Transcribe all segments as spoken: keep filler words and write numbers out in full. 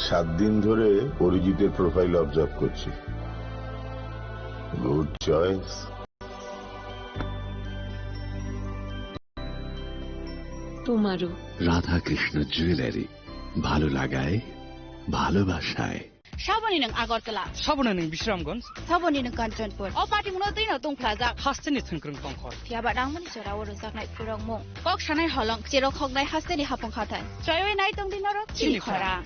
সাত দিন ধরে অরিজিতের প্রোফাইল অবজার্ভ করছি। Good choice. তোমারও। রাধাকৃষ্ণ জুয়েলারি, ভালো লাগায়, ভালোবাসায়। Saboni nwng Agartala. Saboni nwng Bisramganj. Saboni nwng Kanchanpur. O patimungno twino tungphlajak. Hasteni thwngkwrwng tongkhor. Phiyaba nangmani jora o rwjaknai phurokmung. Kok sanai holong, cherok hoknai hasteni hapung hathai. Choiwi nai tongdi norok chini chini khorang.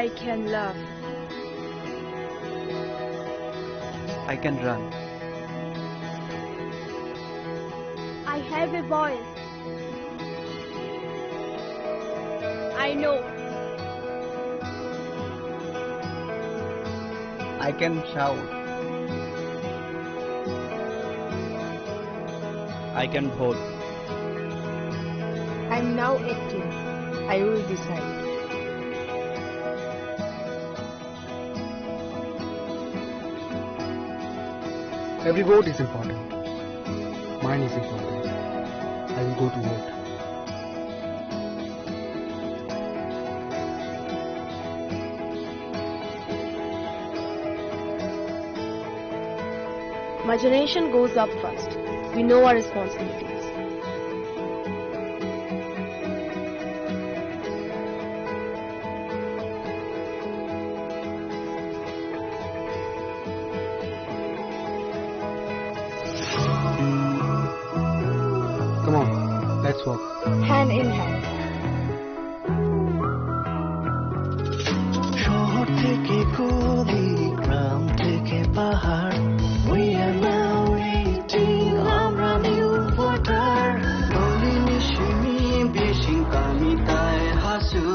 I can love. I can run. I have a voice. I know. I can shout. I can vote. I'm now acting. I will decide. Every vote is important. Mine is important. I will go to vote. My generation goes up first. We know our responsibilities. Come on, let's walk. Hand in hand. শহর থেকে গলি, গ্রাম থেকে পাহাড়, we are now eighteen, আমরা new voter. Goli ni simi bising kami tai hasu,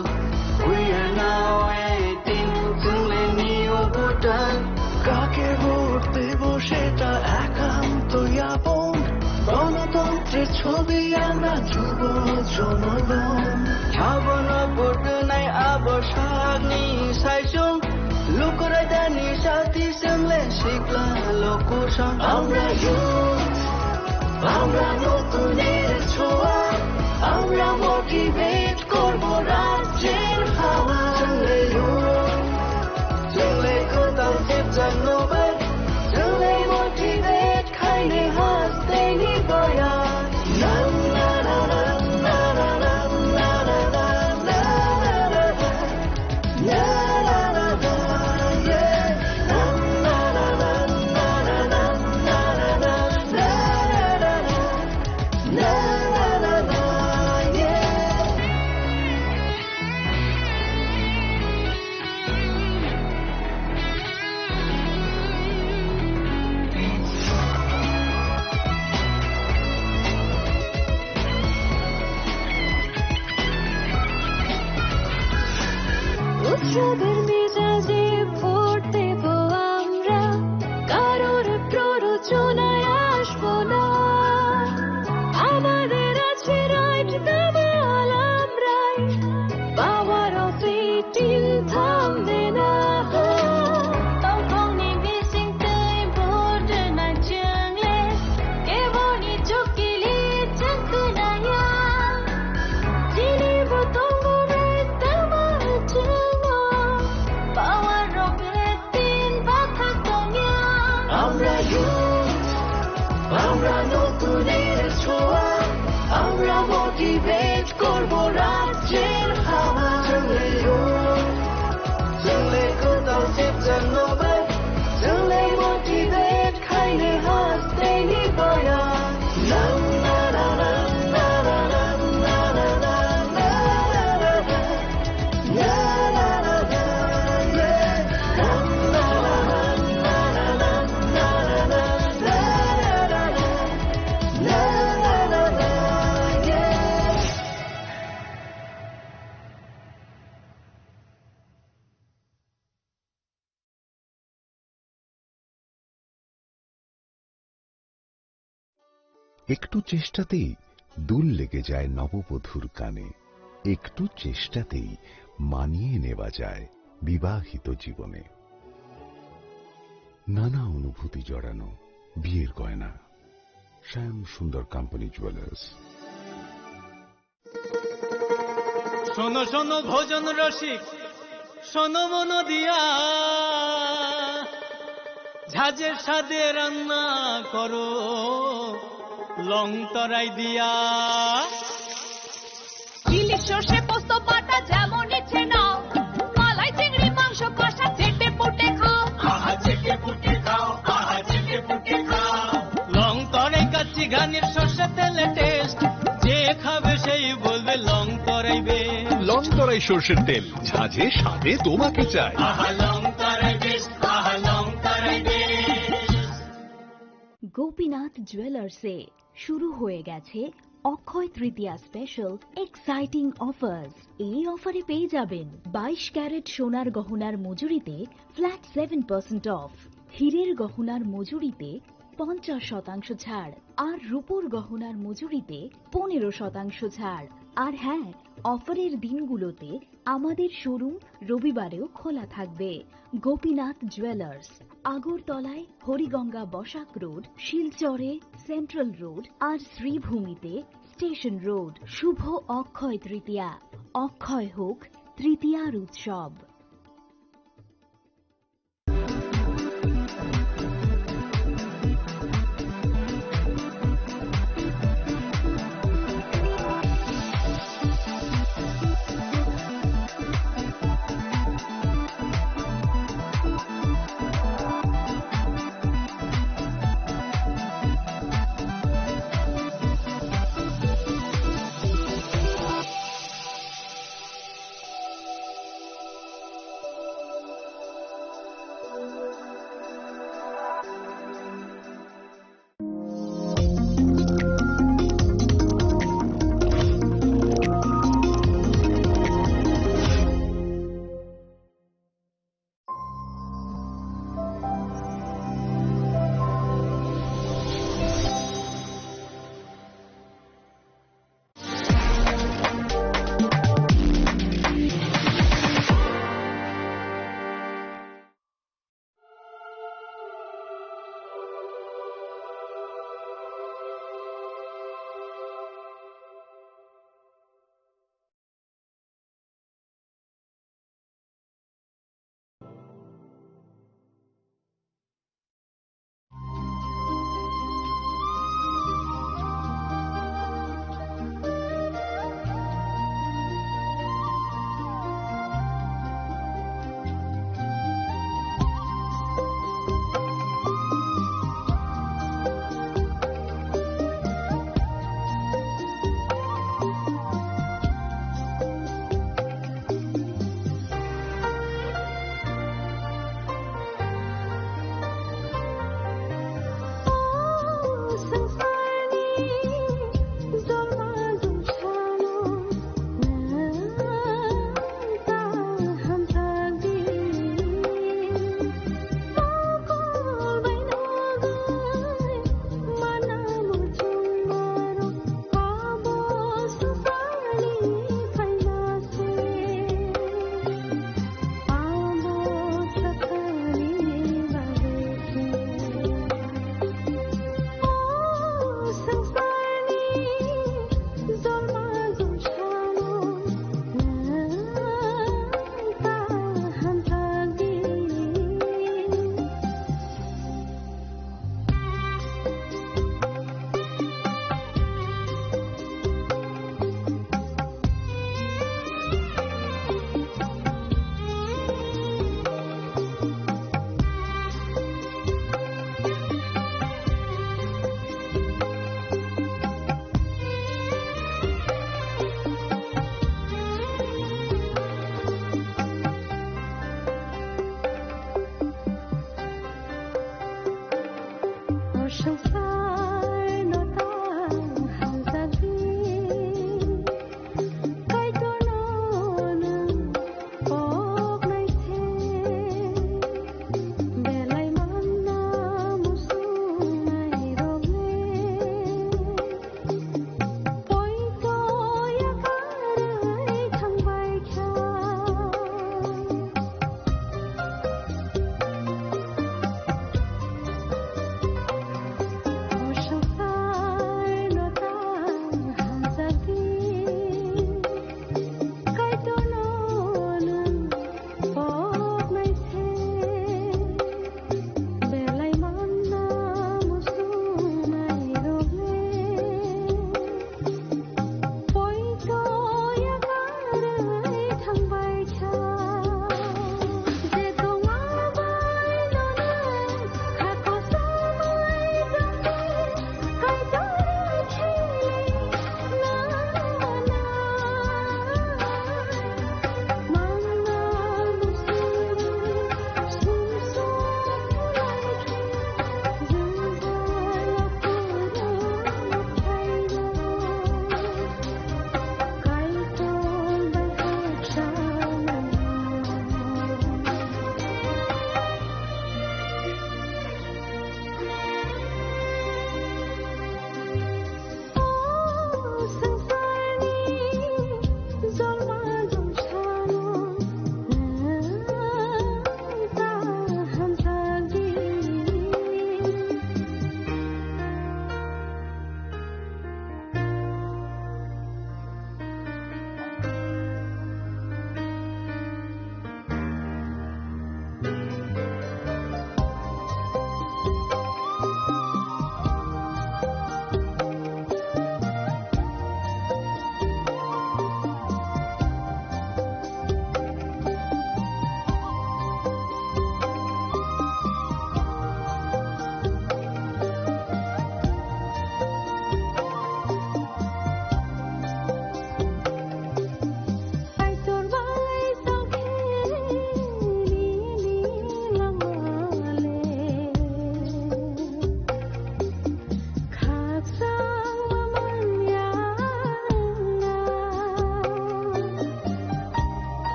we are now eighteen, chwng le new voter. কাকে ভোট দেব সেটা একান্ত আপন। গণতন্ত্রের ছবি আমরা যুব জনগণ। Sabono vote nai abo sakni saichung. Lukurai dani sati chwng le sikla lukusong. আমরা youth, আমরা নতুনের ছোঁয়া, আমরা motivate করব রাজ্যের হাওয়া। চলে youth, চলে কোথাও চেপচাপ নবাই, চলে motivate খাইনি হাসতেনি বয়া। আমরা নতুনের ছোঁয়া, আমরা মোটিভেট করব রাজ্যের হাওয়া। চলে ও, চলে কোথাও চেপচান নবাই, চলে মোটিভেট খাইলে হাসতে নিবয়া। একটু চেষ্টাতেই দুল লেগে যায় নববধূর কানে। একটু চেষ্টাতেই মানিয়ে নেওয়া যায় বিবাহিত জীবনে। নানা অনুভূতি জড়ানো বিয়ের গয়না। শ্যাম সুন্দর কোম্পানি জুয়েলার্স। শোনো শোনো ভোজন রসিক, শোনো মন দিয়া, ঝাঁঝের স্বাদে রান্না করো লং তরাই দিয়া। ইলিশ সর্ষে পোস্ত বাটা যেমন ইচ্ছে নাও, মালাই চিংড়ি মাংস কষা চেটে পুটে খাও। আহা চেটে পুটে খাও, আহা চেটে পুটে খাও। লং তরাই কাচ্চি ঘানির সর্ষে তেলে টেস্ট, যে খাবে সেই বলবে লং তরাই বেশ। লং তরাই সর্ষের তেল, ঝাঁঝে স্বাদে তোমাকে চাই। আহা লং তরাই বেশ, আহা লং তরাই বেশ। গোপীনাথ জুয়েলার্সে শুরু হয়ে গেছে অক্ষয় তৃতীয়া স্পেশাল এক্সাইটিং অফার্স। এই অফারে পেয়ে যাবেন বাইশ ক্যারেট সোনার গহনার মজুরিতে ফ্ল্যাট সেভেন পার্সেন্ট অফ, হীরের গহনার মজুরিতে পঞ্চাশ শতাংশ ছাড়, আর রূপোর গহনার মজুরিতে পনেরো শতাংশ ছাড়। আর হ্যাঁ, অফারের দিনগুলোতে আমাদের শোরুম রবিবারেও খোলা থাকবে। গোপীনাথ জুয়েলার্স, আগরতলায় হরিগঙ্গা বসাক রোড, শিলচরে সেন্ট্রাল রোড, আর শ্রীভূমিতে স্টেশন রোড। শুভ অক্ষয় তৃতীয়া, অক্ষয় হোক তৃতীয়ার উৎসব।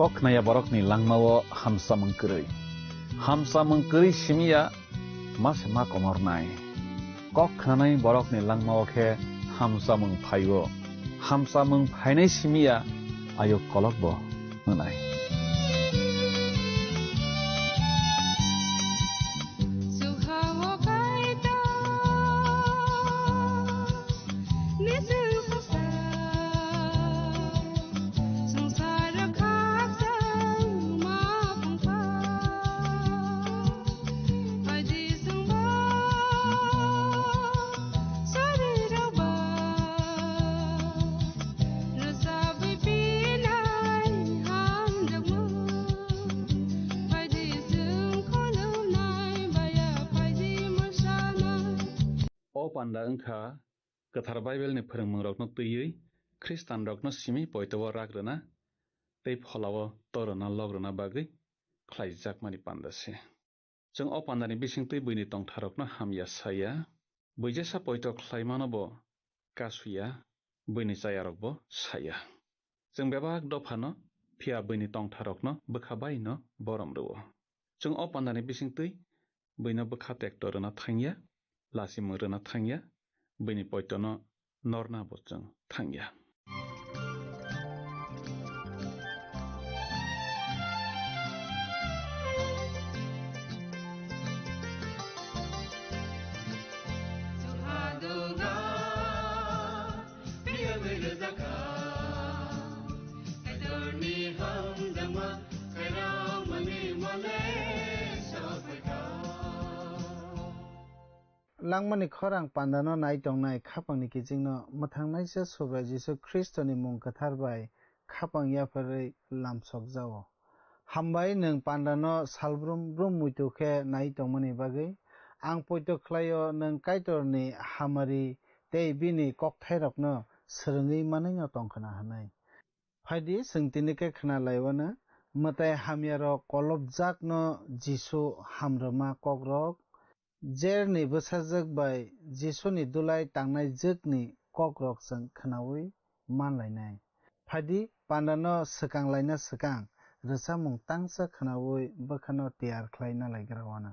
Kok khnaya borokni langmao hamsamung kwrwi. Hamsamung kwrwi simi ya ma se ma komornai. Kok khnanai borokni langmao khe hamsamung phaio. Hamsamung phainai simi ya ayuk kolokbo wngnai. O panda wngkha Kwthar Bible ni phwrwngmungrokno twiwi Khristanrokno simi poito-o rak rwna tei phola-o torona lok rwna bagwi khlaijakmani panda se. Chwng o pandani bisingtwi buini tongtharokno hamya saya, buijesa poito khlaimano bo kasuya, buini chayarokbo saya. Chwng bebak dophano, phiya buini tongtharokno bwkha baino borom rwo. Chwng o pandani bisingtwi buino bwkha tekto rwna thangya, lachimung rwna thangya, buini poitono norna bo chwng thangya. Langmani khorang pandano nai tongnai khapangni kichingno mwthangnaisa Subrai Jisu Khristoni mung kwthar bai khapang yapharwi lamsokjao. Hambai nwng pandano salbrum brum muitu khe nai tongmani bagwi. Ang poito khlaio nwng Kaitorni hamari tei bini kokthairokno swrwngwi manwino tongkhwna hwnwi. Phaidi, chwng tini khe khna laiwano, mwtai hamyarok kolopjakno Jisu hamrwma kokrok, jerni bwsajwk bai Jisuni dulai tangnai jwkni kokrok chwng khnaui man lainai. Phaidi, pandano swkang laina swkang rwchapmung tangsa khnaui bwkhano tiyar khlai na laigra wano.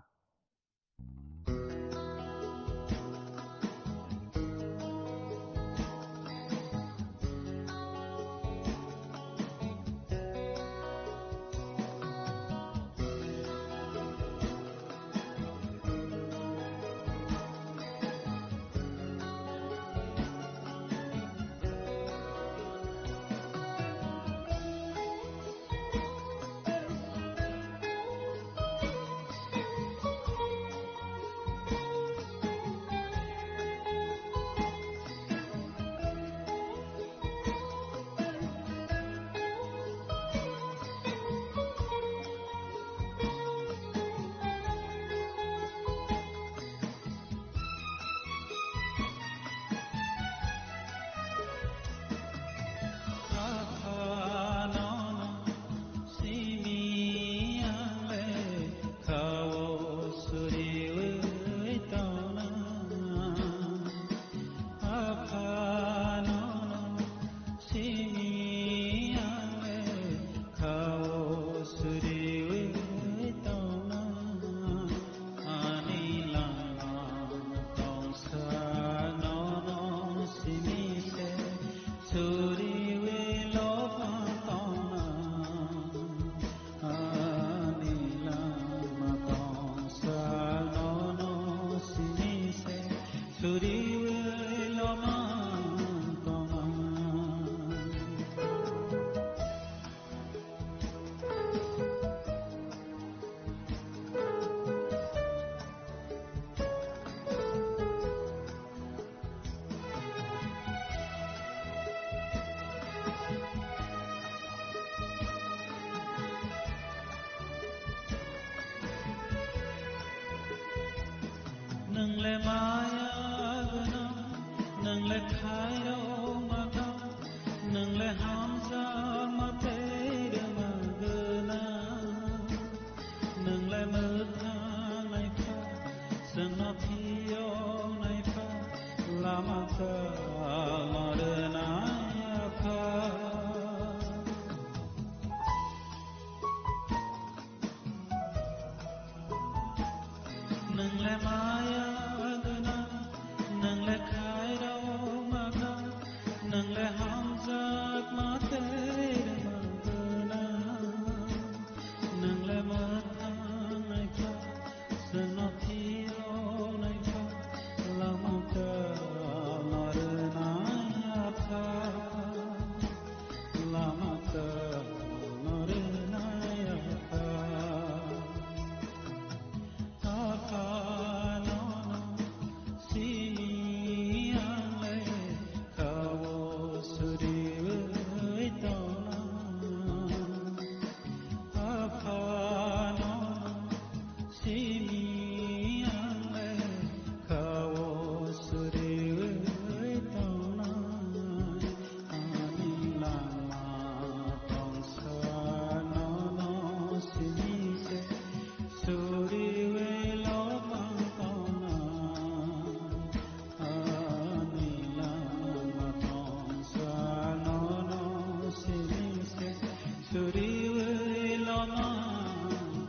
Riwi lama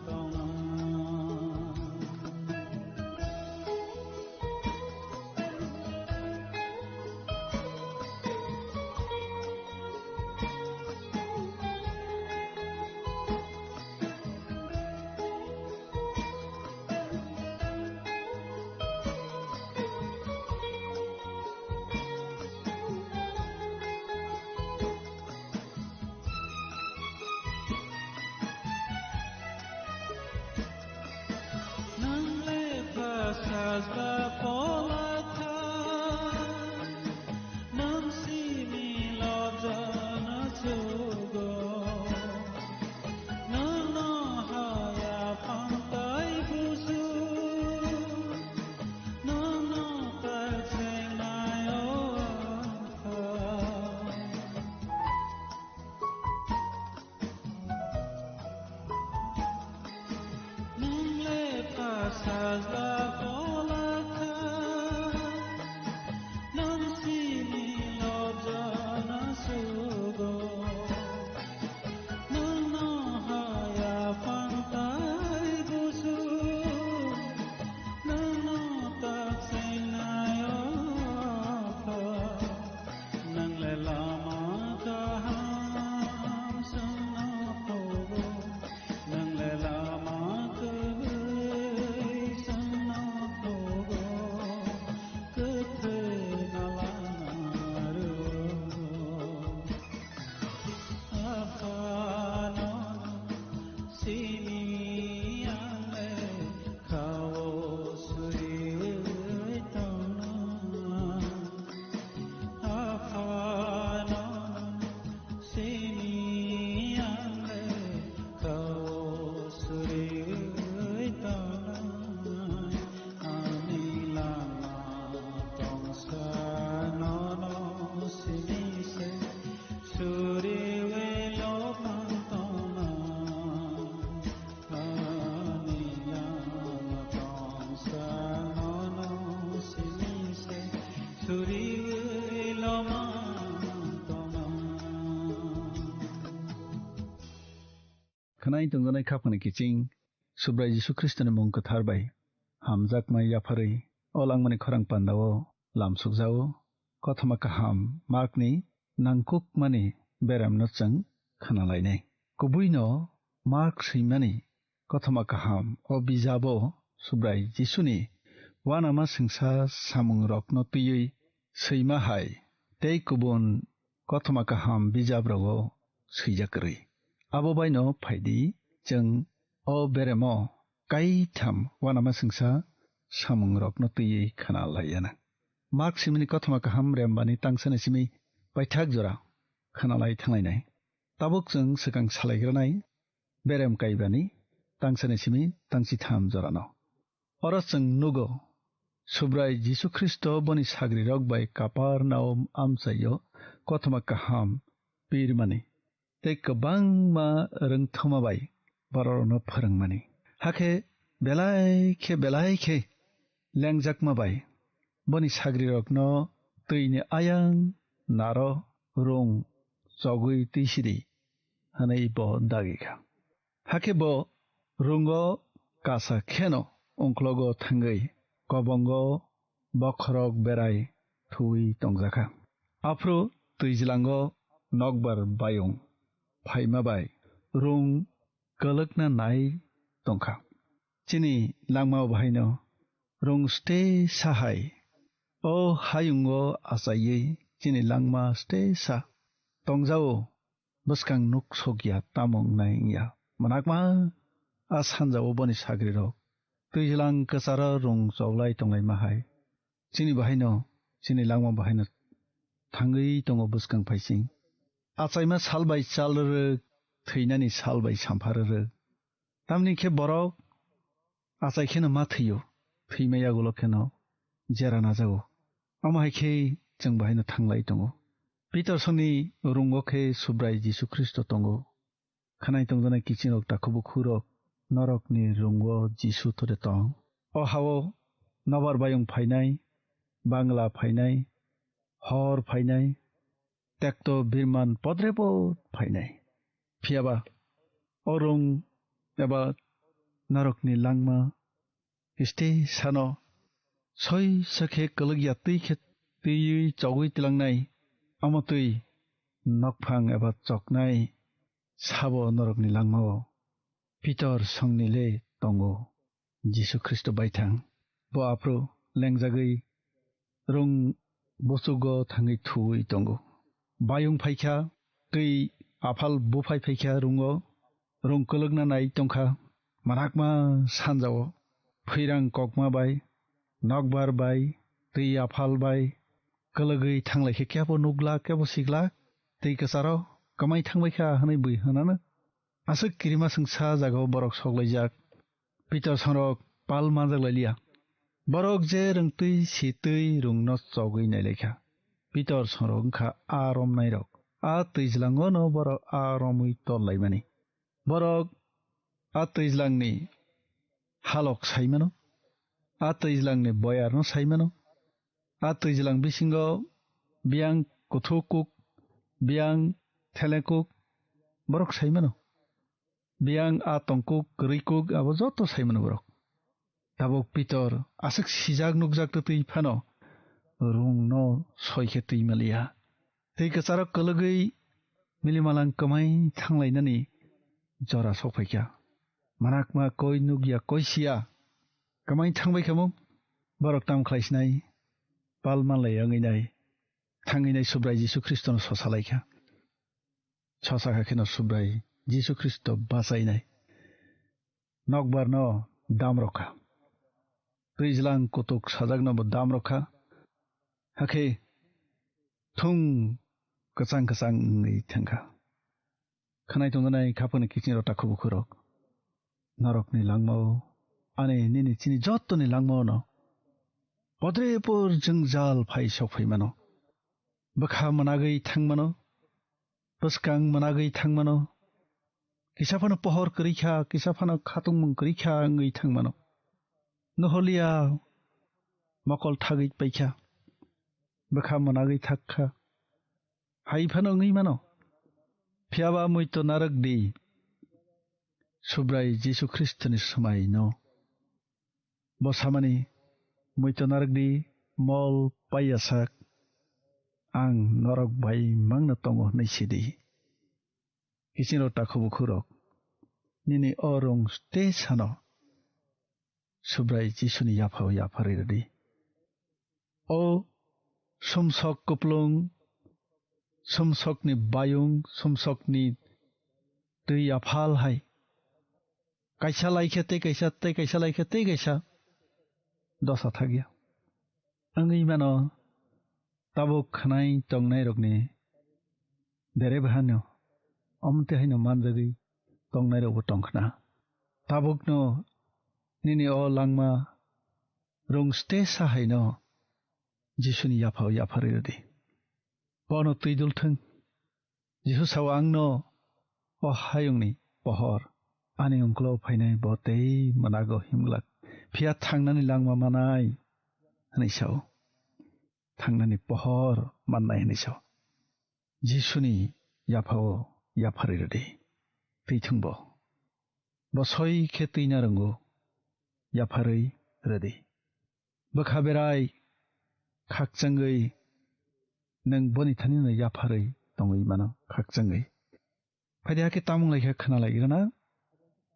tongma. Nang le pha sajla pola kha, nang simi lobjana chugo. Nang no haya phantai busu, nang no tak senai o apha. Nang le pha sajla pola kha, nang simi lobjana sugo. Nang no haya phantai busu, nang no tak senai o apha. Nang le lama kaham swngnw phogo, nang le lama kwrwi swngnw phogo, kwthwina lama rwo. Aphano simi ang le khao suriwi tongna. Aphano simi ang le khao suriwi tongna. Ani lama tongsa nono simi se suriwi lopang tongna. Ani lama tongsa nono simi se suriwi lopang tongna. Khwnai tongjaknai khaphangni kiching Subrai Jisu Khristoni mung kwthar bai hamjakma yapharwi o langmani khorang pandao lamsukjao. Kothoma kaham Markni nangkukmani beremno chwng khwnalainai. Kubuino Mark swimani Kothoma kaham o bijabo Subrai Jisuni uanama singsa samungrokno twiwi swima hai tei kubun Kothoma kaham bijabrogo swijak kwrwi. Abo baino phaidi, chwng o beremo kaitham uanama singsa samungrokno twiwi khna laiyana. Mark simini Kothoma kaham rembani tangsani simi paithak jora khna lai thanglainai. Tabuk chwng swkang salaigranai berem kaibani tangsani simi tangchitham jorano. Oro chwng nugo, Subrai Jisu Khristo boni sagrirok bai Kaparnaum amchaio Kothoma kaham pirmani tei kwbangma rwngthoma bai bororokno phrwngmani. Hakhe belai khe belai khe lengjakma bai boni sagrirokno twini ayang naro rung chogwi twisidi hwnwi bo dagi kha. Hakhe bo rungo kasa kheno ungklogo thangwi kobongo bokhorok berai thuwi tongjakha. Aphuru twijlango nokbar bayung phaima bai rung kwlwkna nai tongkha. Chini langmao bahaino rung stesa hai o hayungo achaiwi chini langma stesa tongjao. Bwskang nuk sokya tamo wngnai wngya. Mwnakma a sanjao boni sagrirok twijlang kwcharo rung choklai tonglaima hai. Chini bahaino, chini langma bahaino thangwi tongo bwskang phaising. Achaima sal bai chal rwrwk, thwinani sal bai sampha rwrwk. Tamni khe borok achai kheno ma thwio, thwima yagulo kheno jera najago. Omo hai khe chwng bahaino thanglai tongo. Pitor songni rungo khe Subrai Jisu Khristo tongo. Khanai tongjanai kiching rok, takhuk bukhuk rok, norokni rungo Jisu tore tong. O hao nobar bayung phainai, bangla phainai, hor phainai, tekto birman podrepot phainai. Phiya ba o rung eba norokni langma stage sano soi sokhe kwlwkya twi khe twiwi chogwi tlangnai, omo twi nokphang eba choknai sabo norokni langmao Pitor songni le tongo. Jisu Khristo baithang. Bo aphuru lengjagwi rung buchugo thangwi thuwi tongo. Bayung phaikha, twi aphal buphai phaikha rungo, rung kwlwkna nai tongkha, manakma sanjao, phwirang kokma bai, nokbar bai, twi aphal bai, kwlwgwi thanglaikha, kebo nukla, kebo sikla, twi kwcharo kwmai thangbaikha hwnwi bui hwnano. Aswk kirima swngsa jagao borok soklaijak. Pitor songrok pal manjak lai liya. Borok je rwngtwi sitwi rungno chogwi nai lai kha. Pitor songrok wng kha a romnairok. A twijlango no borok a romwi tol laimani. Borok a twijlangni halok sai mano. A twijlangni boyarno sai mano. A twijlang bisingo biyang kuthuk kuk, biyang theleng kuk borok sai mano. Biyang a tongkuk, kwrwikuk, abo joto sai mano borok. Tabuk Pitor aswk sijak nukjak twtwi phano rungno soi khe twi maliya. Twi kwcharo kwlwgwi milimalang kwmai thanglainani jora sokphaikha. Manakma koi nukya koi siya kwmai thangbai kha mung. Borok tam khlai sinai, pal manlai wngwi nai, thangwi nai Subrai Jisu Khristono sosa lai kha. Sosa kha kheno Subrai Jisu Khristo bachainai. Nokbar no dam rok kha. Twijlang kutuk sajak no bo dam rok kha. Hakhe thung kwchang kwchang wngwi thang kha. Khwnai tongjanai khapangni kiching rok takhuk bukhuk rok. Norokni langmao, ani nini chini jottoni langmao no podrepor jwngjal phai sok phai mano. Bwkha mwnagwi thang mano. Bwskang mwnagwi thang mano. Kisa phano pohor kwrwi kha, kisa phano khatungmung kwrwi kha wngwi thang mano. Noholiya mokol thagwi pai kha. Bwkha mwnagwi thak kha. Hai phano wngwi mano. Phiya ba muitu narwk di. Subrai Jisu Khristoni swmai no. Bo samani, muitu narwk di, mol paiya sak, ang norok bai mangno tongo hwnwi sidi. Kiching rok takhuk bukhuk rok, nini o rung tei sano Subrai Jisuni yaphao yapharwi rwdi. O sumsok kuplung, sumsokni bayung, sumsokni twi aphal hai. Kaisa laikhe tei kaisa, tei kaisa laikhe tei kaisa dosa thakya. Wngwi mano tabuk khwnai tongnairokni bere bahano omte haino manjagwi tongnairokbo tongkhna. Tabukno nini o langma rung ste sa haino Jisuni yaphao yapharwi rwdi. Bono twi dul thung. Jisu sao, "Angno o hayungni pohor, ani ungklo phainai bo tei mwnago himglak, phiya thangnani langma manai," hwnwi sao. Thangnani pohor mannai hwnwi sao. Jisuni yaphao yapharwi rwdi. Twi thung bo. Bo soi khe twina rwngo, yapharwi rwdi. Bwkha berai khakchangwi nwng boni thanino yapharwi tongwi mano, khakchangwi. Phaidi hakhe tamung laikha khna lai rwna,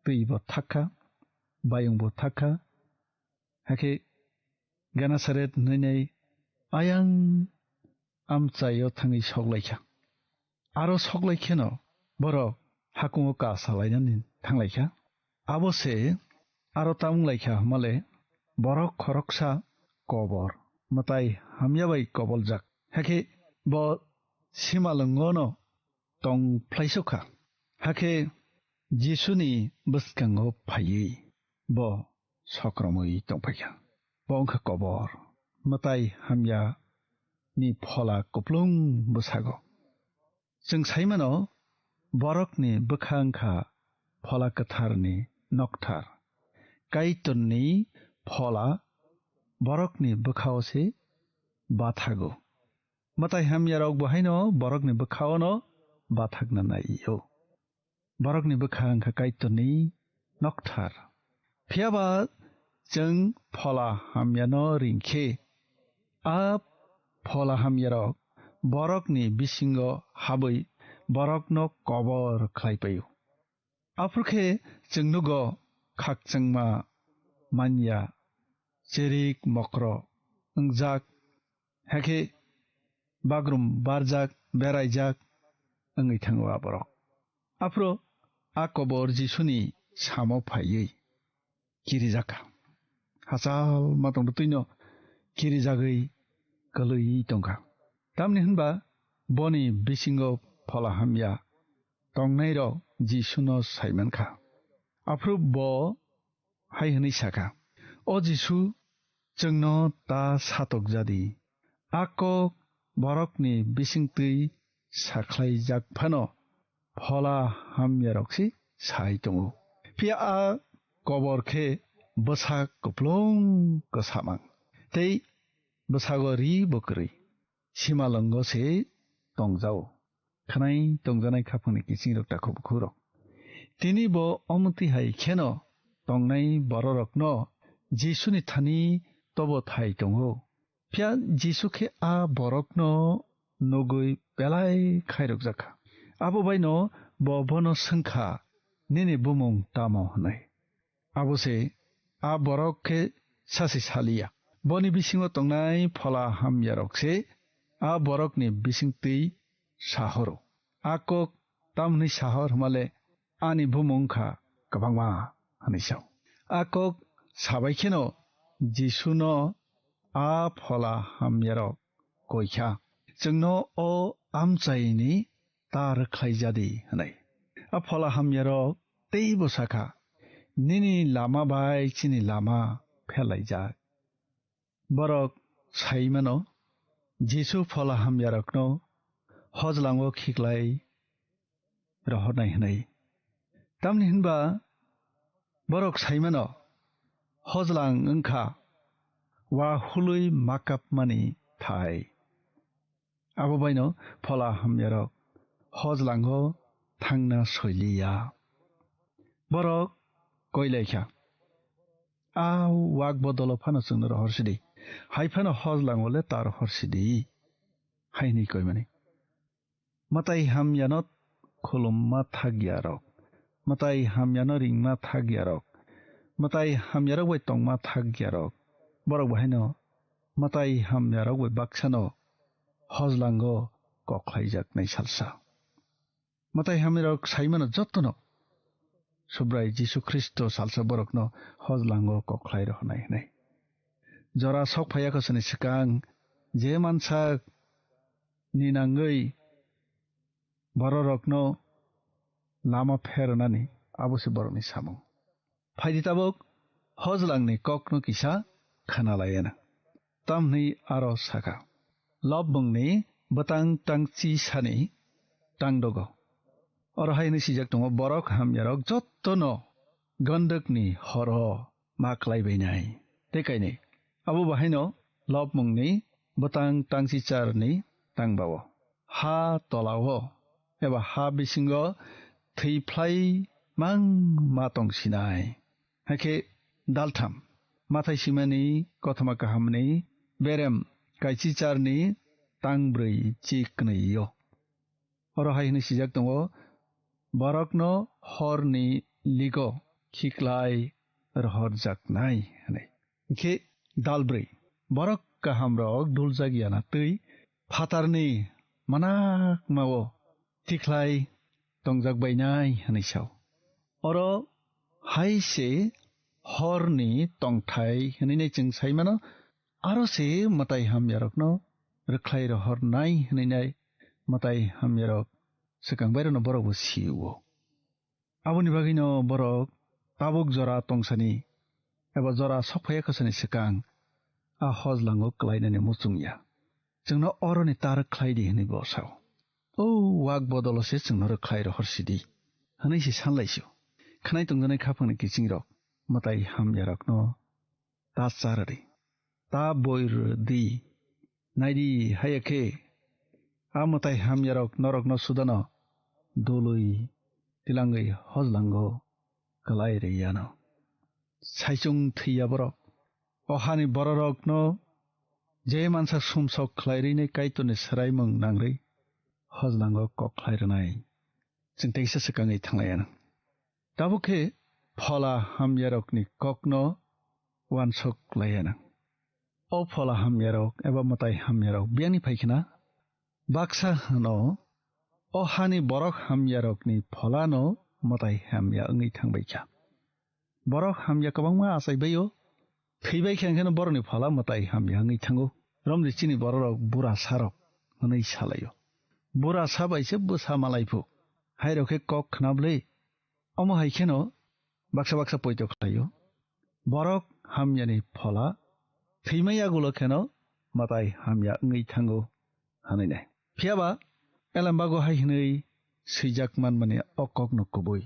twi bo thak kha, bayung bo thak kha. Hakhe Genesaret hwnwi nai ayang amchaio thangwi sok lai kha. Aro sok lai kheno borok hakungo kasa lainani thang lai kha. Abo se aro tamung lai kha hwnmale borok khoroksa kobor, mwtai hamya bai koboljak. Hakhe bo simalwngono tong phlaiso kha. Hakhe Jisuni bwskango phaiwi bo sokromwi tongphai kha. Bo wng kha kobor, mwtai hamya ni phola kuplung bwsago. Chwng sai mano, borokni bwkha wng kha phola kwtharni nokthar. Kaitorni phola borokni bwkhao se bathago. Mwtai hamyarok bo haino borokni bwkhaono bathakna nai-o. Borokni bwkha wngkha Kaitorni nokthar. Phiya ba chwng phola hamyano ring khe, a phola hamyarok borokni bisingo habwi borokno kobor khlai paio. Aphuru khe chwng nugo khakchangma manya, cherik mokro wngjak, hakhe bagrum barjak, beraijak wngwi thango a borok. Aphuru a kobor Jisuni samo phaiwi kirijakha. Hachal ma tongtwi twino kirijagwi kwlwi tongkha. Tamni hwnba boni bisingo phola hamya tongnairok Jisuno saimankha. Aphuru bo hai hwnwi sakha, "O Jisu, chwngno ta satokjadi. A kok borokni bisingtwi sakhlaijak phano, phola hamyaroksi sai tongo." Phiya a kobor khe bwsak kuplung kwsamang, tei bwsago ri bo kwrwi, simalwngo se tongjao. Khwnai tongjanai khaphangni kisingrok takhuk bukhurok. Tini bo omontwi hai kheno tongnai bororokno Jisuni thani tobo thai tongo. Phiya Jisu khe a borokno nugwi belai khairokjakha. Abo baino bo bono swngkha, "Nini bumung tamo?" hwnwi. Abo se a borok khe sachi saliya. Boni bisingo tongnai phola hamyarok se a borokni bisingtwi sahoro. A kok tamni sahor hwnmale, "Ani bumung wngkha kwbangma," hwnwi sao. A kok sabai kheno Jisuno a phola hamyarok koikha, "Chwngno o amchaini ta rwkhlaijadi," hwnwi. A phola hamyarok teibo sakha, "Nini lama bai chini lama pherlaijak." Borok sai mano, Jisu phola hamyarokno hojlango khiklai rohornai hwnwi. Tamni hwnba borok sai mano, hojlang wngkha wa hului makapmani thai. Abo baino phola hamyarok hojlango thangna soiliya. Borok koilaikha, "A wak bodolo phano chwngno rohor sidi, hai phano hojlango le ta rohor sidi," hai hwnwi koimani. Mwtai hamyano khulumma thakyarok, mwtai hamyano ringma thakyarok, mwtai hamyarok bai tongma thakyarok, borok bo haino mwtai hamyarok bai baksano hojlango koklaijaknai salsa. Mwtai hamyarok sai mano jotono Subrai Jisu Khristo salsa borokno hojlango koklai rohornai hwnwi. Jora sok phaiya khosani swkang je mansak ni nangwi bororokno lama pherwnani abo se borokni samung. Phaidi tabuk hojlangni kokno kisa khwnalayana. Tamhwnwi aro sakha, Lobmungni bwtang tangchi sani tangdogo. Oro hai hwnwi swijak tongo, borok hamyarok jottono gondokni horo ma klaibainai. Tei kainwi, abo bahaino lobmungni bwtang tangchicharni tangbao, ha tolao eba ha bisingo thwi phlai mang ma tongsinai. Hakhe daltham, Mathai simani kothoma kahamni berem kaichicharni tangbrwi chi kwnwi-o. Oro hai hwnwi swijak tongo, "Borokno horni ligo khiklai rohorjaknai," hwnwi. Hinkhe dalbrwi, borok kahamrok duljak yana twi phatarni manakmao tikhlai tongjak bainai hwnwi sao. Oro hai se horni tongthai hwnwi nai chwng sai mano, aro se mwtai hamyarokno rwkhlai rohornai hwnwi nai mwtai hamyarok swkang bairokno borokbo si-o. Aboni bagwino borok tabuk jora tongsani eba jora sokphaiya khosani swkang a hojlango klainani muchungya. Chwngno oroni ta rwkhlai di hwnwi bo sao. O wak bodolo se chwngno rwkhlai rohor sidi hwnwi se sanlaisio. Khwnai tongjanai khaphangni kiching rok mwtai hamya rokno ta char di, ta boi rw di. Nai di, haiya khe a mwtai hamya rok norokno sudano dului tilangwi hojlango kwlai riyano. Saichung thwiya borok. O hani bororokno je mansa sumsok khlai rwini Kaitorni swraimung nangrwi hojlango kok khlai rwnai. Chwng teisa swkangwi thanglaiya. Tabuk khe phola hamyarokni kokno uansuk laiya nang. O phola hamyarok eba mwtai hamyarok biyani phai khna baksa hwno, o hani borok hamyarokni pholano mwtai hamya wngwi thangbai kha. Borok hamya kwbangma achai bai-o, thwibai kha, hwnkhe borokni phola mwtai hamya wngwi thango. Romni chini bororok bura sarok hwnwi salaio. Bura sa bai se bwsa malai phu. Hairok khe kok khna bwlwi. Omo hai kheno baksa baksa poito khlaio. Borok hamyani phola thwimai yagulo kheno mwtai hamya wngwi thango hwnwi nai. Phiyaba elembago hai hwnwi swijak manmani o kokno kubui.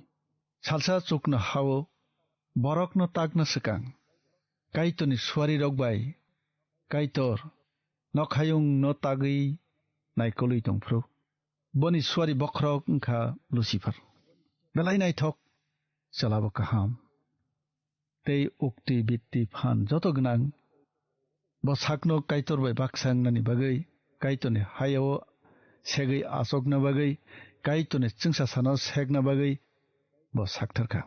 Salsa chukno hao borokno takna swkang Kaitorni suarirok bai Kaitor nokhayungno tagwi naikolwi tongphru. Boni suari bokhorok wngkha Lucifer. Belai naithok, chwlabo kaham. Tei ukti bitti phan joto gwnang. Bo sakno Kaitor bai baksa wngnani bagwi, Kaitorni hayao segwi achokna bagwi, Kaitorni chwngsasano sekna bagwi bo saktharkha.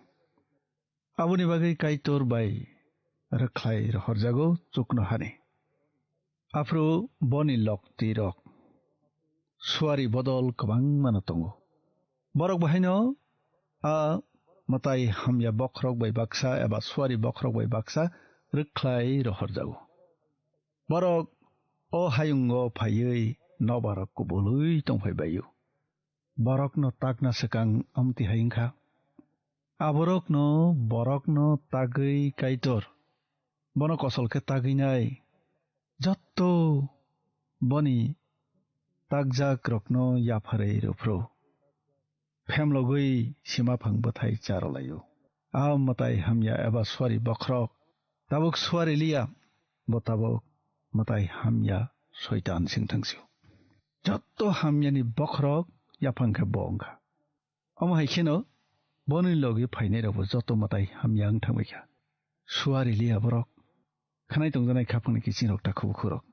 Aboni bagwi Kaitor bai rwkhlai rohorjago chuknohani. Aphuru boni loktirok suari bodol kwbangmano tongo. Borok bahaino a mwtai hamya bokhorok bai baksa eba suari bokhorok bai baksa rwkhlai rohorjago. Borok o hayungo phaiwi nobarok kubului tongphai bai-o. Borokno takna swkang amtwi hai wngkha. Aborokno borokno tagwi Kaitor bono kosol khe tagwinai jotto boni takjakrokno yapharwi rwphru. Phemlogwi simaphang bwthai charwlaio. A mwtai hamya eba suari bokhorok tabuk suari liya, bo tabuk mwtai hamya Soitan singthangsio. Jotto hamyani bokhorok yaphang khe bo wngkha. Omo hai kheno boni logi phainairokbo joto mwtai hamya wng thangbaikha. Suari liya borok. Khanai tongjanai khaphangni kisingrok takhubukhurok.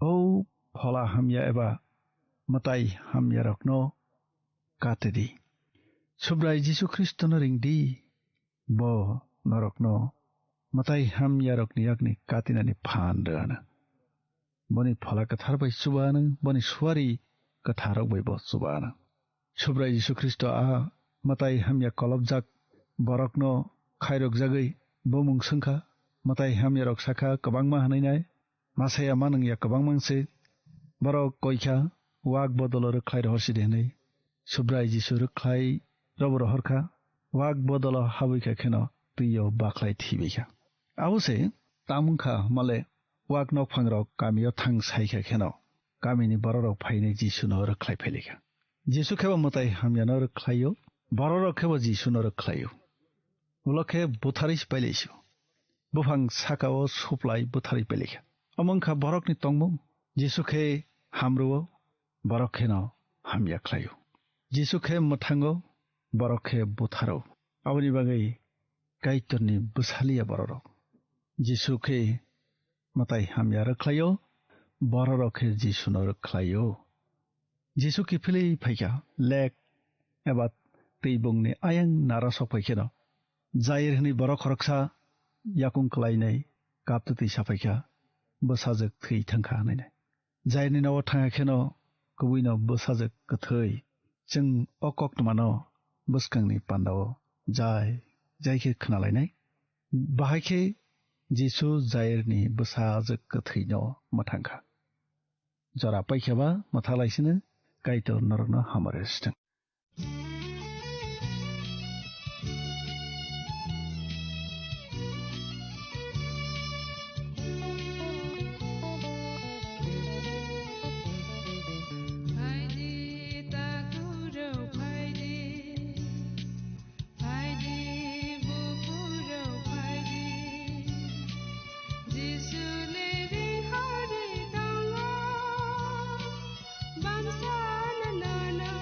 O phola hamya eba mwtai hamyarokno kate di. Subrai Jisu Khristono ring di. Bo norokno mwtai hamyarokni yakni katinani phan rwano. Boni phola kwthar bai chuba anw, boni suari kwtharrok bai bo chuba anw. Subrai Jisu Khristo a mwtai hamya kolopjak borokno khairokjagwi bumung swngkha, mwtai hamyarok sakha kwbangma hwnwi nai, masaya manwngya kwbangma se, borok koikha, wak bodolo rwkhlai rohorsi de hwnwi. Subrai Jisu rwkhlai robo rohorkha, wak bodolo habwikha kheno twio bakhlai thwibaikha. Abo se tamungkha male wak nokphangrok kamio thang saikha kheno kamini bororok phainai Jisuno rwkhlai phailaikha. Jisu khebo mwtai hamyano rwkhlaio, bororok khebo Jisuno rwkhlaio. Ulo khe butharwi se pailaisio. Buphang sakao suplai butharwi pailaikha. Omo wngkha borokni tongmung. Jisu khe hamrwo, borok kheno hamya khlaio. Jisu khe mwthango, borok khe butharo. Aboni bagwi Kaitorni bwsaliya bororok. Jisu khe mwtai hamya rwkhlaio, bororok khe Jisuno rwkhlaio. Jisu kiphilwi phaikha, lek eba twi bungni ayang nara sok phai kheno, Jair hwnwi borok khoroksa yakung klainai kaptwi twi saphaikha, bwsajwk thwi thangkha hwnwi. Jairni nogo thangya kheno kubuino bwsajwk kwthwi. Chwng o koktwmano bwskangni pandao jai jai khe khwnalainai. Bahai khe Jisu Jairni bwsajwk kwthwino mwthangkha. Jora paikha ba mwthaklaisino Kaitor norokno hamari rwsithwng. Phaidi, takhurok phaidi, phaidi, buphurok phaidi, Jisu le rihori tongo, bamsano nono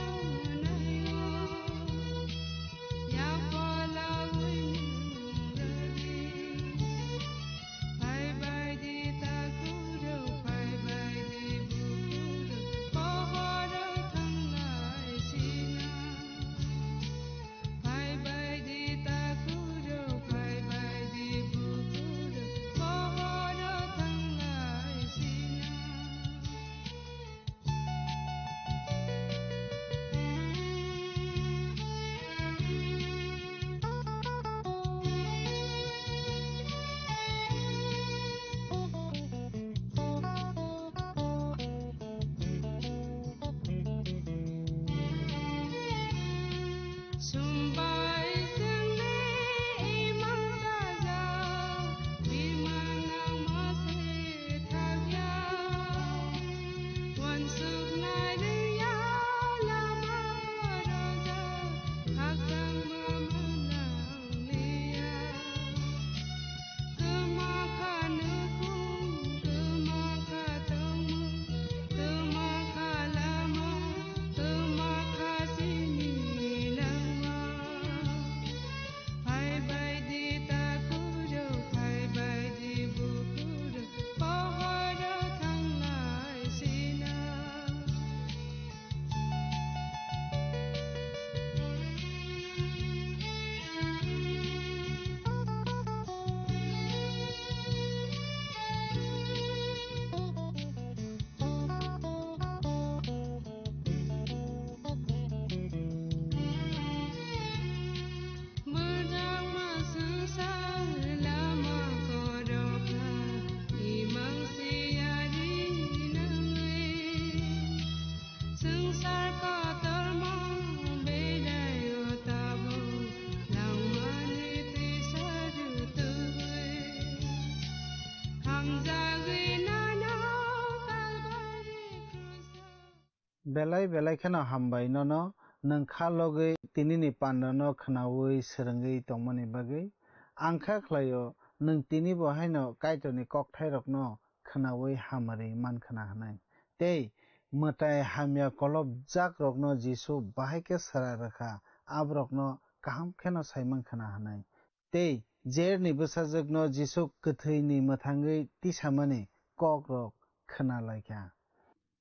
Belai belai kheno hambai nono, nwng kha logwi tinini pandano khwnaui swrwngwi tongmani bagwi. Ang kha khlaio, nwng tinibo haino Kaitorni kokthairokno khwnaui hamari man khwna hwnwi. Tei mwtai hamya kolopjakrokno Jisu bahai khe swrai rwkha, aborokno kaham kheno sai man khwna hwnwi. Tei Jairni bwsajwkno Jisu kwthwini mwthangwi tisamani kokrok khwna lai kha.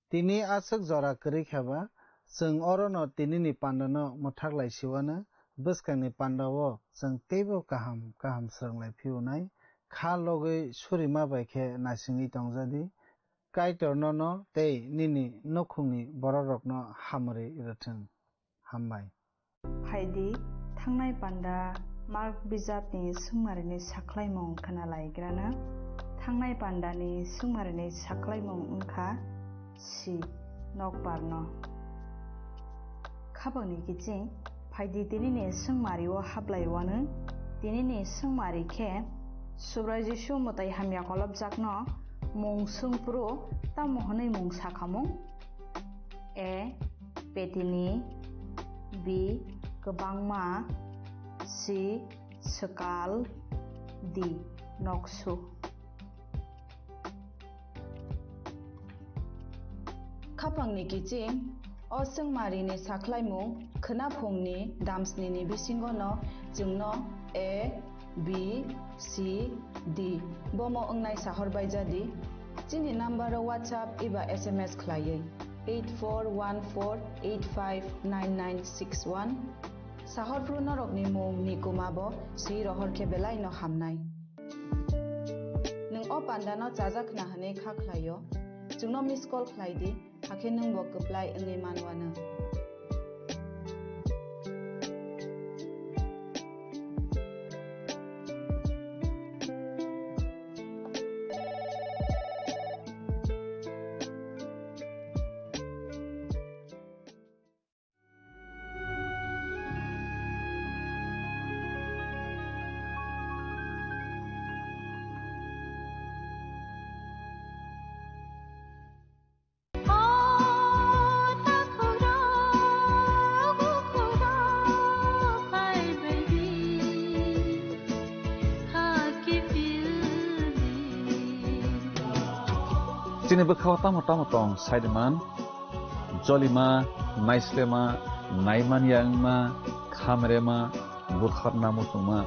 Tini aswk jora kwrwi khe ba, chwng orono tinini pandano mwthak lai siwano, bwskangni pandao chwng teibo kaham kaham swrwng lai phiyunai, kha logwi surima bai khe naisingwi tong ja di. Kaitor nono tei nini nukhungni bororokno hamari rwthwng. Hambai. Phai di, thangnai panda Mark bijapni swngmarini sakhlaimung khwnalaigrana. Thangnai pandani swngmarini sakhlaimung wngkha si nokbarno. Khapangni kiching, phai di tinini swngmario hablaiwano. Tinini swngmari khe Subrai Jisu mwtai hamya kolopjakno mung swngphuru tamo hwnwi mung sakhamung? A. Petini. B. Kwbangma. C. Swkal. D. Noksu. Khapangni kiching, o swngmarini sakhlaimung khwnaphungni damsnini bisingono chwngno A, B, C, D bomo wngnai sahor bai ja di. Chini number-o WhatsApp eba S M S khlaiwi eight four one four eight five nine nine six one. Sahor phuru norokni mung ni kuma bo swi rohor khe belai no hamnai. Nwng o panda no chajak khna hwnwi kha khlaio, chwngno miss call khlai di, hakhe nwng bo kwplai wngwi man wano. Chini bwkhao tamo tamo tong, saidiman, jolima, naislema, naimanya wngma, khamrema, butharna muchungma,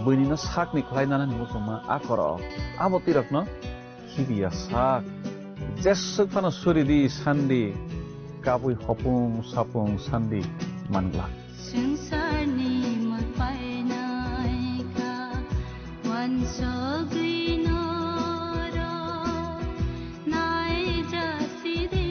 buinino sakni khlai nanani muchungma, a korok, abo twirakno khibiya sak. Jeswk phano suri di sandi, kabui hopung sapung sandi mangla. Swngcharni mwpainai kha, wansugwi norok naijasidi.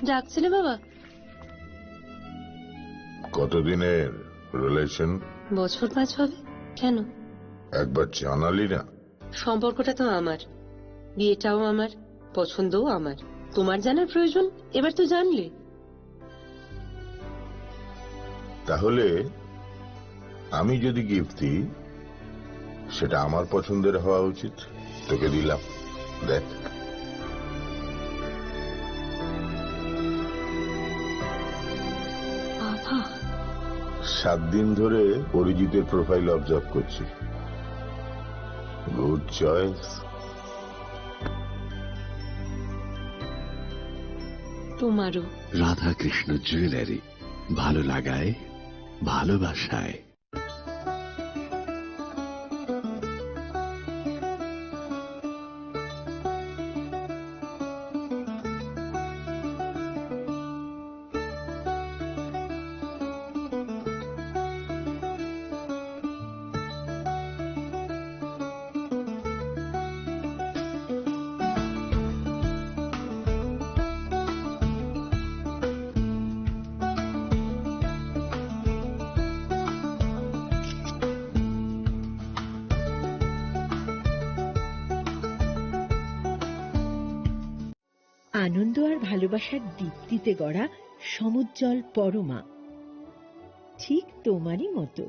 ডাকছিলে বাবা? কতদিনের রিলেশন? বছর পাঁচ হবে। কেন? একবার জানালি না। সম্পর্কটা তো আমার, বিয়েটাও আমার, পছন্দও আমার। তোমার জানার প্রয়োজন? এবার তো জানলে। তাহলে আমি যদি গিফট দিই, সেটা আমার পছন্দের হওয়া উচিত। তোকে দিলাম, দেখ। বাবা। সাত দিন ধরে অরিজিতের প্রোফাইল অবজার্ভ করছি। Good choice. তোমারও। রাধাকৃষ্ণ জুয়েলারি, ভালো লাগায়, ভালোবাসায়। আনন্দ আর ভালোবাসার দীপ্তিতে গড়া সমুজ্জ্বল পরমা, ঠিক তোমারই মতো।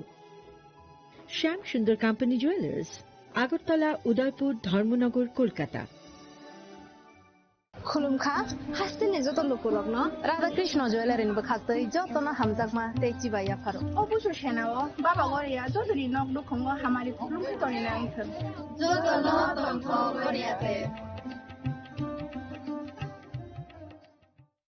শ্যাম সুন্দর কোম্পানি জুয়েলার্স, আগরতলা, উদয়পুর, ধর্মনগর, Kolkata. Khulumkha, hasteni joto lukurokno Radha Krishna Jewellery ni bwkhaktwi jotono hamjakma tei chibai yapharo. O busu senao Baba Goria jotoni nok nukhungo hamari khulumwi tongwi nang thung. Jotono tongthok Goria te.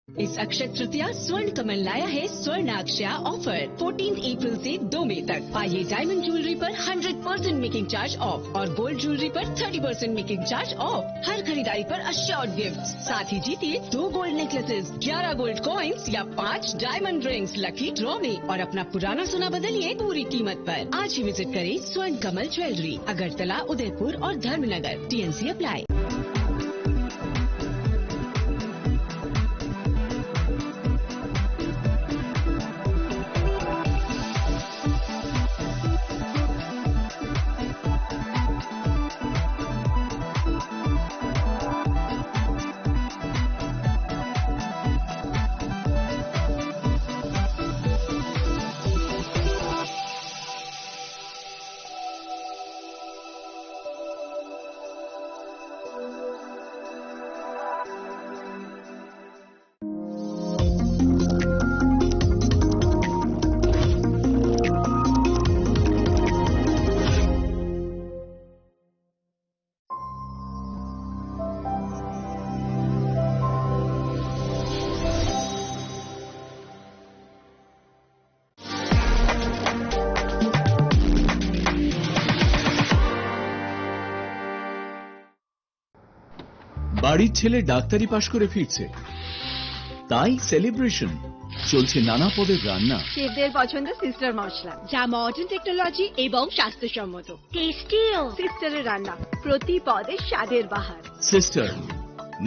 इस अक्षय तृतीया स्वर्ण कमल लाया है स्वर्ण अक्षया offer. Fourteen April से दो मई तक पाइए डायमंड ज्वेलरी पर hundred percent making charge off और गोल्ड ज्वेलरी पर thirty percent making charge off. हर खरीदारी पर अश्योर्ड गिफ्ट, साथ ही जीतिए दो गोल्ड नेकलेसेस, ग्यारह गोल्ड कॉइन्स या पाँच डायमंड रिंग्स लकी ड्रॉ में और अपना पुराना सोना बदलिए पूरी कीमत पर। आज ही विजिट करें स्वर्ण कमल ज्वेलरी, अगरतला, उदयपुर और धर्मनगर। TNC apply. বাড়ির ছেলে ডাক্তারি পাশ করে ফিরছে, তাই সেলিব্রেশন। চলছে নানা পদের রান্না। শেফদের পছন্দ সিস্টার মশলা, যা মডার্ন টেকনোলজি এবং স্বাস্থ্যসম্মত। টেস্টিও। সিস্টারের রান্না, প্রতি পদে স্বাদের বাহার। সিস্টার,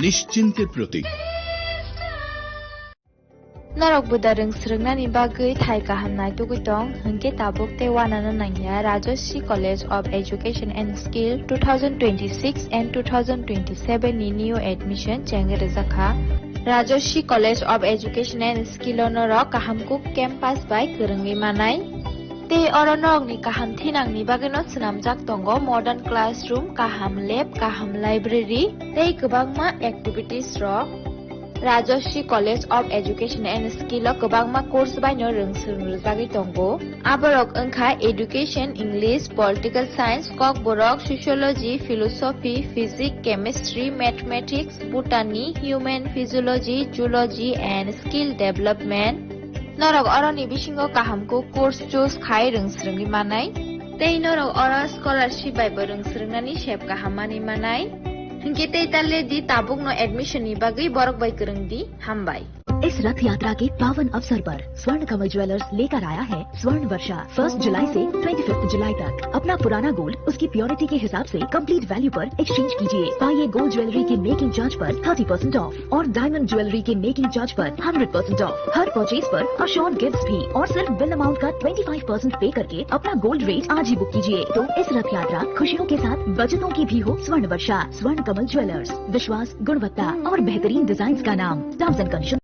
নিশ্চিন্তের প্রতীক। Norok buda rwng swrwngnani bagwi thai kaham naitugwi tong, hwnkhe tabuk tei uanano nangya Rajashree College of Education and Skill two thousand twenty-six and two thousand twenty-seven ni new admission chengwi rwjakha. Rajashree College of Education and Skill o norok kaham kuk campus bai kwrwngwi manai. Tei oro norokni kaham thinangni bagwino swnamjak tongo modern classroom, kaham lab, kaham library tei kwbangma activities rok. Rajashree College of Education and Skill o kwbangma course baino rwng swrwng rwjagwi tongo. Aborok wngkha Education, English, Political Science, Kokborok, Sociology, Philosophy, Physics, Chemistry, Mathematics, Botany, Human Physiology, Zoology and Skill Development. Norok oroni bisingo kaham kuk course choose khai rwng swrwngwi manai. Tei norok oro scholarship bai bo rwng swrwngnani sep kaham manwi manai. Hinkhe tei ta le di tabukno admission ni bagwi borok bai kwrwng di. Hambai. इस रथ यात्रा के पावन अवसर पर स्वर्ण कमल ज्वेलर्स लेकर आया है स्वर्ण वर्षा। फर्स्ट जुलाई से ट्वेंटी फिफ्थ जुलाई तक अपना पुराना गोल्ड उसकी प्योरिटी के हिसाब से कंप्लीट वैल्यू पर एक्सचेंज कीजिए। पाइए गोल्ड ज्वेलरी के मेकिंग चार्ज पर थर्टी परसेंट ऑफ और डायमंड ज्वेलरी के मेकिंग चार्ज पर hundred percent of. Her purchase पर अश्योर्ड गिफ्ट्स भी और सिर्फ बिल अमाउंट का ट्वेंटी फाइव परसेंट पे करके अपना गोल्ड रेट आज ही बुक कीजिए। तो इस रथ यात्रा खुशियों के साथ बचतों की भी हो। स्वर्ण वर्षा, स्वर्ण कमल ज्वेलर्स, विश्वास, गुणवत्ता और बेहतरीन डिजाइन का नाम। Terms and condition.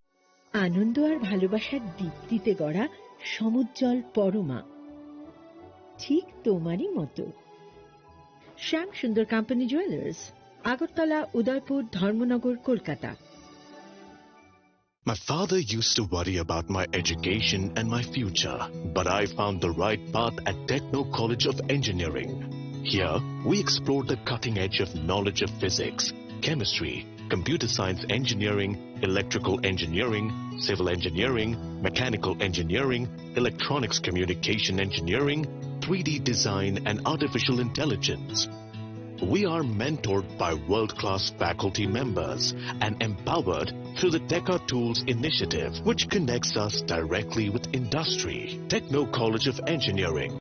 আনন্দ আর ভালোবাসার দীপ্তিতে গড়া সমুজ্জ্বল পরমা, ঠিক তোমারই মতো। শ্যাম সুন্দর কোম্পানি জুয়েলার্স, আগরতলা, উদয়পুর, ধর্মনগর, Kolkata. My father used to worry about my education and my future, but I found the right path at Techno College of Engineering. Here, we explore the cutting edge of knowledge of physics, chemistry, computer science engineering, electrical engineering, civil engineering, mechanical engineering, electronics communication engineering, three D design, and artificial intelligence. We are mentored by world-class faculty members and empowered through the Teka Tools initiative, which connects us directly with industry. Techno College of Engineering.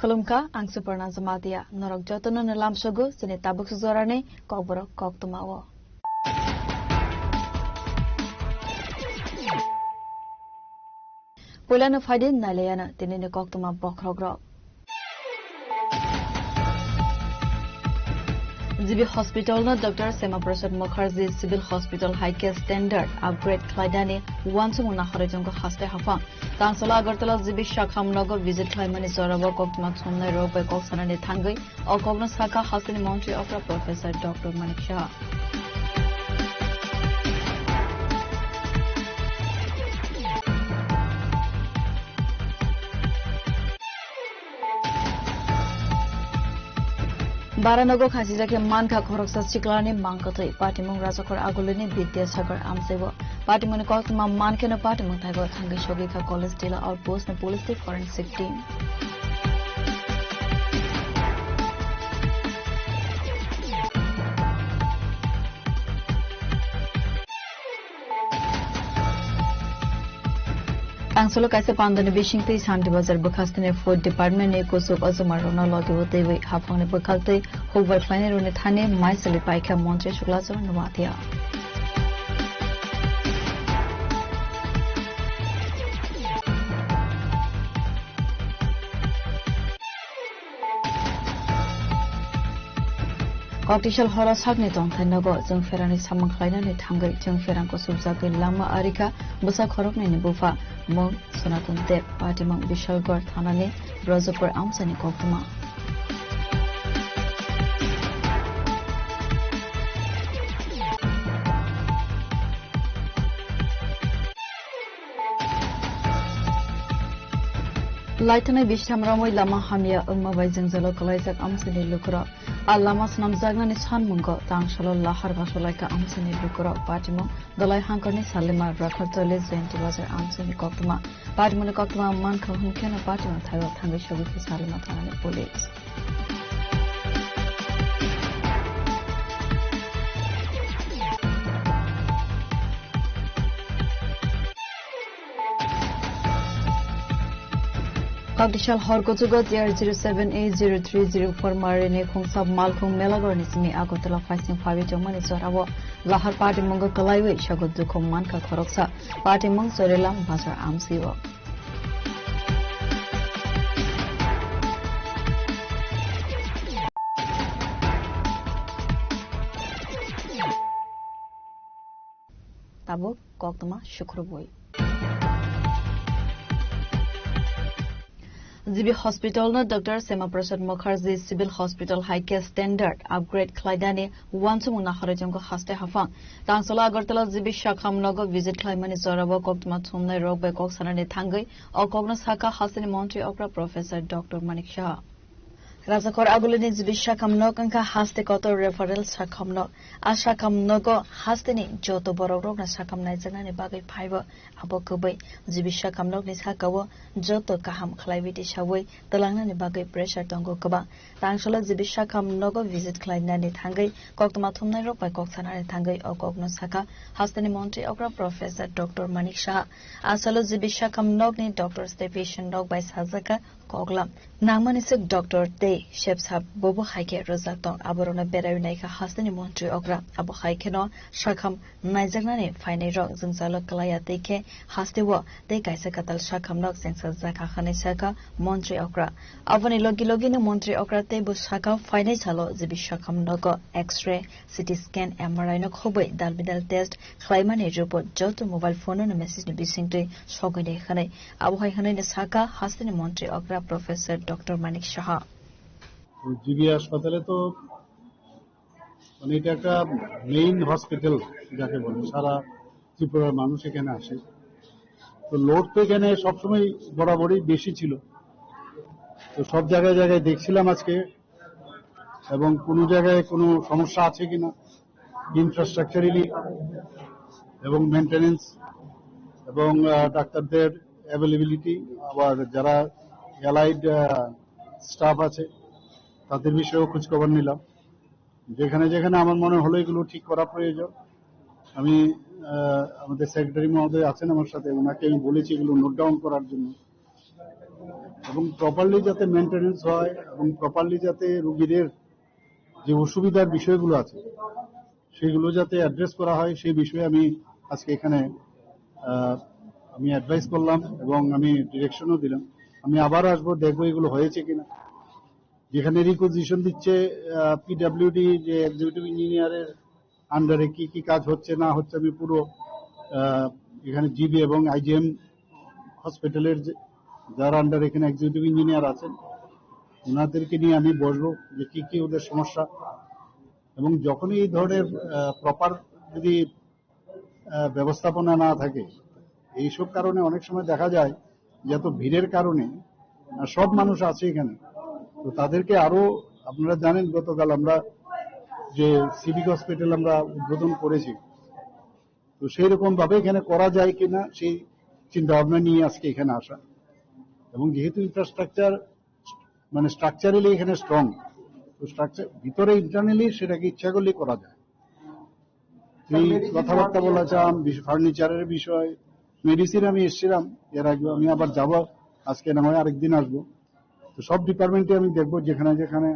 Khulumkha, ang Suparna Jamatia. Norok jotono no lamsogo chini tabuk sujorani kokborok koktwmao. Puilano phaidi nailayano tinini koktwma bokhorokrok. G B Hospital no Doctor Shyama Prasad Mukherjee Civil Hospital hai khe standard upgrade khlainani uansukmung nahorwi tongo haste haphang. Tangsalo Agartala G B Shakham nogo visit khlaimani jorao koktwma thumnai rok bai kok sanani thangwi o kokno sakha hasteni montri okra Professor Doctor Manik Saha. Baranogo khasijakhe mankha khoroksa siklani mangkwthwi patimung Rajakhor Agulini Bidyasagar amchaibo. Patimungni koktwma mankheno patimung thaigo thangwi sogwikha College Tila Outpost ni police tei forensic team. Tangsalo kaisa pandani bisingtwi Shanti Bazar bwkhastini Food Department ni kuchuk ojomarokno logi o twiwi haphangni bwkhaktwi hukbar khlainairokni thani maisali paikha Montri Suklachar Noatia. Koktisal horo sakni tongthai nogo chwng pherangni samung khlainani thangwi chwng pherang kusubjagwi lama arikha bwsa khoroknwini bupha mung Sanatan Deb, patimung Bishalgarh thanani Brajapur amchaini koktwma. Laithanai bisham ramwi lama hamya wngma bai jwngjalo kwlaijak amchaini lukurok. A lama swnamjaknani sanmungo tangsalo lahar basolaikha amchaini lukurok. Patimung Dolai Hangkorni Salimar Brakhartoli Jayanti Bazar amchaini koktwma. Patimungni koktwma mankha hwnkheno patimung thaio thangwi sogwikha Salimar thanani police. Kokdisal hor kuchugo T R zero seven A zero three zero four marini khungsa malkhung Melagorni simi Agartala phaising phawi tongmani jorao lahar patimungo kwlaiwi sogo dukhu mankha khoroksa. Patimung Chorilam Bazar amsio. Tabuk koktwma sukrubwi. G B Hospital no Doctor Shyama Prasad Mukherjee Civil Hospital hai khe standard upgrade khlainani uansukmung naharwi chongo haste haphang. Tangsalo Agartala G B Shakham nogo visit khlaimani jorao koktwma thumnai rok bai kok sanani thangwi o kokno sakha hasteni montri okra Professor Doctor Manik Saha. Rajakhor agulini G B Shakham nok wngkha haste kotor referral Shakham nok. A Shakham nogo hasteni joto borok rokno Shakham naijaknani bagwi phaibo. Abo kwbwi G B Shakham nokni sakao joto kaham khlaiwi tisawi twlangnani bagwi pressure tongo kwbang. Tangsalo G B Shakham nogo visit khlainani thangwi koktwma thumnai rok bai kok sanani thangwi o kokno sakha hasteni montri okra Professor Doctor Manik Saha. Asalo G B Shakham nokni doctors tei patient rok bai sajakha koklam. Nangmani swk doctor tei sepsap bobo hai khe rwjak tong, aborokno berai naikha hasteni montri okra. Abo hai kheno Shakham naijaknani phainai rok jwngjalo kwlaiya tei khe hasteo tei kaisa kwtal Shakham nok chengsa jakha hwnwi sakha montri okra. Aboni logi logino montri okra tei bo sakha phainai salo G B Shakham nogo X-ray, C T scan, M R I no khobwi dal bidal test khlaimani report joto mobile phone no message ni bisingtwi sogwi nai hwnwi. Abo hai hwnwi no sakha hasteni montri okra Professor Doctor Manik Saha. তো জিবি হাসপাতালে তো মানে এটা একটা main hospital যাকে বলে, সারা ত্রিপুরার মানুষ এখানে আসে। তো লোড তো এখানে সবসময় বরাবরই বেশি ছিল। তো সব জায়গায় জায়গায় দেখছিলাম আজকে, এবং কোনো জায়গায় কোনো সমস্যা আছে কিনা ইনফ্রাস্ট্রাকচারালি এবং মেইনটেনেন্স এবং আহ, ডাক্তারদের অ্যাভেলেবিলিটি, আবার যারা অ্যালাইড স্টাফ আছে তাদের বিষয়েও খোঁজখবর নিলাম। যেখানে যেখানে আমার মনে হলো এগুলো ঠিক করা প্রয়োজন, আমি আহ, আমাদের সেক্রেটারি মহোদয় আছেন আমার সাথে, ওনাকে আমি বলেছি এগুলো নোট ডাউন করার জন্য, এবং প্রপারলি যাতে মেইনটেনেন্স হয় এবং প্রপারলি যাতে রুগীদের যে অসুবিধার বিষয়গুলো আছে সেগুলো যাতে অ্যাড্রেস করা হয়, সেই বিষয়ে আমি আজকে এখানে আহ, আমি অ্যাডভাইস করলাম এবং আমি ডিরেকশনও দিলাম। আমি আবার আসবো, দেখবো এগুলো হয়েছে কিনা। যেখানে রিকুইজিশন দিচ্ছে পিডব্লিউডি, যে এক্সিকিউটিভ ইঞ্জিনিয়ারের আন্ডারে কি কি কাজ হচ্ছে না হচ্ছে, আমি পুরো আহ, এখানে জিবি এবং আইজিএম হসপিটালের যে, যার আন্ডারে এখানে এক্সিকিউটিভ ইঞ্জিনিয়ার আছেন, ওনাদেরকে নিয়ে আমি বসবো যে কি কি ওদের সমস্যা। এবং যখনই এই ধরনের প্রপার যদি আহ, ব্যবস্থাপনা না থাকে, এইসব কারণে অনেক সময় দেখা যায় যে এত ভিড়ের কারণে আহ, সব মানুষ আছে এখানে, তো তাদেরকে আরো, আপনারা জানেন, গতকাল আমরা যে সিভিক হসপিটাল আমরা উদ্বোধন করেছি, তো সেই রকম ভাবে এখানে করা যায় কিনা সেই চিন্তা ভাবনা নিয়ে আজকে এখানে আসা। এবং যেহেতু ইনফ্রাস্ট্রাকচার মানে স্ট্রাকচারালি এখানে স্ট্রং, তো স্ট্রাকচার ভিতরে ইন্টারনালি সেটাকে ইচ্ছা করলেই করা যায়। এই কথাবার্তা বলা চাম, ফার্নিচারের বিষয়, মেডিসিন আমি এসেছিলাম এর আগে, আমি আবার যাব, আজকে না হয় আরেকদিন আসবো। তো সব ডিপার্টমেন্টে আমি দেখবো, যেখানে যেখানে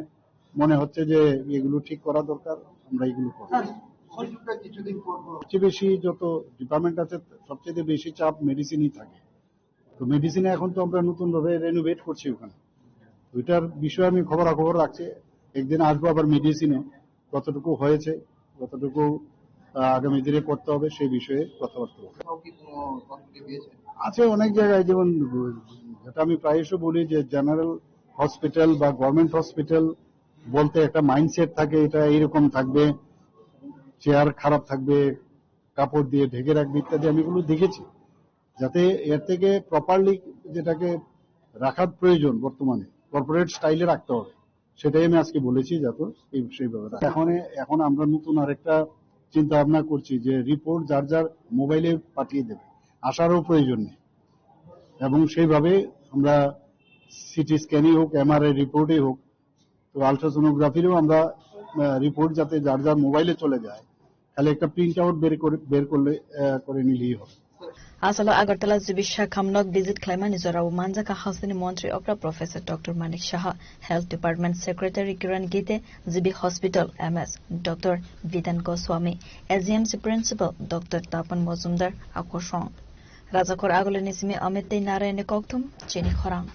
মনে হচ্ছে যে এগুলো ঠিক করা দরকার, আমরা এগুলো করবো। স্যার, সবচেয়ে বেশি যত ডিপার্টমেন্ট আছে, সবচেয়ে বেশি চাপ মেডিসিনই থাকে। তো মেডিসিনে এখন তো আমরা নতুন ভাবে রেনোভেট করছি ওখানে। ওইটার বিষয়ে আমি খবরাখবর রাখছি, একদিন আসবো আবার মেডিসিনে, কতটুকু হয়েছে, কতটুকু আহ, আগামী দিনে করতে হবে, সেই বিষয়ে কথাবার্তা বলবো। আছে অনেক জায়গায়, যেমন যেটা আমি প্রায়শ বলি যে জেনারেল হসপিটাল বা গভর্নমেন্ট হসপিটাল বলতে একটা মাইন্ডসেট থাকে, এটা এইরকম থাকবে, চেয়ার খারাপ থাকবে, কাপড় দিয়ে ঢেকে রাখবে ইত্যাদি, আমি এগুলো দেখেছি। যাতে এর থেকে প্রপারলি যেটাকে রাখার প্রয়োজন বর্তমানে কর্পোরেট স্টাইলে রাখতে হবে, সেটাই আমি আজকে বলেছি, যাতে এই সেইভাবে রাখা। এখন এখন আমরা নতুন আরেকটা চিন্তা ভাবনা করছি যে রিপোর্ট যার যার মোবাইলে পাঠিয়ে দেবে, আসারও প্রয়োজন নেই। এবং সেইভাবে আমরা সিটি স্ক্যানই হোক, এমআরআই রিপোর্টই হোক, তো আলট্রাসোনোগ্রাফিরও আমরা রিপোর্ট যাতে যার যার মোবাইলে চলে যায়, খালি একটা প্রিন্ট আউট বের করে বের করলে আহ, করে নিলেই হবে। Asalo Agartala G B Shakham nok visit khlaimani jorao manjakha hasteni montri okra Professor Doctor Manik Saha, Health Department Secretary Kiran Gite, G B Hospital M S Doctor Vidan Goswami, A G M C Principal Doctor Tapan Mojumdar, Akosong. Rajakhor agulini simi Amit tei Narayanni kokthum chini khorang.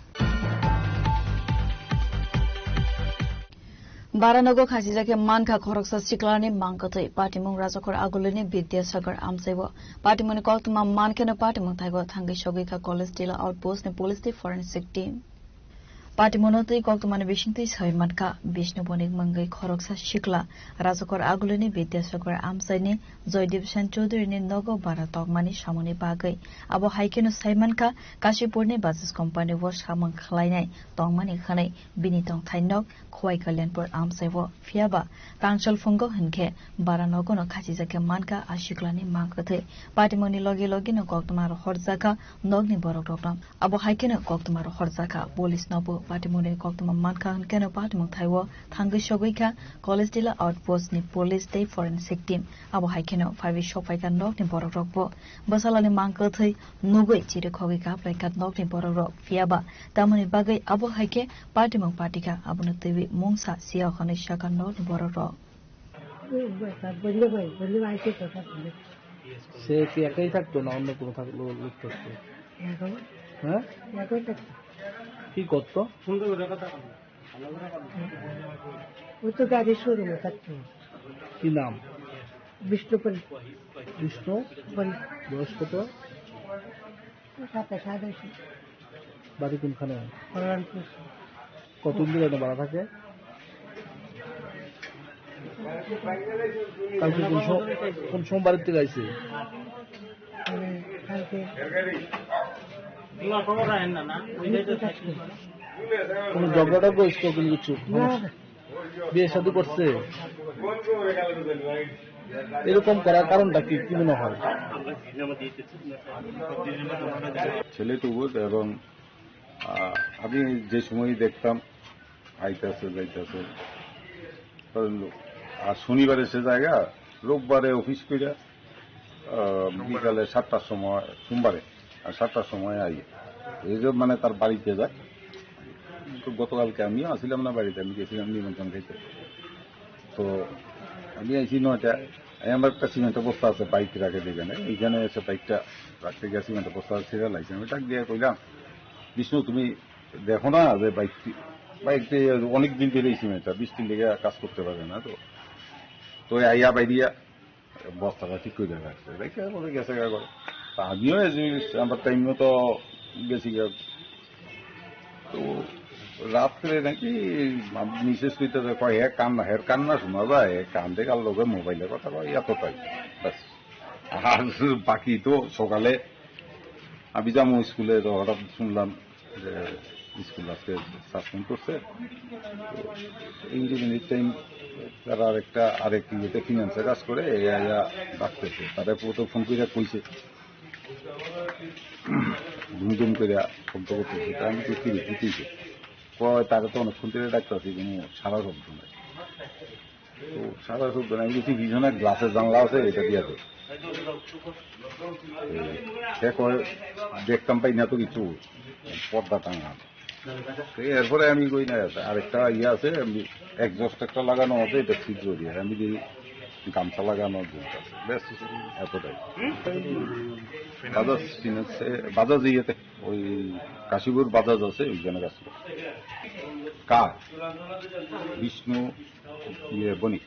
Baranogo khachijak khe mankha khoroksa siklani mang kwthwi. Patimung Rajakhor Agulini Bidyasagar amchaibo. Patimungni koktwma mankheno patimung thaigo thangwi sogwi kha College Tila Outpost ni police tei forensic team. Patimungno twi koktwmani bisingtwi sai mankha Bishnu Bonik mungwi khoroksa sikla Rajakhor Agulini Bidyasagar amchaini Joydev Sen Chaudhary ni nogo bara tokmani samungni bagwi. Abo hai kheno sai mankha Kashipurni Bajaj company o samung khlainai tongmani hwnwi bini tongthai nok Khowai Kalyanpur amchaio. Phiyaba tangchol phungo hinkhe bara nogono khachijak khe mankha a siklani mang kwthwi. Patimungni logi logino koktwma rohorjakha nokni borokrokno. Abo hai kheno koktwma rohorjakha police nobo. Patimungni koktwma mankha hinkheno patimung thaio thangwi sogwi kha College Tila Outpost ni police tei forensic team. Abo hai kheno phaiwi sokphaikha nokni borokrokbo. Bwsalani mang kwthwi nugwi chirikhogwi kaplaikha nokni borokrok. Phiyaba tamoni bagwi abo hai khe patimung patikha, abono twiwi mungsa siya hwnwi sakha nokni borokrok. সে কি একাই থাকতো না অন্য কোনো থাকলো, লোক থাকতো? হ্যাঁ? কি করতো? ও তো গাড়ি শোরুমে থাকতো। কি নাম? বিষ্ণুপ্রিয়া। বিষ্ণু? বয়স কত? সাতাশ আঠাশ। বাড়ি কোনখানে? কল্যাণপুর। কতদিন ধরে এখানে ভাড়া থাকে? কালকে কোন সম-, কোন সময় বাড়ির থেকে আইছে? মানে, কালকে। কোনো ঝগড়া টগড়া হয়েছিল কোনো কিছু? না, না। বিয়ে শাদী করছে? এরকম করার কারণটা কি, কি মনে হয়? ছেলে তো বুঝ এবং, আহ, আমি যে সময়ই দেখতাম আইতাছে যাইতাছে, কারণ আর শনিবারে সে জায়গা, রোববারে অফিস কইরা, আহ, বিকালে সাতটার সময়, সোমবারে আর সাতটার সময় আই। এই যে মানে তার বাড়িতে যায়। তো গতকালকে আমিও আসিলাম না বাড়িতে, আমি গেছিলাম নিমন্ত্রণ খাইতে। তো আমি আইছি নয়টা, আমি আমার একটা সিমেন্টের বস্তা আছে বাইক রাখে যেখানে, এইখানে এসে বাইকটা রাখতে গিয়ে সিমেন্টের বস্তা ছেড়ে লাইছি। আমি ডাক দিয়ে কইলাম, "বিষ্ণু, তুমি দেখো না যে বাইকটি, বাইকটি অনেক দিন ধরে এই সিমেন্টটা বৃষ্টির লেগে কাজ করতে পারে না তো।" তো আইয়া বাইরিয়া বস্তাটা ঠিক করে রাখছে, রেখে বলে গেছে গা করে। তা আমিও এই যে আমার টাইম মতো গেছি গা। তো রাত্রে নাকি মিসেস কইতে কয়, "হে কান্না, হের কান্না শোনা যায়, হে কান্দে কার লগে মোবাইলে কথা কয়, এতটাই।" ব্যাস। আর বাকি তো সকালে আমি যাবো স্কুলে, তো হঠাৎ শুনলাম যে স্কুল আজকে সাসপেন্ড করছে। তো ইঞ্জিনিয়ারিং টাইম তারা আরেকটা, আরেক ইয়েতে ফিনান্সে কাজ করে, এই আয়া ডাকতেছে। তারা তো ফোন করে কইছে, ধুম ধুম করে শব্দ করতেছে। তা আমি তো কি বুঝতেছি, কয় তারা তো অনেকক্ষণ ধরে ডাকতেছি, কোনো সারা শব্দ নাই। তো সারা শব্দ নাই, আমি কিছু পিছনে গ্লাসের জানলা আছে, এটা দিয়ে আছে। এই, সে কয়, "দেখতাম পাই না তো কিছু, পর্দা টাঙা।" তো এরপরে আমি কই না, আরেকটা ইয়ে আছে, আমি এক্সস্ট একটা লাগানো আছে, এটা ছিদ্র দিয়ে, আমি দিই গামছা লাগানো জিনিস আছে, ব্যাস, এতটাই। বাজাজ ফিনান্সে, বাজাজ ইয়েতে, ওই কাশীপুর বাজাজ আছে, ওইখানে কাজ করে। কার? বিষ্ণু, ইয়ে, বণিক।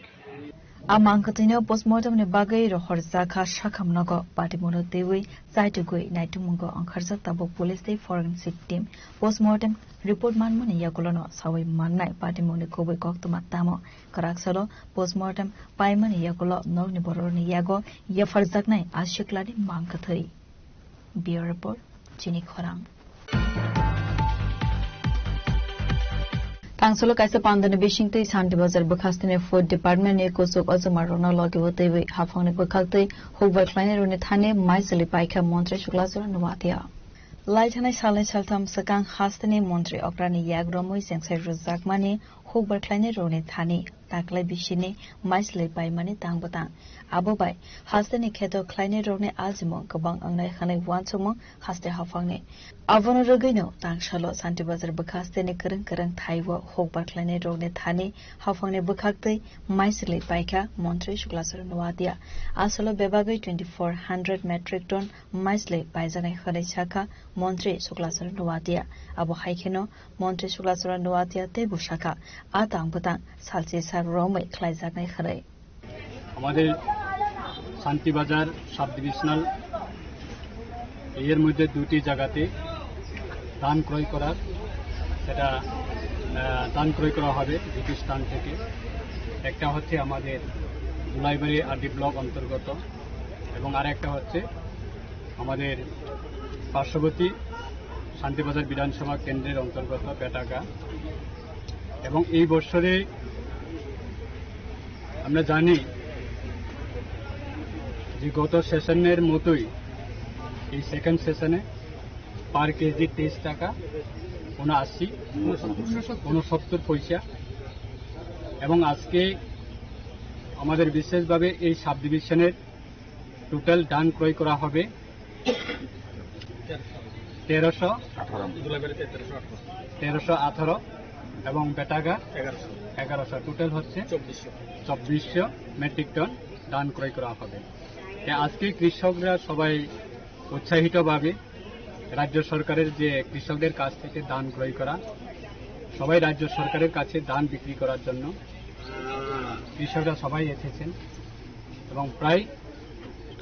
A mang kwthwino postmortem ni bagwi rohorjakha sakham nogo, patimungno twiwi chaitugwi naitukmungo ongkharjak tabuk police tei forensic team. Postmortem report manmani yagulono sawi mannai patimungni kubui koktwma tamo. Kwraksalo postmortem paimani yagulo nokni bororokni yago yapharjaknai a siklani mang kwthwi. Bureau Report, Chini Khorang. Tangsolo kaisa pandani bisingtwi Shanti Bazar bwkhastini Food Department ni kuchuk ojoma rokno logi o twiwi haphangni bwkhaktwi hukbar khlainai rokni thani maisali paikha Montri Sukla Charan Noatia. Lai thanai salnwi saltham swkang hasteni Montri okrani yak romwi chengsai rwjakmani hukbar khlainai rokni thani Aklai bisini maislwi paimani tang bwtang. Abo bai hasteni kheto khlainairokni ajimung kwbang wngnai hwnwi uansukmung haste haphangni. Abono rwgwino tangsalo Santi Bazar bwkha hasteni kwrwng kwrwng thai-o hukbar khlainairokni thani haphangni bwkhaktwi maislwi paikha Montri Suklaswrwng Noatia. Asalo bebagwi twenty four hundred metric ton maislwi paijaknai hwnwi sakha Montri Suklaswrwng Noatia. Abo hai kheno Montri Suklaswrwng Noatia teibo sakha, a tang bwtang salchi sak romwi khlaijaknai hwnwi. আমাদের Shantibazar sub divisional এর মধ্যে দুটি জায়গাতে ধান ক্রয় করার, সেটা, আহ, ধান ক্রয় করা হবে দুটি স্থান থেকে। একটা হচ্ছে আমাদের জুলাইবাড়ি আরডি ব্লক অন্তর্গত এবং আরেকটা হচ্ছে আমাদের পার্শ্ববর্তী শান্তিবাজার বিধানসভা কেন্দ্রের অন্তর্গত বেটাগা। এবং এই বছরে আমরা জানি যে গত সেশনের মতোই এই সেকেন্ড সেশনে পার কেজি তেইশ টাকা উনআশি, উনসত্তর পয়সা। এবং আজকে আমাদের বিশেষভাবে এই সাব ডিভিশনের টোটাল ধান ক্রয় করা হবে তেরোশো, তেরোশো আঠারো এবং বেটাগা এগারোশো। এগারোশো, টোটাল হচ্ছে চব্বিশশো। চব্বিশশো মেট্রিক টন ধান ক্রয় করা হবে। তে আজকে কৃষকরা সবাই উৎসাহিতভাবে রাজ্য সরকারের যে কৃষকদের কাছ থেকে ধান ক্রয় করা, সবাই রাজ্য সরকারের কাছে ধান বিক্রি করার জন্য কৃষকরা সবাই এসেছেন এবং প্রায়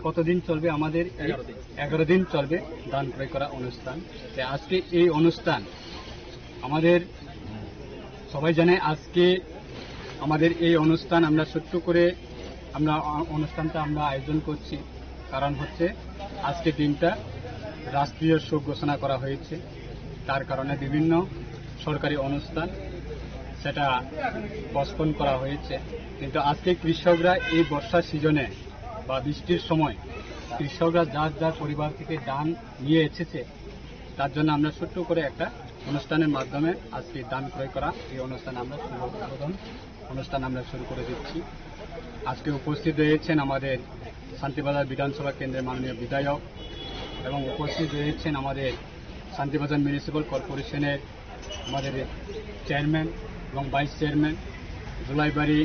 কতদিন চলবে আমাদের এই? এগারো দিন। এগারো দিন চলবে ধান ক্রয় করা অনুষ্ঠান। তে আজকে এই অনুষ্ঠান আমাদের সবাই জানে, আজকে আমাদের এই অনুষ্ঠান আমরা ছোট্ট করে আমরা অ-, অনুষ্ঠানটা আমরা আয়োজন করছি। কারণ হচ্ছে আজকে দিনটা রাষ্ট্রীয় শোক ঘোষণা করা হয়েছে। তার কারণে বিভিন্ন সরকারি অনুষ্ঠান সেটা পোস্টপোন করা হয়েছে। কিন্তু আজকে কৃষকরা এই বর্ষা সিজনে বা বৃষ্টির সময় কৃষকরা যার যার পরিবার থেকে ধান নিয়ে এসেছে, তার জন্য আমরা ছোট্ট করে একটা অনুষ্ঠানের মাধ্যমে আজকে ধান ক্রয় করা এই অনুষ্ঠান আমরা শুভ উদ্বোধন অনুষ্ঠান আমরা শুরু করে দিচ্ছি। আজকে উপস্থিত রয়েছেন আমাদের শান্তিবাজার বিধানসভা কেন্দ্রের মাননীয় বিধায়ক এবং উপস্থিত রয়েছেন আমাদের শান্তিবাজার মিউনিসিপ্যাল কর্পোরেশনের আমাদের চেয়ারম্যান এবং ভাইস চেয়ারম্যান, জুলাইবাড়ি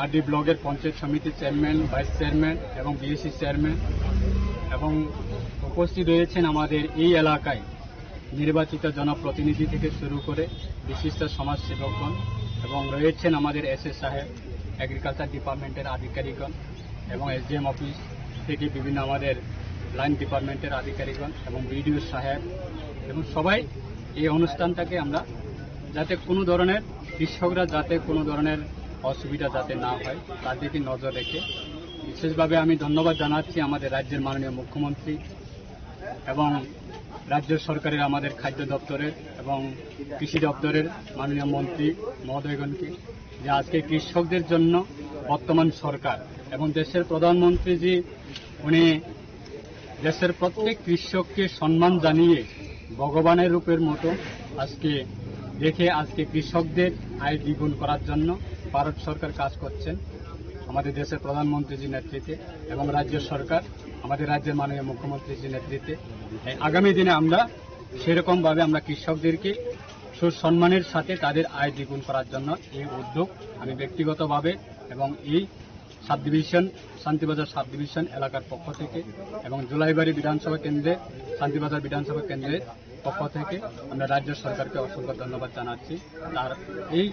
আরডি ব্লকের পঞ্চায়েত সমিতির চেয়ারম্যান, ভাইস চেয়ারম্যান এবং বিএসসি চেয়ারম্যান এবং উপস্থিত রয়েছেন আমাদের এই এলাকায় নির্বাচিত জনপ্রতিনিধি থেকে শুরু করে বিশিষ্ট সমাজসেবকগণ এবং রয়েছেন আমাদের এসএস সাহেব, এগ্রিকালচার ডিপার্টমেন্টের আধিকারিকগণ এবং এসডিএম অফিস থেকে বিভিন্ন আমাদের লাইন ডিপার্টমেন্টের আধিকারিকগণ এবং বিডিও সাহেব এবং সবাই এই অনুষ্ঠানটাকে আমরা যাতে কোনো ধরনের, কৃষকরা যাতে কোনো ধরনের অসুবিধা যাতে না হয়, তার দিকে নজর রেখে বিশেষভাবে আমি ধন্যবাদ জানাচ্ছি আমাদের রাজ্যের মাননীয় মুখ্যমন্ত্রী এবং রাজ্য সরকারের আমাদের খাদ্য দপ্তরের এবং কৃষি দপ্তরের মাননীয় মন্ত্রী মহোদয়গণকে, যে আজকে কৃষকদের জন্য বর্তমান সরকার এবং দেশের প্রধানমন্ত্রীজি, উনি দেশের প্রত্যেক কৃষককে সম্মান জানিয়ে ভগবানের রূপের মতো আজকে দেখে আজকে কৃষকদের আয় দ্বিগুণ করার জন্য ভারত সরকার কাজ করছেন আমাদের দেশের প্রধানমন্ত্রীজির নেতৃত্বে এবং রাজ্য সরকার আমাদের রাজ্যের মাননীয় মুখ্যমন্ত্রীজির নেতৃত্বে। এই আগামী দিনে আমরা সেরকম ভাবে আমরা কৃষকদেরকে সুসম্মানের সাথে তাদের আয় দ্বিগুণ করার জন্য এই উদ্যোগ আমি ব্যক্তিগতভাবে এবং এই sub division, Shantibazar sub division এলাকার পক্ষ থেকে এবং জুলাইবাড়ি বিধানসভা কেন্দ্রে, শান্তিবাজার বিধানসভা কেন্দ্রের পক্ষ থেকে আমরা রাজ্য সরকারকে অসংখ্য ধন্যবাদ জানাচ্ছি। তার এই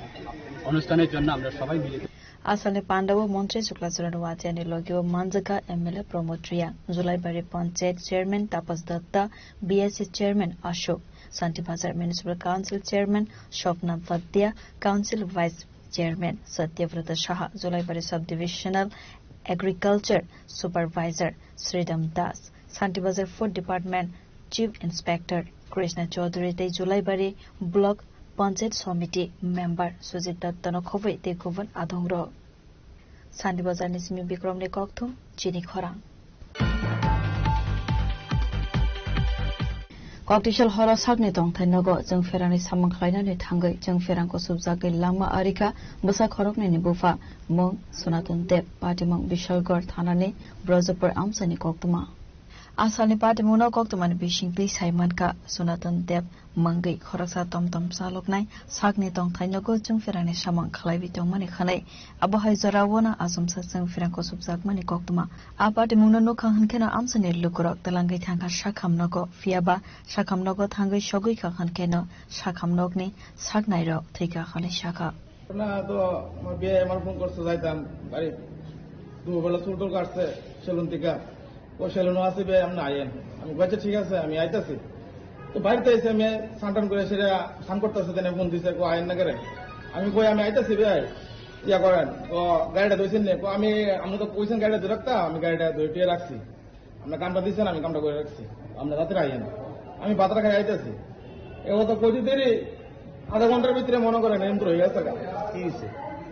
অনুষ্ঠানের জন্য আমরা সবাই মিলিত। Asalni pandao Montri Suklaswrwng Noatiani logio manjakha M L A Pramod Reang, Julaibari Panchayat Chairman Tapas Datta, B S C Chairman Ashok, Santi Bazar Municipal Council Chairman Shobna Bhatia, Council Vice Chairman Satyavrata Saha, Julaibari Sub-Divisional Agriculture Supervisor Sridham Das, Santi Bazar Food Department Chief Inspector Krishna Chaudhary tei Julaibari Block Panchayat Somiti Member Sujit Dattano khobwi tei kubun adongrok. Santi Bazarni simi Bikromni kokthum chini khorang. Koktisal horo sakni tongthai nogo chwng pherangni samung khlainani thangwi chwng pherang kusubjagwi langma arikha bwsa khoroknwini bupha mung Sonaton Deb, patimung Bishalgarh thanani Brajapur amchaini koktwma. Asalni patimungno koktwmani bisingtwi sai mankha Sonaton Deb mungwi khoroksa tomtom chaloknai sakni tongthai nogo chwng pherangni samung khlaiwi tongmani khwnwi. Abo hai joraono achomsa chwng pherang kusubjakmani koktwma. A patimungno nukha hwnkheno amchaini lukurok twlangwi thangkha sakham nogo, phiyaba sakham nogo thangwi sogwi kha hwnkheno sakham nokni saknairok thwikha hwnwi sakha. না তো, আমার বিয়ে আমার ফোন করছে, যাইতাম বাড়ি। দুপুরবেলা চুল টুল কাটছে সেলুন থেকে। ও সেলুনও আছে, বিয়ে আপনি আইয়েন। আমি কইছি, "ঠিক আছে, আমি আইতাছি।" তো বাড়িতে এসে আমি স্নান টান করে সেটা স্নান করতেছে, তাই ফোন দিছে, "কো আইয়েন না করে?" আমি কই, "আমি আইতাছি ভাই, ইয়া করেন।" তো গাড়িটা ধুইছেন নি? কো, "আমি, আমি তো কইছেন গাড়িটা ধরে রাখতা, আমি গাড়িটা ধুয়ে টুয়ে রাখছি।" আমরা কামটা দিছেন, আমি কামটা করে রাখছি, আমরা রাত্রে আইয়েন। আমি বাতারা খাই আইতেছি, এ কথা কইতে দেরি, আধা ঘন্টার ভিতরে মনে করেন এমন হয়ে গেছে গা। কি হয়েছে?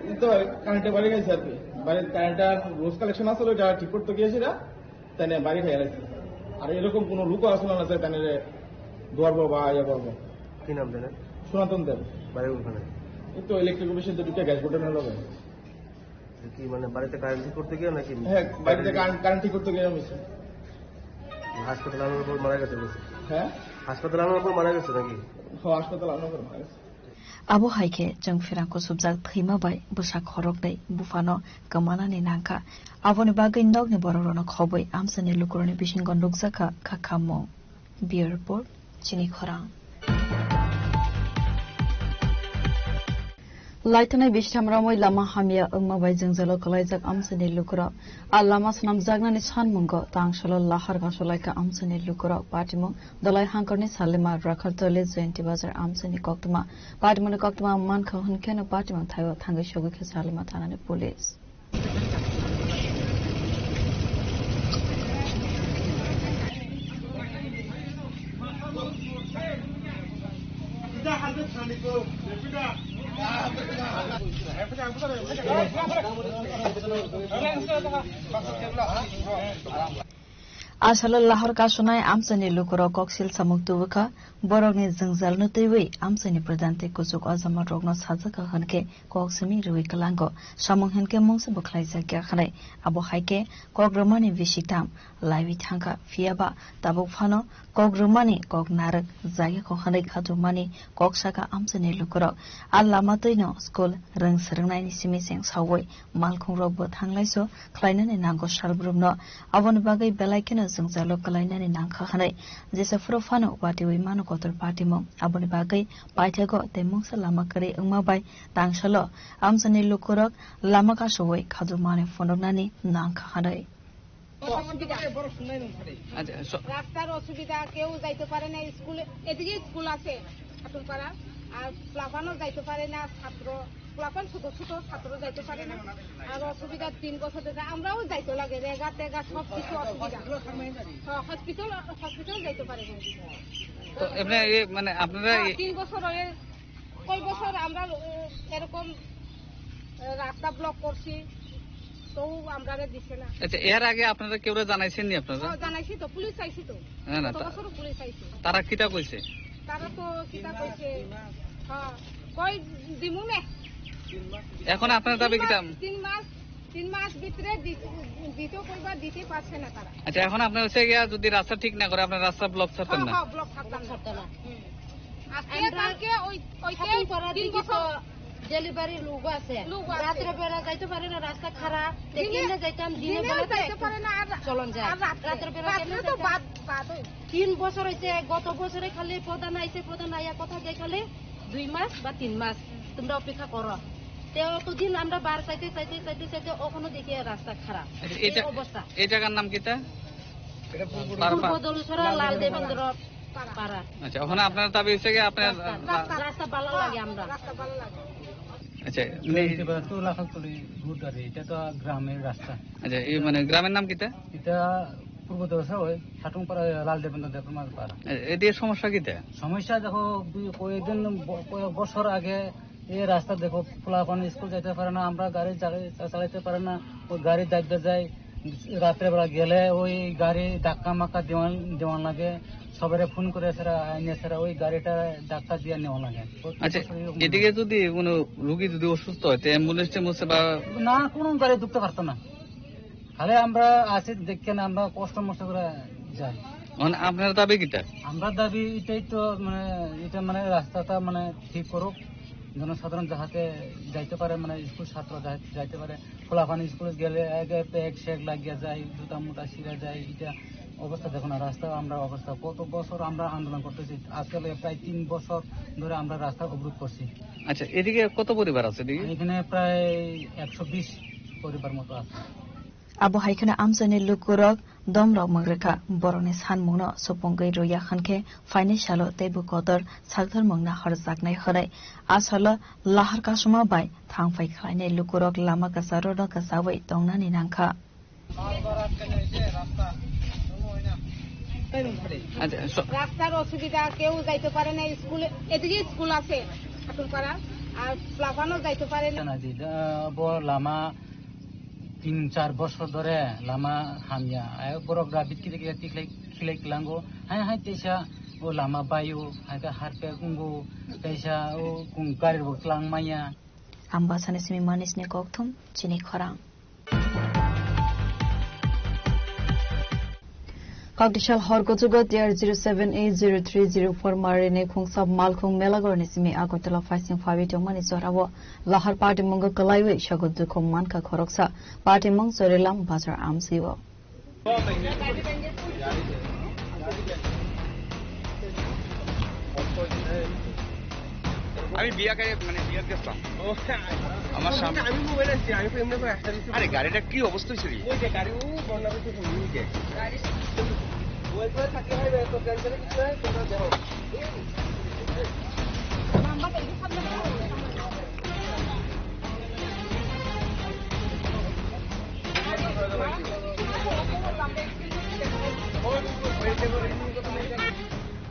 এই তো কারেন্টে বাড়ি গেছে আর কি, বাড়ির কারেন্টটা রোজ কালেকশন আসলে, এটা ঠিক করতে গিয়েছি না, তাই নিয়ে বাড়ি খাই আইছি। আর এরকম কোনো লোকও আসলে না যে তাই নিয়ে দৌড়বো বা ইয়ে করবো। কি নাম জানেন? সনাতন দেব। বাড়ি কোনখানে? এই তো ইলেকট্রিক অফিসে তো দুটো গ্যাস বোর্ডের হলো। কি মানে বাড়িতে কারেন্ট ঠিক করতে গিয়ে নাকি? হ্যাঁ, বাড়িতে কারেন্ট, কারেন্ট ঠিক করতে গিয়ে হয়েছে। হাসপাতালে আনার পর মারা গেছে বলছে। হ্যাঁ? হাসপাতালে আনার পর মারা গেছে নাকি? হ্যাঁ, হাসপাতালে আনার পর মারা গেছে। Abo hai khe chwng pherang kusubjak thwima bai bwsa khoroknwi buphano kwmanani nangkha. Aboni bagwi nokni borokrokno khobwi amchaini lukurokni bisingo nukjakha kha khammung. Bureau Report, Chini Khorang. Laitonwi bisitham romwi lama hamya wngma bai jwngjalo kwlaijak amchaini lukurok. A lama swnamjaknani sanmungo tangsalo lahar gasolaikha amchaini lukurok. Patimung Dolai Hangkorni Salima Rakhartoli Jayanti Bazar amchaini koktwma. Patimungni koktwma mankha hwnkheno patimung thaio thangwi sogwikha Salima thanani police. Asalo lahar kasonai amchaini lukurok koksil samung tubukha, borokni jwngjalno twiwi amchaini pradhan tei kuchuk ojamarokno sajakha hwnkhe kok simi rwui kwlango. Samung hinkhe mungsa bo khlaijakya hwnwi. Abo hai khe kok rwmani bisi tam laiwi thangkha, phiyaba tabuk phano kok rwmani kok narwk jaya kho hwnwi khatumani kok saka amchaini lukurok. A lama twino school rwng swrwngnaini simi cheng saui malkhungrokbo thanglaiso khlainani nango salbrumno. Aboni bagwi belai kheno jwngjalo kwlainani nangkha hwnwi jesa phuru phano watiwi mano kotor patimung. Aboni bagwi paithago tei mungsa lama kwrwi wngma bai tangsalo amchaini lukurok lama kasui khatumani phunuknani nangkha hwnwi. অসুবিধা। আচ্ছা, স- রাস্তার অসুবিধা, কেউ যাইতে পারে না স্কুলে। এদিকে স্কুল আছে হাটুমপাড়া, আর প্লাবানও যাইতে পারে না ছাত্র, প্লাবান ছোট ছোট ছাত্র যাইতে পারে না। আর অসুবিধা তিন বছর ধরে আমরাও যাইতে লাগে, রেগা টেগা সব কিছু অসুবিধা। হ্যাঁ, হসপিটাল, হসপিটাল যাইতে পারে না। তো এমনি এ, মানে আপনারা হ্যাঁ, এ- তিন বছর হয়ে কয় বছর আমরা, এ, এরকম, এ, রাস্তা ব্লক করছি, তবু আমরারে দিছে না। আচ্ছা, এর আগে আপনারা কেউরে জানাইছেন নি আপনারা? হ্যাঁ, জানাইছি তো, পুলিশ আইছে তো। হ্যাঁ, না, গত তা- বছরও পুলিশ আইছে। তারা কিতা কইছে? তারা তো কিতা কইছে? হ্যাঁ, কই দিমু নে। এখন আপনার দাবি তিন কিতা? মাস, তিন মাস, তিন মাস ভিতরে দি-, দিতে কইবা, দিতে পারছে না তারা। আচ্ছা, এখন আপনার হচ্ছে গিয়া যদি রাস্তা ঠিক না করে, আপনার রাস্তা ব্লক ছাড়তেন হ্যাঁ, না? হ্যাঁ, ব্লক থাকতাম না। ছাড়তাম না। হুম। আজকে আমরা কালকে ওই, ওই যে খাতুন পাড়ার তিন দিকে বছর তো ডেলিভারি লোক আছে। লোক আছে। রাত্রে বেলা যাইতে পারে না, রাস্তা খারাপ। দিনে, দিনে যাইতাম, দিনে দিনে বেলা যাইতে পারে না, আর চলন যায়। আর রাত্রে, রাত্রে বেলা রাত্রে কেমনে তো যাইতাম? বাদ, বাদ হয়। তিন বছর হইছে, গত বছরে খালি প্রধান আইছে, প্রধান আইয়া কথা যায় খালি দুই মাস বা তিন মাস তোমরা অপেক্ষা করো। তে অতদিন আমরা বার চাইতে, চাইতে, চাইতে, চাইতে অখনো দেখি রাস্তা খারাপ। আচ্ছা, এই এটা, অবস্থা। এই জায়গার নাম কিতা? এটা পূর্ব পার-, পূর্ব পার-, দলছড়া লাল দেবেন্দ্র পাড়া। আচ্ছা, ওখানে আপনার দাবি হচ্ছে কি আপনার রাস্তা, রা-, রাস্তা ভালো লাগে আমরা। আচ্ছা, এটা মানে হচ্ছে বা তো লাখালতলি রোড আর এটা তো গ্রামের রাস্তা। আচ্ছা, এই মানে গ্রামের নাম কিতা? এটা পূর্ব দলছড়া ওই হাটুংপাড়া লাল দেবেন্দ্র দেবনাথ পাড়া। এ-, এদিকে সমস্যা কিতা? সমস্যা দেখো, দুই, কয়েকদিন ব-, কয়েক বছর আগে এই রাস্তা দেখো, পোলাপান স্কুল যাইতে পারে না, আমরা গাড়ি চালাই-, চালাইতে পারে না, ওই গাড়ি দাবতে যায়, রাত্রেবেলা গেলে ওই গাড়ি ধাক্কা মাক্কা দেওয়ান, দেওয়ান লাগে, সবারে ফোন করে ছাড়া, আইনে ছাড়া ওই গাড়িটা ধাক্কা দিয়ে নেওয়া লাগে। প্রত্যেক আচ্ছা, বছরই এরকম এদিকে হয়। যদি কোনো রুগী যদি অসুস্থ হয়, তো অ্যাম্বুলেন্স ট্যাম্বুলেন্স বা না, কোনো গাড়ি ঢুকতে পারতো না। খালি আমরা আছি দেখেন, আমরা কষ্ট মষ্ট করে যাই। মানে আপনার দাবি কিটা? আমরা দাবি এটাই তো, মানে, এটা মানে রাস্তাটা মানে ঠিক করুক, জনসাধারণ যাহাতে যাইতে পারে, মানে স্কুল ছাত্র যাহাতে যাইতে পারে। পোলাপান স্কুলে গেলে এক ব্যাগ স্যাগ লাগিয়া যায়, জুতা মুতা ছিঁড়া যায়। এটা অবস্থা দেখো না, রাস্তা আমরা অবস্থা, কত বছর আমরা আন্দোলন করতেছি, আজকাল প্রায় তিন বছর ধরে আমরা রাস্তা অবরোধ করছি। আচ্ছা, এদিকে কত পরিবার আছে এদিকে? এখানে প্রায় একশো বিশ পরিবার মতো আছে। Abo hai kheno amchaini lukurok domrok mwkrwkha, borokni sanmungno supungwi rwya hwnkhe phainai salo teibo kotor sakthormungno horjaknai hwnwi. A salo lahar kasuma bai thangphai khlainai lukurok lama kwcharo no kwchaui tongnani nangkha. আচ্ছা, স- রাস্তার অসুবিধা, কেউ যাইতে পারে না স্কুলে, এদিকে স্কুল আছে ঠাকুরপাড়া, আর প্লাফানও যাইতে পারে না। Bo lama tin char bosor dhore lama hamya. Ai borok rabit kile kile tiklai khilai klango. Hai hai teisa o lama bayo, hai khe harpek wngo, teisa o kung gari bo klang maya. Ambasani simi manisni kokthum chini khorang. Kokdisal hor kuchugo T R zero seven A zero three zero four marini khungsa malkhung Melagorni simi Agartala phaising phawi tongmani jorao lahar patimungo kwlaiwi sago dukhu mankha khoroksa, patimung Chorilam Bazar amsio. আমি বিয়া খাই, মানে, বিয়াত গেছিলাম। ও, আমার সামনে আমি মোবাইল আনছি, আমি তো এমনি করে আসতে দিচ্ছি। আরে, গাড়িটা কি অবস্থা হয়েছে রে? ওই যে গাড়ি, ও বন্যা হয়েছে, ওই যে। গাড়ি ওই করে থাকতে হয়, তো ক্যান্সেল কিছু হয়, তোমরা দেখো।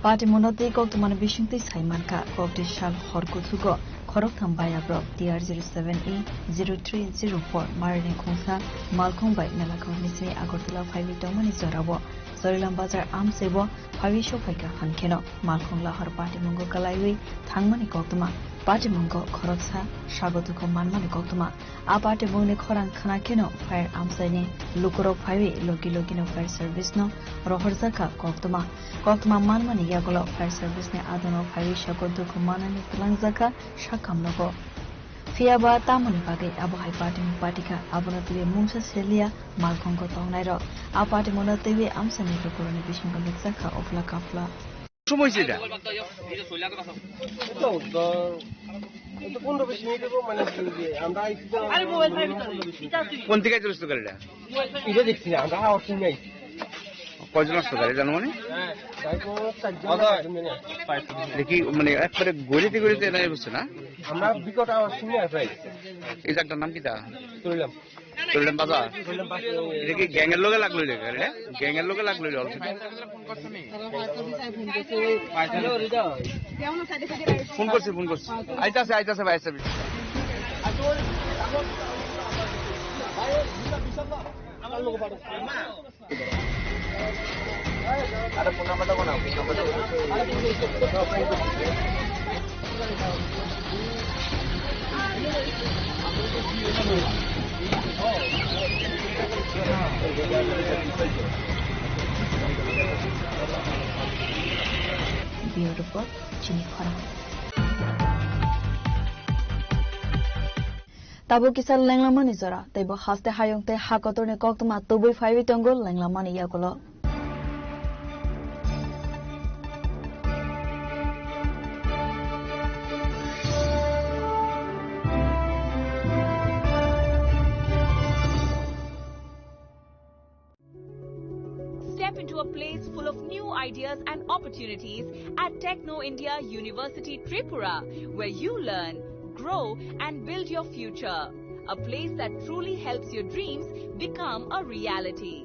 Patimungno tei koktwmani bisingtwi sai mankha, kokdisal hor kuthugo khoroktham bayabrok T R zero seven A zero three zero four marini khungsa malkhung bai Melakhorni simi Agartala phaiwi tongmani jorao Chorilam Bazar amsebo phaiwi sokphaikha, hankheno malkhung lahar patimungo kwlaiwi thangmani koktwma, patimungo khoroksa sago dukhu manmani koktwma. A patimungni khorang khna kheno fire amchaini lukurok phaiwi logi logino fire service no rohorjakha koktwma. Koktwma manmani yagulo fire service ni adono phaiwi sago dukhu manani twlangjakha sakhamnogo. Phiyaba tamoni bagwi abo hai patimung patikha, abono twiwi mungsa seliya, malkhungo tongnairok. A patimungno twiwi amchaini lukurokni bisingo nukjakha ofla kafla. সময় হয়েছে এটা? এই তো, দ-, এই তো পনেরো বিশ মিনিট হবো, মানে, যে আমরা আইছি তো, কোন দিকে চলেছিল গাড়িটা? এটা দেখছি না, আমরা আওয়াজ শুনি আইছি। কয়জন আসতো গাড়ি জানো মানে? হ্যাঁ, গাড়ি তো চারজন না পাঁচজন মিলে। দেখি, মানে, একবারে গলিতে গলিতে এনে বসছে না? আমরা বিকট আওয়াজ শুনি আর প্রায়। এই জায়গাটার নাম কি তা? চললাম। চললাম বাজার। চললাম বাজার। এটা কি গ্যাংয়ের লগে লাগলো রে গাড়িটা? গ্যাংয়ের লগে লাগলো রে already? ফোন করছি, ফোন করছি। আইতাছে, আইতাছে ভাই, আইতাছে। Bureau Report, Chini Khorang. Tabuk kisa lenglamani jora, teibo haste hayung tei ha kotorni koktwma tubui phaiwi tongo lenglamani yagulo. Step into a place full of new ideas and opportunities at Techno India University Tripura, where you learn, grow, and build your future. A place that truly helps your dreams become a reality.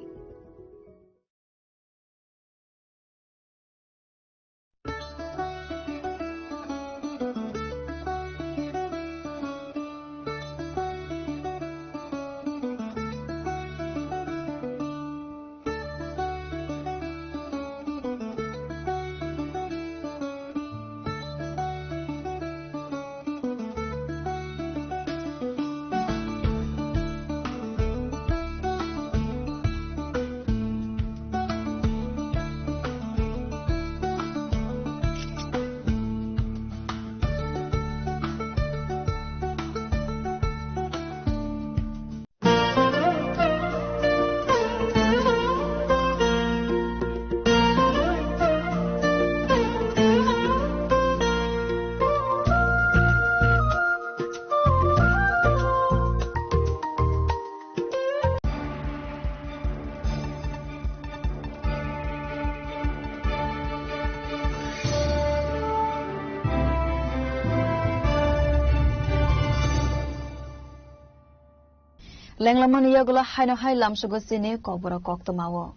Lenglamani yagulo haino hai lamsugo chini kokborok koktwmao.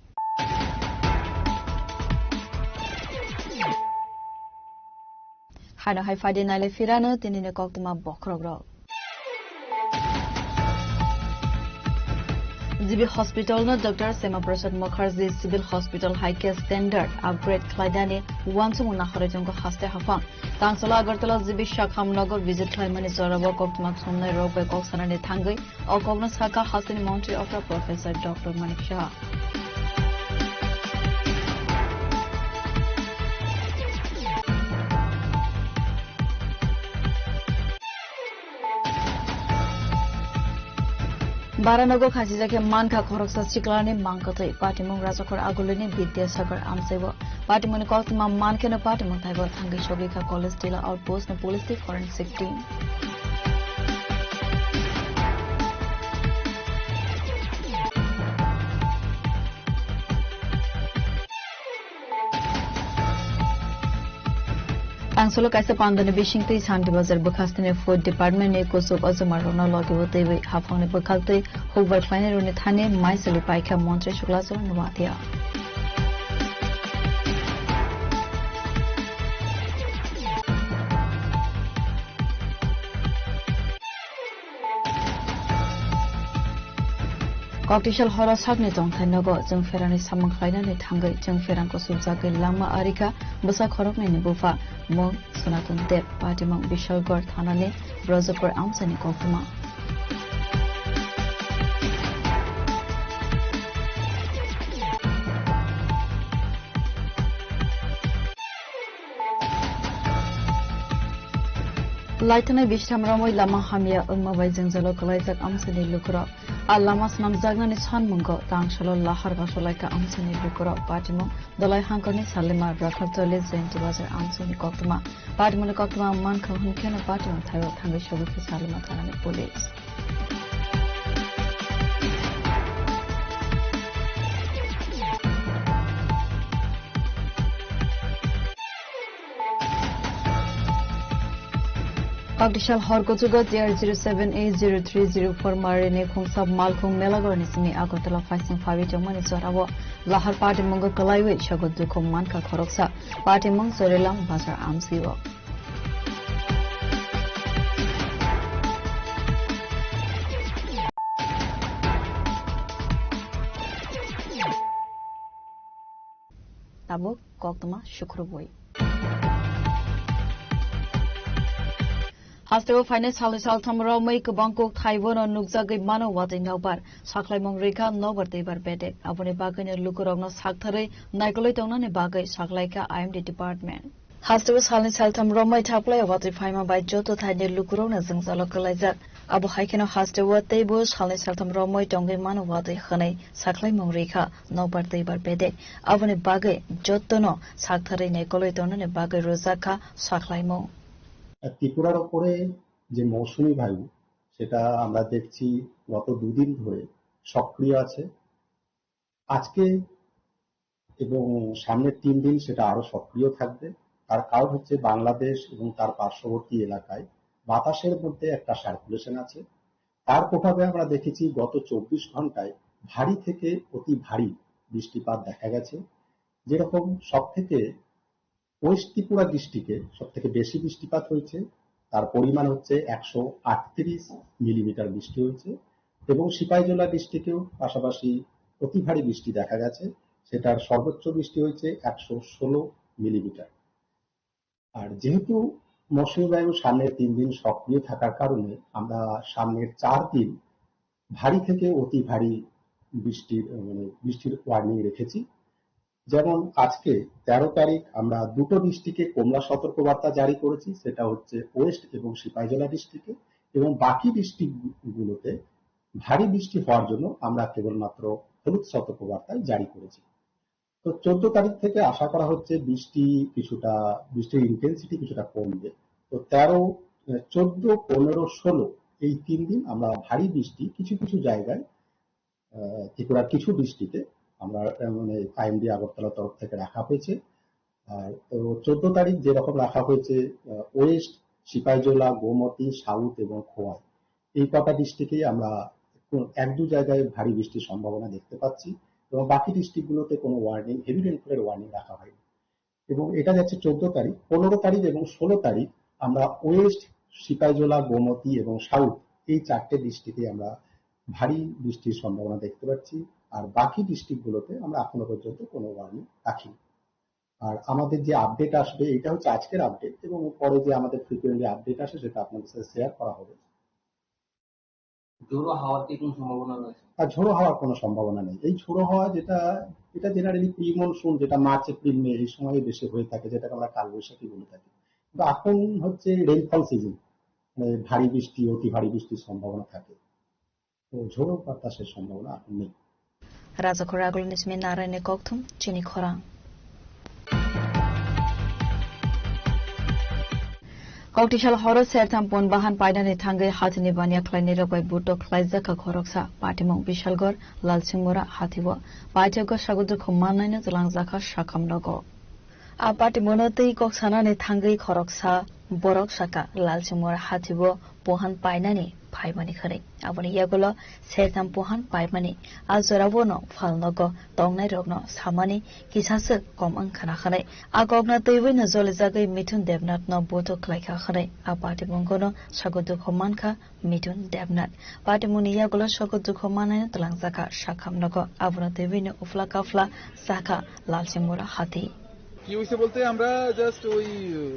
Haino hai phaidi naile phirano tinini koktwma bokhorokrok. G B Hospital no Doctor Shyama Prasad Mukherjee Civil Hospital hai khe standard upgrade khlainani uansukmung nahorwi tongo haste haphang. Tangsalo Agartala G B Shakham nogo visit khlaimani jorao koktwma khumnai rok bai kok sanani thangwi o kokno sakha hasteni montri okra Professor Doctor Manik Saha. Baranogo khasijak khe mankha khoroksa siklani mangkwtwi. Patimung Rajakhor Agulini Vidyasagar amchaibo. Patimungni koktwma mankheno patimung thaibo thangwi sogwikha College Tila Outpost ni police tei forensic team. Tangsalo kaisa pandani bisingtwi Shanti Bazar bwkhastini Food Department ni kuchuk ojomarokno logibo twiwi haphangni bwkhaktwi hukbar khlainairokni thani maisali paikha Montri Suklachar ni wathiya. Koktisal horo sakni tongthai nogo chwng pherangni samung khlainani thangwi chwng pherang kusubjagwi langma arikha bwsa khoroknwini bupha mung Sanatan Deb. Patimung Bishalgarh thanani Brajapur amchaini koktwma. Laithanai bishram romwi lama hamya wngma bai jwngjalo kwlaijak amchaini lukurok. A lama swnamjaknani sanmungo tangsalo lahar gasolaikha amchaini lukurok. Patimung Dolai Hangkorni Salima Rakhar Choli Jayanti Bazar amchaini koktwma. Patimungni koktwma mankha hwnkheno patimung thaibo thangwi sogwikha Salima thanani police. Koktisal hor kuchugo T R zero seven A zero three zero four marini khungsa malkhung Melagorni simi Agartala phaising phawi tongmani jorao lahar patimungo kwlaiwi sogo dukhu mankha khoroksa. Patimung Chorilam Bazar amsio. Tabuk koktwma sukrubwi. Hasteo phainai salni saltham romwi kwbang kok thaibono nukjagwi mano watwi nokbar. Sakhlaimung rikha nokbar twibar bedek. Aboni bagwino lukurokno saktharwi naikolwi tongnani bagwi saklaikha I M D department. Hasteo salni saltham romwi thaplai watwi phaima bai joto thaini lukurokno jwngjalo kwlaijak. Abo hai kheno hasteo teibo salni saltham romwi tongwi mano watwi hwnwi sakhlaimung rikha nokbar twibar bedek. Aboni bagwi jotono saktharwi naikolwi tongnani bagwi rwjak kha sakhlaimung. ত্রিপুরার ওপরে যে মৌসুমী বায়ু, সেটা আমরা দেখছি গত দুদিন ধরে সক্রিয় আছে। আজকে এবং সামনের তিন দিন সেটা আরো সক্রিয় থাকবে। তার কারণ হচ্ছে বাংলাদেশ এবং তার পার্শ্ববর্তী এলাকায় বাতাসের মধ্যে একটা সার্কুলেশন আছে। তার প্রভাবে আমরা দেখেছি গত চব্বিশ ঘন্টায় ভারী থেকে অতি ভারী বৃষ্টিপাত দেখা গেছে। যেরকম সব থেকে ওয়েস্ট ত্রিপুরা ডিস্ট্রিক্টে সব থেকে বেশি বৃষ্টিপাত হয়েছে, তার পরিমাণ হচ্ছে একশো আটত্রিশ মিলিমিটার বৃষ্টি হয়েছে এবং সিপাহীজলা ডিস্ট্রিক্টেও পাশাপাশি অতি ভারী বৃষ্টি দেখা গেছে, সেটার সর্বোচ্চ বৃষ্টি হয়েছে একশো ষোলো মিলিমিটার। আর যেহেতু মৌসুমী বায়ু সামনের তিন দিন সক্রিয় থাকার কারণে আমরা সামনের চার দিন ভারী থেকে অতি ভারী বৃষ্টির, মানে, বৃষ্টির ওয়ার্নিং রেখেছি। যেমন আজকে তেরো তারিখ আমরা দুটো ডিস্ট্রিক্টে কমলা সতর্কবার্তা জারি করেছি, সেটা হচ্ছে ওয়েস্ট এবং সিপাহীজলা ডিস্ট্রিক্টে, এবং বাকি ডিস্ট্রিক্টগুলোতে ভারী বৃষ্টি হওয়ার জন্য আমরা কেবলমাত্র হলুদ সতর্কবার্তাই জারি করেছি। তো চোদ্দ তারিখ থেকে আশা করা হচ্ছে বৃষ্টি কিছুটা, বৃষ্টির ইন্টেন্সিটি কিছুটা কমবে। তো তেরো, চোদ্দ, পনেরো, ষোলো এই তিন দিন আমরা ভারী বৃষ্টি কিছু কিছু জায়গায়, আহ, ত্রিপুরার কিছু ডিস্ট্রিক্টে আমরা, আহ, মানে, আইএমডি আগরতলার তরফ থেকে রাখা হয়েছে। আর তো চোদ্দ তারিখ যেরকম রাখা হয়েছে, আহ, ওয়েস্ট, সিপাহীজলা, গোমতী, সাউথ এবং খোয়াই, এই কটা ডিস্ট্রিক্টেই আমরা কোন এক দু জায়গায় ভারী বৃষ্টির সম্ভাবনা দেখতে পাচ্ছি এবং বাকি ডিস্ট্রিক্টগুলোতে কোনো ওয়ার্নিং, হেভি রেইনফলের ওয়ার্নিং রাখা হয়নি। এবং এটা যাচ্ছে চোদ্দ তারিখ, পনেরো তারিখ এবং ষোলো তারিখ আমরা ওয়েস্ট, সিপাহীজলা, গোমতী এবং সাউথ, এই চারটে ডিস্ট্রিক্টে আমরা ভারী বৃষ্টির সম্ভাবনা দেখতে পাচ্ছি। আর বাকি ডিস্ট্রিক্টগুলোতে আমরা এখনো পর্যন্ত কোনো ওয়ার্নিং রাখিনি। আর আমাদের যে আপডেট আসবে, এটা হচ্ছে আজকের আপডেট, এবং পরে যে আমাদের ফ্রিকোয়েন্টলি আপডেট আসে, সেটা আপনাদের সাথে শেয়ার করা হবে। ঝোড়ো হাওয়ার কি কোনো সম্ভাবনা রয়েছে? আর ঝোড়ো হাওয়ার কোনো সম্ভাবনা নেই। এই ঝোড়ো হাওয়া যেটা, এটা জেনারেলি প্রি মনসুন, যেটা মার্চ, এপ্রিল, মে এই সময় বেশি হয়ে থাকে, যেটাকে আমরা কালবৈশাখী বলে থাকি। তো এখন হচ্ছে রেইনফল সিজন, মানে ভারী বৃষ্টি, অতি ভারী বৃষ্টির সম্ভাবনা থাকে। তো ঝোড়ো বাতাসের সম্ভাবনা এখন নেই। Rajakhor Agulni simi Naraini kokthum chini khorang. Koktisal horo sertham pon bahan painani thangwi hathini baniya khlainai rok bai butok khlaijak kha khoroksa patimung Bishalgor Lalsingmura hathio paithakgo sagudrukhu mannaino twlangjakha sakham nogo. A patimungno twi kok sanani thangwi khoroksa borok sakha Lalsingmura hathio pohan painani phaimani hwnwi. Aboni yagulo sertham pohan paimani a jorao no phalnogo tongnairokno samani kisaswk kom wngkhana hwnwi. A kokno twiwi no jolijagwi Mithun Debnath no buthuk khlaikha hwnwi a patimungno sagudrukhu mankha Mithun Debnath. Patimungni yagulo sagudrukhu mannaino twlangjakha sakham nogo. Abono twiwi no uphla kaphla sakha Lalsingmura hathi. কি হয়েছে বলতে আমরা জাস্ট ওই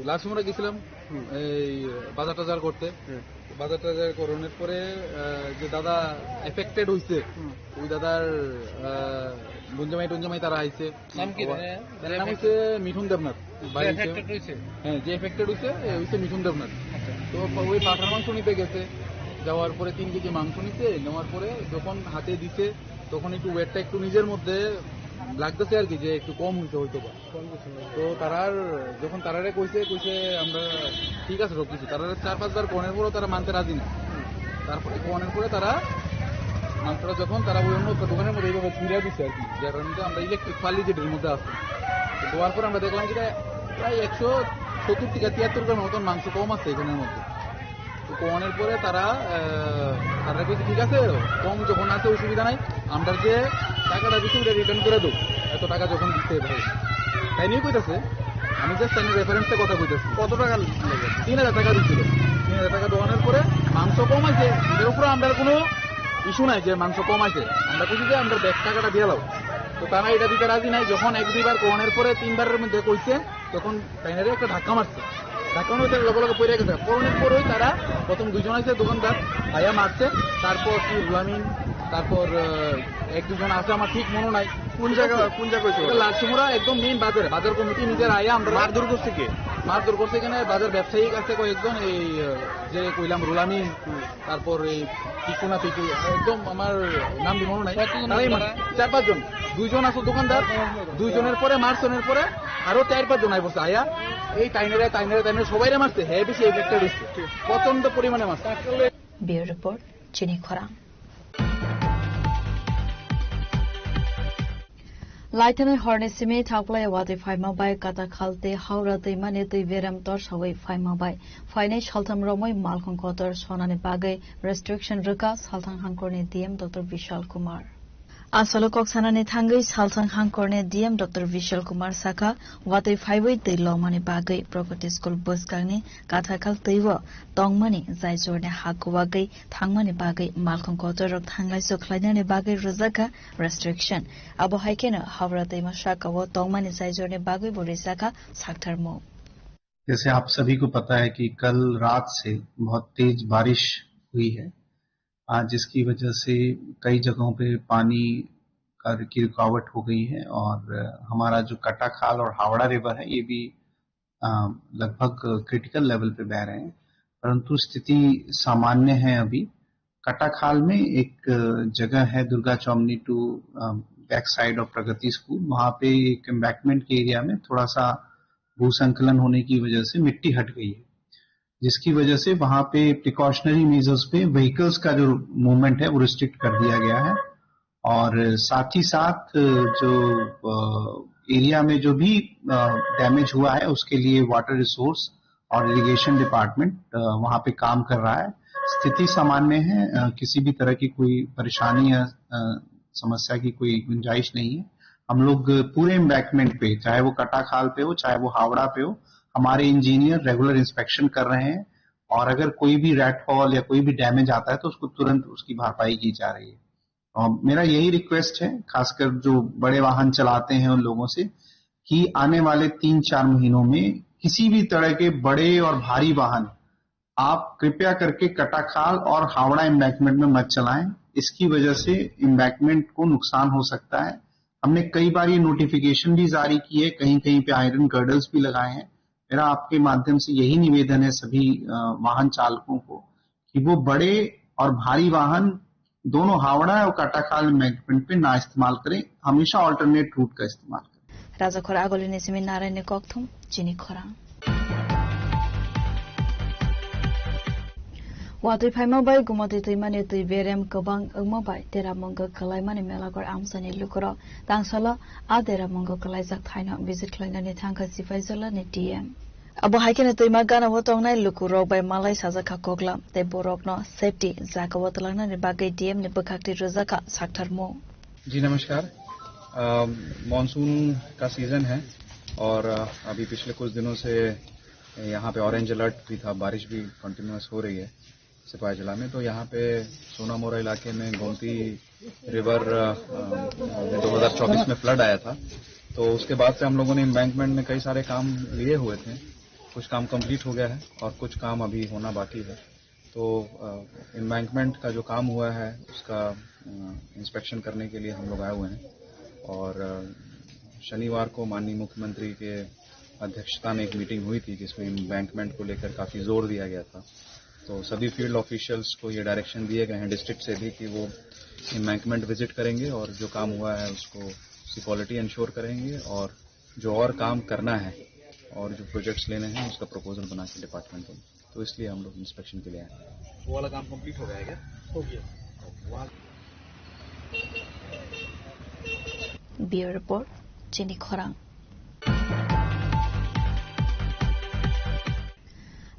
লালসুমরা গেছিলাম এই বাজার টাজার করতে। বাজার টাজার করানোর পরে আহ, যে দাদা এফেক্টেড হইছে, ওই দাদার আহ, বঞ্জামাই টঞ্জামাই তারা আইছে। নাম কি তার? তার নাম হচ্ছে মিঠুন দেবনাথ। বাড়ি হচ্ছে এফেক্টেড হয়েছে? হ্যাঁ, যে এফেক্টেড হয়েছে এ হচ্ছে মিঠুন দেবনাথ। তো ওই পাঠার মাংস নিতে গেছে, যাওয়ার পরে তিন কেজি মাংস নিতে নেওয়ার পরে যখন হাতে দিছে তখন একটু ওয়েটটা একটু নিজের মধ্যে লাগতেছে আর কি, যে একটু কম হইতে হয়তো বা। তো তারার যখন তারারে কইছে, কইছে আমরা ঠিক আছে সব কিছু, তারা চার পাঁচবার কনের পরও তারা মানতে রাজি না। তারপরে কনের পরে তারা মাংসটা যখন তারা ওই অন্য একটা দোকানের মধ্যে এইভাবে ছিঁড়া দিচ্ছে আর কি, যার কারণে আমরা ইলেকট্রিক পার্লিজেটের মধ্যে আছে। তো দেওয়ার পর আমরা দেখলাম যে প্রায় একশো সত্তর থেকে তিয়াত্তর গ্রাম মতন মাংস কম আছে এখানের মধ্যে। তো কমানোর পরে তারা আহ, তারা বলছে ঠিক আছে, কম যখন আছে অসুবিধা নাই, আমরা যে টাকাটা দিচ্ছি ওটা রিটার্ন করে দেবো, এত টাকা যখন দিতে ভাই। তাই নিয়ে কইতাছে, আমি জাস্ট আমি রেফারেন্সে কথা কইতেছি। কত টাকা লাগে? তিন হাজার টাকা দিচ্ছিল। তিন হাজার টাকা দেওয়ানোর পরে মাংস কম আছে, এটার উপরে আমরা কোনো ইস্যু নাই যে মাংস কম আছে, আমরা কিছু যে আমরা ব্যাগ টাকাটা দিয়ে দাও। তো তারা এটা দিতে রাজি নাই। যখন এক দুইবার কমানোর পরে তিনবারের মধ্যে কইছে, তখন তাইনারে একটা ধাক্কা মারছে। ধাক্কা মারতে লগে লগে পড়ে গেছে। পড়ানোর পরেই তারা প্রথম দুইজন আছে দোকানদার, ভাইয়া মারছে, তারপর কি রুলামিন, তারপর আহ, এক দুজন আছে, আমার ঠিক মনে নাই। কোন জায়গা, কোন জায়গা হয়েছে? এটা লালসিমুরা একদম মেইন বাজারে, বাজার কমিটি নিজের আয়া আমরা মারধর করছে কে? মারধর করছে এখানে বাজার ব্যবসায়ী আছে কয়েকজন, এই আহ, যে কইলাম রুলামিন, তারপর এই পিকু না পিকু, একদম আমার নাম দিব মনে নাই। কতজন তারাই আপনারা? মানে চার পাঁচজন, দুইজন আছে দোকানদার, দুইজনের পরে মারছনের পরে আরো চার পাঁচজন আই বসে আয়া এই টাইনারে টাইনারে টাইনারে সবাইরে মারছে, হ্যাঁ বেশি এফেক্টেড হচ্ছে, প্রচন্ড পরিমাণে মারছে। Bureau Report, Chini Khorang. Laithani horni simi thaklai watwi phaima bai Katakhal tei Howrah twimani twi berem torsawi phaima bai phainai saltham romwi malkhung kotor sonani bagwi restriction rwkha Salthang Hangkorni D M Doctor Vishal Kumar. Asalo kok sanani thangwi Salthang Hangkorni D M Doctor Vishal Kumar sakha, watwi phaiwi twi lomani bagwi Pragati School bwskangni Katakhal twibo tongmani jai jorni ha kuwagwi thangmani bagwi malkhung kotorrok thanglaisu khlainani bagwi rwjakha restriction. Abo hai kheno Howrah twima sakao tongmani jai jorni bagwi bo rijakha saktharmung. जैसे आप सभी को पता है कि कल रात से बहुत तेज बारिश हुई है, आ, जिसकी वजह से कई जगहों पे पानी का, की रुकावट हो गई है और हमारा जो कटाखाल और हावड़ा रिवर है, ये भी अ, लगभग क्रिटिकल लेवल पे बह रहे हैं, परंतु स्थिति सामान्य है अभी। कटाखाल में एक, अ, जगह है दुर्गा चौमनी टू, अ, बैक साइड ऑफ प्रगति स्कूल, वहाँ पे एक एम्बैंकमेंट के एरिया में थोड़ा सा भूसंकलन होने की वजह से मिट्टी हट गई है, जिसकी वजह से वहाँ पे प्रिकॉशनरी मेजर्स पे व्हीकल्स का जो मूवमेंट है वो रिस्ट्रिक्ट कर दिया गया है। और साथ ही साथ जो, अ, एरिया में जो भी, अ, डैमेज हुआ है उसके लिए वाटर रिसोर्स और इरिगेशन डिपार्टमेंट, अ, वहाँ पे काम कर रहा है। स्थिति सामान्य है, अ, किसी भी तरह की कोई परेशानी या, अ, समस्या की कोई गुंजाइश नहीं है। हम लोग पूरे एम्बैंकमेंट पे, चाहे वो कटाखाल पे हो, चाहे वो हावड़ा पे हो, हमारे इंजीनियर रेगुलर इंस्पेक्शन कर रहे हैं और अगर कोई भी रैटफॉल या कोई भी डैमेज आता है, तो उसको तुरंत उसकी भरपाई की जा रही है। और मेरा यही रिक्वेस्ट है, खासकर जो बड़े वाहन चलाते हैं उन लोगों से, कि आने वाले तीन चार महीनों में किसी भी तरह के बड़े और भारी वाहन आप कृपया करके कटाखाल और हावड़ा एम्बैंकमेंट में मत चलाएं। इसकी वजह से एम्बैंकमेंट को नुकसान हो सकता है। हमने कई बार ये नोटिफिकेशन भी जारी की है, कहीं-कहीं पे आयरन गर्डर्स भी लगाए हैं। मेरा आपके माध्यम से यही निवेदन है सभी, अ, वाहन चालकों को कि वो बड़े और भारी वाहन दोनों हावड़ा और कटाखाल एम्बैंकमेंट पे ना इस्तेमाल करें, हमेशा ऑल्टरनेट रूट का इस्तेमाल करें। Rajakhor Agolini simi Narayanni kokthum chini khorang. Watwi phaima bai Gumati twimani twi berem kwbang wngma bai Deramungo kwlaimani Melagor amchaini lukurok tangsalo a Deramungo kwlaijak thaino visit khlainani thangkha Sipaijala ni D M. Abo hai kheno twima gana o tongnai lukurok bai malai sajak kha koklam tei borokno safety jaga o twlangnani bagwi D M ni bwkhak twi rwjak kha saktharmung. जी नमस्कार। अम, मानसून का सीजन है और, अ, अभी पिछले कुछ दिनों से यहाँ पे ऑरेंज अलर्ट भी था, बारिश भी कंटिन्यूअस हो रही है सिपाही जिला में। तो यहाँ पे सोनामोरा इलाके में गोमती रिवर, अ, अ, दो हज़ार चौबीस में फ्लड आया था, तो उसके बाद से हम लोगों ने एम्बैंकमेंट में कई सारे काम लिए हुए थे। कुछ काम कंप्लीट हो गया है और कुछ काम अभी होना बाकी है। तो, अ, एम्बैंकमेंट का जो काम हुआ है, उसका, अ, इंस्पेक्शन करने के लिए हम लोग आए हुए हैं और, अ, शनिवार को माननीय मुख्यमंत्री के अध्यक्षता में एक मीटिंग हुई थी, जिसमें एम्बैंकमेंट को लेकर काफ़ी जोर दिया गया था। तो सभी फील्ड ऑफिशियल्स को ये डायरेक्शन दिए गए हैं डिस्ट्रिक्ट से भी कि वो एम्बैंकमेंट विजिट करेंगे और जो काम हुआ है, उसको उसकी क्वालिटी इंश्योर करेंगे और जो और काम करना है और जो प्रोजेक्ट्स लेने हैं, उसका प्रपोजल बना के डिपार्टमेंट को, तो इसलिए हम लोग इंस्पेक्शन के लिए आए हैं। वो वाला काम कंप्लीट हो गया है क्या? हो गया। वहाँ Bureau Report, Chini Khorang.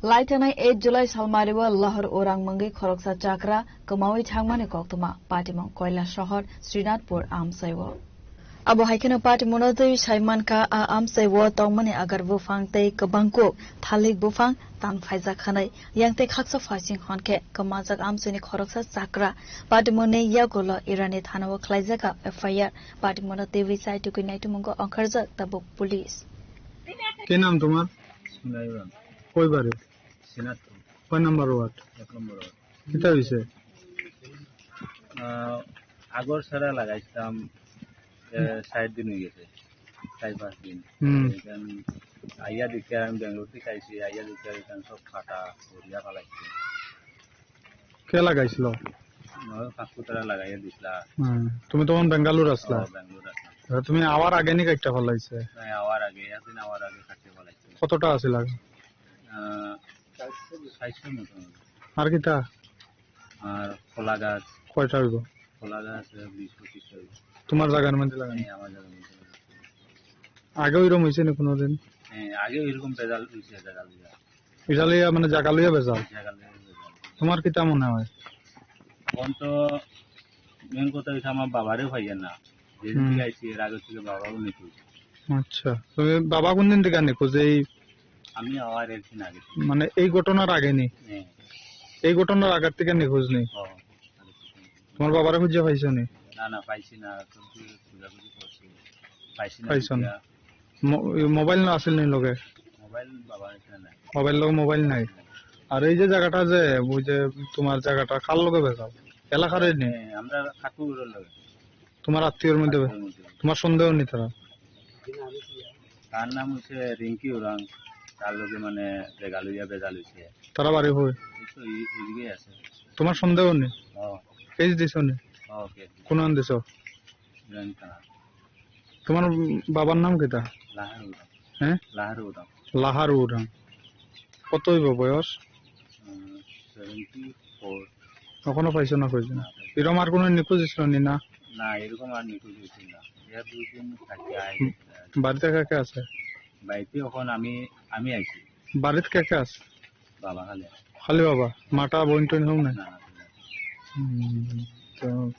Lai thangnai eight July salmario Lahar Urang mungwi khoroksa chakra kwmawi thangmani koktwma patimung Koilasohor Srinathpur amchaio. Abo hai kheno patimungno twi sai mankha, a amchaio tongmani agar buphang tei kwbangkuk thalik buphang tan phaijak khanai. Yang tei khaksa phaising hwn khe kwmajak amchaini khoroksa chakra patimungni yagulo Irani thanao khlaijak F I R. Patimungno twi sai tugwi naitumungo ongkharjak tabuk police. কি নাম তোমার? সুনাই উরাং। কই বাড়ি? সিনাতপুর। কয় number ward? এক নম্বর ওয়ার্ড। কিতা হইছে? আহ, আগর সারা লাগাইছিলাম, এ, ষাট দিন হয়ে গেছে, চার পাঁচ দিন। হুম। এখন আইয়া দেখি আর আমি ব্যাঙ্গালোর থেকে আইছি, আইয়া দেখি আর এখানে সব ফাটা করিয়া ফালাইছে। কে লাগাইছিল? আমার কাকু তারা লাগাইয়া দিছিলা। হুম। তুমি তখন বেঙ্গালোর আসলা? ও, ব্যাঙ্গালোর আসলাম। তা তুমি আওয়ার আগে নি কাটটা ফালাইছে? না, আওয়ার আগে, একদিন আওয়ার আগে কাটতে ফালাইছে। কতটা আছিল আগে? আহ, চারশো মতো। আর কিতা? আর কলা গাছ। কয়টা হইব? কলা গাছ, আহ, বিশ পঁচিশটা হইব। তোমার জায়গার মধ্যে লাগানো? হ্যাঁ, আমার জায়গার মধ্যে লাগানো। আগে ওইরকম হয়েছে না কোনোদিন? হ্যাঁ, আগে ওইরকম ভেজাল হয়েছে, ভেজাল হয়েছে। ভেজাল হইয়া মানে জায়গা লইয়া ভেজাল? জায়গা লইয়া ভেজাল। তোমার কিতা মনে হয়? এখন তো মেন কথা হইছে আমার বাবারেও পাইয়ের না। যেদিন হুম। থেকে আইছি এর আগে থেকে বাবাও নিখোঁজ। আচ্ছা, তুমি বাবা কোন দিন থেকে নিখোঁজ? এই আমি আওয়ার একদিন আগে। মানে এই ঘটনার আগে নি? হ্যাঁ। এই ঘটনার আগের থেকে নিখোঁজ নেই? হ্যাঁ। তোমার বাবারে খুঁজে পাইছো নি? না, না, পাইছি না। এখন কি খোঁজাখুঁজি করছি। পাইছি না পাইছো না? খুঁজিয়া। মো-, এই মোবাইল না আছিল নি লগে? মোবাইল বাবার এখানে নাই। বাবার লগে মোবাইল নাই। আর এই যে জায়গাটা যে, ওই যে তোমার জায়গাটা কার লগে বেচাও? এলাকার নি? হ্যাঁ, আমরা ঠাকুরের লগে। তোমার আত্মীয়র মধ্যে? আত্মীয়র মধ্যে। তোমার সন্দেহ নি তারা? তার নাম হচ্ছে রিঙ্কি ওরাং, তার লগে মানে জায়গা লইয়া বেজাল হইছে। তারা বাড়ি কই? এই তো এই, এইদিকে আছে। তোমার সন্দেহ নি? ও। কেস দিছো নি? ও, কেস দিছি। কোন আন দিছো? জানি না। তোমার বাবার নাম কিতা? লাহারু ওরাং। হ্যাঁ? লাহারু ওরাং। লাহারু ওরাং। কত হইব বয়স? উম, সেভেন্টি ফোর। এখনো পাইছো না কইছো? না, পাইছি না। এরকম আর কোনো নিখোঁজ ছিল নি না? না, এরকম আর নিখোঁজ হয়েছিল না। এর দুই দিন থাকি আই। হুম। বাড়িতে কে কে আছে? বাড়িতে এখন আমি, আমি আইছি। বাড়িতে কে কে আছে? বাবা খালি। খালি বাবা, মাতা বইন টইন হও না? না, না, না। হুম, তো,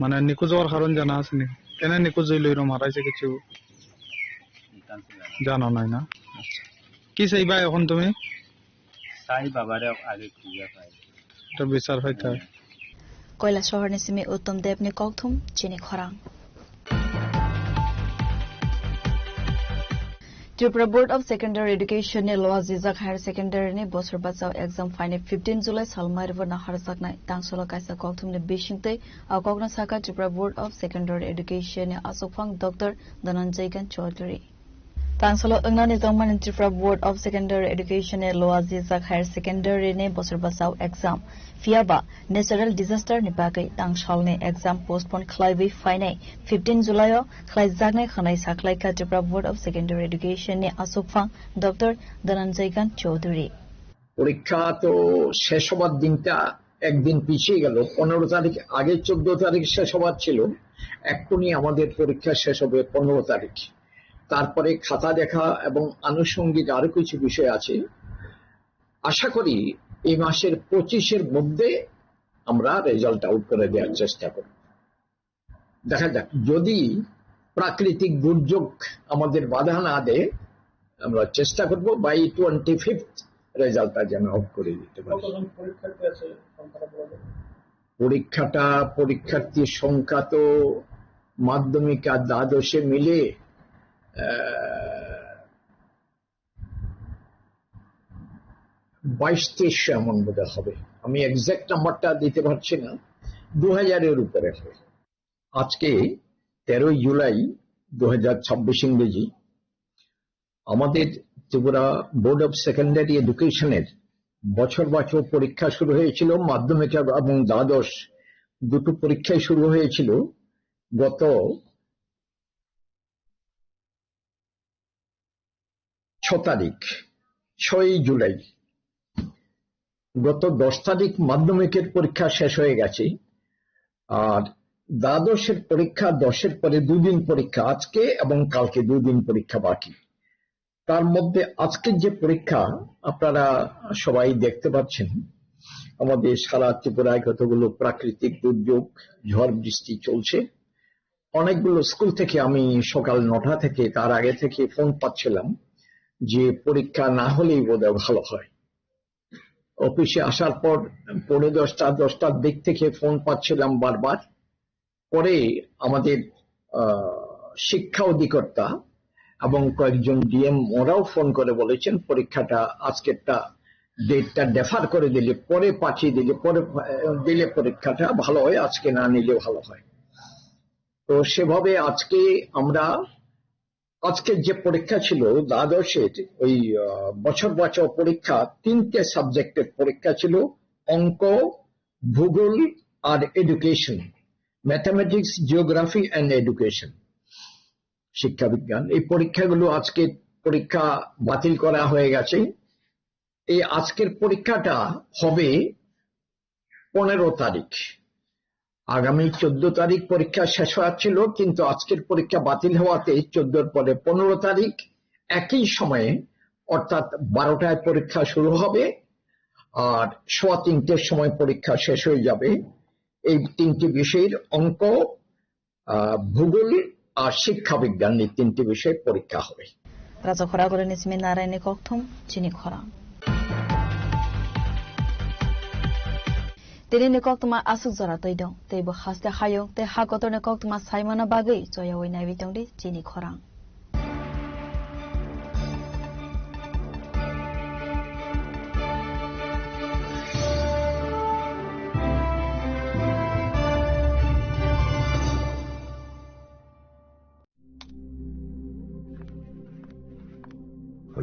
মানে, নিখোঁজ হওয়ার কারণ জানা আছে নি? কেন নিখোঁজ হইল এরকম হারাইছে কিছু জানো নাই না? আচ্ছা। কি চাইবা এখন তুমি? চাই বাবারে আগে খুঁজে পাই। এটা বিচার হইতে হয়। হ্যাঁ। কৈলাসহরni simi Uttom Debni kokthum chini khorang. Tripura Board of Secondary Education ni loa jijak higher secondary ni bosor bachao exam phainai fifteen July salmairbo naharjaknai tangsolo kaisa kokthumni bisingtwi a kokno saka Tripura Board of Secondary Education ni asokphang Doctor Dhananjay Kant Chaudhary. Tangsolo wngnani tongmani Tripura Board of Secondary Education ni loa jijak higher secondary ni bosor bachao exam. Phiyaba natural disaster ni bagwi tangsalni exam postpone khlaiwi phainai fifteen July o khlaijaknai hwnwi sakhlaikha Tripura Board of Secondary Education ni asokphang Doctor Dhananjay Kant Chaudhary. পরীক্ষা তো শেষ হবার দিনটা একদিন পিছিয়ে গেল, পনেরো তারিখ, আগে চোদ্দ তারিখ শেষ হবার ছিল, এক্ষুনি আমাদের পরীক্ষা শেষ হবে পনেরো তারিখ। তারপরে খাতা দেখা এবং আনুষঙ্গিক আরো কিছু বিষয় আছে। আশা করি এই মাসের পঁচিশের মধ্যে আমরা রেজাল্ট আউট করে দেওয়ার চেষ্টা করব। দেখা যাক, যদি প্রাকৃতিক দুর্যোগ আমাদের বাধা না দেয়, আমরা চেষ্টা করব বাই টোয়েন্টি ফিফথ রেজাল্টটা যেন আউট করে দিতে পারি। কতজন পরীক্ষার্থী আছে সংখ্যাটা বলা যাবে? পরীক্ষাটা, পরীক্ষার্থীর সংখ্যা তো মাধ্যমিক আর দ্বাদশে মিলে, আহ, বাইশ তেইশশো এমন বোধহয় হবে। আমি এক্সাক্ট নাম্বারটা দিতে পারছি না, দু হাজারের উপরে হবে। আজকে তেরোই জুলাই দু হাজার ছাব্বিশ ইংরেজি, আমাদের ত্রিপুরা বোর্ড অফ সেকেন্ডারি এডুকেশনের বছর বাচক পরীক্ষা শুরু হয়েছিল, মাধ্যমিক এবং দ্বাদশ দুটো পরীক্ষাই শুরু হয়েছিল গত ছ তারিখ, ছয়ই জুলাই। গত দশ তারিখ মাধ্যমিকের পরীক্ষা শেষ হয়ে গেছে, আর দ্বাদশের পরীক্ষা, দশের পরে দুদিন পরীক্ষা, আজকে এবং কালকে দুদিন পরীক্ষা বাকি। তার মধ্যে আজকের যে পরীক্ষা, আপনারা সবাই দেখতে পাচ্ছেন, আমাদের সারা ত্রিপুরায় কতগুলো প্রাকৃতিক দুর্যোগ, ঝড় বৃষ্টি চলছে। অনেকগুলো স্কুল থেকে আমি সকাল নটা থেকে, তার আগে থেকে ফোন পাচ্ছিলাম যে পরীক্ষা না হলেই বোধহয় ভালো হয়। অফিসে আসার পর পৌনে দশটা, দশটার দিক থেকে ফোন পাচ্ছিলাম বারবার। পরে আমাদের, আহ, শিক্ষা অধিকর্তা এবং কয়েকজন ডিএম ওরাও ফোন করে বলেছেন, "পরীক্ষাটা আজকেরটা ডেটটা ডেফার করে দিলে, পরে পাঠিয়ে দিলে, পরে, আহ, দিলে পরীক্ষাটা ভালো হয়, আজকে না নিলে ভালো হয়।" তো সেভাবে আজকে আমরা, আজকের যে পরীক্ষা ছিল দ্বাদশের, ওই, আহ, বছর বাচক পরীক্ষা, তিনটে সাবজেক্টের পরীক্ষা ছিল, অঙ্ক, ভূগোল আর education, mathematics, geography and education, শিক্ষাবিজ্ঞান। এই পরীক্ষাগুলো, আজকে পরীক্ষা বাতিল করা হয়ে গেছে। এই আজকের পরীক্ষাটা হবে পনেরো তারিখ। আগামী চোদ্দ তারিখ পরীক্ষা শেষ হওয়ার ছিল, কিন্তু আজকের পরীক্ষা বাতিল হওয়াতে চোদ্দর পরে পনেরো তারিখ একই সময়ে, অর্থাৎ বারোটায় পরীক্ষা শুরু হবে আর সোয়া তিনটের সময় পরীক্ষা শেষ হয়ে যাবে। এই তিনটি বিষয়ের অঙ্ক, আহ, ভূগোল আর শিক্ষাবিজ্ঞান, এই তিনটি বিষয়ে পরীক্ষা হবে। Raja khorang ni simi Naraini kokthum chini khorang. Tini ni koktwma aswk jora twi dong, tei bo haste hayung tei ha kotor ni koktwma saimano bagwi choyawi naiwi tongdi chini khorang.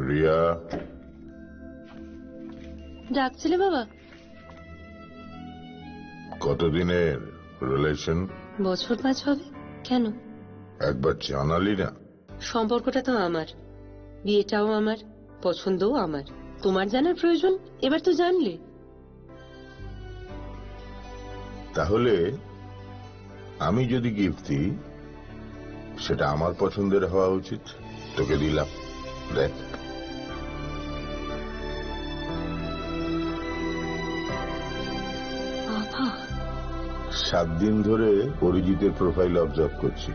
Riya. ডাকছিলে বাবা? কতদিনের রিলেশন? বছর পাঁচ হবে। কেন? একবার জানালি না। সম্পর্কটা তো আমার, বিয়েটাও আমার, পছন্দও আমার। তোমার জানার প্রয়োজন, এবার তো জানলে। তাহলে আমি যদি গিফট দিই, সেটা আমার পছন্দের হওয়া উচিত। তোকে দিলাম, দেখ। সাত দিন ধরে অরিজিতের প্রোফাইল অবজার্ভ করছি।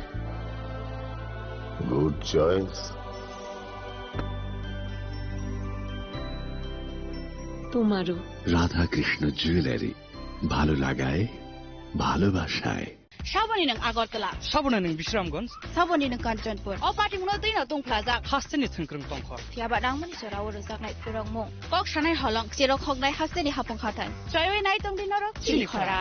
Good choice. তোমারও। রাধাকৃষ্ণ জুয়েলারি, ভালো লাগায়, ভালোবাসায়। Saboni nwng Agartala. Saboni nwng Bisramganj. Saboni nwng Kanchanpur. O party mungno twi no tong phlajak. Hasteni thwngkwrwng tongkha. Phiya ba nangmani jora o rwjaknai purokmung. Kok sanai holong, cherok hoknai hasteni hapung hathai. Chaiwi nai tong di norok chini chini khora.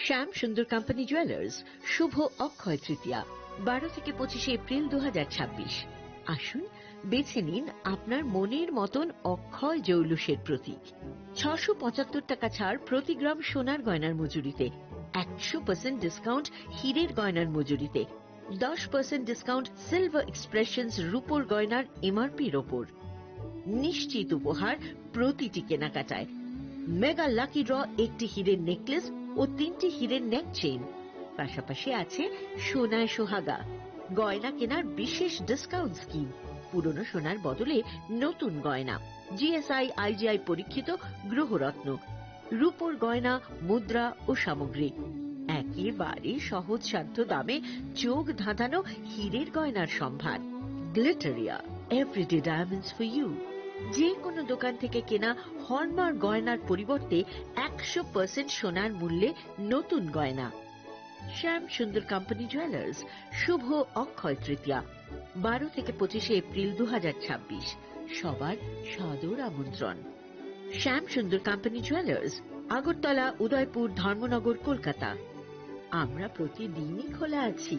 শ্যাম সুন্দর company jewellers, শুভ অক্ষয় তৃতীয়া, বারো থেকে পঁচিশে এপ্রিল দু হাজার ছাব্বিশ। আসুন, বেছে নিন আপনার মনের মতন অক্ষয় জৌলুসের প্রতীক। ছশো পঁচাত্তর টাকা ছাড় প্রতি গ্রাম সোনার গয়নার মজুরিতে, একশো পার্সেন্ট ডিসকাউন্ট হীরের গয়নার মজুরিতে, দশ পার্সেন্ট ডিসকাউন্ট সিলভার এক্সপ্রেশনস রূপোর গয়নার এমআরপির ওপর। নিশ্চিত উপহার প্রতিটি কেনাকাটায়। মেগা লাকি ড্র, একটি হীরের নেকলেস ও তিনটি হীরের নেক চেইন। পাশাপাশি আছে সোনায় সোহাগা, গয়না কেনার বিশেষ ডিসকাউন্ট স্কিম, পুরনো সোনার বদলে নতুন গয়না। জিএসআই আইজিআই পরীক্ষিত গ্রহরত্ন, রূপোর গয়না, মুদ্রা ও সামগ্রী। একেবারে সহজসাধ্য দামে চোখ ধাঁধানো হীরের গয়নার সম্ভার। Glitteria, everyday diamonds for you. যে কোনো দোকান থেকে কেনা হলমার্ক গয়নার পরিবর্তে একশো পার্সেন্ট সোনার মূল্যে নতুন গয়না। শ্যাম সুন্দর কোম্পানি জুয়েলার্স, শুভ অক্ষয় তৃতীয়া, বারো থেকে পঁচিশে এপ্রিল দু হাজার ছাব্বিশ। সবার সাদর আমন্ত্রণ। শ্যাম সুন্দর কোম্পানি জুয়েলার্স, আগরতলা, উদয়পুর, ধর্মনগর, কলকাতা। আমরা প্রতিদিনই খোলা আছি।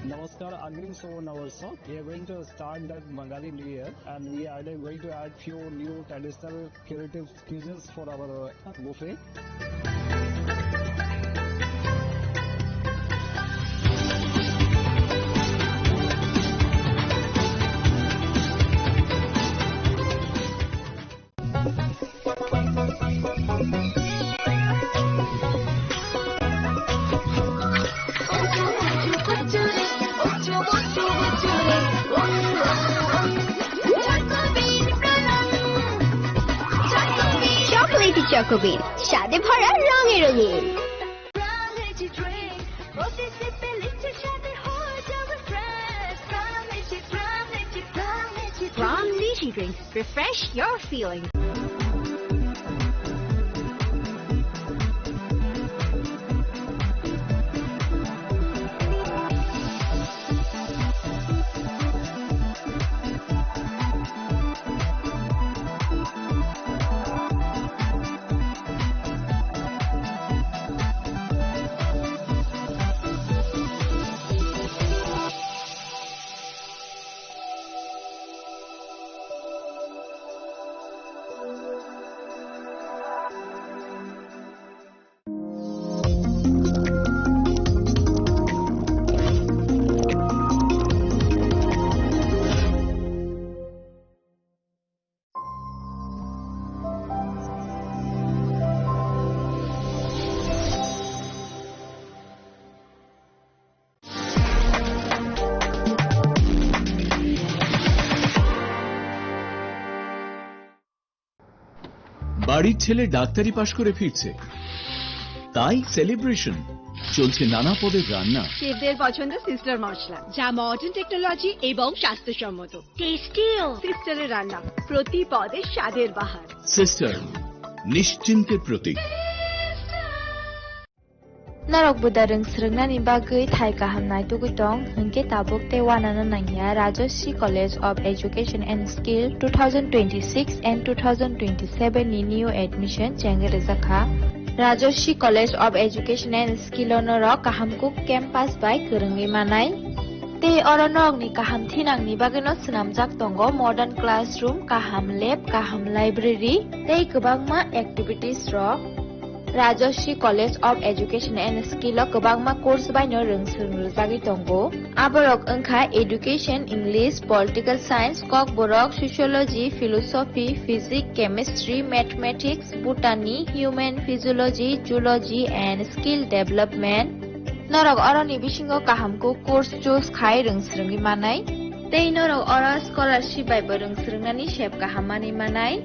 Namaskar, Agri Sovo Navarsho. We are going to start the Bengali New Year, and we are going to add few new traditional creative cuisines for our buffet. Chocolatey চকোবিন, স্বাদে ভরা, রঙে রঙিন। Prime Lychee drink, প্রতি সিপে লিচি স্বাদে হয়ে যাবে fresh। Prime Lychee, Prime Lychee, Prime Lychee drink। Prime Lychee drink, refresh your feeling। বাড়ির ছেলে ডাক্তারি পাশ করে ফিরছে, তাই সেলিব্রেশন। চলছে নানা পদের রান্না। শেফদের পছন্দ সিস্টার মশলা, যা মডার্ন টেকনোলজি এবং স্বাস্থ্যসম্মত। টেস্টিও। সিস্টারের রান্না, প্রতি পদে স্বাদের বাহার। সিস্টার, নিশ্চিন্তের প্রতীক। Norok buda rwng swrwngnani bagwi thai kaham naitugwi tong, hinkhe tabuk tei uanano nangya Rajashree College of Education and Skill two thousand twenty-six and two thousand twenty-seven ni new admission chengwi rwjakha. Rajashree College of Education and Skill o norok kaham kuk campus bai kwrwngwi manai. Tei oro norokni kaham thinangni bagwino swnamjak tongo modern classroom, kaham lab, kaham library tei kwbangma activities rok. Rajashree College of Education and Skill o kwbangma course baino rwng swrwng rwjagwi tongo. Aborok wngkha Education, English, Political Science, Kokborok, Sociology, Philosophy, Physics, Chemistry, Mathematics, Botany, Human Physiology, Zoology and Skill Development. Norok oroni bisingo kaham kuk course choose khai rwng swrwngwi manai. Tei norok oro scholarship bai bo rwng swrwngnani sep kaham manwi manai.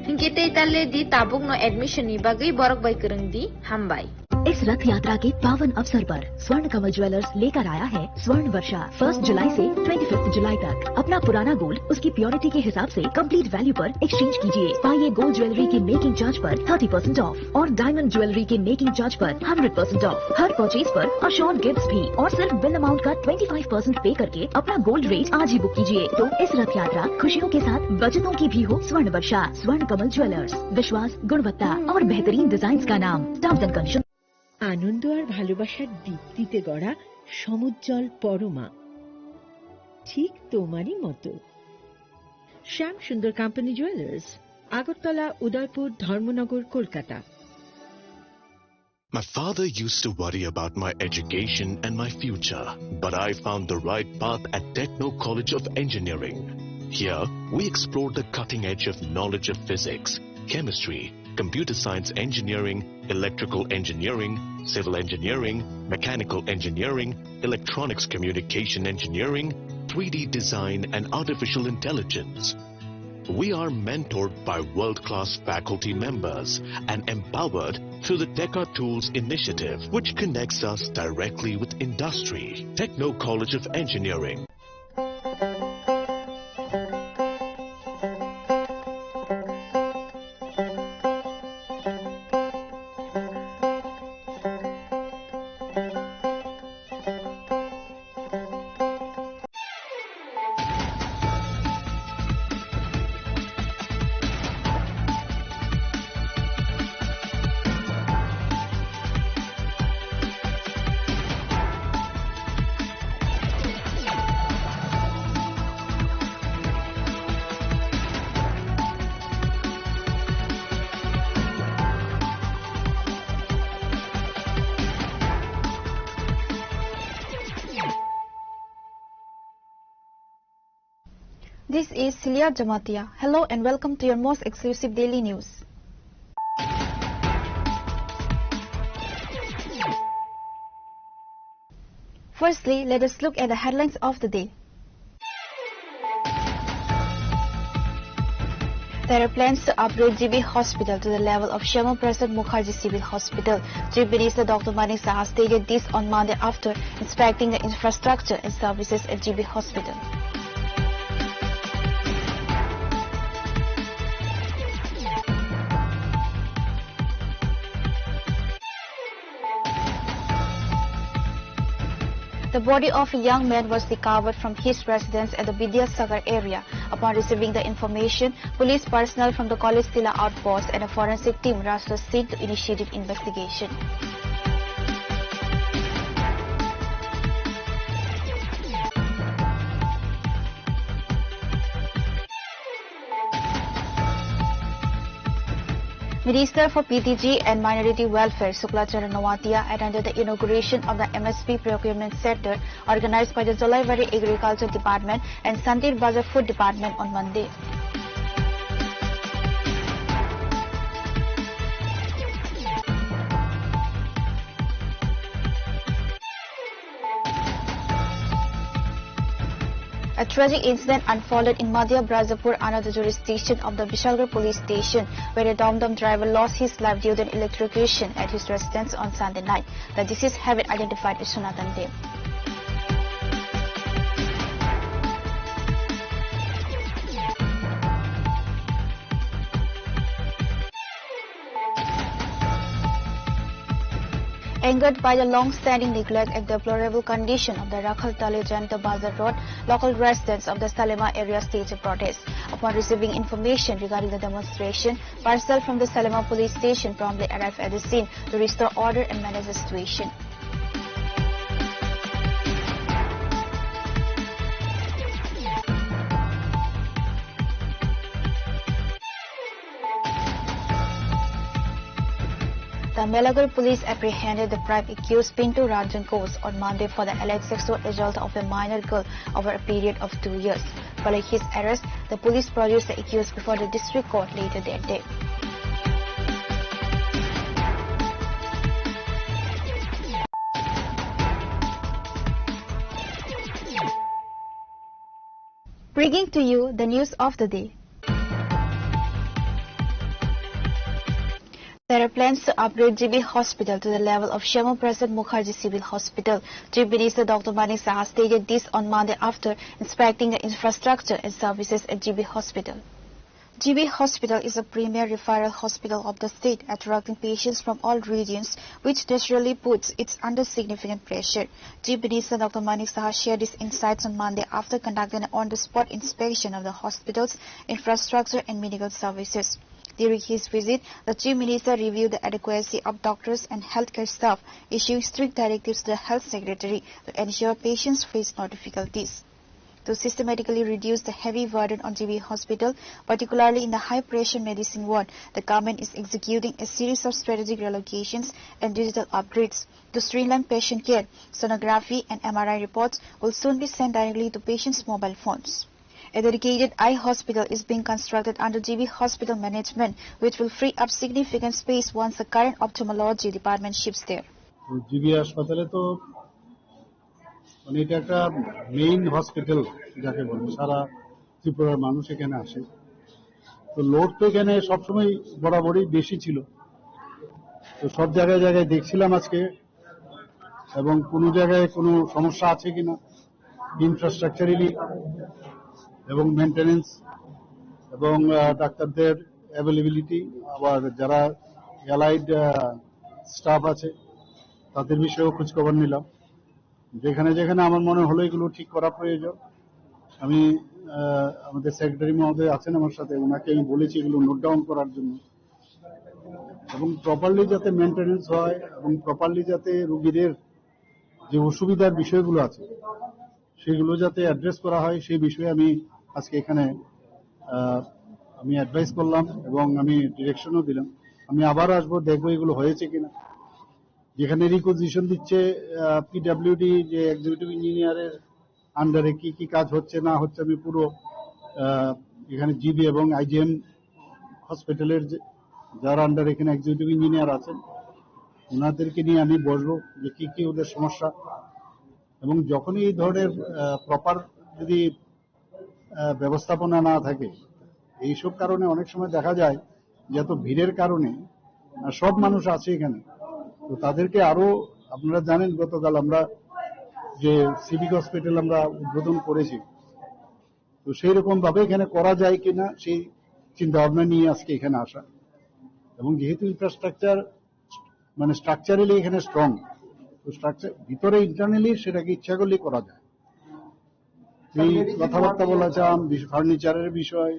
Hinkhe tei ta le di, tabukno admission ni bagwi borok bai kwrwng di. Hambai. इस रथ यात्रा के पावन अवसर पर स्वर्ण कमल ज्वेलर्स लेकर आया है स्वर्ण वर्षा। फर्स्ट जुलाई से ट्वेंटी फिफ्थ जुलाई तक अपना पुराना गोल्ड उसकी प्योरिटी के हिसाब से कंप्लीट वैल्यू पर एक्सचेंज कीजिए। पाइए गोल्ड ज्वेलरी के मेकिंग चार्ज पर थर्टी परसेंट ऑफ और डायमंड ज्वेलरी के मेकिंग चार्ज पर hundred percent of. Her purchase पर अश्योर्ड गिफ्ट्स भी और सिर्फ बिल अमाउंट का ट्वेंटी फ़ाइव परसेंट पे करके अपना गोल्ड रेट आज ही बुक कीजिए। तो इस रथ यात्रा खुशियों के साथ बचतों की भी हो स्वर्ण वर्षा। स्वर्ण कमल ज्वेलर्स, विश्वास, गुणवत्ता और बेहतरीन डिजाइन का नाम। Terms and condition. আনন্দ আর ভালোবাসার দীপ্তিতে গড়া সমুজ্জ্বল পরমা, ঠিক তোমারই মতো। শ্যাম সুন্দর কোম্পানি জুয়েলার্স, আগরতলা, উদয়পুর, ধর্মনগর, Kolkata. My father used to worry about my education and my future, but I found the right path at Techno College of Engineering. Here, we explore the cutting edge of knowledge of physics, chemistry, computer science engineering, electrical engineering, civil engineering, mechanical engineering, electronics communication engineering, three D design, and artificial intelligence. We are mentored by world-class faculty members and empowered through the Teka Tools initiative, which connects us directly with industry. Techno College of Engineering. This is Celia Jamatia. Hello and welcome to your most exclusive daily news. Firstly, let us look at the headlines of the day. There are plans to upgrade G B Hospital to the level of Shyama Prasad Mukherjee Civil Hospital. Chief Minister Doctor Manik Saha stated this on Monday after inspecting the infrastructure and services at G B Hospital. The body of a young man was recovered from his residence at the Vidyasagar area. Upon receiving the information, police personnel from the College Tila outpost and a forensic team rushed the scene to initiate investigation. Minister for P T G and Minority Welfare Shukla Charan Noatia attended the inauguration of the M S P Procurement Center organized by the Jolaibari Agriculture Department and Santir Bazar Food Department on Monday. A tragic incident unfolded in Madhya Bajapur under the jurisdiction of the Bishalgarh police station, where a Dom Dom driver lost his life due to an electrocution at his residence on Sunday night. The deceased have been identified as Sonatan Dey. Angered by the long-standing neglect and deplorable condition of the Rakhal Tale Jayanta Bazar Road, local residents of the Salema area staged a protest. Upon receiving information regarding the demonstration, personnel from the Salema police station promptly arrived at the scene to restore order and manage the situation. The Melagoir police apprehended the prime accused Pintu Ranjan Ghosh on Monday for the alleged sexual assault of a minor girl over a period of two years. Following his arrest, the police produced the accused before the district court later that day. Bringing to you the news of the day. There are plans to upgrade G B Hospital to the level of Shyama Prasad Mukherjee Civil Hospital. Chief Minister Doctor Manik Saha stated this on Monday after inspecting the infrastructure and services at G B Hospital. G B Hospital is a premier referral hospital of the state, attracting patients from all regions, which naturally puts it under significant pressure. Chief Minister Doctor Manik Saha shared his insights on Monday after conducting an on-the-spot inspection of the hospital's infrastructure and medical services. During his visit, the Chief Minister reviewed the adequacy of doctors and healthcare staff, issuing strict directives to the Health Secretary to ensure patients face no difficulties. To systematically reduce the heavy burden on G B Hospital, particularly in the high-pressure medicine ward, the government is executing a series of strategic relocations and digital upgrades. To streamline patient care, sonography and M R I reports will soon be sent directly to patients' mobile phones. A dedicated eye hospital is being constructed under G B Hospital management, which will free up significant space once the current ophthalmology department shifts there. GB হাসপাতালে তো মানে এটা একটা main hospital যাকে বলে, সারা ত্রিপুরার মানুষ এখানে আসে। তো লোড তো এখানে সবসময় বরাবরই বেশি ছিল। তো সব জায়গায় জায়গায় দেখছিলাম আজকে, এবং কোনো জায়গায় কোনো সমস্যা আছে কিনা ইনফ্রাস্ট্রাকচারালি এবং মেইনটেনেন্স এবং আহ, ডাক্তারদের অ্যাভেলেবিলিটি, আবার যারা অ্যালাইড স্টাফ আছে তাদের বিষয়েও খোঁজখবর নিলাম। যেখানে যেখানে আমার মনে হলো এগুলো ঠিক করা প্রয়োজন, আমি আহ, আমাদের সেক্রেটারি মহোদয় আছেন আমার সাথে, ওনাকে আমি বলেছি এগুলো নোট ডাউন করার জন্য, এবং প্রপারলি যাতে মেইনটেনেন্স হয় এবং প্রপারলি যাতে রুগীদের যে অসুবিধার বিষয়গুলো আছে সেগুলো যাতে অ্যাড্রেস করা হয়, সেই বিষয়ে আমি আজকে এখানে আহ, আমি অ্যাডভাইস করলাম এবং আমি ডিরেকশনও দিলাম। আমি আবার আসবো, দেখবো এগুলো হয়েছে কিনা। যেখানে রিকুইজিশন দিচ্ছে পিডাব্লিউডি, যে এক্সিকিউটিভ ইঞ্জিনিয়ারের আন্ডারে কি কি কাজ হচ্ছে না হচ্ছে, আমি পুরো আহ, এখানে জিবি এবং আইজিএম হসপিটালের যে, যারা আন্ডার এখানে এক্সিকিউটিভ ইঞ্জিনিয়ার আছেন, ওনাদেরকে নিয়ে আমি বসবো যে কি কি ওদের সমস্যা। এবং যখনই এই ধরনের প্রপার যদি আহ, ব্যবস্থাপনা না থাকে, এইসব কারণে অনেক সময় দেখা যায় যে এত ভিড়ের কারণে আহ, সব মানুষ আছে এখানে, তো তাদেরকে আরো, আপনারা জানেন গতকাল আমরা যে সিভিক হসপিটাল আমরা উদ্বোধন করেছি, তো সেই রকম ভাবে এখানে করা যায় কিনা সেই চিন্তা ভাবনা নিয়ে আজকে এখানে আসা। এবং যেহেতু ইনফ্রাস্ট্রাকচার মানে স্ট্রাকচারালি এখানে স্ট্রং, তো স্ট্রাকচার ভিতরে ইন্টারনালি সেটাকে ইচ্ছা করলেই করা যায়। এই কথাবার্তা বলা চাম, ফার্নিচারের বিষয়,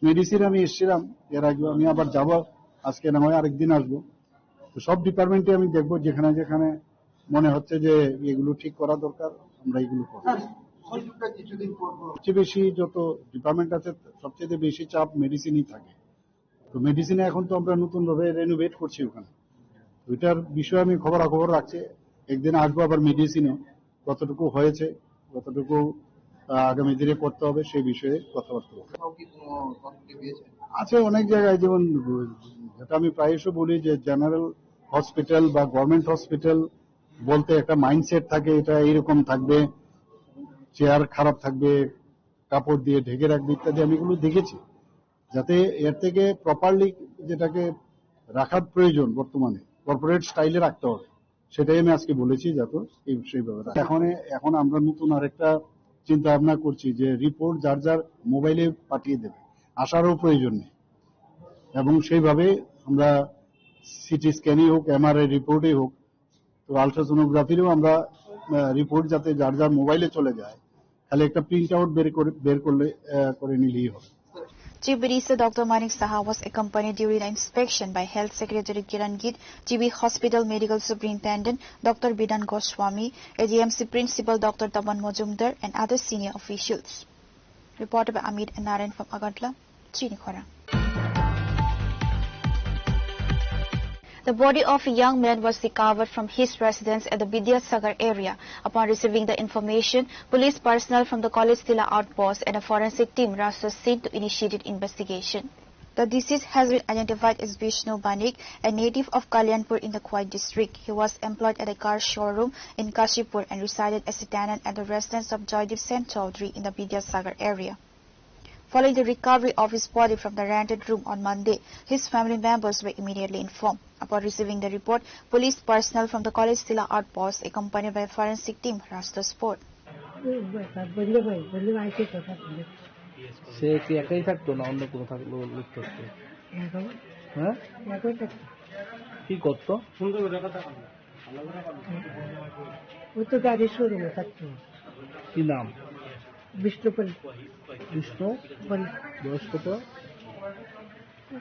মেডিসিন আমি এসেছিলাম এর আগে, আমি আবার যাব, আজকে না হয় আরেকদিন আসবো। তো সব ডিপার্টমেন্টে আমি দেখবো, যেখানে যেখানে মনে হচ্ছে যে এগুলো ঠিক করা দরকার, আমরা এগুলো করবো। স্যার, হলিউডটা কিছুদিন পর পর সবচেয়ে বেশি যত ডিপার্টমেন্ট আছে, সবচেয়ে বেশি চাপ মেডিসিনই থাকে। তো মেডিসিনে এখন তো আমরা নতুন ভাবে রেনোভেট করছি ওখানে। তো এটার বিষয়ে আমি খবরাখবর রাখছি, একদিন আসবো আবার মেডিসিনে, কতটুকু হয়েছে, কতটুকু আহ, আগামী দিনে করতে হবে সেই বিষয়ে কথাবার্তা বলবো। কোথাও কি কোনো তথ্য পেয়েছেন? আছে অনেক জায়গায়, যেমন যেটা আমি প্রায়শ বলি যে জেনারেল হসপিটাল বা গভর্নমেন্ট হসপিটাল বলতে একটা মাইন্ডসেট থাকে, এটা এইরকম থাকবে, চেয়ার খারাপ থাকবে, কাপড় দিয়ে ঢেকে রাখবে ইত্যাদি আমি এগুলো দেখেছি, যাতে এর থেকে প্রপারলি যেটাকে রাখার প্রয়োজন বর্তমানে কর্পোরেট স্টাইলে রাখতে হবে, সেটাই আমি আজকে বলেছি, যাতে এই সেইভাবে রাখা। এখন এখন আমরা নতুন আরেকটা চিন্তা ভাবনা করছি যে রিপোর্ট যার যার মোবাইলে পাঠিয়ে দেবে, আসারও প্রয়োজন নেই, এবং সেইভাবে আমরা সিটি স্ক্যানই হোক, এমআরআই রিপোর্টই হোক, তো আলট্রাসোনোগ্রাফিরও আমরা রিপোর্ট যাতে যার যার মোবাইলে চলে যায়, খালি একটা প্রিন্ট আউট বের করে বের করলে আহ, করে নিলেই হবে। Chief Minister Doctor Manik Saha was accompanied during the inspection by Health Secretary Kiran Git, G B Hospital Medical Superintendent Doctor Bidan Goswami, A D M C Principal Doctor Taman Majumdar, and other senior officials. Reported by Amit and Narayan from Agartala, Chinikhora. The body of a young man was recovered from his residence at the Vidyasagar area. Upon receiving the information, police personnel from the College Tila outpost and a forensic team rushed the scene to initiate investigation. The deceased has been identified as Vishnu Banik, a native of Kalyanpur in the Khowai district. He was employed at a car showroom in Kashipur and resided as a tenant at the residence of Joydeep Sen Chaudhary in the Vidyasagar area. Following the recovery of his body from the rented room on Monday, his family members were immediately informed. Upon receiving the report, police personnel from the College Tila outpost, accompanied by forensic team, rushed the spot. সে কি একাই থাকতো না অন্য কোনো থাকলো, লোক থাকতো? হ্যাঁ, কি করতো? ও তো গাড়ি শোরুমে থাকতো। কি নাম? বিষ্ণুপ্রিয়া। বিষ্ণু? বল। বয়স কত?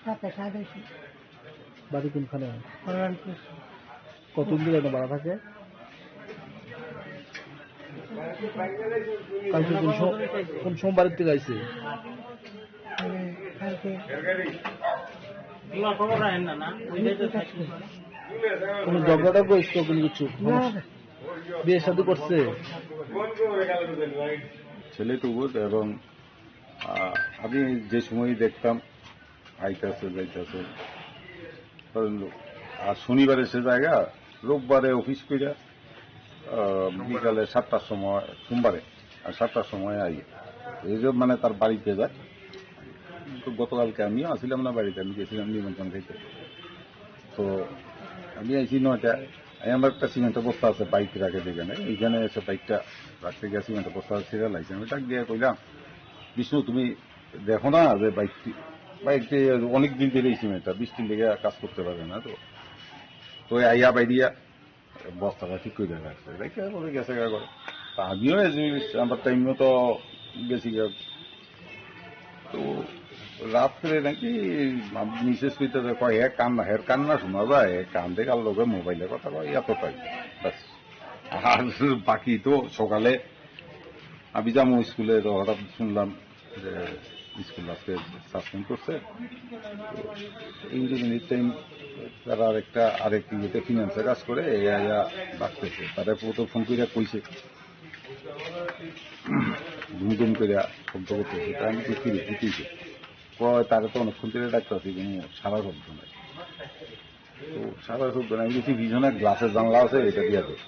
সাতাশ, আঠাশ। বাড়ি কোনখানে? কল্যাণপুর। কতদিন ধরে এখানে ভাড়া থাকে? কালকে কোন সো-, কোন সোমবারের থেকে আইছে? মানে, কালকে। কোনো ঝগড়া টগড়া হয়েছিল কোনো কিছু? না, না। বিয়ে শাদী করছে? ছেলেটুকুর এবং, আহ, আমি যে সময় দেখতাম আইতাছে যাইতাছে, কারণ আর শনিবারে সে জায়গা, রোববারে অফিস কইরা, আহ, বিকালে সাতটার সময়, সোমবারে আর সাতটার সময় আই। এই যে মানে তার বাড়িতে যায়। তো গতকালকে আমিও আসিলাম না বাড়িতে, আমি গেছিলাম নিমন্ত্রণ খাইতে। তো আমি আইছি নয়টা, আমি আমার একটা সিমেন্টের বস্তা আছে, বাইক রাখে যেখানে, এইখানে এসে বাইকটা রাখতে গিয়ে সিমেন্টের বস্তা ছিঁড়ে লাগছে। আমি ডাক দিয়ে কইলাম, "বিষ্ণু, তুমি দেখো না যে বাইকটি, বাইকটি অনেক দিন ধরে এই সিমেন্টটা বিশ দিন থেকে কাজ করতে পারে না তো।" তো আইয়া বাইরিয়া বস্তাটা ঠিক করে রাখছে, রেখে পরে গেছে গা করে। তা আমিও এই জিনিস, আমার টাইম মতো গেছি গা। তো রাত্রে নাকি মিসেস কইতে যে কয়, "হে কান্না, হের কান্না শোনা যায়, হে কান্দে কার লগে মোবাইলে কথা কয়, এতটাই।" ব্যাস। আর বাকি তো সকালে আমি যাবো স্কুলে, তো হঠাৎ শুনলাম যে স্কুল আজকে সাসপেন্ড করছে। তো ইঞ্জিনিয়ারিং টাইম তারা আরেকটা, আরেক ইয়েতে ফিনান্সে কাজ করে, এই আয়া ডাকতেছে। তারা তো ফোন করে কইছে, ঘুম ঘুম করে শব্দ করতেছে। তা আমি তো ফিরে দিতেইছে। কয়, "তারা তো অনেকক্ষণ ধরে ডাকতেছে, কিন্তু সারা শব্দ নাই।" তো সারা শব্দ নাই, আমি কিছু পিছনে গ্লাসের জানলা আছে, এটা দিয়ে দেয়।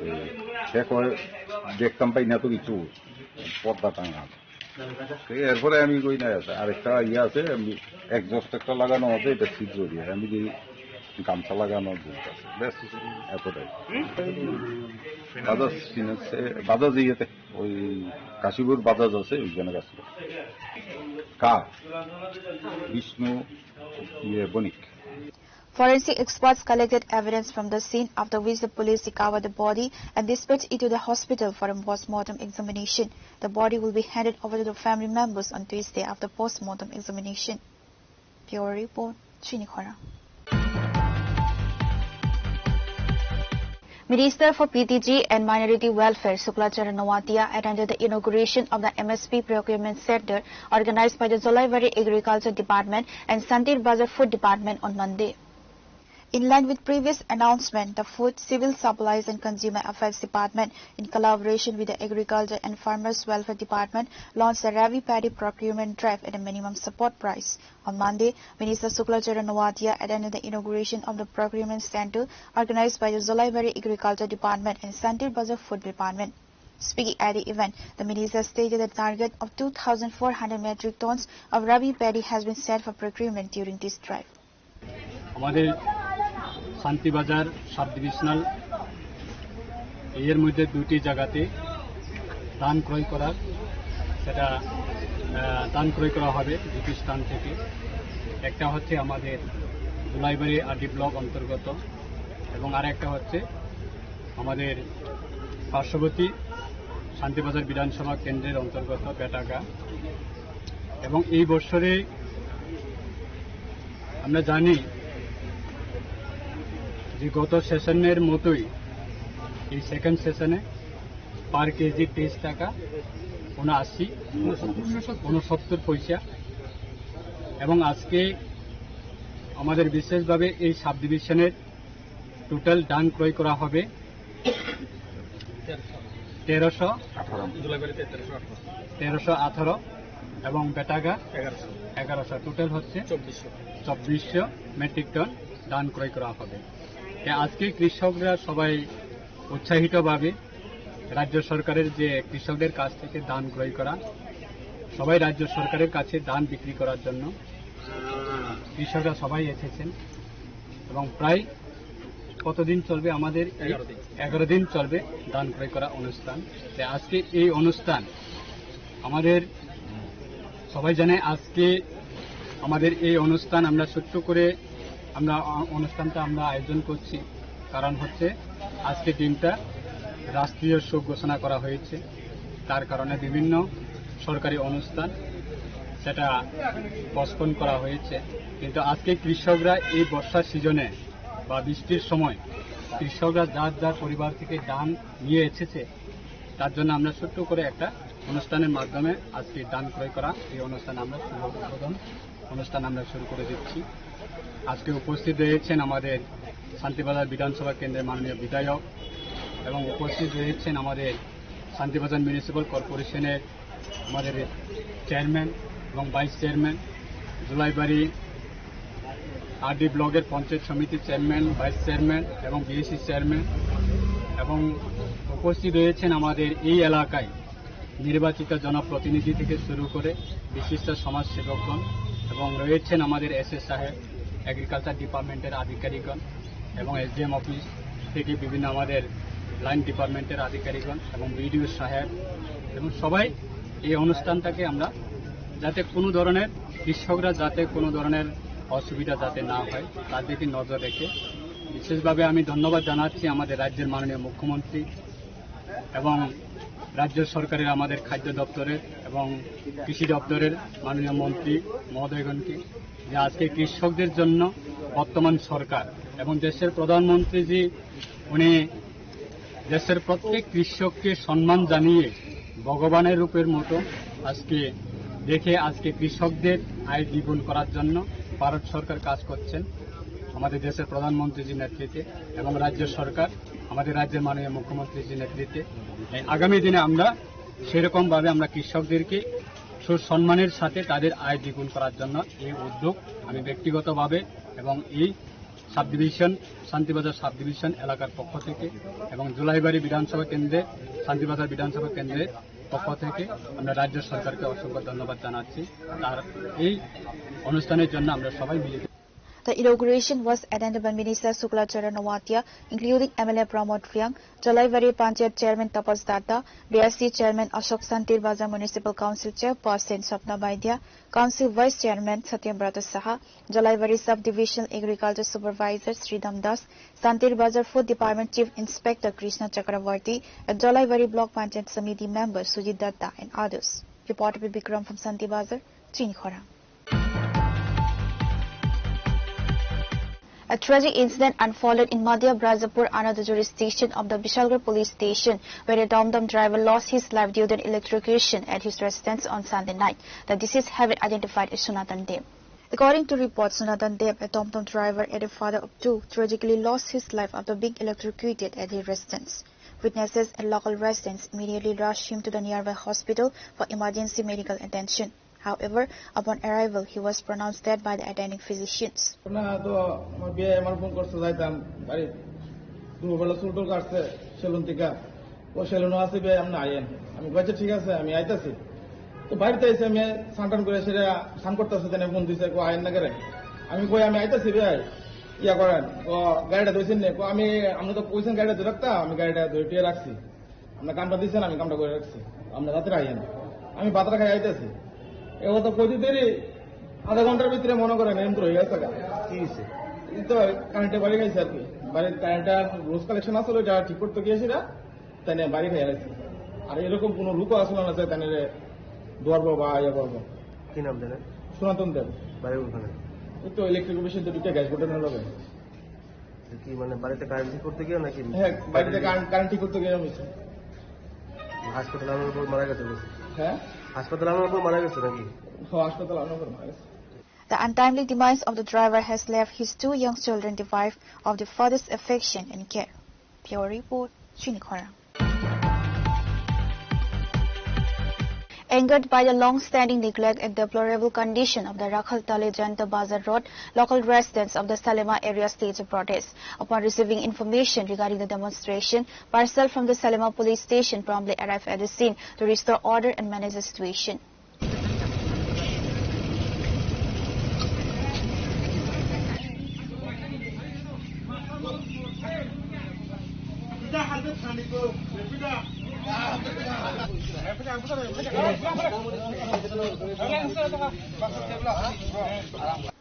এই, সে কয়, "দেখতাম পাই না তো কিছু, পর্দা টাঙা।" তো এরপরে আমি কই না, আরেকটা ইয়ে আছে, আমি এক্সস্ট একটা লাগানো আছে, এটা ছিদ্র দিয়ে, আমি যে গামছা লাগানো আছে, ব্যাস, এতটাই। বাজাজ ফিনান্সে, বাজাজ ইয়েতে, ওই কাশীপুর বাজাজ আছে, ওইখানে গেছিল। কার? বিষ্ণু, ইয়ে, বণিক। Forensic experts collected evidence from the scene, after which the police recovered the body and dispatched it to the hospital for a post-mortem examination. The body will be handed over to the family members on Tuesday after post-mortem examination. Bureau report, Chinikhora. Minister for P T G and Minority Welfare Suklachara Noatia attended the inauguration of the M S P Procurement Center organized by the Jolaibari Agriculture Department and Santir Bazar Food Department on Monday. In line with previous announcement, the Food, Civil Supplies and Consumer Affairs Department, in collaboration with the Agriculture and Farmers Welfare Department, launched the Rabi Paddy Procurement Drive at a minimum support price. On Monday, Minister Suklachara Noatia attended the inauguration of the procurement center organized by the Jolaibari Agriculture Department and Santir Bazar Food Department. Speaking at the event, the minister stated the target of two thousand four hundred metric tons of Rabi paddy has been set for procurement during this drive. আমাদের Shantibazar sub divisional এর মধ্যে দুটি জায়গাতে ধান ক্রয় করার, সেটা আহ, ধান ক্রয় করা হবে দুটি স্থান থেকে। একটা হচ্ছে আমাদের দুলাইবাড়ি আরডি ব্লক অন্তর্গত এবং আর একটা হচ্ছে আমাদের পার্শ্ববর্তী শান্তিবাজার বিধানসভা কেন্দ্রের অন্তর্গত বেটাগা। এবং এই বছরে আমরা জানি যে গত সেশনের মতোই এই সেকেন্ড সেশনে পার কেজি তেইশ টাকা উনআশি, উনসত্তর পয়সা। এবং আজকে আমাদের বিশেষভাবে এই সাব ডিভিশনের টোটাল ধান ক্রয় করা হবে তেরোশো তেরোশো আঠারো এবং বেটাগা এগারোশো। টোটাল হচ্ছে চব্বিশশো মেট্রিক টন ধান ক্রয় করা হবে। তাই আজকে কৃষকরা সবাই উৎসাহিতভাবে রাজ্য সরকারের যে কৃষকদের কাছ থেকে ধান ক্রয় করা, সবাই রাজ্য সরকারের কাছে ধান বিক্রি করার জন্য কৃষকরা সবাই এসেছেন এবং প্রায় কতদিন চলবে আমাদের এই? এগারো দিন। এগারো দিন চলবে ধান ক্রয় করা অনুষ্ঠান। তাই আজকে এই অনুষ্ঠান আমাদের সবাই জানে, আজকে আমাদের এই অনুষ্ঠান আমরা ছোট্ট করে আমরা অ-, অনুষ্ঠানটা আমরা আয়োজন করছি, কারণ হচ্ছে আজকে দিনটা রাষ্ট্রীয় শোক ঘোষণা করা হয়েছে। তার কারণে বিভিন্ন সরকারি অনুষ্ঠান সেটা পোস্টপোন করা হয়েছে। কিন্তু আজকে কৃষকরা এই বর্ষার সিজনে বা বৃষ্টির সময় কৃষকরা যার যার পরিবার থেকে ধান নিয়ে এসেছে, তার জন্য আমরা ছোট্ট করে একটা অনুষ্ঠানের মাধ্যমে আজকে ধান ক্রয় করা এই অনুষ্ঠান আমরা শুভ উদ্বোধন অনুষ্ঠান আমরা শুরু করে দিচ্ছি। আজকে উপস্থিত রয়েছেন আমাদের শান্তিবাজার বিধানসভা কেন্দ্রের মাননীয় বিধায়ক এবং উপস্থিত রয়েছেন আমাদের শান্তিবাজার মিউনিসিপ্যাল কর্পোরেশনের আমাদের চেয়ারম্যান এবং ভাইস চেয়ারম্যান, জুলাইবাড়ি আরডি ব্লকের পঞ্চায়েত সমিতির চেয়ারম্যান, ভাইস চেয়ারম্যান এবং বিএসি চেয়ারম্যান এবং উপস্থিত রয়েছেন আমাদের এই এলাকায় নির্বাচিত জনপ্রতিনিধি থেকে শুরু করে বিশিষ্ট সমাজসেবকগণ এবং রয়েছেন আমাদের এসএস সাহেব, এগ্রিকালচার ডিপার্টমেন্টের আধিকারিকগণ এবং এসডিএম অফিস থেকে বিভিন্ন আমাদের লাইন ডিপার্টমেন্টের আধিকারিকগণ এবং বিডিও সাহেব এবং সবাই এই অনুষ্ঠানটাকে আমরা যাতে কোনো ধরনের কৃষকরা যাতে কোনো ধরনের অসুবিধা যাতে না হয় তার দিকে নজর রেখে বিশেষভাবে আমি ধন্যবাদ জানাচ্ছি আমাদের রাজ্যের মাননীয় মুখ্যমন্ত্রী এবং রাজ্য সরকারের আমাদের খাদ্য দপ্তরের এবং কৃষি দপ্তরের মাননীয় মন্ত্রী মহোদয়গণকে যে আজকে কৃষকদের জন্য বর্তমান সরকার এবং দেশের প্রধানমন্ত্রীজি উনি দেশের প্রত্যেক কৃষককে সম্মান জানিয়ে ভগবানের রূপের মতো আজকে দেখে আজকে কৃষকদের আয় দ্বিগুণ করার জন্য ভারত সরকার কাজ করছেন আমাদের দেশের প্রধানমন্ত্রীজির নেতৃত্বে এবং রাজ্য সরকার আমাদের রাজ্যের মাননীয় মুখ্যমন্ত্রীজির নেতৃত্বে। এই আগামী দিনে আমরা সেরকম ভাবে আমরা কৃষকদেরকে সুসম্মানের সাথে তাদের আয় দ্বিগুণ করার জন্য এই উদ্যোগ আমি ব্যক্তিগতভাবে এবং এই sub division, Shantibazar sub division এলাকার পক্ষ থেকে এবং জুলাইবাড়ি বিধানসভা কেন্দ্রে, শান্তিবাজার বিধানসভা কেন্দ্রের পক্ষ থেকে আমরা রাজ্য সরকারকে অসংখ্য ধন্যবাদ জানাচ্ছি তার এই অনুষ্ঠানের জন্য আমরা সবাই মিলে। The inauguration was attended by Minister Shukla Charan Noatia, including M L A Pramod Reang, Jalaibari Panchayat Chairman Tapas Datta, B S C Chairman Ashok, Santir Bazar Municipal Council Chairperson Sapna Baidya, Council Vice Chairman Satyabrata Saha, Jalaibari Sub-Divisional Agriculture Supervisor Sridham Das, Santir Bazar Food Department Chief Inspector Krishna Chakravarti, and Jalaibari Block Panchayat Samiti member Sujit Datta and others. Reporter Bikram from Santir Bazar, Chinikhora. A tragic incident unfolded in Madhya Bajapur under the jurisdiction of the Bishalgarh police station, where a Tom Tom driver lost his life due to an electrocution at his residence on Sunday night. The deceased have been identified as Sunatan Deb. According to reports, Sunatan Deb, a Tom Tom driver and a father of two, tragically lost his life after being electrocuted at his residence. Witnesses and local residents immediately rushed him to the nearby hospital for emergency medical attention. However, upon arrival, he was pronounced dead by the attending physicians. না তো, আমার বিয়ে আমার ফোন করছে, যাইতাম বাড়ি। দুপুরবেলা চুল টুল কাটছে সেলুন থেকে। ও সেলুনও আছে ভাই, আপনি আইয়েন। আমি কইছি, "ঠিক আছে, আমি আইতাছি।" তো বাড়িতে এসে আমি স্নান টান করে সেটা স্নান করতেছে, তাই ফোন দিছে, "কো আইয়েন না করে?" আমি কই, "আমি আইতাছি ভাই, ইয়া করেন, ও গাড়িটা ধরছেন নে?" কো, "আমি, আপনি তো কইছেন গাড়িটা ধরে রাখতা, আমি গাড়িটা ধরে টিয়ে রাখছি। আপনার কামটা দিচ্ছেন, আমি কামটা করে রাখছি, আপনার রাত্রে আইয়েন।" আমি বাতারা খাই আইতাছি, এ কথা কইতে দেরি আধা ঘন্টার ভিতরে মনে করেন এমন হয়ে গেছে গা। কি হয়েছে? এই তো কারেন্টে বাড়ি গেছে আর কি, বাড়ির কারেন্টটা রোজ কালেকশন আসলে ওইটা ঠিক করতে গিয়েছি না, তাই নিয়ে বাড়ি খাই আইছি। আর এরকম কোনো লোকও আসলে না যে তাই নিয়ে দৌড়বো বা ইয়ে করবো। কি নাম জানেন? সনাতন দেব। বাড়ি কোনখানে? এই তো ইলেকট্রিক অফিসে তো দুটো গ্যাস বোর্ডের লগে। কি মানে বাড়িতে কারেন্ট ঠিক করতে গিয়ে নাকি? হ্যাঁ, বাড়িতে কারেন্ট, কারেন্ট ঠিক করতে গিয়ে হয়েছে। হাসপাতালে আনার পর মারা গেছে নাকি? হ্যাঁ? হাসপাতালে আনার পর মারা গেছে নাকি? হ্যাঁ, হাসপাতালে আনার পর মারা গেছে। The untimely demise of the driver has left his two young children deprived of the father's affection and care. Bureau report, Chini Khorang. Angered by the long-standing neglect and deplorable condition of the Rakhaltali Jayanta Bazar Road, local residents of the Salema area staged a protest. Upon receiving information regarding the demonstration, personnel from the Salema police station promptly arrived at the scene to restore order and manage the situation.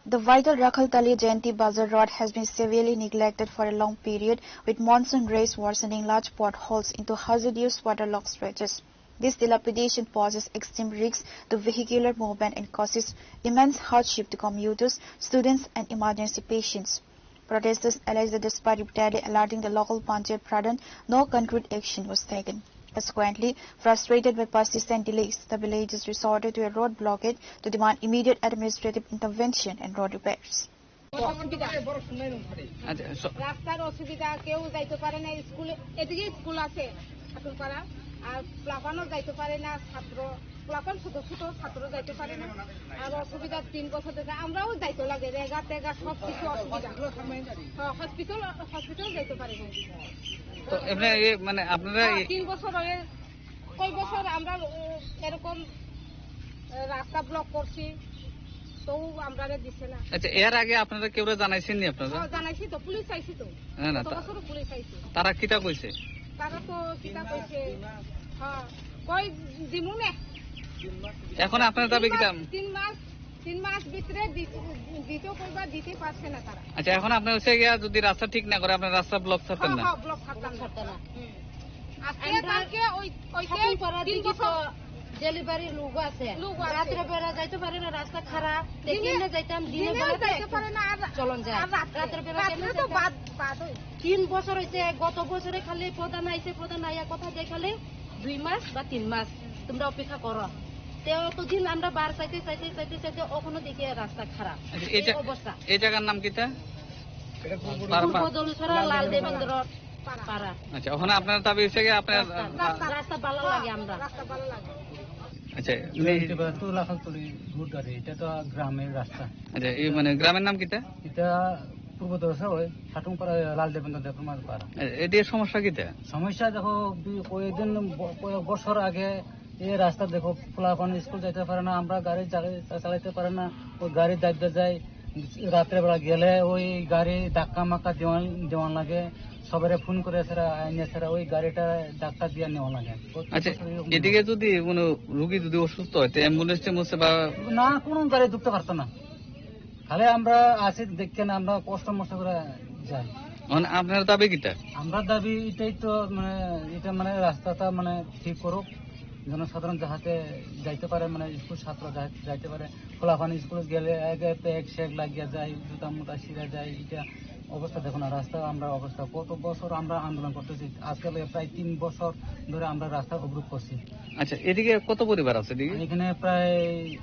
The vital Rakhaltali Jayanti Bazar Road has been severely neglected for a long period, with monsoon rains worsening large potholes into hazardous waterlogged stretches. This dilapidation poses extreme risks to vehicular movement and causes immense hardship to commuters, students, and emergency patients. Protesters allege that despite repeatedly alerting the local Panchayat Pradhan, no concrete action was taken. Consequently, frustrated by persistent delays, the villagers resorted to a road blockade to demand immediate administrative intervention and road repairs. অসুবিধা। আচ্ছা, স- রাস্তার অসুবিধা, কেউ যাইতে পারে না স্কুলে। এদিকে স্কুল আছে ঠাকুরপাড়া, আর প্লাবানও যাইতে পারে না ছাত্র, প্লাবান ছোট ছোট ছাত্র যাইতে পারে না। আর অসুবিধা তিন বছর ধরে আমরাও যাইতে লাগে, রেগা টেগা সব কিছু অসুবিধা। হ্যাঁ, হসপিটাল, হসপিটাল যাইতে পারে না। তো এমনি এই মানে আপনারা হ্যাঁ, এই তিন বছর হয়ে কয় বছর আমরা, উম, এরকম, আহ, রাস্তা ব্লক করছি, তবু আমরারে দিছে না। আচ্ছা, এর আগে আপনারা কেউরে জানাইছেন নি আপনারা? হ্যাঁ, জানাইছি তো, পুলিশ আইছি তো। হ্যাঁ, না, গত তা- বছরও পুলিশ আইছে। তারা কিতা কইছে? তারা তো কিতা কইছে? হ্যাঁ, কই দিমু নে। এখন আপনার দাবি কিতা? তিন মাস, তিন মাস, তিন মাস ভিতরে দি-, দিতে কইবা, দিতে পারছে না তারা। আচ্ছা, এখন আপনার হচ্ছে গিয়া যদি রাস্তা ঠিক না করে, আপনার রাস্তা ব্লক ছাড়তেন হ্যাঁ, না? হ্যাঁ, ব্লক ছাড়তাম না। ছাড়তাম না। হুম। আজকে আমরা কালকে ওই, ওই যে খাতুনপাড়ার তিন দিকে তো বছর ডেলিভারি লোক আছে। লোক আছে। রাত্রে বেলা যাইতে পারে না, রাস্তা খারাপ। তে দিনে, কেমনে যাইতাম? দিনে দিনে বেলাতে যাইতে পারে না, আর চলন যায়। আর রাত্রে, রাত্রে বেলা রাত্রে কেমনে তো যাইতাম? বাদ, বাদ হই। তিন বছর হইছে, গত বছরে খালি প্রধান আইছে, প্রধান আইয়া কথা দেয় খালি দুই মাস বা তিন মাস তোমরা অপেক্ষা করো। তে অতদিন আমরা বার চাইতে, চাইতে, চাইতে, চাইতে অখনো দেখি রাস্তা খারাপ। আচ্ছা, এই এই জা-, অবস্থা। এই জায়গার নাম কিতা? এটা পূর্ব পার-, পূর্ব পার-, দলুছড়া লাল দেবেন্দ্র পাড়া। আচ্ছা, ওখানে আপনার দাবি হচ্ছে কি আপনার রাস্তা, রাস্তা ভালো লাগে আমরা। রাস্তা ভালো লাগে। আচ্ছা, এটা তো লাখালতলি রোড আর এটা তো গ্রামের রাস্তা। আচ্ছা, এই মানে গ্রামের নাম কিতা? এটা পূর্ব দলুছড়া ওই খাটুংপাড়া লাল দেবেন্দ্র দেবকুমার পাড়া। এ-, এটির সমস্যা কিতা? সমস্যা দেখো, বি-, কয়েকদিন ব-, কয়েক বছর আগে এই রাস্তা দেখো, পোলাপান স্কুল যাইতে পারে না, আমরা গাড়ি চালাই-, চালাইতে পারে না, ওই গাড়ি দাবতে যাই, রাত্রে বেলা গেলে ওই গাড়ি ধাক্কা মাক্কা দেওয়ান, দেওয়ান লাগে, সবারে ফোন করে এছাড়া আইনে এছাড়া ওই গাড়িটা ধাক্কা দিয়ে নেওয়া লাগে। আচ্ছা, এদিকে যদি কোনো রুগী যদি অসুস্থ হয়, তো অ্যাম্বুলেন্স ট্যাম্বুলেন্স বা না, কোনো গাড়ি ঢুকতে পারতো না। খালি আমরা আছি দেখেন, আমরা কষ্ট মষ্ট করে যাই। মানে আপনার দাবি কিতা? আমরা দাবি এটাই তো, মানে, এটা মানে রাস্তাটা মানে ঠিক করুক, জনসাধারণ যাহাতে যাইতে পারে, মানে স্কুল ছাত্র যাহাতে যাইতে পারে। খোলাপানি স্কুলে গেলে আগে ব্যাগ স্যাগ লাগিয়া যায়, জুতা মুতা ছিঁড়া যায়, এটা অবস্থা দেখো না, রাস্তা আমরা অবস্থা। কত বছর আমরা আন্দোলন করতেছি, আজকাল প্রায় তিন বছর ধরে আমরা রাস্তা অবরোধ করছি। আচ্ছা, এদিকে কত পরিবার আছে এদিকে? এখানে প্রায়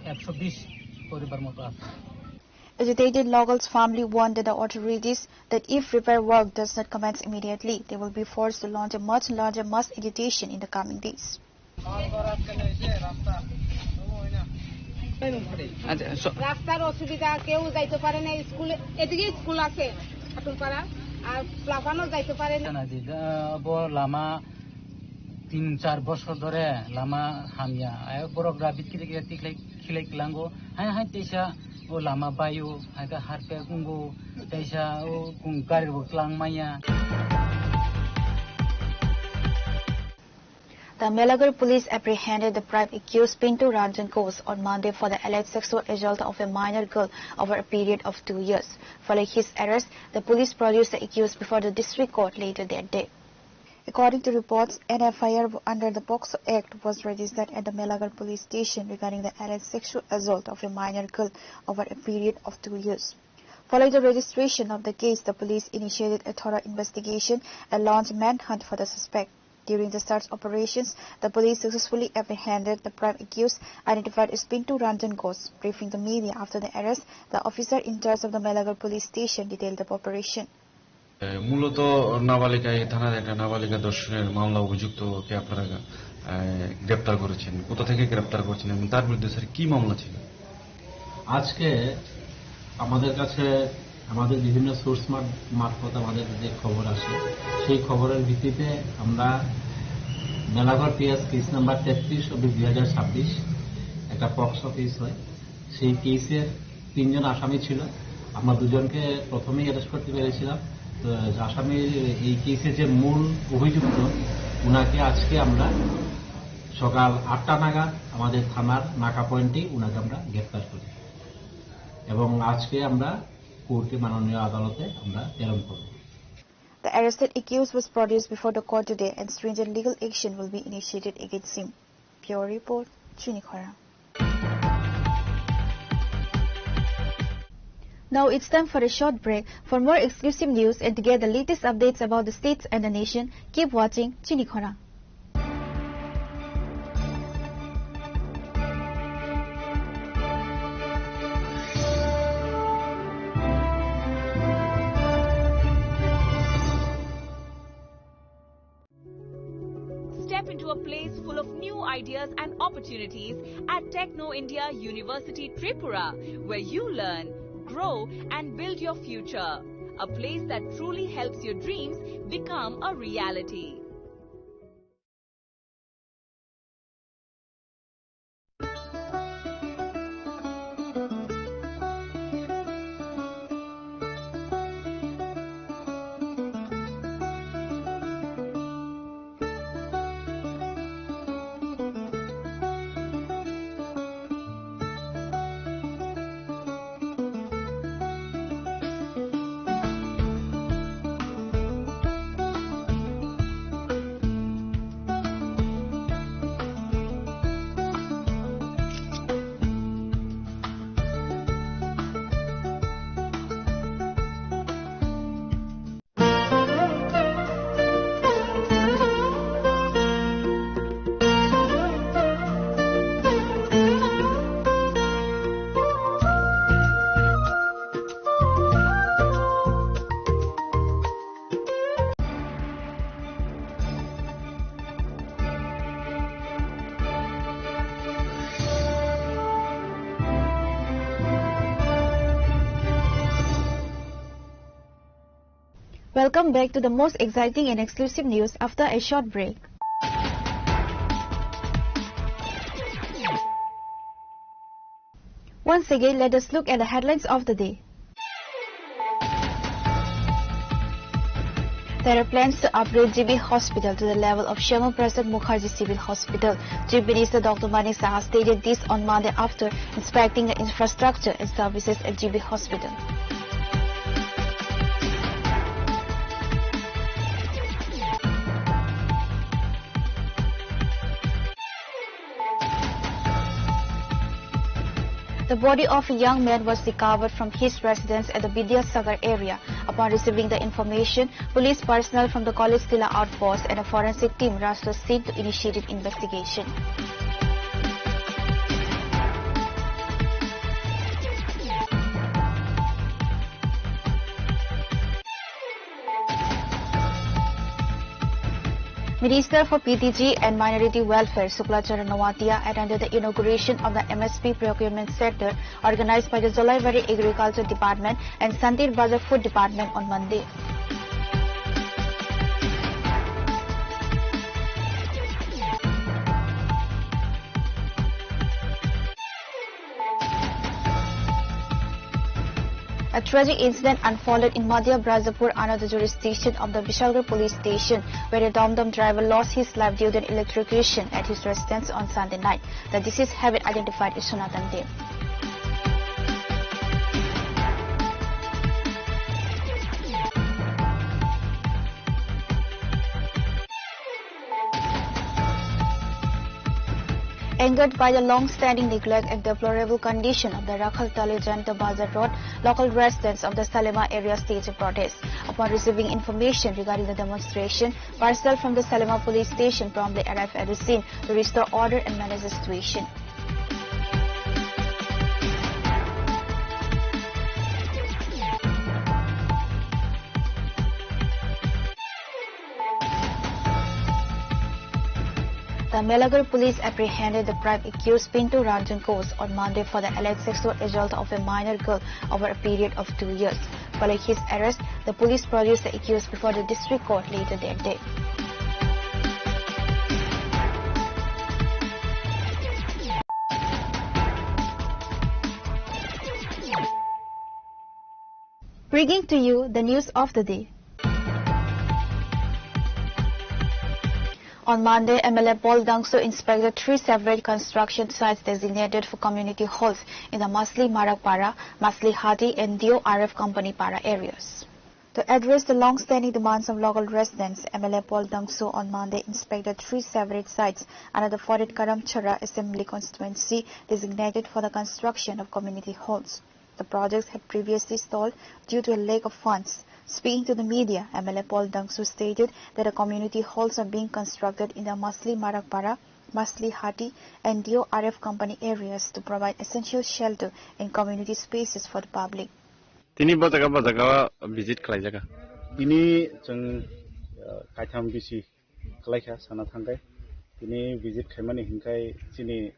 একশো বিশ পরিবার মতো আছে। Agitated locals firmly warned the authorities that if repair work does not commence immediately, they will be forced to launch a much larger mass agitation in the coming days. আচ্ছা, স- রাস্তার অসুবিধা, কেউ যাইতে পারে না স্কুলে, এদিকে স্কুল আছে খাটুংপাড়া, আর প্লাবানও যাইতে পারে না। Bo lama Tin char bosor dhore lama hamya. Ayo borok rabit kile kile tiklai khilai klango. Hai hai teisa o lama bayo, hai khe harpek ungo, teisa o kung gari bo klang maya. The Melagar police apprehended the prime accused Pintu Ranjan Ghosh on Monday for the alleged sexual assault of a minor girl over a period of two years. Following his arrest, the police produced the accused before the district court later that day. According to reports, an F I R under the POCSO Act was registered at the Melagar police station regarding the alleged sexual assault of a minor girl over a period of two years. Following the registration of the case, the police initiated a thorough investigation and launched manhunt for the suspect. During the search operations, the police successfully apprehended the prime accused, identified as Pintu Ranjan Ghosh. Briefing the media after the arrest, the officer in charge of the Melagar police station detailed the operation. এ, মূলত নাবালিকা, এই থানার একটা নাবালিকা ধর্ষণের মামলা অভিযুক্তকে আপনারা, এ, গ্রেপ্তার করেছেন। কোথা থেকে গ্রেপ্তার করেছেন এবং তার বিরুদ্ধে, স্যার, কি মামলা ছিল? আজকে আমাদের কাছে আমাদের বিভিন্ন সোর্স মার-, মারফত আমাদের যে খবর আসে, সেই খবরের ভিত্তিতে আমরা মেলাঘর পিএস কেস নাম্বার তেত্রিশ অব্লিক দুই হাজার ছাব্বিশ একটা পক্সো কেস হয়। সেই কেসের তিনজন আসামি ছিল। আমরা দুজনকে প্রথমেই অ্যারেস্ট করতে পেরেছিলাম। তো আসামির এই কেসের যে মূল অভিযুক্ত, উনাকে আজকে আমরা সকাল আটটা নাগাদ আমাদের থানার নাকা পয়েন্টেই উনাকে আমরা গ্রেপ্তার করি এবং আজকে আমরা কোর্টে, মাননীয় আদালতে আমরা প্রেরণ করব। The arrested accused was produced before the court today and stringent legal action will be initiated against him. Bureau report, Chini Khorang. Now it's time for a short break. For more exclusive news and to get the latest updates about the states and the nation, keep watching Chini Khorang. Step into a place full of new ideas and opportunities at Techno India University Tripura, where you learn, grow, and build your future. A place that truly helps your dreams become a reality. Welcome back to the most exciting and exclusive news after a short break. Once again, let us look at the headlines of the day. There are plans to upgrade G B Hospital to the level of Shyama Prasad Mukherjee Civil Hospital. Chief Minister Doctor Manik Saha stated this on Monday after inspecting the infrastructure and services at G B Hospital. The body of a young man was recovered from his residence at the Vidyasagar area. Upon receiving the information, police personnel from the College Tilla outpost and a forensic team rushed the scene to initiate an investigation. Minister for P T G and Minority Welfare Shukla Charan Noatia attended the inauguration of the M S P Procurement Center organized by the Jolaibari Agriculture Department and Santir Bazar Food Department on Monday. A tragic incident unfolded in Madhya Bajapur under the jurisdiction of the Bishalgarh police station, where a Dom Dom driver lost his life due to an electrocution at his residence on Sunday night. The deceased have been identified as Sanatan Deb. Angered by the long-standing neglect and deplorable condition of the Rakhaltali Janata Bazar Road, local residents of the Salima area staged a protest. Upon receiving information regarding the demonstration, personnel from the Salima police station promptly arrived at the scene to restore order and manage the situation. The Melagar police apprehended the prime accused Pintu Ranjan Ghosh on Monday for the alleged sexual assault of a minor girl over a period of two years. Following his arrest, the police produced the accused before the district court later that day. Bringing to you the news of the day. On Monday, M L A Paul Dangsu inspected three separate construction sites designated for community halls in the Masli Marakpara, Masli Hati, and D O R F Company Para areas. To address the long-standing demands of local residents, M L A Paul Dangsu on Monday inspected three separate sites under the forty-eight Karamchara Assembly Constituency designated for the construction of community halls. The projects had previously stalled due to a lack of funds. Speaking to the media, M L A Paul Dangsu stated that the community halls are being constructed in the Masli Marakpara, Masli Hati, and D O R F Company areas to provide essential shelter and community spaces for the public. Tini bo jaga, bo jaga visit khlai jaga. Tini chwng, uh, kaitham bisi khlai kha sana thangkai. Tini visit khaimani hinkai chini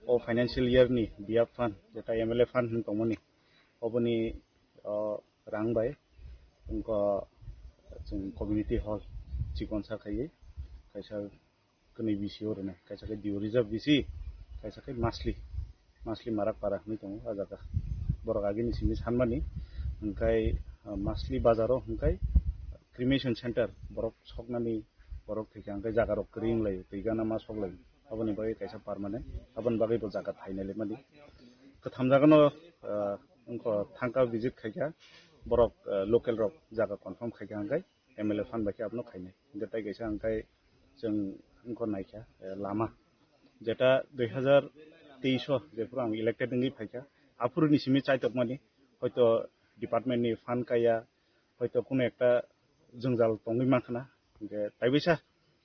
o financial year ni B R F fund, jeta M L A fund hin tongmani, oboni, uh, rang bai wngkha chwng community hall chikon sa khaiwi kaisa kwnwi bisi o rwnai, kaisa khe Diu Reserve bisi, kaisa khe Masli, Masli Marak Para hinwi tongo o jaga. Borok agini simi sanmani, hwnkhe, ah, Masli bazaro hwnkhe cremation center borok soknani, borok thwikha hwnkhe jaga rok kwrwi wng laio, twi gana ma sok laio, aboni bagwi kaisa permanent, aboni bagwi bo jaga thainai lemani. Kwtham jagano, ah, wngkha thangka visit khaikha borok, ah, local rok jaga confirm khaikha hwnkhe M L A fund bai khe abono khainai. Hwnkhe tai kaisa hwnkhe chwng wngkha naikha, eh, lama. Jeta dui hazar teis o jephuru ang elected wngwi phaikha, aphuruni simi chaitokmani, hoito department ni fund kaya, hoito kuno ekta jwngjal tongwi mankha na. Hwnkhe taibaisa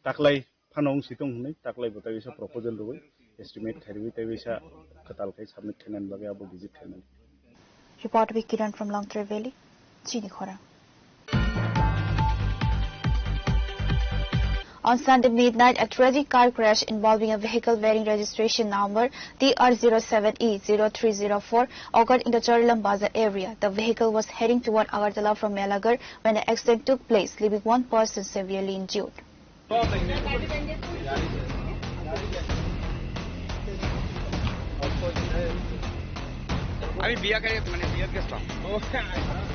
taklai phano wngsi tong hwnwi taklai bo taibaisa proposal rwui, estimate khairwi taibaisa kwtal khai submit khainani bagwi abo visit khainani. Report by Kiran from Longtrai Valley, Chini Khorang. On Sunday midnight, a tragic car crash involving a vehicle bearing registration number T R zero seven E zero three zero four occurred in the Chorilam Bazar area. The vehicle was heading toward Agartala from Melagar when the accident took place, leaving one person severely injured. আমি বিয়া খাই, মানে, বিয়াত গেছিলাম।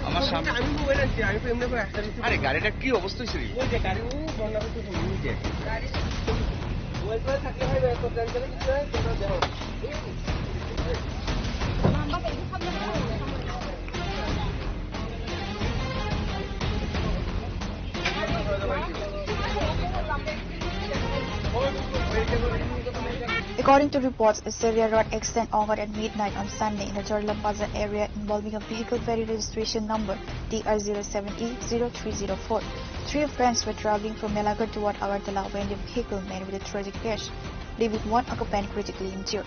আমার সামনে আমি মোবাইল আনছি, আমি তো এমনি করে আসতে আনছি। আরে, গাড়িটা কি অবস্থা হয়েছিল? ওই যে গাড়ি, ও বন্যা করতে শুরু হয়েছে। ওই করে থাকলে হয়, ওই করে থাকলে হয়, তোমরা দেখো। According to reports, a severe road accident occurred at midnight on Sunday in the Chorilam Bazar area involving a vehicle bearing registration number T R zero seven E zero three zero four. Three friends were traveling from Melagar toward Agartala when the vehicle met with a tragic crash, leaving one occupant critically injured.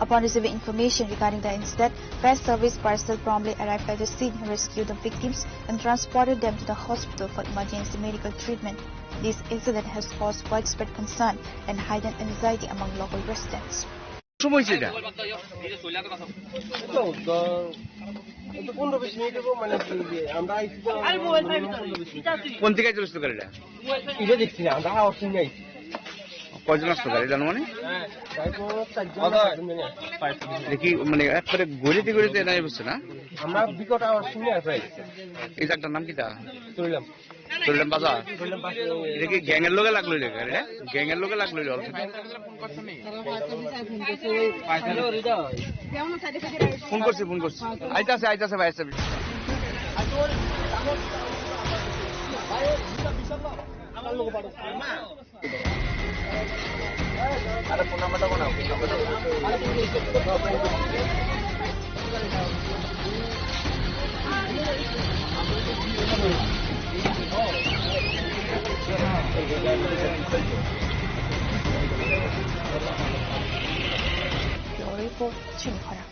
Upon receiving information regarding the incident, fire service personnel promptly arrived at the scene, rescued the victims, and transported them to the hospital for emergency medical treatment. This incident has caused widespread concern and heightened anxiety among local residents. সময় হয়েছে এটা? এই তো, দ-, এই তো পনেরো বিশ মিনিট হবো, মানে কি যে আমরা আইছি তো, পনেরো বিশ মিনিট। কোন দিকে চলেছিল গাড়িটা? এটা দেখছি না, আমরা আওয়াজ শুনে আইছি। কয়জন আসলো গাড়ি জানো মানে? দেখি মানে একবারে গলিতে গলিতে নাই বুঝছে না? আমরা বিকট আওয়াজ শুনে আসি। এই জায়গাটার নাম কিতা? চললাম। চললাম বাজার। এটা কি গ্যাংয়ের লগে লাগলো এই গাড়িটা? গ্যাংয়ের লগে লাগলো এই অলরেডি। ফোন করছি, ফোন করছি। আইতাছে, আইতাছে ভাই, আইতাছে। Bureau Report, Chini Khorang.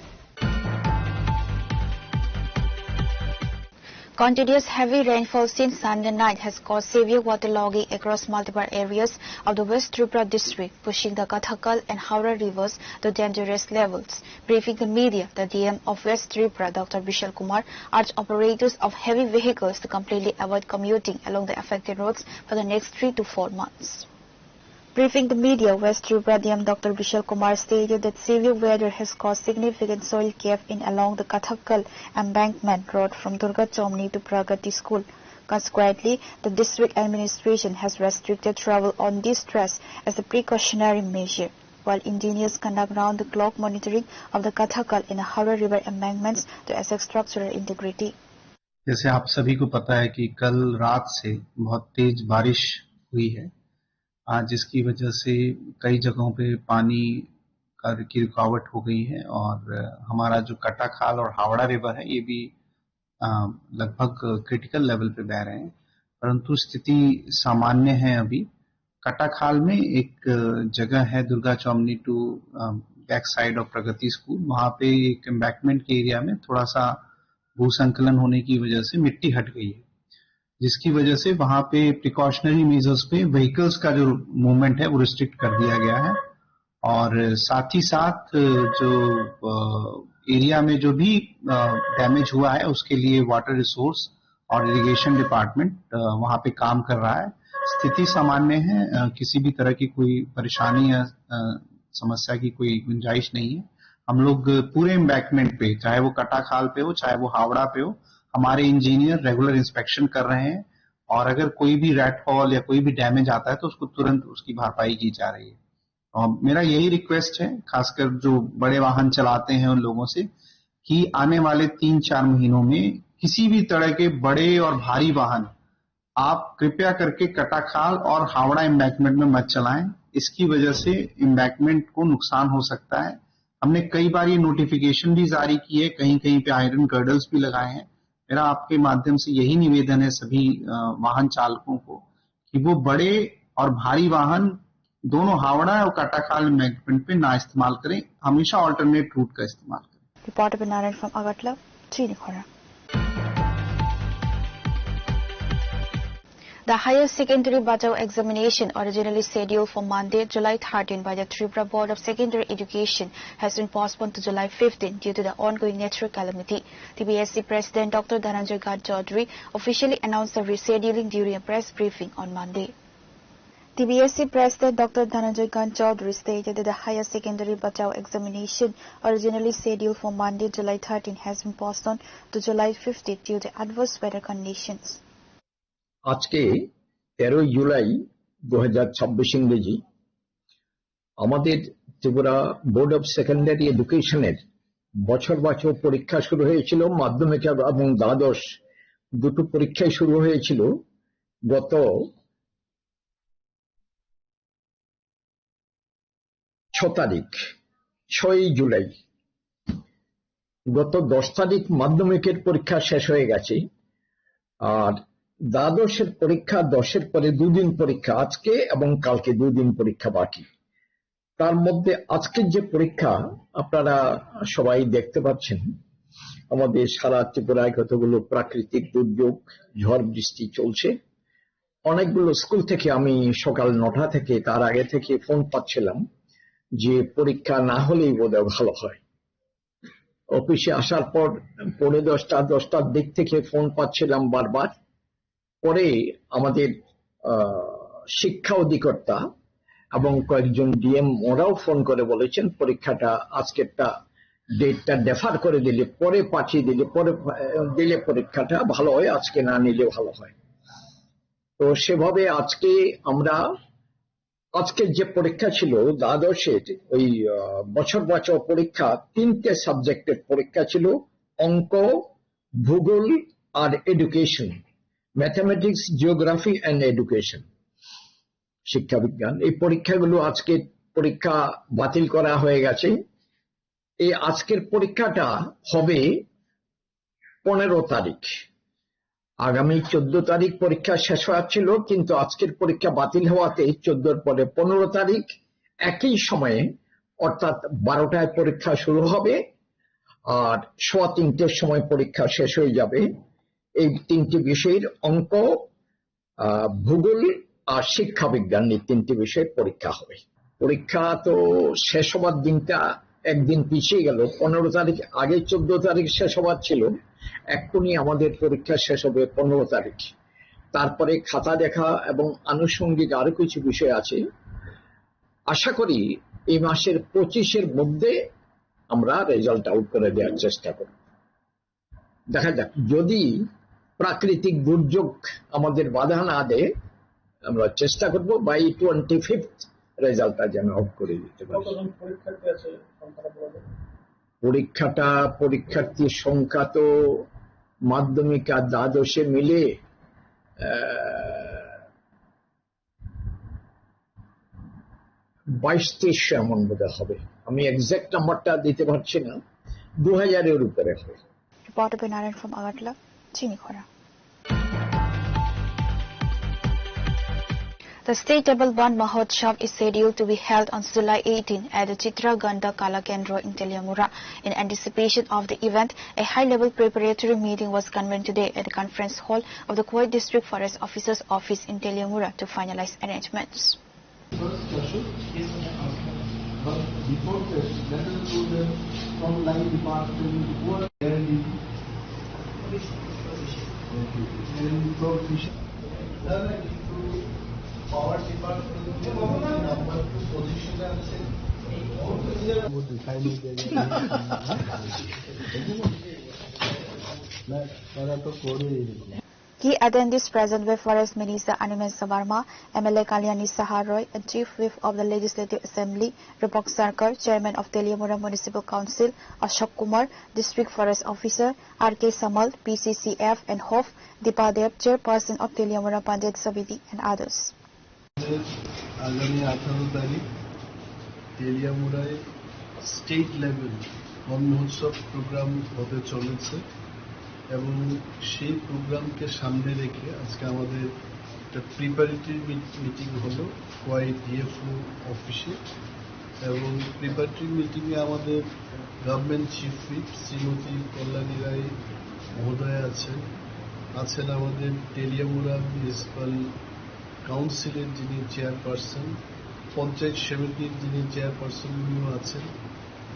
Continuous heavy rainfall since Sunday night has caused severe waterlogging across multiple areas of the West Tripura district, pushing the Kathakal and Howrah rivers to dangerous levels. Briefing the media, the D M of West Tripura, Doctor Bishal Kumar, urged operators of heavy vehicles to completely avoid commuting along the affected roads for the next three to four months. Briefing the media, West Tripura D M Doctor Bishal Kumar stated that severe weather has caused significant soil cave in along the Kathakal embankment road from Durga Chomni to Pragati School. Consequently, the district administration has restricted travel on this stretch as a precautionary measure, while engineers conduct round-the-clock monitoring of the Kathakal and Howrah River embankments to assess structural integrity. जैसे आप सभी को पता है कि कल रात से बहुत तेज बारिश हुई है, आ, जिसकी वजह से कई जगहों पे पानी का, की रुकावट हो गई है और हमारा जो कटा खाल और हावड़ा रिवर है, ये भी, आ, लगभग क्रिटिकल लेवल पे बह रहे हैं, परंतु स्थिति सामान्य है अभी। कटा खाल में एक जगह है दुर्गा चौमनी टू बैक साइड ऑफ प्रगति स्कूल, वहाँ पे एक एम्बैंकमेंट के एरिया में थोड़ा सा भूसंकलन होने की वजह से मिट्टी हट गई है, जिसकी वजह से वहाँ पे प्रिकॉशनरी मेजर्स पे व्हीकल्स का जो मूवमेंट है वो रिस्ट्रिक्ट कर दिया गया है। और साथ ही साथ जो एरिया में जो भी डैमेज हुआ है उसके लिए वाटर रिसोर्स और इरिगेशन डिपार्टमेंट वहाँ पे काम कर रहा है। स्थिति सामान्य है, अ, किसी भी तरह की कोई परेशानी या अ, समस्या की कोई गुंजाइश नहीं है। हम लोग पूरे एम्बैंकमेंट पे, चाहे वो कटा खाल पे हो, चाहे वो हावड़ा पे हो, हमारे इंजीनियर रेगुलर इंस्पेक्शन कर रहे हैं और अगर कोई भी रैट फॉल या कोई भी डैमेज आता है तो उसको तुरंत उसकी भरपाई की जा रही है। और मेरा यही रिक्वेस्ट है, खासकर जो बड़े वाहन चलाते हैं उन लोगों से, कि आने वाले तीन चार महीनों में किसी भी तरह के बड़े और भारी वाहन आप कृपया करके कटाखाल और हावड़ा एम्बैंकमेंट में मत चलाएं। इसकी वजह से एम्बैंकमेंट को नुकसान हो सकता है। हमने कई बार ये नोटिफिकेशन भी जारी की है, कहीं-कहीं पे आयरन गर्डर्स भी लगाए हैं। मेरा आपके माध्यम से यही निवेदन है सभी, अ, वाहन चालकों को कि वो बड़े और भारी वाहन दोनों हावड़ा और कटाखाल एम्बैंकमेंट पे ना इस्तेमाल करें, हमेशा अल्टरनेट रूट का इस्तेमाल करें। Reporter Binaran from Agartala, Chini Khorang. The higher secondary Bachao examination, originally scheduled for Monday, July thirteen, by the Tripura Board of Secondary Education, has been postponed to July fifteen due to the ongoing natural calamity. T B S C President Doctor Dhananjay Kant Chaudhary officially announced the rescheduling during a press briefing on Monday. T B S C President Doctor Dhananjay Kant Chaudhary stated that the higher secondary Bachao examination, originally scheduled for Monday, July thirteen, has been postponed to July fifteen due to adverse weather conditions. আজকে তেরোই জুলাই দু হাজার ছাব্বিশ ইংরেজি, আমাদের Tripura board of secondary এডুকেশনের বছর বাছাও পরীক্ষা শুরু হয়েছিল। মাধ্যমিক এবং দ্বাদশ দুটো পরীক্ষাই শুরু হয়েছিল গত ছ তারিখ, ছয়ই জুলাই। গত দশ তারিখ মাধ্যমিকের পরীক্ষা শেষ হয়ে গেছে। আর দ্বাদশের পরীক্ষা, দশের পরে দুদিন পরীক্ষা, আজকে এবং কালকে দুদিন পরীক্ষা বাকি। তার মধ্যে আজকের যে পরীক্ষা আপনারা সবাই দেখতে পাচ্ছেন, আমাদের সারা ত্রিপুরায় কতগুলো প্রাকৃতিক দুর্যোগ, ঝড় বৃষ্টি চলছে। অনেকগুলো স্কুল থেকে আমি সকাল নটা থেকে, তার আগে থেকে ফোন পাচ্ছিলাম যে পরীক্ষা না হলেই বোধহয় ভালো হয়। অফিসে আসার পর পৌনে দশটা, দশটার দিক থেকে ফোন পাচ্ছিলাম বারবার। পরে আমাদের, আহ, শিক্ষা অধিকর্তা এবং কয়েকজন ডিএম ওরাও ফোন করে বলেছেন পরীক্ষাটা আজকেরটা ডেটটা ডেফার করে দিলে, পরে পাঠিয়ে দিলে, পরে আহ, দিলে পরীক্ষাটা ভালো হয়, আজকে না নিলে ভালো হয়। তো সেভাবে আজকে আমরা, আজকের যে পরীক্ষা ছিল দ্বাদশের ওই আহ, বছর বাঁচাও পরীক্ষা, তিনটে সাবজেক্টের পরীক্ষা ছিল: অঙ্ক, ভূগোল আর education, mathematics, geography and education, শিক্ষাবিজ্ঞান। এই পরীক্ষাগুলো আজকে পরীক্ষা বাতিল করা হয়ে গেছে। এই আজকের পরীক্ষাটা হবে পনেরো তারিখ। আগামী চোদ্দ তারিখ পরীক্ষা শেষ হওয়ার ছিল, কিন্তু আজকের পরীক্ষা বাতিল হওয়াতে চোদ্দর পরে পনেরো তারিখ একই সময়ে, অর্থাৎ বারোটায় পরীক্ষা শুরু হবে আর সোয়া তিনটের সময় পরীক্ষা শেষ হয়ে যাবে। এই তিনটি বিষয়ের অঙ্ক, আহ, ভূগোল আর শিক্ষাবিজ্ঞান, এই তিনটি বিষয়ে পরীক্ষা হবে। পরীক্ষা তো শেষ হবার দিনটা একদিন পিছিয়ে গেল, পনেরো তারিখ, আগে চোদ্দ তারিখ শেষ হবার ছিল, এক্ষুনি আমাদের পরীক্ষা শেষ হবে পনেরো তারিখ। তারপরে খাতা দেখা এবং আনুষঙ্গিক আরো কিছু বিষয় আছে। আশা করি এই মাসের পঁচিশের মধ্যে আমরা রেজাল্ট আউট করে দেওয়ার চেষ্টা করব। দেখা যাক, যদি প্রাকৃতিক দুর্যোগ আমাদের বাধা না দেয়, আমরা চেষ্টা করব বাই টোয়েন্টি ফিফথ রেজাল্টটা যেন আউট করে দিতে পারি। কতজন পরীক্ষার্থী আছে সংখ্যাটা বলা যাবে? পরীক্ষাটা, পরীক্ষার্থীর সংখ্যা তো মাধ্যমিক আর দ্বাদশে মিলে আহ, বাইশ তেইশশো এমন বোধহয় হবে। আমি এক্সাক্ট নাম্বারটা দিতে পারছি না, দু হাজারের উপরে হবে। Reporter Benaran from Agartala, Chini Khora. The State Table Band Mahotsav is scheduled to be held on July eighteen at the Chitra Ganda Kala Kendra in Teliamura. In anticipation of the event, a high-level preparatory meeting was convened today at the conference hall of the Khowai District Forest Officer's office in Teliamura to finalize arrangements. First session, but before that, let us know the frontline department who are there in, and from Fisher, power department, number two position আছে। Key attendees present were Forest Minister Animesh Saiya Verma, M L A Kalyani Saha Roy, and Chief Whip of the Legislative Assembly, Rupak Sarkar, Chairman of Teliamura Municipal Council, Ashok Kumar, District Forest Officer, R K Samal, P C C F and HOF, Deepa Deb, Chairperson of Teliamura Panchayat Samiti, and others. আগামী আঠারো তারিখ তেলিয়ামুড়ায় state level বন মহোৎসব প্রোগ্রাম হতে চলেছে এবং সেই প্রোগ্রামকে সামনে রেখে আজকে আমাদের একটা প্রিপারেটরি মিটিং হলো খোয়াই ডিএফও অফিসে এবং প্রিপারেটরি মিটিংয়ে আমাদের গভর্নমেন্ট চিফ হুইপ শ্রীমতী কল্যাণী রায় মহোদয়া আছেন, আছেন আমাদের তেলিয়ামুড়া মিউনিসিপ্যাল কাউন্সিলের যিনি চেয়ারপারসন, পঞ্চায়েত সমিতির যিনি চেয়ারপারসন উনিও আছেন,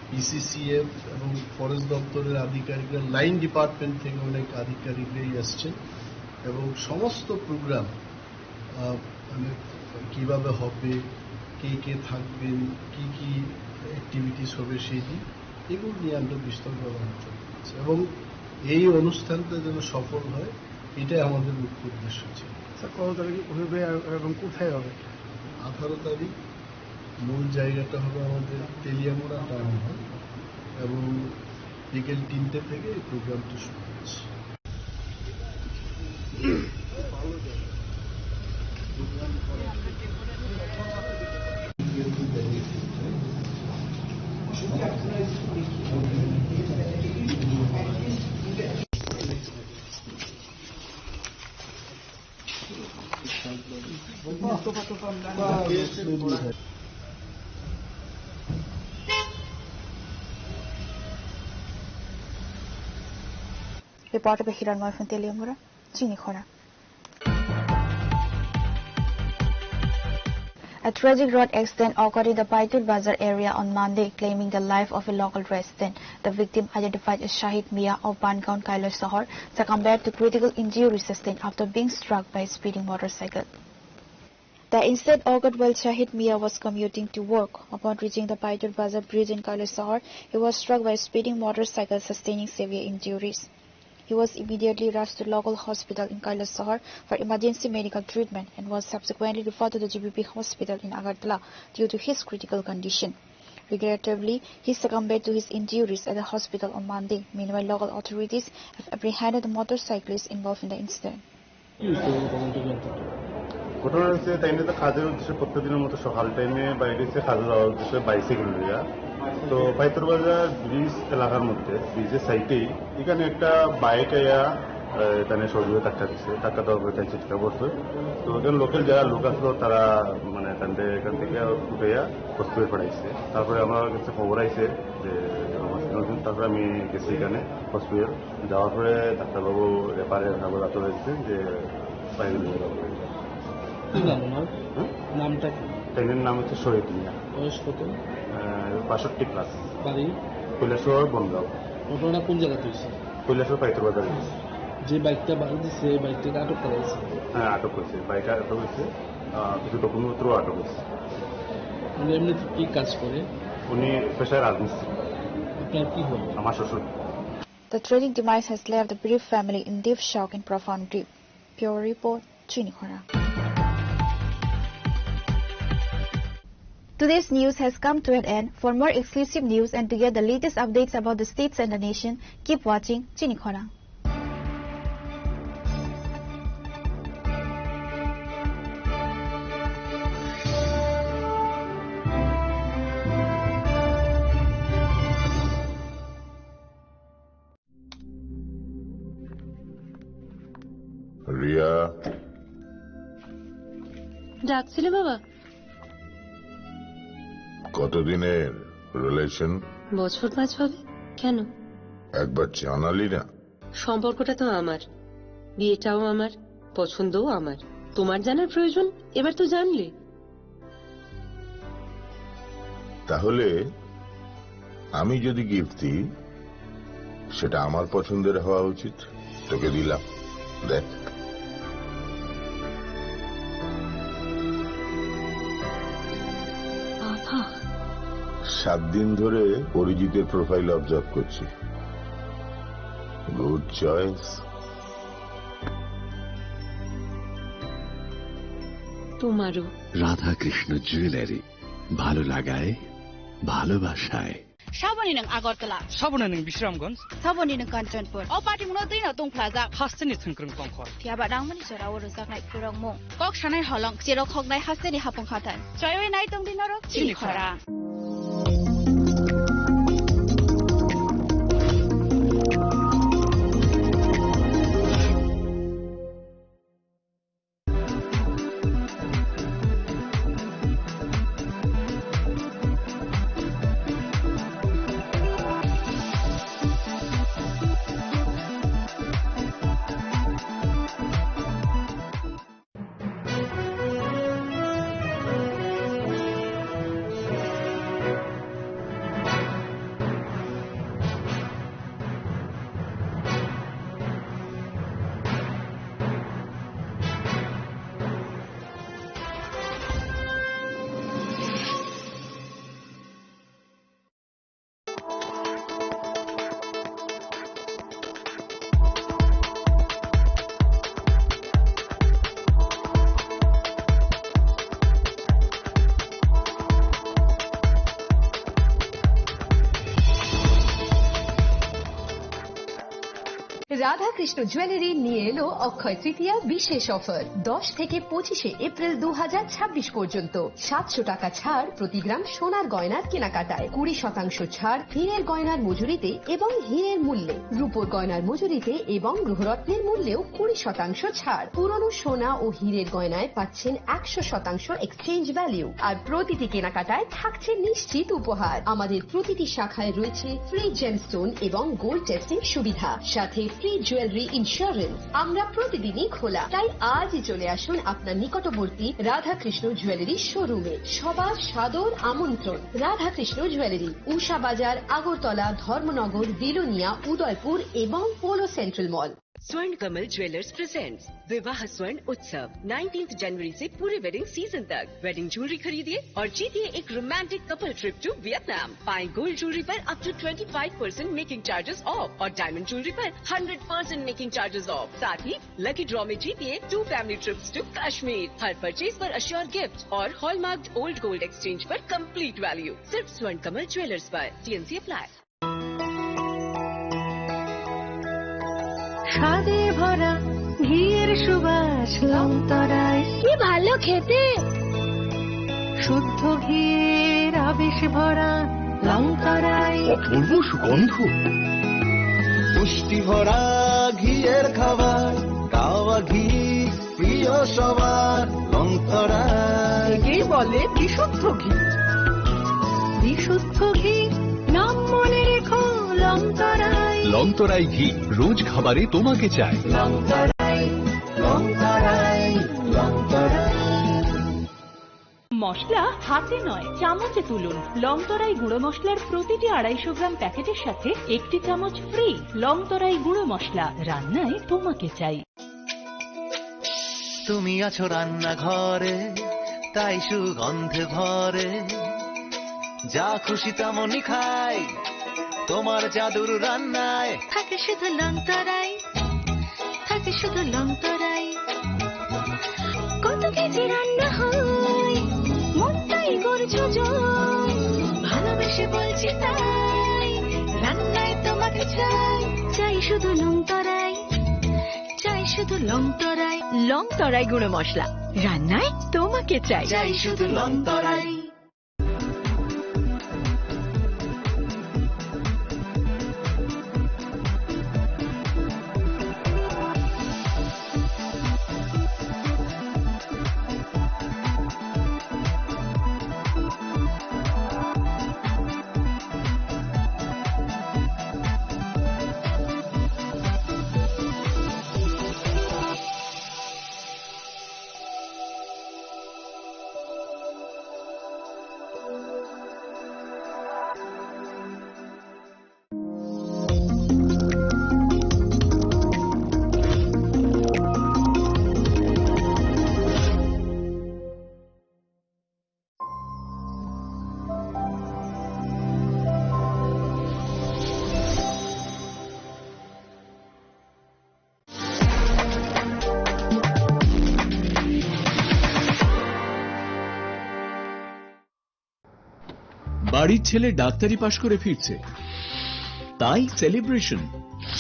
পিসিসিএফ এবং ফরেস্ট দপ্তরের আধিকারিকরা, লাইন ডিপার্টমেন্ট থেকে অনেক আধিকারিকরাই আসছেন এবং সমস্ত প্রোগ্রাম আহ, মানে কিভাবে হবে, কে কে থাকবেন, কি কি অ্যাক্টিভিটিস হবে সেই দিন, এগুলো নিয়ে আমরা বিস্তরভাবে আলোচনা করেছি এবং এই অনুষ্ঠানটা যেন সফল হয়, এটাই আমাদের মুখ্য উদ্দেশ্য ছিল। স্যার, কত তারিখ হবে আর, এবং কোথায় হবে? আঠারো তারিখ মূল জায়গাটা হবে আমাদের তেলিয়ামুড়া টাউন হল এবং বিকেল তিনটে থেকে এই প্রোগ্রামটি শুরু হচ্ছে। Reporter by Hiranmoy from Teliamura, Chini Khora. A tragic road accident occurred in the Baitul Bazar area on Monday, claiming the life of a local resident. The victim, identified as Shahid Mia of Bangaon Kailash Sahar, succumbed to critical injuries sustained after being struck by a speeding motorcycle. The incident occurred while Shahid Mia was commuting to work. Upon reaching the Paitur Bazar bridge in Kailasahar, he was struck by a speeding motorcycle, sustaining severe injuries. He was immediately rushed to local hospital in Kailasahar for emergency medical treatment and was subsequently referred to the G B P hospital in Agartala due to his critical condition. Regrettably, he succumbed to his injuries at the hospital on Monday. Meanwhile, local authorities have apprehended the motorcyclist involved in the incident. কি হয়েছে ঘটনাটা? ঘটনা হচ্ছে, তাই নিয়ে তো কাজের উদ্দেশ্যে প্রত্যেকদিনের মতো সকাল টাইমে বাইরে এসে কাজে যাওয়ার উদ্দেশ্যে বাইসাইকেল লইয়া, তো পাইতর বাজার ব্রিজ এলাকার মধ্যে, ব্রিজের সাইডেই এখানে একটা বাইক আইয়া, আহ, এখানে সজোরে ধাক্কা দিছে। ধাক্কা দেওয়ার পরে তাই চিৎকার করছে। তো এখানে লোকাল যারা লোক আসলো, তারা মানে তাদের এখান থেকে উঠাইয়া হসপিটালে পাঠাইছে। তারপরে আমার কাছে খবর আইছে যে আমার হসপিটাল, তারপরে আমি গেছি এখানে হসপিটাল। যাওয়ার পরে ডাক্তারবাবু রেফারে তারপর ডাক্তার হয়েছে যে বাইরে নিয়ে যাওয়া হয়েছে। কি নাম ওনার? হুম? নামটা কি? ট্রেনের নাম হচ্ছে শহীদ মিয়া। বয়স কত? আহ, বাষট্টি প্লাস। বাড়ি? কৈলাসহর বনগাঁও। ঘটনা কোন জায়গাতে হয়েছে? কৈলাসহর পাইতর বাজারে হয়েছে। যে বাইকটা বাড়ি দিচ্ছে, এই বাইকটাকে আটক করা হয়েছে? হ্যাঁ, আটক হয়েছে। বাইক আটক হয়েছে। আহ, কিছু ডকুমেন্টপত্রও আটক হয়েছে। উনি এমনি কি কাজ করে? উনি পেশায় রাজমিস্ত্রি। আপনার কি হয়? আমার শ্বশুর। The tragic demise has left the bereaved family in deep shock and profound grief. Bureau report, Chini Khorang. Today's news has come to an end. For more exclusive news and to get the latest updates about the states and the nation, keep watching Chini Khorang. Riya. ডাকছিলে বাবা? কতদিনের রিলেশন? বছর পাঁচ হবে। কেন? একবার জানালি না। সম্পর্কটা তো আমার, বিয়েটাও আমার, পছন্দও আমার। তোমার জানার প্রয়োজন? এবার তো জানলে। তাহলে আমি যদি গিফট দিই, সেটা আমার পছন্দের হওয়া উচিত। তোকে দিলাম, দেখ। বাবা। সাত দিন ধরে অরিজিতের প্রোফাইল অবজার্ভ করছি। Good choice. তোমারও। রাধাকৃষ্ণ জুয়েলারি, ভালো লাগায়, ভালোবাসায়। Saboni nwng Agartala. Saboni nwng Bisramganj. Saboni nwng Kanchanpur. O party mungno twi no tongphlajak. Hasteni thwngkwrwng tongkhor. Phiya ba nangmani jora o rwjaknai khulrokmung. Kok sanai holong, cherok hoknai hasteni hapung hathai. Chaiwi nai tongdi norok. Chini Chini Khorang. Khorang. Radhakrishna jewellery নিয়ে এলো অক্ষয় তৃতীয়া বিশেষ অফার। দশ থেকে পঁচিশে এপ্রিল দু হাজার ছাব্বিশ পর্যন্ত সাতশো টাকা ছাড় প্রতি গ্রাম সোনার গয়নার কেনাকাটায়, কুড়ি শতাংশ ছাড় হীরের গয়নার মজুরিতে এবং হীরের মূল্যে, রূপোর গয়নার মজুরিতে এবং গ্রহরত্নের মূল্যেও কুড়ি শতাংশ ছাড়। পুরনো সোনা ও হীরের গয়নায় পাচ্ছেন একশো শতাংশ এক্সচেঞ্জ ভ্যালু, আর প্রতিটি কেনাকাটায় থাকছে নিশ্চিত উপহার। আমাদের প্রতিটি শাখায় রয়েছে ফ্রি জেমস্টোন এবং গোল্ড টেস্টিং সুবিধা, সাথে ফ্রি জুয়েলারি ইন্স্যুরেন্স, আমরা প্রতিদিনই খোলা, তাই আজই চলে আসুন আপনার নিকটবর্তী রাধাকৃষ্ণ জুয়েলারি শোরুমে। সবার সাদর আমন্ত্রণ। রাধাকৃষ্ণ জুয়েলারি, উষা বাজার, আগরতলা, ধর্মনগর, বিলোনিয়া, উদয়পুর এবং polo central mall. Swarn Kamal Jewellers presents Vivah Swarn Utsav, nineteenth जनवरी से पूरे वेडिंग सीजन तक। वेडिंग ज्वेलरी खरीदिए और जीतिए एक romantic couple trip to Vietnam. पाएं गोल्ड ज्वेलरी पर up to twenty five percent making charges off और डायमंड ज्वेलरी पर hundred percent making charges off. साथ ही लकी ड्रॉ में जीतिए two family trips to Kashmir. हर परचेज पर अश्योर गिफ्ट और हॉलमार्क्ड ओल्ड गोल्ड एक्सचेंज पर कंप्लीट वैल्यू। सिर्फ स्वर्ण कमल ज्वेलर्स पर। TNC apply. স্বাদে ভরা ঘিয়ের সুবাস লংতরাই। কি ভালো খেতে। শুদ্ধ ঘিয়ের আবেশ ভরা লংতরাই। অপূর্ব সুগন্ধ। পুষ্টি ভরা ঘিয়ের খাবার, কাওয়া ঘি প্রিয় সবার, লংতরাই। একেই বলে বিশুদ্ধ ঘি। বিশুদ্ধ ঘি, নাম মনে রেখো, লংতরাই। লংতরাই ঘি, রোজ খাবারে তোমাকে চাই। লংতরাই, লংতরাই, লংতরাই। মশলা হাতে নয়, চামচে তুলুন। লংতরাই গুঁড়ো মশলার প্রতিটি আড়াইশো গ্রাম প্যাকেটের সাথে একটি চামচ ফ্রি। লংতরাই গুঁড়ো মশলা, রান্নায় তোমাকে চাই। তুমি আছো রান্নাঘরে, তাই সুগন্ধে ভরে। যা খুশি তেমনই খাই, তোমার জাদুর রান্নায়। থাকে শুধু লংতরাই, থাকে শুধু লংতরাই। কত কেজি রান্না হয়, মনটাই করছো জয়। ভালোবেসে বলছি তাই, রান্নায় তোমাকে চাই। চাই শুধু লংতরাই, চাই শুধু লংতরাই। লংতরাই গুঁড়ো মশলা, রান্নায় তোমাকে চাই। চাই শুধু লংতরাই। বাড়ির ছেলে ডাক্তারি পাশ করে ফিরছে, তাই সেলিব্রেশন।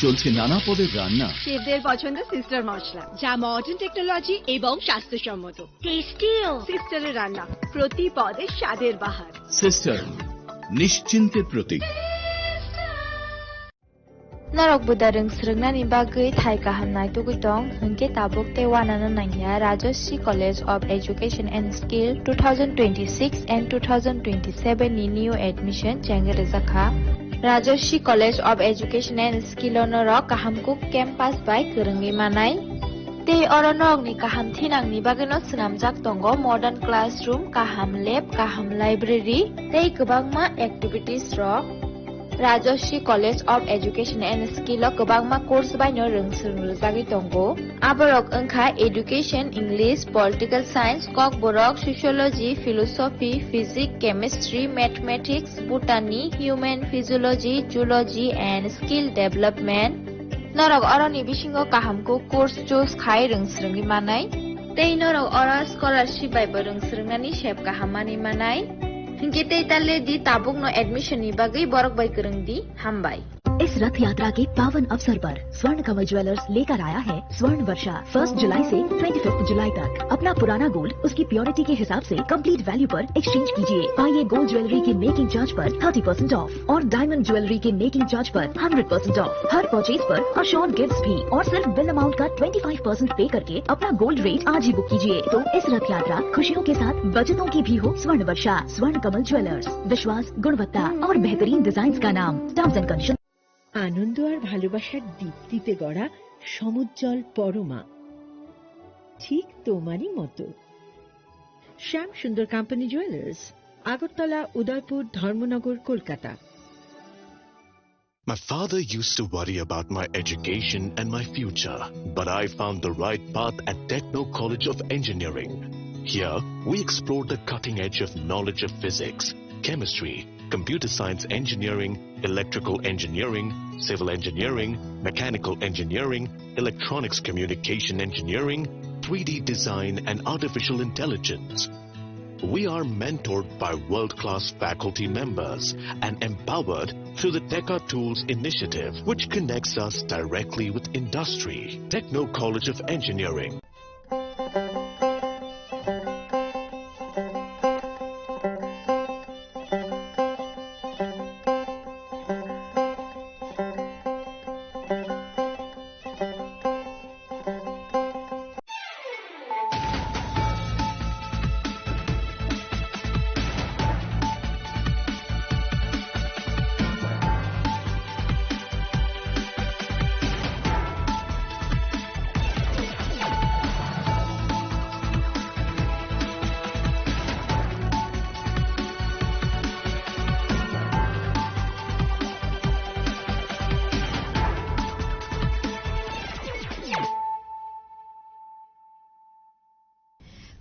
চলছে নানা পদের রান্না। শেফদের পছন্দ সিস্টার মশলা, যা মডার্ন টেকনোলজি এবং স্বাস্থ্যসম্মত। টেস্টিও। সিস্টারের রান্না, প্রতি পদে স্বাদের বাহার। সিস্টার, নিশ্চিন্তের প্রতীক। Norok buda rwng swrwngnani bagwi thai kaham naitugwi tong, hwnkhe tabuk tei uanano nangya Rajashree College of Education and Skill two thousand twenty-six and two thousand twenty-seven ni new admission chengwi rwjakha. Rajashree College of Education and Skill o norok kaham kuk campus bai kwrwngwi manai. Tei oro norokni kaham thinangni bagwino swnamjak tongo modern classroom, kaham lab, kaham library tei kwbangma activities rok. Rajashree College of Education and Skill o kwbangma course baino rwng swrwng rwjagwi tongo. Aborok wngkha Education, English, Political Science, Kokborok, Sociology, Philosophy, Physics, Chemistry, Mathematics, Botany, Human Physiology, Zoology and Skill Development. Norok oroni bisingo kaham kuk course choose khai rwng swrwngwi manai. Tei norok oro scholarship bai bo rwng swrwngnani sep kaham manwi manai. Hinkhe tei ta le di tabukno admission ni bagwi borok bai kwrwng di. Hambai. इस रथ यात्रा के पावन अवसर पर स्वर्ण कमल ज्वेलर्स लेकर आया है स्वर्ण वर्षा। फर्स्ट जुलाई से ट्वेंटी फिफ्थ जुलाई तक अपना पुराना गोल्ड उसकी प्योरिटी के हिसाब से कंप्लीट वैल्यू पर एक्सचेंज कीजिए। पाइए गोल्ड ज्वेलरी की मेकिंग चार्ज पर थर्टी परसेंट ऑफ और डायमंड ज्वेलरी के मेकिंग चार्ज पर hundred percent of. Her purchase पर अश्योर्ड गिफ्ट्स भी और सिर्फ बिल अमाउंट का ट्वेंटी फ़ाइव परसेंट पे करके अपना गोल्ड रेट आज ही बुक कीजिए। तो इस रथ यात्रा खुशियों के साथ बचतों की भी हो। स्वर्ण वर्षा, स्वर्ण कमल ज्वेलर्स, विश्वास, गुणवत्ता और बेहतरीन डिजाइन्स का नाम। Terms and condition. আনন্দ আর ভালোবাসার দীপ্তিতে গড়া সমুজ্জ্বল পরমা, ঠিক তোমারই মতো। শ্যাম সুন্দর কোম্পানি জুয়েলার্স, আগরতলা, উদয়পুর, ধর্মনগর, Kolkata. My father used to worry about my education and my future, but I found the right path at Techno College of Engineering. Here, we explore the cutting edge of knowledge of physics, chemistry, computer science engineering, electrical engineering, civil engineering, mechanical engineering, electronics communication engineering, three D design, and artificial intelligence. We are mentored by world-class faculty members and empowered through the Teka Tools initiative, which connects us directly with industry. Techno College of Engineering.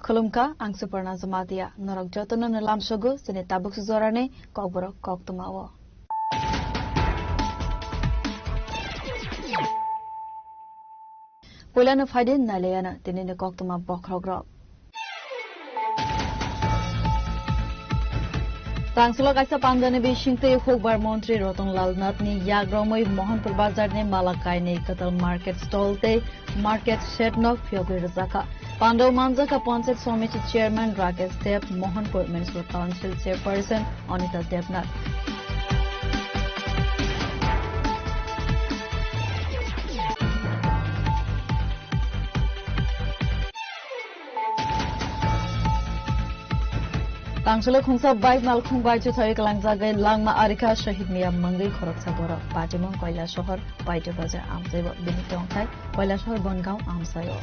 Khulumkha, ang Suparna Jamatia. Norok jotono no lamsogo chini tabuk sujorani kokborok koktwmao. Puilano phaidi nailayano tinini koktwma bokhorokrok. Tangsulo kaisa pandani bisingtwi hukbar montri Ratan Lal Nathni yagromwi Mohanpur bazarni Malakaini kwtal market stall tei market shed no phiyogwi rwjakha. Pandao manjakha Panchayat Samiti Chairman Rakesh Deb, Mohanpur Municipal Council Chairperson Anita Debnath. Tangsulo khungsa bike malkhung bai chuthai kalangjagwi langma arikha Shahid Miya mangwi khoroksa borok. Patimung Koilasohor Paito Bazar amchaibo bini tongthai Koilasohor Bongaon amchaio.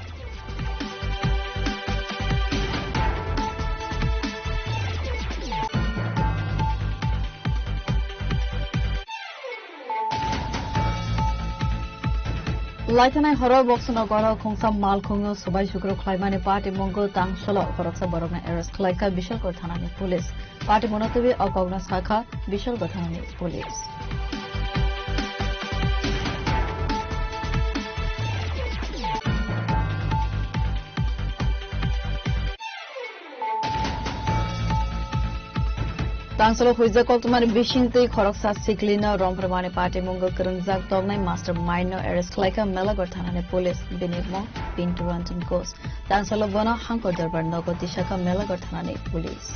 Laithanai horo Boksonogoro khungsa malkhungno subai sukro khlaimani patimungno tangsulo khoroksa borokno arrest khlaikha Bishalgarh thanani police. Patimungno twiwi o kokno sakha Bishalgarh thanani police. Tangsulo huijak koktwmani bisingtwi khoroksa siklino romphormani patimungno kwrwngjak toknai mastermind no arrest khlaikha Melagarh thanani police. Bini mung Pintu Ranjan Ghosh. Tangsulo bono Hangkor Dorbar nogo tisakha Melagarh thanani police.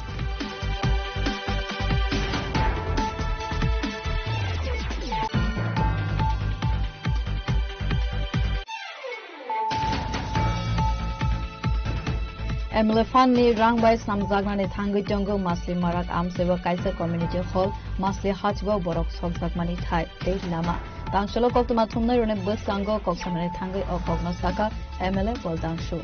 M L A fund ni rang bai snamjaknani thangwi tongo Masli Marak amchaibo kaisa community hall, Masli hachwao borok sokjakmani thai tei lama. Tangsulo koktwma thumnai rwni bwskango kok sanani thangwi o kokno sakha M L A Boldangshu.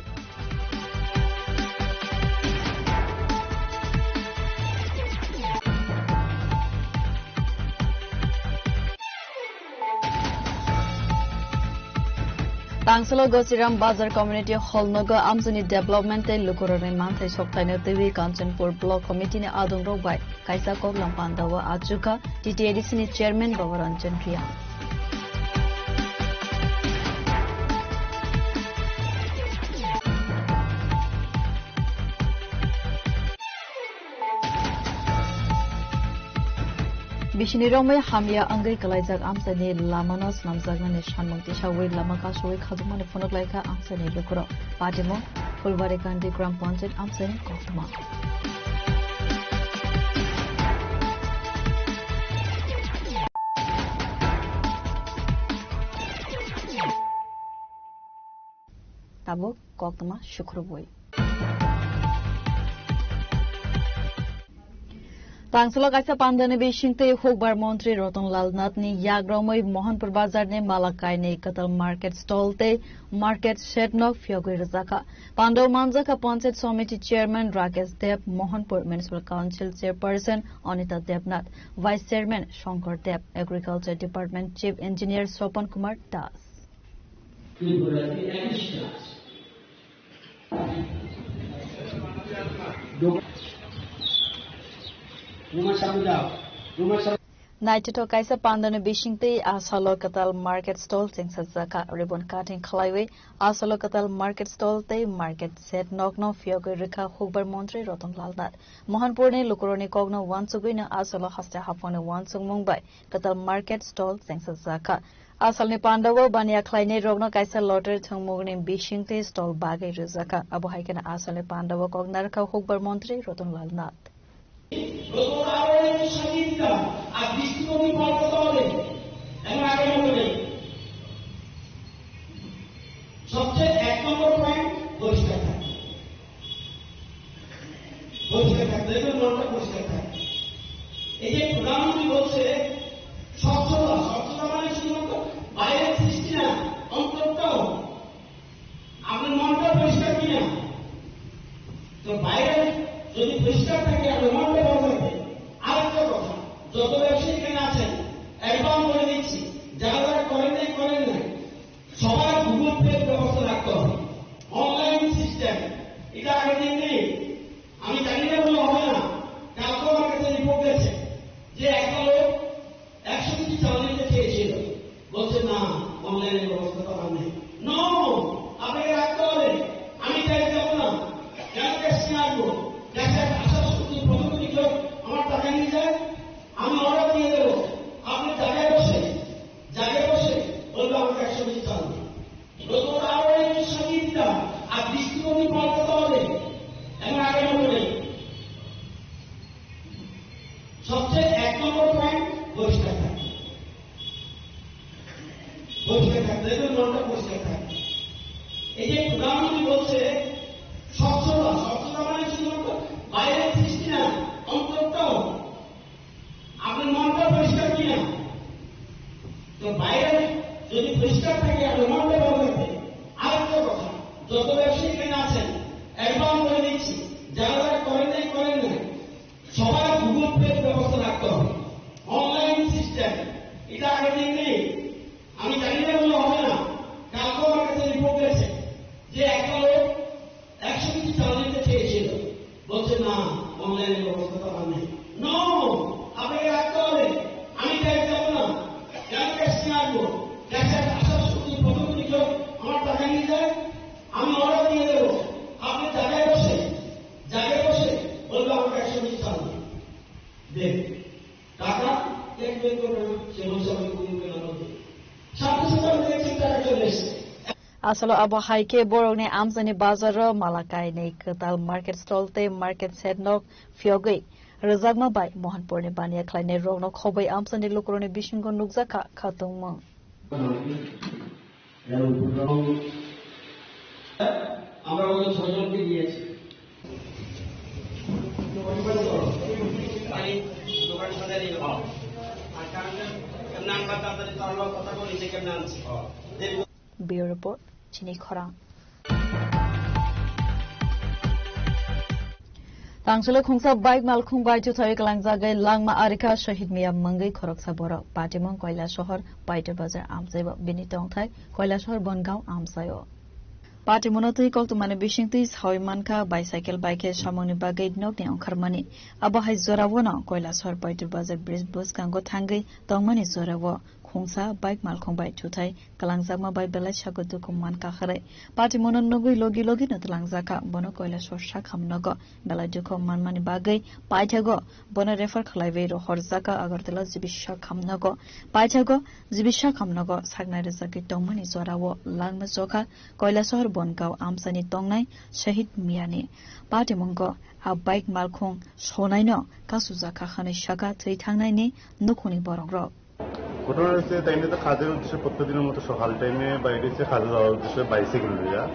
Tangsulo Gosiram Bazar Community Hall nogo amchaini development tei lukurokni manthai soktaino twiwi Kanchanpur Block Committee ni adongrok bai kaisa koklam pandao achukha T T A D C ni chairman Baba Ranjan Reang. Bisini romwi hamya wngwi kwlaijak amchaini lamano swnamjaknani sanmung tisawi lama kasowi khajokmani phunuk laikha amchaini lukurok. Patimung Phulbari Gandhi Gram Panchayat amchaini koktwma. Tabuk koktwma sukrubwi. Tangsulo kaisa pandani bisingtwi hukbar montri Ratan Lal Nath ni yagromwi Mohanpur bazar ni mala kainwi kwtal market stall tei market shed no phiyogwi rwjakha. Pandao manjakha Panchayat Samiti Chairman Rakesh Deb, Mohanpur Municipal Council Chairperson Anita Debnath, Vice Chairman Shankar Deb, Agriculture Department Chief Engineer Swapan Kumar Das. Naithothok kaisa pandani bisingtwi asalo kwtal market stall chengsajakha. Ribbon cutting khlaiwi asalo kwtal market stall tei market shed nokno phiyogwi rwkha hukbar montri Ratan Lal Nath. Mohanpurni lukurokni kokno uansugwino asalo haste haphangni uansukmung bai kwtal market stall chengsajakha. Asalni pandao baniya khlainai rokno kaisa lottery thwngmungni bisingtwi stall bagwi rwjakha. Abo hai kheno asalni pandao kok narwkha hukbar montri Ratan Lal Nath. গত আরো একটু সাজিয়ে দিতাম, আর দৃষ্টিভঙ্গি পাল্টাতে হবে। এবং আগামী দিনে সবচেয়ে এক নম্বর পয়েন্ট পরিষ্কার থাকা। পরিষ্কার থাকতে হবে, মনটা পরিষ্কার থাকবে। এই যে প্রধানমন্ত্রী বলছে স্বচ্ছতা, স্বচ্ছতা মানে শুধুমাত্র বাইরের সৃষ্টি না, অন্তরটাও। আপনার মনটা পরিষ্কার কিনা? তো বাইরে যদি পরিষ্কার থাকে, আপনার মনটা ভালো থাকে। আরেকটা কথা, যত ব্যবসায়ী এখানে আছেন, অ্যাডভান্স বলে দিচ্ছি, যারা যারা করেন নাই, করেন নাই, সবার গুগল পে ব্যবস্থা রাখতে হবে। অনলাইন সিস্টেম, এটা আগের দিন নেই। আমি জানি না বললে হবে না। কালকে আমার কাছে রিপোর্ট গেছে যে একটা লোক একশো কেজি চাল নিতে চেয়েছিল, বলছে, "না, অনলাইনের ব্যবস্থা তো আমার নেই।" নো, আপনাকে রাখতে হবে। আমি চাই যাবো না, কেন ক্যাশ নিয়ে আসবো? ক্যাশের আশা শুধু প্রথম দিকে আমার টাকা নিয়ে যায়, আমি অর্ডার দিয়ে দেবো। আপনি জায়গায় বসে, জায়গায় বসে বলবে, "আমাকে একশো কেজি চাল দিন।" নতুন আরো একটু সাজিয়ে দিতাম, আর দৃষ্টিভঙ্গি পাল্টাতে হবে। এবং আগামী দিনে সবচেয়ে এক নম্বর পয়েন্ট পরিষ্কার থাকা। পরিষ্কার থাকতে হবে, মনটা পরিষ্কার থাকবে। এই যে প্রধানমন্ত্রী বলছে স্বচ্ছতা, স্বচ্ছতা মানে শুধুমাত্র বাইরের সৃষ্টি না, অন্তরটাও। আপনার মনটা পরিষ্কার কিনা? তো বাইরে যদি পরিষ্কার থাকে, আপনার মনটা ভালো থাকবে। আরেকটা কথা, যত ব্যবসায়ী এখানে আছেন, অ্যাডভান্স বলে দিচ্ছি, যারা যারা করেন নাই, করেন নাই, সবার গুগল পে ব্যবস্থা রাখতে হবে। অনলাইন সিস্টেম, এটা আগের দিন নেই। আমি জানি না বললে হবে না। কালকে আমার কাছে রিপোর্ট গেছে যে একটা লোক একশো কেজি চাল নিতে চেয়েছিল, বলছে, "না, অনলাইনের ব্যবস্থা তো আমার নেই।" নো, আপনাকে রাখতে হবে। আমি ক্যাশ যাবো না, কেন ক্যাশ নিয়ে আসবো? ক্যাশের আশা শুধু প্রথম দিকে আমার টাকা নিয়ে যায়, আমি অর্ডার দিয়ে দেবো। আপনি জায়গায় বসে, জায়গায় বসে বলবে, "আমাকে একশো কেজি চাল দিন।" দেন টাকা এক বের করবে না, সে বলছে, "আমি কোনো বের করতে।" সাথে সাথে আমাদের কাছে টাকা চলে এসছে। Asalo abo hai khe borokni amchaini bazaro mala kainwi kwtal market stall tei market shed nok phiyogwi rwjakma bai Mohanpurni baniya khlainai rokno khobwi amchaini lukurokni bisingo nukjakha khatungmung. আমরা ওই ছজনকে নিয়েছি। দোকান সাজাই নিয়ে যাবো। আর কারণ নাম্বার তাড়াতাড়ি তো আমরা কথা বলি যে কেমন আনছি। Bureau Report, Chini Khorang. Tangsulo khungsa bike malkhung bai chuthai klangjagwi langma arikha Shahid Miya mungwi khoroksa borok. Patimung Koilasohor Paito Bazar amchaibo bini tongthai Koilasohor Bongaon amchaio. Patimungno twi koktwmani bisingtwi sawi mankha bicycle bai khe samungni bagwi nokni ongkharmani. Abo hai jorao no Koilasohor Paito Bazar bridge bwskango thangwi tongmani jorao khungsa bike malkhung bai chuthai Kwlangjakma bai belai sago dukhu man kaharwi. Patimungno nugwi logi logi no twlangjakha. Bono Koilasohor sak hamnogo belai dukhu manmani bagwi paithago bono refer khlaiwi rohorjakha Agartala G B sak hamnogo. Paithago G B sak hamnogo saknai rwjagwi tongmani jorao langma jokha Koilasohor Bongaon amchaini tongnai Shahid Miyani. Patimungo a bike malkhung sonaino kasujakha hwnwi sakha thwi thangnaini nukhungni borokrok. ঘটনা হয়েছে, তাই নিয়ে তো কাজের উদ্দেশ্যে প্রত্যেকদিনের মতো সকাল টাইমে বাইরে এসে কাজে যাওয়ার উদ্দেশ্যে বাইসাইকেল লইয়া।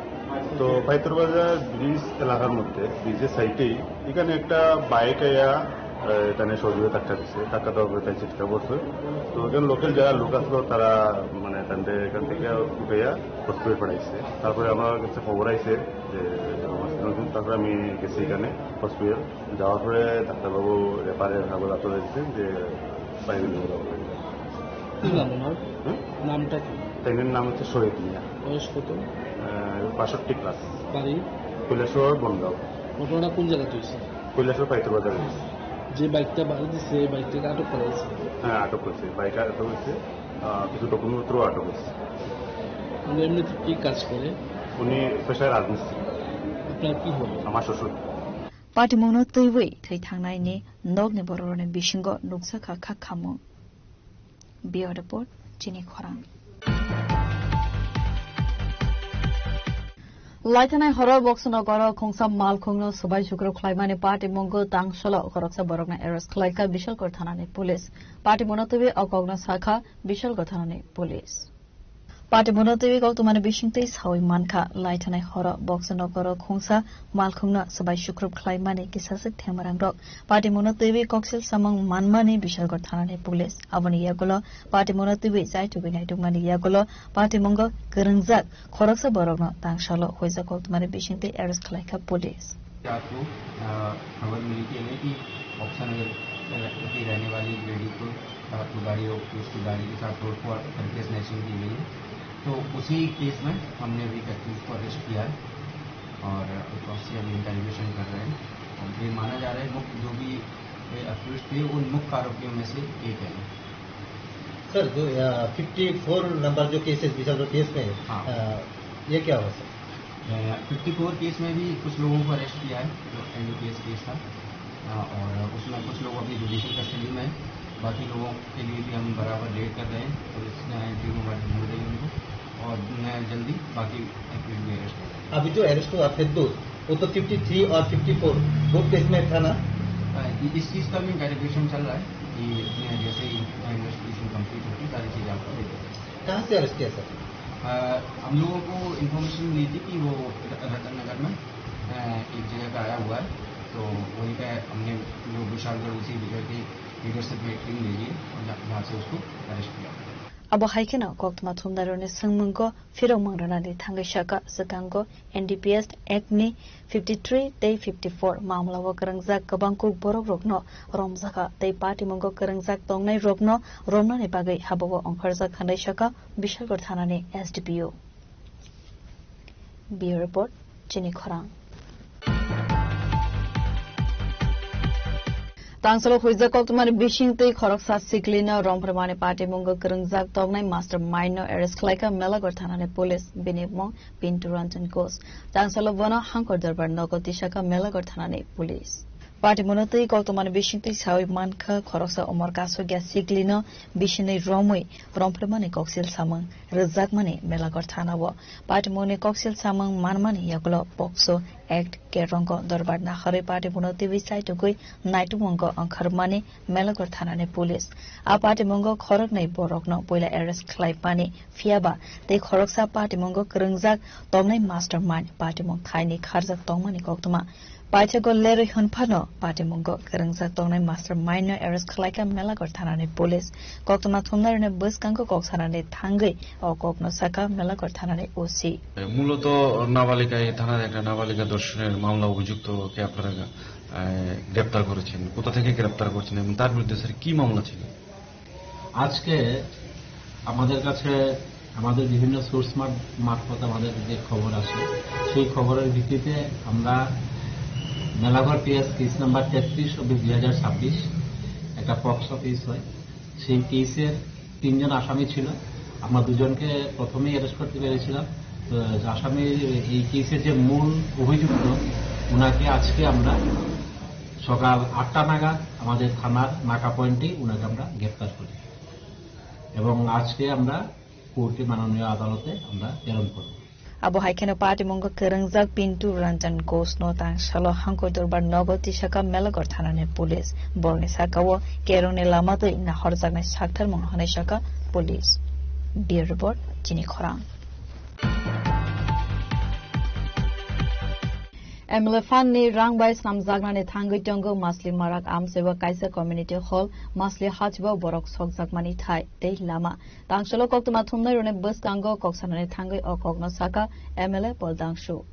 তো পাইতর বাজার ব্রিজ এলাকার মধ্যে, ব্রিজের সাইডেই এখানে একটা বাইক আয়া এ, তানে সহযোগিতা ধাক্কা দিছে, ধাক্কা দেওয়ার পরে তাই ছিটকে পড়ছে। তো এখানে লোকাল যারা লোক আসলো, তারা মানে তাদের এখান থেকে উঠাইয়া হসপিটাল পাঠাইছে। তারপরে আমার কাছে খবর আইছে যে হসপিটাল, তারপরে আমি গেছি এখানে হসপিটাল। যাওয়ার পরে ডাক্তারবাবু রেফারের কাগজ আপনারা দিচ্ছেন যে প্রাইভেট হসপিটাল। কি নাম ওনার? হুম? নামটা কি? তাইনের নাম হচ্ছে শহীদ মিয়া। বয়স কত? আহ, বাষট্টি প্লাস। বাড়ি? কৈলাসহর বনগাঁও। ঘটনাটা কোন জায়গাতে হয়েছে? কৈলাসহর পাইতর বাজারে হয়েছে। যে বাইকটা বাড়ি দিছে, এই বাইকটাকে আটক করা হয়েছে? হ্যাঁ, আটক করেছে। বাইক আটক হয়েছে। আহ, কিছু ডকুমেন্টপত্র আটক হয়েছে। মানে এমনিতে কি কাজ করে? উনি পেশায় রাজমিস্ত্রি। আপনার কি হয়? আমার শ্বশুর। Patimungno twiwi thwi thangnaini nokni bororokni bisingo nukjakha kha khamung. Bureau report, chini khorang. Laithanai horo Boxnogoro khungsa malkhungno swbai sukrub khlaimani patimungo tangsolo khoroksa borokno arrest khlaikha Bishalgarh thanani police. Patimungno twiwi o kokno sakha Bishalgarh thanani police. Patimungno twiwi koktwmani bisingtwi sawi mankha, laithanai horo Boxnogoro khungsa malkhungno swbai sukrub khlaimani kisaswk thengmarangrok. Patimungno twiwi koksil samung manmani Bishalgarh thanani police. Aboni yagulo patimungno twiwi chaitugwi naitukmani yagulo patimungo kwrwngjak khoroksa borokno tangsalo huijak koktwmani bisingtwi arrest khlaikha police. रात को, अ, खबर मिली थी हमें कि बॉक्सर नगर, अ, की रहने वाली लेडी को, अ, गाड़ी और उसकी गाड़ी के साथ तोड़फोड़ करके स्नैचिंग की गई है। तो उसी केस में हमने अभी एक अक्यूज को अरेस्ट किया है और उससे अभी इंटरोगेशन कर रहे हैं। और ये माना जा रहा है मुख्य जो भी ये अक्यूज थे, उन मुख्य आरोपियों में से एक है। सर, जो, अ, फिफ्टी फ़ोर नंबर जो केसेस, बीस नंबर केस में है, हाँ। अ, ये क्या हुआ सर? अ, फिफ्टी फ़ोर केस में भी कुछ लोगों को अरेस्ट किया है, जो एनडीपीएस केस था, अ, और उसमें कुछ लोग अभी जुडिशियल कस्टडी में हैं। बाकी लोगों के लिए भी हम बराबर रेड कर रहे हैं, पुलिस ने टीम हमारी ढूंढ रही है उनको। और मैं जल्दी बाकी एक्यूज भी अरेस्ट हो जाएंगे। अभी जो अरेस्ट हुआ फिरदौस, वो तो फिफ्टी थ्री और फिफ्टी फ़ोर, वो केस में था ना? हाँ, इ-, इस चीज़ का भी इंटरोगेशन चल रहा है कि, अ, जैसे ही इन्वेस्टिगेशन कंप्लीट होगी, सारी चीज़ें आपको दे देंगे। कहाँ से अरेस्ट किया सर? अ, हम लोगों को इन्फॉर्मेशन मिली थी कि वो र-, रतन नगर में, अ, एक जगह पे आया हुआ है, तो वहीं पे हमने जो विशालगढ़ उसी जगह की लीडरशिप में एक टीम भेजी और जहाँ, वहाँ से उसको अरेस्ट किया। Abo hai kheno koktwma thumnairokni swngmungo phirokmung rwnani thangwi sakha, swkango N D P S Act ni fifty three tei fifty four mamla o kwrwngjak kwbang kuk borok rokno romjakha tei patimungo kwrwngjak tongnai rokno romnani bagwi habao ongkharjak hwnwi sakha Bishalgarh thanani S D P O. Bureau report, chini khorang. Tangsalo huijak koktwmani bising tei khoroksa siklino romphormani patimungo kwrwngjak toknai mastermind no arrest khlaikha Melaghor thanani police, bini mung Pintu Ranjan Ghosh. Tangsalo bono hangkor dorbar nogo tisakha Melaghor thanani police. Patimungno twi koktwmani bisingtwi sawi mankha, khoroksa umor kasugya siklino bisinwi romwi romphormani koksil samung rwjakmani Melaghor thanao. Patimungni koksil samung manmani yagulo POCSO Act, Kerongo dorbar naharwi patimungno twiwi chaitugwi naitumungo ongkharmani Melaghor thanani police. A patimungo khoroknwi borokno puila arrest khlaimani phiyaba tei khoroksa patimungo kwrwngjak toknai mastermind patimung thaini kharjak tongmani koktwma. Paithago lerwi hwnphano patimungo kwrwngjak tongnai mastermind no arrest khlaikha Melaghor thanani police. Koktwma thumnairokni bwskango kok sanani thangwi o kokno sakha Melaghor thanani O C. মূলত নাবালিকা, এই থানার একটা নাবালিকা ধর্ষণের মামলা অভিযুক্তকে আপনারা, আহ, গ্রেপ্তার করেছেন। কোথা থেকে গ্রেপ্তার করছেন এবং তার বিরুদ্ধে স্যার কি মামলা ছিল? আজকে আমাদের কাছে আমাদের বিভিন্ন সোর্স মার-, মারফত আমাদের যে খবর আসে, সেই খবরের ভিত্তিতে আমরা মেলাঘর পিএস কেস নাম্বার তেত্রিশ অব্লিক দুই হাজার ছাব্বিশ, একটা পক্সো কেস হয়। সেই কেসের তিনজন আসামি ছিল। আমরা দুজনকে প্রথমেই অ্যারেস্ট করতে পেরেছিলাম। তো আসামি, এই কেসের যে মূল অভিযুক্ত, ওনাকে আজকে আমরা সকাল আটটা নাগাদ আমাদের থানার নাকা পয়েন্টেই ওনাকে আমরা গ্রেপ্তার করি এবং আজকে আমরা কোর্টে, মাননীয় আদালতে আমরা প্রেরণ করব। Abo hai kheno patimungo kwrwngjak Pintu Ranjan Ghosh no tangsalo hangkor dorbar nogo tisakha Melaghor thanani police. Borokni sakao kerongni lama twi nahorjaknai saktharmung hwnwi sakha police. Bureau report, chini khorang. M L A fund ni rang bai snamjaknani thangwi tongo Masli Marak amchaibo kaisa community hall, Masli hachbo borok sokjakmani thai tei lama. Tangsalo koktwma thumnairokni bwskango kok sanani thangwi o kokno saka M L A Paul Dangshu.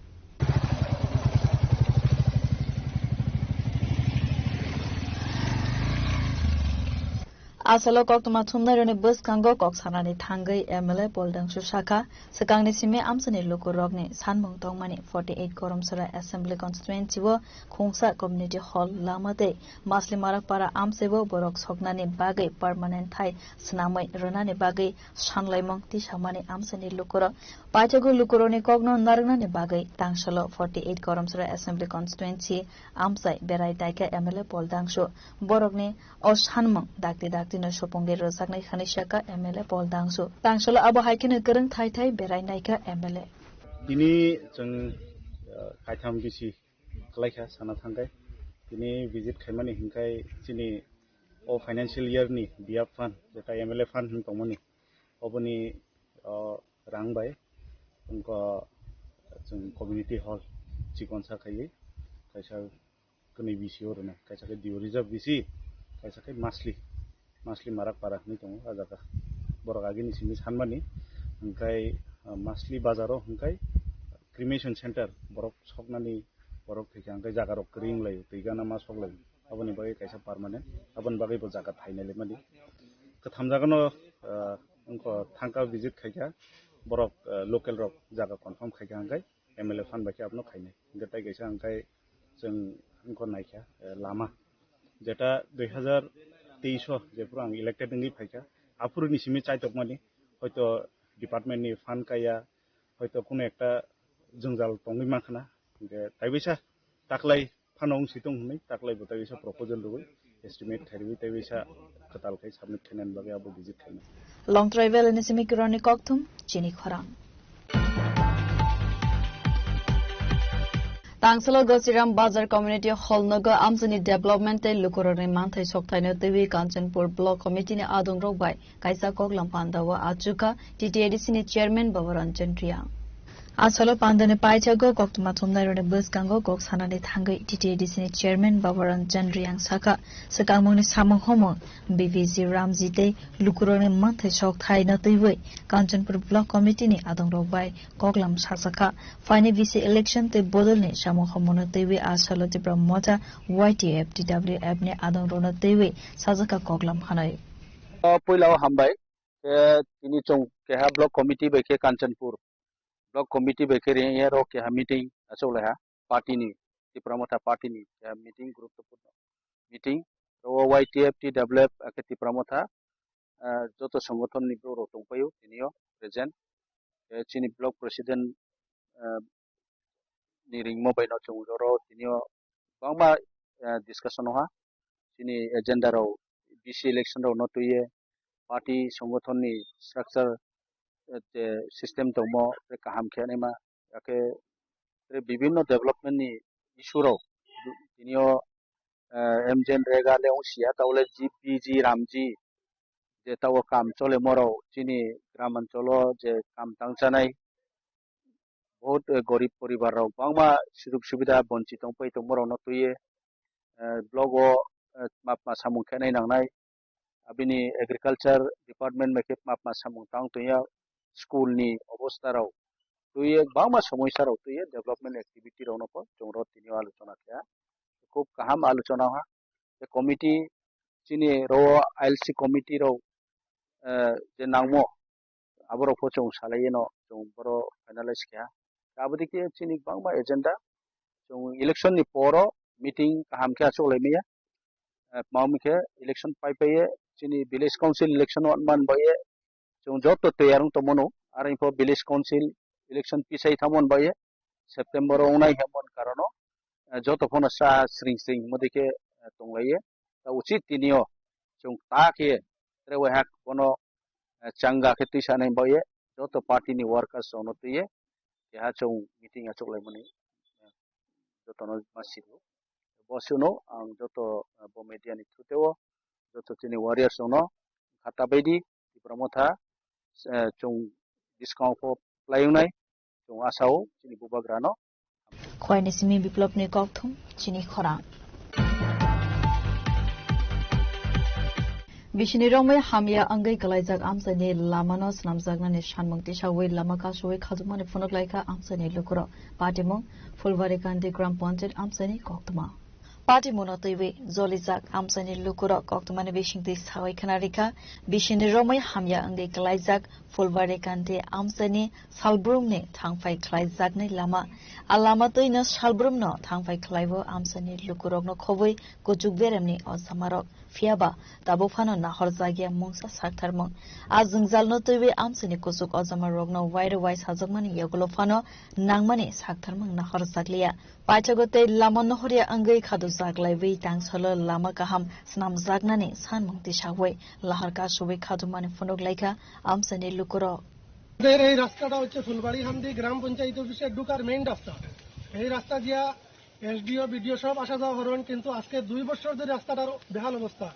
Asalo koktwma thumnairokni bwskango kok sanani thangwi M L A Paul Dangshu sakha, swkangni simi amchaini lukurokni sanmung tongmani forty eight Goromsora Assembly Constituency o Khungsa Community Hall lama tei Masli Marakpara amchaibo borok soknani bagwi permanent thai swnamwi rwnani bagwi sanlaimung tisamani amchaini lukurok. Paithago lukurokni kokno narwknani bagwi tangsalo forty eight Goromsora Assembly Constituency amchai berai daikha M L A Paul Dangshu. Borokni o sanmung dakti daktino supungwi rwjaknai hwnwi sakha M L A Paul Dangshu. Tangsalo abo hai kheno kwrwng thai thai berai naikha M L A. Tini chwng, uh, kaitham bisi khlaikha sana thangkhe. Tini visit khaimani hinkhai chini o financial year ni B F fund, jeta M L A fund hin tongmani, oboni, uh, rang bai wngkha chwng community hall chikonsa khaiwi kaisa kwnwi bisi o rwnai, kaisa khe Dio Reserve bisi, kaisa khe Masli, Masli Marak Para hinwi tongo o jaga. Borok agini simi sanmani, hwnkhe, ah, Masli bazaro hwnkhe cremation center borok soknani borok thwikha hwnkhe jaga rok kwrwi wnglaio, twi gana ma soklaio, aboni bagwi kaisa permanent, aboni bagwi bo jaga thainai lemani. Kwtham jagano, ah, wngkha thangka visit khaikha borok, ah, local rok jaga confirm khaikha hwnkhe M L A fund bai khe abono khainai. Hwnkhe tai kaisa hwnkhe chwng wngkha naikha, eh, lama. Jeta dui hajar teis o jephuru ang elected wngwi phaikha, aphuruni simi chaitokmani hoito department ni fund kaya, hoito kuno ekta jwngjal tongwi mankhana. Hwnkhe taibaisa taklai phano wngsi tong hwnwi taklai bo taibaisa proposal rwui estimate khairwi taibaisa kwtal khai submit khainani bagwi abo visit khainai. Longtrai Valley ni simi Kiron ni kokthum chini khorang. Tangsalo Gosiram Bazar Community Hall nogo amchini development tei lukurokni manthai sokthaino twiwi Kanchanpur Block Committee ni adongrok bai kaisa koklam pandao achukha T T A D C ni chairman Baba Ranjan Riang. Asalo pandani paithago koktwma thumnairokni bwskango kok sanani thangwi T T A D C ni chairman Baba Ranjan Riang sakha, swkangmungni samung humung B V G Ramji tei lukurokni manthai sok thaino twiwi Kanchanpur Block Committee ni adongrok bai koklam sajakha. Phaini V C election tei bodolni samung humungno twiwi asalo Tipra Motha Y T F T W F ni adongrokno twiwi sajakha koklam hwnwi. O puila o hambai. Khe tini chwng keha block committee bai khe Kanchanpur block committee bai khe rengya rok keha meeting achuk lai ha party ni, Tipra Motha party ni keha meeting, guruttopurno meeting. O Y T F T W F akhe Tipra Motha, ah, joto songothon ni borok rok tongpaio tini o present. Khe chini block president, ah, ni ringmo bai no chwng oro tini o kwbangma, eh, discussion o ha chini agenda rok, V C election rok no twiwi party songothon ni structure, eh, je system tongmo tei kaham khe naima, akhe tei bibinno development ni issue rok tini o, eh, M J N Rega le wng sia, tawle G P G Ramji je tao kam chole morok chini gram ancholo je kam tang chanai, bahut, eh, gorib poribar rok bangma sujog subida bonchit tong pai tongma rok no twiwi, eh, block o, eh, ma, ma samung khenai nangnai. Abini agriculture department bai khe ma, ma samung tang tongya, school ni obostha rok twiwi bangma somosya rok twiwi development activity rok no po chwng rok tini o alochona khe. Khub kaham alochona ha. Je committee chini ro I L C committee rok, eh, je nangmo aborok po chwng salai no chwng boro finalize khe ha. Aboni khe chini bangma agenda chwng election ni poro meeting kaham khe achuk lai maya. Eh, tma hwn khe election pai pai ye chini village council election wan man bai ye chwng joto tiyar wng tongmano, aro info village council election pisai thamon bai ye September o wngnai hwnmani karono, eh, joto phano sa sring sring hwnmadi khe, eh, tong lai ye. Ta uchit tini o chwng ta khe ye tre wai hak bono, eh, changa khe twi sanai bai ye joto party ni workers rok no twi ye keha chwng meeting achuk lai mani, eh, joto no ma sio. Bo sino ang joto, eh, bo media ni through te o joto chini warriors rok no kha ta bai di, Tipra Motha, eh, chwng buskang o pho plai wngnai, chwng asa o chini bubagra no Khoini simi Biplopni kokthum chini khorang. Bisini romwi hamya wngwi kwlaijak amchaini lamano swnamjaknani sanmung tisawi lama kasui khajwkmani phunuk laikha amchaini lukurok. Patimung Phulbari Kandi Gram Panchayat amchaini koktwma. Patimungno twiwi jolijak amchaini lukurok koktwmani bisingtwi sawi khna rikha, bisini romwi hamya wngwi kwlaijak Phulbari Kandi amchaini salbrumni thangphai khlaijaknai lama. A lama twino salbrumno thangphai khlaibo amchaini lukurokno khobwi kuchuk beremni ojamarok. Phiyaba tabuk phano nahorjakya mungsa saktharmung. A jwngjalno twiwi amchaini kuchuk ojamarokno wairwai sajakmani yagulo phano nangmani saktharmung nahorjakliya. Paithago tei lama nohorya wngwi khadujak laiwi tangsalo lama kaham swnamjaknani sanmung tisawi lahar kasubwi khadumani phunuk laikha amchaini lukurok. আমাদের এই রাস্তাটা হচ্ছে ফুলবাড়ি হান্দি গ্রাম পঞ্চায়েত অফিসের ঢুকার মেইন রাস্তা। এই রাস্তা দিয়া এসডিও, বিডিও সব আসা যাওয়া করেন, কিন্তু আজকে দুই বছর ধরে রাস্তাটার বেহাল অবস্থা।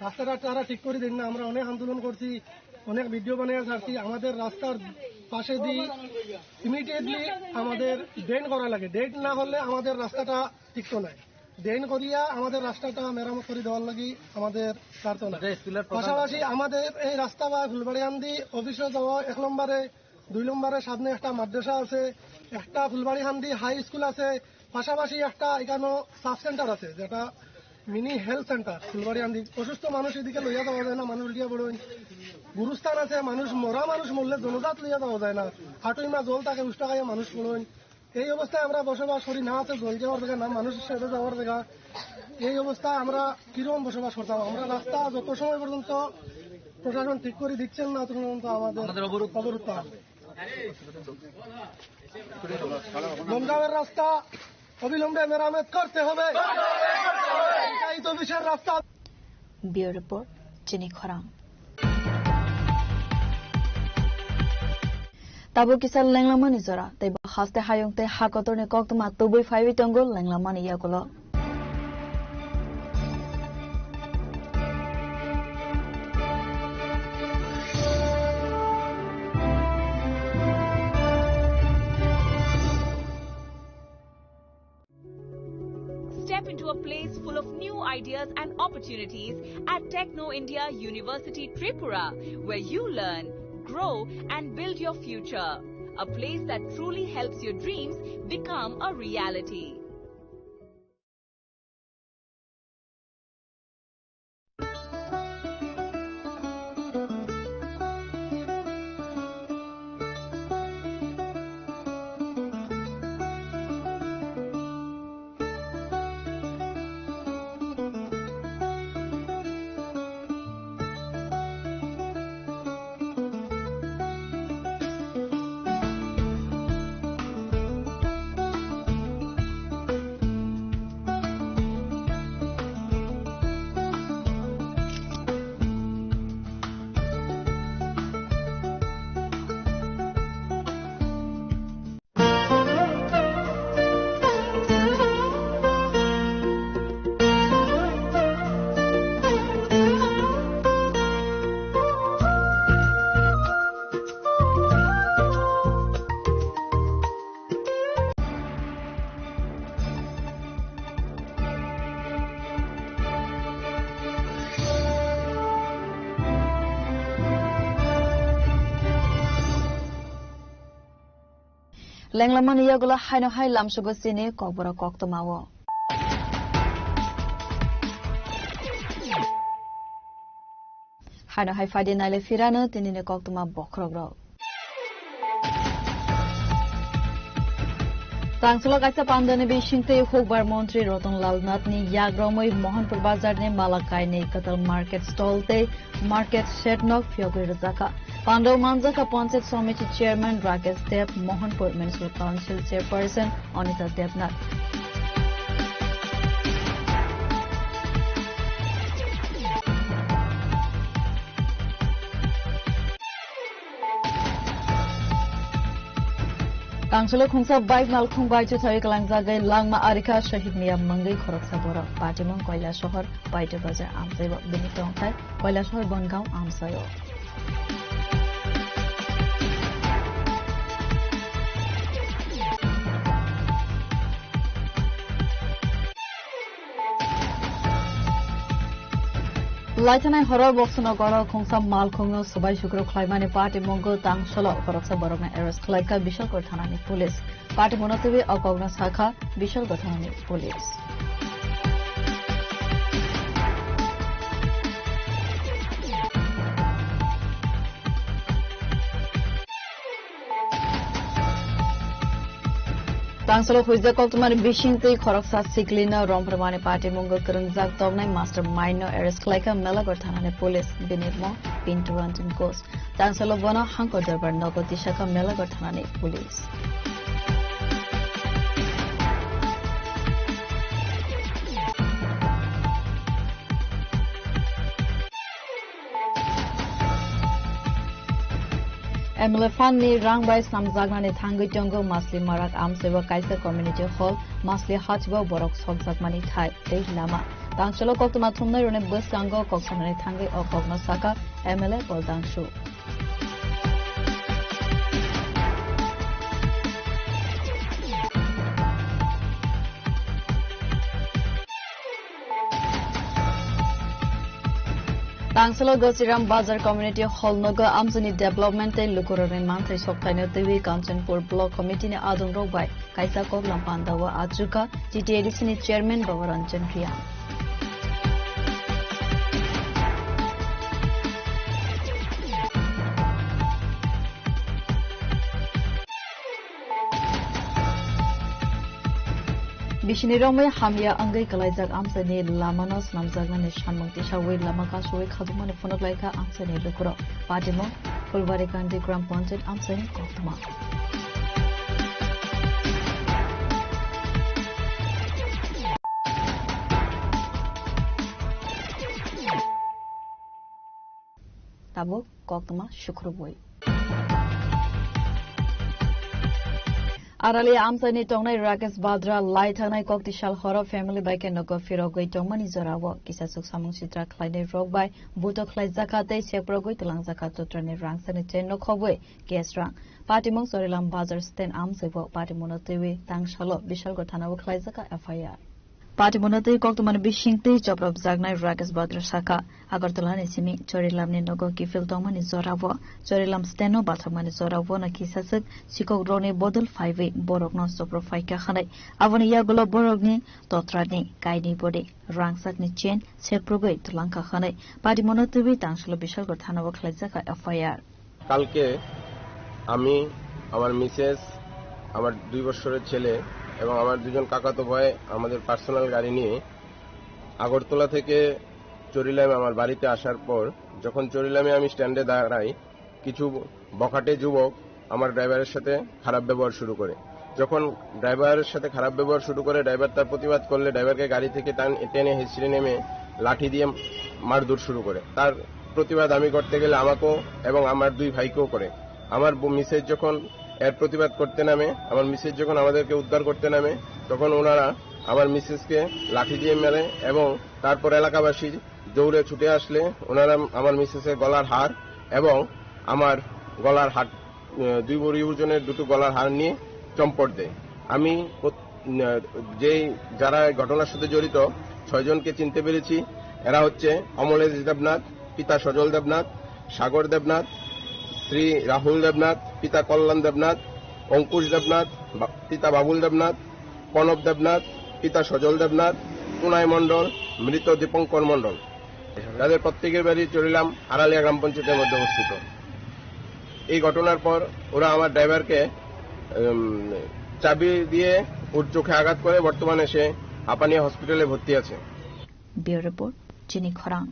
রাস্তাটা তারা ঠিক করে দিন না। আমরা অনেক আন্দোলন করছি, অনেক ভিডিও বানিয়ে ছাড়ছি। আমাদের রাস্তার পাশে দিয়ে ইমিডিয়েটলি আমাদের ড্রেন করা লাগে। ড্রেন না হলে আমাদের রাস্তাটা ঠিক তো নাই। ড্রেন করিয়া আমাদের রাস্তাটা মেরামত করে দেওয়ার লাগি আমাদের প্রার্থনা। এটা স্কুলের প্রধান পাশাপাশি আমাদের এই রাস্তা বা ফুলবাড়িহান্দি অফিসে যাওয়া এক নম্বরে, দুই নম্বরে সামনে একটা মাদ্রাসা আছে, একটা ফুলবাড়িহান্দি হাই স্কুল আছে, পাশাপাশি একটা এখানো সাব সেন্টার আছে, যেটা মিনি হেলথ সেন্টার ফুলবাড়িহান্দি। অসুস্থ মানুষ এদিকে লইয়া যাওয়া যায় না, মানুষ উল্টিয়া পড়েন। গুরুস্থান আছে, মানুষ মরা মানুষ মরলে জনজাত লইয়া যাওয়া যায় না। হাটুইমা জল থাকে, উষ্টা খাইয়া মানুষ পড়েন। এই অবস্থায় আমরা বসবাস করি, না আছে জল যাওয়ার জায়গা, না মানুষ সেটা যাওয়ার জায়গা। এই অবস্থায় আমরা কিরকম বসবাস করতাম? আমরা রাস্তা যত সময় পর্যন্ত প্রশাসন ঠিক করে দিচ্ছেন না, তত পর্যন্ত আমাদের আমাদের অবরোধ। অবরোধ থাকবে। বনগাঁওয়ের রাস্তা অবিলম্বে মেরামত করতে হবে। এটাই তো বিশেষ রাস্তা। Bureau Report, Chini Khorang. Tabuk kisa lenglamani jora, tei bo haste hayung tei hakotorni koktwma tubui phaiwi tongo lenglamani yagulo. Step into a place full of new ideas and opportunities at Techno India University Tripura, where you learn, grow, and build your future. A place that truly helps your dreams become a reality. Lenglamani yagulo haino hai lamsugo chini kokborok koktwmao. Haino hai phaidi naile phirano tinini koktwma bokhorokrok. Tangsulo kaisa pandani bisingtwi hukbar montri Ratan Lal Nathni yagromwi Mohanpur bazarni Malakaini kwtal market stall tei market shed no phiyogwi rwjakha. Pandao manjakha Panchayat Samiti Chairman Rakesh Deb, Mohanpur Municipal Council Chairperson Anita Debnath. Tangsulo khungsa bike malkhung bai chuthai kalangjagwi langma arikha Shahid Mia mungwi khoroksa borok. Patimung Koilasohor Paito Bazar amchaibo bini tongthai Koilasohor Bongaon amchaio. Laithanai horo Boksonogoro khungsa malkhungno swbai sukru khlaimani patimungno tangsalo khoroksa borokno arrest khlaikha Bishalgarh thanani police. Patimungno twiwi o kokno sakha Bishalgarh thanani police. Tangsalo huijak koktwmani bisingtwi khoroksa siklino romphormani patimungno kwrwngjak toknai mastermind no arrest khlaikha Melagarh thanani police, bini mung Pintu Ranjan Ghosh. Tangsalo bono Hangkor Dorbar nogo tisakha Melagarh thanani police. M L A fund ni rang bai snamjaknani thangwi tongo Masli Marak amchaibo kaisa community hall, Masli hachbo borok sokjakmani thai tei lama. Tangsalo koktwma thumnai rwni bwskango kok sanani thangwi o kokno sakha M L A Bol Dangshu. Tangsalo Gosiram Bazar Community Hall nogo amchaini development tei lukurokni manthai sokphaino twiwi Kanchanpur Block Committee ni adongrok bai kaisa koklam pandao achukha T T A D C ni chairman Baba Ranjan Reang. Bisini romwi hamya wngwi kwlaijak amchaini lamano swnamjaknani sanmung tisawi lama kasui khajokmani phunuk laikha amchaini lukurok. Patimung Phulbari Kandi Gram Panchayat amchaini koktwma. Tabuk koktwma sukrubwi. Aralia amchaini tongnai Rakesh Badra lai thangnai koktisal horo family bai khe nogo phirogwi tongmani jorao kisa suk samung sitra khlainai rok bai buto khlaijakha tei seprogwi twlangjakha tutrani rangchakni chain no khobwi cash rang. Patimung Chorilam Bazar stand amchaibo patimungno twiwi tangsalo Bishalgarh thanao khlaijakha F I R. Patimungno twi koktwmani bisingtwi chopropjaknai Rakesh Badra sakha, Agartala ni simi Chorilam ni nogo kiphil tongmani jorao, Chorilam stand no bathakmani jorao no kisa swk sikok rokni bodol phaiwi borokno choprophaikha hwnwi. Aboni yagulo borokni totrani kainwi bodi rangchakni chain seprogwi twlangkha hwnwi patimungno twiwi tangsalo Bishalgarh thanao khlaijakha F I R. কালকে আমি, আমার মিসেস, আমার দুই বছরের ছেলে এবং আমার দুজন কাকাতো ভাই আমাদের পার্সোনাল গাড়ি নিয়ে আগরতলা থেকে চরিলামে আমার বাড়িতে আসার পর, যখন চরিলামে আমি স্ট্যান্ডে দাঁড়াই, কিছু বখাটে যুবক আমার ড্রাইভারের সাথে খারাপ ব্যবহার শুরু করে। যখন ড্রাইভারের সাথে খারাপ ব্যবহার শুরু করে, ড্রাইভার তার প্রতিবাদ করলে ড্রাইভারকে গাড়ি থেকে টান-, টেনে হেঁচড়ে নেমে লাঠি দিয়ে মারধর শুরু করে। তার প্রতিবাদ আমি করতে গেলে আমাকেও এবং আমার দুই ভাইকেও করে। আমার ব-, মিসেস যখন এর প্রতিবাদ করতে নামে, আমার মিসেস যখন আমাদেরকে উদ্ধার করতে নামে, তখন ওনারা আমার মিসেসকে লাঠি দিয়ে মারে এবং তারপর এলাকাবাসী দৌড়ে ছুটে আসলে ওনারা আমার মিসেসের গলার হার এবং আমার গলার হার, আহ, দুই ভরি ওজনের দুটো গলার হার নিয়ে চম্পট দেয়। আমি প্রত-, আহ, যেই, যারা এই ঘটনার সাথে জড়িত, ছয়জনকে চিনতে পেরেছি। এরা হচ্ছে অমলেশ দেবনাথ, পিতা সজল দেবনাথ, সাগর দেবনাথ, শ্রী রাহুল দেবনাথ, পিতা কল্যাণ দেবনাথ, অঙ্কুশ দেবনাথ, বা-, পিতা বাবুল দেবনাথ, কনব দেবনাথ, পিতা সজল দেবনাথ, কুনাই মণ্ডল, মৃত দীপঙ্কর মণ্ডল। তাদের প্রত্যেকের বাড়ি চরিলাম আড়ালিয়া গ্রাম পঞ্চায়েতের মধ্যে অবস্থিত। এই ঘটনার পর ওরা আমার ড্রাইভারকে, উম, চাবি দিয়ে ওর চোখে আঘাত করে। বর্তমানে সে হাপানিয়া হসপিটালে ভর্তি আছে। Bureau Report, Chini Khorang.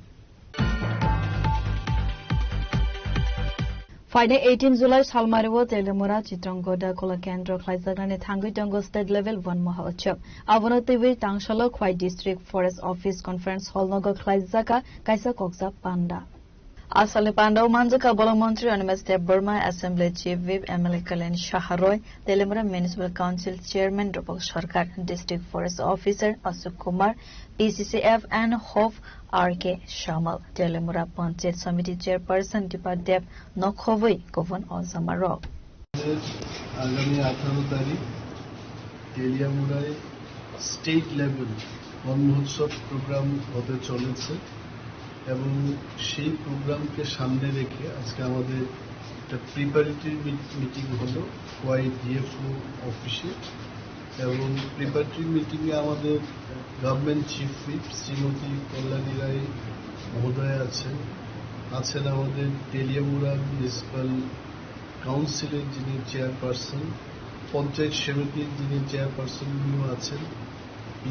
Phainai eighteen July salmario Telemura Chitranggoda Kola Kendro khlaijaknani thangwi tongo State Level One Maha Utsav. Abono twiwi tangsalo Khwai District Forest Office Conference Hall nogo khlaijaka kaisa kokjak panda. Asalni pandao manjakha bolong montri Animesh Debbarma, Assembly Chief Whip M L A Kalyan Saha Roy, Telemura Municipal Council Chairman Rupok Sarkar, District Forest Officer Ashok Kumar, P C C F and Hof R K Samal, Telemura Panchayat Samiti Chairperson Dipa Deb, nokhobwi kubun ojamarok. আগামী আঠারো তারিখ তেলিয়ামুড়ায় state level বন মহোৎসব প্রোগ্রাম হতে চলেছে। এবং সেই প্রোগ্রামকে সামনে রেখে আজকে আমাদের একটা প্রিপারেটরি মিটিং হলো খোয়াই ডিএফও অফিসে। এবং প্রিপারেটরি মিটিংয়ে আমাদের গভর্নমেন্ট চিফ হুইপ শ্রীমতী কল্যাণী রায় মহোদয়া আছেন, আছেন আমাদের তেলিয়ামুড়া মিউনিসিপ্যাল কাউন্সিলের যিনি চেয়ারপারসন, পঞ্চায়েত সমিতির যিনি চেয়ারপারসন উনিও আছেন,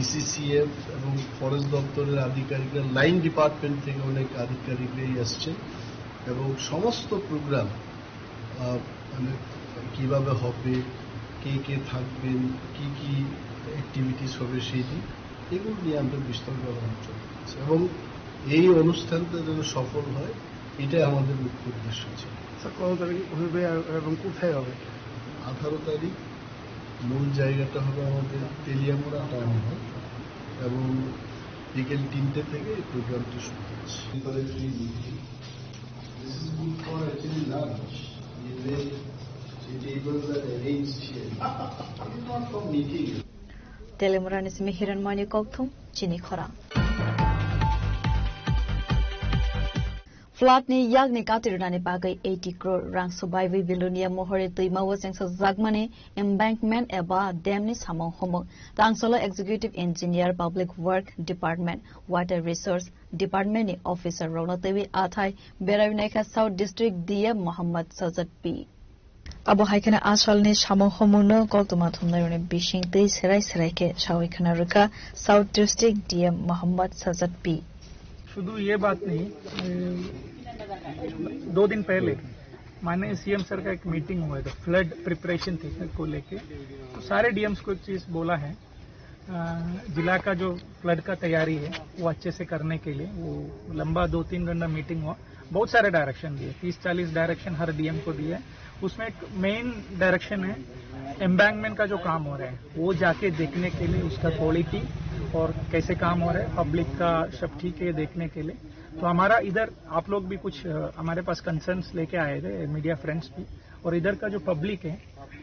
ইসিসিএফ এবং ফরেস্ট দপ্তরের আধিকারিকরা, লাইন ডিপার্টমেন্ট থেকে অনেক আধিকারিকরাই আসছেন এবং সমস্ত প্রোগ্রাম, আহ, মানে কিভাবে হবে, কে কে থাকবেন, কি কি অ্যাক্টিভিটিস হবে সেই দিন, এগুলো নিয়ে আমরা বিস্তরভাবে আলোচনা করছি এবং এই অনুষ্ঠানটা যেন সফল হয়, এটাই আমাদের মুখ্য উদ্দেশ্য ছিল। স্যার, কত তারিখ হবে আর, এবং কোথায় হবে? আঠারো তারিখ মূল জায়গাটা হবে আমাদের তেলিয়ামুড়া টাউন হল এবং বিকেল তিনটে থেকে এই প্রোগ্রামটি শুরু হচ্ছে। This is good for actually lunch. The way the tables are arranged here. It is not for meeting. Telemurani simi Hiranmani Kokthum, chini khorang. Flood ni yakni katirwnani bagwi eighty crore rang subaiwi Belonia mohori twima o chengsajakmani embankment eba dam ni samung humung. Tangsolo Executive Engineer, Public Work Department, Water Resource Department ni officer rokno twiwi athai berai naikha South District D M Mohammad Sajad P. Abo hai kheno a salni samung humungno koktwma thumnairokni bising twi serai serai khe sawi khna rwkha South District D M Mohammad Sajad P. शुद्ध ये बात नहीं, अ, दो दिन पहले माननीय CM sir का एक मीटिंग हुआ है, तो फ्लड प्रिपरेशन को लेके, तो सारे डीएम्स को एक चीज़ बोला है, अ, जिला का जो फ्लड का तैयारी है, वो अच्छे से करने के लिए, वो लंबा दो तीन घंटा मीटिंग हुआ, बहुत सारे डायरेक्शन दिए, तीस चालीस डायरेक्शन हर डीएम को दिए। उसमें एक मेन डायरेक्शन है, एम्बैंकमेंट का जो काम हो रहा है, वो जाके देखने के लिए, उसका क्वालिटी और कैसे काम हो रहा है, पब्लिक का सब ठीक है देखने के लिए। तो हमारा इधर आप लोग भी कुछ, अ, हमारे पास कंसर्न्स लेके आए थे, मीडिया फ्रेंड्स भी, और इधर का जो पब्लिक है,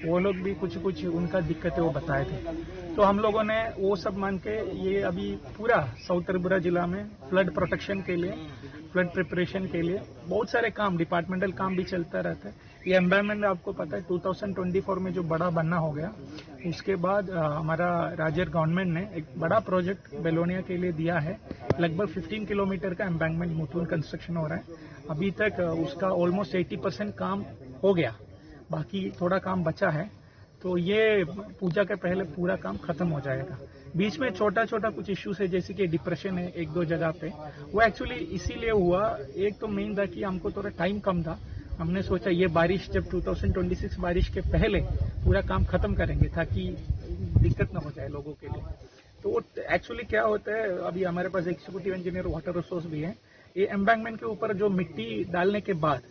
वो लोग भी कुछ कुछ उनका दिक्कतें वो बताए थे। तो हम लोगों ने वो सब मान के ये अभी पूरा साउथ त्रिपुरा जिला में फ्लड प्रोटेक्शन के लिए, फ्लड प्रिपरेशन के लिए बहुत सारे काम, डिपार्टमेंटल काम भी चलता रहता है। ये एम्बैंकमेंट आपको पता है, टू थाउजेंड ट्वेंटी फ़ोर में जो बड़ा बन्ना हो गया, उसके बाद, अ, हमारा राज्य गवर्नमेंट ने एक बड़ा प्रोजेक्ट बेलोनिया के लिए दिया है, लगभग फिफ्टीन किलोमीटर का एम्बैंकमेंट मुथुन कंस्ट्रक्शन हो रहा है। अभी तक, अ, उसका ऑलमोस्ट एटी परसेंट काम हो गया, बाकी थोड़ा काम बचा है। तो ये पूजा के पहले पूरा काम खत्म हो जाएगा। बीच में छोटा छोटा कुछ इश्यूज है, जैसे कि डिप्रेशन है एक दो जगह पे, वो एक्चुअली इसीलिए हुआ। एक तो मेन था कि हमको थोड़ा टाइम कम था, हमने सोचा ये बारिश, जब टू थाउजेंड ट्वेंटी सिक्स बारिश के पहले पूरा काम खत्म करेंगे ताकि दिक्कत ना हो जाए लोगों के लिए। तो वो एक्चुअली क्या होता है, अभी हमारे पास एग्जीक्यूटिव इंजीनियर वाटर रिसोर्स भी है, ये एम्बैंकमेंट के ऊपर जो मिट्टी डालने के बाद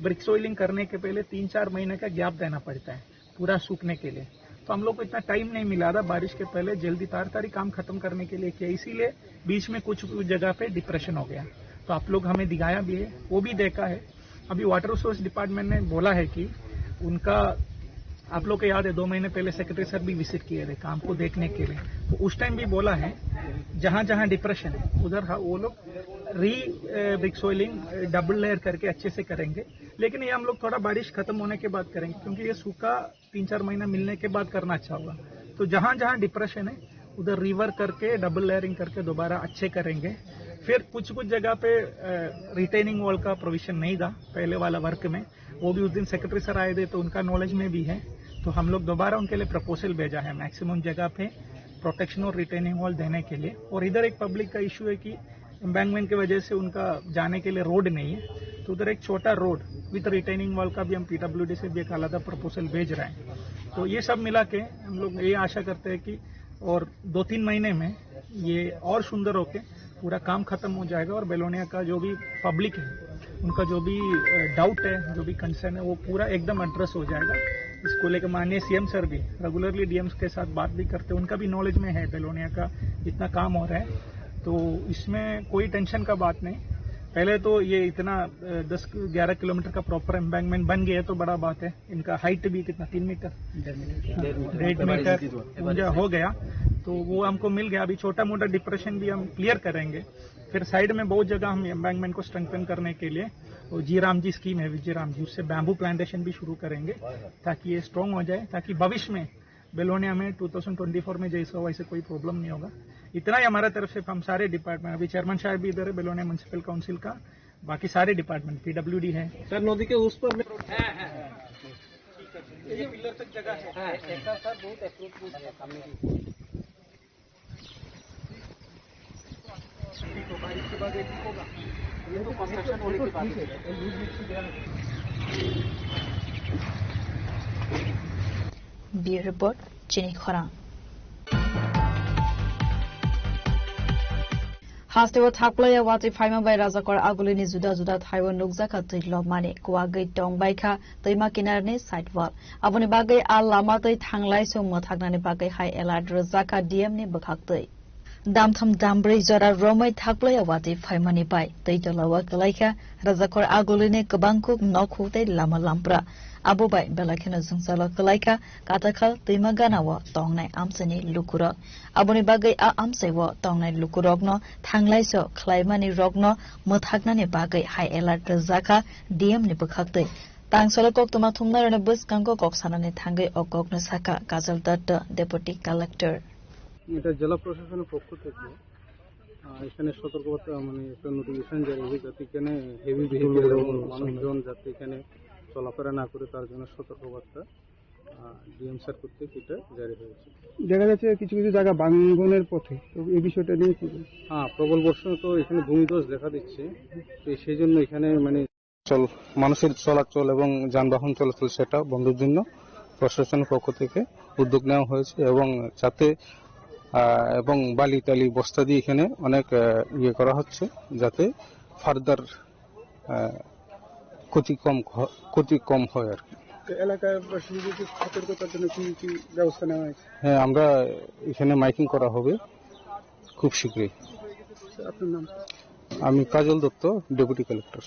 ब्रिक सोइलिंग करने के पहले तीन चार महीने का गैप देना पड़ता है पूरा सूखने के लिए। तो हम लोग को इतना टाइम नहीं मिला था बारिश के पहले जल्दी ताड़ाताड़ी काम खत्म करने के लिए किया, इसीलिए बीच में कुछ जगह पे डिप्रेशन हो गया। तो आप लोग हमें दिखाया भी है, वो भी देखा है। अभी वाटर रिसोर्स डिपार्टमेंट ने बोला है कि उनका, आप लोग को याद है, दो महीने पहले सेक्रेटरी सर भी विजिट किए थे काम को देखने के लिए। तो उस टाइम भी बोला है, जहाँ जहाँ डिप्रेशन है उधर, हाँ, वो लोग री ब्रिक सोइलिंग डबल लेयर करके अच्छे से करेंगे। लेकिन ये हम लोग थोड़ा बारिश खत्म होने के बाद करेंगे, क्योंकि ये सूखा तीन चार महीना मिलने के बाद करना अच्छा होगा। तो जहाँ जहाँ डिप्रेशन है उधर रिवर्क करके, डबल लेयरिंग करके दोबारा अच्छे करेंगे। फिर कुछ कुछ जगह पे रिटेनिंग वॉल का प्रोविजन नहीं था पहले वाला वर्क में, वो भी उस दिन सेक्रेटरी सर आए थे तो उनका नॉलेज में भी है। तो हम लोग दोबारा उनके लिए प्रपोजल भेजा है, मैक्सिमम जगह पे प्रोटेक्शन और रिटेनिंग वॉल देने के लिए। और इधर एक पब्लिक का इशू है कि एम्बैंकमेंट की वजह से उनका जाने के लिए रोड नहीं है, तो उधर एक छोटा रोड विद रिटेनिंग वॉल का भी हम पीडब्ल्यूडी से भी एक आलादा प्रपोजल भेज रहे हैं। तो ये सब मिला के हम लोग ये आशा करते हैं कि और दो तीन महीने में ये और सुंदर होके पूरा काम खत्म हो जाएगा और बेलोनिया का जो भी पब्लिक है, उनका जो भी डाउट है, जो भी कंसर्न है, वो पूरा एकदम एड्रेस हो जाएगा। इसको लेकर माननीय सीएम सर भी रेगुलरली डीएम्स के साथ बात भी करते हैं, उनका भी नॉलेज में है बेलोनिया का जितना काम हो रहा है, तो इसमें कोई टेंशन का बात नहीं। पहले तो ये इतना, अ, दस ग्यारह किलोमीटर का प्रॉपर एम्बैंकमेंट बन गया तो बड़ा बात है। इनका हाइट भी कितना, तीन मीटर? डेढ़ मीटर। डेढ़ मीटर ऊंचा हो गया। तो वो हमको मिल गया। अभी छोटा मोटा डिप्रेशन भी हम क्लियर करेंगे। फिर साइड में बहुत जगह हम एम्बैंकमेंट को स्ट्रेंथन करने के लिए वो जी राम जी स्कीम है, विजय राम जी, उससे बैम्बू प्लांटेशन भी शुरू करेंगे, ताकि ये स्ट्रॉन्ग हो जाए, ताकि भविष्य में बेलोनिया में ट्वेंटी ट्वेंटी फ़ोर में जैसा हो, वैसे कोई प्रॉब्लम नहीं होगा। इतना ही हमारा तरफ से। हम सारे डिपार्टमेंट, अभी चेयरमैन साहब भी इधर है बेलोनिया म्युनिसिपल काउंसिल का, बाकी सारे डिपार्टमेंट, पीडब्ल्यूडी है। सर, नदी के उस पर में ये पिलर तक जगह है। हाँ, सेक्टर सर बहुत अप्रोच है सामने की। Bureau Report, Chini Khorang. Hasteo thakplaiya watwi phaima bai Rajakor Agulini juda juda thaio nukjakha twi lobmani, kuwagwi tongbaikha twima kinarni sidewall. Aboni bagwi a lama twi thanglaiso mwthaknani bagwi high alert rwjakha D M ni bwkhaktwi. Damtham dambrwi jora romwi thakplaiya watwi phaimani bai twi tolao kwlaikha Rajakor Agulini kwbang kuk nokhuk tei lama lampra. Abo bai belai kheno jwngjalo kwlaikha Katakhal twima ganao tongnai amchaini lukurok. Aboni bagwi a amchaio tongnai lukurokno thanglaiso khlaimani rokno mwthaknani bagwi high alert rwjakha D M ni bwkhaktwi. Tangsalo koktwma thumnairokni bwskango kok sanani thangwi o kokno sakha Kajal Datta, Deputy Collector. এটা জেলা প্রশাসনের পক্ষ থেকে, আহ, এখানে সতর্কবার্তা, মানে, একটা নোটিফিকেশন জারি হয়েছে, যাতে এখানে হেভি ভেহিকল এবং মানুষজন যাতে এখানে চলাফেরা না করে, তার জন্য সতর্কবার্তা, আহ, ডিএম স্যার কর্তৃক এটা জারি হয়েছে। দেখা যাচ্ছে কিছু কিছু জায়গা ভাঙনের পথে, তো এই বিষয়টা নিয়ে কি বলবেন? হ্যাঁ, প্রবল বর্ষণে তো এখানে ভূমিধস দেখা দিচ্ছে, তো সেই জন্য এখানে, মানে, চল-, মানুষের চলাচল এবং যানবাহন চলাচল সেটা বন্ধের জন্য প্রশাসনের পক্ষ থেকে উদ্যোগ নেওয়া হয়েছে এবং যাতে, আহ, এবং বালি টালি বস্তা দিয়ে এখানে অনেক, আহ, ইয়ে করা হচ্ছে, যাতে ফার্দার, আহ, ক্ষতি কম হ-, ক্ষতি কম হয় আর কি। তো এলাকাবাসীদের সতর্কতার জন্য কি কি ব্যবস্থা নেওয়া হয়েছে? হ্যাঁ, আমরা এখানে মাইকিং করা হবে খুব শীঘ্রই। আপনার নাম? আমি Kajal Dutta, deputy collector.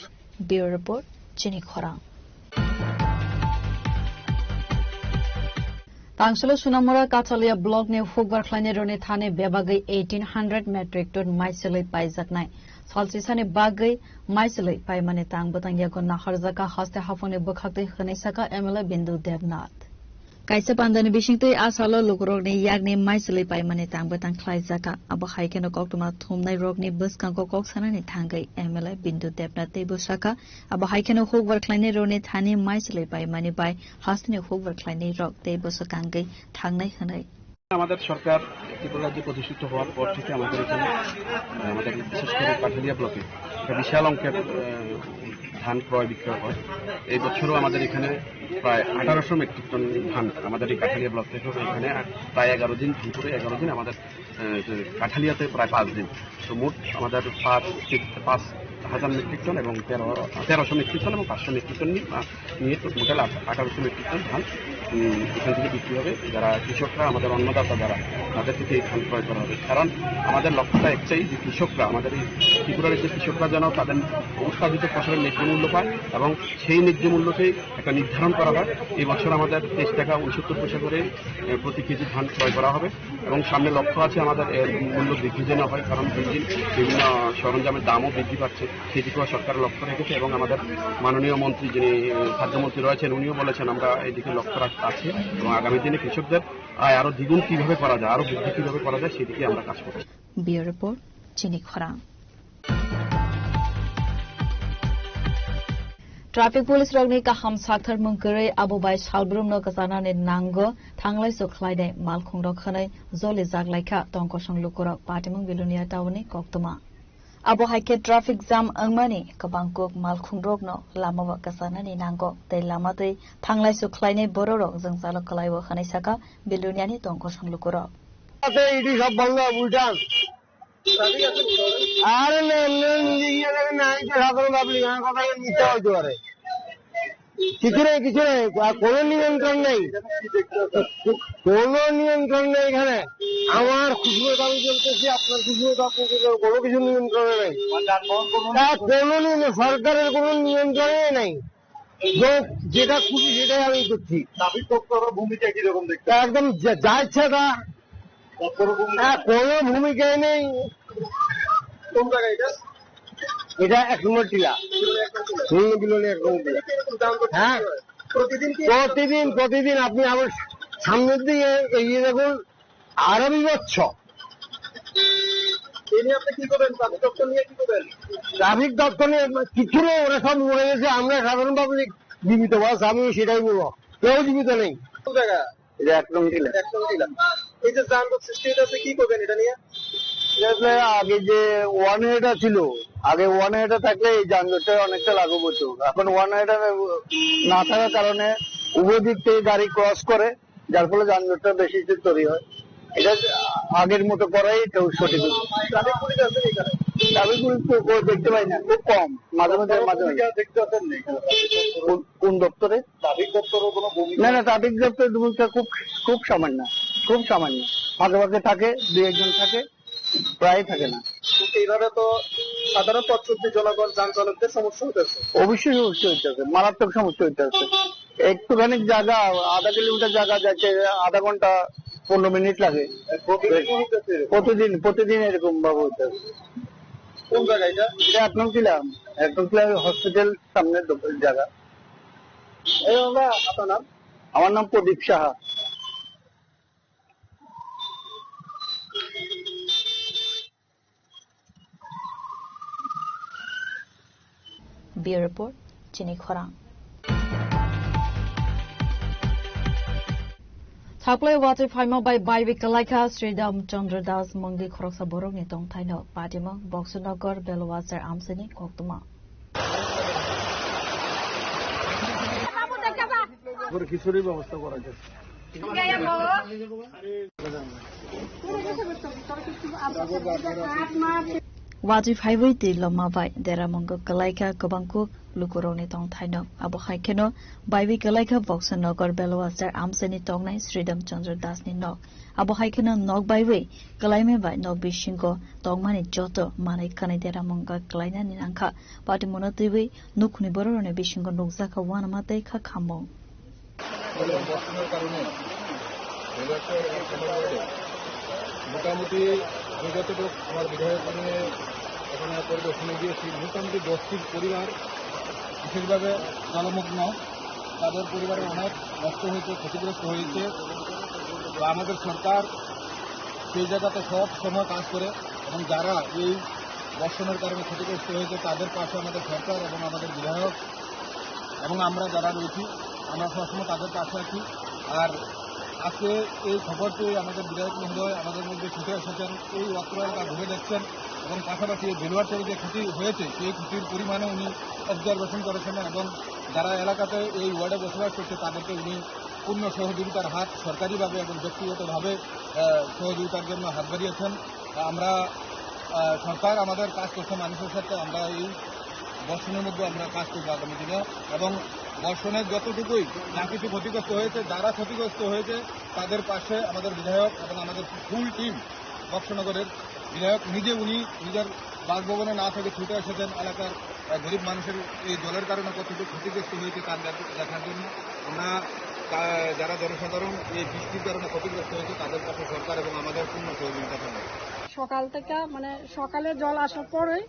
Bureau Report, Chini Khorang. Tangsalo Sunamura Kathalia block ni hukbar khlainai roni thani bebagwi eighteen hundred metric ton maichwlwi paijaknai. Salsisani bagwi maichwlwi paimani tang bwtang yago naharjaka haste haphangni bwkhaktwi hwnwi saka M L A Bindu Debnath. Kaisa pandani bisingtwi a salo lukurokni yakni maichwlwi paimani tang bwtang khlaijaka. Abo hai kheno koktwma thumnai rokni bwskango kok sanani thangwi M L A Bindu Debnath teibo sakha, abo hai kheno hukbar khlainai rokni thani maichwlwi paimani bai hasteni hukbar khlainai rok teibo swkangwi thangnai hwnwi. আমাদের সরকার ত্রিপুরা রাজ্যে প্রতিষ্ঠিত হওয়ার পর থেকে আমাদের এখানে, আহ, আমাদের বিশেষ করে কাঠালিয়া ব্লকে একটা বিশাল অঙ্কের, আহ, ধান ক্রয় বিক্রয় হয়। এই বছরও আমাদের এখানে প্রায় আঠারোশো মেট্রিক টন ধান আমাদের এই কাঠালিয়া ব্লক থেকে হবে। এখানে প্রায় এগারো দিন, দুপুরে এগারো দিন আমাদের, আহ, যে কাঠালিয়াতে প্রায় পাঁচ দিন। তো মোট আমাদের পাঁচ, পাঁচ হাজার মেট্রিক টন এবং তেরো, তেরোশো মেট্রিক টন এবং পাঁচশো মেট্রিক টন নিয়ে, আহ, নিয়ে তো টোটাল আট-, আঠারোশো মেট্রিক টন ধান, উম, এখান থেকে বিক্রি হবে। যারা কৃষকরা, আমাদের অন্নদাতা যারা, তাদের থেকে এই ধান ক্রয় করা হবে। কারণ আমাদের লক্ষ্যটা একটাই যে কৃষকরা, আমাদের এই ত্রিপুরার যে কৃষকরা যেন তাদের উৎপাদিত ফসলের ন্যায্য মূল্য পায় এবং সেই ন্যায্য মূল্যকেই একটা নির্ধারণ করা হয়। এই বছর আমাদের তেইশ টাকা উনসত্তর পয়সা করে, এ, প্রতি কেজি ধান ক্রয় করা হবে এবং সামনে লক্ষ্য আছে আমাদের এর মূল্য বৃদ্ধি যেন হয়, কারণ দিন দিন বিভিন্ন সরঞ্জামের দামও বৃদ্ধি পাচ্ছে। সেদিকেও সরকার লক্ষ্য রেখেছে এবং আমাদের মাননীয় মন্ত্রী যিনি, এ, খাদ্যমন্ত্রী রয়েছেন, উনিও বলেছেন আমরা এদিকে লক্ষ্য রাখ-, আছে এবং আগামী দিনে কৃষকদের আয় আরো দ্বিগুণ কিভাবে করা যায়, আরো বৃদ্ধি কিভাবে করা যায়, সেদিকে আমরা কাজ করব। Bureau Report, Chini Khorang. Traffic police rokni kaham sakthar mung kwrwi abo bai salbrumno kwcharnani nango thanglaiso khlainai malkhungrok hwnwi joli jaklaikha tongkosong lukurok Patimung Bilonia town ni koktwma. Abo hai khe traffic jam wngmani kwbang kuk malkhungrokno lamao kwcharnani nango tei lama twi thanglaiso khlainai bororok jwngjalo kwlaio hwnwi sakha Biloniani tongkosong lukurok. আছে ইডি সব বন্ধ, উল্টান। আরে লে-, লে-, ইয়ে লাগে না, এই যে সাধারণ পাবলিক, আমার কথা মিথ্যা হইতে পারে। কিছু নেই, কিছু নেই, আর কোনো নিয়ন্ত্রণ নেই, কোনো নিয়ন্ত্রণ নেই এখানে। আমার খুশি মতো আমি চলতেছি, আপনার খুশি মতো আপনি চলবেন, কোনো কিছু নিয়ন্ত্রণে নেই। আর কোনো নিয়ম-, সরকারের কোনো নিয়ন্ত্রণে নেই। যে-, যেটা খুশি সেটাই আমি করছি। ট্রাফিক দপ্তরের ভূমিকা কিরকম দেখতে? একদম যা, যা ইচ্ছা তা। দপ্তরের ভূমিকা? হ্যাঁ, কোনো ভূমিকাই নেই। কোন জায়গা এটা? এটা এক নম্বর টিলা। হুম, বিলোনিয়া এক নম্বর টিলা। হ্যাঁ। প্রতিদিন কি? প্রতিদিন, প্রতিদিন আপনি আমার সামনের দিকে এগিয়ে দেখুন, আরো বিভৎস। এ নিয়ে আপনি কি করবেন? ট্রাফিক দপ্তর নিয়ে কি করবেন? ট্রাফিক দপ্তর নিয়ে কিচ্ছু নেই, ওরা সব মরে গেছে, আমরা সাধারণ পাবলিক জীবিত আছি, আমি সেটাই বলবো, কেউ জীবিত নেই। কোন জায়গা? এটা এক নং টিলা। এক নং টিলা। এই যে যানজট সৃষ্টি হইতেছে, কি করবেন এটা নিয়ে? এটা আসলে আগে যে ওয়ান ওয়েটা ছিল, আগে ওয়ান ওয়েটা থাকলে এই যানজটটা অনেকটা লাঘব হতো। এখন ওয়ান ওয়েটা না থাকার কারণে উভয় দিক থেকে গাড়ি ক্রস করে, যার ফলে যানজটটা বেশি তৈরি হয়। এটা আগের মতো করাই তো সঠিক। ট্রাফিক পুলিশ আছে এখানে? ট্রাফিক পুলিশ তো কেউ দেখতে পাই না, খুব কম, মাঝে মাঝে, মাঝে মাঝে। ভূমিকা দেখতে পাচ্ছেন না এখানে? কোন, কোন দপ্তরে? ট্রাফিক দপ্তরও কোনো ভূমিকা? না, না, ট্রাফিক দপ্তরের ভূমিকা খুব, খুব সামান্য, খুব সামান্য। ফাঁকে ফাঁকে থাকে, দুই একজন থাকে, প্রায় থাকে না। এইভাবে তো সাধারণ পথ চলতি জনগণ, যান চালকদের সমস্যা হতেছে। অবশ্যই সমস্যা হইতেছে, মারাত্মক সমস্যা হইতেছে। একটুখানি জায়গা, আধা কিলোমিটার জায়গা যাইতে আধা ঘন্টা, পনেরো মিনিট লাগে। প্রতিদিন হইতেছে এরকম? প্রতিদিন, প্রতিদিন এরকম ভাবে হইতেছে। কোন জায়গা এটা? এটা এক নং টিলা, এক নং টিলা হসপিটাল সামনের দোকান জায়গা। এই দাদা, আপনার নাম? আমার নাম প্রদীপ Saha. Bureau Report, Chini Khorang. Thaklai watwi phaima bai baiwi kwlaikha Sridham Chandra Das mungwi khoroksa borokni tongthaino patimung Boxonagar Beluachar amchaini koktwma. করে খিচুড়ির ব্যবস্থা করা যায়। Watwi phaiwi twi loma bai deramungo kwlaikha kwbangkuk lukurokni tongthaino. Abo hai kheno baiwi kwlaikha Boxonagar Beluachar amchaini tongnai Sridham Chandra Dasni nok. Abo hai kheno nok baiwi kwlaimai bai nok bisingo tongmani joto manwi kanwi deramungo kwlainani nangkha. Patimungno twiwi nukhungni bororokni bisingo nukjakha uanama tei kha khammung. ফলে বর্ষণের কারণে রেলওয়েতে মোটামুটি আমি যতটুকু আমার বিধায়ক নিয়ে ওখানে পরিদর্শনে গিয়েছি, মোটামুটি দশটি পরিবার বিশেষভাবে জলমগ্ন। তাদের পরিবারের অনেক নষ্ট হয়েছে, ক্ষতিগ্রস্ত হয়েছে। তো আমাদের সরকার সেই জায়গাতে সব সময় কাজ করে এবং যারা এই বর্ষণের কারণে ক্ষতিগ্রস্ত হয়েছে তাদের পাশে আমাদের সরকার এবং আমাদের বিধায়ক এবং আমরা যারা রয়েছি, আমরা সবসময় তাদের পাশে আছি। আর আজকে এই খবর পেয়ে আমাদের বিধায়ক মহোদয় আমাদের মধ্যে ছুটে এসেছেন, এই অত্র এলাকা ঘুরে দেখছেন এবং পাশাপাশি এই বেলুয়ার চরে যে ক্ষতি হয়েছে, সেই ক্ষতির পরিমাণও উনি অবজারভেশন করেছেন এবং যারা এলাকাতে এই ওয়ার্ডে বসবাস করছে, তাদেরকে উনি পূর্ণ সহযোগিতার হাত সরকারিভাবে এবং ব্যক্তিগতভাবে, আহ, সহযোগিতার জন্য হাত বাড়িয়েছেন। আমরা, আহ, সরকার আমাদের কাজ করছে মানুষের সাথে, আমরা এই বর্ষণের মধ্যে আমরা কাজ করবো আগামী দিনে। এবং বর্ষণের যতটুকুই যা কিছু ক্ষতিগ্রস্ত হয়েছে, যারা ক্ষতিগ্রস্ত হয়েছে, তাদের পাশে আমাদের বিধায়ক এবং আমাদের ফুল টিম, বক্সনগরের বিধায়ক নিজে, উনি নিজের বাসভবনে না থেকে ছুটে এসেছেন এলাকার, আহ, গরিব মানুষের এই জলের কারণে কতটুকু ক্ষতিগ্রস্ত হয়েছে তার দেখ-, দেখার জন্য। আমরা, আহ, যারা জনসাধারণ এই বৃষ্টির কারণে ক্ষতিগ্রস্ত হয়েছে, তাদের পাশে সরকার এবং আমাদের পূর্ণ সহযোগিতা থাকবে। সকাল থেকে, মানে, সকালে জল আসার পরেই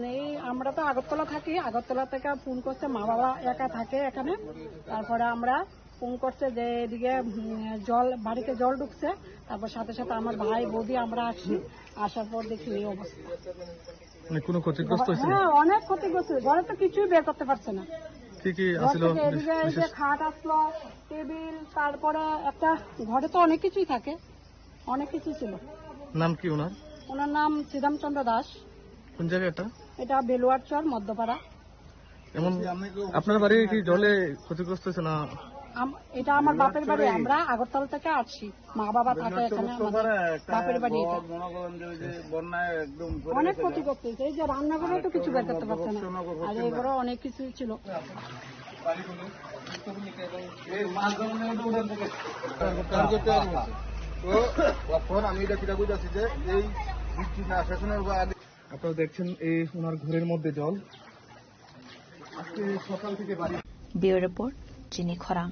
নেই, আমরা তো আগরতলা থাকি, আগরতলা থেকে ফোন করছে, মা বাবা একা থাকে এখানে, তারপরে আমরা ফোন করছে যে এদিকে, উম, জল, বাড়িতে জল ঢুকছে, তারপর সাথে সাথে আমার ভাই বৌদি আমরা আসি, আসার পর দেখি এই অবস্থা। মানে কোনো ক্ষতিগ্রস্ত হয়েছে? হ্যাঁ, অনেক ক্ষতিগ্রস্ত হয়েছে। ঘরে তো কিছুই বের করতে পারছে না। কি কি ঘর আসলো? থেকে এদিকে এই যে বিশেষ খাট আসলো, টেবিল, তারপরে একটা, ঘরে তো অনেক কিছুই থাকে, অনেক কিছু ছিল। নাম কি ওনার? ওনার নাম শ্রীরামচন্দ্র দাস। কোন জায়গা এটা? এটা বেলুয়ার চর, মধ্যপাড়া। এমন আপনার বাড়ি কি জলে ক্ষতিগ্রস্ত হয়েছে না? আম-, এটা আমার বাপের বাড়ি, আমরা আগরতলা থেকে আসছি, মা বাবা থাকে এখানে, আমাদের বাপের বাড়ি এটা। মনে করেন যে ওই যে বন্যায় একদম পড়ে অনেক গেছে। ক্ষতিগ্রস্ত হয়েছে, এই যে রান্নাঘরে তো কিছু বের করতে পারছে না, আর এগুলো অনেক কিছু ছিল। এই মাছ ধরনের মধ্যে উঠান থেকে। তো, এখন আমি এটা সেটা বুঝাচ্ছি যে এই বৃষ্টি না শেষ হওয়ার পর আগে আপনারা দেখছেন এই ওনার ঘরের মধ্যে জল। আজকে সকাল থেকে বাড়ি Bureau Report, Chini Khorang.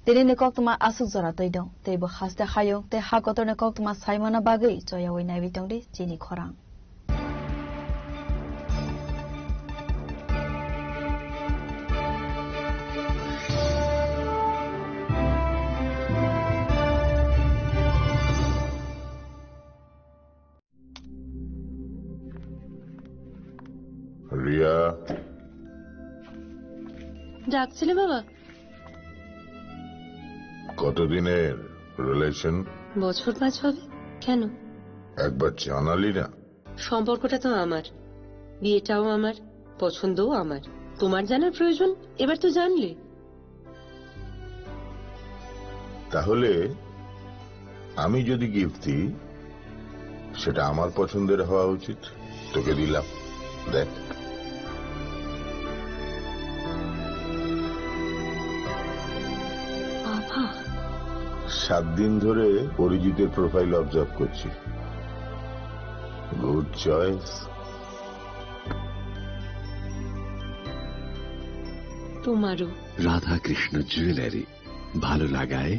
Tini ni koktwma aswk jora twi dong, tei bo haste hayung tei ha kotor ni koktwma saimano bagwi choyawi naiwi tongdi chini khorang. Riya. ডাকছিলে বাবা? কতদিনের রিলেশন? বছর পাঁচ হবে। কেন? একবার জানালি না। সম্পর্কটা তো আমার, বিয়েটাও আমার, পছন্দও আমার। তোমার জানার প্রয়োজন, এবার তো জানলে। তাহলে আমি যদি গিফট দিই, সেটা আমার পছন্দের হওয়া উচিত। তোকে দিলাম, দেখ। বাবা। সাত দিন ধরে অরিজিতের প্রোফাইল অবজার্ভ করছি। Good choice. তোমারও। রাধাকৃষ্ণ জুয়েলারি, ভালো লাগায়,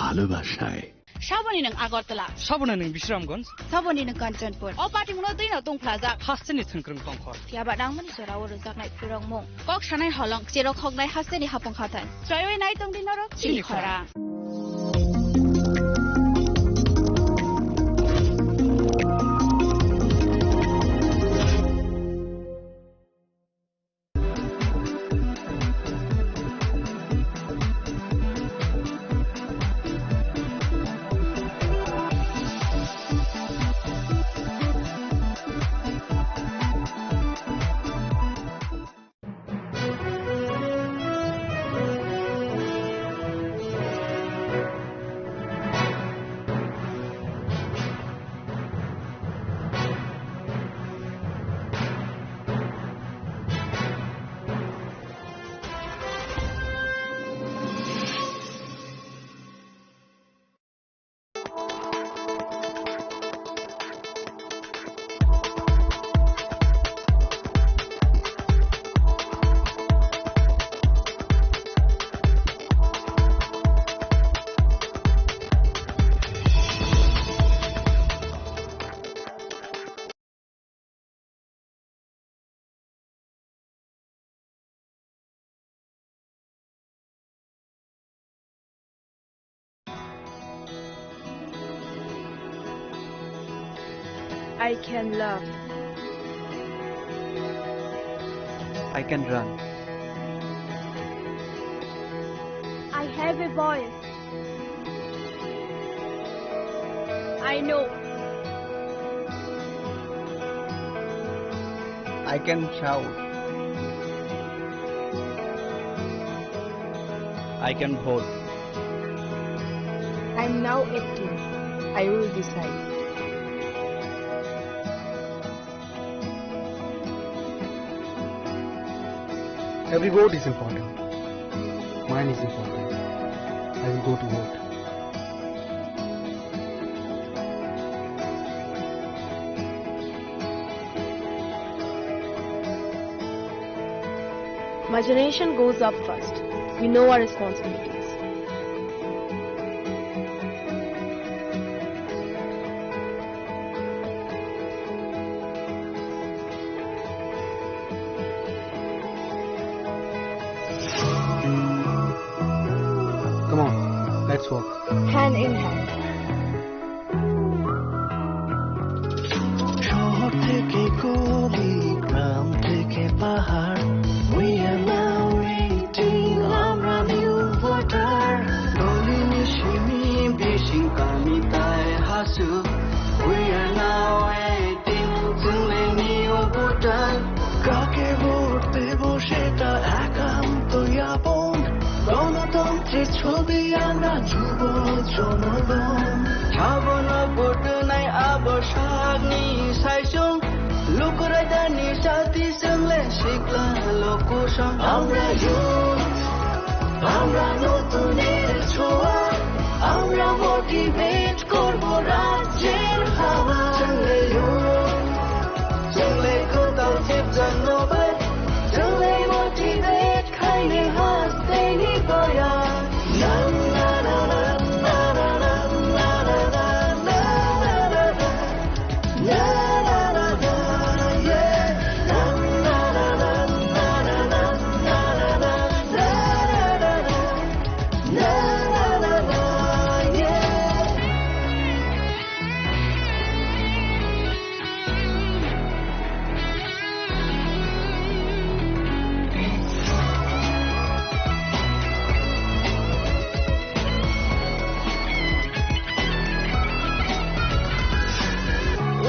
ভালোবাসায়। Saboni nwng Agartala. Saboni nwng Bisramganj. Saboni nwng Kanchanpur. O patimungno twi no tungphlajak. Hasteni thwngkwrwng tongkhor. Phiya ba nangmani jorao rwjaknai phwrwngmung. Kok sanai holong, cherok hoknai hasteni hapung hathai. Choiwi nai tongdi norok chini khorang. I can laugh. I can run. I have a voice. I know. I can shout. I can vote. I'm now eighteen. I will decide. Every vote is important. Mine is important. I will go to vote. My generation goes up first. We know our responsibilities. Come on, let's walk. Hand in hand. শহর থেকে গলি, গ্রাম থেকে পাহাড়, we are now eighteen, আমরা new voter. Doli ni simi bising kami tai hasu, we are now eighteen, chwng le niyo voter. কাকে ভোট দেব সেটা একান্ত আপন, গণতন্ত্রের ছবি আমরা যুব জনগণ। Sabono vote nai abo sakni saisung, lukurai dani sati se শিখলা লোকসং আমরা youth, আমরা নতুনের ছোঁয়া, আমরা motivate করব রাজ্যের হাওয়া। চলে youth, চলে কোথাও চিপচাং নবাই, চলে motivate খাইলে হাসতে নিবয়া।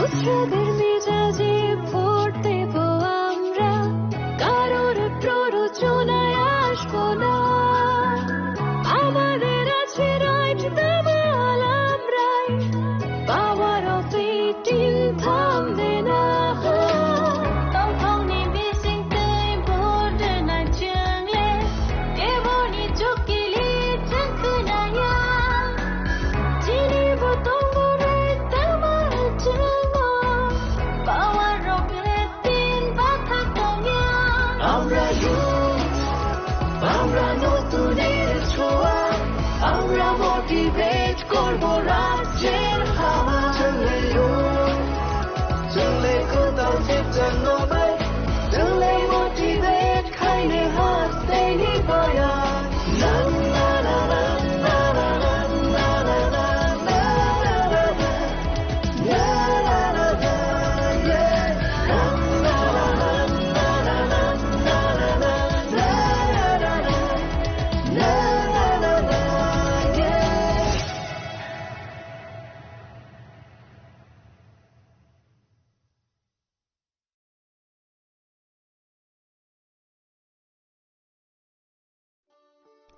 উৎসবের মেজাজে ভোট দেব আমরা, কারোর প্ররোচনায় আসবো না। আমাদের আছে right, দামাল আমরাই, power of eighteen থামবে না। Tongthokni bisingtwi border naichwngle, keboni chukili chwng khwnaya. Chini bo tongo right, damal chwngo, power of eighteen bathak tongya. আমরা youth, আমরা নতুনের ছোঁয়া, আমরা motivate করব রাজ্যের হাওয়া। চলে youth, চলে কোথাও চিপচাং নবাই, চলে motivate খাইলে হাসতে নিবয়া।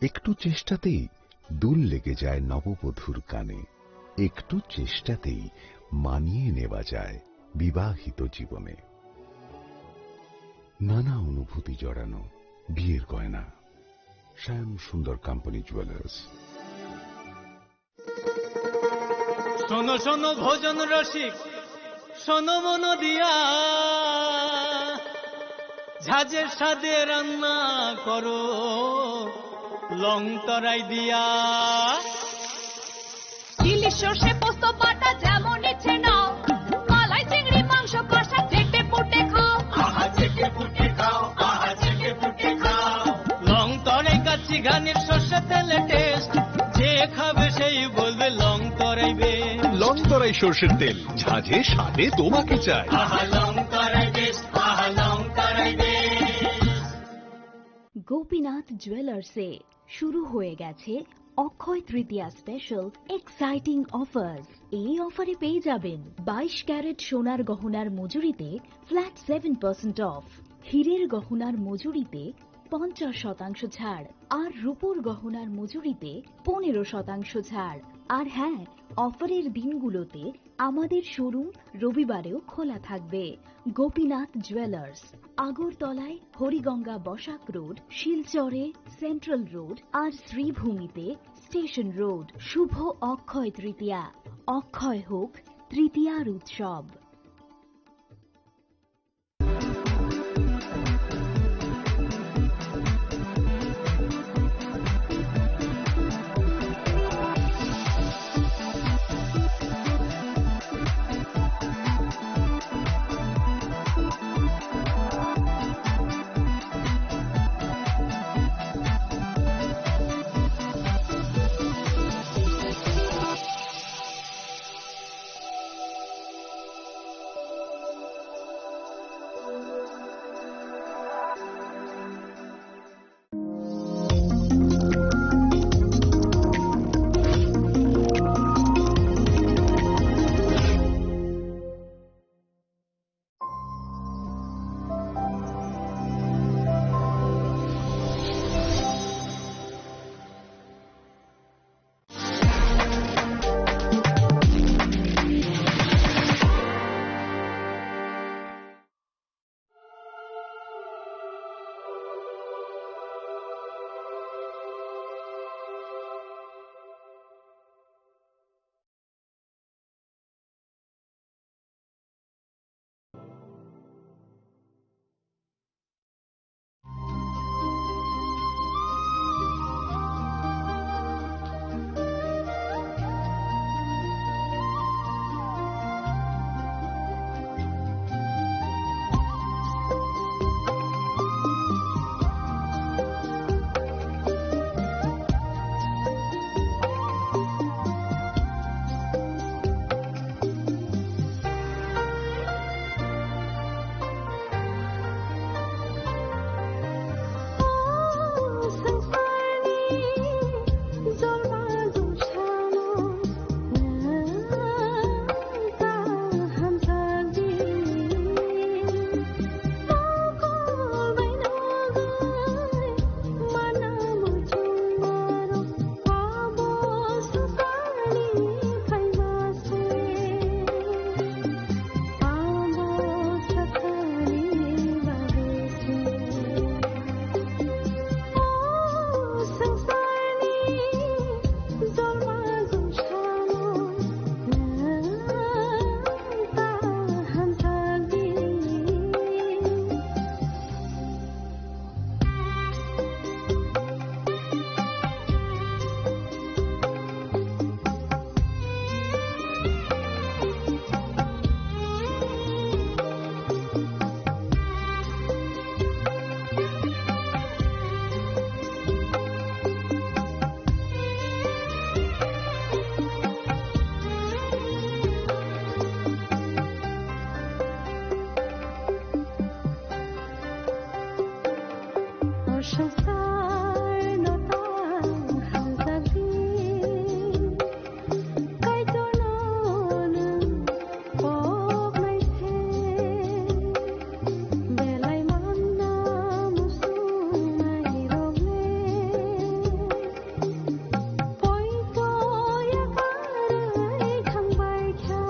একটু চেষ্টাতেই দুল লেগে যায় নববধূর কানে, একটু চেষ্টাতেই মানিয়ে নেওয়া যায় বিবাহিত জীবনে। নানা অনুভূতি জড়ানো বিয়ের গয়না। শ্যাম সুন্দর কোম্পানি জুয়েলার্স। শোনো শোনো ভোজন রসিক, শোনো মন দিয়া, ঝাঁঝের স্বাদে রান্না করো লং তরাই দিয়া। ইলিশ সর্ষে পোস্ত বাটা যেমন ইচ্ছে নাও, মালাই চিংড়ি মাংস কষা চেটে পুটে খাও। আহা, চেটে পুটে খাও, আহা, চেটে পুটে খাও। লং তরাই কাচ্চি ঘানির সর্ষে তেলে টেস্ট, যে খাবে সেই বলবে লং তরাই বেশ। লং তরাই সর্ষের তেল, ঝাঁঝে স্বাদে তোমাকে চাই। আহা, লং তরাই বেশ, আহা, লং তরাই বেশ। গোপীনাথ জুয়েলার্সে শুরু হয়ে গেছে অক্ষয় তৃতীয়া স্পেশাল এক্সাইটিং অফার্স। এই অফারে পেয়ে যাবেন বাইশ ক্যারেট সোনার গহনার মজুরিতে ফ্ল্যাট সেভেন পার্সেন্ট অফ, হীরের গহনার মজুরিতে পঞ্চাশ শতাংশ ছাড়, আর রূপোর গহনার মজুরিতে পনেরো শতাংশ ছাড়। আর হ্যাঁ, অফারের দিনগুলোতে আমাদের শোরুম রবিবারেও খোলা থাকবে। গোপীনাথ জুয়েলার্স, আগরতলায় হরিগঙ্গা বসাক রোড, শিলচরে সেন্ট্রাল রোড আর শ্রীভূমিতে স্টেশন রোড। শুভ অক্ষয় তৃতীয়া, অক্ষয় হোক তৃতীয়ার উৎসব। Swngcharno tang hamjakdi, Kaitorno nwng koknai se, belai manna muchungnairok le. Poito yakarwi thangbai kha.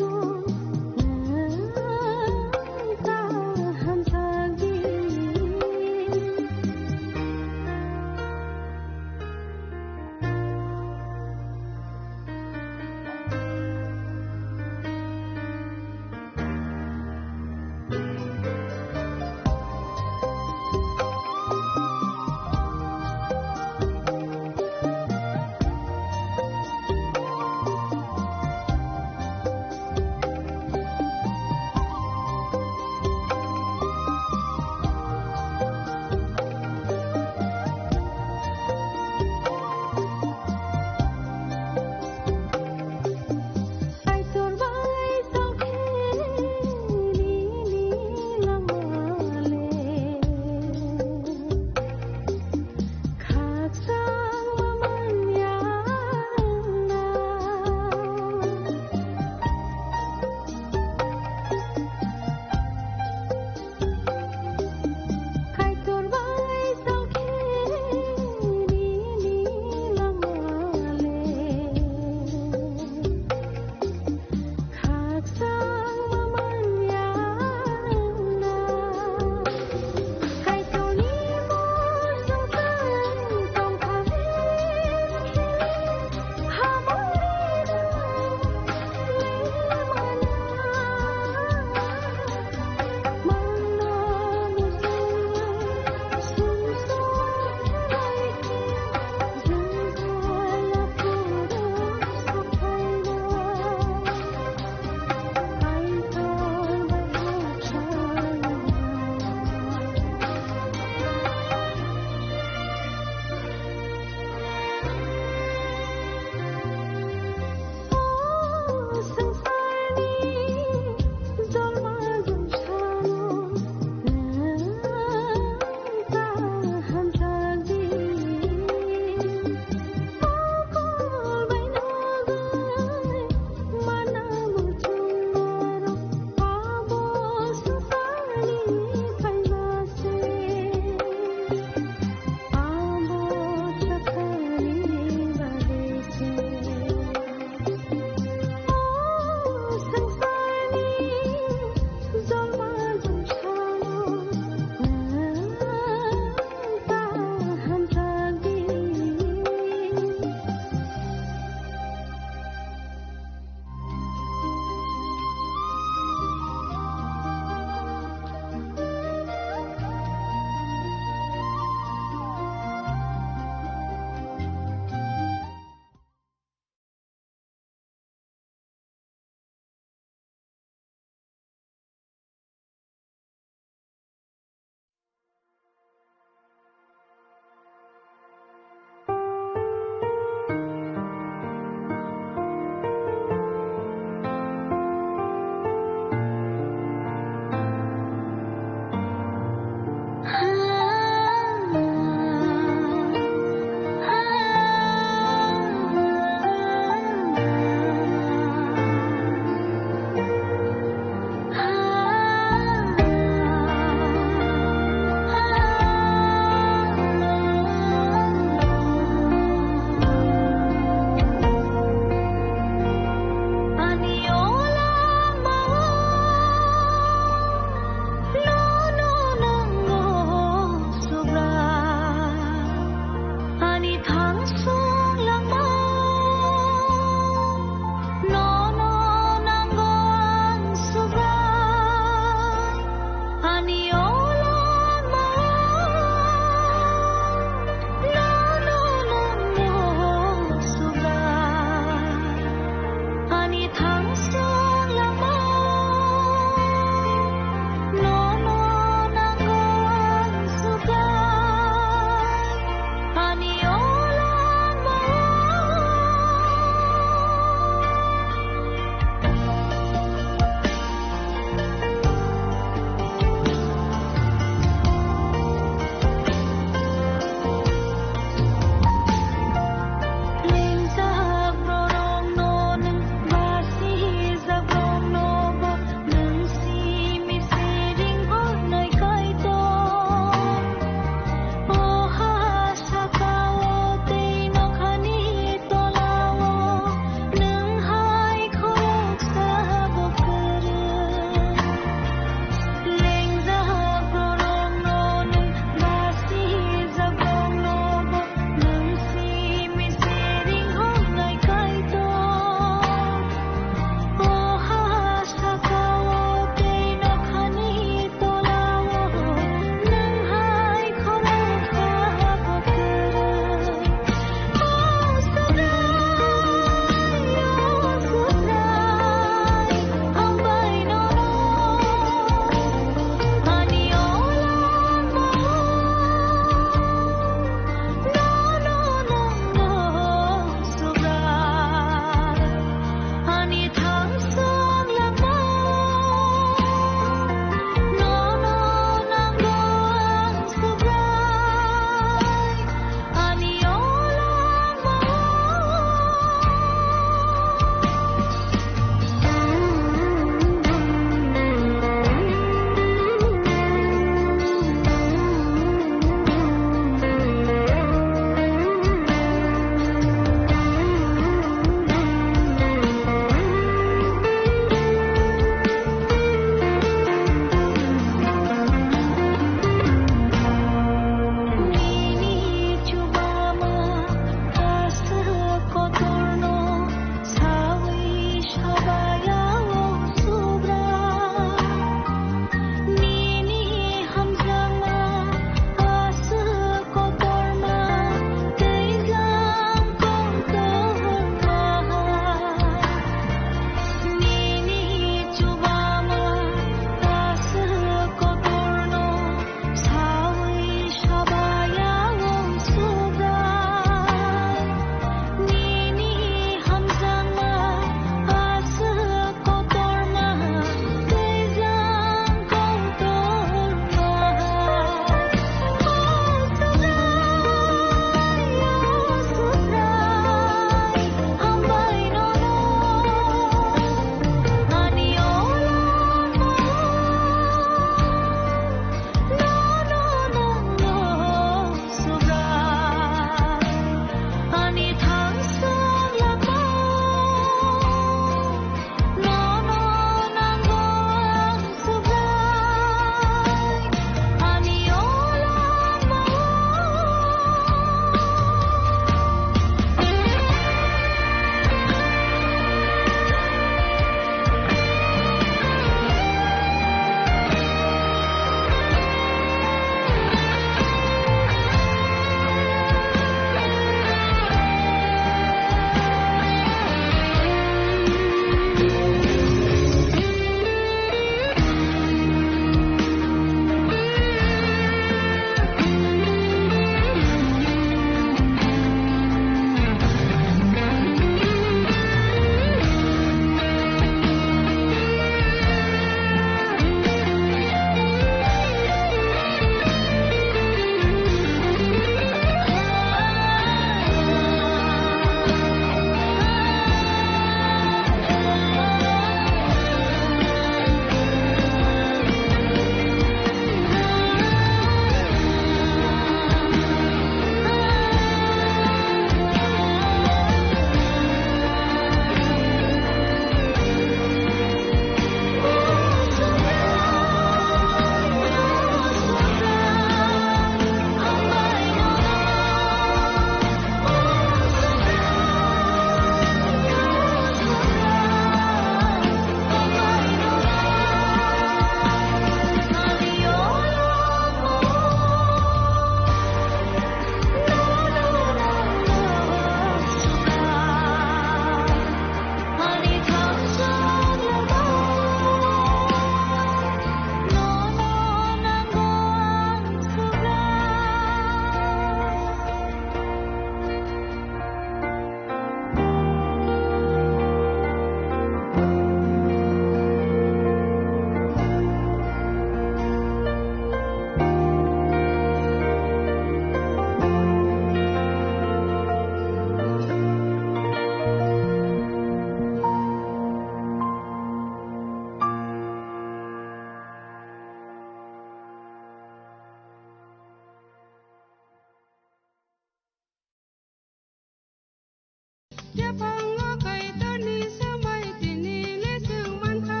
Yaphango Kaitorni sambai tini le chwng mankha,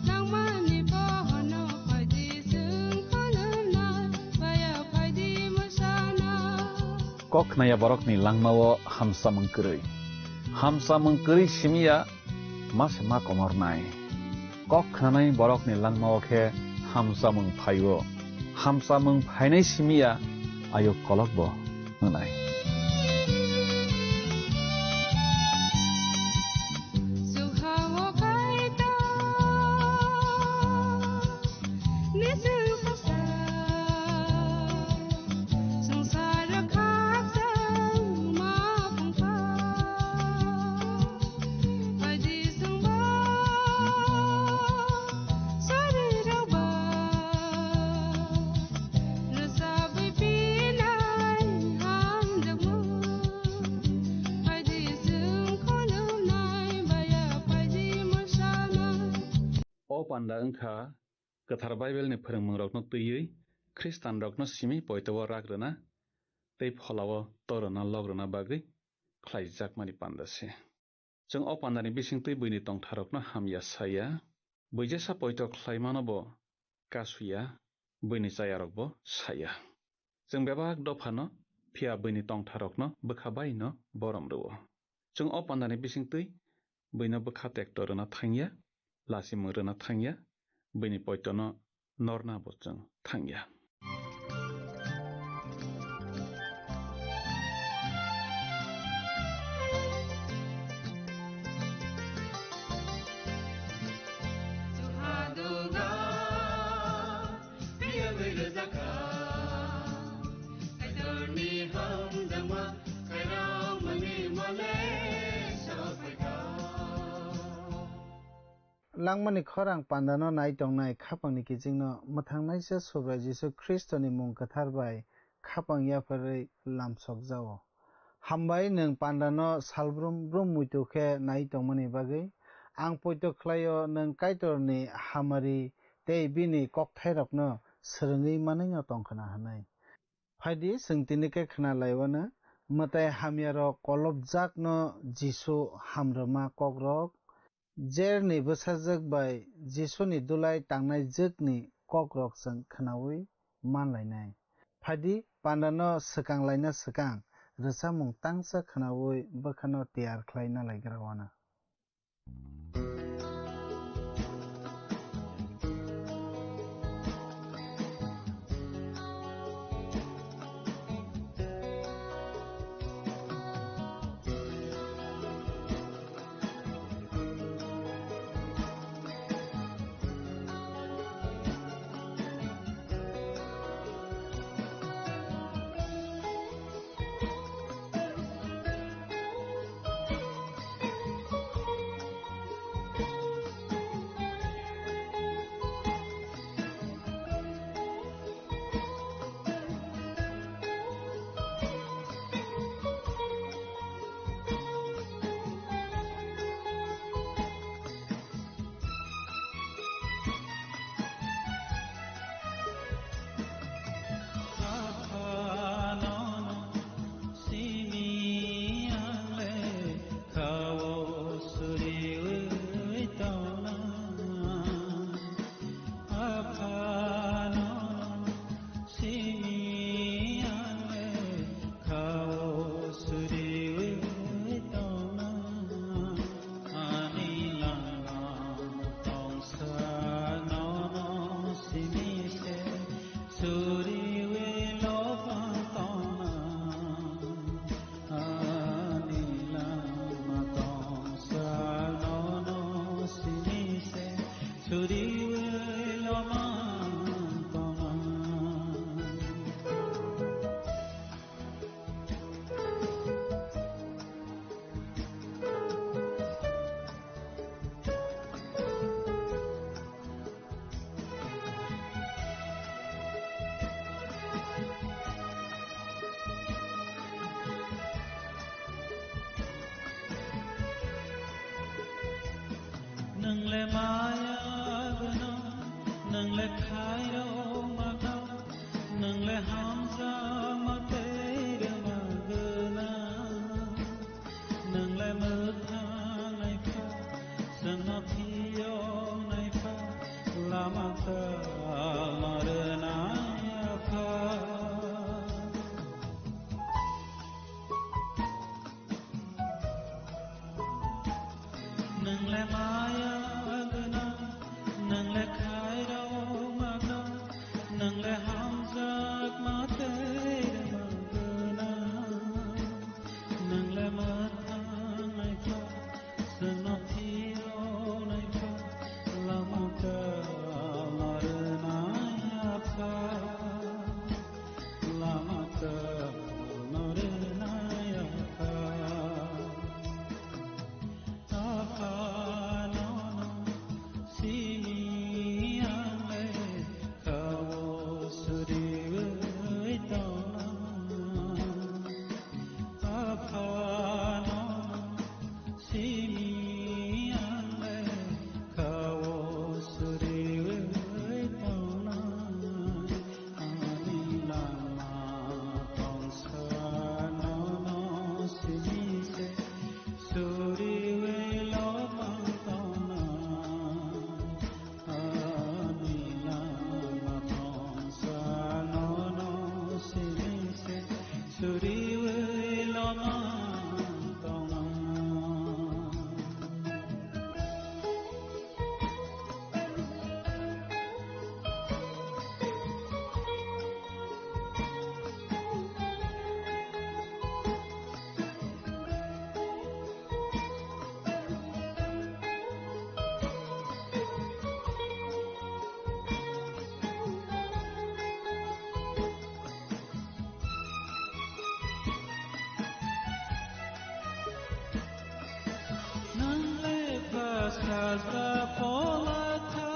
nangmani bohono phaidi chwng khulumnai, baya phaidi mwsana. Kok khnaya borokni langmao hamsamung kwrwi. Hamsamung kwrwi simiya ma se ma komornai. Kok khnanai borokni langmao khe hamsamung phaio. Hamsamung phainai simiya ayuk kolokbo wngnai. O panda wngkha Kwthar Baibelni phwrwngmungrokno twiwi Khristanrokno simi poito-o rak rwna tei phola-o to rwna lok rwna bagwi khlaijakmani panda se. Chwng o pandani bisingtwi buini tongtharokno hamya saya, bui jesa poito khlaimano bo kasuya, buini chayarokbo saya. Chwng bebak dophano, phiya buini tongtharokno bwkha baino borom rwo. Chwng o pandani bisingtwi buino bwkha tekto rwna thangya, lasimung rwna thangya, buini poitono norna bo chwng thangya. Langmani khorang pandano nai tongnai khapangni kichingno mwthangnaisa Subrai Jisu Khristoni mung kwthar bai khapang yapharwi lamsokjao. Hambai nwng pandano salbrum brum muitu khe nai tongmani bagwi. Ang poito khlaio nwng Kaitorni hamari tei bini kokthairokno swrwngwi manwino tongkhwna hwnwi. Phaidi, chwng tini khe khna laiwano, mwtai hamyarok kolopjakno Jisu hamrwma kokrok, Jairni bwsajwk bai Jisuni dulai tangnai jwkni kokrok chwng khnaui man lainai. Phaidi, pandano swkang laina swkang rwchapmung tangsa khnaui bwkhano tiyar khlai na laigra wano. Nwngle maya gwnang, nwngle khairokma kha, nwngle hamjakma tei rwma gwnang, nwngle Suriwi lama tongma. Nang le pha sajla phola kha,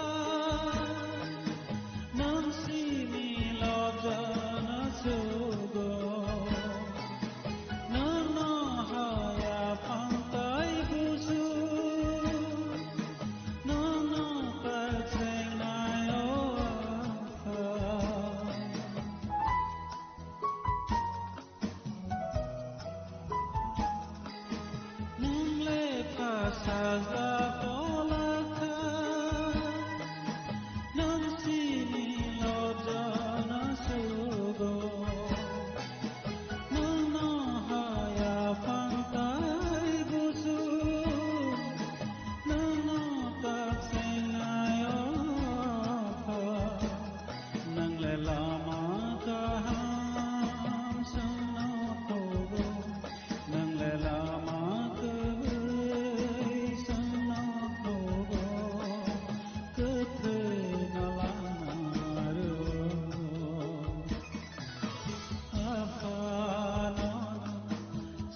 nang simi lobjana sugo. Nang no haya phang tai busu, nang no tak sengnai o apha. Nang le pha sajla phola kha, nang simi lobjana sugo. Nang no haya phang tai busu, nang no tak sengnai o apha. Nang le lama kaham songno phogo, nang le lama kwrwi songno phogo, kwthwi no lama rwo. Aphano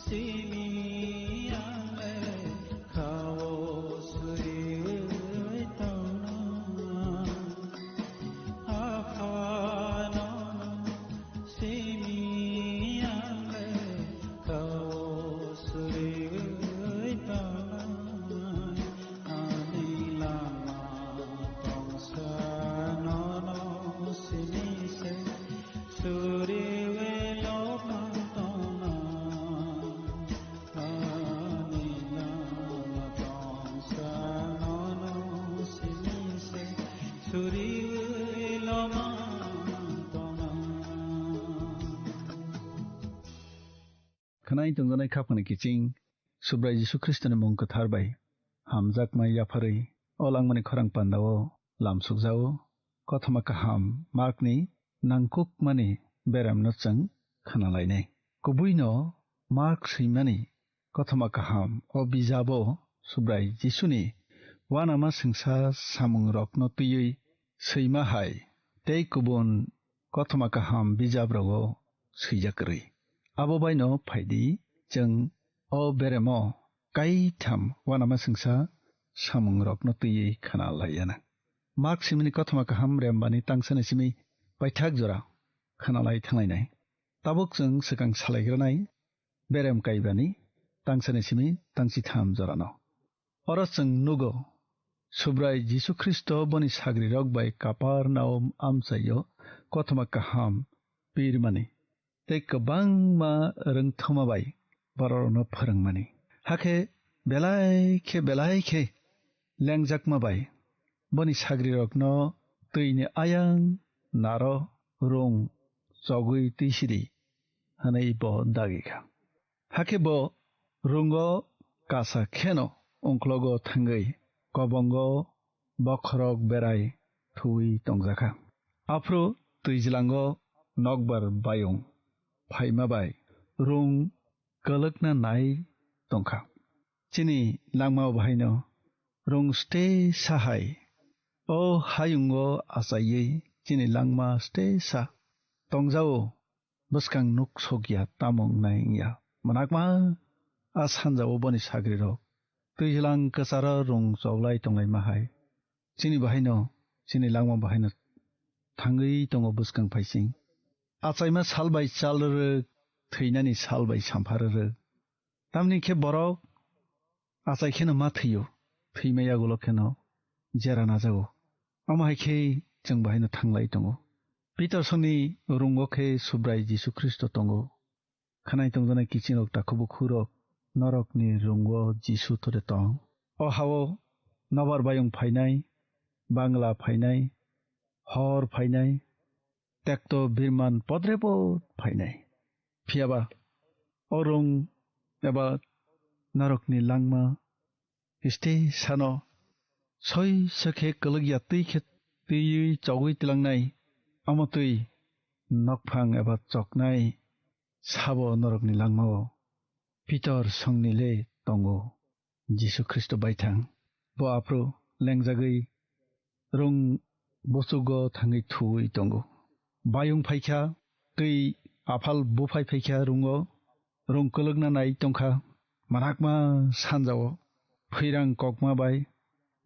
simi ang le khao suriwi tongna. Aphano simi ang le khao suriwi tongna. Ani lama tongsa nono simi se. Suriwi lopang tongna, ani lama tongsa nono simi se. Suriwi lopang tongna. Khwnai tongjanai khapangni kiching, Subrai Jisu Khristoni mung kwthar bai hamjakma yapharwi o langmani khorang pandao lamsukjao. Kothoma kaham Markni nangkukmani beremno chwng khwnalainai. Kubuino Mark swimani Kothoma kaham o bijabo Subrai Jisuni uanama singsa samungrokno twiwi swima hai tei kubun Kothoma kaham bijabrogo swijak kwrwi. Abo baino phaidi, chwng o beremo kaitham uanama singsa samungrokno twiwi khna laiyana. Mark simini Kothoma kaham rembani tangsani simi paithak jora khna lai thanglainai. Tabuk chwng swkang salaigranai berem kaibani tangsani simi tangchitham jorano. Oro chwng nugo, Subrai Jisu Khristo boni sagrirok bai Kaparnaum amchaio Kothoma kaham pirmani tei kwbangma rwngthoma bai bororokno phwrwngmani. Hakhe belai khe belai khe lengjakma bai boni sagrirokno twini ayang naro rung chogwi twisidi hwnwi bo dagi kha. Hakhe bo rungo kasa kheno ungklogo thangwi kobongo bokhorok berai thuwi tongjakha. Aphuru twijlango nokbar bayung phaima bai rung kwlwkna nai tongkha. Chini langmao bahaino rung stesa hai o hayungo achaiwi chini langma stesa tongjao. Bwskang nuk sokya, tamo wngnai wngya. Mwnakma a sanjao boni sagrirok. Twijlang kwcharo rung choglai tonglaima hai. Chini bahaino, chini langma bahaino thangwi tongo bwskang phaising. Achaima sal bai chal rwrwk, thwinani sal bai sampha rwrwk. Tamni khe borok achai kheno ma thwio, thwima yagulo kheno jera najago. Omo hai khe chwng bahaino thanglai tongo. Pitorsongni rungo khe Subrai Jisu Khristo tongo. Khwnai tongjaknai kiching rok, takhuk bukhuk rok, norokni rungo Jisu tore tong. O hao nobar bayung phainai, bangla phainai, hor phainai, tekto birman podrebo phainai. Phiya ba o rung eba norokni langma stesano soi sokhe kwlwkya twi khe twiwi chogwi tlangnai, omo twi nokphang eba choknai sabo norokni langmao Pitor songni le tongo. Jisu Khristo baithang. Bo aphuru lengjagwi rung buchugo thangwi thuwi tongo. Bayung phaikha, twi aphal buphai phaikha rungo, rung kwlwkna nai tongkha, manakma sanjao, phwirang kokma bai,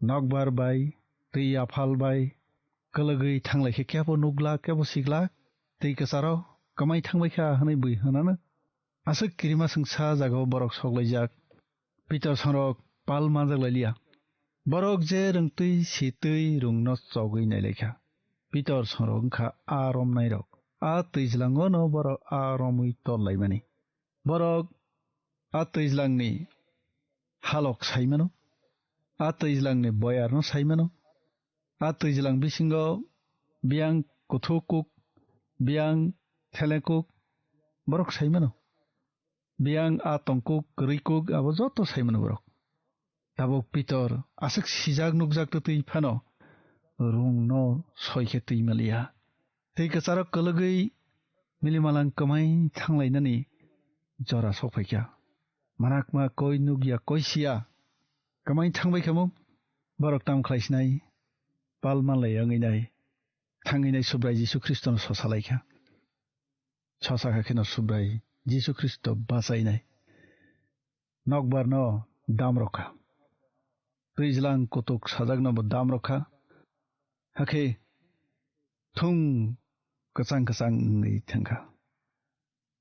nokbar bai, twi aphal bai, kwlwgwi thanglaikhe kebo nukla, kebo sikla, twi kwcharo kwmai thangbaikha hwnwi bui hwnano. Aswk kirima swngsa jagao borok soklaijak. Pitor songrok pal manjak lai liya. Borok je rwngtwi sitwi rungno chogwi nailaikha. Pitor songrok wngkha a romnairok. A twijlango no borok a romwi tol laimani. Borok a twijlangni halok saimano. A twijlangni boyarno saimano. A twijlang bisingo biyang kuthuk kuk, biyang theleng kuk borok saimano. Biyang a tongkuk, kwrwi kuk, abo joto saimano borok. Tabuk Pitor aswk sijak nukjak twtwi phano rungno soi khe twi maliya. Twi kwcharo kwlwgwi milimalang kwmai thanglainani jora sokphaikha. Manakma koi nukya koi siya kwmai thangbai kha mung. Borok tam khlai sinai, pal manlai wngwi nai, thangwi nai Subrai Jisu Khristono sosa lai kha. Sosa kha kheno Subrai Jisu Khristo bachainai. Nokbar no dam rok kha. Twijlang kutuk sajak no bo dam rok kha. Hakhe thung kwchang kwchang wngwi thang kha.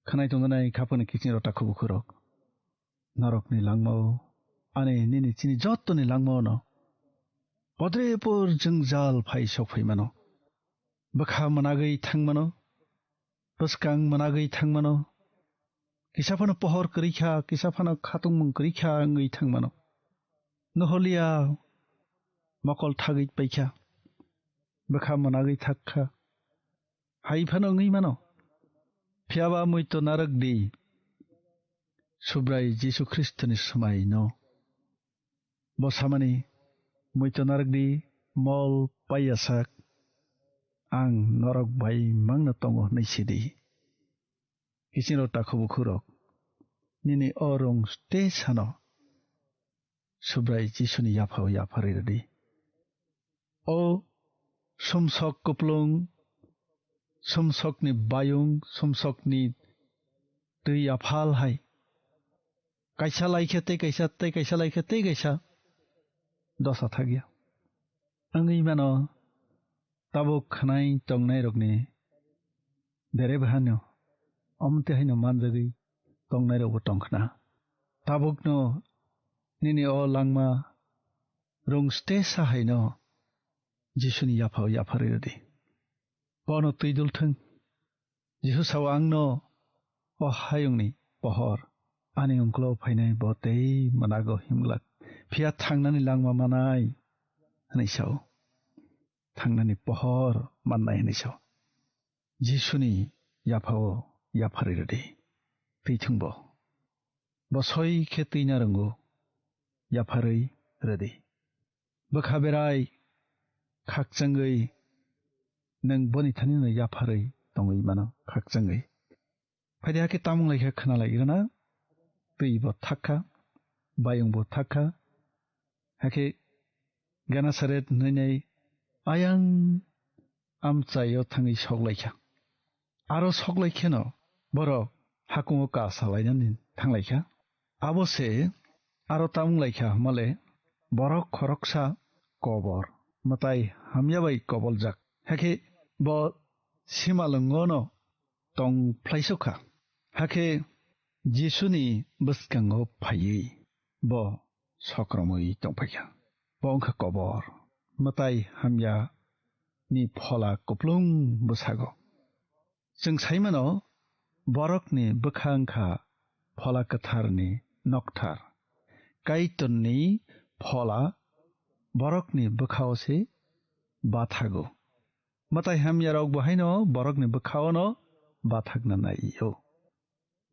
Khanai tongjanai khapani kiching rok takhu bukhuk rok. Norokni langmao, ani nini chini jottoni langmao no podrepor jwngjal phai sok phai mano. Bwkha mwnagwi thang mano. Bwskang mwnagwi thang mano. Kisa phano pohor kwrwi kha, kisa phano khatungmung kwrwi kha wngwi thang mano. Noholiya mokol thagwi paikha. Bwkha mwnagwi thak kha. Hai phano wngwi mano. Phiya ba muitu narwk di. Subrai Jisu Khristoni swmai no. Bo samani, muitu narwk di, mol paiya sak, ang norok bai mangno tongo hwnwi sidi. Kiching rok takhu bukhuk rok, nini o rung tei sano Subrai Jisuni yaphao yapharwi rwdi. O sumsok kuplung, sumsokni bayung, sumsokni twi aphal hai. Kaisa laikhe tei kaisa, tei kaisa laikhe tei kaisa dosa thakya. Wngwi mano tabuk khwnai tongnairokni bere bahano omte haino manjagwi tongnairokbo tongkhna. Tabukno nini o langma rung stesa haino Jisuni yaphao yapharwi rwdi. Bono twi dul thung. Jisu sao, "Ang no o hayungni pohor, ani ungklo phainai bo tei mwnago himglak, phiya thangnani langma manai," hwnwi sao. Thangnani pohor mannai hwnwi sao. Jisuni yaphao yapharwi rwdi. Twi thung bo. Bo soi khe twina rwngo, yapharwi rwdi. Bwkha berai khakchangwi nwng boni thanino yapharwi tongwi mano, khakchangwi. Phaidi hakhe tamung lai kha khna lai rwna, twi bo thak kha, bayung bo thak kha. Hakhe Genesaret hwnwi nai ayang amchaio thangwi sok lai kha. Aro sok lai kheno borok hakungo ka salainani thang lai kha. Abo se aro tamung lai kha hwnmale borok khoroksa kobor, mwtai hamya bai koboljak. Hakhe bo simalwngono tong phlaisuk kha. Hakhe Jisuni bwskango phaiwi bo sokromwi tongphaikha. Bo wngkha kobor, mwtai hamya ni phola kuplung bwsago. Chwng saimano, borokni bwkha wngkha phola kwtharni nokthar. Kaitorni phola borokni bwkhao se bathago. Mwtai hamyarok bo haino borokni bwkhaono bathakna nai-o.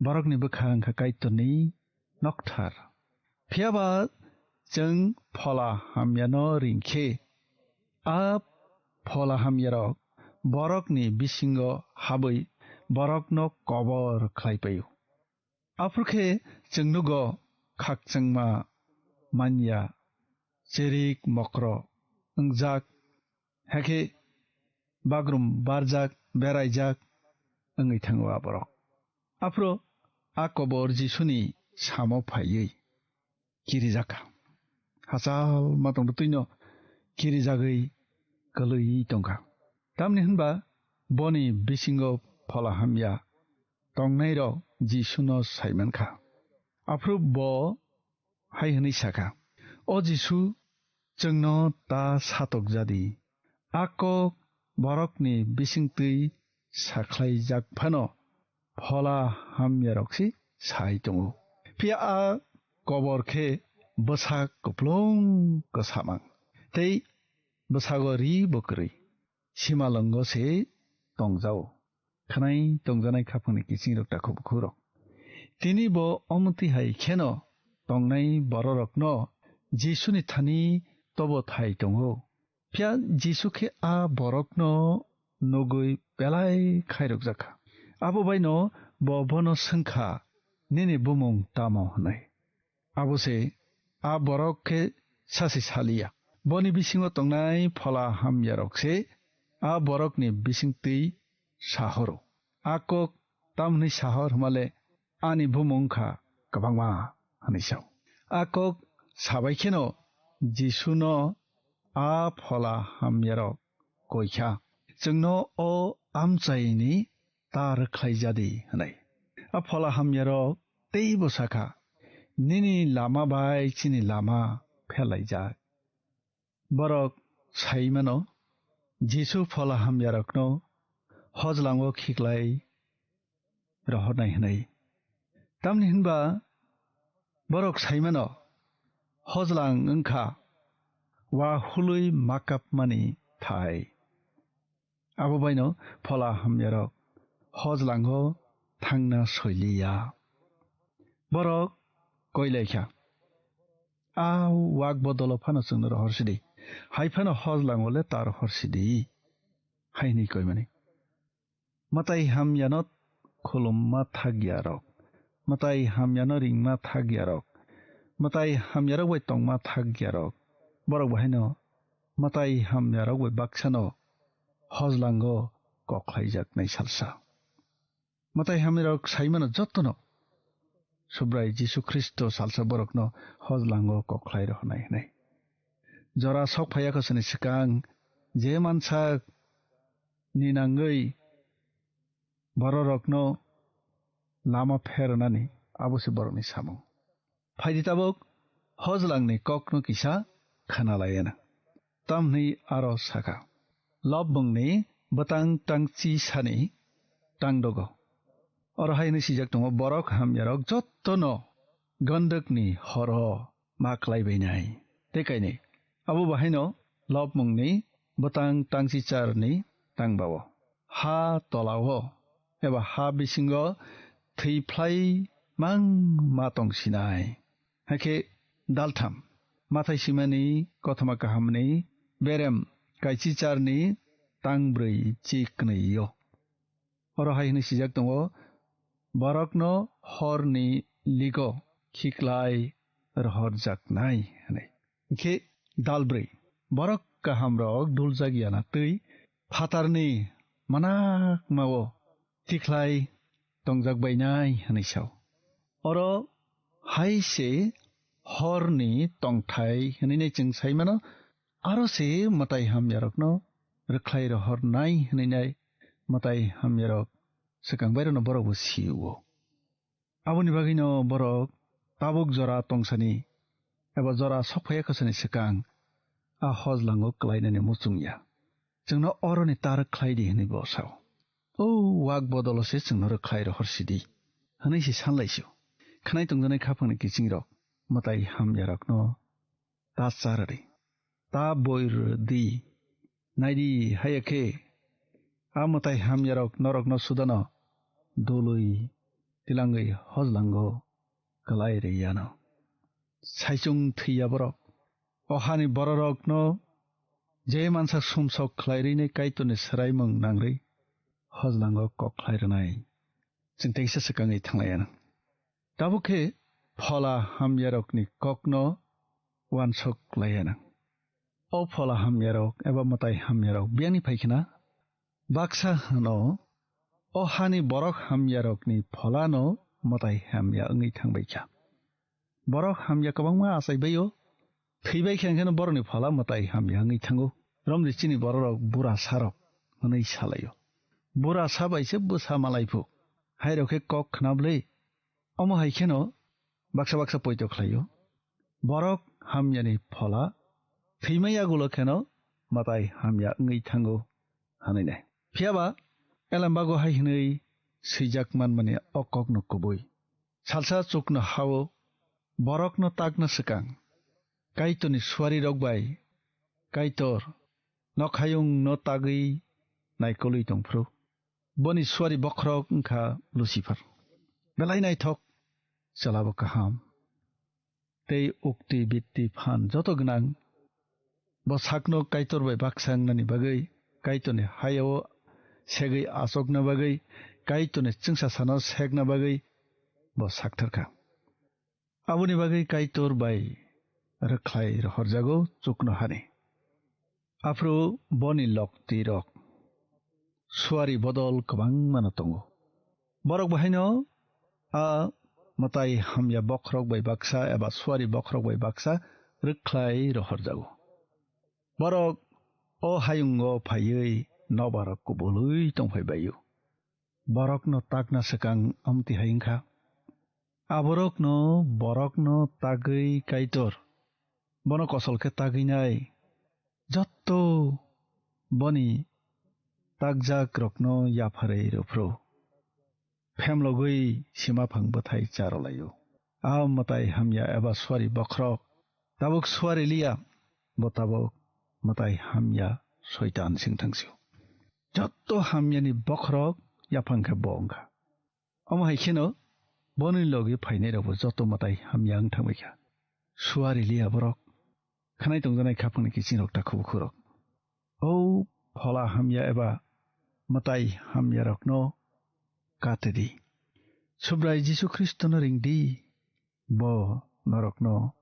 Borokni bwkha wngkha Kaitorni nokthar. Phiyaba chwng phola hamyano ring khe, a phola hamyarok borokni bisingo habwi borokno kobor khlai paio. Aphuru khe chwng nugo khakchangma manya, cherik mokro wngjak, hakhe bagrum barjak, beraijak wngwi thango a borok. Aphuru a kobor Jisuni samo phaiwi kirijakha. Hachal ma tongtwino kirijagwi kwlwi tongkha. Tamni hwnba boni bisingo phola hamya tongnairok Jisuno saimankha. Aphuru bo hai hwnwi sakha, "O Jisu, chwngno ta satokjadi. A kok borokni bisingtwi sakhlaijak phano, phola hamyarok se sai tongo." Phiya a kobor khe bwsak kuplung kwsamang, tei bwsago ri bo kwrwi, simalwngo se tongjao. Khwnai tongjanai khaphangni kiching rok takhuk bukhuk rok. Tini bo omo twi hai kheno tongnai bororokno Jisuni thani tobo thai tongo. Phiya Jisu khe a borokno nugwi belai khairokjakha. Abo baino bo bono swngkha, "Nini bumung tamo?" hwnwi. Abo se a borok khe sasi saliya. Boni bisingo tongnai phola hamyarok se a borokni bisingtwi sahoro. A kok tamni sahor hwnmale, "Ani bumung wngkha kwbangma," hwnwi sao. A kok sabai kheno Jisuno a phola hamyarok koikha, "Chwngno o amchaini ta rwkhlaijadi," hwnwi. A phola hamyarok teibo sakha, "Nini lama bai chini lama pherlaijak." Borok sai mano, Jisu phola hamyarokno hojlango khiklai rohornai hwnwi. Tamni hwnba borok sai mano, hojlang wngkha wa hului makapmani thai. Abo baino phola hamyarok hojlango thangna soiliya. Borok koilaikha, "A wak bodolo phano chwngno rohor sidi, hai phano hojlango le ta rohor sidi," hai hwnwi koimani. Mwtai hamyano khulumma thakyarok, mwtai hamyano ringma thakyarok, mwtai hamyarok bai tongma thakyarok, borok bahaino mwtai hamyarok bai baksano hojlango koklaijaknai salsa. Mwtai hamyarok saimano jotono Subrai Jisu Khristo salsa borokno hojlango koklai rohornai hwnwi. Jora sok phaiya khosani swkang je mansak ni nangwi bororokno lama pherwnani, abo se borokni samung. Phaidi tabuk hojlangni kokno kisa khwnalayana. Tamni aro saka, Lobmungni bwtang tangchi sani tangdogo. Oro hai hwnwi swijak tongo, borok hamyarok jottono gondokni horo ma klaibainai. Tei kainwi abo bahaino Lobmungni bwtang tangchi charni tangbao, ha tolao eba ha bisingo thwi phlai mang ma tong sinai. Hakhe daltham, Mathai simani kothoma kahamni berem kaichi charni tangbrwi chi knwio. Oro hai hwnwi swijak tongo, "Borokno horni ligo khiklai rohorjaknai," hwnwi. Hinkhe dalbrwi, borok kahamrok duljak yana twi phatarni manakmao tikhlai tongjak bainai hwnwi sao. Oro hai se horni tongthai hwnwi nai chwng sai mano, aro se mwtai hamyarokno rwkhlai rohornai hwnwi nai mwtai hamyarok swkang bairokno borokbo si-o. Aboni bagwino borok tabuk jora tongsani eba jora sokphaiya khosani swkang a hojlango kwlainani muchungya. Chwngno oroni ta rwkhlai di hwnwi bo sao. O wak bodolo se chwngno rwkhlai rohor sidi hwnwi se sanlaisio. Khwnai tongjanai khaphangni kichingrok mwtai hamyarokno ta charwdi, ta boirwdi. Naidi, haiya khe a mwtai hamyarok norokno sudano dului tilangwi hojlango kwlai riyano. Saichung thwiya borok. O hani bororokno je mansa sumsok khlai rwinai Kaitorni swraimung nangrwi hojlango kok khlai rwnai. Chwng teisa swkangwi thanglaiya. Tabuk khe phola hamyarokni kokno uansuk laiya. O phola hamyarok eba mwtai hamyarok biyangni phai khna baksa hwno, o hani borok hamyarokni pholano mwtai hamya wngwi thangbai kha. Borok hamya kwbangma achai bai-o, thwi bai khe, hwnkhe no borokni phola mwtai hamya wngwi thango. Romni chini bororok bura sarok hwnwi salaio. Bura sa bai se bwsa malai phu. Hairok khe kok khna bwlwi. Omo hai kheno baksa baksa poito khlaio. Borok hamyani phola thwimai yagulo kheno mwtai hamya wngwi thango hwnwi nai. Phiya ba elembago hai hwnwi swijak manmani o kokno kubui. Salsa chukno ha-o borokno takna swkang Kaitorni suarirok bai Kaitor nokhayungno tagwi naikolwi tongphuru. Boni suari bokhorok wngkha Lucifer. Belai naithok, chwlabo kaham. Tei ukti bitti phan joto gwnang. Bo sakno Kaitor bai baksa wngnani bagwi, Kaitorni hayao segwi achokna bagwi, Kaitorni chwngsasano sekna bagwi bo sakthar kha. Aboni bagwi Kaitor bai rwkhlai rohorjago chuknohani. Aphuru boni loktirok suari bodol kwbangmano tongo. Borok bahaino a mwtai hamya bokhorok bai baksa eba suari bokhorok bai baksa rwkhlai rohorjago. Borok o hayungo phaiwi nobarok kubului tongphai bai-o. Borokno takna swkang amtwi hai wngkha. Aborokno borokno tagwi Kaitor, bono kosol khe tagwinai jotto boni takjakrokno yapharwi rwphuru. Phemlogwi simaphang bwthai charwlaio. A mwtai hamya eba suari bokhorok tabuk suari liya, bo tabuk mwtai hamya Soitan singthangsio. Jotto hamyani bokhorok yaphang khe bo wngkha. Omo hai kheno boni logi phainairokbo joto mwtai hamya wng thangbaikha. Suari liya borok, khanai tongjanai khaphangni kichingrok takhubukhurok. O phola hamya eba mwtai hamyarokno kate di. Subrai Jisu Khristono ring di. Bo norokno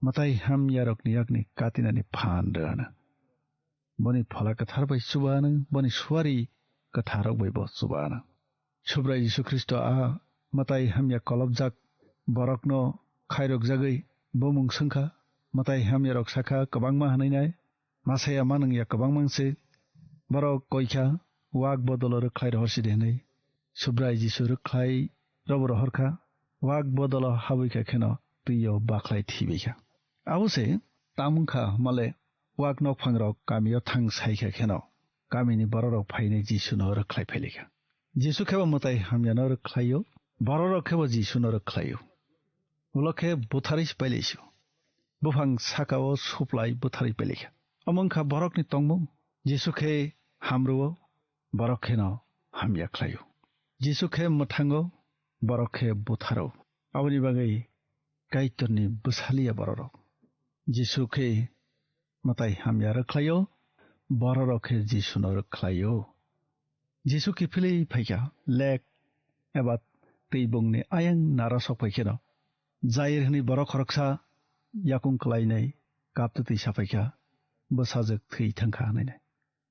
mwtai hamyarokni yakni katinani phan rwna. Boni phola kwthar bai chuba anw, boni suari kwtharrok bai bo chuba anw. Subrai Jisu Khristo a mwtai hamya kolobjak borokno khairokjagwi bo mung swngkha, mwtai hamyarok sakha kwbangma hwnwi nai, masaya manwngya kwbangma se, borok koikha, wak bodolo rwkhlai rohor sidi hwnwi. Subrai Jisu rwkhlai robo rohorkha, wak bodolo habwikha kheno twio bakhlai thibaikha. Abo se tamungkha male wak nokphangrok kamio thang saikha kheno kamini bororok phainai Jisuno rwkhlai phailaikha. Jisu khebo mwtai hamyano rwkhlaio, bororok khebo Jisuno rwkhlaio. Ulo khe butharwi se pailaisio. Buphang sakao suplai butharwi pailaikha. Omo wngkha borokni tongmung. Jisu khe hamrwo, borok kheno hamya khlaio. Jisu khe mwthango, borok khe butharo. Aboni bagwi Kaitorni bwsaliya bororok. Jisu khe mwtai hamya rwkhlaio, bororok khe Jisuno rwkhlaio. Jisu kiphilwi phaikha, lek eba twi bungni ayang nara sok phai kheno, Jair hwnwi borok khoroksa yakung klainai kaptwi twi saphaikha, bwsajwk thwi thangkha hwnwi.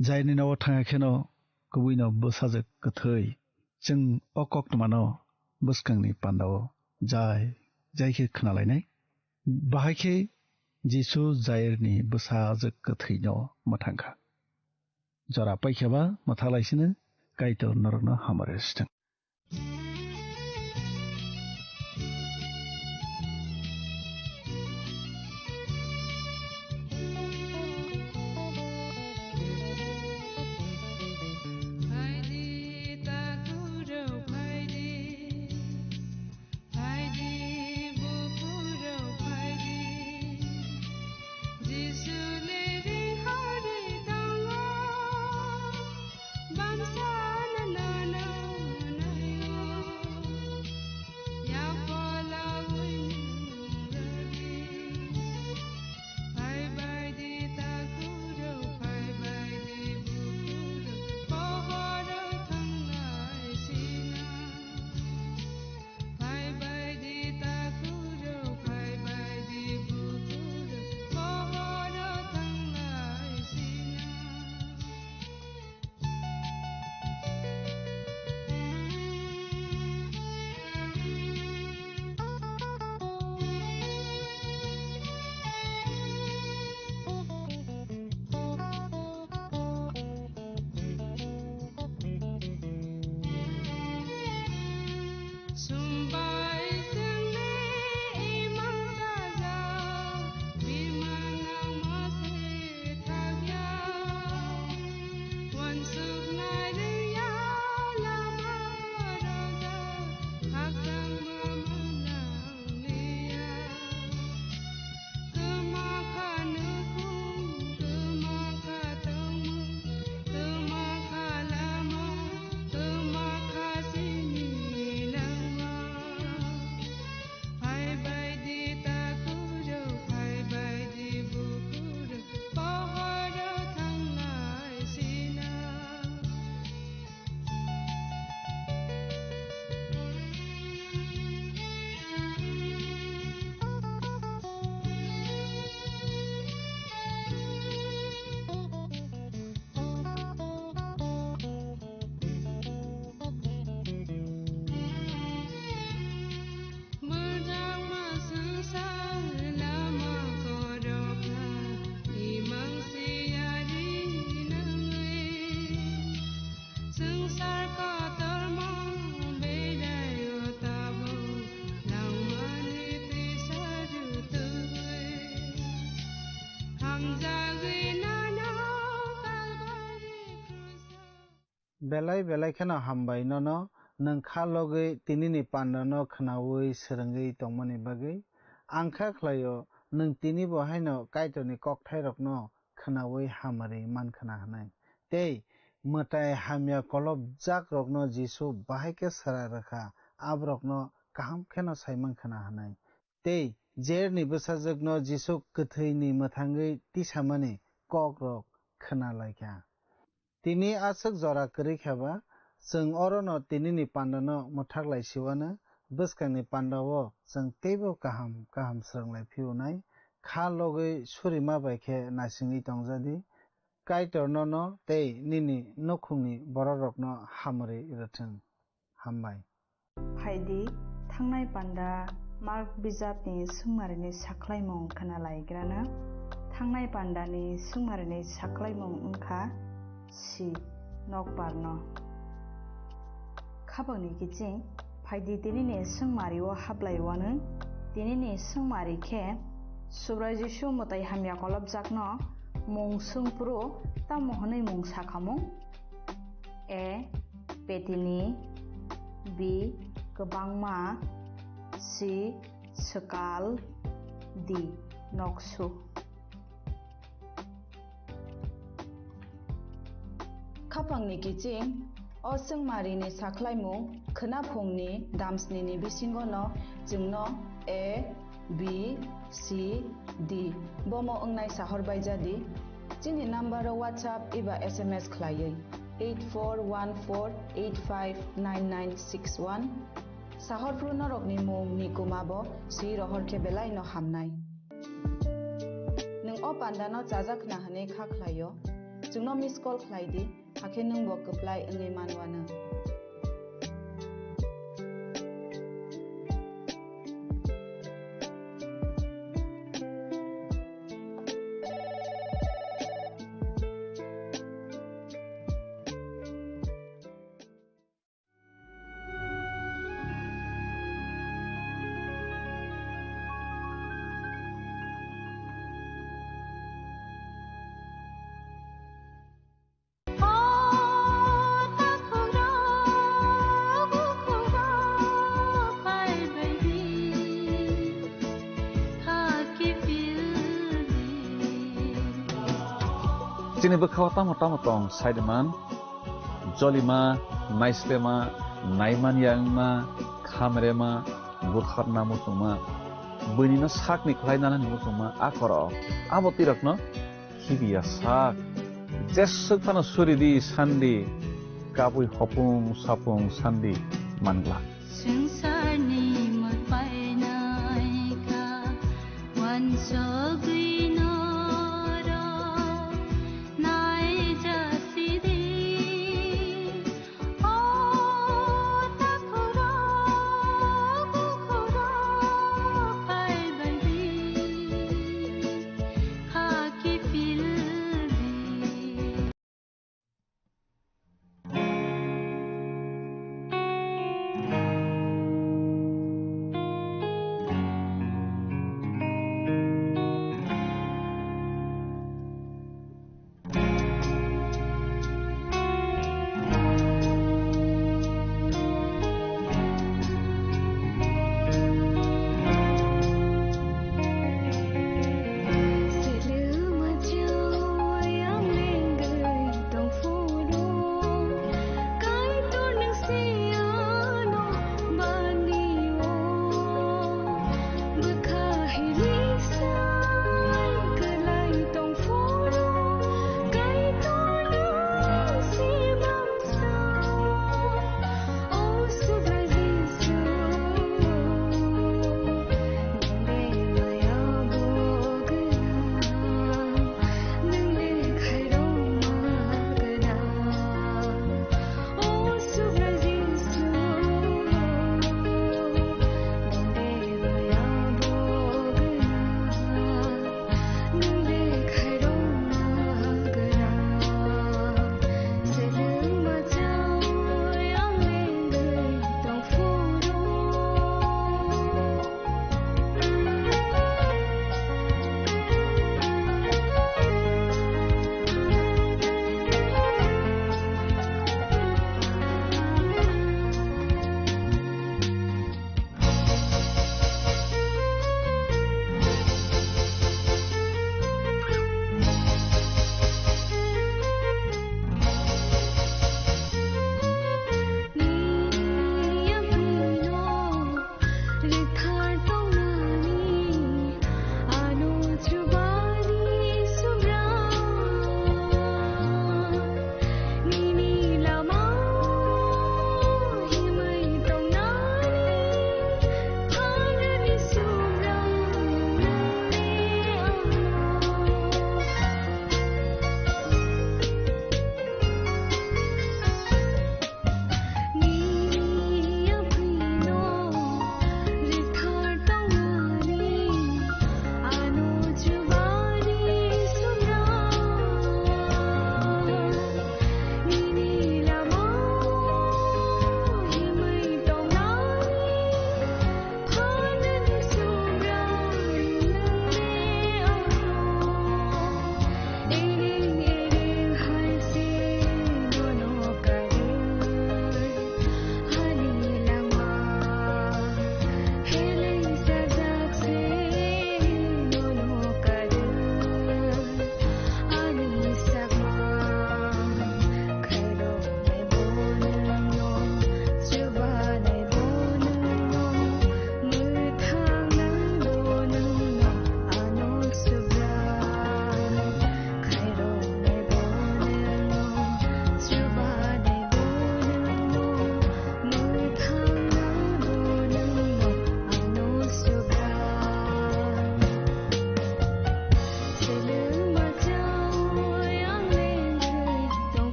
Jairni nogo thangya kheno kubuino bwsajwk kwthwi. Chwng o koktwmano bwskangni pandao jai jai khe khwnalainai. Bahai khe Jisu Jairni bwsajwk kwthwino mwthangkha. Jora paikha ba mwthaklaisino Kaitor norokno hamari rwsithwng. Phaidi, takhurok phaidi, phaidi, buphurok phaidi, Jisu le ri hari tongo, bamsa no nono. Belai belai kheno hambai nono, nwng kha logwi tinini pandano khwnaui swrwngwi tongmani bagwi. Ang kha khlaio, nwng tinibo haino Kaitorni kokthairokno khwnaui hamari man khna hwnwi. Tei mwtai hamya kolopjakrokno Jisu bahai khe swrai rwkha, aborokno kaham kheno sai man khna hwnwi. Tei Jairni bwsajwkno Jisu kwthwini mwthangwi tisamani kokrok khna lai kha. Tini aswk jora kwrwi khe ba, chwng orono tinini pandano mwthak lai siwano, bwskangni pandao chwng teibo kaham kaham swrwng lai phiyunai, kha logwi surima bai khe naisingwi tong ja di. Kaitor nono tei nini nukhungni bororokno hamari rwthwng. Hambai. Phai di, thangnai panda Mark bijapni swngmarini sakhlaimung khna lai grana. Thangnai pandani swngmarini sakhlaimung wng kha si nokbarno. Khapangni kiching, phai di tinini swngmario hablai wanwi, tinini swngmari khe Subrai Jisu mwtai hamya kolopjakno mung swng phuru tamo hwnwi mung sakhamung? A. Petini. B. Kwbangma. C. Swkal. D. Noksu. Khapangni kiching, o swngmarini sakhlaimung khwnaphungni damsnini bisingono chwngno A, B, C, D bomo wngnai sahor bai ja di. Chini number o WhatsApp eba S M S khlaiwi eight four one four eight five nine nine six one. Sahor phuru norokni mung ni kuma bo swi rohor khe belai no hamnai. Nwng o panda no chajak khna hwnwi kha khlaio, chwngno miss call khlai di, hakhe nwng bo kwplai wngwi man wanw. Chini bwkhao tamo tamo tong saideman, jolima, naislema, naimanya wngma, khamrema, butharna muchungma, buinino sakni khlai nanani muchungma a korok. Abo twirokno khibiya sak. Jeswk phano suri di sandi, kabui hopung sapung sandi mangla. Swngcharni mwtai naikha, wansugwi norok naijasidi.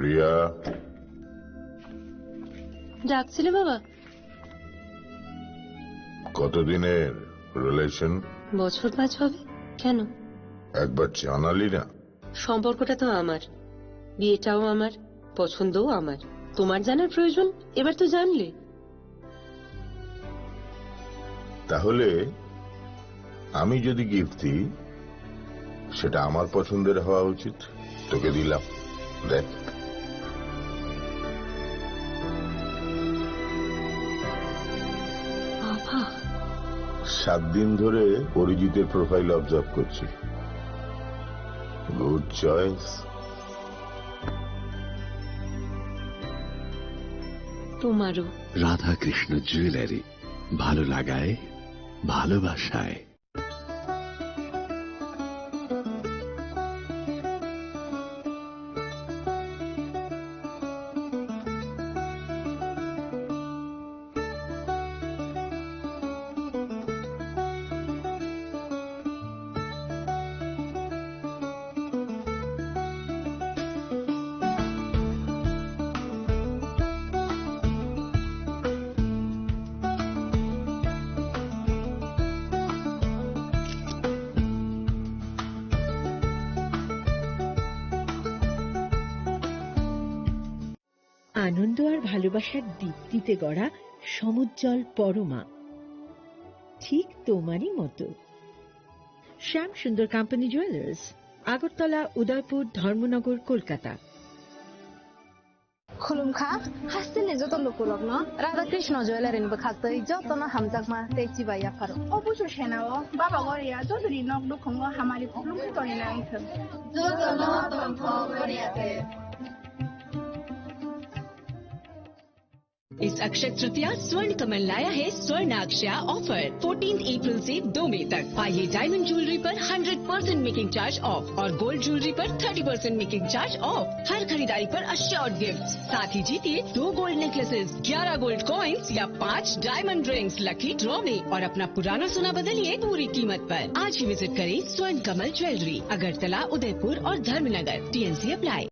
Riya. ডাকছিলে বাবা? কতদিনের রিলেশন? বছর পাঁচ হবে। কেন? একবার জানালি না। সম্পর্কটা তো আমার, বিয়েটাও আমার, পছন্দও আমার। তোমার জানার প্রয়োজন? এবার তো জানলে। তাহলে আমি যদি গিফট দিই, সেটা আমার পছন্দের হওয়া উচিত। তোকে দিলাম, দেখ। বাবা। সাত দিন ধরে অরিজিতের প্রোফাইল অবজার্ভ করছি। Good choice. তোমারও। রাধাকৃষ্ণ জুয়েলারি, ভালো লাগায়, ভালোবাসায়। আনন্দ আর ভালোবাসার দীপ্তিতে গড়া সমুজ্জ্বল পরমা, ঠিক তোমারই মতো। শ্যাম সুন্দর কোম্পানি জুয়েলার্স, আগরতলা, উদয়পুর, ধর্মনগর, Kolkata. Khulumkha, hasteni joto lukurokno Radha Krishna Jewellery ni bwkhaktwi jotono hamjakma tei chibai yapharo. Obusu senao Baba Goria jotoni nok nukhungo hamari khulumkha tongwi nangthwng. Jotono tongthok Goria te. इस अक्षय तृतीया स्वर्ण कमल लाया है स्वर्णाक्षया offer. Fourteen April से दो मई तक। आइए डायमंड ज्वेलरी पर hundred percent making charge off और गोल्ड ज्वेलरी पर thirty percent making charge off. हर खरीदारी पर अश्योर्ड गिफ्ट, साथ ही जीतिए दो गोल्ड नेकलेसेस, ग्यारह गोल्ड कॉइन्स या पाँच डायमंड रिंग्स लकी ड्रॉ में और अपना पुराना सोना बदलिए पूरी कीमत पर। आज ही विजिट करें स्वर्ण कमल ज्वेलरी, अगरतला, उदयपुर और धर्मनगर। TNC apply.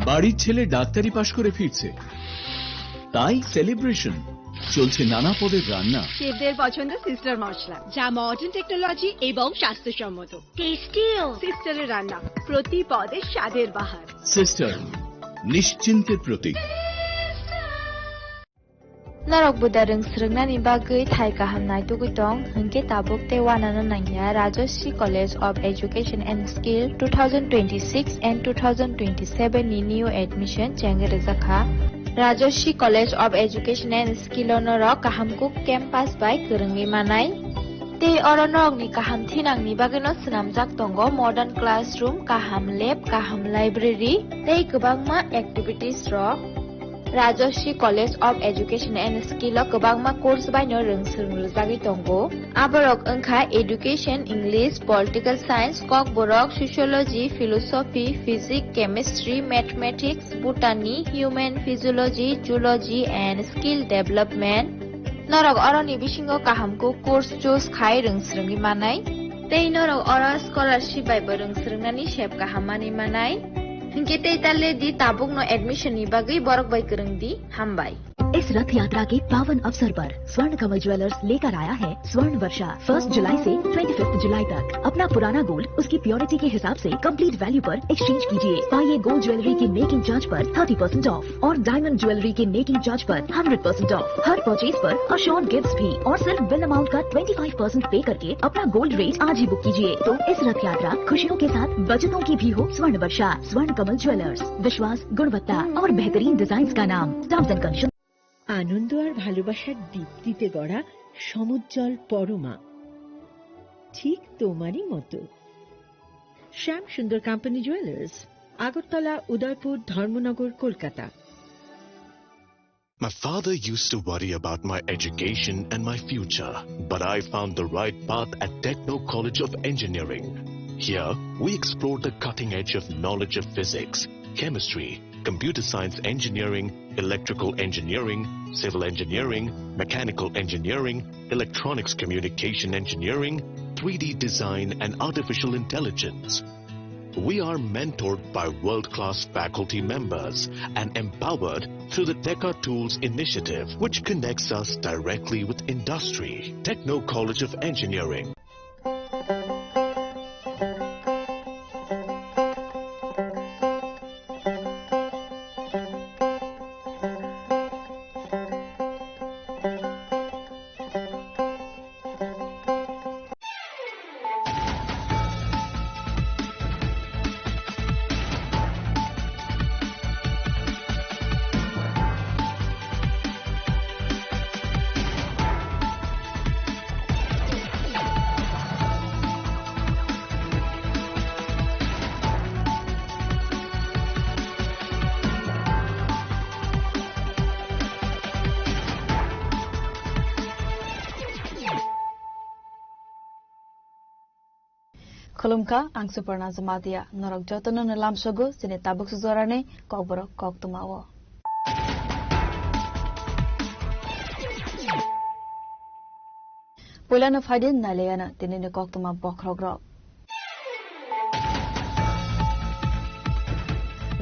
বাড়ির ছেলে ডাক্তারি পাশ করে ফিরছে, তাই সেলিব্রেশন। চলছে নানা পদের রান্না। শেফদের পছন্দ সিস্টার মশলা, যা মডার্ন টেকনোলজি এবং স্বাস্থ্যসম্মত। টেস্টিও। সিস্টারের রান্না, প্রতি পদে স্বাদের বাহার। সিস্টার, নিশ্চিন্তের প্রতীক। Norok buda rwng swrwngnani bagwi thai kaham naitugwi tong, hwnkhe tabuk tei uanano nangya Rajashree College of Education and Skill two thousand twenty-six and two thousand twenty-seven ni new admission chengwi rwjakha. Rajashree College of Education and Skill o norok kaham kuk campus bai kwrwngwi manai. Tei oro norokni kaham thinangni bagwino swnamjak tongo modern classroom, kaham lab, kaham library tei kwbangma activities rok. Rajashree College of Education and Skill o kwbangma course baino rwng swrwng rwjagwi tongo. Aborok wngkha Education, English, Political Science, Kokborok, Sociology, Philosophy, Physics, Chemistry, Mathematics, Botany, Human Physiology, Zoology and Skill Development. Norok oroni bisingo kaham kuk course choose khai rwng swrwngwi manai. Tei norok oro scholarship bai bo rwng swrwngnani sep kaham manwi manai. Hinkhe tei ta le di, tabukno admission ni bagwi borok bai kwrwng di. Hambai. इस रथ यात्रा के पावन अवसर पर स्वर्ण कमल ज्वेलर्स लेकर आया है स्वर्ण वर्षा। फर्स्ट जुलाई से ट्वेंटी फिफ्थ जुलाई तक अपना पुराना गोल्ड उसकी प्योरिटी के हिसाब से कंप्लीट वैल्यू पर एक्सचेंज कीजिए। पाइए गोल्ड ज्वेलरी की मेकिंग चार्ज पर थर्टी परसेंट ऑफ और डायमंड ज्वेलरी के मेकिंग चार्ज पर hundred percent of. Her purchase पर अश्योर्ड गिफ्ट्स भी और सिर्फ बिल अमाउंट का ट्वेंटी फाइव परसेंट पे करके अपना गोल्ड रेट आज ही बुक कीजिए। तो इस रथ यात्रा खुशियों के साथ बचतों की भी हो। स्वर्ण वर्षा, स्वर्ण कमल ज्वेलर्स, विश्वास, गुणवत्ता और बेहतरीन डिजाइन का नाम। Terms and condition. আনন্দ আর ভালোবাসার দীপ্তিতে গড়া সমুজ্জ্বল পরমা, ঠিক তোমারই মতো। শ্যাম সুন্দর কোম্পানি জুয়েলার্স, আগরতলা, উদয়পুর, ধর্মনগর, Kolkata. My father used to worry about my education and my future, but I found the right path at Techno College of Engineering. Here, we explore the cutting edge of knowledge of physics, chemistry, computer science engineering, electrical engineering, civil engineering, mechanical engineering, electronics communication engineering, three D design, and artificial intelligence. We are mentored by world-class faculty members and empowered through the Teka Tools initiative, which connects us directly with industry. Techno College of Engineering. Khulumkha, ang Suparna Jamatia. Norok jotono no lamsogo chini tabuk sujorani kokborok koktwmao. Puilano phaidi nailaiano tinini koktwma bokhorokrok.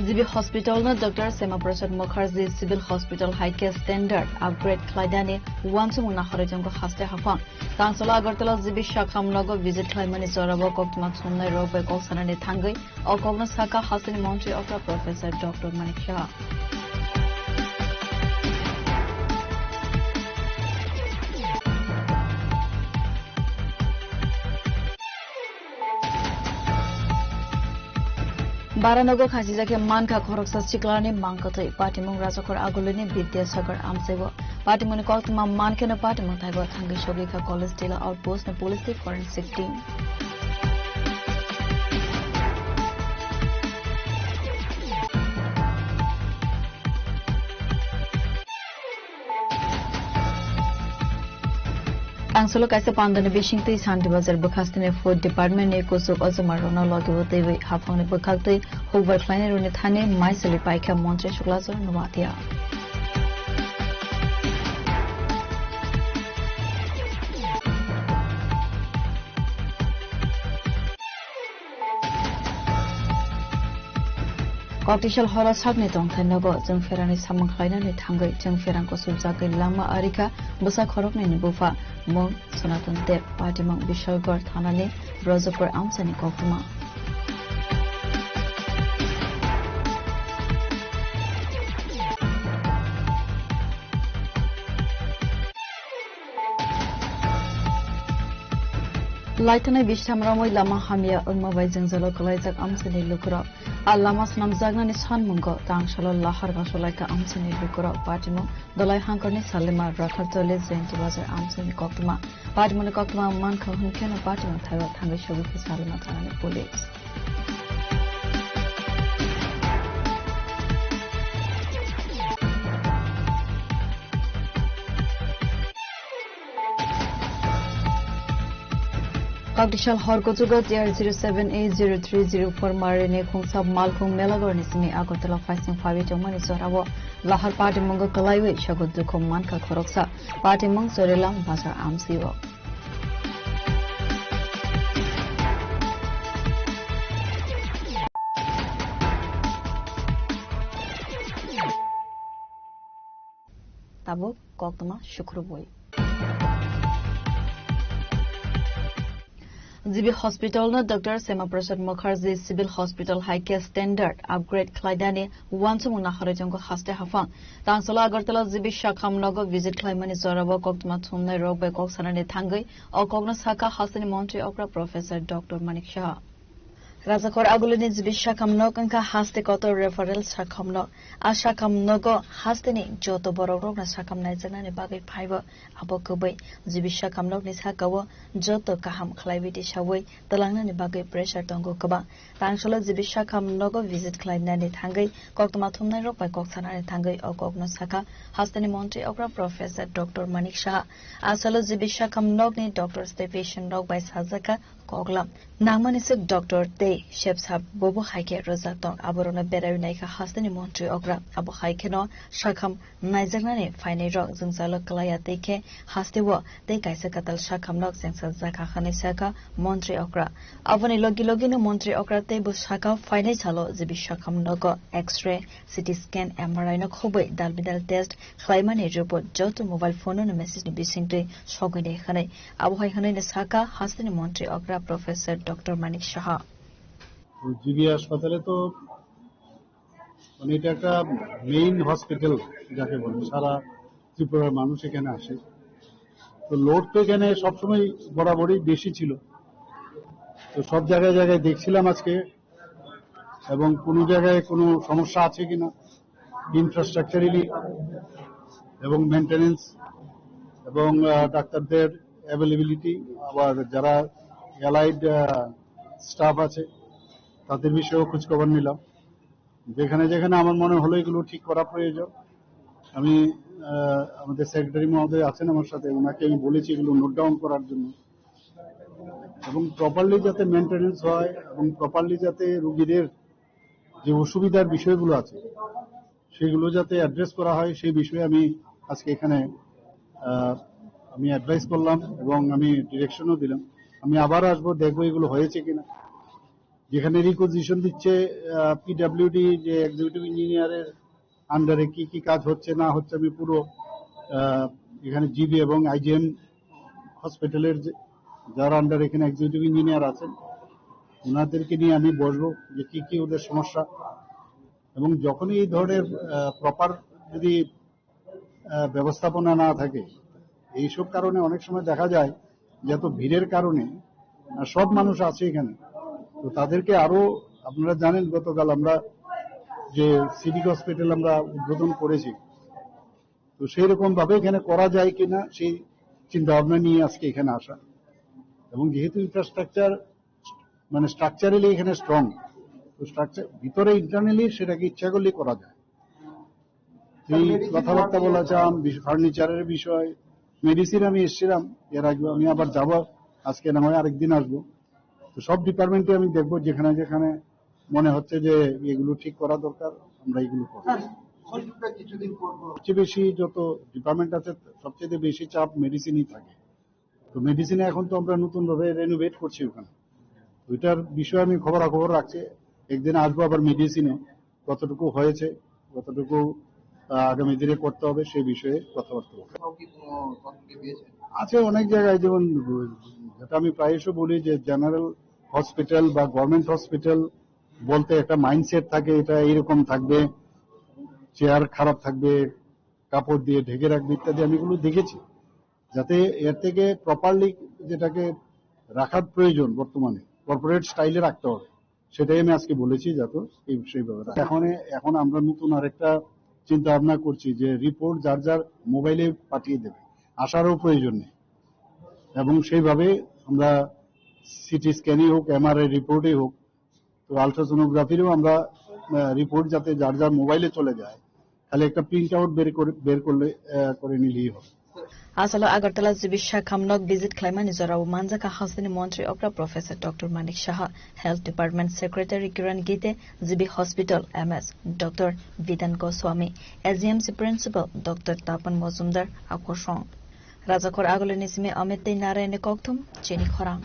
G B Hospital no Doctor Shyama Prasad Mukherjee Civil Hospital hai khe standard upgrade khlainani uansukmung nahorwi tongo haste haphang. Council Agartala G B Shakham nogo visit khlaimani jorao koktwma thumnai rok bai kok sanani thangwi o kokno sakha hasteni montri okra Professor Doctor Manik Saha. Baranogo khasijak khe mankha khoroksa siklani mangkwthwi. Patimung Rajakhor Agulini Bidyasagar amchaibo. Patimungni koktwma mankheno patimung thaibo thangwi sogwikha College Tila Outpost ni police tei forensic team. Ang solo kaisa pandani bisingtwi Santi Bazar bwkhastini Food Department ni kuchuk ojomarokno logibo twiwi haphangni bwkhaktwi hukbar khlainairokni thani maisali paikha Montri Suklachar Noatia. Koktisal horo sakni tongthai nogo chwng pherangni samung khlainani thangwi chwng pherang kuchukjagwi lama arikha bwsa khoroknwini bupha mung Sanatan Deb patimung Bishalgarh thanani Brajapur amchaini koktwma. Laithanai bisam romwi lama hamya wngma bai jwngjalo kwlaijak amchaini lukurok. A lama swnamjaknani sanmungo tangsalo lahar gasolaikha amchaini lukurok. Patimung Dolai Hangkorni Salima Rakhartoli Jainti Bazar amchaini koktwma. Patimungni koktwma mankha hwnkheno patimung thaiba thangwi sogwikha Salima thanani police. Koktisal hor kuchugo T R zero seven A zero three zero four marini khungsa malkhung Melagorni simi Agartala phaising phawi tongmani jorao lahar patimungo kwlaiwi sogo dukhu mankha khoroksa. Patimung Chorilam Bazar amsio. Abo koktwma sukrubwi. G B Hospital no Doctor Shyama Prasad Mukherjee Civil Hospital hai khe standard upgrade khlainani uansukmung naharwi tongo haste haphang. Tangsalo Agartala G B Shakham nogo visit khlaimani jorao koktwma thumnai rok bai kok sanani thangwi o kokno sakha hasteni montri okra Professor Doctor Manik Saha. Rajakhor agulini G B Shakham nok wngkha haste kotor referral Shakham nok. A Shakham nogo hasteni joto borok rokno Shakham naijaknani bagwi phaibo. Abo kwbwi G B Shakham nokni sakao joto kaham khlaiwi tisawi twlangnani bagwi pressure tongo kwbang. Tangsalo G B Shakham nogo visit khlainani thangwi koktwma thumnai rok bai kok sanani thangwi o kokno sakha hasteni montri okra Professor Doctor Manik Saha. Asalo G B Shakham nokni doctors tei patient rok bai sajakha koklam. Nangmani swk doctor tei sepsap bobo hai khe rwjak tong, aborokno berai naikha hasteni montri okra. Abo hai kheno Shakham naijaknani phainai rok jwngjalo kwlaiya tei khe hasteo tei kaisa kwtal Shakham nok chengsa jakha hwnwi sakha montri okra. Aboni logi logino montri okra tei bo sakha phainai salo G B Shakham nogo X-ray, C T scan, M R I no khobwi dal bidal test khlaimani report joto mobile phone no message ni bisingtwi sogwi nai hwnwi. Abo hai hwnwi no sakha hasteni montri okra Professor Doctor Manik Saha. তো জিবি হাসপাতালে তো মানে এটা একটা main hospital যাকে বলে, সারা ত্রিপুরার মানুষ এখানে আসে। তো লোড তো এখানে সবসময় বরাবরই বেশি ছিল। তো সব জায়গায় জায়গায় দেখছিলাম আজকে, এবং কোনো জায়গায় কোনো সমস্যা আছে কিনা ইনফ্রাস্ট্রাকচারালি এবং মেইনটেনেন্স এবং আহ, ডাক্তারদের অ্যাভেলেবিলিটি, আবার যারা অ্যালাইড স্টাফ আছে তাদের বিষয়েও খোঁজখবর নিলাম। যেখানে যেখানে আমার মনে হলো এগুলো ঠিক করা প্রয়োজন, আমি আহ, আমাদের সেক্রেটারি মহোদয় আছেন আমার সাথে, ওনাকে আমি বলেছি এগুলো নোট ডাউন করার জন্য, এবং প্রপারলি যাতে মেইনটেনেন্স হয় এবং প্রপারলি যাতে রুগীদের যে অসুবিধার বিষয়গুলো আছে সেগুলো যাতে অ্যাড্রেস করা হয়, সেই বিষয়ে আমি আজকে এখানে আহ, আমি অ্যাডভাইস করলাম এবং আমি ডিরেকশনও দিলাম। আমি আবার আসবো, দেখবো এগুলো হয়েছে কিনা। যেখানে রিকুইজিশন দিচ্ছে পিডাব্লিউডি, যে এক্সিকিউটিভ ইঞ্জিনিয়ারের আন্ডারে কি কি কাজ হচ্ছে না হচ্ছে, আমি পুরো আহ, এখানে জিবি এবং আইজিএম হসপিটালের যে, যারা আন্ডার এখানে এক্সিকিউটিভ ইঞ্জিনিয়ার আছেন, ওনাদেরকে নিয়ে আমি বসবো যে কি কি ওদের সমস্যা। এবং যখনই এই ধরনের প্রপার যদি আহ, ব্যবস্থাপনা না থাকে, এইসব কারণে অনেক সময় দেখা যায় যে এত ভিড়ের কারণে আহ, সব মানুষ আছে এখানে, তো তাদেরকে আরো, আপনারা জানেন গতকাল আমরা যে সিভিক হসপিটাল আমরা উদ্বোধন করেছি, তো সেই রকম ভাবে এখানে করা যায় কিনা সেই চিন্তা ভাবনা নিয়ে আজকে এখানে আসা। এবং যেহেতু ইনফ্রাস্ট্রাকচার মানে স্ট্রাকচারালি এখানে স্ট্রং, তো স্ট্রাকচার ভিতরে ইন্টারনালি সেটাকে ইচ্ছা করলে করা যায়। এই কথাবার্তা বলা চাম, ফার্নিচারের বিষয়, মেডিসিন আমি এসেছিলাম এর আগে, আমি আবার যাব, আজকে না হয় আরেকদিন আসবো। তো সব ডিপার্টমেন্টে আমি দেখবো, যেখানে যেখানে মনে হচ্ছে যে এগুলো ঠিক করা দরকার, আমরা এগুলো করবো। স্যার, সবচেয়ে বেশি যত ডিপার্টমেন্ট আছে, সবচেয়ে বেশি চাপ মেডিসিনই থাকে। তো মেডিসিনে এখন তো আমরা নতুন ভাবে রেনোভেট করছি ওখানে। ওইটার বিষয়ে আমি খবরাখবর রাখছি, একদিন আসবো আবার মেডিসিনে, কতটুকু হয়েছে, কতটুকু আহ, আগামী দিনে করতে হবে, সেই বিষয়ে কথাবার্তা বলবো। আছে অনেক জায়গায়, যেমন যেটা আমি প্রায়শ বলি যে জেনারেল হসপিটাল বা গভর্নমেন্ট হসপিটাল বলতে একটা মাইন্ডসেট থাকে, এটা এইরকম থাকবে, চেয়ার খারাপ থাকবে, কাপড় দিয়ে ঢেকে রাখবে ইত্যাদি, আমি এগুলো দেখেছি। যাতে এর থেকে প্রপারলি যেটাকে রাখার প্রয়োজন বর্তমানে কর্পোরেট স্টাইলে রাখতে হবে, সেটাই আমি আজকে বলেছি, যাতে এই, সেইভাবে রাখা। এখন, এখন আমরা নতুন আরেকটা চিন্তা ভাবনা করছি যে রিপোর্ট যার যার মোবাইলে পাঠিয়ে দেবে, আসারও প্রয়োজন নেই। এবং সেইভাবে আমরা সিটি স্ক্যানই হোক, এমআরআই রিপোর্টই হোক, তো আলট্রাসোনোগ্রাফিরও আমরা রিপোর্ট যাতে যার যার মোবাইলে চলে যায়, খালি একটা প্রিন্ট আউট বের করে, বের করলে আহ, করে নিলেই হবে। Asalo Agartala G B Shakham nok visit khlaimani jorao manjakha hasteni montri okra Professor Doctor Manik Saha, Health Department Secretary Kiran Gite, G B Hospital M S Doctor Vidan Goswami, A G M C Principal Doctor Tapan Mojumdar, Akosong. Rajakhor agulini simi Amit tei Narayanni kokthum chini khorang.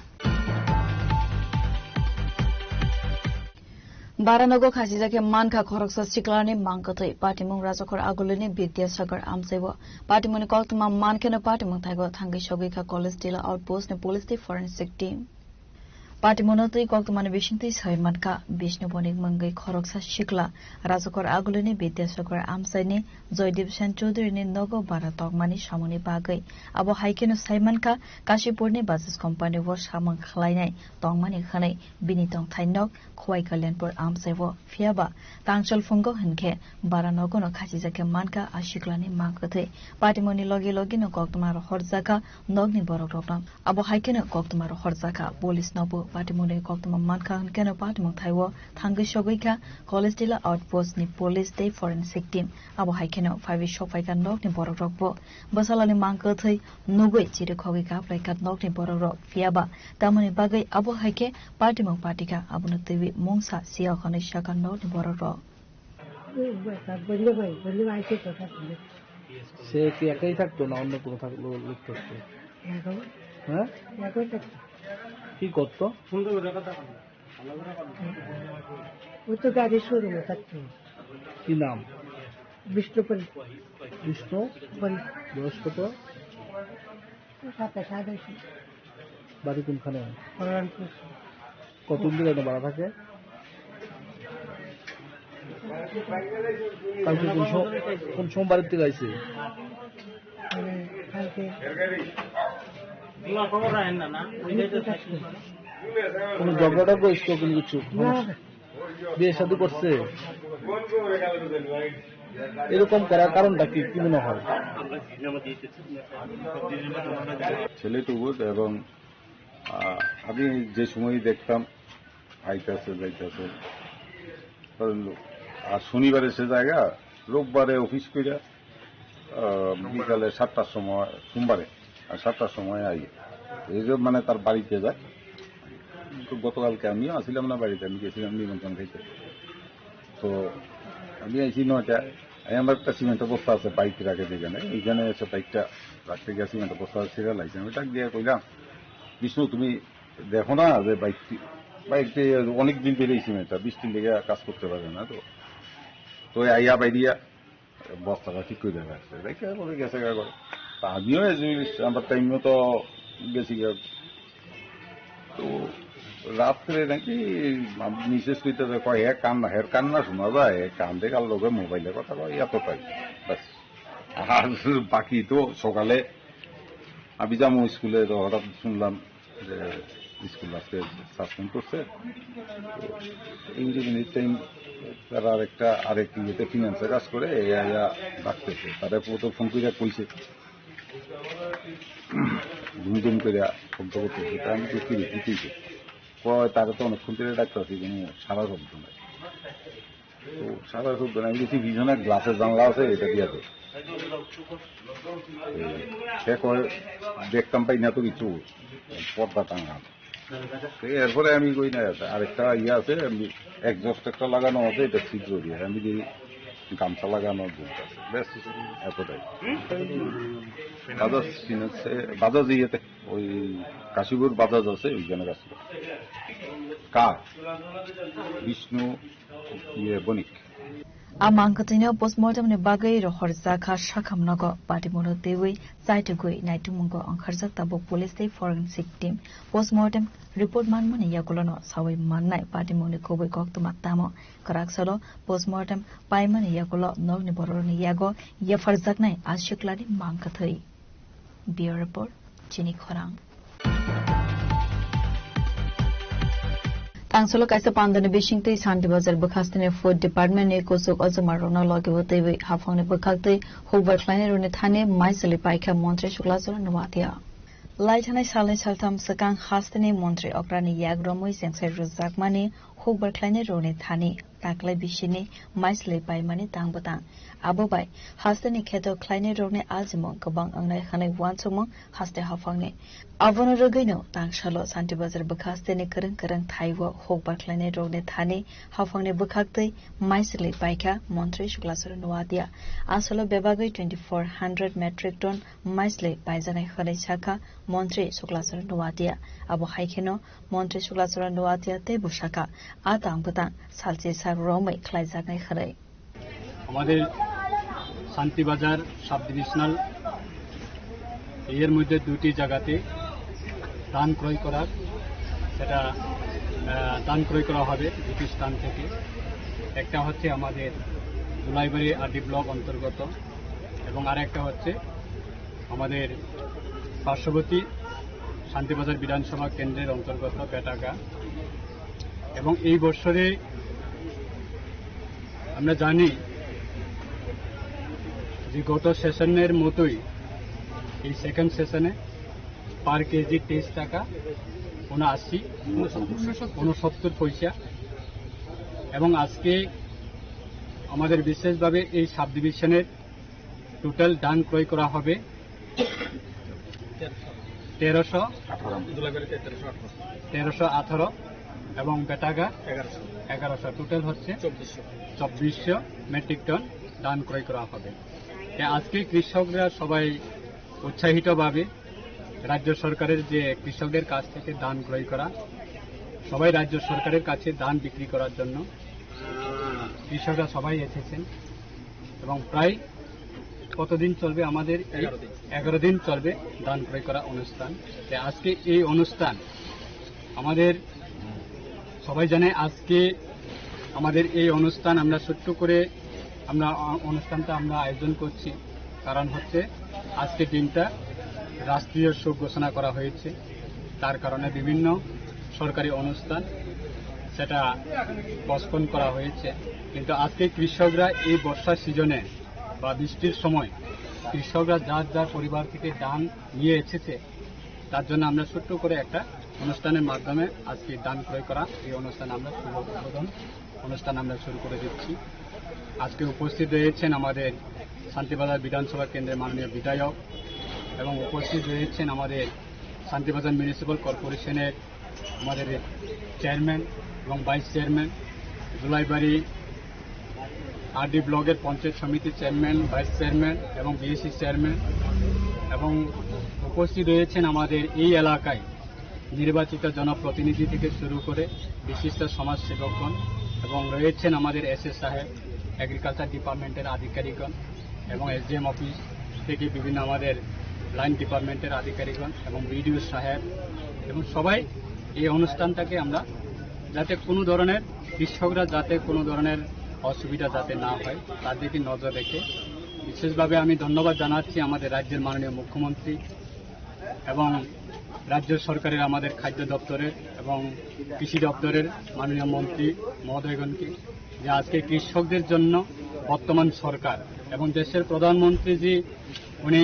Baranogo khasijak khe mankha khoroksa siklani mang kwthwi. Patimung Rajakhor Agulini Bidyasagar amchaibo. Patimungni koktwma mankheno patimung thaigo thangwi sogwi kha College Tila Outpost ni police tei forensic team. Patimungno twi koktwmani bisingtwi sai mankha Bishnu Bonik mungwi khoroksa sikla Rajakhor Agulini Bidyasagar amchaini Joydev Sen Chaudhury ni nogo bara tongmani samungni bagwi. Abo hai kheno sai mankha Kashipur ni Bajaj company o samung khlainai tongmani hwnwi bini tongthai nok Khowai Kalyanpur amchai o. Phiya ba tangchol phungo hinkhe bara nogo no khachijak khe mankha a siklani mang kwthwi. Patimungni logi logi no koktwma rohorjak kha nokni borok rokno. Abo hai kheno koktwma rohorjak kha police no bo. Patimungni koktwma mankha hinkhe no patimung thai o thangwi sogwi kha College Tila Outpost ni police tei forensic team. Abo hai kheno phaiwi sokphai kha nokni borok rok bo. Bwsalani mang kwthwi nugwi chirikhogwi kaplaikha nokni borok rok. Phiya ba tamoni bagwi abo hai khe patimung patikha, abono twiwi mungsa siya hwnwi sakha nokni borok rok. সে কি একাই থাকতো না অন্য কোনো থাকলো, লোক থাকতো? হ্যাঁ? কি করতো? ও তো গাড়ি শোরুমে থাকতো। কি নাম? বিষ্ণুপ্রিয়া। বিষ্ণু? বল। বয়স কত? সাতাশ, আঠাশ। বাড়ি কোনখানে? কল্যাণপুর। কতদিন ধরে এখানে ভাড়া থাকে? কালকে কোন সো-, কোন সোমবার থেকে আইছে? মানে, কালকে। কোনো ঝগড়া টগড়া হয়েছিল কোনো কিছু? না, না। বিয়ে শাদী করছে? এরকম করার কারণটা কি, কি মনে হয়? ছেলে তো বোধ এবং, আহ, আমি যে সময়ই দেখতাম আইতাছে যাইতাছে, কারণ আর শনিবারে সে জায়গা, রোববারে অফিস কইরা, আহ, বিকালে সাতটার সময়, সোমবারে আর সাতটার সময় আই। এই যে মানে তার বাড়িতে যায়। তো গতকালকে আমিও আসিলাম না বাড়িতে, আমি গেছিলাম নিমন্ত্রণ খাইতে। তো আমি আইছি নয়টা, আমি আমার একটা সিমেন্টের বস্তা আছে বাইক রাখে যেখানে, ওইখানে এসে বাইকটা রাখতে গিয়ে সিমেন্টের বস্তা ছিঁড়ে লাইছে। আমি ডাক দিয়ে কইলাম, "বিষ্ণু, তুমি দেখো না যে বাইকটি, বাইকটি অনেক দিন ধরে এই সিমেন্টটা বৃষ্টির লেগে কাজ করতে পারে না তো।" তো আইয়া বাইরিয়া বস্তাটা ঠিক করে রাখছে, রেখে পরে গেছে গা করে। তা আমিও এই যে আমার টাইম মতো গেছি গা। তো রাত্রে নাকি মিসেস কইতেছে, কয়, "হে কান্না, হের কান্না শোনা যায়, হে কান্দে কার লগে মোবাইলে কথা কয়, এতটাই।" ব্যাস। আর বাকি তো সকালে আমি যাবো স্কুলে, তো হঠাৎ শুনলাম যে স্কুল আজকে সাসপেন্ড করছে। তো ইঞ্জিনিয়ারিং টাইম তারা আরেকটা, আরেক ইয়েতে ফিনান্সে কাজ করে, এই আইয়া ডাকতেছে। তারা তো ফোন করে কইছে, ধুম ধুম করে শব্দ করতেছে। তা আমি তো কি রে, কি হইছে? কয়, "তারা তো অনেকক্ষণ ধরে ডাকতেছি, কোনো সারা শব্দ নাই।" তো সারা শব্দ নাই। আমি দেখছি পিছনে গ্লাসের জানলা আছে, এটা দিয়ে আছে। এই, সে কয়, "দেখতাম পাই না তো কিছু, পর্দা টাঙা।" তো এরপরে আমি কই না, আরেকটা ইয়ে আছে, আমি এক্সস্ট একটা লাগানো আছে, এটা ছিদ্র দিয়ে, আমি দেখি গামছা লাগানো আছে, ব্যাস, এতটাই। বাজাজ ফিনান্সে, বাজাজ ইয়েতে, ওই কাশীপুর বাজাজ আছে, ওইখানে কাজ করে। কার? বিষ্ণু, ইয়ে, বণিক। A mang kwthwino postmortem ni bagwi rohorjakha sakham nogo patimungno twiwi chaitugwi naitumungo ongkharjak tabuk police tei forensic team. Postmortem report manmani yagulono sawi mannai patimungni kubui koktwma tamo. Kwraksalo postmortem paimani yagulo nokni bororokni yago yapharjaknai a siklani mang kwthwi. Bureau Report, Chini Khorang. Tangsulo kaisa pandani bisingtwi Shanti Bazar bwkhasteni Food Department ni kuchuk ojoma rokno logi o twiwi haphangni bwkhaktwi hukbar khlainai rokni thani maisali paikha Montri Suklachara Noatia. Lai thanai salni saltham swkang hasteni Montri okrani yak romwi chengsai rwjakmani hukbar khlainai rokni thani taklai bisini maislwi paimani tang bwtang. Abo bai hasteni kheto khlainai rokni ajimung kwbang wngnai hwnwi uansukmung haste haphangni. Abono rwgwino tangsalo Santi Bazar bwkha hasteni kwrwng kwrwng thaibo hukbar khlainai rokni thani haphangni bwkhaktwi maislwi paikha Montri Suklaswrwng Noatia. Aswlo bebagwi twenty four hundred metric ton maislwi paijaknai hwnwi sakha Montri Suklaswrwng Noatia. Abo hai kheno Montri Suklaswrwng Noatia teibo sakha, a tang bwtang salchi sak romwi khlaijaknai hwnwi. আমাদের Shantibazar sub divisional এর মধ্যে দুটি জায়গাতে ধান ক্রয় করার, সেটা, আহ, ধান ক্রয় করা হবে দুটি স্থান থেকে। একটা হচ্ছে আমাদের দুলাইবাড়ি আরডি ব্লক অন্তর্গত এবং আরেকটা হচ্ছে আমাদের পার্শ্ববর্তী শান্তিবাজার বিধানসভা কেন্দ্রের অন্তর্গত বেটাগা। এবং এই বছরে আমরা জানি যে গত সেশনের মতোই এই সেকেন্ড সেশনে পার কেজি তেইশ টাকা উনআশি, উনসত্তর পয়সা। এবং আজকে আমাদের বিশেষভাবে এই সাব ডিভিশনের টোটাল ধান ক্রয় করা হবে তেরোশো, তেরোশো আঠারো এবং বেটাগা এগারোশো। এগারোশো, টোটাল হচ্ছে চব্বিশশো। চব্বিশশো মেট্রিক টন ধান ক্রয় করা হবে। তে আজকে কৃষকরা সবাই উৎসাহিতভাবে রাজ্য সরকারের যে কৃষকদের কাছ থেকে ধান ক্রয় করা, সবাই রাজ্য সরকারের কাছে ধান বিক্রি করার জন্য কৃষকরা সবাই এসেছেন এবং প্রায় কতদিন চলবে আমাদের এই? এগারো দিন। এগারো দিন চলবে ধান ক্রয় করা অনুষ্ঠান। তে আজকে এই অনুষ্ঠান আমাদের সবাই জানে, আজকে আমাদের এই অনুষ্ঠান আমরা ছোট্ট করে আমরা অ-, অনুষ্ঠানটা আমরা আয়োজন করছি। কারণ হচ্ছে আজকে দিনটা রাষ্ট্রীয় শোক ঘোষণা করা হয়েছে। তার কারণে বিভিন্ন সরকারি অনুষ্ঠান সেটা পোস্টপোন করা হয়েছে। কিন্তু আজকে কৃষকরা এই বর্ষার সিজনে বা বৃষ্টির সময় কৃষকরা যার যার পরিবার থেকে ধান নিয়ে এসেছে, তার জন্য আমরা ছোট্ট করে একটা অনুষ্ঠানের মাধ্যমে আজকে ধান ক্রয় করা এই অনুষ্ঠান আমরা শুভ উদ্বোধন অনুষ্ঠান আমরা শুরু করে দিচ্ছি। আজকে উপস্থিত রয়েছেন আমাদের শান্তিবাজার বিধানসভা কেন্দ্রের মাননীয় বিধায়ক এবং উপস্থিত রয়েছেন আমাদের শান্তিবাজার মিউনিসিপ্যাল কর্পোরেশনের আমাদের চেয়ারম্যান এবং ভাইস চেয়ারম্যান, জুলাইবাড়ি আরডি ব্লকের পঞ্চায়েত সমিতির চেয়ারম্যান, ভাইস চেয়ারম্যান এবং বিএসসি চেয়ারম্যান এবং উপস্থিত রয়েছেন আমাদের এই এলাকায় নির্বাচিত জনপ্রতিনিধি থেকে শুরু করে বিশিষ্ট সমাজসেবকগণ এবং রয়েছেন আমাদের এসএস সাহেব, এগ্রিকালচার ডিপার্টমেন্টের আধিকারিকগণ এবং এসডিএম অফিস থেকে বিভিন্ন আমাদের লাইন ডিপার্টমেন্টের আধিকারিকগণ এবং বিডিও সাহেব এবং সবাই এই অনুষ্ঠানটাকে আমরা যাতে কোনো ধরনের, কৃষকরা যাতে কোনো ধরনের অসুবিধা যাতে না হয়, তার দিকে নজর রেখে বিশেষভাবে আমি ধন্যবাদ জানাচ্ছি আমাদের রাজ্যের মাননীয় মুখ্যমন্ত্রী এবং রাজ্য সরকারের আমাদের খাদ্য দপ্তরের এবং কৃষি দপ্তরের মাননীয় মন্ত্রী মহোদয়গণকে, যে আজকে কৃষকদের জন্য বর্তমান সরকার এবং দেশের প্রধানমন্ত্রীজি, উনি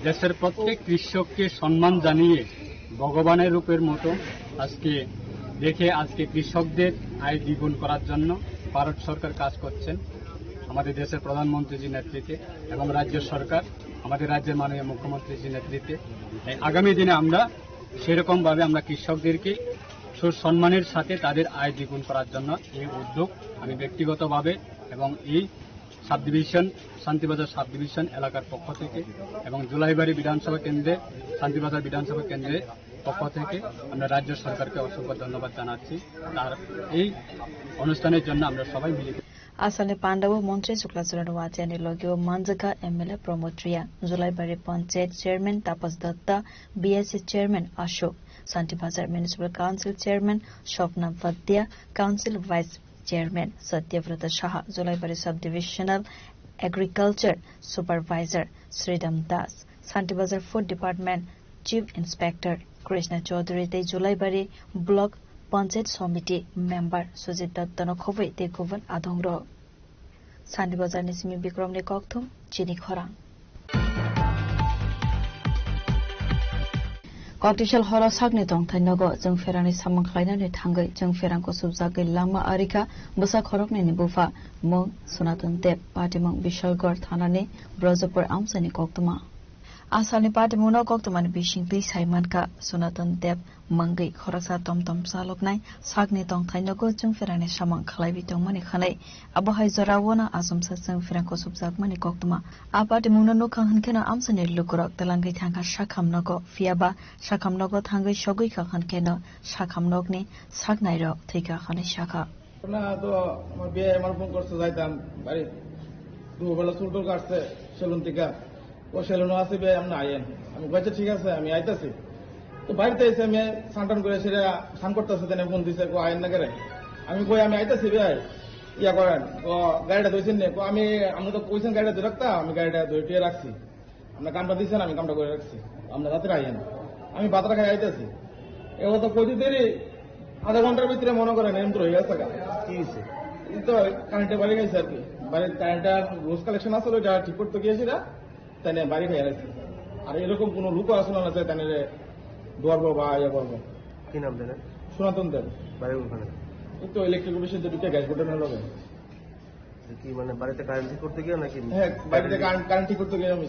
দেশের প্রত্যেক কৃষককে সম্মান জানিয়ে ভগবানের রূপের মতো আজকে দেখে আজকে কৃষকদের আয় দ্বিগুণ করার জন্য ভারত সরকার কাজ করছেন আমাদের দেশের প্রধানমন্ত্রীজির নেতৃত্বে এবং রাজ্য সরকার আমাদের রাজ্যের মাননীয় মুখ্যমন্ত্রীজির নেতৃত্বে। তাই আগামী দিনে আমরা সেরকম ভাবে আমরা কৃষকদেরকে সুসম্মানের সাথে তাদের আয় দ্বিগুণ করার জন্য এই উদ্যোগ আমি ব্যক্তিগতভাবে এবং এই sub division, Shantibazar sub division এলাকার পক্ষ থেকে এবং জুলাইবাড়ি বিধানসভা কেন্দ্রে, শান্তিবাজার বিধানসভা কেন্দ্রের পক্ষ থেকে আমরা রাজ্য সরকারকে অসংখ্য ধন্যবাদ জানাচ্ছি তার এই অনুষ্ঠানের জন্য আমরা সবাই মিলে। Asalni pandao Montri Suklaswrwng Noatiani logio manjakha M L A Pramod Reang, Julaibari Panchayat Chairman Tapas Datta, B S C Chairman Ashok, Santi Bazar Municipal Council Chairman Swapna Bhatia, Council Vice Chairman Satyabrata Saha, Julaibari Sub-Divisional Agriculture Supervisor Sridham Das, Santi Bazar Food Department Chief Inspector Krishna Chaudhary tei Julaibari Block Panchayat Somiti Member Sujit Datta no khobwi tei kubun adongrok. Santi Bazar ni simi Bikrom ni kokthum chini khorang. Koktisal horo sakni tongthai nogo chwng pherangni samung khlainani thangwi chwng pherang kusubjagwi lama arikha bwsa khoroknwini bupha mung Sonaton Deb, patimung Bishalgarh thanani Brajapur amchaini koktwma. Asalni patimungno koktwmani bisingtwi sai mankha Sonaton Deb mungwi khoroksa tom tom chaloknai sakni tongthai nogo chwng pherangni samung khlaiwi tongmani khanai. Abo hai joraono achomsa chwng pherang kusubjakmani koktwma. A patimungno nukha hwnkheno amchaini lukurok twlangwi thangkha sakham nogo, phiyaba sakham nogo thangwi sogwi kha hwnkheno sakham nokni saknairok thwikha hwnwi sakha. না তো আমার বিয়ে আমার ফোন করছে যাইতাম বাড়ি দুপুরবেলা চুল টুল কাটছে সেলুন থেকে ও সেলুনও আছে বিয়ে আপনি আইয়েন আমি কইছে ঠিক আছে আমি আইতাছি তো বাড়িতে এসে আমি স্নান টান করে সেটা স্নান করতেছে তেনে ফোন দিছে কো আইয়েন না করে আমি কই আমি আইতাছি বিয়ে ইয়া করেন ও গাড়িটা ধুইছেন নে কো আমি আমি তো কইছেন গাড়িটা ধরে রাখতাম আমি গাড়িটা ধুয়ে টুয়ে রাখছি আপনার কামটা দিচ্ছেন আমি কামটা করে রাখছি আপনার রাতে আইয়েন আমি ভাতটা খাই আইতাছি এবার তো কইতে দেরি আধা ঘন্টার ভিতরে মনে করেন এমন হয়ে গেছে গা। কি হয়েছে? এই তো কারেন্টে বাড়ি গেছে আর কি বাড়ির কারেন্টটা রোজ কালেকশন আসলে ওইটা ঠিক করতে গিয়েছি না তাই নিয়ে বাড়ি খাই রাখছি আর এরকম কোনো লোকও আসলে না তাই নিয়ে ডরবো বা ইয়ে করবো কি নাম জানেন? সনাতন দেব বাড়ি ওখানে এই তো ইলেকট্রিক অফিসে তো ঢুকে গ্যাস বোর্ডের হলো যে কি মানে বাড়িতে কারেন্ট ঠিক করতে গিয়ে নাকি হ্যাঁ বাড়িতে কারেন্ট কারেন্ট ঠিক করতে গিয়ে আমি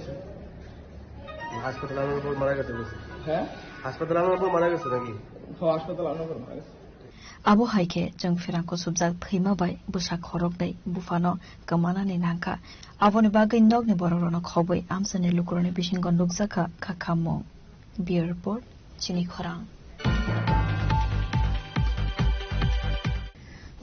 হাসপাতালে আনার পর মারা গেছে বলছে। হ্যাঁ হাসপাতালে আনার পর মারা গেছে নাকি? হ্যাঁ হাসপাতালে আনার পর মারা গেছে। Abo hai khe chwng pherang kusubjak thwima bai bwsa khoroknwi buphano kwmanani nangkha. Aboni bagwi nokni borokrokno khobwi amchaini lukurokni bisingo nukjakha kha khammung. Bureau Report, Chini Khorang.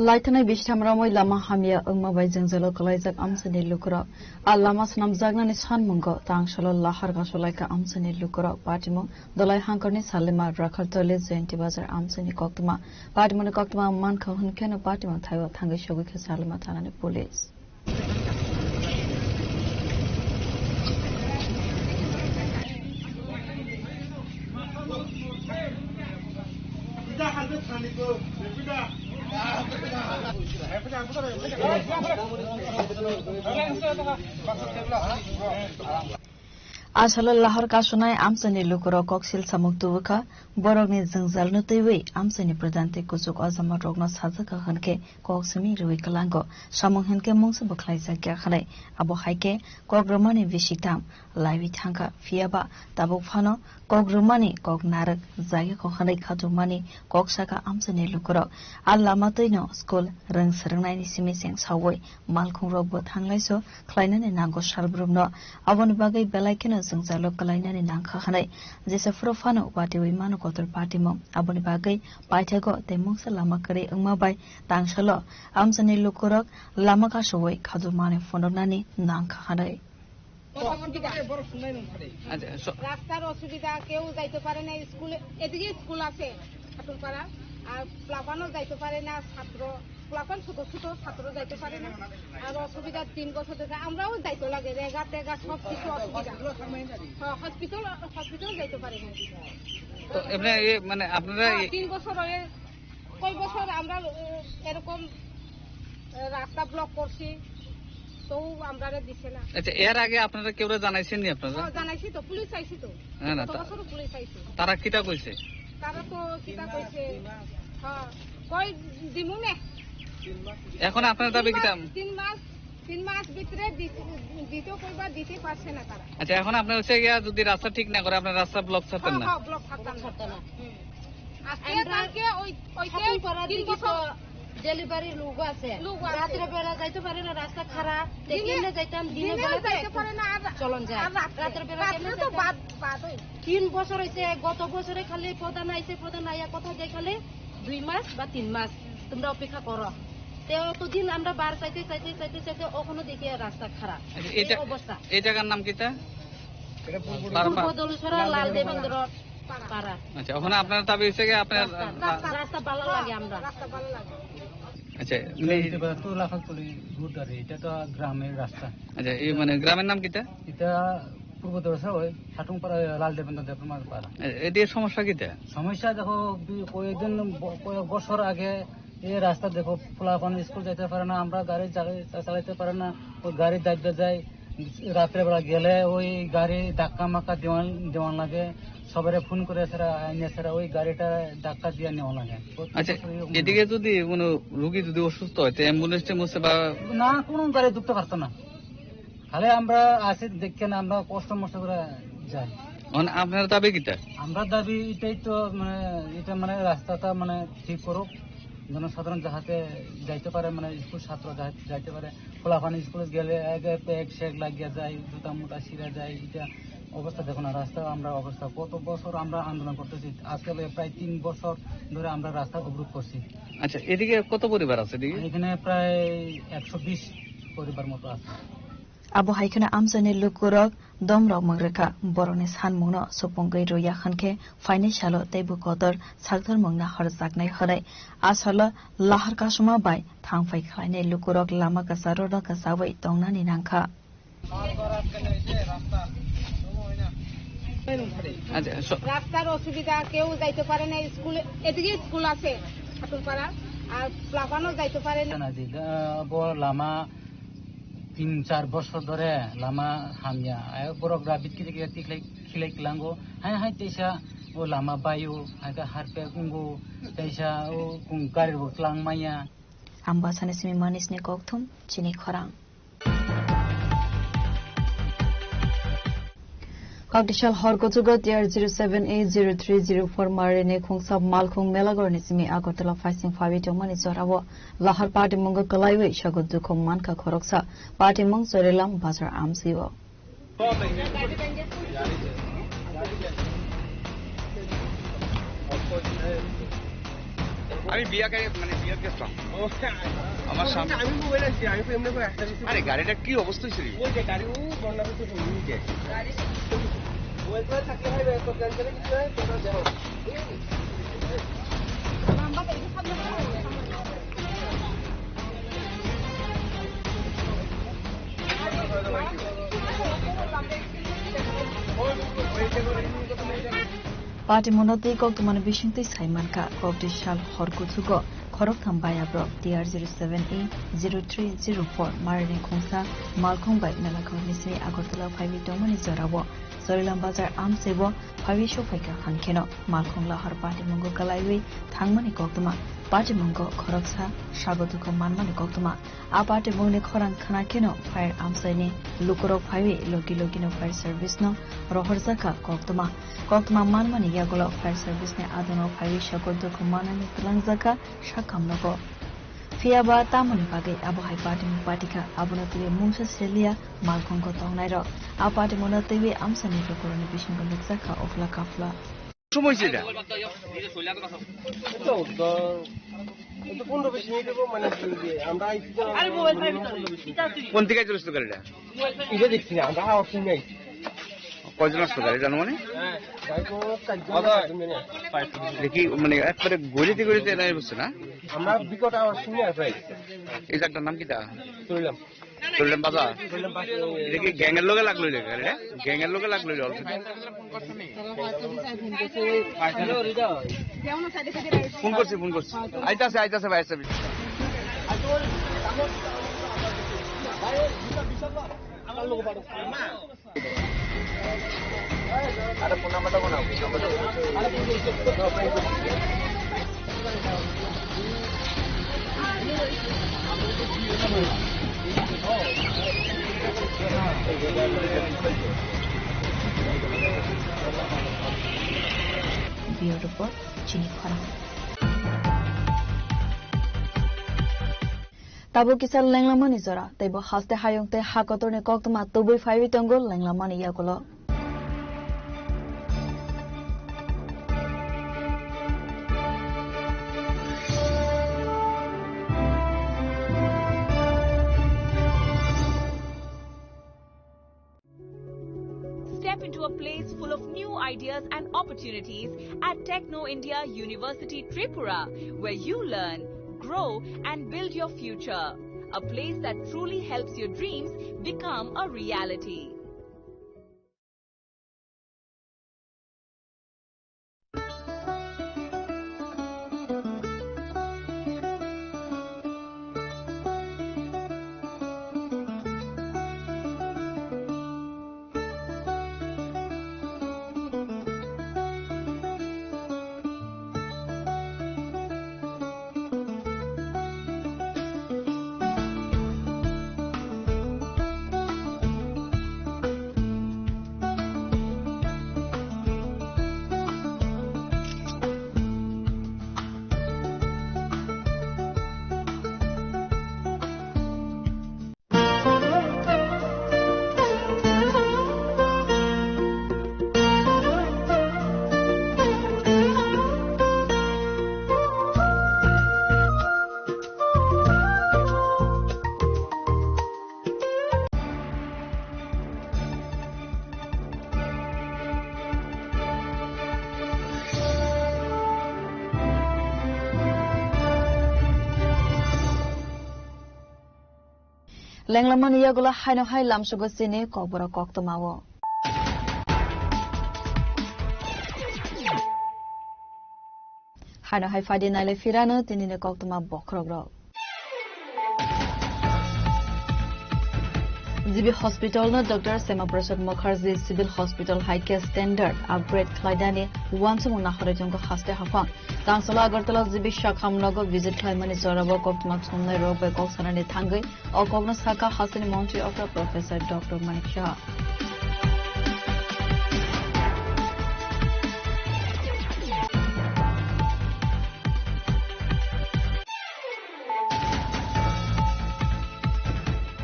Laithanai bishitham romwi lama hamya wngma bai jwngjalo kwlaijak amchaini lukurok. A lama swnamjaknani sanmungo tangsalo lahar gasolaikha amchaini lukurok. Patimung Dolai Hangkorni Salima Rakhaltoli Jayanti Bazar amchaini koktwma. Patimungni koktwma mankha hwnkheno patimung thaibo thangwi sogwikha Salima thanani police. Asalo lahar kasunai amchaini lukurok koksil samung tubukha, borokni jwngjalno twiwi amchaini pradhan tei kuchuk ojamarokno sajakha hwnkhe kok simi rwui kwlango, samung hinkhe mungsa bo khlaijakya hwnwi. Abo hai khe kok rwmani bisikdam laiwi thangkha, phiyaba tabuk phano kok rwmani kok narwk jagya kok hwnwi khatukmani kok sakha amchaini lukurok. A lama twino school rwng swrwngnaini simi cheng saui malkhungrokbo thanglaiso khlainani nango salbrumno. Aboni bagwi belai kheno jwngjalo kwlainani nangkha hwnwi jesa phuru phano watiwi mano kotor patimung. Aboni bagwi paithago tei mungsa lama kwrwi wngma bai tangsalo amchaini lukurok lama kasoui khatukmani phunuknani nangkha hwnwi. অসুবিধা। আচ্ছা, স- রাস্তার অসুবিধা, কেউ যাইতে পারে না স্কুলে। এদিকে স্কুল আছে ঠাকুরপাড়া, আর প্লাবানও যাইতে পারে না ছাত্র, প্লাবান ছোট ছোট ছাত্র যাইতে পারে না। আর অসুবিধা তিন বছর থেকে আমরাও যাইতে লাগে, রেগা টেগা সব কিছু অসুবিধা। হ্যাঁ, হসপিটাল, হসপিটাল যাইতে পারে না। তো এমনি এ, মানে আপনারা হ্যাঁ, এ- তিন বছর হয়ে কয় বছর আমরা, এ, এরকম, এ, রাস্তা ব্লক করছি, তবু আমরারে দিছে না। আচ্ছা, এর আগে আপনারা কেউরে জানাইছেন নি আপনারা? হ্যাঁ, জানাইছি তো, পুলিশ আইছি তো। হ্যাঁ, না, গত তা- বছরও পুলিশ আইছে। তারা কিতা কইছে? তারা তো কিতা কইছে? হ্যাঁ, কই দিমু নে। এখন আপনার দাবি তিন মাস, কিতা? তিন মাস, তিন মাস ভিতরে দি-, দিতে কইবা, দিতে পারছে না তারা। আচ্ছা, এখন আপনার হচ্ছে গিয়া যদি রাস্তা ঠিক না করে, আপনার রাস্তা ব্লক ছাড়তেন হ্যাঁ, না? হ্যাঁ, ব্লক ছাড়তাম না। ছাড়তাম না। হুম। আজকে আমরা কালকে ওই, ওই যে খাতুনপাড়ার তিন দিকে তো বছর ডেলিভারি লোক আছে। লোক আছে। রাত্রে বেলা যাইতে পারে না, রাস্তা খারাপ। দিনে, কেমনে যাইতাম? দিনে দিনে বেলা তো যাইতে একটু পারে না, আর চলন যায়। আর রাত্রে, রাত্রে বেলা রাত্রে কেমনে তো যাইতাম? বাদ, বাদ হয়। তিন বছর হইছে, গত বছরে খালি প্রধান আইছে, প্রধান আইয়া কথা দেয় খালি দুই মাস বা তিন মাস তোমরা অপেক্ষা করো। তে অতদিন আমরা বার চাইতে, চাইতে, চাইতে, চাইতে অখনো দেখি আর রাস্তা খারাপ। আচ্ছা, এই এই জা-, অবস্থা। এই জায়গার নাম কিতা? এটা পূর্ব বারবার। পূর্ব দলছড়া লাল দেবেন্দ্র পাড়া। আচ্ছা, ওখানে আপনার দাবি হচ্ছে কি আপনার রাস্তা, রা-, রাস্তা ভালো লাগে আমরা। রাস্তা ভালো লাগে। আচ্ছা, এটা মানে হচ্ছে বা তো লাখালতলি রোড আর এটা তো গ্রামের রাস্তা। আচ্ছা, এই মানে গ্রামের নাম কিতা? এটা পূর্ব দলছড়া ওই সাটুংপাড়া লাল দেবেন্দ্র দেবনাথ পাড়া। এ-, এটির সমস্যা কিতা? সমস্যা দেখো, বি-, কয়েকদিন ব-, কয়েক বছর আগে এই রাস্তা দেখো, পোলাপান স্কুল যাইতে পারে না, আমরা গাড়ি চালাই-, চালাইতে পারে না, ওই গাড়ি দাবতে যায়, রাত্রেবেলা গেলে ওই গাড়ি ধাক্কা মাক্কা দেওয়ান, দেওয়ান লাগে, সবারে ফোন করে ছাড়া, আইনে ছাড়া ওই গাড়িটা ধাক্কা দিয়ে নেওয়া লাগে। প্রত্যেক আচ্ছা, বছরই এরকম এদিকে হয়। যদি কোনো রুগী যদি অসুস্থ হয়, তো অ্যাম্বুলেন্স ট্যাম্বুলেন্স বা না, কোনো গাড়ি ঢুকতে পারতো না। খালি আমরা আসি দেখেন, আমরা কষ্ট মষ্ট করে যাই। মানে আপনার দাবি কিতা? আমরা দাবি এটাই তো, মানে, এটা মানে রাস্তাটা মানে ঠিক করুক, জনসাধারণ যাহাতে যাইতে পারে, মানে স্কুল ছাত্র যা-, যাইতে পারে। পোলাপান স্কুলে গেলে আগে ব্যাগ স্যাগ লাগিয়া যায়, জুতা মুতা ছিঁড়া যায়, এটা অবস্থা দেখো না, রাস্তা আমরা অবস্থা কত বছর আমরা আন্দোলন করতেছি, আজকে প্রায় তিন বছর ধরে আমরা রাস্তা অবরোধ করছি। আচ্ছা, এদিকে কত পরিবার আছে এদিকে? এখানে প্রায় একশো বিশ পরিবার মতো আছে। Abo hai kheno amchaini lukurok domrok mwng rwkha, borokni sanmungno supungwi rwya hwnkhe phainai salo teibo kotor sakthar mungna horjaknai hwnwi. A salo lahar kasuma bai thangphai khlainai lukurok lama kwcharo no kwchaui tongnani nangkha. আচ্ছা, স- রাস্তার অসুবিধা, কেউ যাইতে পারে না স্কুলে, এদিকে স্কুল আছে ঠাকুরপাড়া, আর প্লাবানও যাইতে পারে না। Sana di, eh, bo lama tin char bosor dore lama hamya. Ay borok rabit kiri kiri tiklai khilai klango. Hai hai teisa o lama bayo, hai ka harpe kungo teisa o kung gari bo klang maya. Ambasani simi manisni kokthum chini khorang. Kokdisal hor kuchugo T R zero seven A zero three zero four marini khungsa malkhung Melagorni simi Agartala phaising phawi tongmani jorao lahar patimungo kwlaiwi sago dukhu mankha khoroksa, patimung Chorilam bazar amsio. আমি বিয়া গাড়ি, মানে, বিয়াত গেছিলাম। ও, আমার সামনে আমি মোবাইল আনছি, আমি তো এমনি করে একটা কিছু আরে, গাড়িটা কি অবস্থা হয়েছিল? ওই যে গাড়ি, ও বন্যা তো শুরু হয়ে যায়। মোবাইল করে থাকলে হয়, তো জানতে কিছু হয়, তোমরা যাও। Patimungno twi koktwmani bisingtwi sai mankha, kokdisal hor kuthugo khoroktham bayabrok T R zero seven A zero three zero four marini khungsa malkhung bai Melakhorni simi Agartala phaiwi tongmani jorao Chorilam bazar amchaibo phaiwi sokphaikha, hwnkheno malkhung lahar patimungo kwlaiwi thangmani koktwma, patimungo khoroksa sago dukhu manmani koktwma. A patimungni khorang khna kheno fire amchaini lukurok phaiwi logi logino fire service no rohorjakha koktwma. Koktwma manmani yagulo fire service ni adono phaiwi sago dukhu manani twlangjakha sakhamnogo. Phiyaba tamoni bagwi abo hai patimung patikha, abono twiwi mungsa seliya, malkhungo tongnairok. A patimungno twiwi amchaini lukurokni bisingo nukjakha ukhla kaphla. সময় হয়েছে এটা? এই তো, দ-, এই তো পনেরো বিশ মিনিট হবো, মানে, ইয়ে, আমরা আইছি তো, পনেরো বিশ মিনিট। কোন দিকে চলেছিল গাড়িটা? এটা দেখছি না, আমরা আওয়াজ শুনি নাই। কয়জন আসলো গাড়ি জানো মানে? গাড়ি তো চারজন না পাঁচজন জানি। দেখি, মানে, একবারে গলিতে গলিতে এরাই বসছে না? আমরা বিকট আওয়াজ শুনি আর প্রায়। এই জায়গাটার নাম কিতা? চললাম। চললাম বাজার। চললাম বাজার। এটা কি গ্যাংয়ের লগে লাগলো এই গাড়িটা? গ্যাংয়ের লগে লাগলো এই already? ফোন করছি, ফোন করছি। আইতাছে, আইতাছে ভাই, আইতাছে। Bureau Report, Chini Khorang. Tabuk kisa lenglamani jora, teibo haste hayung tei ha kotorni koktwma tubui phaiwi tongo lenglamani yagulo. Step into a place full of new ideas and opportunities at Techno India University Tripura, where you learn, grow, and build your future. A place that truly helps your dreams become a reality. Lenglamani yagulo haino hai lamsugo chini kokborok koktwmao. Haino hai phadi naile phirano tinini koktwma bokhorokrok. G B Hospital no Doctor Shyama Prasad Mukherjee Civil Hospital hai khe standard upgrade khlainani uansukmung nahorwi tongo haste haphang. Tangsalo Agartala G B Shakham nogo visit khlaimani jorao koktwma chumnai rok bai kok sanani thangwi o kokno sakha hasteni montri okra Professor Doctor Manik Saha.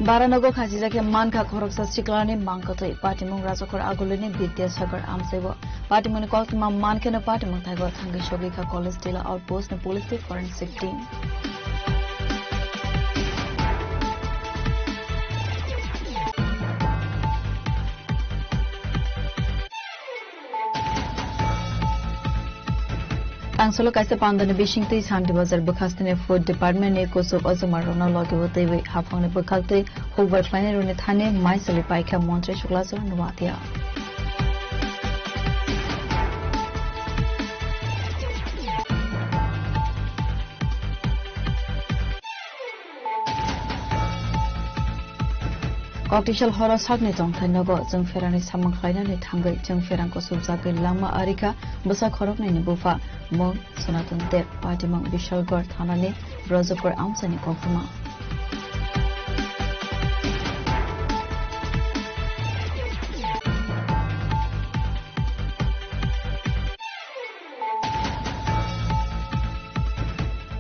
Baranogo khachijak khe mankha khoroksa siklani mangkotwi patimung Rajakhor Agulini Bidyasagar amchaibo. Patimungni koktwma mankheno patimung thaigo thangwi sogwikha College Tila Outpost ni police tei forensic team. Tangsalo kaisa pandani bisingtwi Shanti Bazar bwkhastini Food Department ni kuchuk ojomarokno logibo twiwi haphangni bwkhaktwi hukbar khlainairokni thani mai choli paikha Montri Suklajo Nuatia. Koktisal horo sakni tongthai nogo chwng pherangni samung khlainani thangwi chwng pherang kusubjagwi langma arikha bwsa khoroknwini bupha mung Sanatan Deb patimung Bishalgarh thanani Rajapur amchaini koktwma.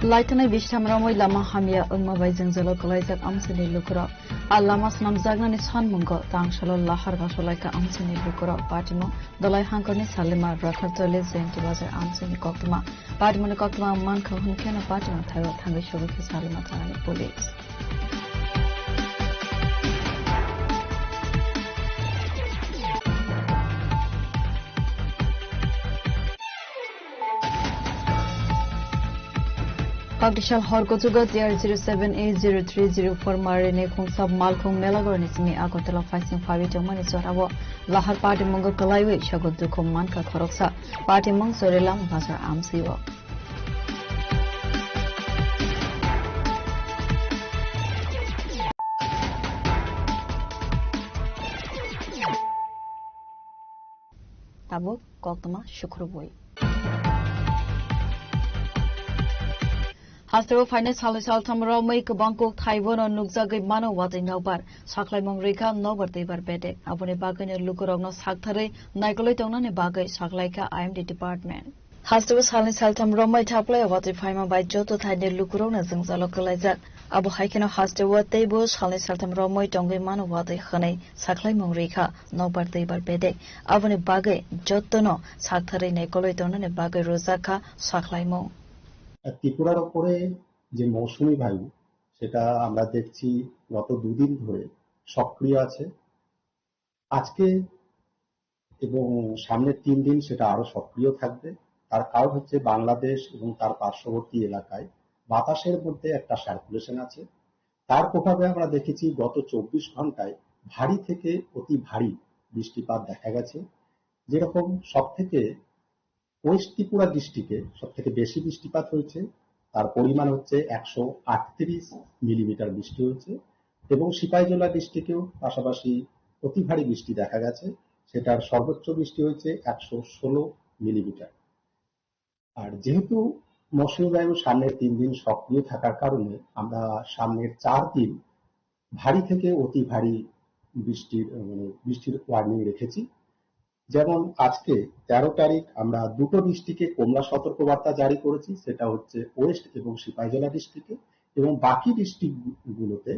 Laithanai bishtham romwi lama hamya wngma bai jwngjalo kwlaijak amchaini lukurok. A lama swnamjaknani sanmungo tangsalo lahar gasolaikha amchaini lukurok. Patimung Dolai Hangkorni Salima Rakhartoli Jayanti Bazar amchaini koktwma. Patimungni koktwma mankha hwnkheno patimung thaio thangwi sogwikha Salima thanani police. Koktisal hor kuchugo T R zero seven A zero three zero four marini khungsa malkhung Melagorni simi Agartala phaising phawi tongmani jorao lahar patimungo kwlaiwi sago dukhu mankha khoroksa. Patimung Chorilam Bazar amsio. Tabuk koktwma sukrubwi. Hasteo phainai salni saltham romwi kwbang kok thaibono nukjagwi mano watwi nokbar. Sakhlaimung rikha nokbar twibar bedek. Aboni bagwino lukurokno saktharwi naikolwi tongnani bagwi saklaikha I M D department. Hasteo salni saltham romwi thaplai watwi phaima bai joto thaini lukurokno jwngjalo kwlaijak. Abo hai kheno hasteo teibo salni saltham romwi tongwi mano watwi hwnwi sakhlaimung rikha nokbar twibar bedek. Aboni bagwi jotono saktharwi naikolwi tongnani bagwi rwjak kha sakhlaimung. ত্রিপুরার ওপরে যে মৌসুমী বায়ু, সেটা আমরা দেখছি গত দুদিন ধরে সক্রিয় আছে। আজকে এবং সামনের তিন দিন সেটা আরো সক্রিয় থাকবে। তার কারণ হচ্ছে বাংলাদেশ এবং তার পার্শ্ববর্তী এলাকায় বাতাসের মধ্যে একটা সার্কুলেশন আছে। তার প্রভাবে আমরা দেখেছি গত চব্বিশ ঘন্টায় ভারী থেকে অতি ভারী বৃষ্টিপাত দেখা গেছে। যেরকম সব থেকে ওয়েস্ট ত্রিপুরা ডিস্ট্রিক্টে সব থেকে বেশি বৃষ্টিপাত হয়েছে, তার পরিমাণ হচ্ছে একশো আটত্রিশ মিলিমিটার বৃষ্টি হয়েছে এবং সিপাহীজলা ডিস্ট্রিক্টেও পাশাপাশি অতি ভারী বৃষ্টি দেখা গেছে, সেটার সর্বোচ্চ বৃষ্টি হয়েছে একশো ষোলো মিলিমিটার। আর যেহেতু মৌসুমী বায়ু সামনের তিন দিন সক্রিয় থাকার কারণে আমরা সামনের চার দিন ভারী থেকে অতি ভারী বৃষ্টির, মানে, বৃষ্টির ওয়ার্নিং রেখেছি। যেমন আজকে তেরো তারিখ আমরা দুটো ডিস্ট্রিক্টে কমলা সতর্কবার্তা জারি করেছি, সেটা হচ্ছে ওয়েস্ট এবং সিপাহীজলা ডিস্ট্রিক্টে, এবং বাকি ডিস্ট্রিক্টগুলোতে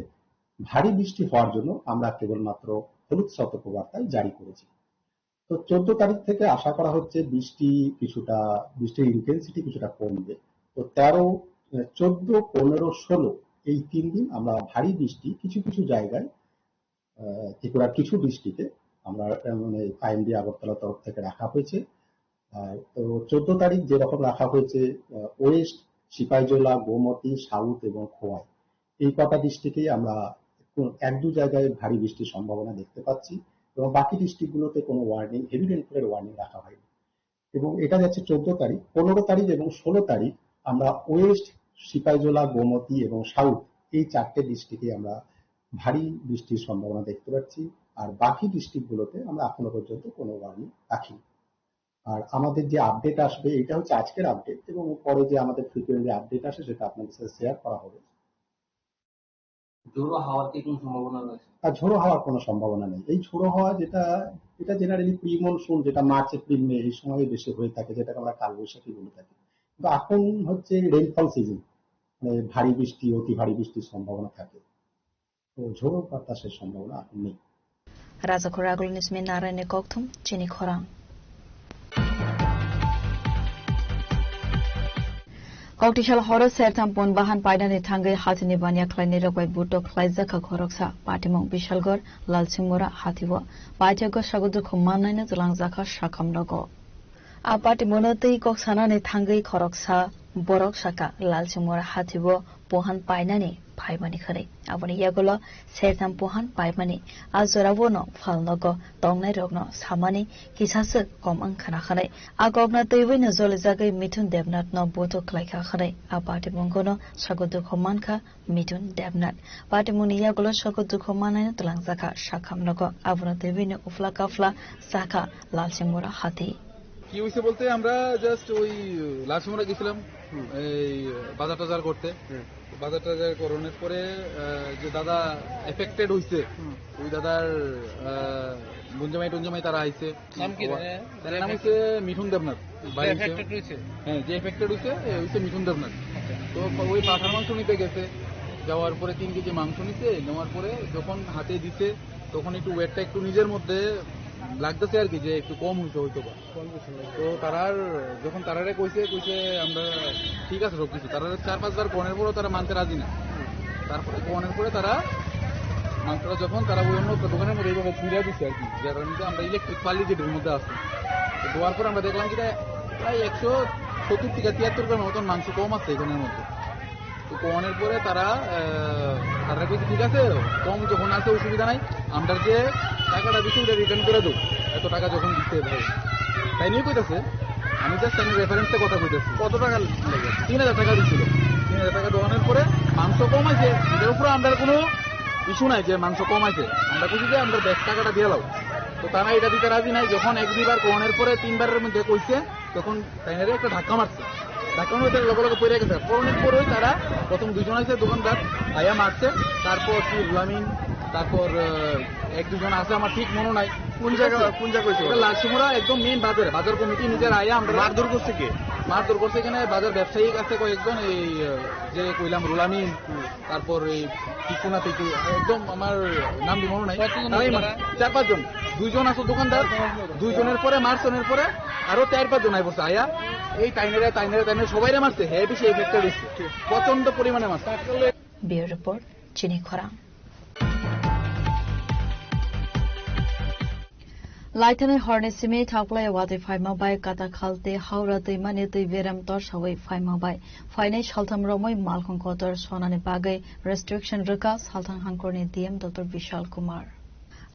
ভারী বৃষ্টি হওয়ার জন্য আমরা কেবলমাত্র হলুদ সতর্কবার্তাই জারি করেছি। তো চোদ্দ তারিখ থেকে আশা করা হচ্ছে বৃষ্টি কিছুটা, বৃষ্টির ইন্টেন্সিটি কিছুটা কমবে। তো তেরো, চোদ্দ, পনেরো, ষোলো এই তিন দিন আমরা ভারী বৃষ্টি কিছু কিছু জায়গায়, আহ, ত্রিপুরার কিছু ডিস্ট্রিক্টে আমরা, আহ, মানে, আইএমডি আগরতলা তরফ থেকে রাখা হয়েছে। আহ, তো চোদ্দ তারিখ যেরকম রাখা হয়েছে, আহ, ওয়েস্ট, সিপাহীজলা, গোমতী, সাউথ এবং খোয়াই, এই কটা ডিস্ট্রিক্টেই আমরা কোন এক দু জায়গায় ভারী বৃষ্টির সম্ভাবনা দেখতে পাচ্ছি এবং বাকি ডিস্ট্রিক্টগুলোতে কোনো ওয়ার্নিং, হেভি রেইনফলের ওয়ার্নিং রাখা হয়নি। এবং এটা যাচ্ছে চোদ্দ তারিখ, পনেরো তারিখ এবং ষোলো তারিখ আমরা ওয়েস্ট, সিপাহীজলা, গোমতী এবং সাউথ, এই চারটে ডিস্ট্রিক্টে আমরা ভারী বৃষ্টির সম্ভাবনা দেখতে পাচ্ছি। আর বাকি ডিস্ট্রিক্টগুলোতে আমরা এখনো পর্যন্ত কোনো ওয়ার্নিং রাখিনি। আর আমাদের যে আপডেট আসবে, এটা হচ্ছে আজকের আপডেট, এবং পরে যে আমাদের ফ্রিকোয়েন্টলি আপডেট আসে, সেটা আপনাদের সাথে শেয়ার করা হবে। ঝোড়ো হাওয়ার কি কোনো সম্ভাবনা রয়েছে? আর ঝোড়ো হাওয়ার কোনো সম্ভাবনা নেই। এই ঝোড়ো হাওয়া যেটা, এটা জেনারেলি প্রি মনসুন, যেটা মার্চ, এপ্রিল, মে এই সময় বেশি হয়ে থাকে, যেটাকে আমরা কালবৈশাখী বলে থাকি। কিন্তু এখন হচ্ছে রেইনফল সিজন, মানে ভারী বৃষ্টি, অতি ভারী বৃষ্টির সম্ভাবনা থাকে। তো ঝোড়ো বাতাসের সম্ভাবনা এখন নেই। Rajakhor Agulni simi Naraini kokthum chini khorang. Koktisal horo sertham pon bahan painani thangwi hatini baniya khlainai rok bai butok khlaijakha khoroksa patimung Bishalgor Lalsingmura hatio paithakgo sago dukhu mannaino twlangjakha sakham nogo. A patimungno twi kok sanani thangwi khoroksa borok sakha Lalsingmura hatio pohan painani phaimani khwnwi. Aboni yagulo sertham pohan paimani a jorao no phalnogo tongnairokno samani kisaswk kom wngkhana hwnwi. A kokno twiwi no jolijagwi Mithun Debnath no buthuk khlaikha hwnwi a patimungno sago dukhu mankha Mithun Debnath. Patimungni yagulo sago dukhu mannaino twlangjakha sakham nogo. Abono twiwi no uphla kaphla sakha Lalsingmura hati. কি হয়েছে বলতে আমরা জাস্ট ওই লালসিমরা গেছিলাম এই বাজার টাজার করতে। তো বাজার টাজার করানোর পরে আহ, যে দাদা এফেক্টেড হইছে, ওই দাদার আহ, বোনজামাই টোনজামাই তারা আইছে। নাম কি তার নাম হচ্ছে মিঠুন দেবনাথ। বাড়ি হচ্ছে, হ্যাঁ, যে এফেক্টেড হইছে এ হচ্ছে মিঠুন দেবনাথ। তো ওই পাঠার মাংস নিতে গেছে, যাওয়ার পরে তিন কেজি মাংস নিতে নেওয়ার পরে যখন হাতে দিছে, তখন একটু ওয়েটটা একটু নিজের মধ্যে লাগতেছে আর কি, যে একটু কম হইছে হয়তো বা। তো তারার যখন তারারে কইছে, কইছে আমরা ঠিক আছে সব কিছু, তারা চার পাঁচবার কনের পরও তারা মানতে রাজি না। তারপরে কনের পরে তারা মাংসটা যখন তারা ওই অন্য একটা দোকানের মধ্যে এইভাবে ছিঁড়া দিচ্ছে আর কি, যেটার মধ্যে আমরা ইলেকট্রিক পালি যেটার মধ্যে আছে, তো দেওয়ার পর আমরা দেখলাম কি প্রায় একশো সত্তর থেকে তিয়াত্তর গ্রামের মতন মাংস কম আছে এখানের মধ্যে। তো কনের পরে তারা আহ, তারা কইছে ঠিক আছে, কম যখন আছে অসুবিধা নাই, আমরা যে টাকাটা দিচ্ছি ওটা রিটার্ন করে দেবো, এত টাকা যখন দিচ্ছে ভাই। তাই নিয়ে কইতাছে, আমি জাস্ট আমি রেফারেন্সে কথা কইতেছি। কত টাকা লাগে? তিন হাজার টাকা দিছিল। তিন হাজার টাকা দেওয়ানোর পরে মাংস কম আছে, এটার উপরে আমরা কোনো ইস্যু নাই যে মাংস কম আছে, আমরা বুঝি যে আমরা ব্যাগ টাকাটা দিয়ে লাও। তো তারা এটা দিতে রাজি নাই, যখন এক দুইবার কনের পরে তিনবারের মধ্যে কইছে, তখন তাইনারে একটা ধাক্কা মারছে। ধাক্কা মারতে লগে লগে পড়ে গেছে। পড়ানোর পরেই তারা প্রথম দুইজন আছে দোকানদার, আয়া মারছে, তারপর কি রুলামিন, তারপর আহ, এক দুজন আছে, আমার ঠিক মনে নাই। কোন জায়গা, কোন জায়গা হয়েছে? এটা লালসিমুরা একদম মেইন বাজারে, বাজার কমিটি নিজের আয়া আমরা মারধর করছে কে? মারধর করছে এখানে বাজার ব্যবসায়িক আছে কয়েকজন, এই আহ, যে কইলাম রুলামিন, তারপর এই টিকুনা টিকু, একদম আমার নাম মনে নাই। কতজন তারাই আছে মা-, তারা? চার পাঁচজন, দুইজন আছে দোকানদার, দুইজনের পরে মারছনের পরে আরো চার পাঁচজন আই পড়ছে আয়া, এই টাইনারে টাইনারে টাইনারে সবাইরে মারছে, হে বেশি এফেক্টেড হচ্ছে, প্রচন্ড পরিমাণে মারছে। Bureau Report, Chini Khorang. Laithani horni simi thaklai watwi phaima bai Katakhal tei Howrah twimani twi berem torsawi phaima bai phainai saltham romwi malkhung kotor sonani bagwi restriction rwkha Salthang Hangkorni D M Doctor Vishal Kumar.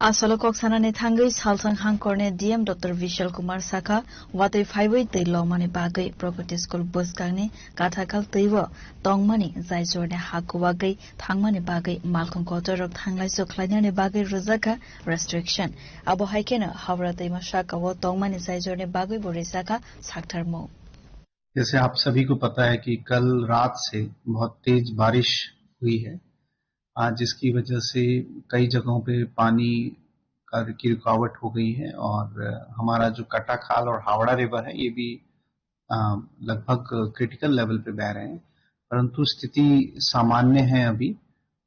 Asolo kok sanani thangwi Salthang Hangkorni D M Doctor Vishal Kumar sakha, watwi phaiwi twi lomani bagwi Pragati School bwskangni Katakhal twibo tongmani jai jorni ha kuwagwi thangmani bagwi malkhung kotorrok thanglaisu khlainani bagwi rwjakha restriction. Abo hai kheno Howrah twima sakao tongmani jai jorni bagwibo rijakha saktharmung. जैसे आप सभी को पता है कि कल रात से बहुत तेज बारिश हुई है, आ, जिसकी वजह से कई जगहों पे पानी का, की रुकावट हो गई है और हमारा जो कटाखाल और हावड़ा रिवर है, ये भी अ, लगभग क्रिटिकल लेवल पे बह रहे हैं, परंतु स्थिति सामान्य है अभी।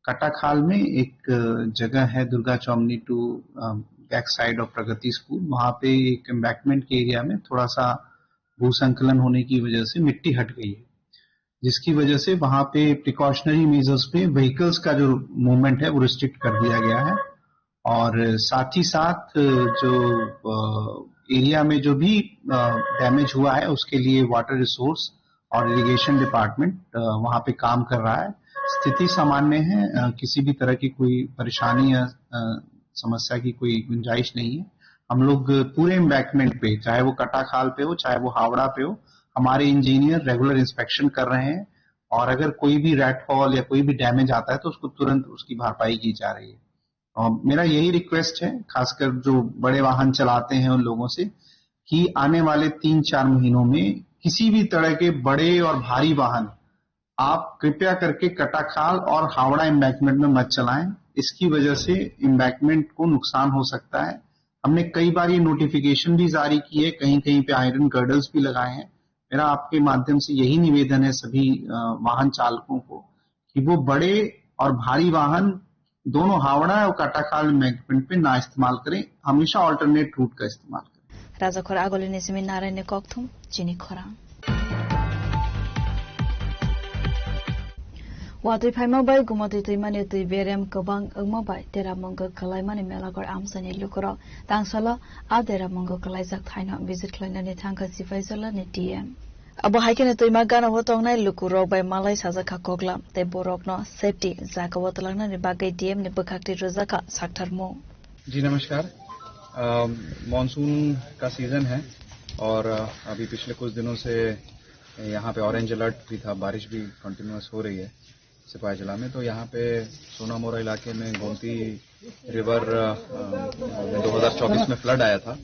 कटाखाल में एक, अ, जगह है दुर्गा चौमनी टू, अ, बैक साइड ऑफ प्रगति स्कूल, वहाँ पे एक एम्बैंकमेंट के एरिया में थोड़ा सा भू संकलन होने की वजह से मिट्टी हट गई है, जिसकी वजह से वहाँ पे प्रिकॉशनरी मेजर्स पे व्हीकल्स का जो मूवमेंट है वो रिस्ट्रिक्ट कर दिया गया है। और साथ ही साथ जो, अ, एरिया में जो भी, अ, डैमेज हुआ है उसके लिए वाटर रिसोर्स और इरिगेशन डिपार्टमेंट, अ, वहाँ पे काम कर रहा है। स्थिति सामान्य है। अ, किसी भी तरह की कोई परेशानी या, अ, समस्या की कोई गुंजाइश नहीं है। हम लोग पूरे एम्बैंकमेंट पे, चाहे वो कटाखाल पे हो, चाहे वो हावड़ा पे हो, हमारे इंजीनियर रेगुलर इंस्पेक्शन कर रहे हैं और अगर कोई भी रैट हॉल या कोई भी डैमेज आता है, तो उसको तुरंत उसकी भरपाई की जा रही है। अ, मेरा यही रिक्वेस्ट है, खासकर जो बड़े वाहन चलाते हैं उन लोगों से, कि आने वाले तीन चार महीनों में किसी भी तरह के बड़े और भारी वाहन आप कृपया करके कटाखाल और हावड़ा एम्बैंकमेंट में मत चलाएं। इसकी वजह से एम्बैंकमेंट को नुकसान हो सकता है। हमने कई बार ये नोटिफिकेशन भी जारी की है, कहीं-कहीं पे आयरन गर्डर्स भी लगाए हैं। मेरा आपके माध्यम से यही निवेदन है सभी, अ, वाहन चालकों को कि वो बड़े और भारी वाहन दोनों हावड़ा और कटाखाल एम्बैंकमेंट पे ना इस्तेमाल करें, हमेशा ऑल्टरनेट रूट का इस्तेमाल करें। Rajakhor Agoli ni simi Narayan ni kokthum chini khorang. Watwi phaima bai Gumotwi twimani twi berem kwbang wngma bai Dera Mungo kwlaimani Melakhor amchaini lukurok tangsalo a Dera Mungo kwlaijak thaino visit khlainani thangkha Sipaijala ni D M. Abo hai kheno twima gana o tongnai lukurok bai malai sajak kha koklam tei borokno safety jaga o twlangnani bagwi D M ni bwkhak twi rwjak kha sakthar mung. जी नमस्कार। अम, मानसून का सीजन है और, अ, अभी पिछले कुछ दिनों से यहाँ पे ऑरेंज अलर्ट भी था, बारिश भी कंटिन्यूअस हो रही है सिपाही जिला में। तो यहाँ पे सोनामोरा इलाके में गोमती रिवर, अ, में दो हज़ार चौबीस में फ्लड आया था,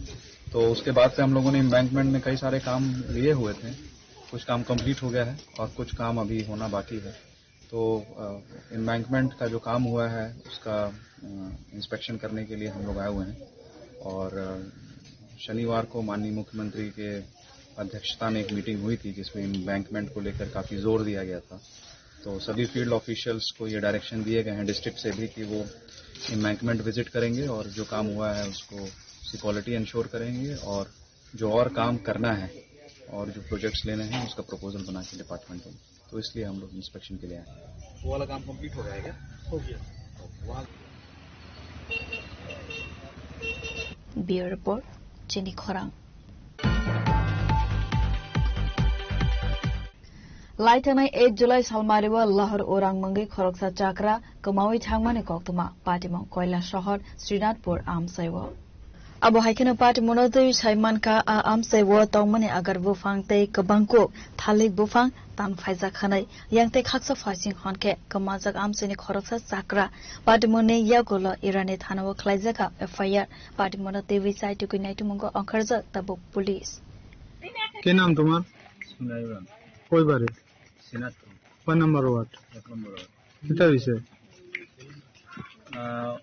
तो उसके बाद से हम लोगों ने एम्बैंकमेंट में कई सारे काम लिए हुए थे। कुछ काम कंप्लीट हो गया है और कुछ काम अभी होना बाकी है। तो, अ, एम्बैंकमेंट का जो काम हुआ है, उसका, अ, इंस्पेक्शन करने के लिए हम लोग आए हुए हैं और, अ, शनिवार को माननीय मुख्यमंत्री के अध्यक्षता में एक मीटिंग हुई थी, जिसमें एम्बैंकमेंट को लेकर काफ़ी जोर दिया गया था। तो सभी फील्ड ऑफिशियल्स को ये डायरेक्शन दिए गए हैं डिस्ट्रिक्ट से भी कि वो एम्बैंकमेंट विजिट करेंगे और जो काम हुआ है, उसको उसकी क्वालिटी इंश्योर करेंगे और जो और काम करना है और जो प्रोजेक्ट्स लेने हैं, उसका प्रपोजल बना के डिपार्टमेंट को, तो इसलिए हम लोग इंस्पेक्शन के लिए आए हैं। वो वाला काम कंप्लीट हो गया है क्या? हो गया। वहाँ Bureau Report, Chini Khorang. Lai thangnai eight July salmario Lahar Urang mungwi khoroksa chakra kwmawi thangmani koktwma Patimung Koilasohor Srinathpur amchaio. Abo hai kheno Patimungno twi sai mankha a amchaio tongmani agar buphang tei kwbangkuk thalik buphang tan phaijak hwnwi yang tei khaksa phaising hwn khe kwmajak amchaini khoroksa chakra Patimungni yagulo Irani thanao khlaijak kha F I R. Patimungno twi sai tugwi naitumungo ongkharjak tabuk police. কি নাম তোমার? সুনাই উরাং। কই বাড়ি? সিনাতপুর। কয় নম্বর ওয়ার্ড? এক নম্বর ওয়ার্ড। কিতা হইছে? আহ,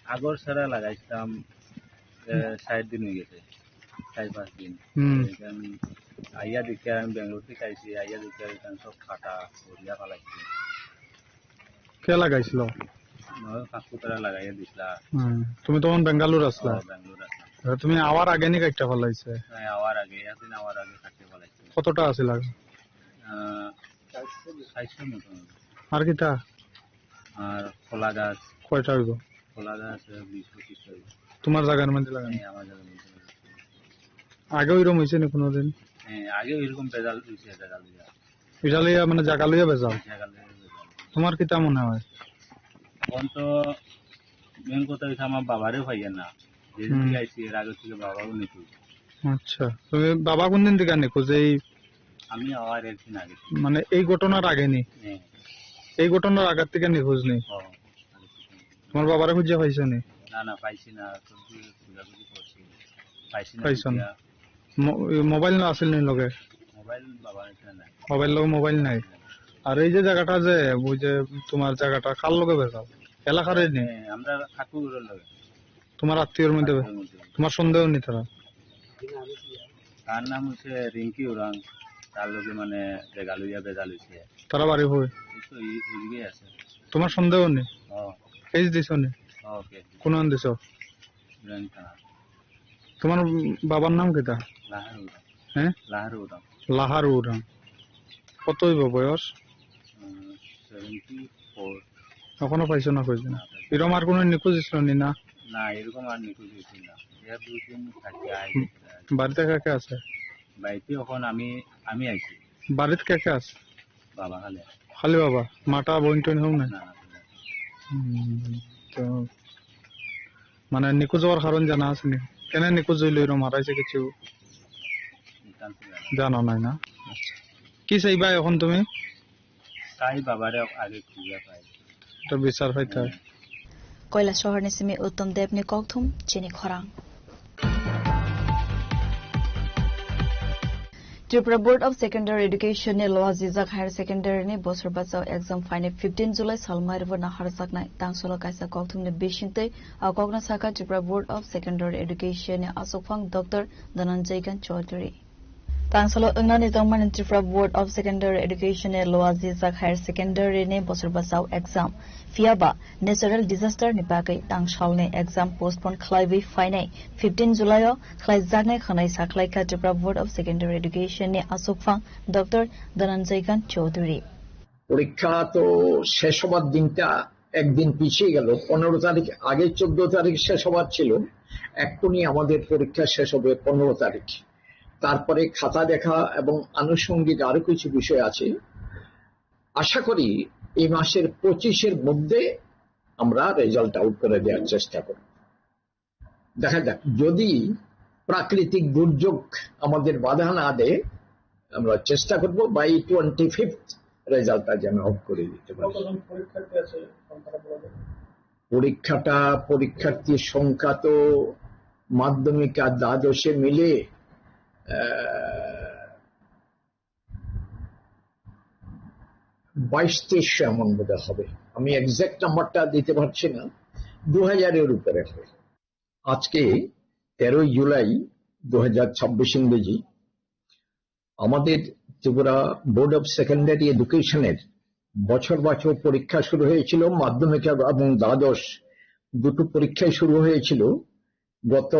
আগর সারা লাগাইছিলাম, এ, ষাট দিন হয়ে গেছে, চার পাঁচ দিন। হুম। এখন আইয়া দেখি আর আমি ব্যাঙ্গালোর থেকে আইছি, আইয়া দেখি আর এখানে সব ফাটা, পড়িয়া ফালাইছি। কে লাগাইছিল? আমার কাকু তারা লাগাইয়া দিছিলা। হুম। তুমি তখন বেঙ্গালুর আসলা? ও, ব্যাঙ্গালোর আসলাম। আরে তুমি আওয়ার আগে নি কাটটা ফালাইছে? হ্যাঁ, আওয়ার আগে, একদিন আওয়ার আগে কাটতে ফালাইছি। কতটা আছে লাগা? আহ, চারশো মতো। আর কিতা? আর কলা গাছ। কয়টা হইব? কলা গাছ বিশ পঁচিশ হইব। তোমার জায়গার মধ্যে লাগানো? হ্যাঁ, আমার জায়গার মধ্যে লাগানো। আগে ওইরকম হয়েছে না কোনোদিন? হ্যাঁ, আগে ওইরকম ভেজাল হয়েছে, ভেজাল হইয়া। ভেজাল হইয়া মানে জায়গা লইয়া ভেজাল? জায়গা লইয়া ভেজাল। তোমার কিতা মনে হয়? এখন তো মেন কথা হইছে আমার বাবারে পাইয়া না। যেদিন হুম। থেকে আইছি এর আগে থেকে বাবাও নিখোঁজ। আচ্ছা, তুমি বাবা কোন দিন থেকে নিখোঁজ? এই আমি আওয়ার একদিন আগে। মানে এই ঘটনার আগে নি? হ্যাঁ। এই ঘটনার আগের থেকে নিখোঁজ নেই? হ্যাঁ, আগে থেকে। তোমার বাবারে খুঁজে পাইছো নি? না, না, পাইছি না। তো কি খোঁজাখুঁজি করছি। পাইছি না পাইছো না? খুঁজিয়া। মো-, মোবাইল না আছিল নি লগে? মোবাইল বাবার এখানে নাই। বাবার লগে মোবাইল নাই। আর এই যে জায়গাটা যে, ওই যে তোমার জায়গাটা কার লগে বেচাও? এলাকার নি? হ্যাঁ, আমরা ঠাকুরের লগে। তোমার আত্মীয়র মধ্যে? আত্মীয়র মধ্যে। তোমার সন্দেহ নি তারা? তার নাম হচ্ছে রিঙ্কি উরাং। তার লগে মানে জায়গা লইয়া বেজাল হইছে। তারা বাড়ি কই? এই তো এই, এইদিকে আছে। তোমার সন্দেহ নি? ও। কেস দিছো নি? ও, কেস দিছি। কোন আন দিছো? ইব্রাহিম থানা। তোমার বাবার নাম কিতা? লাহারু উরাং। হ্যাঁ? লাহারু উরাং। লাহারু উরাং। কত হইব বয়স? উম, সেভেন্টি ফোর। এখনো পাইছো না খুঁজে? না, পাইছি না। এরকম আর কোনো নিখোঁজ ছিল নি না? না, এরকম আর নিখোঁজ হয়েছিল না। এর দুই দিন থাকি আই হুম। গেছে। বাড়িতে কে কে আছে? বাড়িতে এখন আমি, আমি আইছি। বাড়িতে কে কে আছে? বাবা খালি আছে। খালি বাবা, মাটা বইন টইন হোক না? না, না, না। হুম, তো মানে নিখোঁজ হওয়ার কারণ জানা আছে নি? কেন নিখোঁজ হইল এরকম হারাইছে কিছু জানো নাই না? আচ্ছা। কি চাইবা এখন তুমি? তাই বাবারে আগে খুঁজে পাই। এটা বিচার পাইতে হয়। কৈলাসহরni simi Uttom Debni kokthum chini khorang. Tripura Board of Secondary Education ni loa jijak higher secondary ni bosor bachao exam phainai fifteen July salmairbo naharjaknai tangsalo kaisa kokthumni bisingtwi a kokno sakha Tripura Board of Secondary Education ni asokphang Doctor Dhananjay Kant Chaudhury. Tangsalo wngnani tongmani Tripura Board of Secondary Education ni loa jijak higher secondary ni bosor bachao exam. Phiyaba natural disaster ni bagwi tangsalni exam postpone khlaiwi phainai fifteen July o khlaijaknai hwnwi sakhlaikha Tripura Board of Secondary Education ni asokphang Doctor Dhananjay Kant Chaudhury. পরীক্ষা তো শেষ হবার দিনটা একদিন পিছিয়ে গেল, পনেরো তারিখ, আগে চোদ্দ তারিখ শেষ হবার ছিল, এক্ষুনি আমাদের পরীক্ষা শেষ হবে পনেরো তারিখ। তারপরে খাতা দেখা এবং আনুষঙ্গিক আরো কিছু বিষয় আছে। আশা করি এই মাসের পঁচিশের মধ্যে আমরা রেজাল্ট আউট করে দেওয়ার চেষ্টা করব। দেখা যাক, যদি প্রাকৃতিক দুর্যোগ আমাদের বাধা না দেয়, আমরা চেষ্টা করব বাই টোয়েন্টি ফিফথ রেজাল্টটা যেন আউট করে দিতে পারি। কতজন পরীক্ষার্থী আছে সংখ্যাটা বলা যাবে? পরীক্ষাটা, পরীক্ষার্থীর সংখ্যা তো মাধ্যমিক আর দ্বাদশে মিলে, আহ, বাইশ তেইশশো এমন বোধহয় হবে। আমি এক্সাক্ট নাম্বারটা দিতে পারছি না, দু হাজারের উপরে হবে। আজকে তেরোই জুলাই দু হাজার ছাব্বিশ ইংরেজি, আমাদের ত্রিপুরা বোর্ড অফ সেকেন্ডারি এডুকেশনের বছর বাছাও পরীক্ষা শুরু হয়েছিল, মাধ্যমিক এবং দ্বাদশ দুটো পরীক্ষাই শুরু হয়েছিল গত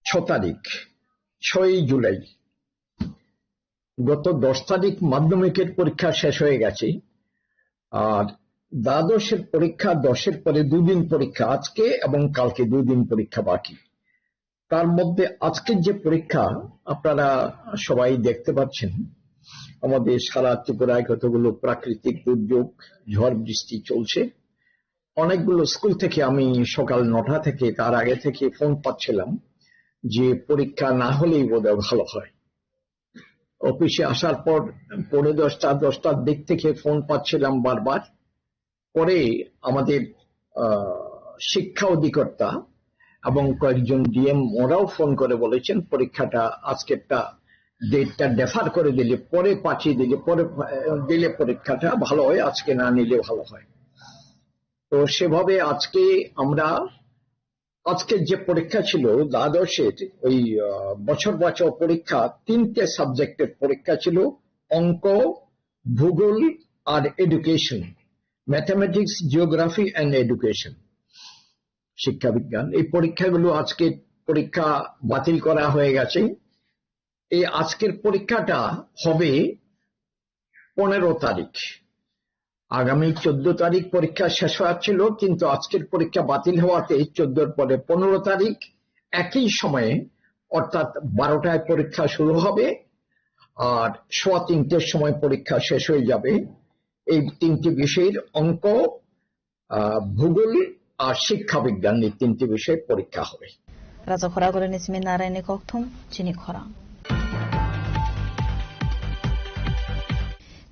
ছ তারিখ, ছয়ই জুলাই। গত দশ তারিখ মাধ্যমিকের পরীক্ষা শেষ হয়ে গেছে, আর দ্বাদশের পরীক্ষা, দশের পরে দুদিন পরীক্ষা, আজকে এবং কালকে দুদিন পরীক্ষা বাকি। তার মধ্যে আজকের যে পরীক্ষা, আপনারা সবাই দেখতে পাচ্ছেন, আমাদের সারা ত্রিপুরায় কতগুলো প্রাকৃতিক দুর্যোগ, ঝড় বৃষ্টি চলছে। অনেকগুলো স্কুল থেকে আমি সকাল নটা থেকে, তার আগে থেকে ফোন পাচ্ছিলাম যে পরীক্ষা না হলেই বোধহয় ভালো হয়। অফিসে আসার পর পৌনে দশটা, দশটার দিক থেকে ফোন পাচ্ছিলাম বারবার। পরে আমাদের, আহ, শিক্ষা অধিকর্তা এবং কয়েকজন ডিএম ওরাও ফোন করে বলেছেন পরীক্ষাটা আজকেরটা ডেটটা ডেফার করে দিলে, পরে পাঠিয়ে দিলে, পরে, আহ, দিলে পরীক্ষাটা ভালো হয়, আজকে না নিলে ভালো হয়। তো সেভাবে আজকে আমরা, আজকের যে পরীক্ষা ছিল দ্বাদশের, ওই, আহ, বছর বাঁচাও পরীক্ষা, তিনটে সাবজেক্টের পরীক্ষা ছিল, অঙ্ক, ভূগোল আর education, mathematics, geography and education, শিক্ষাবিজ্ঞান। এই পরীক্ষাগুলো আজকে পরীক্ষা বাতিল করা হয়ে গেছে। এই আজকের পরীক্ষাটা হবে পনেরো তারিখ। আগামী চোদ্দ তারিখ পরীক্ষা শেষ হওয়ার ছিল, কিন্তু আজকের পরীক্ষা বাতিল হওয়াতে চোদ্দর পরে পনেরো তারিখ একই সময়ে, অর্থাৎ বারোটায় পরীক্ষা শুরু হবে আর সোয়া তিনটের সময় পরীক্ষা শেষ হয়ে যাবে। এই তিনটি বিষয়ের অঙ্ক, আহ, ভূগোল আর শিক্ষাবিজ্ঞান, এই তিনটি বিষয়ে পরীক্ষা হবে। Raja Khoragulini simi Naraini kokthum chini khorang.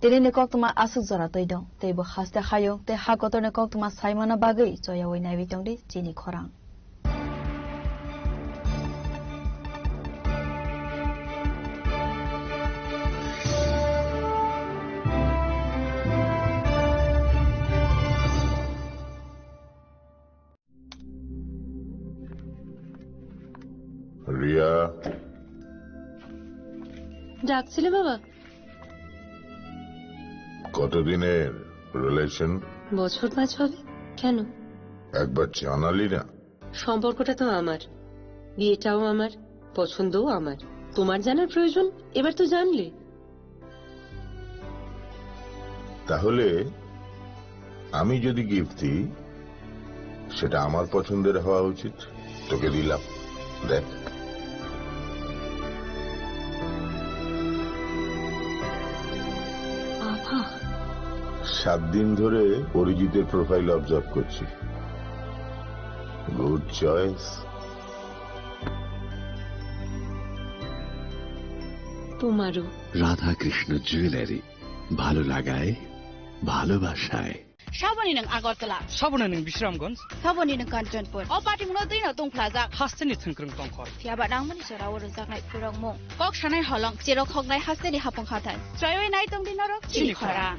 Tini ni koktwma aswk jora twi dong, tei bo haste hayung tei ha kotor ni koktwma saimana bagwi choyawi naiwi tongdi chini khorang. Riya. ডাকছিলে বাবা? কতদিনের রিলেশন? বছর পাঁচ হবে। কেন? একবার জানালি না। সম্পর্কটা তো আমার, বিয়েটাও আমার, পছন্দও আমার। তোমার জানার প্রয়োজন, এবার তো জানলে। তাহলে আমি যদি গিফট দিই, সেটা আমার পছন্দের হওয়া উচিত। তোকে দিলাম, দেখ। সাত দিন ধরে অরিজিতের প্রোফাইল অবজার্ভ করছি। Good choice. তোমারও। রাধাকৃষ্ণ জুয়েলারি, ভালো লাগায়, ভালোবাসায়। Saboni nwng Agartala. Saboni nwng Bisramganj. Saboni nwng Kanchanpur. O patimungno twino tungphlajak. Hasteni thwngkwrwng tongkhor. Phiyaba nangmani jorao rwjaknai khurokmung. Kok sanai holong, cherok hoknai hasteni hapung hathai. Chwraiwi nai tongdi norok chini chini khorang.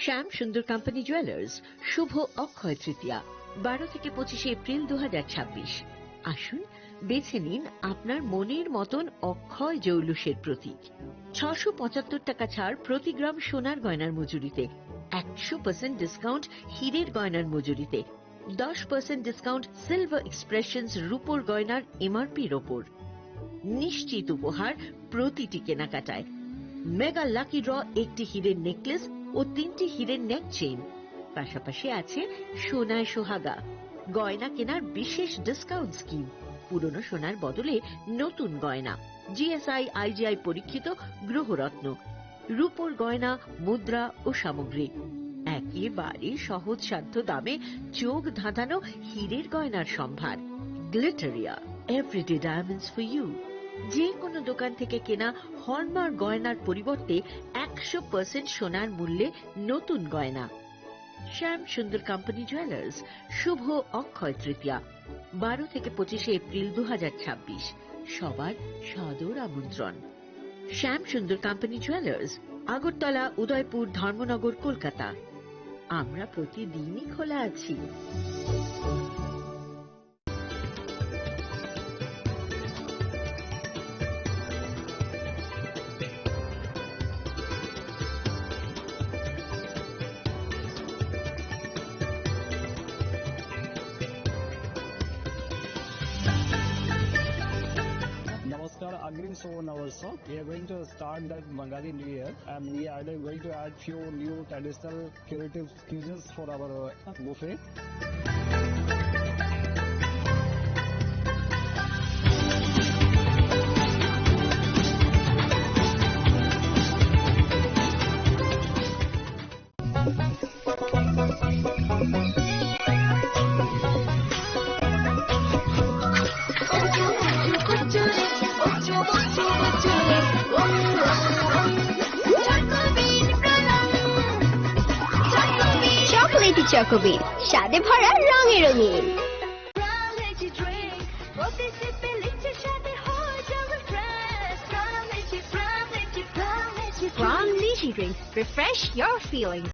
শ্যাম সুন্দর company jewellers, শুভ অক্ষয় তৃতীয়া, বারো থেকে পঁচিশে এপ্রিল দু হাজার ছাব্বিশ। আসুন, বেছে নিন আপনার মনের মতন অক্ষয় জৌলুসের প্রতীক। ছশো পঁচাত্তর টাকা ছাড় প্রতি গ্রাম সোনার গয়নার মজুরিতে, একশো পার্সেন্ট ডিসকাউন্ট হীরের গয়নার মজুরিতে, দশ পার্সেন্ট ডিসকাউন্ট সিলভার এক্সপ্রেশনস রূপোর গয়নার এমআরপির ওপর। নিশ্চিত উপহার প্রতিটি কেনাকাটায়। মেগা লাকি ড্র, একটি হীরের নেকলেস ও তিনটি হীরের নেক চেইন। পাশাপাশি আছে সোনায় সোহাগা, গয়না কেনার বিশেষ ডিসকাউন্ট স্কিম, পুরনো সোনার বদলে নতুন গয়না, জিএসআই আইজিআই পরীক্ষিত গ্রহরত্ন, রূপোর গয়না, মুদ্রা ও সামগ্রী। একেবারে সহজসাধ্য দামে চোখ ধাঁধানো হীরের গয়নার সম্ভার। Glitteria, everyday diamonds for you. যে কোনো দোকান থেকে কেনা হলমার্ক গয়নার পরিবর্তে একশো পার্সেন্ট সোনার মূল্যে নতুন গয়না। শ্যাম সুন্দর কোম্পানি জুয়েলার্স, শুভ অক্ষয় তৃতীয়া, বারো থেকে পঁচিশে এপ্রিল দু হাজার ছাব্বিশ। সবার সাদর আমন্ত্রণ। শ্যাম সুন্দর কোম্পানি জুয়েলার্স, আগরতলা, উদয়পুর, ধর্মনগর, কলকাতা। আমরা প্রতিদিনই খোলা আছি। Namaskar, Agrim Sobo Navarso. We are going to start the Bengali New Year, and we are going to add few new traditional creative cuisines for our, uh, buffet. Chocolatey চকোবিন, স্বাদে ভরা, রঙে রঙিন। Prime Lychee drink, refresh your feelings.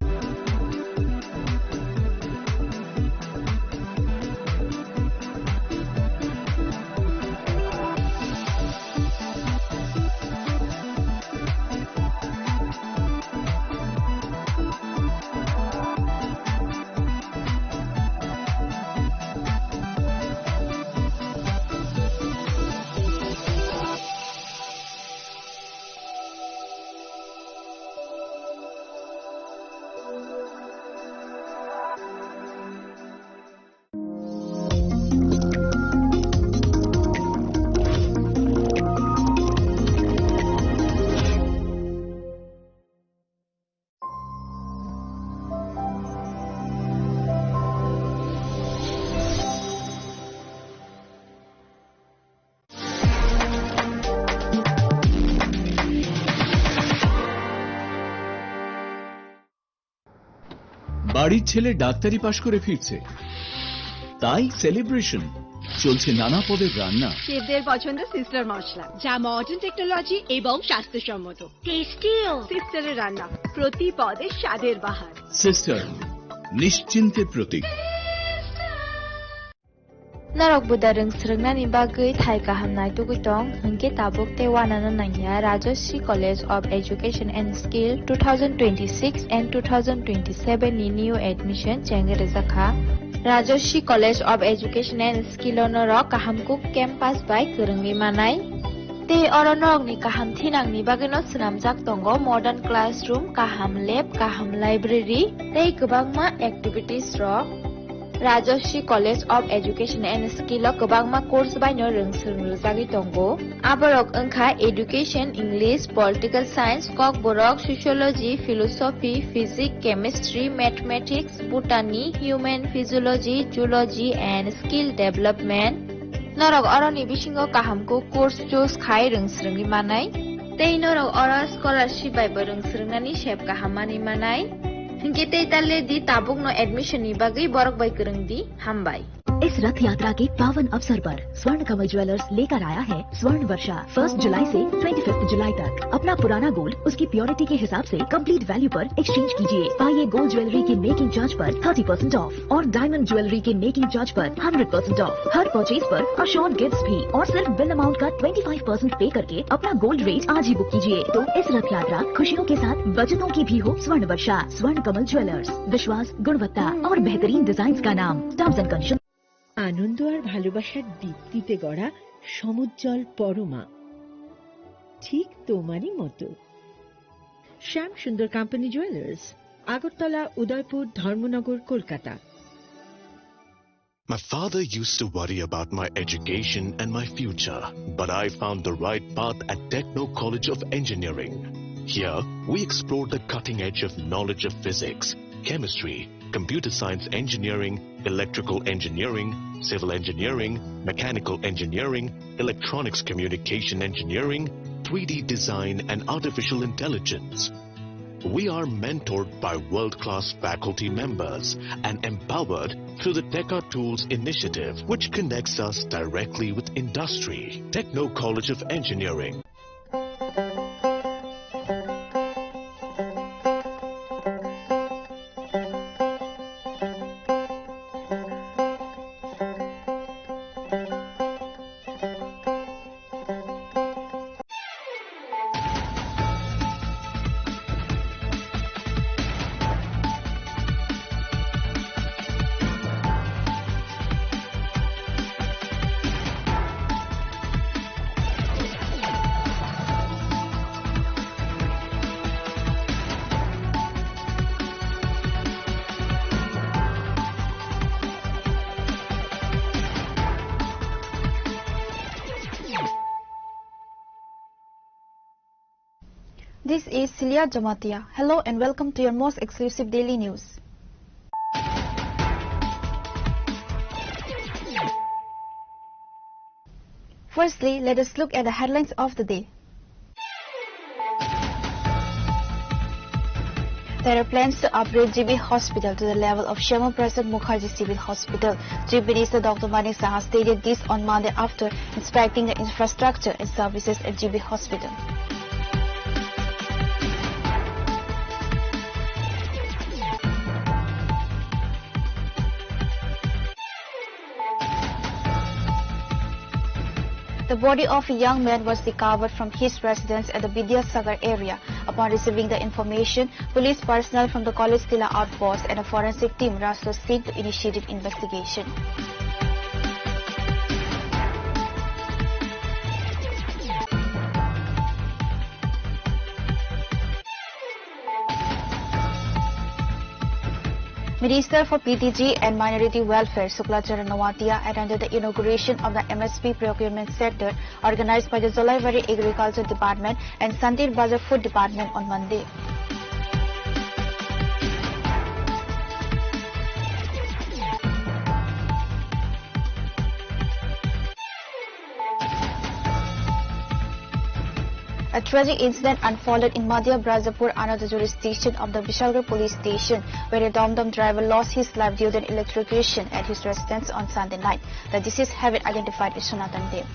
বাড়ির ছেলে ডাক্তারি পাশ করে ফিরছে, তাই সেলিব্রেশন। চলছে নানা পদের রান্না। শেফদের পছন্দ সিসলার মশলা, যা মডার্ন টেকনোলজি এবং স্বাস্থ্যসম্মত। টেস্টিও। সিসলারের রান্না, প্রতি পদে স্বাদের বাহার। সিস্টার, নিশ্চিন্তের প্রতীক। Norok buda rwng swrwngnani bagwi thai kaham naitugwi tong, hwnkhe tabuk tei uanano nangya Rajashree College of Education and Skill two thousand twenty-six and two thousand twenty-seven ni new admission chengwi rwjakha. Rajashree College of Education and Skill o norok kaham kuk campus bai kwrwngwi manai. Tei oro norokni kaham thinangni bagwino swnamjak tongo modern classroom, kaham lab, kaham library tei kwbangma activities rok. Rajashree College of Education and Skill o kwbangma course baino rwng swrwng rwjagwi tongo. Aborok wngkha Education, English, Political Science, Kokborok, Sociology, Philosophy, Physics, Chemistry, Mathematics, Botany, Human Physiology, Zoology and Skill Development. Norok oroni bisingo kaham kuk course choose khai rwng swrwngwi manai. Tei norok oro scholarship bai bo rwng swrwngnani sep kaham manwi manai. Hinkhe tei ta le di, tabukno admission ni bagwi borok bai kwrwng di. Hambai. इस रथ यात्रा के पावन अवसर पर स्वर्ण कमल ज्वेलर्स लेकर आया है स्वर्ण वर्षा। फर्स्ट जुलाई से ट्वेंटी फिफ्थ जुलाई तक अपना पुराना गोल्ड उसकी प्योरिटी के हिसाब से कंप्लीट वैल्यू पर एक्सचेंज कीजिए। पाइए गोल्ड ज्वेलरी की मेकिंग चार्ज पर थर्टी परसेंट ऑफ और डायमंड ज्वेलरी के मेकिंग चार्ज पर hundred percent of. Her purchase पर अश्योर्ड गिफ्ट्स भी और सिर्फ बिल अमाउंट का ट्वेंटी फ़ाइव परसेंट पे करके अपना गोल्ड रेट आज ही बुक कीजिए। तो इस रथ यात्रा खुशियों के साथ बचतों की भी हो स्वर्ण वर्षा। स्वर्ण कमल ज्वेलर्स, विश्वास, गुणवत्ता और बेहतरीन डिजाइन का नाम। Terms and condition. আনন্দ আর ভালোবাসার দীপ্তিতে গড়া সমুজ্জ্বল পরমা, ঠিক তোমারই মতো। শ্যাম সুন্দর কোম্পানি জুয়েলার্স, আগরতলা, উদয়পুর, ধর্মনগর, Kolkata. My father used to worry about my education and my future, but I found the right path at Techno College of Engineering. Here, we explore the cutting edge of knowledge of physics, chemistry, computer science engineering, electrical engineering, civil engineering, mechanical engineering, electronics communication engineering, three D design, and artificial intelligence. We are mentored by world-class faculty members and empowered through the Teka Tools initiative, which connects us directly with industry. Techno College of Engineering. This is Celia Jamatia. Hello and welcome to your most exclusive daily news. Firstly, let us look at the headlines of the day. There are plans to upgrade G B Hospital to the level of Shyama Prasad Mukherjee Civil Hospital. Chief Minister Doctor Manik Saha stated this on Monday after inspecting the infrastructure and services at G B Hospital. The body of a young man was recovered from his residence at the Vidyasagar area. Upon receiving the information, police personnel from the College Tila outpost and a forensic team rushed the scene to initiate investigation. Minister for P T G and Minority Welfare Shukla Charan Noatia attended the inauguration of the M S P Procurement Center organized by the Jolaibari Agriculture Department and Santir Bazar Food Department on Monday. A tragic incident unfolded in Madhya Bajapur under the jurisdiction of the Bishalgarh police station, where a Dom Dom driver lost his life due to an electrocution at his residence on Sunday night. The deceased have been identified as Sanatan Dev.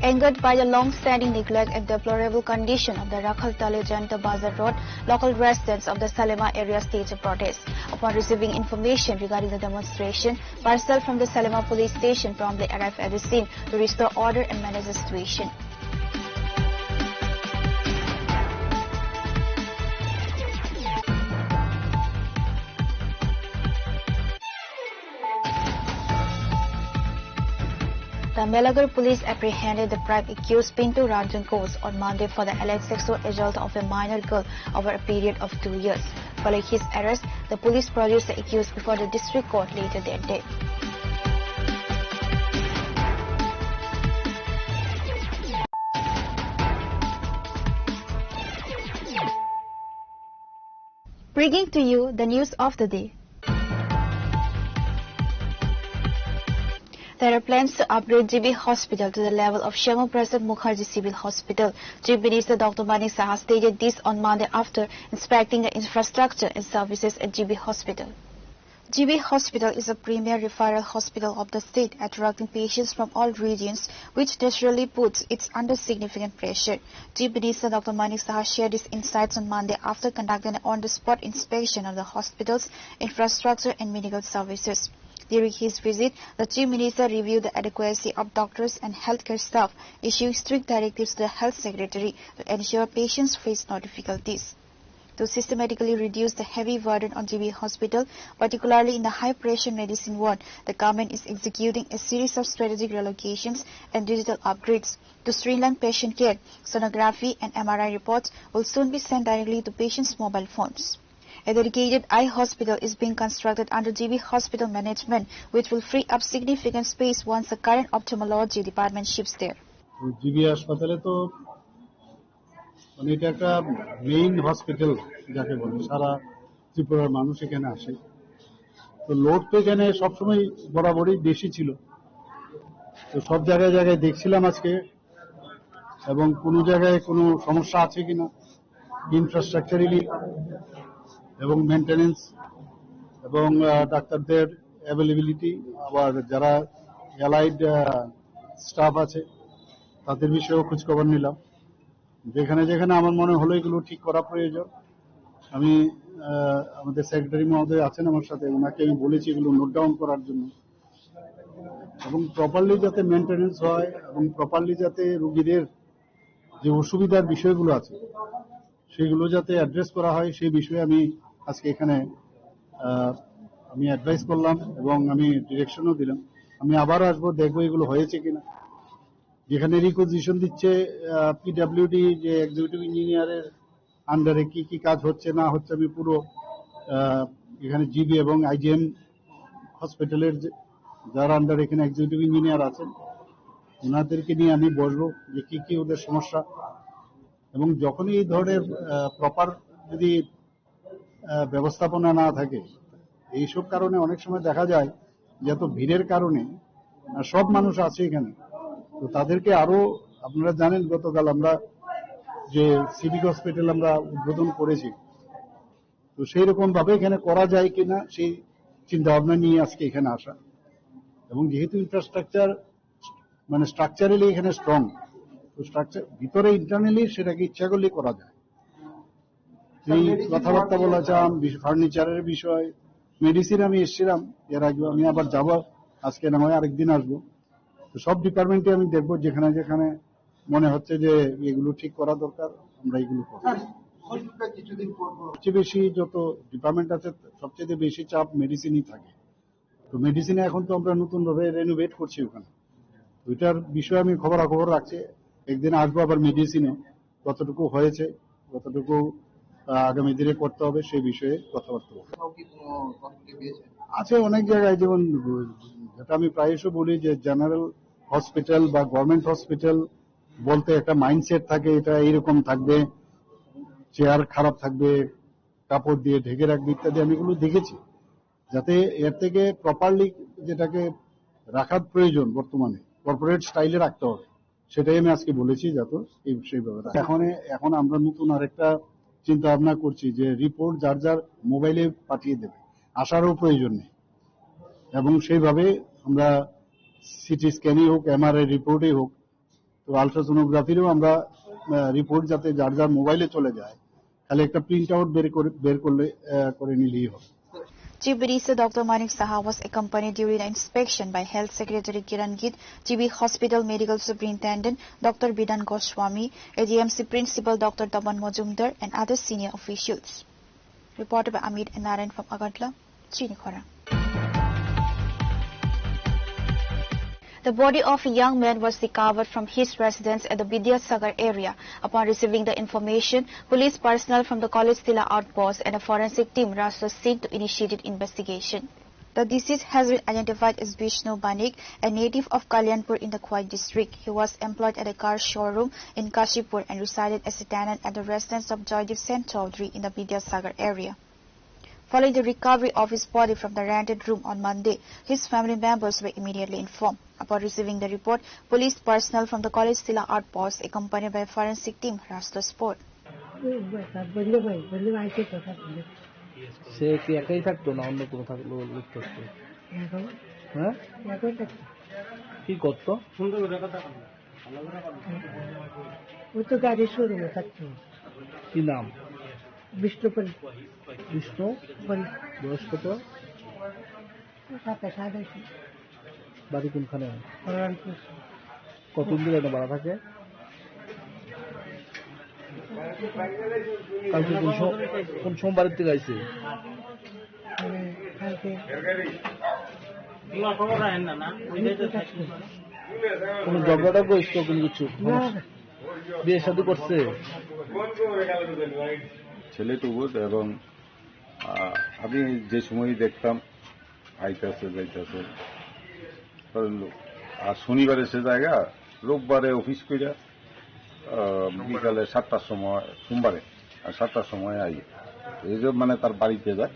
Angered by the long-standing neglect and deplorable condition of the Rakhaltali Jayanta Bazar Road, local residents of the Salema area staged a protest. Upon receiving information regarding the demonstration, personnel from the Salema police station promptly arrived at the scene to restore order and manage the situation. The Melagar police apprehended the prime accused Pintu Ranjan Ghosh on Monday for the alleged sexual assault of a minor girl over a period of two years. Following his arrest, the police produced the accused before the district court later that day. Bringing to you the news of the day. There are plans to upgrade G B Hospital to the level of Shyama Prasad Mukherjee Civil Hospital. Chief Minister Doctor Manik Saha stated this on Monday after inspecting the infrastructure and services at G B Hospital. G B Hospital is a premier referral hospital of the state, attracting patients from all regions, which naturally puts it under significant pressure. Chief Minister Doctor Manik Saha shared his insights on Monday after conducting an on-the-spot inspection of the hospital's infrastructure and medical services. During his visit, the Chief Minister reviewed the adequacy of doctors and healthcare staff, issuing strict directives to the Health Secretary to ensure patients face no difficulties. To systematically reduce the heavy burden on G B Hospital, particularly in the high-pressure medicine ward, the government is executing a series of strategic relocations and digital upgrades. To streamline patient care, sonography and M R I reports will soon be sent directly to patients' mobile phones. A dedicated eye hospital is being constructed under G B Hospital management, which will free up significant space once the current ophthalmology department shifts there. তো জিবি হাসপাতালে তো মানে এটা একটা main hospital যাকে বলে, সারা ত্রিপুরার মানুষ এখানে আসে। তো লোড তো এখানে সবসময় বরাবরই বেশি ছিল। তো সব জায়গায় জায়গায় দেখছিলাম আজকে, এবং কোনো জায়গায় কোনো সমস্যা আছে কিনা ইনফ্রাস্ট্রাকচারালি এবং মেইনটেনেন্স এবং আহ, ডাক্তারদের অ্যাভেলেবিলিটি, আবার যারা অ্যালাইড স্টাফ আছে তাদের বিষয়েও খোঁজখবর নিলাম। যেখানে যেখানে আমার মনে হলো এগুলো ঠিক করা প্রয়োজন, আমি আহ, আমাদের সেক্রেটারি মহোদয় আছেন আমার সাথে, ওনাকে আমি বলেছি এগুলো নোট ডাউন করার জন্য, এবং প্রপারলি যাতে মেইনটেনেন্স হয় এবং প্রপারলি যাতে রুগীদের যে অসুবিধার বিষয়গুলো আছে সেগুলো যাতে অ্যাড্রেস করা হয়, সেই বিষয়ে আমি আজকে এখানে আহ, আমি অ্যাডভাইস করলাম এবং আমি ডিরেকশনও দিলাম। আমি আবার আসবো, দেখবো এগুলো হয়েছে কিনা। যেখানে রিকুইজিশন দিচ্ছে পিডাব্লিউডি, যে এক্সিকিউটিভ ইঞ্জিনিয়ারের আন্ডারে কি কি কাজ হচ্ছে না হচ্ছে, আমি পুরো আহ, এখানে জিবি এবং আইজিএম হসপিটালের যে, যার আন্ডারে এখানে এক্সিকিউটিভ ইঞ্জিনিয়ার আছেন, ওনাদেরকে নিয়ে আমি বসবো যে কি কি ওদের সমস্যা। এবং যখনই এই ধরনের প্রপার যদি আহ, ব্যবস্থাপনা না থাকে, এইসব কারণে অনেক সময় দেখা যায় যে এত ভিড়ের কারণে আহ, সব মানুষ আছে এখানে, তো তাদেরকে আরো, আপনারা জানেন গতকাল আমরা যে সিভিক হসপিটাল আমরা উদ্বোধন করেছি, তো সেই রকম ভাবে এখানে করা যায় কিনা সেই চিন্তা ভাবনা নিয়ে আজকে এখানে আসা। এবং যেহেতু ইনফ্রাস্ট্রাকচার মানে স্ট্রাকচারালি এখানে স্ট্রং, তো স্ট্রাকচার ভিতরে ইন্টারনালি সেটাকে ইচ্ছা করলে করা যায়। এই কথাবার্তা বলা চাম, ফার্নিচারের বিষয়, মেডিসিন আমি এসেছিলাম এর আগে, আমি আবার যাব, আজকে না হয় আরেকদিন আসবো। তো সব ডিপার্টমেন্টে আমি দেখবো, যেখানে যেখানে মনে হচ্ছে যে এগুলো ঠিক করা দরকার, আমরা এগুলো করবো। স্যার, অসুবিধা কিছুদিন পর পর। সবচেয়ে বেশি যত ডিপার্টমেন্ট আছে, সবচেয়ে বেশি চাপ মেডিসিনই থাকে। তো মেডিসিনে এখন তো আমরা নতুন ভাবে রেনোভেট করছি ওখানে। ওইটার বিষয়ে আমি খবরাখবর রাখছি, একদিন আসবো আবার মেডিসিনে, কতটুকু হয়েছে, কতটুকু আহ, আগামী দিনে করতে হবে সেই বিষয়ে কথাবার্তা বলবো। কোথাও কি কোনো তথ্য পেয়েছেন? আছে অনেক জায়গায়, যেমন যেটা আমি প্রায়শ বলি যে জেনারেল হসপিটাল বা গভর্নমেন্ট হসপিটাল বলতে একটা মাইন্ডসেট থাকে, এটা এইরকম থাকবে, চেয়ার খারাপ থাকবে, কাপড় দিয়ে ঢেকে রাখবে ইত্যাদি আমি এগুলো দেখেছি, যাতে এর থেকে প্রপারলি যেটাকে রাখার প্রয়োজন বর্তমানে কর্পোরেট স্টাইলে রাখতে হবে, সেটাই আমি আজকে বলেছি, যাতে এই সেই ব্যাপারে। এখন এখন আমরা নতুন আরেকটা চিন্তা ভাবনা করছি যে রিপোর্ট যার যার মোবাইলে পাঠিয়ে দেবে, আসারও প্রয়োজন নেই, এবং সেইভাবে আমরা সিটি স্ক্যানই হোক, এমআরআই রিপোর্টই হোক, তো আলট্রাসোনোগ্রাফিরও আমরা রিপোর্ট যাতে যার যার মোবাইলে চলে যায়, খালি একটা প্রিন্ট আউট বের করে বের করলে আহ, করে নিলেই হবে। Chief Minister Doctor Manik Saha was accompanied during the inspection by Health Secretary Kiran Git, G B Hospital Medical Superintendent Doctor Bidhan Goswami, A D M C Principal Doctor Tapan Majumdar, and other senior officials. Reported by Amit and Narayan from Agartala, Chinikhora. The body of a young man was recovered from his residence at the Vidyasagar area. Upon receiving the information, police personnel from the College Tila outpost and a forensic team rushed the scene to initiate investigation. The deceased has been identified as Vishnu Banik, a native of Kalyanpur in the Khowai district. He was employed at a car showroom in Kashipur and resided as a tenant at the residence of Joydeep Sen Chaudhary in the Vidyasagar area. Following the recovery of his body from the rented room on Monday, his family members were immediately informed. Upon receiving the report, police personnel from the College Tila outpost, accompanied by forensic team, rushed the spot. সে কি একাই থাকতো না অন্য কোনো থাকলো, লোক থাকতো? এখন হ্যাঁ। একাই থাকতো। কি করতো? ও তো গাড়ি শোরুমে থাকতো। কি নাম? বিষ্ণুপ্রিয়া। বিষ্ণু? বল। বয়স কত? সাতাশ, আঠাশ। বাড়ি কোনখানে? কল্যাণপুর। কতদিন ধরে এখানে ভাড়া থাকে? কালকে কোন সো-, কোন সোমবার থেকে আইছে? মানে, কালকে। কোনো ঝগড়া টগড়া হয়েছিল কোনো কিছু? না। বিয়ে শাদী করছে? ছেলে টুবুত এবং, আহ, আমি যে সময় দেখতাম আইতাছে যাইতাছে, কারণ আর শনিবারে সে জায়গা, রোববারে অফিস কইরা, আহ, বিকালে সাতটার সময়, সোমবারে আর সাতটার সময় আই। এই যে মানে তার বাড়িতে যায়।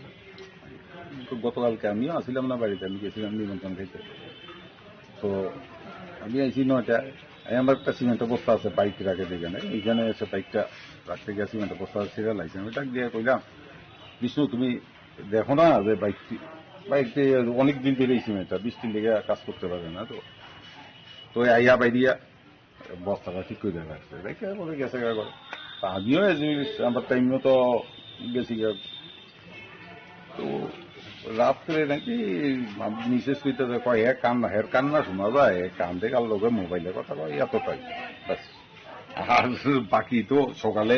তো গতকালকে আমিও আসিলাম না বাড়িতে, আমি গেছিলাম নিমন্ত্রণ খাইতে। তো আমি আইছি নয়টা, আমি আমার একটা সিমেন্টের বস্তা আছে বাইক রাখে যেখানে, এইখানে এসে বাইকটা রাখতে গিয়ে সিমেন্টের বস্তা ছেড়ে লাইছে। আমি ডাক দিয়ে কইলাম, "বিষ্ণু, তুমি দেখো না যে বাইকটি, বাইকটি অনেক দিন ধরে এই সিমেন্টটা বৃষ্টির লেগে কাজ করতে পারে না।" তো, তো আইয়া বাইরিয়া বস্তাটা ঠিক করে রাখছে, রেখে পরে গেছে গা করে। তা আমিও এই জিনিস, আমার টাইম মতো গেছি গা। তো রাত্রে নাকি মিসেস কইতে যায়, কয়, "হে কান্না, হের কান্না শোনা যায়, হে কান্দে কার লগে মোবাইলে কথা কয়, এতটাই।" ব্যাস। আর বাকি তো সকালে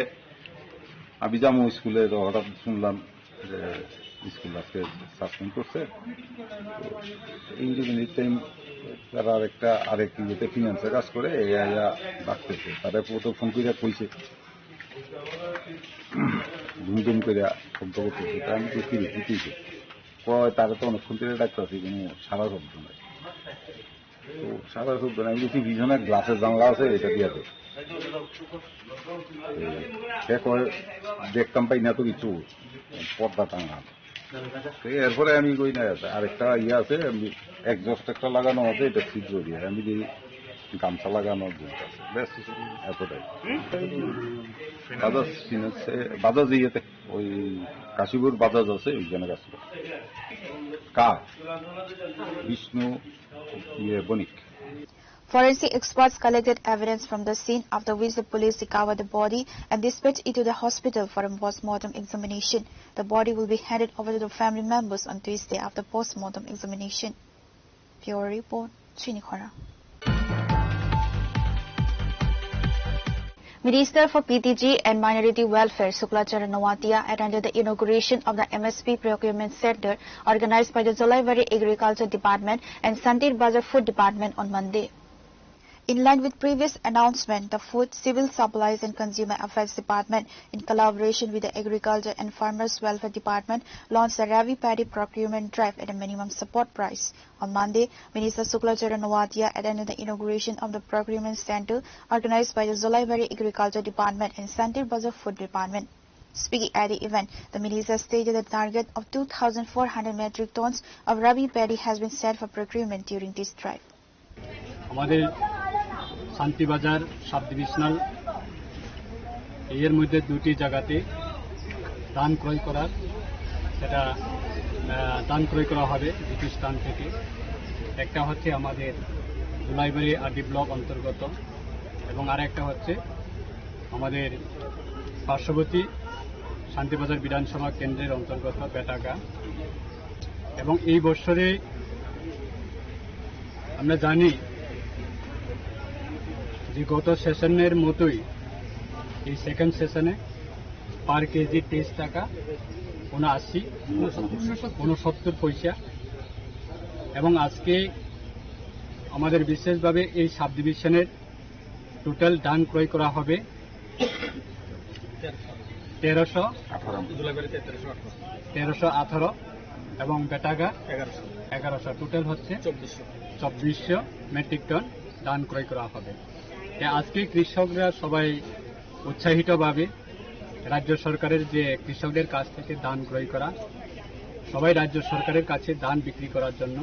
আমি যাবো স্কুলে, তো হঠাৎ শুনলাম যে স্কুল আজকে সাসপেন্ড করছে। তো ইঞ্জিনিয়ারিং টাইম তারা আরেকটা, আরেক ইয়েতে ফিনান্সে কাজ করে, এই আয়া ডাকতেছে। তারা তো ফোন করে কইছে, ধুম ধুম করে শব্দ করতেছে। তা আমি তো কি রে, কি হইছে? কয়, "তারা তো অনেকক্ষণ ধরে ডাকতেছি, কোনো সারা শব্দ নাই।" তো সারা শব্দ নাই, আমি বলছি, "পিছনে গ্লাসের জানলা আছে, এটা দিয়ে দে।" এই, সে কয়, "দেখতাম পাই না তো কিছু, পর্দা টাঙা।" তো এরপরে আমি কই না, আরেকটা ইয়ে আছে, আমি এক্সস্ট একটা লাগানো আছে, এটা ছিদ্র দিয়ে, আমি দেখি গামছা লাগানো জিনিস আছে, ব্যাস, এতটাই। বাজাজ ফিনান্সে, বাজাজ ইয়েতে, ওই কাশীপুর বাজাজ আছে, ওইখানে কাজ করে। কার? বিষ্ণু, ইয়ে, বণিক। Forensic experts collected evidence from the scene, after which the police recovered the body and dispatched it to the hospital for a post-mortem examination. The body will be handed over to the family members on Tuesday after post-mortem examination. Bureau report, Chinikhora. Minister for P T G and Minority Welfare Suklachara Noatia attended the inauguration of the M S P Procurement Center organized by the Jolaibari Agriculture Department and Santir Bazar Food Department on Monday. In line with previous announcement, the Food, Civil Supplies and Consumer Affairs Department, in collaboration with the Agriculture and Farmers Welfare Department, launched the Rabi Paddy Procurement Drive at a minimum support price. On Monday, Minister Suklachara Noatia attended the inauguration of the procurement center organized by the Jolaibari Agriculture Department and Santir Bazar Food Department. Speaking at the event, the minister stated a target of two thousand four hundred metric tons of Rabi paddy has been set for procurement during this drive. আমাদের Shantibazar sub divisional এর মধ্যে দুটি জায়গাতে ধান ক্রয় করার, সেটা আহ, ধান ক্রয় করা হবে দুটি স্থান থেকে। একটা হচ্ছে আমাদের দুলাইবাড়ি আরডি ব্লক অন্তর্গত এবং আরেকটা হচ্ছে আমাদের পার্শ্ববর্তী শান্তিবাজার বিধানসভা কেন্দ্রের অন্তর্গত বেটাগা। এবং এই বছরে আমরা জানি যে গত সেশনের মতোই এই সেকেন্ড সেশনে পার কেজি তেইশ টাকা উনআশি, ঊনসত্তর পয়সা। এবং আজকে আমাদের বিশেষভাবে এই সাব ডিভিশনের টোটাল ধান ক্রয় করা হবে তেরোশো, তেরোশো আঠারো এবং বেটাগা এগারোশো। এগারোশো, টোটাল হচ্ছে চব্বিশশো মেট্রিক টন ধান ক্রয় করা হবে। তে আজকে কৃষকরা সবাই উৎসাহিতভাবে রাজ্য সরকারের যে কৃষকদের কাছ থেকে ধান ক্রয় করা, সবাই রাজ্য সরকারের কাছে ধান বিক্রি করার জন্য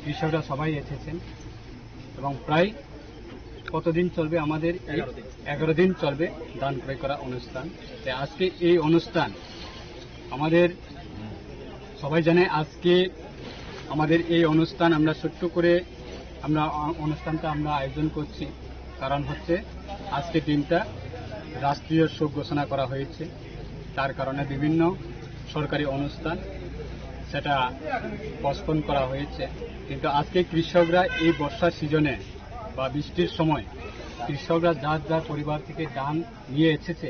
কৃষকরা সবাই এসেছেন এবং প্রায় কতদিন চলবে আমাদের এই? এগারো দিন। এগারো দিন চলবে ধান ক্রয় করা অনুষ্ঠান। তে আজকে এই অনুষ্ঠান আমাদের সবাই জানে, আজকে আমাদের এই অনুষ্ঠান আমরা ছোট্ট করে আমরা অ-, অনুষ্ঠানটা আমরা আয়োজন করছি। কারণ হচ্ছে আজকে দিনটা রাষ্ট্রীয় শোক ঘোষণা করা হয়েছে, তার কারণে বিভিন্ন সরকারি অনুষ্ঠান সেটা পোস্টপোন করা হয়েছে। কিন্তু আজকে কৃষকরা এই বর্ষা সিজনে বা বৃষ্টির সময় কৃষকরা যার যার পরিবার থেকে ধান নিয়ে এসেছে,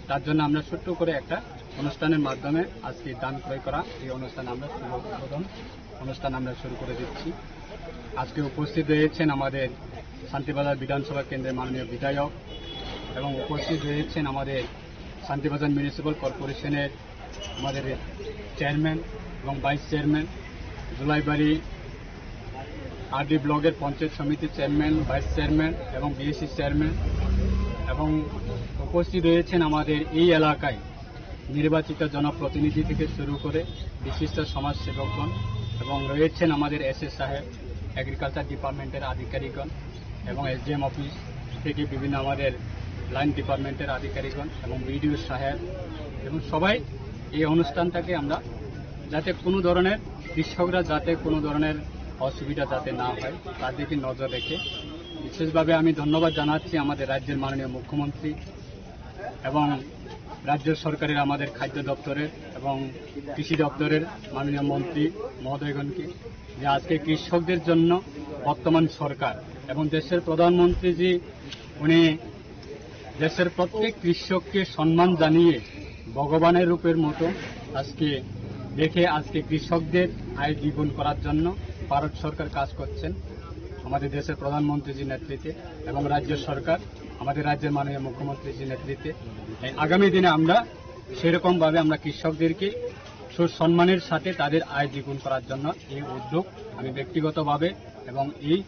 তার জন্য আমরা ছোট্ট করে একটা অনুষ্ঠানের মাধ্যমে আজকে ধান ক্রয় করা এই অনুষ্ঠান আমরা শুভ উদ্বোধন অনুষ্ঠান আমরা শুরু করে দিচ্ছি। আজকে উপস্থিত রয়েছেন আমাদের শান্তিবাজার বিধানসভা কেন্দ্রের মাননীয় বিধায়ক এবং উপস্থিত রয়েছেন আমাদের শান্তিবাজার মিউনিসিপ্যাল কর্পোরেশনের আমাদের চেয়ারম্যান এবং ভাইস চেয়ারম্যান, জুলাইবাড়ি আরডি ব্লকের পঞ্চায়েত সমিতির চেয়ারম্যান, ভাইস চেয়ারম্যান এবং বিএসসি চেয়ারম্যান এবং উপস্থিত রয়েছেন আমাদের এই এলাকায় নির্বাচিত জনপ্রতিনিধি থেকে শুরু করে বিশিষ্ট সমাজসেবকগণ এবং রয়েছেন আমাদের এসএস সাহেব, এগ্রিকালচার ডিপার্টমেন্টের আধিকারিকগণ এবং এসডিএম অফিস থেকে বিভিন্ন আমাদের লাইন ডিপার্টমেন্টের আধিকারিকগণ এবং বিডিও সাহেব এবং সবাই এই অনুষ্ঠানটাকে আমরা যাতে কোনো ধরনের কৃষকরা যাতে কোনো ধরনের অসুবিধা যাতে না হয় তার দিকে নজর রেখে বিশেষভাবে আমি ধন্যবাদ জানাচ্ছি আমাদের রাজ্যের মাননীয় মুখ্যমন্ত্রী এবং রাজ্য সরকারের আমাদের খাদ্য দপ্তরের এবং কৃষি দপ্তরের মাননীয় মন্ত্রী মহোদয়গণকে যে আজকে কৃষকদের জন্য বর্তমান সরকার এবং দেশের প্রধানমন্ত্রীজি উনি দেশের প্রত্যেক কৃষককে সম্মান জানিয়ে ভগবানের রূপের মতো আজকে দেখে আজকে কৃষকদের আয় দ্বিগুণ করার জন্য ভারত সরকার কাজ করছেন আমাদের দেশের প্রধানমন্ত্রীজির নেতৃত্বে এবং রাজ্য সরকার আমাদের রাজ্যের মাননীয় মুখ্যমন্ত্রীজির নেতৃত্বে। এই আগামী দিনে আমরা সেরকম ভাবে আমরা কৃষকদেরকে সুসম্মানের সাথে তাদের আয় দ্বিগুণ করার জন্য এই উদ্যোগ আমি ব্যক্তিগতভাবে এবং এই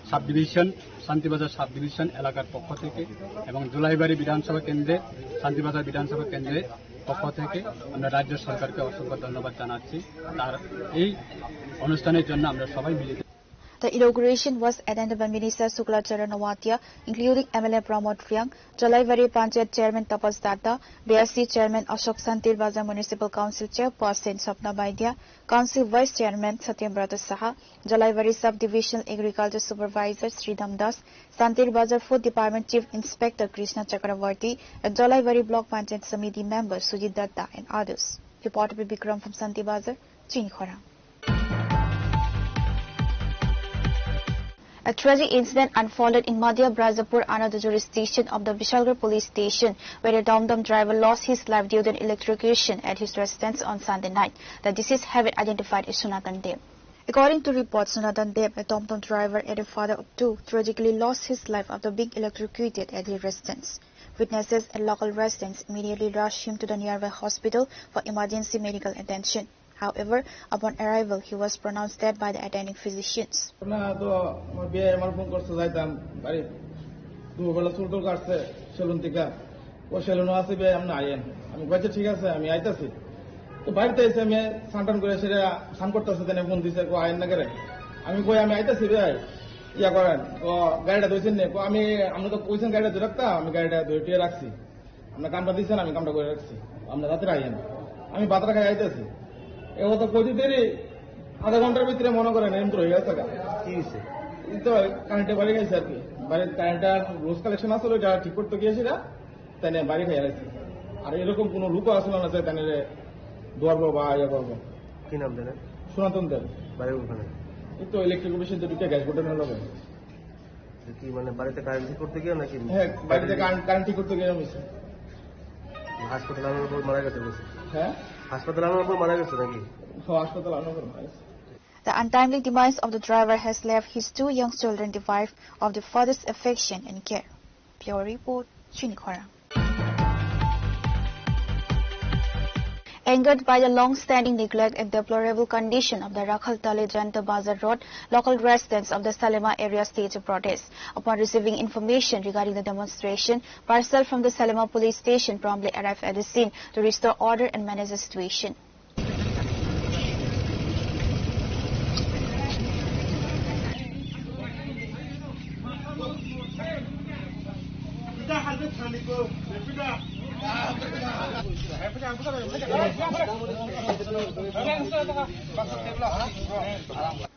sub division, Shantibazar sub division এলাকার পক্ষ থেকে এবং জুলাইবাড়ি বিধানসভা কেন্দ্রে, শান্তিবাজার বিধানসভা কেন্দ্রের পক্ষ থেকে আমরা রাজ্য সরকারকে অসংখ্য ধন্যবাদ জানাচ্ছি তার এই অনুষ্ঠানের জন্য আমরা সবাই মিলিত। The inauguration was attended by Minister Shukla Charan Noatia, including M L A Pramod Reang, Jalaibari Panchayat Chairman Tapas Datta, B S C Chairman Ashok, Santir Bazar Municipal Council Chairperson Sapna Baidia, Council Vice Chairman Satyabrata Saha, Jalaibari Sub-Divisional Agriculture Supervisor Sridham Das, Santir Bazar Food Department Chief Inspector Krishna Chakravarti, and Jalaibari Block Panchayat Samiti member Sujit Datta and others. Reporter Bikram from Santir Bazar, Chinikhora. A tragic incident unfolded in Madhya Brajampur under the jurisdiction of the Bishalgarh Police Station, where a Tom Tom driver lost his life due to an electrocution at his residence on Sunday night. The deceased have been identified as Sunatan Deb. According to reports, Sunatan Deb, a Tom Tom driver and a father of two, tragically lost his life after being electrocuted at his residence. Witnesses and local residents immediately rushed him to the nearby hospital for emergency medical attention. However, upon arrival, he was pronounced dead by the attending physicians. না তো, আমার বিয়ে আমার ফোন করছে, যাইতাম বাড়ি। দুপুরবেলা চুল টুল কাটছে সেলুন থেকে। ও সেলুনও আছে ভাই, আপনি আইয়েন। আমি কইছি, "ঠিক আছে, আমি আইতাছি।" তো বাড়িতে এসে আমি স্নান টান করে সেটা স্নান করতেছে, তাই ফোন দিছে, "কো আইয়েন না করে?" আমি কই, "আমি আইতাছি ভাই, ইয়া করেন, ও গাড়িটা ধুইছেন নি?" কো, "আমি, আপনি তো কইছেন গাড়িটা ধুই রাখতা, আমি গাড়িটা ধুই টুয়ে রাখছি। আপনার কামটা দিচ্ছেন, আমি কামটা করে রাখছি, আপনার রাত্রে আইয়েন।" আমি বাতরা খাই আইতাছি, এ কথা কইতে দেরি, আধা ঘন্টার ভিতরে মনে করেন এমন হয়ে গেছে গা। কি হয়েছে? এই তো কারেন্টে বাড়ি গেছে আর কি, বাড়ির কারেন্টটা রোজ কালেকশন আসলে ওইটা ঠিক করতে গিয়েছি না। তাই না, বাড়ি খাই আইছি। আর এরকম কোনো লোকও আসলে না যে তাই না রে দৌড়বো বা ইয়ে করবো। কি নাম জানেন? সনাতন দেব। বাড়ি কোথায়? এই তো ইলেকট্রিক অফিসে দুটো গ্যাস বোর্ডের হলো। কি মানে বাড়িতে কারেন্ট ঠিক করতে গিয়ে নাকি? হ্যাঁ, বাড়িতে কারেন্ট, কারেন্ট ঠিক করতে গিয়ে হয়েছে। হাসপাতালে আনার পর মারা গেছে বলছে। হ্যাঁ? হাসপাতালে আনার পর মারা গেছে নাকি? হ্যাঁ, হাসপাতালে আনার পর মারা গেছে। The untimely demise of the driver has left his two young children deprived of the father's affection and care. Bureau report, Chini Khorang. Angered by the long-standing neglect and deplorable condition of the Rakhaltali Jayanta Bazar Road, local residents of the Salima area staged a protest. Upon receiving information regarding the demonstration, personnel from the Salima police station promptly arrived at the scene to restore order and manage the situation.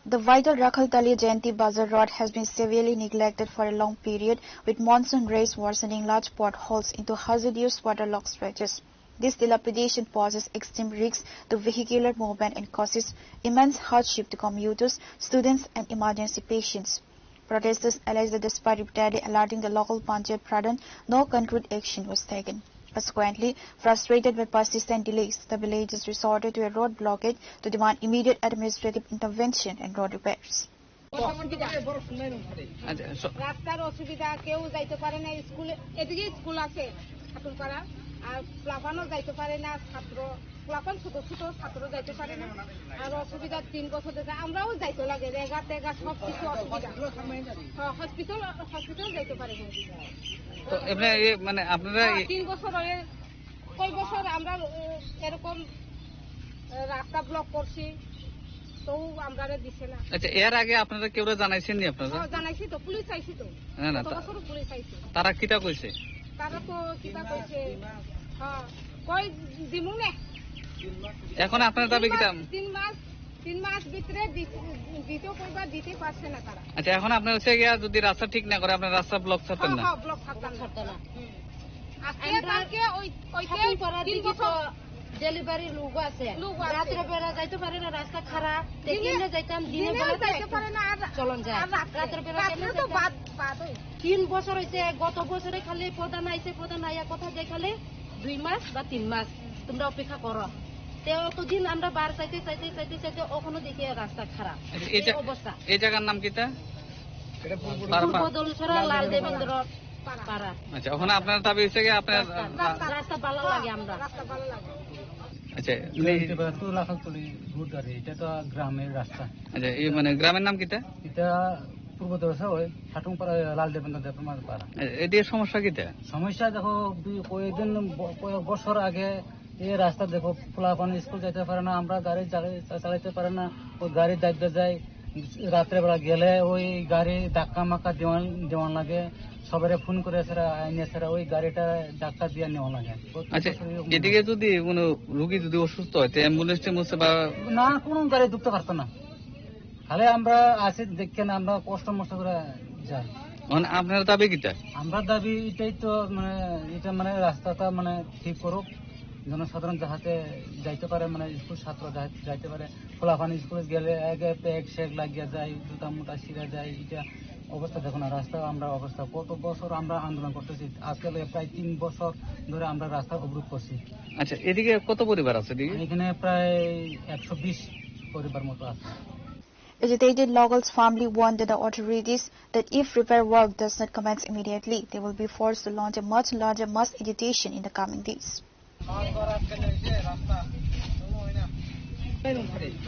The vital Rakhaltali Jayanti Bazar Road has been severely neglected for a long period, with monsoon rains worsening large potholes into hazardous waterlogged stretches. This dilapidation poses extreme risks to vehicular movement and causes immense hardship to commuters, students, and emergency patients. Protesters allege that despite repeatedly alerting the local Panchayat Pradhan, no concrete action was taken. Consequently, frustrated by persistent delays, the villagers resorted to a road blockade to demand immediate administrative intervention and road repairs. অসুবিধা। আচ্ছা, স- রাস্তার অসুবিধা, কেউ যাইতে পারে না স্কুলে। এদিকে স্কুল আছে ঠাকুরপাড়া, আর প্লাবানও যাইতে পারে না ছাত্র, প্লাবান ছোট ছোট ছাত্র যাইতে পারে না। আর অসুবিধা তিন বছর ধরে আমরাও যাইতে লাগে, রেগা টেগা সব কিছু অসুবিধা। হ্যাঁ, হসপিটাল, হসপিটাল যাইতে পারে না। তো এমনি এ, মানে আপনারা হ্যাঁ, এ- তিন বছর হয়ে কয় বছর আমরা, এ, এরকম, এ, রাস্তা ব্লক করছি, তবু আমরারে দিছে না। আচ্ছা, এর আগে আপনারা কেউরে জানাইছেন নি আপনারা? হ্যাঁ, জানাইছি তো, পুলিশ আইছি তো। না, না, গত তা- বছরও পুলিশ আইছে। তারা কিতা কইছে? তারা তো কিতা কইছে? হ্যাঁ, কই দিমু নে। এখন আপনার দাবি তিন কিতা? মাস, তিন মাস তিন মাস ভিতরে দি-, দিতে কইবা, দিতে পারছে না তারা। আচ্ছা, এখন আপনার হচ্ছে গিয়া যদি রাস্তা ঠিক না করে, আপনার রাস্তা ব্লক ছাড়তেন হ্যাঁ, না? হ্যাঁ, ব্লক ছাড়তাম না। ছাড়তাম না। হুম। আজকে আমরা কালকে ওই, ওই যে ঠাকুরপাড়ার তিন দিকে বছর তো ডেলিভারি লোক আছে। লোক আছে। রাত্রে বেলা যাইতে পারে না, রাস্তা খারাপ। তে দিনে, কেমনে যাইতাম? দিনে দিনে বেলাতে যাইতে পারে না, আর চলন যায়। আর রাত্রে, রাত্রে বেলা রাত্রে কেমনে তো যাইতাম? বাদ, বাদ ওই। তিন বছর হইছে, গত বছরে খালি প্রধান আইছে, প্রধান আইয়া কথা যে খালি দুই মাস বা তিন মাস তোমরা অপেক্ষা করো। তে অতদিন আমরা বার চাইতে, চাইতে, চাইতে, চাইতে অখনো দেখি রাস্তা খারাপ। আচ্ছা, এই এই জা-, অবস্থা। এই জায়গার নাম কিতা? এটা পূর্ব পার-, পার-, পূর্ব দলছড়া লাল দেবেন্দ্র পাড়া। আচ্ছা, ওখানে আপনার দাবি হচ্ছে কি আপনার রাস্তা, রাস্তা ভালো লাগে আমরা। রাস্তা ভালো লাগে। আচ্ছা, মানে এটা তো লাখালতলি রোড আর এটা তো গ্রামের রাস্তা। আচ্ছা, এই মানে গ্রামের নাম কিতা? এটা পূর্ব দলছড়া ওই ঠাটুংপাড়া লাল দেবেন্দ্র দেবনাথ পাড়া। এ-, এটির সমস্যা কিতা? সমস্যা দেখো, দুই কয়েকদিন ব-, কয়েক বছর আগে এই রাস্তা দেখো, পোলাপান স্কুল যাইতে পারে না, আমরা গাড়ি চালাই-, চা-, চালাইতে পারে না, ওই গাড়ি দাবতে যাই, রাত্রে বেলা গেলে ওই গাড়ি ধাক্কা মাক্কা দেওয়ান, দেওয়ান লাগে, সবারে ফোন করে ছাড়া, আইনে ছাড়া ওই গাড়িটা ধাক্কা দিয়ে নেওয়া লাগে। প্রত্যেক আচ্ছা, বছর এরকম এদিকে হয়। যদি কোনো রুগী যদি অসুস্থ হয়, তো অ্যাম্বুলেন্স ট্যাম্বুলেন্স বা না, কোনো গাড়ি ঢুকতে পারতো না। খালি আমরা আছি দেখেন, আমরা কষ্ট মষ্ট করে যাই। মানে আপনার দাবি কিতা? আমরা দাবি এটাই তো, মানে, এটা মানে রাস্তাটা মানে ঠিক করুক, জনসাধারণ যাহাতে যাইতে পারে, মানে স্কুল ছাত্র যাহাতে যাইতে পারে। পোলাপান স্কুলে গেলে একে ব্যাগ স্যাগ লাগিয়া যায়, জুতা মুতা ছিঁড়া যায়, এটা অবস্থা দেখো না, রাস্তা আমরা অবস্থা। কত বছর আমরা আন্দোলন করতেছি, আজকাল প্রায় তিন বছর ধরে আমরা রাস্তা অবরোধ করছি। আচ্ছা, এদিকে কত পরিবার আছে এদিকে? এখানে প্রায় একশো বিশ পরিবার মতো আছে। Agitated locals firmly warned the authorities that if repair work does not commence immediately, they will be forced to launch a much larger mass agitation in the coming days.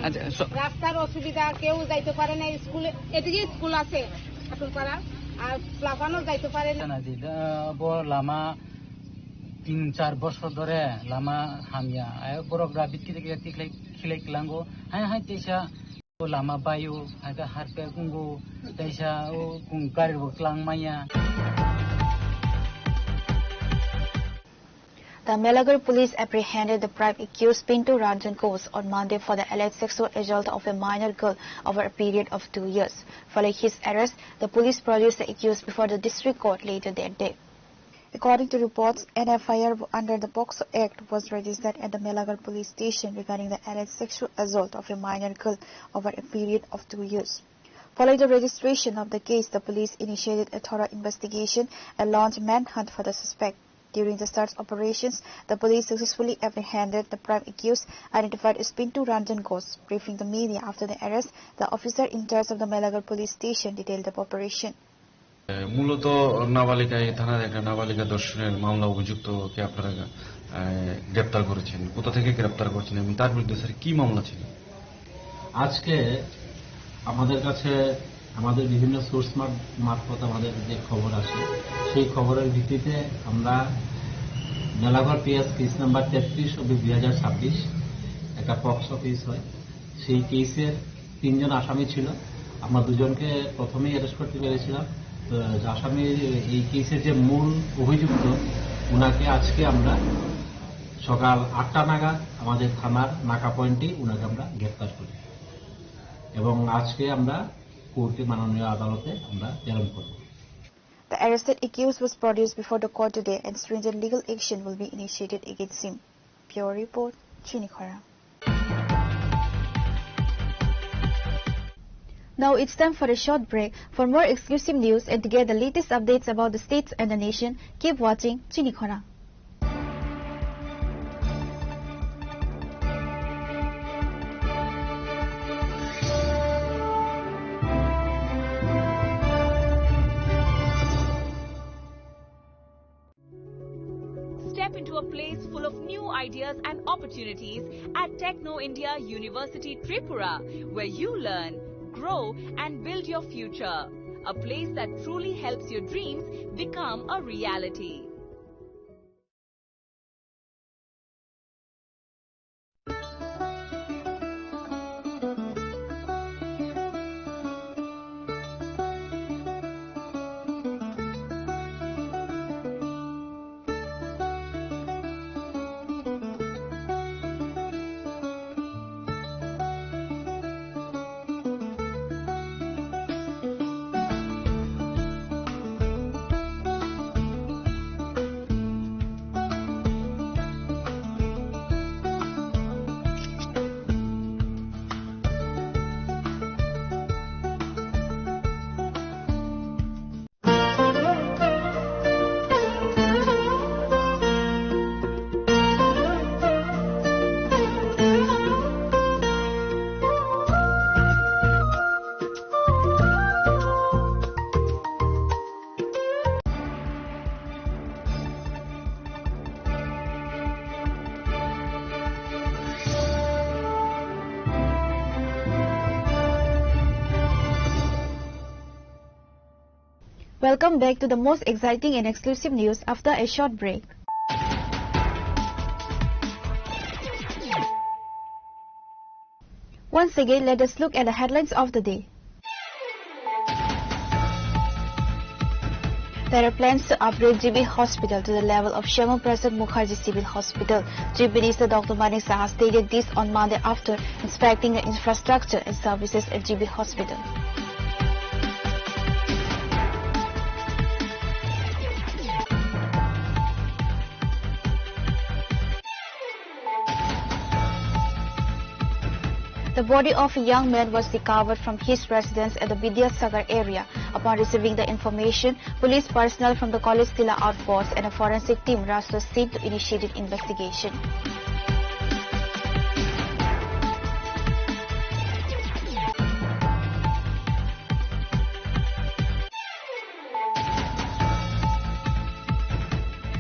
আচ্ছা, স- রাস্তার অসুবিধা, কেউ যাইতে পারে না স্কুলে। এদিকে স্কুল আছে ঠাকুরপাড়া, আর প্লাবানও যাইতে পারে না। Bo lama Tin char bosor dhore lama hamya. Ayo borok rabit kiri kiri tiklai khilai klango. Hai hai teisa o lama bayo, hai khe harpek ungo, teisa o kung gari bo klang maya. The Melagar police apprehended the prime accused Pintu Ranjan Ghosh on Monday for the alleged sexual assault of a minor girl over a period of two years. Following his arrest, the police produced the accused before the district court later that day. According to reports, an F I R under the POCSO Act was registered at the Melagar police station regarding the alleged sexual assault of a minor girl over a period of two years. Following the registration of the case, the police initiated a thorough investigation and launched manhunt for the suspect. During the search operations, the police successfully apprehended the prime accused, identified as Pintu Ranjan Ghosh. Briefing the media after the arrest, the officer in charge of the Melagar police station detailed the operation. এ, মূলত নাবালিকা, এই থানার একটা নাবালিকা ধর্ষণের মামলা অভিযুক্তকে আপনারা, এ, গ্রেপ্তার করেছেন। কোথা থেকে গ্রেপ্তার করেছেন এবং তার বিরুদ্ধে, স্যার, কি মামলা ছিল? আজকে আমাদের কাছে আমাদের বিভিন্ন সোর্স মার-, মারফত আমাদের যে খবর আসে, সেই খবরের ভিত্তিতে আমরা মেলাঘর পিএস কেস নাম্বার তেত্রিশ অব্লিক দুই হাজার ছাব্বিশ একটা পক্সো কেস হয়। সেই কেসের তিনজন আসামি ছিল। আমরা দুজনকে প্রথমেই অ্যারেস্ট করতে পেরেছিলাম। তো আসামি, এই কেসের যে মূল অভিযুক্ত, ওনাকে আজকে আমরা সকাল আটটা নাগাদ আমাদের থানার নাকা পয়েন্টে ওনাকে আমরা গ্রেপ্তার করি এবং আজকে আমরা কোর্টে, মাননীয় আদালতে আমরা প্রেরণ করব। The arrested accused was produced before the court today and stringent legal action will be initiated against him. Bureau report, Chini Khorang. Now it's time for a short break. For more exclusive news and to get the latest updates about the states and the nation, keep watching Chini Khorang. Step into a place full of new ideas and opportunities at Techno India University Tripura, where you learn, grow, and build your future. A place that truly helps your dreams become a reality. Welcome back to the most exciting and exclusive news after a short break. Once again, let us look at the headlines of the day. There are plans to upgrade G B Hospital to the level of Shyama Prasad Mukherjee Civil Hospital. Chief Minister Doctor Manik Saha stated this on Monday after inspecting the infrastructure and services at G B Hospital. The body of a young man was recovered from his residence at the Vidyasagar area. Upon receiving the information, police personnel from the College Tilla outpost and a forensic team rushed the scene to initiate investigation.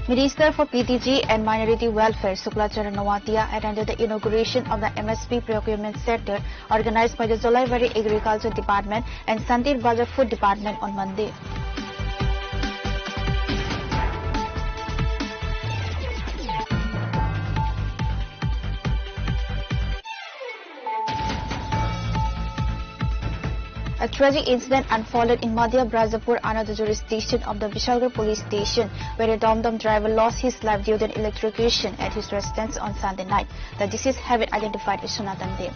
Minister for P T G and Minority Welfare Shukla Charan Noatia attended the inauguration of the M S P Procurement Center organized by the Jolaibari Agriculture Department and Santir Bazar Food Department on Monday. A tragic incident unfolded in Madhya Bajapur under the jurisdiction of the Bishalgarh police station, where a Dom Dom driver lost his life due to an electrocution at his residence on Sunday night. The deceased have been identified as Sanatan Dem.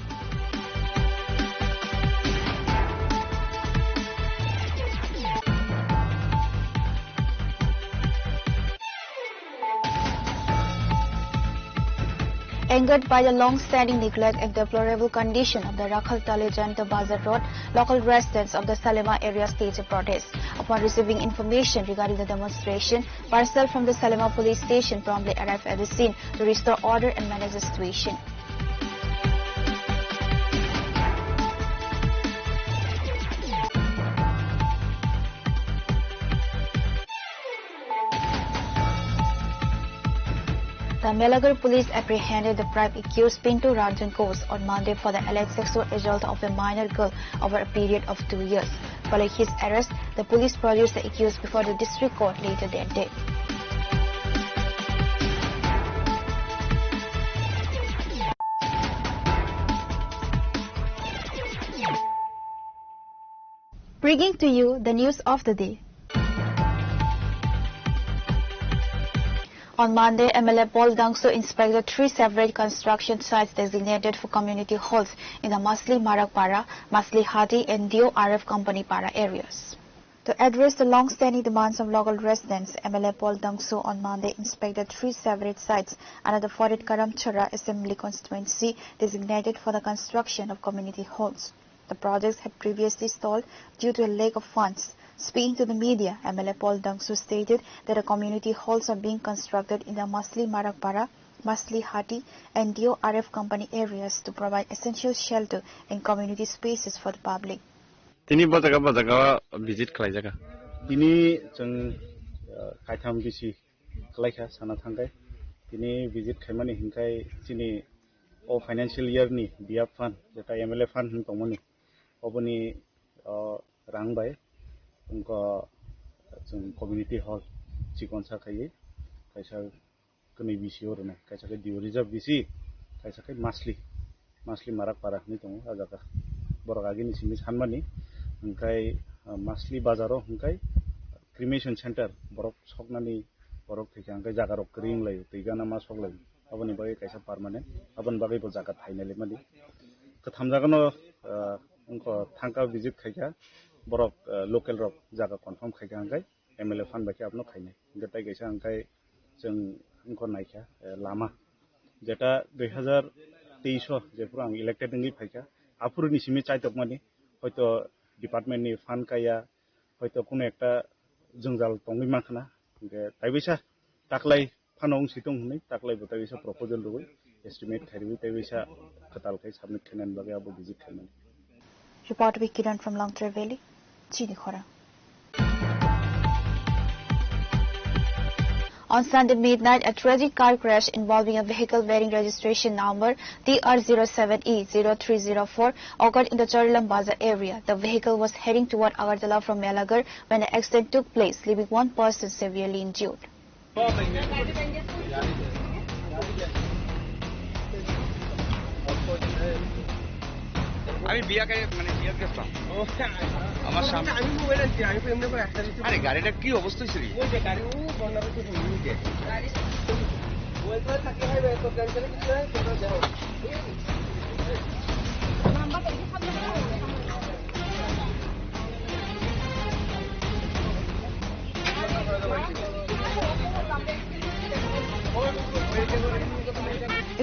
Angered by the long-standing neglect and deplorable condition of the Rakhaltali Janta Bazar Road, local residents of the Salema area staged a protest. Upon receiving information regarding the demonstration, personnel from the Salema police station promptly arrived at the scene to restore order and manage the situation. The Melagarh police apprehended the prime accused Pintu Ranjan Ghosh on Monday for the alleged sexual assault of a minor girl over a period of two years. Following his arrest, the police produced the accused before the district court later that day. Bringing to you the news of the day. On Monday, M L A Paul Dangsu inspected three separate construction sites designated for community halls in the Masli Marakpara, Masli Hati, and D O R F Company Para areas. To address the long-standing demands of local residents, M L A Paul Dangsu on Monday inspected three separate sites under the forty-eight Karamchara Assembly Constituency designated for the construction of community halls. The projects had previously stalled due to a lack of funds. Speaking to the media, M L A Paul Dangsu stated that the community halls are being constructed in the Masli Marakpara, Masli Hati, and D O R F Company areas to provide essential shelter and community spaces for the public. Tini bo jaga, bo jaga visit khlaijak. Tini chwng, uh, kaitham bisi khlaikha sana thangkhe. Tini visit khaimani hinkhai chini o financial year ni B R fund, jeta M L A fund hin tongmani, oboni, uh, rang bai wngkha chwng community hall chikonsa khaiwi kaisa kwnwi bisi o rwnai, kaisa khe Diu Reserve bisi, kaisa khe Masli, Masli Marak Para hinwi tongo a jaga. Borok agini simi sanmani, hwnkhe, ah, Masli bazaro hwnkhe cremation center borok soknani borok thwikha hwnkhe jaga rok kwrwi wnglaio, twi gana ma soklaio. Aboni bagwi kaisa permanent, aboni bagwi bo jaga thainai lemani. Kwtham jagano, ah, wngkha thangka visit khaikha borok, ah, local rok jaga confirm khaikha hwnkhe M L A fund bai khe abono khainai. Hwnkhe tai kaisa hwnkhe chwng wngkha naikha, eh, lama. Jeta dui hazar teis o jephuru ang elected wngwi phaikha, aphuruni simi chaitokmani, hoito department ni fund kaya, hoito kuno ekta jwngjal tongwi mankha na. Hwnkhe taibaisa taklai phano wngsi tong hwnwi taklai bo taibaisa proposal rwui estimate khairwi taibaisa kwtal khai submit khainani bagwi abo visit khaimani. Report by Kiran from Longtrai Valley, Chini Khorang. On Sunday midnight, a tragic car crash involving a vehicle bearing registration number T R zero seven E zero three zero four occurred in the Charilam Bazar area. The vehicle was heading toward Agartala from Melagarh when the accident took place, leaving one person severely injured. আমি বিয়া খাই, মানে, বিয়াত গেছিলাম। আমার সামনে। আমি মোবাইল আনছি, আমি তো এমনি করে একটা দিচ্ছি। আরে, গাড়িটা কি অবস্থা হয়েছে রে? ওই যে গাড়ি, ও বন্যা করছে, ওই যে। ওই করে থাকলে হয় না, তো ক্যান্সেল কিছু হয়, তোমরা যাও।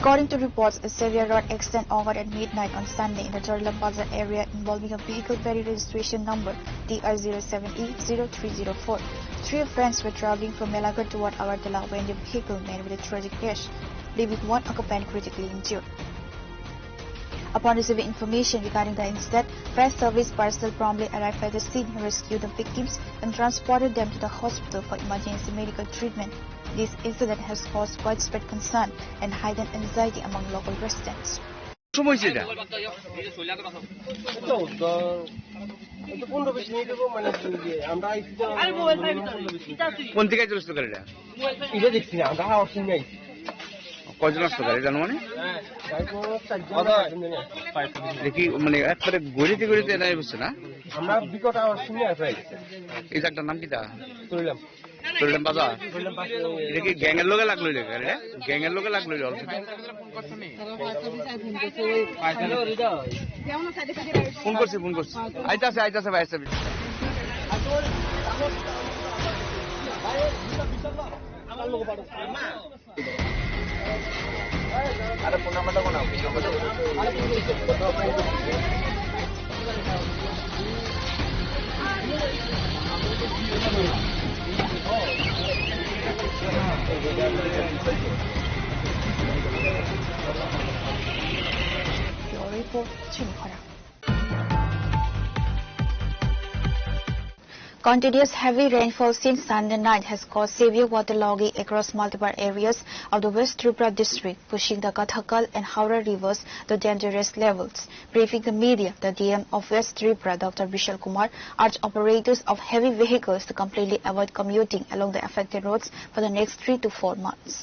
According to reports, a severe road accident occurred at midnight on Sunday in the Charilam Bazar area involving a vehicle bearing registration number T R zero seven E zero three zero four. Three friends were traveling from Melagarh toward Agartala when the vehicle met with a tragic crash, leaving one occupant critically injured. Upon receiving information regarding the incident, fire service personnel promptly arrived at the scene, rescued the victims, and transported them to the hospital for emergency medical treatment. This incident has caused widespread concern and heightened anxiety among local residents. সময় হয়েছে এটা? এই তো, দ-, এই তো পনেরো বিশ মিনিট হবো, মানে, ইয়ে, আমরা আইছি তো, কোন দিকে চলেছিল গাড়িটা? এটা দেখছি না, আমরা হাওড় সিং আইছি। কয়জন আসতো গাড়ি জানো মানে? গাড়ি তো চারজন না পাঁচজন জানি। দেখি মানে একবারে গড়িতে গড়িতে এনে বসছে না? আমরা বিকট আওয়াজ শুনে আছি। এই জায়গাটার নাম কিতা? তুললাম। তুললাম বাজার। তুললাম বাজার। এটা কি গ্যাংয়ের লগে লাগলো রে গাড়িটা? গ্যাংয়ের লগে লাগলো রে অলরেডি। ফোন করছি, ফোন করছি। আইতাছে, আইতাছে ভাই, আইতাছে। Bureau Report, Chini Khorang. Continuous heavy rainfall since Sunday night has caused severe waterlogging across multiple areas of the West Tripura district, pushing the Kathakal and Howrah rivers to dangerous levels. Briefing the media, the D M of West Tripura, Doctor Bishal Kumar, urged operators of heavy vehicles to completely avoid commuting along the affected roads for the next three to four months.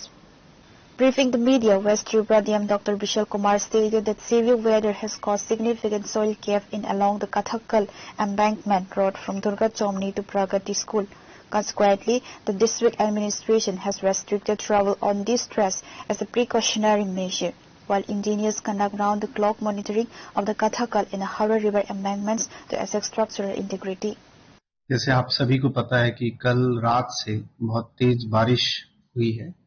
Briefing the media, West Tripura D M Doctor Bishal Kumar stated that severe weather has caused significant soil cave-in along the Kathakal embankment road from Durga Chomni to Pragati School. Consequently, the district administration has restricted travel on this stretch as a precautionary measure, while engineers conduct round-the-clock monitoring of the Kathakal and Howrah River embankments to assess structural integrity. जैसे आप सभी को पता है कि कल रात से बहुत तेज बारिश हुई है,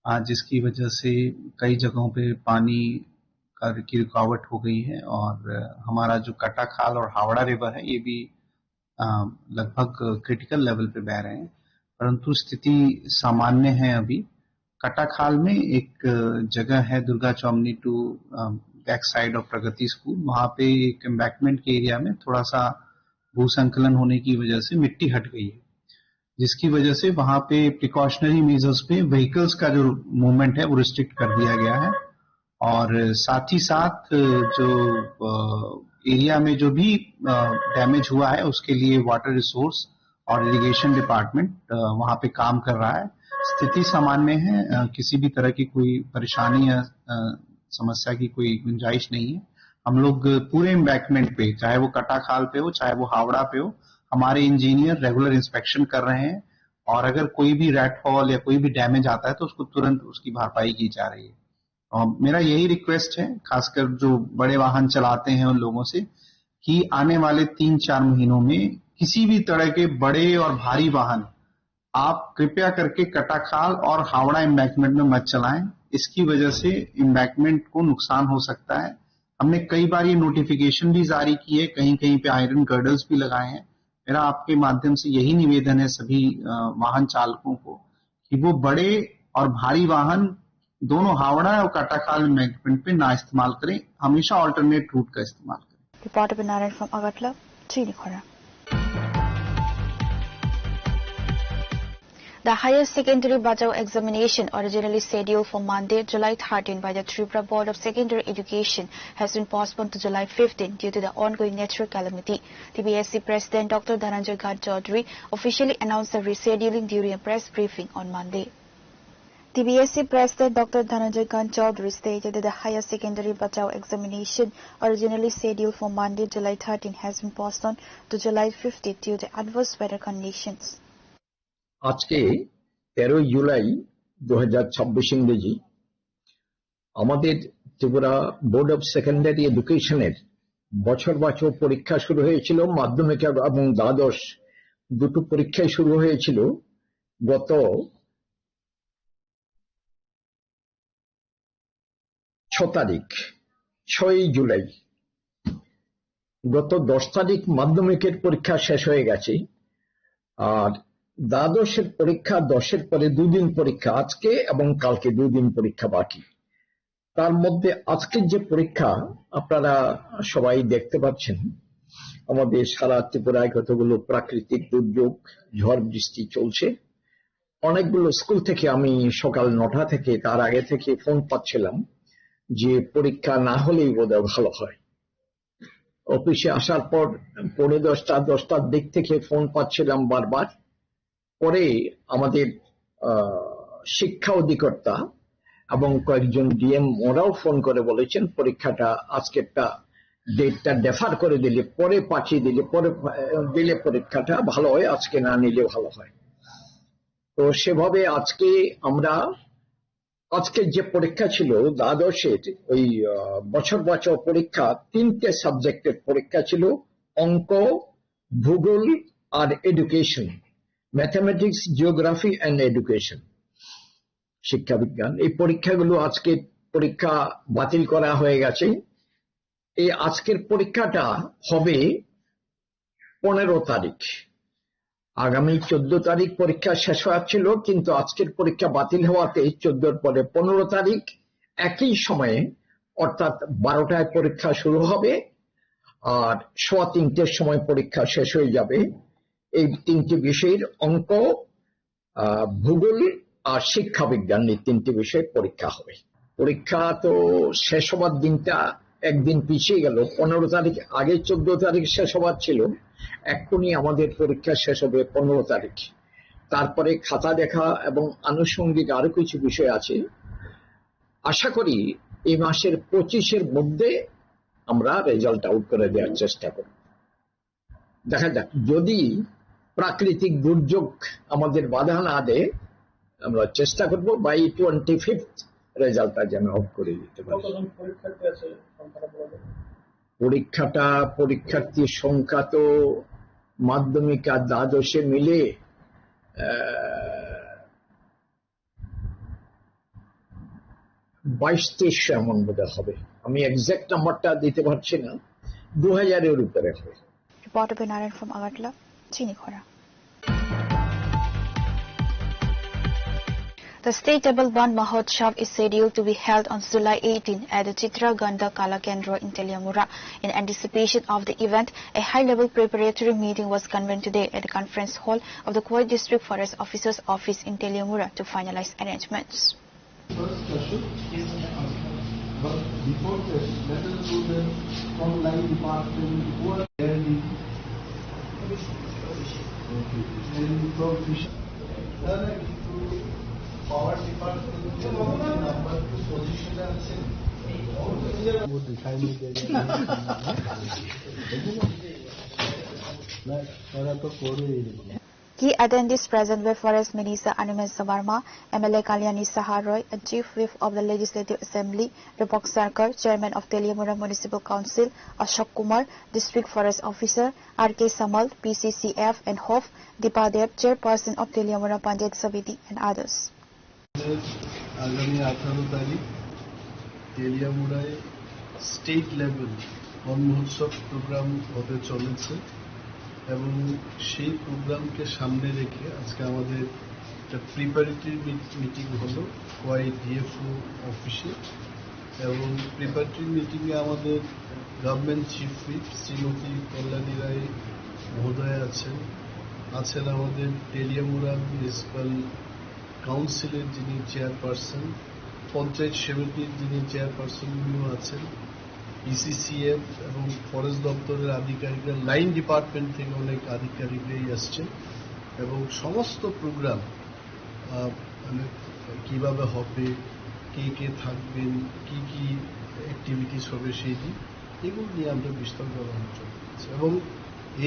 आ, जिसकी वजह से कई जगहों पे पानी का, की रुकावट हो गई है और, अ, हमारा जो कटाखाल और हावड़ा रिवर है, ये भी, अ, लगभग क्रिटिकल लेवल पे बह रहे हैं, परंतु स्थिति सामान्य है अभी। कटाखाल में एक, अ, जगह है दुर्गा चौमनी टू, अ, बैक साइड ऑफ प्रगति स्कूल, वहाँ पे एक एम्बैंकमेंट के एरिया में थोड़ा सा भूसंकलन होने की वजह से मिट्टी हट गई है, जिसकी वजह से वहाँ पे प्रिकॉशनरी मेजर्स पे व्हीकल्स का जो मूवमेंट है वो रिस्ट्रिक्ट कर दिया गया है। और साथ ही साथ जो, अ, एरिया में जो भी, अ, डैमेज हुआ है उसके लिए वाटर रिसोर्स और इरिगेशन डिपार्टमेंट, अ, वहाँ पे काम कर रहा है। स्थिति सामान्य है, अ, किसी भी तरह की कोई परेशानी या, अ, समस्या की कोई गुंजाइश नहीं है। हम लोग पूरे एम्बैंकमेंट पे, चाहे वो कटाखाल पे हो, चाहे वो हावड़ा पे हो, हमारे इंजीनियर रेगुलर इंस्पेक्शन कर रहे हैं और अगर कोई भी रैट हॉल या कोई भी डैमेज आता है तो उसको तुरंत उसकी भरपाई की जा रही है। और मेरा यही रिक्वेस्ट है, खासकर जो बड़े वाहन चलाते हैं उन लोगों से, कि आने वाले तीन चार महीनों में किसी भी तरह के बड़े और भारी वाहन आप कृपया करके कटाखाल और हावड़ा एम्बैंकमेंट में मत चलाएं। इसकी वजह से एम्बैंकमेंट को नुकसान हो सकता है। हमने कई बार ये नोटिफिकेशन भी जारी की है, कहीं-कहीं पे आयरन गर्डर्स भी लगाए हैं। मेरा आपके माध्यम से यही निवेदन है सभी, अ, वाहन चालकों को कि वो बड़े और भारी वाहन दोनों हावड़ा और कटाखाल एम्बैंकमेंट पे ना इस्तेमाल करें, हमेशा ऑल्टरनेट रूट का इस्तेमाल करें। Reporter Narayan from Agartala, Chini Khorang. The higher secondary Bachao examination, originally scheduled for Monday, July thirteen, by the Tripura Board of Secondary Education, has been postponed to July fifteen due to the ongoing natural calamity. T B S C President Doctor Dhananjay Kant Chaudhary officially announced the rescheduling during a press briefing on Monday. T B S C President Doctor Dhananjay Kant Chaudhary stated that the higher secondary Bachao examination, originally scheduled for Monday, July thirteen, has been postponed to July fifteen due to adverse weather conditions. আজকে তেরোই জুলাই দু হাজার ছাব্বিশ ইংরেজি, আমাদের Tripura board of secondary এডুকেশনের বছর বাছু পরীক্ষা শুরু হয়েছিল, মাধ্যমিক এবং দ্বাদশ দুটো পরীক্ষাই শুরু হয়েছিল গত ছ তারিখ, ছয়ই জুলাই। গত দশ তারিখ মাধ্যমিকের পরীক্ষা শেষ হয়ে গেছে, আর দ্বাদশের পরীক্ষা দশের পরে দুদিন পরীক্ষা, আজকে এবং কালকে দুদিন পরীক্ষা বাকি। তার মধ্যে আজকের যে পরীক্ষা আপনারা সবাই দেখতে পাচ্ছেন, আমাদের সারা ত্রিপুরায় কতগুলো প্রাকৃতিক দুর্যোগ, ঝড় বৃষ্টি চলছে। অনেকগুলো স্কুল থেকে আমি সকাল নটা থেকে, তার আগে থেকে ফোন পাচ্ছিলাম যে পরীক্ষা না হলেই বোধহয় ভালো হয়। অফিসে আসার পর পৌনে দশটা, দশটার দিক থেকে ফোন পাচ্ছিলাম বারবার। পরে আমাদের, আহ, শিক্ষা অধিকর্তা এবং কয়েকজন ডিএম ওরাও ফোন করে বলেছেন পরীক্ষাটা আজকেরটা ডেটটা ডেফার করে দিলে, পরে পাঠিয়ে দিলে, পরে আহ, দিলে পরীক্ষাটা ভালো হয়, আজকে না নিলে ভালো হয়। তো সেভাবে আজকে আমরা, আজকে যে পরীক্ষা ছিল দ্বাদশের ওই আহ, বছর বাঁচাও পরীক্ষা, তিনটে সাবজেক্টের পরীক্ষা ছিল: অঙ্ক, ভূগোল আর education, mathematics, geography and education, শিক্ষাবিজ্ঞান। এই পরীক্ষাগুলো, আজকে পরীক্ষা বাতিল করা হয়ে গেছে। এই আজকের পরীক্ষাটা হবে পনেরো তারিখ। আগামী চোদ্দ তারিখ পরীক্ষা শেষ হওয়ার ছিল, কিন্তু আজকের পরীক্ষা বাতিল হওয়াতে চোদ্দর পরে পনেরো তারিখ একই সময়ে, অর্থাৎ বারোটায় পরীক্ষা শুরু হবে আর সোয়া তিনটের সময় পরীক্ষা শেষ হয়ে যাবে। এই তিনটি বিষয়ের অঙ্ক, আহ, ভূগোল আর শিক্ষাবিজ্ঞান, এই তিনটি বিষয়ে পরীক্ষা হবে। পরীক্ষা তো শেষ হবার দিনটা একদিন পিছিয়ে গেল, পনেরো তারিখ, আগে চোদ্দ তারিখ শেষ হবার ছিল, এক্ষুনি আমাদের পরীক্ষা শেষ হবে পনেরো তারিখ। তারপরে খাতা দেখা এবং আনুষঙ্গিক আরো কিছু বিষয় আছে। আশা করি এই মাসের পঁচিশের মধ্যে আমরা রেজাল্ট আউট করে দেওয়ার চেষ্টা করব। দেখা যাক, যদি প্রাকৃতিক দুর্যোগ আমাদের বাধা না দেয়, আমরা চেষ্টা করব বাই টোয়েন্টি ফিফথ রেজাল্টটা যেন আউট করে দিতে পারি। কতজন পরীক্ষার্থী আছে সংখ্যাটা বলা যাবে? পরীক্ষাটা, পরীক্ষার্থীর সংখ্যা তো মাধ্যমিক আর দ্বাদশে মিলে আহ, বাইশ তেইশশো এমন বোধহয় হবে। আমি এক্সাক্ট নাম্বারটা দিতে পারছি না, দু হাজারের উপরে হবে। Reporter Benaran from Agartala, Chini Khora. The State Table Ban Mahotsav is scheduled to be held on July eighteen at the Chitra Gandha Kala Kendra in Teliamura. In anticipation of the event, a high-level preparatory meeting was convened today at the conference hall of the Khowai District Forest Officer's office in Teliamura to finalize arrangements. First question, but before that, let us know the frontline department who are there. Okay. And from Fisher, sir, একটু পাওয়ার department number two পজিশনে আছেন। না, তারা তো করবেই এরকম। Key attendees present were Forest Minister Animesh Saikia, M L A Kalyani Saha Roy, and Chief Whip of the Legislative Assembly, Rupak Sarkar, Chairman of Teliamura Municipal Council, Ashok Kumar, District Forest Officer, R K Samal, P C C F and Hof, Dipa Deb, Chairperson of Teliamura Panchayat Samiti, and others. আগামী আঠারো তারিখ তেলিয়ামুড়ায় state level বন মহোৎসব প্রোগ্রাম হতে চলেছে এবং সেই প্রোগ্রামকে সামনে রেখে আজকে আমাদের একটা প্রিপারেটরি মিটিং হলো খোয়াই ডিএফও অফিসে। এবং প্রিপারেটরি মিটিংয়ে আমাদের গভর্নমেন্ট চিফ হুইপ শ্রীমতী কল্যাণী রায় মহোদয়া আছেন, আছেন আমাদের তেলিয়ামুড়া মিউনিসিপ্যাল কাউন্সিলের যিনি চেয়ারপারসন, পঞ্চায়েত সমিতির যিনি চেয়ারপারসন উনিও আছেন, ইসিসিএফ এবং ফরেস্ট দপ্তরের আধিকারিকরা, লাইন ডিপার্টমেন্ট থেকে অনেক আধিকারিকরাই আসছেন এবং সমস্ত প্রোগ্রাম আহ, মানে কিভাবে হবে, কে কে থাকবেন, কি কি অ্যাক্টিভিটিস হবে সেই দিন, এগুলো নিয়ে আমরা বিস্তারিত আলোচনা করেছি এবং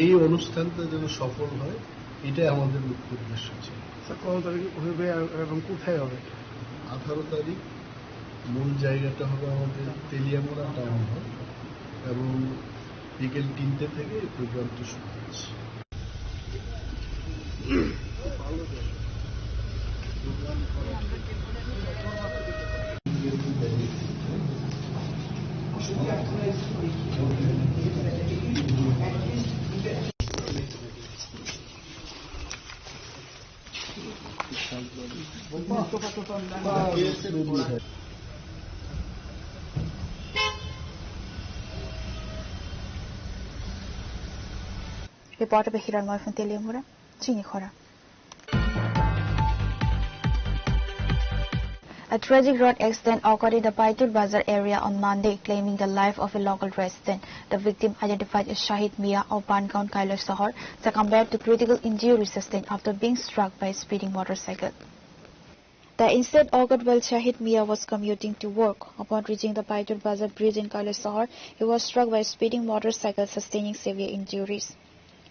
এই অনুষ্ঠানটা যেন সফল হয়, এটাই আমাদের মুখ্য উদ্দেশ্য ছিল। স্যার, কত তারিখ হবে আর, এবং কোথায় হবে? আঠারো তারিখ মূল জায়গাটা হবে আমাদের তেলিয়ামুড়া টাউন হল এবং বিকেল তিনটে থেকে এই প্রোগ্রামটা শুরু হচ্ছে। Reporter by Hiranmoy from Teliamura, Chini Khora. A tragic road accident occurred in the Baitur Bazar area on Monday, claiming the life of a local resident. The victim, identified as Shahid Mia of Bangaon, Kailasahar, succumbed to critical injury sustained after being struck by a speeding motorcycle. The incident occurred while Shahid Mia was commuting to work. Upon reaching the Baitur Bazar bridge in Kailasahar, he was struck by a speeding motorcycle, sustaining severe injuries.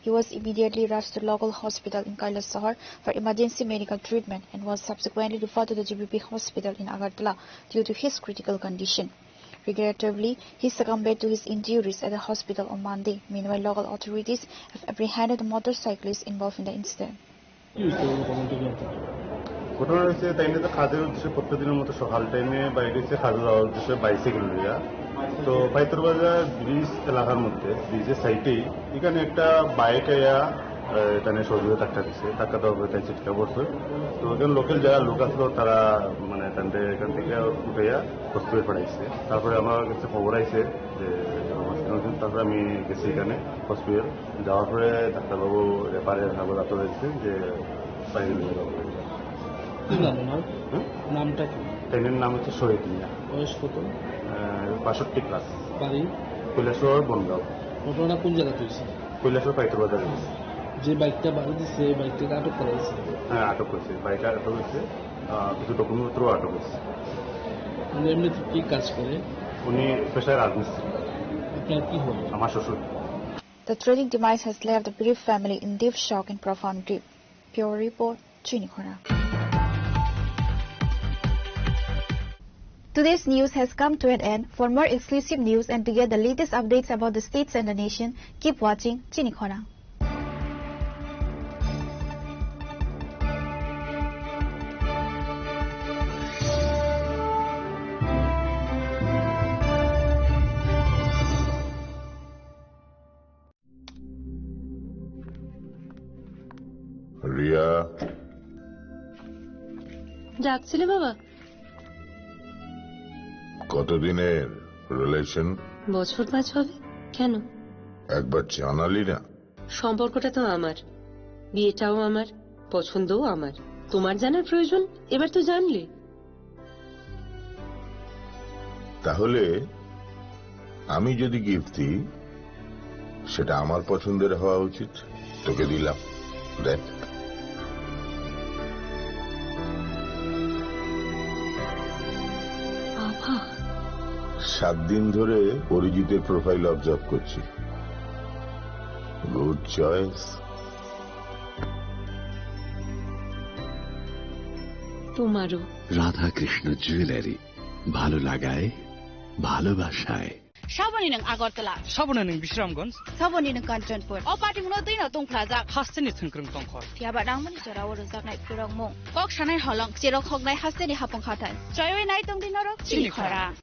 He was immediately rushed to local hospital in Kailasahar for emergency medical treatment and was subsequently referred to the G B P hospital in Agartala due to his critical condition. Regrettably, he succumbed to his injuries at the hospital on Monday. Meanwhile, local authorities have apprehended the motorcyclist involved in the incident. কি হয়েছে এই ঘটনাটা কি আপনার? ঘটনা হয়েছে, তাই নিয়ে তো কাজের উদ্দেশ্যে প্রত্যেকদিনের মতো সকাল টাইমে বাইরে হচ্ছে কাজে যাওয়ার উদ্দেশ্যে বাইসাইকেল লইয়া। তো পাইতর বাজার ব্রিজ এলাকার মধ্যে, ব্রিজের সাইডেই এখানে একটা বাইক আইয়া, আহ, এখানে সজোরে ধাক্কা দিছে। ধাক্কা দেওয়ার পরে তাই ছিটকা পড়ছে। তো এখানে লোকাল যারা লোক আসলো, তারা মানে তাদের এখান থেকে উঠাইয়া হসপিটাল পাঠাইছে। তারপরে আমার কাছে খবর আইছে যে এরকম হসপিটাল হয়েছে। তারপরে আমি গেছি এখানে হসপিটাল। যাওয়ার পরে ডাক্তারবাবু রেফারের কাগজ আপনারা দিচ্ছেন যে বাইরে নিয়ে যাওয়া হয়েছে। কি নাম ওনার? হুম? নামটা কি? ট্রেনের নাম হচ্ছে শহীদ মিয়া। বয়স কত? আহ, বাষট্টি প্লাস। বাড়ি? কৈলাসহর বনগাঁও। ঘটনা কোন জায়গাতে হয়েছে? কৈলাসহর পাইতর বাজারে হয়েছে। যে বাইকটা বাড়ি দিচ্ছে, এই বাইকটাকে আটক করা হয়েছে? হ্যাঁ, আটক হয়েছে। বাইক আটক হয়েছে। আহ, কিছু ডকুমেন্টপত্রও আটক হয়েছে। উনি এমনিতে কি কাজ করে? উনি পেশায় রাজমিস্ত্রি। আপনার কি হয়? আমার শ্বশুর। The tragic demise has left the bereaved family in deep shock and profound grief. Bureau report, Chini Khorang. Today's news has come to an end. For more exclusive news and to get the latest updates about the states and the nation, keep watching Chini Khorang. Riya. ডাকছিলে বাবা? কতদিনের রিলেশন? বছর পাঁচ হবে। কেন? একবার জানালি না। সম্পর্কটা তো আমার, বিয়েটাও আমার, পছন্দও আমার। তোমার জানার প্রয়োজন? এবার তো জানলে। তাহলে আমি যদি গিফট দিই, সেটা আমার পছন্দের হওয়া উচিত। তোকে দিলাম, দেখ। বাবা। সাত দিন ধরে অরিজিতের প্রোফাইল অবজার্ভ করছি। Good choice. তোমারও। রাধাকৃষ্ণ জুয়েলারি, ভালো লাগায়, ভালোবাসায়। Saboni nwng Agartala. Saboni nwng Bisramganj. Saboni nwng Kanchanpur. O patimungno twino tungphlajak. Hasteni thwngkwrwng tongkhor. Phiyaba nangmani jorao rwjaknai phirokmung. Kok sanai holong, cherok hoknai hasteni hapung hathai. Choiwi nai tongdi norok chini khorang.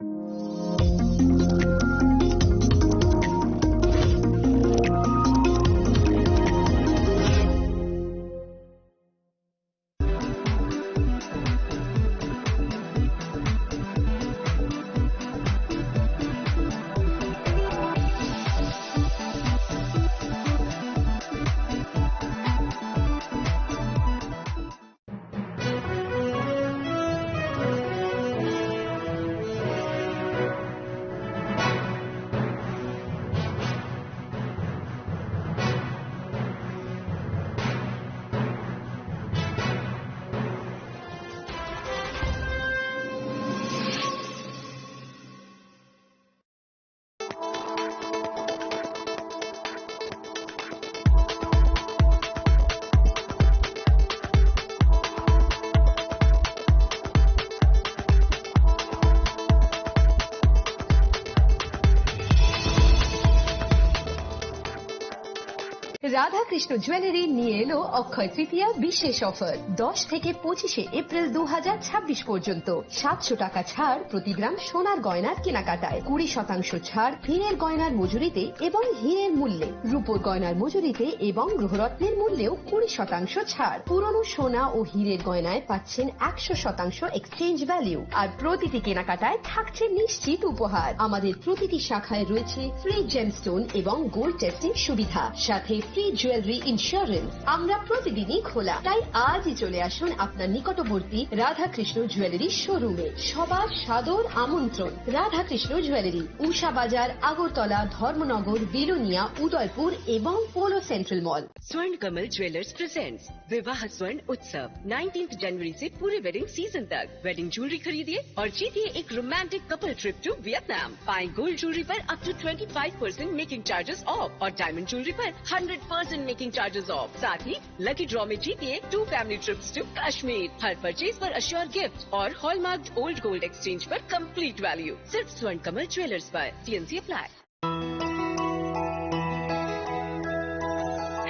Radhakrishna jewellery নিয়ে এলো অক্ষয় তৃতীয়া বিশেষ অফার। দশ থেকে পঁচিশে এপ্রিল দু হাজার ছাব্বিশ পর্যন্ত সাতশো টাকা ছাড় প্রতি গ্রাম সোনার গয়নার কেনাকাটায়, কুড়ি শতাংশ ছাড় হীরের গয়নার মজুরিতে এবং হীরের মূল্যে, রূপোর গয়নার মজুরিতে এবং গ্রহরত্নের মূল্যেও কুড়ি শতাংশ ছাড়। পুরনো সোনা ও হীরের গয়নায় পাচ্ছেন একশো শতাংশ এক্সচেঞ্জ ভ্যালু, আর প্রতিটি কেনাকাটায় থাকছে নিশ্চিত উপহার। আমাদের প্রতিটি শাখায় রয়েছে ফ্রি জেমস্টোন এবং গোল্ড টেস্টিং সুবিধা, সাথে ফ্রি জুয়েলারি ইন্স্যুরেন্স, আমরা প্রতিদিনই খোলা, তাই আজই চলে আসুন আপনার নিকটবর্তী রাধাকৃষ্ণ জুয়েলারি শোরুমে। সবার সাদর আমন্ত্রণ। রাধাকৃষ্ণ জুয়েলারি, উষা বাজার, আগরতলা, ধর্মনগর, বিলোনিয়া, উদয়পুর এবং polo central mall. Swarn Kamal Jewellers presents Vivah Swarn Utsav। Nineteenth जनवरी से पूरे वेडिंग सीजन तक वेडिंग ज्वेलरी खरीदिए और जीतिए एक romantic couple trip to Vietnam. पाएं गोल्ड ज्वेलरी पर up to twenty five percent making charges off और डायमंड ज्वेलरी पर hundred percent making charges off. साथ ही लकी ड्रॉ में जीतिए two family trips to Kashmir. हर परचेज पर अश्योर गिफ्ट और हॉलमार्क्ड ओल्ड गोल्ड एक्सचेंज पर कंप्लीट वैल्यू। सिर्फ स्वर्ण कमल ज्वेलर्स पर। TNC apply.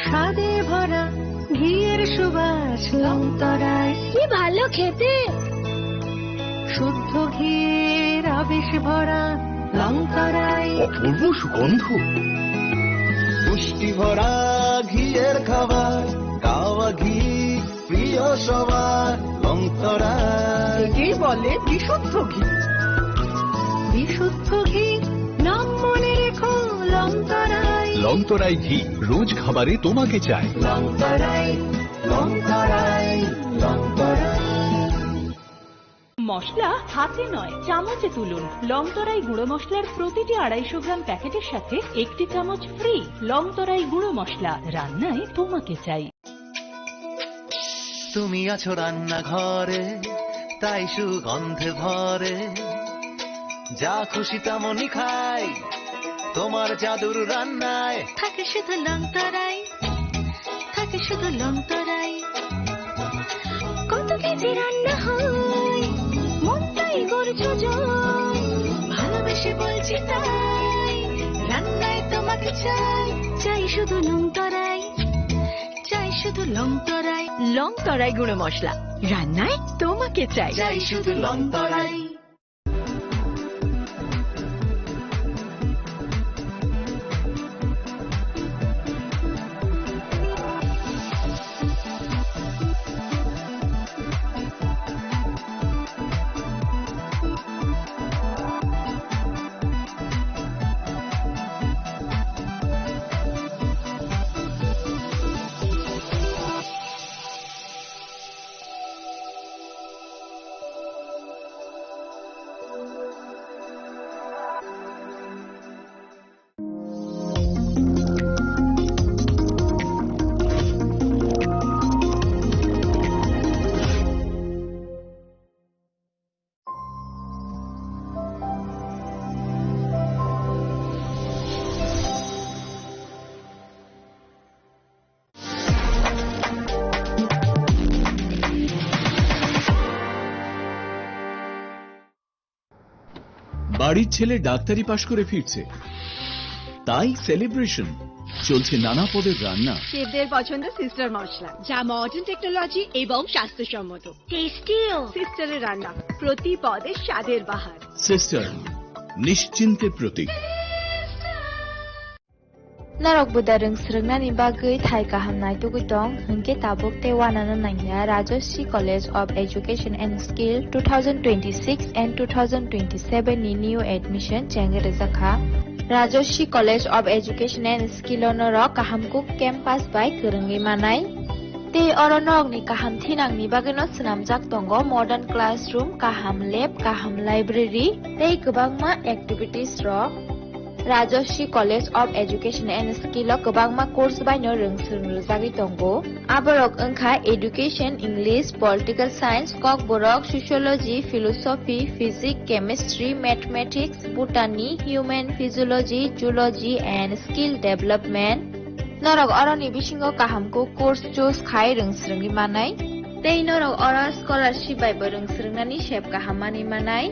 স্বাদে ভরা ঘিয়ের সুবাস লংতরায়। কি ভালো খেতে। শুদ্ধ ঘিয়ের আবেশ ভরা লংতরায়। অপূর্ব সুগন্ধ। পুষ্টি ভরা ঘিয়ের খাবার, গাওয়া ঘি প্রিয় সবার, লংতরায়। একেই বলে বিশুদ্ধ ঘি। বিশুদ্ধ ঘি, নাম মনে রেখো লংতরায়। লংতরাই ঘি, রোজ খাবারে তোমাকে চাই। লংতরায়, লংতরায়, লংতরায়। মশলা হাতে নয়, চামচে তুলুন। লংতরাই গুঁড়ো মশলার প্রতিটি আড়াইশো গ্রাম প্যাকেটের সাথে একটি চামচ ফ্রি। লংতরাই গুঁড়ো মশলা, রান্নায় তোমাকে চাই। তুমি আছো রান্নাঘরে, তাই সুগন্ধে ভরে। যা খুশি তেমনই খাই, তোমার জাদুর রান্নায়। থাকে শুধু লংতরাই, থাকে শুধু লংতরাই। কত কেজি রান্না হয়, মনটাই গড়েছ জয়। ভালোবেসে বলছি তাই, রান্নায় তোমাকে চাই। চাই শুধু লংতরাই, চাই শুধু লংতরাই। লংতরাই গুঁড়ো মশলা, রান্নায় তোমাকে চাই। চাই শুধু লংতরাই। বাড়ির ছেলে ডাক্তারি পাশ করে ফিরছে, তাই সেলিব্রেশন। চলছে নানা পদের রান্না। শেফদের পছন্দ সিস্টার মশলা, যা মডার্ন টেকনোলজি এবং স্বাস্থ্যসম্মত। টেস্টিও। সিস্টারের রান্না, প্রতি পদে স্বাদের বাহার। সিস্টার, নিশ্চিন্তের প্রতীক। Norok buda rwng swrwngnani bagwi thai kaham naitugwi tong, hwnkhe tabuk tei uanano nangya Rajashree College of Education and Skill two thousand twenty-six and two thousand twenty-seven ni new admission chengwi rwjakha. Rajashree College of Education and Skill o norok kaham kuk campus bai kwrwngwi manai. Tei oro norokni kaham thinangni bagwino swnamjak tongo modern classroom, kaham lab, kaham library tei kwbangma activities rok. Rajashree College of Education and Skill o kwbangma course baino rwng swrwng rwjagwi tongo. Aborok wngkha Education, English, Political Science, Kokborok, Sociology, Philosophy, Physics, Chemistry, Mathematics, Botany, Human Physiology, Zoology and Skill Development. Norok oroni bisingo kaham kuk course choose khai rwng swrwngwi manai. Tei norok oro scholarship bai bo rwng swrwngnani sep kaham manwi manai.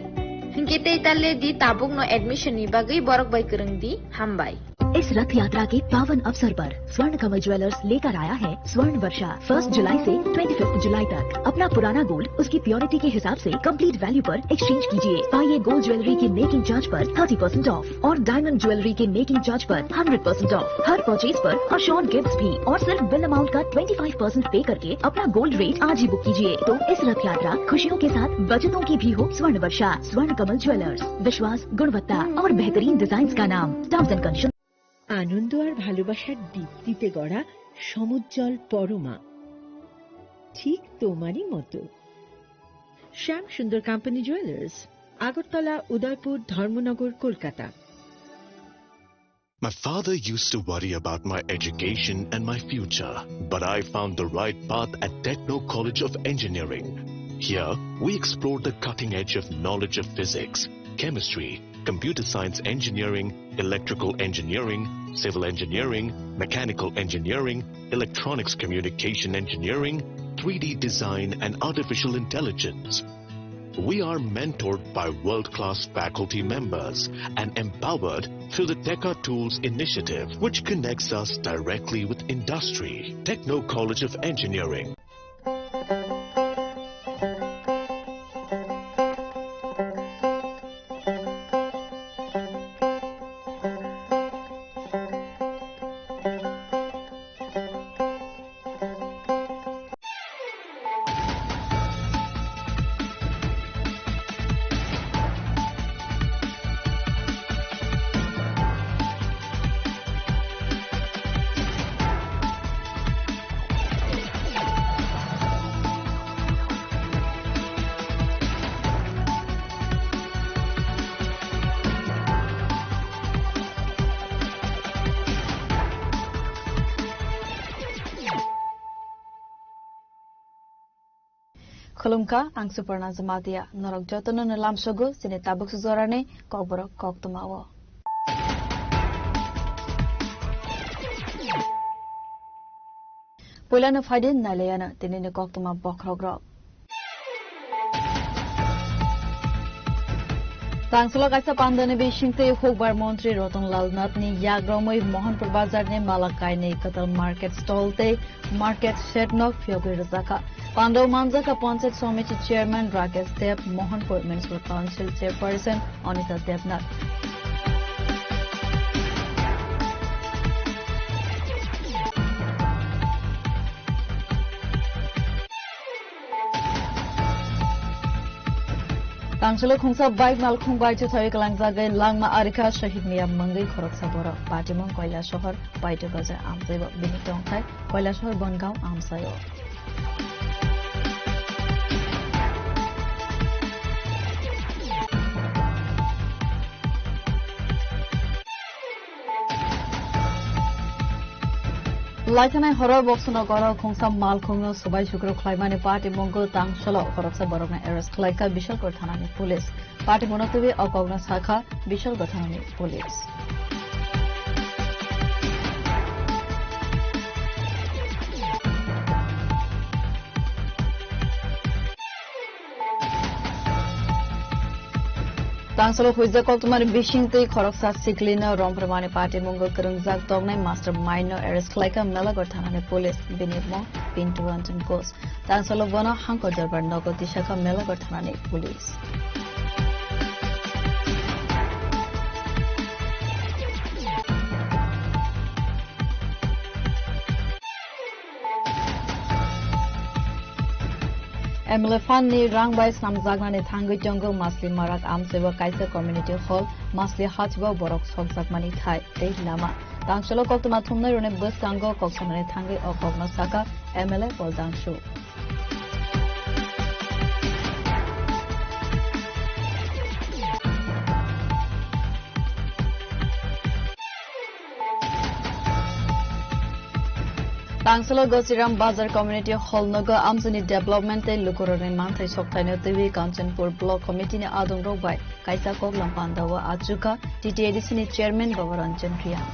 Hinkhe tei ta le di, tabukno admission ni bagwi borok bai kwrwng di. Hambai. इस रथ यात्रा के पावन अवसर पर स्वर्ण कमल ज्वेलर्स लेकर आया है स्वर्ण वर्षा। फर्स्ट जुलाई से ट्वेंटी फिफ्थ जुलाई तक अपना पुराना गोल्ड उसकी प्योरिटी के हिसाब से कंप्लीट वैल्यू पर एक्सचेंज कीजिए। पाइए गोल्ड ज्वेलरी की मेकिंग चार्ज पर थर्टी परसेंट ऑफ और डायमंड ज्वेलरी के मेकिंग चार्ज पर hundred percent of. Her purchase पर अश्योर्ड गिफ्ट्स भी और सिर्फ बिल अमाउंट का ट्वेंटी फ़ाइव परसेंट पे करके अपना गोल्ड रेट आज ही बुक कीजिए। तो इस रथ यात्रा खुशियों के साथ बचतों की भी हो स्वर्ण वर्षा। स्वर्ण कमल ज्वेलर्स, विश्वास, गुणवत्ता और बेहतरीन डिजाइन्स का नाम। Terms and condition. আনন্দ আর ভালোবাসার দীপ্তিতে গড়া সমুজ্জ্বল পরমা, ঠিক তোমারই মতো। শ্যাম সুন্দর কোম্পানি জুয়েলার্স, আগরতলা, উদয়পুর, ধর্মনগর, Kolkata. My father used to worry about my education and my future, but I found the right path at Techno College of Engineering. Here, we explore the cutting edge of knowledge of physics, chemistry, computer science engineering, electrical engineering, civil engineering, mechanical engineering, electronics communication engineering, three D design, and artificial intelligence. We are mentored by world-class faculty members and empowered through the Teka Tools initiative, which connects us directly with industry. Techno College of Engineering. Khulumkha, ang Suparna Jamatia. Norok jotono no lamsogo chini tabuk sujorani kokborok koktwmao. Puilano phaidi nailayano tinini koktwma bokhorokrok. Tangsulo kaisa pandani bisingtwi hukbar montri Ratan Lal Nathni yagromwi Mohanpur bazarni Malakaini kwtal market stall tei market shed no phiyogwi rwjakha. Pandao manjakha Panchayat Samiti Chairman Rakesh Deb, Mohanpur Municipal Council Chairperson Anita Debnath. Tangsulo khungsa bike malkhung bai chuthawi kalangjagwi langma arikha Shahid Mia mungwi khoroksa borok. Patimung Koilasohor Paito Bazar amchaibo bini tongthai Koilasohor Bongaon amchaio. Laithanai horo Boksonogoro khungsa malkhungno subai sukro khlaimani patimungno tangsolo khoroksa borokno arrest khlaikha Bishalgarh thanani police. Patimungno twiwi o kokno sakha Bishalgarh thanani police. Tangsalo huijak koktwmani bisingtwi khoroksa siklino romphormani patimungno kwrwngjak toknai mastermind no arrest khlaikha Melagarh thanani police. Bini mung Pintu Ranjan Ghosh. Tangsalo bono Hangkor Dorbar nogo tisakha Melagarh thanani police. M L A fund ni rang bai snamjaknani thangwi tongo Masli Marak amchaibo kaisa community hall, Masli hachbo borok sokjakmani thai tei lama. Tangsalo koktwma thumnai rwni bwskango kok sanani thangwi o kokno sakha M L A Poldangshu. Tangsalo Gosiram Bazar Community Hall nogo amchaini development tei lukurokni manthai soktaino twiwi Kanchanpur Block Committee ni adongrok bai kaisa koklam pandao achukha T T A D C ni Chairman Baba Ranjan Reang.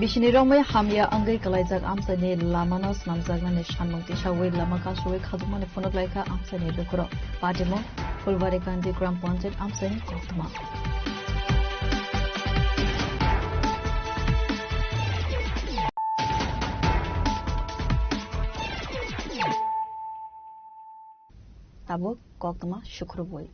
Bisini romwi hamya wngwi kwlaijak amchaini lamano swnamjaknani sanmung tisawi lama kasowi khajokmani phunuk laikha amchaini lukurok. Patimung Phulbari Kandi Gram Panchayat amchaini koktwma. Tabuk koktwma sukrubwi.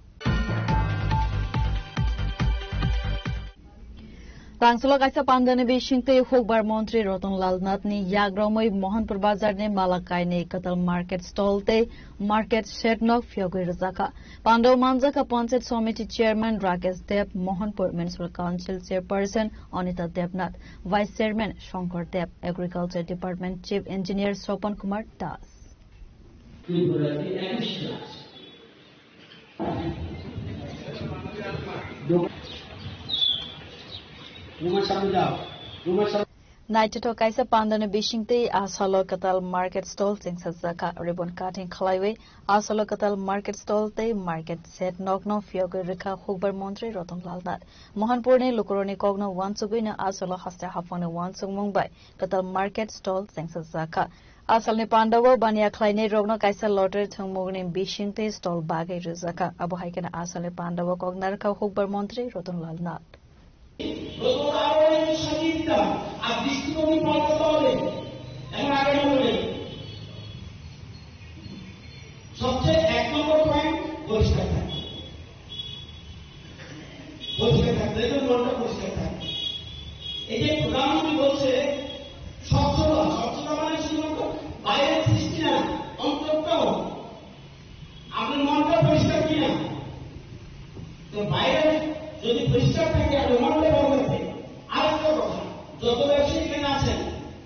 Tangsulo kaisa pandani bisingtwi hukbar montri Ratan Lal Nath ni yagromwi Mohanpur bazar ni mala kainwi kwtal market stall tei market shed nok phiyogwi rwjakha. Pandao manjakha Panchayat Samiti Chairman Rakesh Deb, Mohanpur Municipal Council Chairperson Anita Debnath, Vice Chairman Shankar Deb, Agriculture Department Chief Engineer Swapan Kumar Das. Naithothok kaisa pandani bisingtwi asalo kwtal market stall chengsajakha. Ribbon cutting khlaiwi asalo kwtal market stall tei market shed nokno phiyogwi rwkha hukbar montri Ratan Lal Nath. Mohanpurni lukurokni kokno uansugwino asalo haste haphangni uansukmung bai kwtal market stall chengsajakha. Asalni pandao baniya khlainai rokno kaisa lottery thwngmungni bisingtwi stall bagwi rwjakha. Abo hai kheno asalni pandao kok narwkha hukbar montri Ratan Lal Nath. গতবার আরো একটু সাজিয়ে দিতাম, আর দৃষ্টিভঙ্গি পাল্টাতে হবে। এখন আগের মতো নেই। সবচেয়ে এক নম্বর পয়েন্ট পরিষ্কার থাকা। পরিষ্কার থাকতে হবে, মনটা পরিষ্কার থাকবে। এই যে প্রধানমন্ত্রী বলছে স্বচ্ছতা, স্বচ্ছতা মানে শুধুমাত্র বাইরের সৃষ্টি না, অন্তরটাও। আপনার মনটা পরিষ্কার কিনা? তো বাইরে যদি পরিষ্কার থাকে আর মনটা ভালো থাকে, আরেকটা কথা, যত ব্যবসায়ী এখানে আছেন,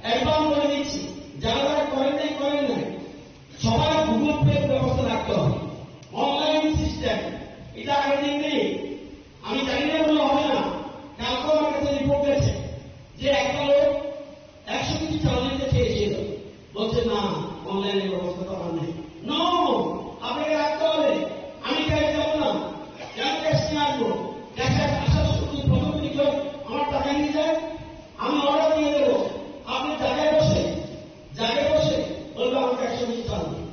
অ্যাডভান্স বলে দিচ্ছি, যারা যারা করেন নাই, করেন নাই, সবার গুগল পে ব্যবস্থা রাখতে হবে। অনলাইন সিস্টেম, এটা আগের দিন নেই। আমি জানি না বললে হবে না। কালকে আমার কাছে রিপোর্ট গেছে যে একটা লোক একশো কেজি চাল নিতে চেয়েছিল, বলছে, "না, অনলাইনের ব্যবস্থা তো আমার নেই।" নো, আপনাকে রাখতে হবে। আমি ক্যাশ যাবো না, কেন ক্যাশ নিয়ে আসবো? ক্যাশে আসার সময় প্রথম দিকে আমার টাকা নিয়ে যায়, আমি অর্ডার দিয়ে দেবো। আপনি জায়গায় বসে, জায়গায় বসে বলবে, "আমাকে একশো কেজি চাল দিন।"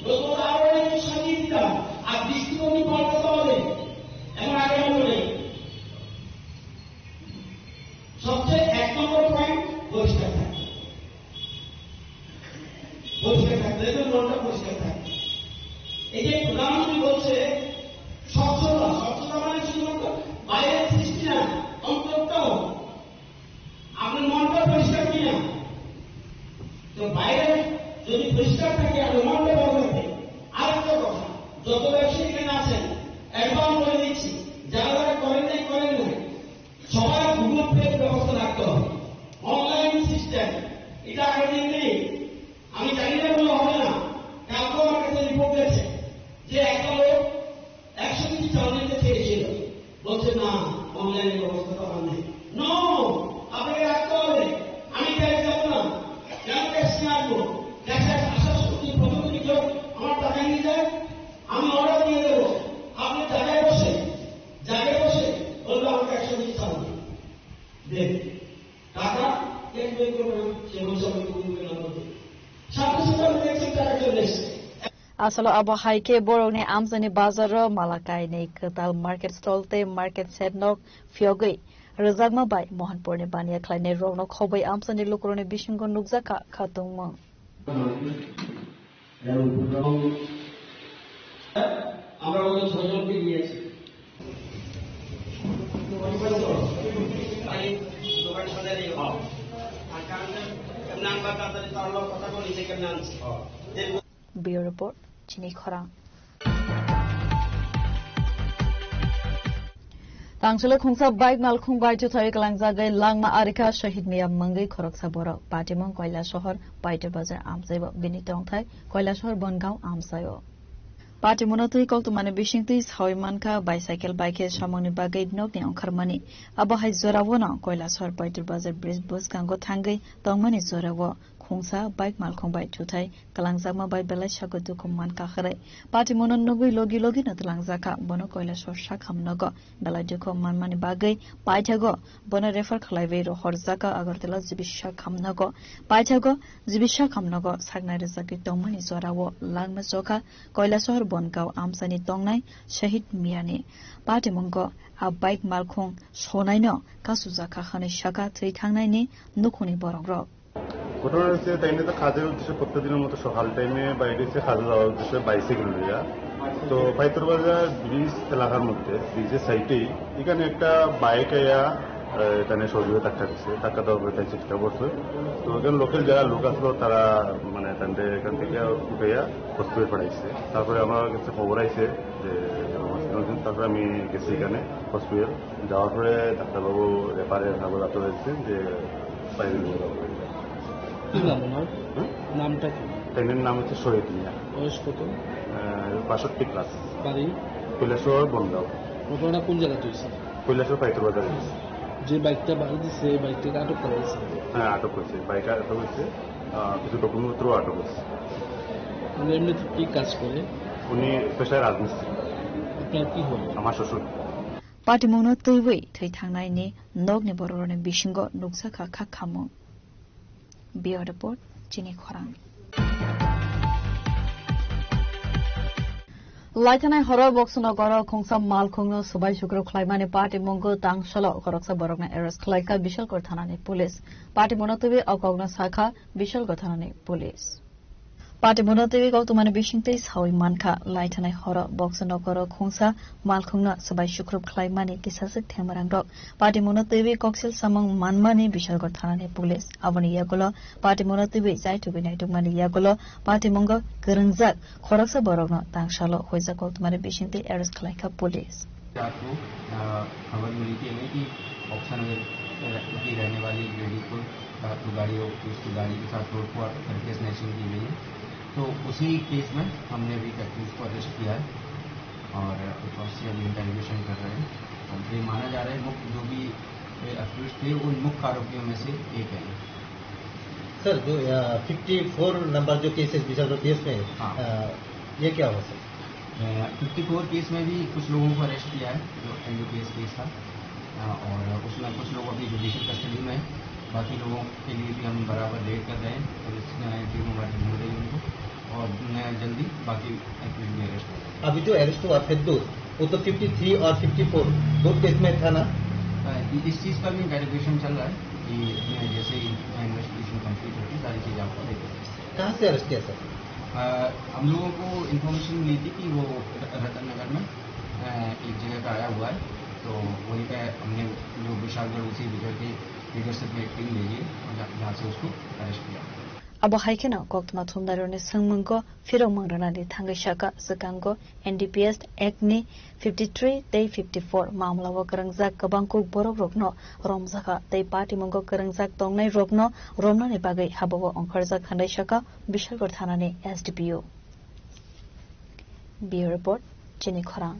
গতবার আরো একটু সাজিয়ে দিতাম, আর দৃষ্টিভঙ্গি পাল্টাতে হবে। এখন আগের মতো নেই। সবচেয়ে এক নম্বর পয়েন্ট পরিষ্কার থাকে। পরিষ্কার থাকতে হবে, মনটা পরিষ্কার থাকে। এই যে প্রধানমন্ত্রী বলছে স্বচ্ছতা, স্বচ্ছতা মানে শুধুমাত্র বাইরের সৃষ্টি না, অন্তরটাও। আপনার মনটা পরিষ্কার কিনা? তো বাইরে যদি পরিষ্কার থাকে, আপনার মনটা ভালো থাকে। আরেকটা কথা, যত ব্যবসায়ী এখানে আছেন, অ্যাডভান্স বলে দিচ্ছি, যারা যারা করেন নাই, করেন নাই, সবার গুগল পে ব্যবস্থা রাখতে হবে। অনলাইন সিস্টেম, এটা আগের দিন নেই। আমি জানি না বললে হবে না। কালকে আমার কাছে রিপোর্ট গেছে যে একটা লোক একশো কেজি চাল নিতে চেয়েছিল, বলছে, "না, অনলাইনের ব্যবস্থা তো আমার নেই।" নো, আপনাকে রাখতে হবে। আমি ক্যাশ যাবো না, কেন ক্যাশ নিয়ে আসবো? ক্যাশে আসার সময় প্রথম দিকে আমার টাকা নিয়ে যায়, আমি অর্ডার দিয়ে দেবো। আপনি জায়গায় বসে, জায়গায় বসে বলবে, "আমাকে একশো কেজি চাল দিন।" দেন টাকা ক্যাশ বের করবে না, সে বলছে, "আমি গুগল পে নাম্বার দিই।" সাথে সাথে আমি দেখছি টাকা চলে এসছে। Asalo abo hai khe borokni amchaini bazaro mala kainwi kwtal market stall tei market shed nok phiyogwi rwjakma bai Mohanpurni baniya khlainai rokno khobwi amchaini lukurokni bisingo nukjakha khatungmung. আমরা অন্তত ছয়জনকে নিয়ে আসি। দোকান সাজাই দিও। আর কারণ নাম্বার তাড়াতাড়ি তার লোক কথা বলি যে কেমন আনছি। Bureau Report, Chini Khorang. Tangsulo khungsa bike malkhung bai chuthai kalangjagwi langma arikha Shahid Miya mungwi khoroksa borok. Patimung Koilasohor Paito Bazar amchaibo bini tongthai Koilasohor Bongaon amchaio. Patimungno twi koktwmani bisingtwi sawi mankha bicycle bai khe samungni bagwi nokni ongkharmani. Abo hai jorao no Koilasohor Paito Bazar bridge bwskango thangwi tongmani jorao khungsa bike malkhung bai chuthai kalangjakma bai belai sago dukhu mankha hwrwi. Patimungno nugwi logi logi no twlangjakha. Bono Koilasohor sak hamnogo belai dukhu manmani bagwi paithago bono refer khlaiwi rohorjakha Agartala G B sak hamnogo. Paithago G B sak hamnogo saknai rwjagwi tongmani jorao langma chokha Koilasohor Bongaon amchaini tongnai Shahid Miyani. Patimungo a bike malkhung sonaino kasujakha hwnwi sakha thwi thangnaini nukhungni borokrok. ঘটনা হচ্ছে, তাই নিয়ে তো কাজের উদ্দেশ্যে প্রত্যেকদিনের মতো সকাল টাইমে বাইরে এসে কাজে যাওয়ার উদ্দেশ্যে বাইসাইকেল লইয়া, তো পাইতর বাজার ব্রিজ এলাকার মধ্যে, ব্রিজের সাইডেই এখানে একটা বাইক আয়া এ, তানে শরীরে ধাক্কা দিছে, ধাক্কা দেওয়ার পরে তাই ছিটকে পড়ছে। তো এখানে লোকাল যারা লোক আসলো, তারা মানে তাদের এখান থেকে উঠাইয়া হসপিটাল পাঠাইছে। তারপরে আমার কাছে খবর আইছে যে হসপিটাল, তারপরে আমি গেছি এখানে হসপিটাল। যাওয়ার পরে ডাক্তারবাবু রেফারের খবর আপনারা দিচ্ছেন যে বাইরে নিয়ে যাওয়া হবে। কি নাম ওনার? হুম? নামটা কি? তাইনের নাম হচ্ছে শহীদ মিয়া। বয়স কত? আহ, বাষট্টি প্লাস। বাড়ি? কৈলাসহর বনগাঁও। ঘটনাটা কোন জায়গাতে হয়েছে? কৈলাসহর পাইতর বাজারে হয়েছে। যে বাইকটা বাড়ি দিছে, এই বাইকটাকে আটক করা হয়েছে? হ্যাঁ, আটক হয়েছে। বাইক আটক হয়েছে। আহ, কিছু ডকুমেন্টপত্রও আটক হয়েছে। মানে এমনিতে কি কাজ করে? উনি পেশায় রাজমিস্ত্রি। আপনার কি হয়? আমার শ্বশুর। Patimungno twiwi thwi thangnaini nokni bororokni bisingo nukjakha kha khamung. Bureau report, chini khorang. Laithanai horo Boxo nokoro khungsa malkhungno swbai sukrub khlaimani patimungo tangsalo khoroksa borokno arrest khlaikha Bishalgarh thanani police. Patimungno twiwi o kokno sakha Bishalgarh thanani police. Patimungno twiwi koktwmani bisingtwi sawi mankha, laithanai horo Boxo nokoro khungsa malkhungno swbai sukrub khlaimani kisaswk thengmarangrok patimungno twiwi koksil samung manmani Bishalgarh thanani police. Aboni yagulo patimungno twiwi chaitugwi naitukmani yagulo patimungo kwrwngjak khoroksa borokno tangsalo huijak koktwmani bisingtwi arrest khlaikha police. रात को, अ, खबर मिली थी हमें कि बॉक्सर नगर, अ, की रहने वाली एक लेडी को रात को गाड़ी, उसकी गाड़ी के साथ तोड़फोड़ करके स्नैचिंग की गई है। तो उसी केस में हमने अभी तक उसको अरेस्ट किया है और उससे अभी इंटरोगेशन कर रहे हैं। और ये माना जा रहा है मुख्य जो भी, अ, अक्यूज्ड थे, उन मुख्य आरोपियों में से एक है। सर, जो, अ, फिफ्टी फ़ोर नंबर जो केसेस बिचार केस में, हाँ। अ, ये क्या हुआ सर? अ, फिफ्टी फ़ोर केस में भी कुछ लोगों को अरेस्ट किया है, जो एनडीपीएस केस था, अ, और उसमें कुछ लोग अभी जुडिशियल कस्टडी में हैं। बाकी लोगों के लिए भी हम बराबर रेड कर रहे हैं, पुलिस, अ, टीम हमारी ढूंढ रही है उनको, और, अ, जल्दी बाकी एक्यूज भी अरेस्ट हो जाएंगे। अभी जो अरेस्ट हुआ फिद्दूस, वो तो फिफ्टी थ्री और फिफ्टी फ़ोर दो केस में था ना? अ, इ-, इस चीज़ का भी इंटरोगेशन चल रहा है कि, अ, जैसे ही इन्वेस्टिगेशन कंप्लीट होती है, सारी चीज़ें आपको दे देंगे। कहाँ से अरेस्ट किया सर? अ, हम लोगों को इन्फॉर्मेशन मिली थी कि वो र-, रतन नगर में, अ, एक जगह पे आया हुआ है, तो वहीं पे हमने जो विशालगढ़ उसी लीडर के लीडरशिप में एक टीम भेजी है, जहाँ, जहाँ से उसको अरेस्ट किया। Abo hai kheno koktwma thumnairokni swngmungo phirokmung rwnani thangwi sakha, swkango N D P S Act ni fifty three tei fifty four mamla o kwrwngjak kwbang kuk borok rokno romjakha tei patimungo kwrwngjak tongnai rokno romnani bagwi habao ongkharjak hwnwi sakha Bishalgarh thanani S D P O. Bureau report, chini khorang.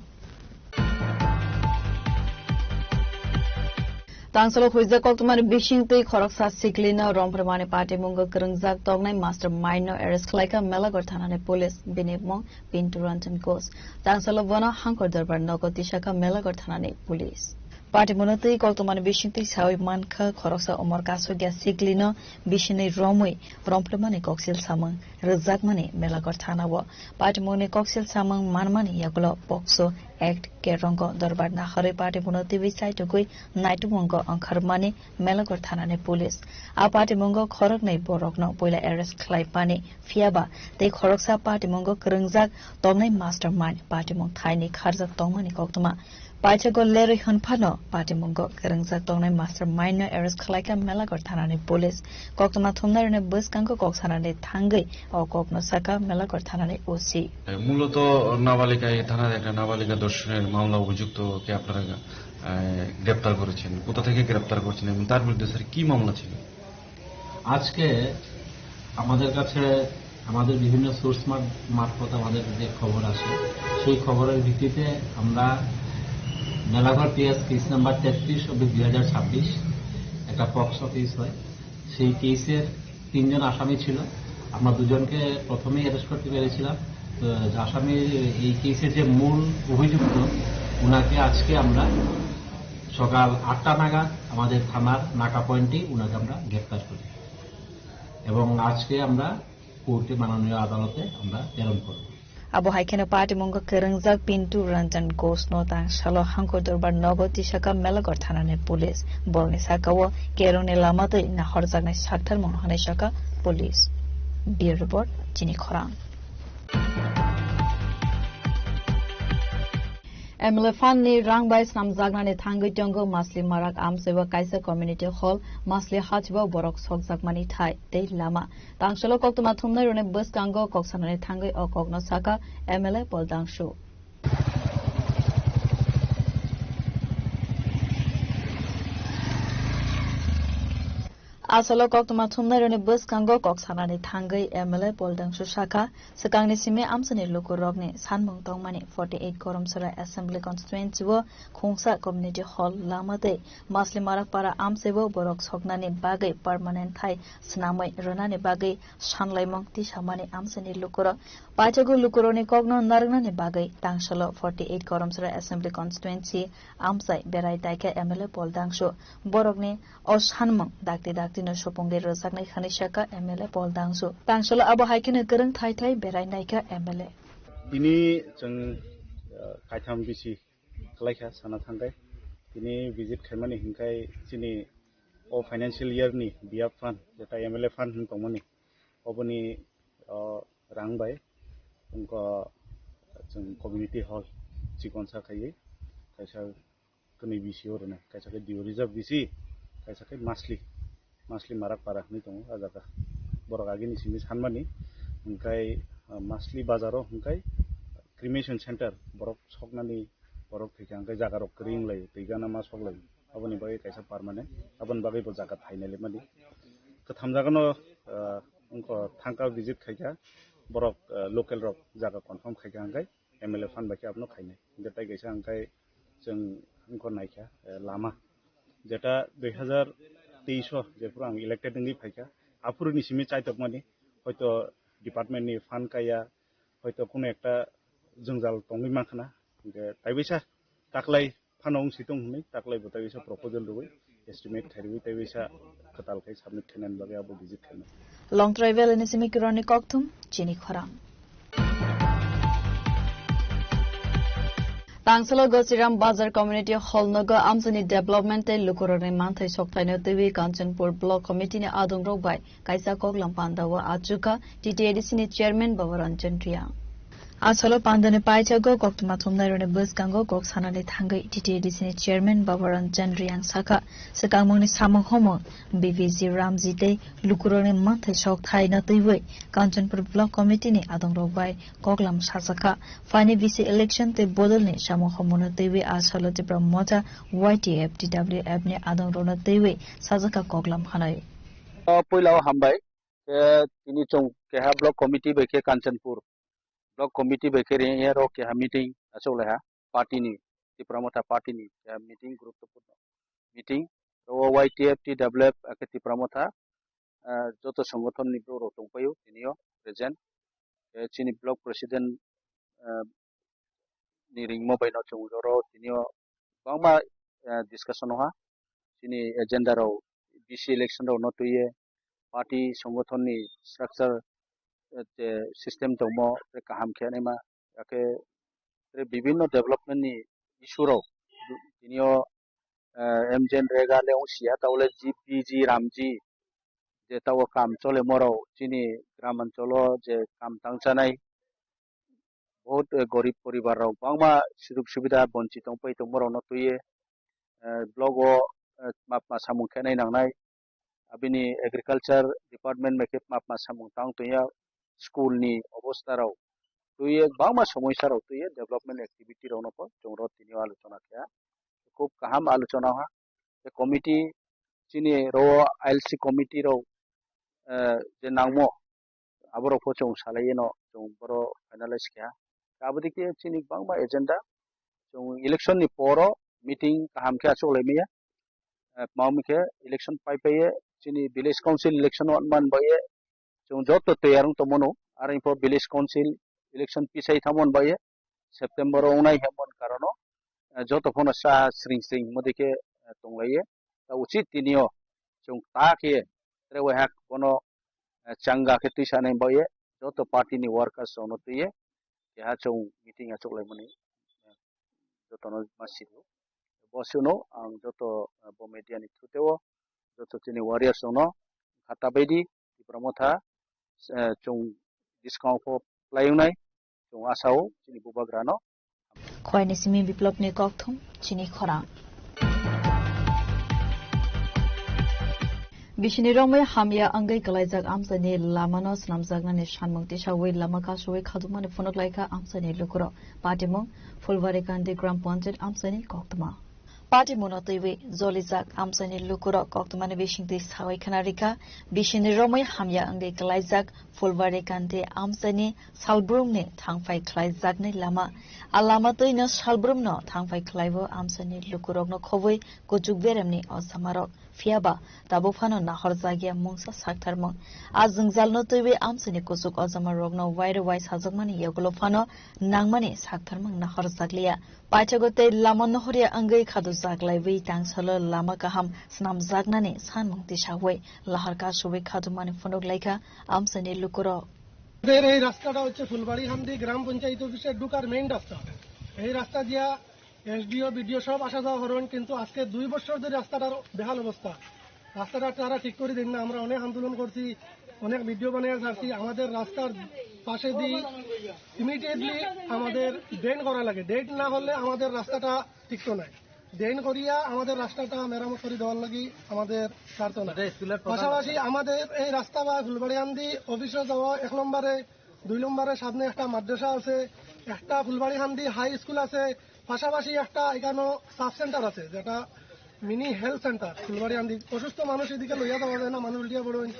Tangsalo huijak koktwmani bisingtwi khoroksa siklino romphwrwmani patimungo kwrwngjak tongnai mastermind no arrest khlaikha Melagarh thanani police, bini mung Pintu Ranjan Ghosh. Tangsalo bono Hangkor Dorbar nogo tisakha Melagarh thanani police. Patimungno twi koktwmani bisingtwi sawi mankha khoroksa umor kasugya siklino bisinwi romwi romphwrwmani koksil samung rwjakmani Melagarh thanao. Patimungni koksil samung manmani yagulo POCSO Act, Kerongo Dorbar naharwi patimungno twiwi chaitugwi naitumungo ongkharmani Melagarh thanani police. A patimungo khoroknwi borokno puila arrest khlaimani phiyaba tei khoroksa patimungo kwrwngjak tongnai mastermind patimung thaini kharjak tongmani koktwma. Paithago lerwi hwnphano patimungo kwrwngjak tongnai mastermind no arrest khlaikha Melagarh thanani police. Koktwma thumnairokni bwskango kok sanani thangwi o kokno sakha Melagarh thanani O C. মূলত নাবালিকা, এই থানার একটা নাবালিকা ধর্ষণের মামলা অভিযুক্তকে আপনারা, আহ, গ্রেপ্তার করেছেন। কোথা থেকে গ্রেপ্তার করেছেন এবং তার বিরুদ্ধে স্যার কি মামলা ছিল? আজকে আমাদের কাছে আমাদের বিভিন্ন সোর্স মার-, মারফত আমাদের যে খবর আসে, সেই খবরের ভিত্তিতে আমরা মেলাঘর পিএস কেস নাম্বার তেত্রিশ অব্লিক দুই হাজার ছাব্বিশ, একটা পক্সো কেস হয়। সেই কেসের তিনজন আসামি ছিল। আমরা দুজনকে প্রথমেই অ্যারেস্ট করতে পেরেছিলাম। তো আসামি, এই কেসের যে মূল অভিযুক্ত, ওনাকে আজকে আমরা সকাল আটটা নাগাদ আমাদের থানার নাকা পয়েন্টে ওনাকে আমরা গ্রেপ্তার করি এবং আজকে আমরা কোর্টে, মাননীয় আদালতে আমরা প্রেরণ করব। Abo hai kheno patimungo kwrwngjak Pintu Ranjan Ghosh no tangsalo Hangkor Dorbar nogo tisakha Melagarh thanani police. Borokni sakao kerongni lama twi nahorjaknai saktharmung hwnwi sakha police. Bureau report, chini khorang. M L A fund ni rang bai snamjaknani thangwi tongo Masli Marak amchaibo kaisa community hall, Masli hachbo borok sokjakmani thai tei lama. Tangsalo koktwma thumnairokni bwskango kok sanani thangwi o kokno saka M L A Pol Dangshu. Asalo koktwma thumnairokni bwskango kok sanani thangwi M L A Pol Dangshu sakha, swkangni simi amchaini lukurokni sanmung tongmani forty eight Goromsora Assembly Constituency o Khungsa Community Hall lama tei Masli Marakpara amchaibo borok soknani bagwi permanent thai swnamwi rwnani bagwi sanlaimung tisamani amchaini lukurok. Paithago lukurokni kokno narwknani bagwi tangsalo forty eight Goromsora Assembly Constituency amchai berai daikha M L A Pol Dangshu. Borokni o sanmung dakti daktino supungwi rwjaknai hwnwi sakha M L A Pol Dangshu. Tangsalo abo hai kheno kwrwng thai thai berai naikha M L A. Tini chwng, uh, kaitham bisi khlaikha sana thangkhe. Tini visit khaimani hinkhai chini o financial year ni B F fund, jeta M L A fund hwn tongmani, oboni, uh, rang bai wngkha chwng community hall chikonsa khaiwi kaisa kwnwi bisi o rwnai, kaisa khe Dio Reserve bisi, kaisa khe Masli, Masli Marak Para hwnwi tongo a jaga. Borok agini simi sanmani, hwnkhe, ah, Masli bazaro hwnkhe cremation center borok soknani borok thwikha hwnkhe jaga rok kwrwi wng laio, twi gana ma sok laio. Aboni bagwi kaisa permanent, aboni bagwi bo jaga thainai limani. Kwtham jagano, ah, wngkha thangka visit khaikha, borok, ah, local rok jaga confirm khaikha hwnkhe M L A fund bai khe abono khainai. Hwnkhe tai kaisa hwnkhe chwng wngkha naikha, eh, lama. Jeta dui hajar teis o jephuru ang elected wngwi phaikha, aphuruni simi chaitokmani, hoito department ni fund kaya, hoito kuno ekta jwngjal tongwi mankhana. Hwnkhe taibaisa taklai phano wngsi tong hwnwi taklai bo taibaisa proposal rwui estimate khairwi taibaisa kwtal khai submit khainani bagwi abo visit khainai. Long Travel ni simi kironi kokthum chini khorang. Tangsalo Gosiram Bazar Community Hall nogo amchani development tei lukurokni manthai sokthaino twiwi Kanchanpur Block Committee ni adongrok bai kaisa koklam pandao achukha T T A D C ni chairman Baba Ranjan Reang. Asalo pandani paichago koktwma thumnairokni bwskango kok sanani thangwi T T A D C ni chairman Baba Ranjan Reang sakha, swkangmungni samung humung B V G Ramji tei lukurokni manthai sok thaino twiwi Kanchanpur Block Committee ni adongrok bai koklam sajakha. Phaini V C election tei bodolni samung humungno twiwi asalo Tipra Motha Y T F T W F ni adongrokno twiwi sajakha koklam hwnwi. O puila o hambai. Khe tini chwng keha block committee bai khe Kanchanpur block committee bai khe rengya rok keha meeting achuk lai ha party ni, Tipra Motha party ni keha meeting, guruttopurno meeting. Ro Y T F T W F akhe Tipra Motha, ah, joto songothon ni borok rok tongpaio tini o present. Khe chini block president, ah, ni ringmo bai no chwng oro tini o kwbangma, eh, discussion o ha chini agenda rok, B C election rok no twiwi party songothon ni structure, eh, te system tongmo tei kaham khe naima, akhe tei bibinno development ni issue rok tini o, eh, M J N Rega le wng sia, tabole G P G Ramji je tabok kam chole morok chini gram ancholo je kam tang chanai, bahut, eh, gorib poribar rok bangma sujug subida bonchit tong pai tongma rok no twiwi, eh, block o, eh, ma, ma samung khenai nangnai. Abini agriculture department bai khe ma, ma samung tang tongya, school ni obostha rok twiwi bangma somosya rok twiwi development activity rok no po chwng rok tini o alochona khe. Khub kaham alochona ha. Tei committee chini ro I L C committee rok, eh, je nangmo aborok po chwng salai no chwng boro finalize khe ha. Aboni khe chini bangma agenda chwng election ni poro meeting kaham khe achuk lai maya. Eh, tma hwn khe election pai pai ye chini village council election o man bai ye chwng joto tiyar wng tongmano, aro info village council election pisai thamon bai ye September o wngnai hemon karono, eh, joto phano sa sring sring hwnma dikhe, eh, tong lai ye. Ta uchit tini o chwng ta khe ye tre wai hak bono, eh, changa khe twi sanai bai ye joto party ni workers rok no twi ye keha chwng meeting achuk lai mani, eh, joto no ma sio. Bo sino ang joto, eh, bo media ni through teo joto chini warriors rok no kha ta bai di, Tipra Motha, eh, chwng discount pho plai wngnai, chwng asao chini bubagra no. Khoini simi Biplopni kokthum chini khorang. Bisini romwi hamya wngwi kwlaijak amchaini lamano swnamjaknani sanmung tisawi lama kasui khadukmani phunuk laikha amchaini lukurok. Patimung Phulbari Kandi Gram Panchayat amchaini koktwma. Patimungno twiwi jolijak amchaini lukurok koktwmani bisingtwi sawi khna rikha, bisini romwi hamya wngwi kwlaijak Phulbari Kandi amchaini salbrumni thangphai khlaijaknai lama. A lama twino salbrumno thangphai khlaibo amchaini lukurokno khobwi kuchuk beremni ojamarok. Phiyaba tabuk phano nahorjakya mungsa saktharmung. A jwngjalno twiwi amchaini kuchuk ojamarokno wairwai sajakmani yagulo phano nangmani saktharmung nahorjakliya. Paithago tei lama nohorya wngwi khadujak laiwi tangsalo lama kaham swnamjaknani sanmung tisawi lahar kasubwi khadumani phunuk laikha amchaini lukurok. আমাদের এই রাস্তাটা হচ্ছে ফুলবাড়ি হান্দি গ্রাম পঞ্চায়েত অফিসের ঢুকার মেইন রাস্তা। এই রাস্তা দিয়া এসডিও, বিডিও সব আসা যাওয়া করেন, কিন্তু আজকে দুই বছর ধরে রাস্তাটার বেহাল অবস্থা। রাস্তাটা তারা ঠিক করে দিন না, আমরা অনেক আন্দোলন করছি, অনেক ভিডিও বানিয়ে ছাড়ছি। আমাদের রাস্তার পাশে দিয়ে ইমিডিয়েটলি আমাদের ড্রেন করা লাগে, ড্রেন না হলে আমাদের রাস্তাটা ঠিক তো নাই। ড্রেন করিয়া আমাদের রাস্তাটা মেরামত করে দেওয়ার লাগি আমাদের স্বার্থ না। এটা স্কুলের প্রধান পাশাপাশি রাস্তা। আমাদের এই রাস্তা বা ফুলবাড়িহান্দি অফিসে যাওয়া এক নম্বরে, দুই নম্বরে সামনে একটা মাদ্রাসা আছে, একটা ফুলবাড়িহান্দি হাই স্কুল আছে, পাশাপাশি একটা এখানো সাব সেন্টার আছে, যেটা মিনি হেলথ সেন্টার ফুলবাড়িহান্দি। অসুস্থ মানুষ এদিকে লইয়া যাওয়া যায় না, মানুষ উল্টিয়া পড়েন।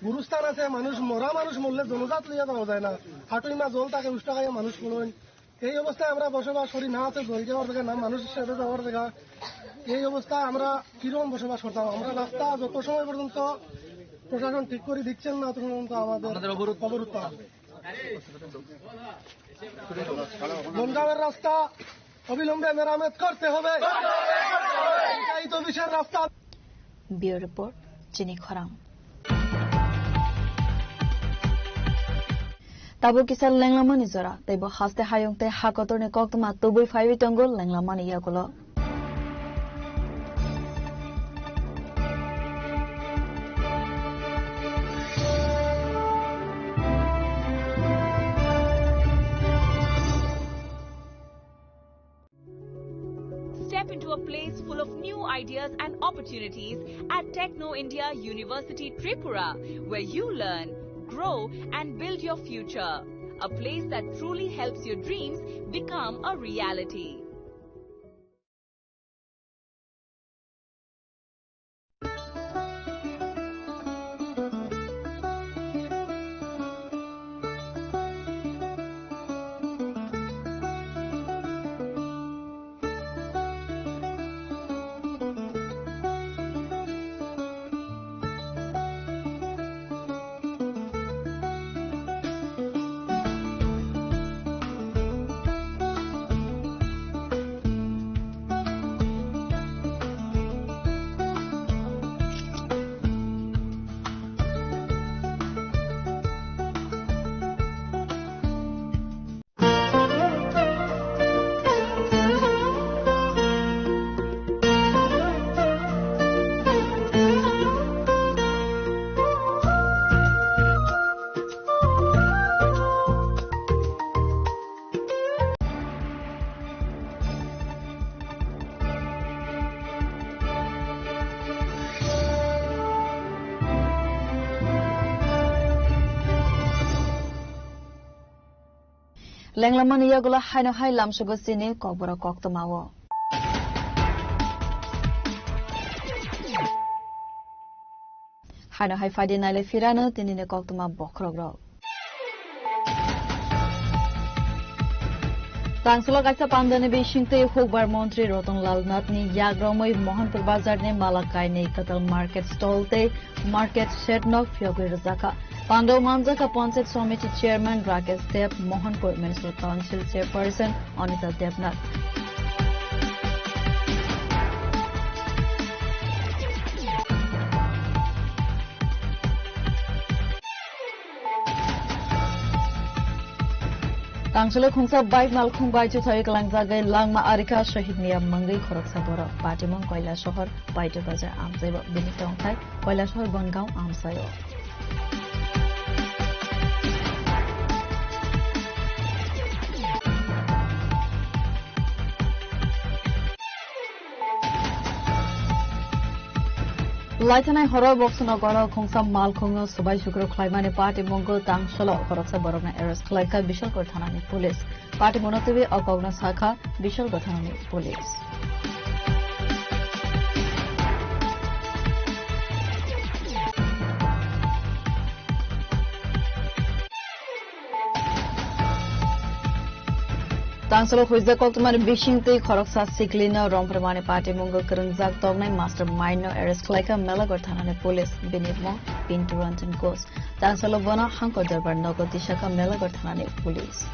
গুরুস্থান আছে, মানুষ মরা মানুষ মরলে জনজাত লইয়া যাওয়া যায় না। হাটুইমা জল থাকে, উষ্টা খাইয়া মানুষ পড়েন। এই অবস্থায় আমরা বসবাস করি, না আছে জল যাওয়ার জায়গা, না মানুষ হিসাবে যাওয়ার জায়গা। এই অবস্থায় আমরা কিরকম বসবাস করতাম? আমরা রাস্তা যত সময় পর্যন্ত প্রশাসন ঠিক করে দিচ্ছেন না, তত পর্যন্ত আমাদের আমাদের অবরোধ। অবরোধ থাকবে। বনগাঁওয়ের রাস্তা অবিলম্বে মেরামত করতে হবে। এই তো বিশাল রাস্তা। Bureau Report, Chini Khorang. Tabuk kisa lenglamani jora, tei bo haste hayung tei ha kotorni koktwma tubui phaiwi tongo lenglamani yagulo. Step into a place full of new ideas and opportunities at Techno India University Tripura, where you learn, grow, and build your future. A place that truly helps your dreams become a reality. Lenglamani yagulo haino hai lamsugo chini kokborok koktwmao. Haino hai phaidi naile phirano tinini koktwma bokhorokrok. Tangsulo kaisa pandani bisingtwi hukbar montri Ratan Lal Nathni yak romwi Mohanpur bazarni Malakaini kwtal market stall tei market shed no phiyogwi rwjakha. Pandao manjakha Panchayat Samiti Chairman Rakesh Deb, Mohanpur Municipal Council Chairperson Anita Debnath. Tangsulo khungsa bike malkhung bai chuthai kalangjagwi langma arikha shahid ni mangwi khoroksa borok. Patimung Koilasohor Paito Bazar amchaibo bini tongthai Koilasohor Bongaon amchaio. Laithanai horo Boksonogoro khungsa malkhungno swbai sukruk khlaimani patimungno tangsalo khoroksa borokno arrest khlaikha Bishalgarh thanani police. Patimungno twiwi o kokno sakha Bishalgarh thanani police. Tangsalo huijak koktwmani bisingtwi khoroksa siklino romphrimani patimungno kwrwngjak toknai mastermind no arrest khlaikha Melagarh thanani police, bini mung Pintu Ranjan Ghosh. Tangsalo bono Hangkor Dorbar nogo tisakha Melagarh thanani police.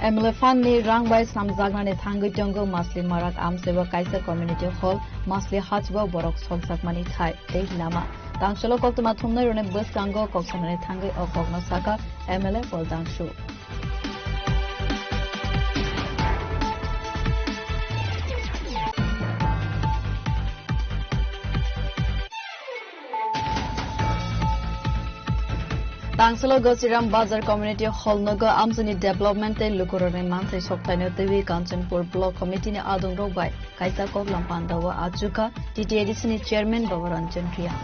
M L A fund ni rang bai snamjaknani thangwi tongo Masli Marak amchaibo kaisa community hall, Masli hachbo borok sokjakmani thai tei lama. Tangsalo koktwma thumnairokni bwskango kok sanani thangwi o kokno sakha M L A Pol Dangshu. Tangsalo Gosiram Bazar Community Hall nogo amchaini development tei lukurokni manthai soktaino twiwi Kanchanpur Block Committee ni adongrok bai kaisa koklam pandao achukha T T A D C ni chairman Baba Ranjan Reang.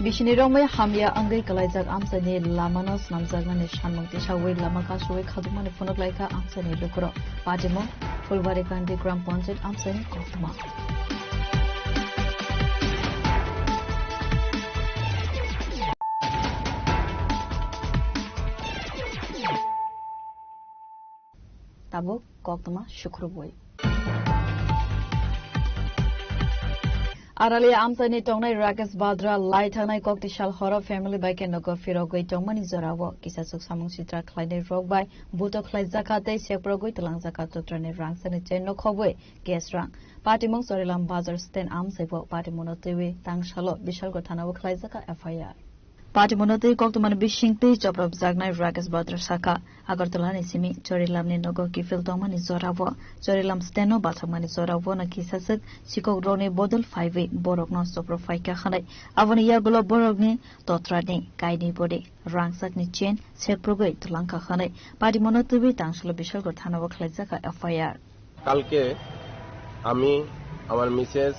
Bisini romwi hamya wngwi kwlaijak amchaini lamano swnamjaknani sanmung tisawi lama kasui khajokmani phunuk laikha amchaini lukurok. Patimung Phulbari Kandi Gram Panchayat amchaini koktwma. Tabuk koktwma sukrubwi. Aralia amchaini tongnai Rakesh Badra lai thangnai kokti sal horo family bai khe nogo phirogwi tongmani jorao kisa chuk samung sitra khlainai rok bai buto khlaijakha tei seprogwi twlangjakha totrani rangchakni chain no khobwi cash rang. Patimung Chorilam Bazar stand amchaibo patimungno twiwi tangsalo Bishalgarh thanao khlaijakha F I R. Patimungno twi koktwmani bisingtwi choprobjaknai Rakesh Batra sakha, Agartala ni simi Chorilam ni nogo kiphil tongmani jorao, Chorilam stand no bathakmani jorao no kisaswk sikok rokni bodol phaiwi borokno chopro phaikha hwnwi. Aboni yagulo borokni totrani kainwi bodi rangchakni chain seprogwi twlangkha hwnwi patimungno twiwi tangsalo Bishalgarh thanao khlaijakha F I R. কালকে আমি, আমার মিসেস,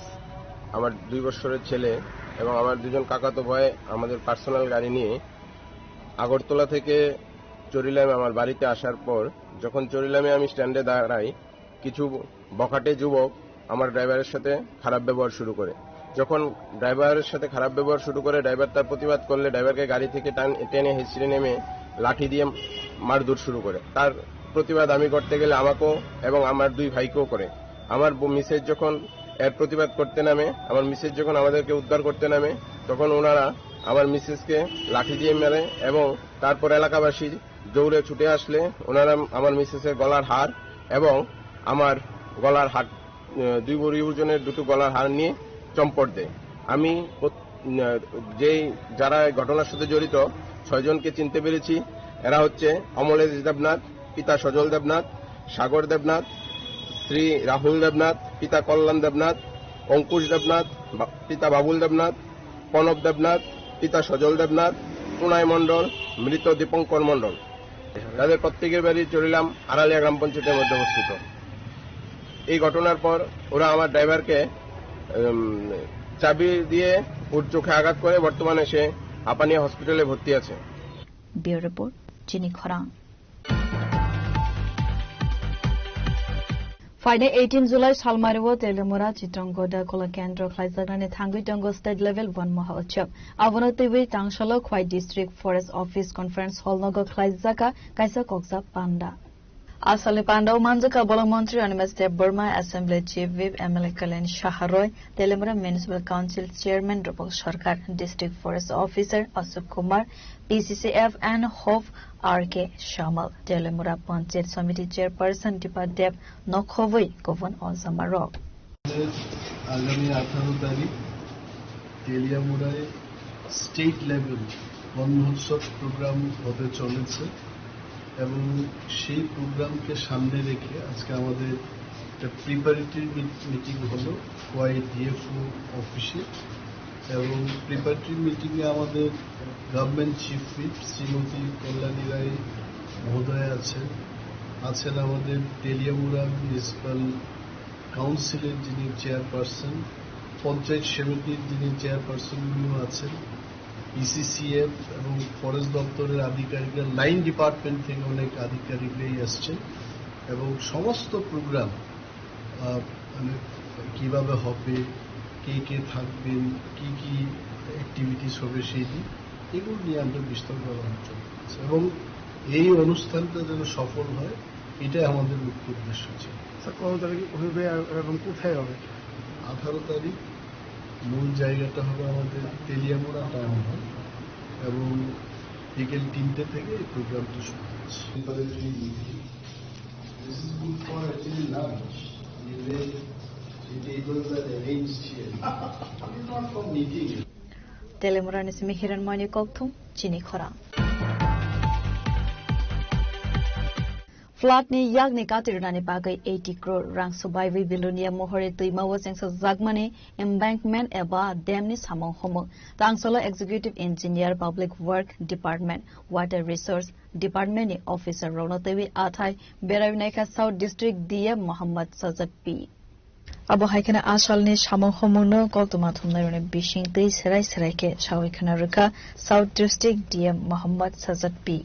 আমার দুই বছরের ছেলে এবং আমার দুজন কাকাতো ভাই আমাদের পার্সোনাল গাড়ি নিয়ে আগরতলা থেকে চরিলামে আমার বাড়িতে আসার পর, যখন চরিলামে আমি স্ট্যান্ডে দাঁড়াই, কিছু বখাটে যুবক আমার ড্রাইভারের সাথে খারাপ ব্যবহার শুরু করে। যখন ড্রাইভারের সাথে খারাপ ব্যবহার শুরু করে, ড্রাইভার তার প্রতিবাদ করলে ড্রাইভারকে গাড়ি থেকে টান-, টেনে হিঁচড়ে নেমে লাঠি দিয়ে মারধর শুরু করে। তার প্রতিবাদ আমি করতে গেলে আমাকেও এবং আমার দুই ভাইকেও করে। আমার ব-, মিসেস যখন এর প্রতিবাদ করতে নামে, আমার মিসেস যখন আমাদেরকে উদ্ধার করতে নামে, তখন ওনারা আমার মিসেসকে লাঠি দিয়ে মেরে এবং তারপর এলাকাবাসী দৌড়ে ছুটে আসলে ওনারা আমার মিসেসের গলার হার এবং আমার গলার হার, আহ, দুই ভরি ওজনের দুটো গলার হার নিয়ে চম্পট দেয়। আমি প্রত-, আহ, যেই, যারা এই ঘটনার সাথে জড়িত, ছয়জনকে চিনতে পেরেছি। এরা হচ্ছে অমলেশ দেবনাথ, পিতা সজল দেবনাথ, সাগর দেবনাথ, শ্রী রাহুল দেবনাথ, পিতা কল্যাণ দেবনাথ, অঙ্কুশ দেবনাথ, বা-, পিতা বাবুল দেবনাথ, প্রণব দেবনাথ, পিতা সজল দেবনাথ, প্রণয় মণ্ডল, মৃত দীপঙ্কর মণ্ডল। তাদের প্রত্যেকের বাড়ি চরিলাম আড়ালিয়া গ্রাম পঞ্চায়েতের মধ্যে অবস্থিত। এই ঘটনার পর ওরা আমার ড্রাইভারকে, উম, চাবি দিয়ে ওর চোখে আঘাত করে। বর্তমানে সে হাপানিয়া হসপিটালে ভর্তি আছে। Bureau Report, Chini Khorang. Phainai eighteen July salmario Telemura Chitranggoda Kola Kendro khlaijaknani thangwi tongo state level Van Mahotsav. Abono twiwi tangsalo Khwai District Forest Office Conference Hall nogo khlaijakha kaisa koksa panda. Asalni pandao manjakha bolong montri Animesh Debbarma, Assembly Chief Whip M L A Kalyan Saha Roy, Telemura Municipal Council Chairman Rupok Sarkar, District Forest Officer Ashok Kumar, P C C F and Hof R K Shamal, Telemura Panchayat Samiti Chairperson Dipa Deb, nokhobwi kubun ojamarok. আগামী আঠারো তারিখ তেলিয়ামুড়ায় state level বন মহোৎসব প্রোগ্রাম হতে চলেছে। এবং সেই প্রোগ্রামকে সামনে রেখে আজকে আমাদের একটা প্রিপারেটরি মিটিং হলো খোয়াই ডিএফও অফিসে। এবং প্রিপারেটরি মিটিংয়ে আমাদের গভর্নমেন্ট চিফ হুইপ শ্রীমতী কল্যাণী রায় মহোদয়া আছেন, আছেন আমাদের তেলিয়ামুড়া মিউনিসিপ্যাল কাউন্সিলের যিনি চেয়ারপারসন, পঞ্চায়েত সমিতির যিনি চেয়ারপারসন উনিও আছেন, ইসিসিএফ এবং ফরেস্ট দপ্তরের আধিকারিকরা, লাইন ডিপার্টমেন্ট থেকে অনেক আধিকারিকরাই আসছেন এবং সমস্ত প্রোগ্রাম, আহ, মানে কিভাবে হবে, কে কে থাকবেন, কি কি অ্যাক্টিভিটিস হবে সেই দিন, এগুলো নিয়ে আমরা বিস্তর আলোচনা করছি এবং এই অনুষ্ঠানটা যেন সফল হয়, এটাই আমাদের মুখ্য উদ্দেশ্য ছিল। স্যার, কত তারিখ হবে আর এবং কোথায় হবে? আঠারো তারিখ মূল জায়গাটা হবে আমাদের তেলিয়ামুড়া টাউন হল এবং বিকেল তিনটে থেকে এই প্রোগ্রামটা শুরু হচ্ছে। This is good for actually lunch. You make the tables are arranged here. It is not for meeting. Telemurani simi Hiranmoyni kokthum chini khorang. Flood ni yakni katirwnani bagwi eighty crore rang subaiwi Belonia mohori twimao chengsajakmani embankment eba dam ni samung humung. Tangsolo Executive Engineer, Public Work Department, Water Resource Department ni officer rokno twiwi athai berai naikha South District D M Mohammad Sajad P. Abo hai kheno a salni samung humungno koktwma thumnairokni bisingtwi serai serai khe sawi khna rwkha South District D M Mohammad Sajad P.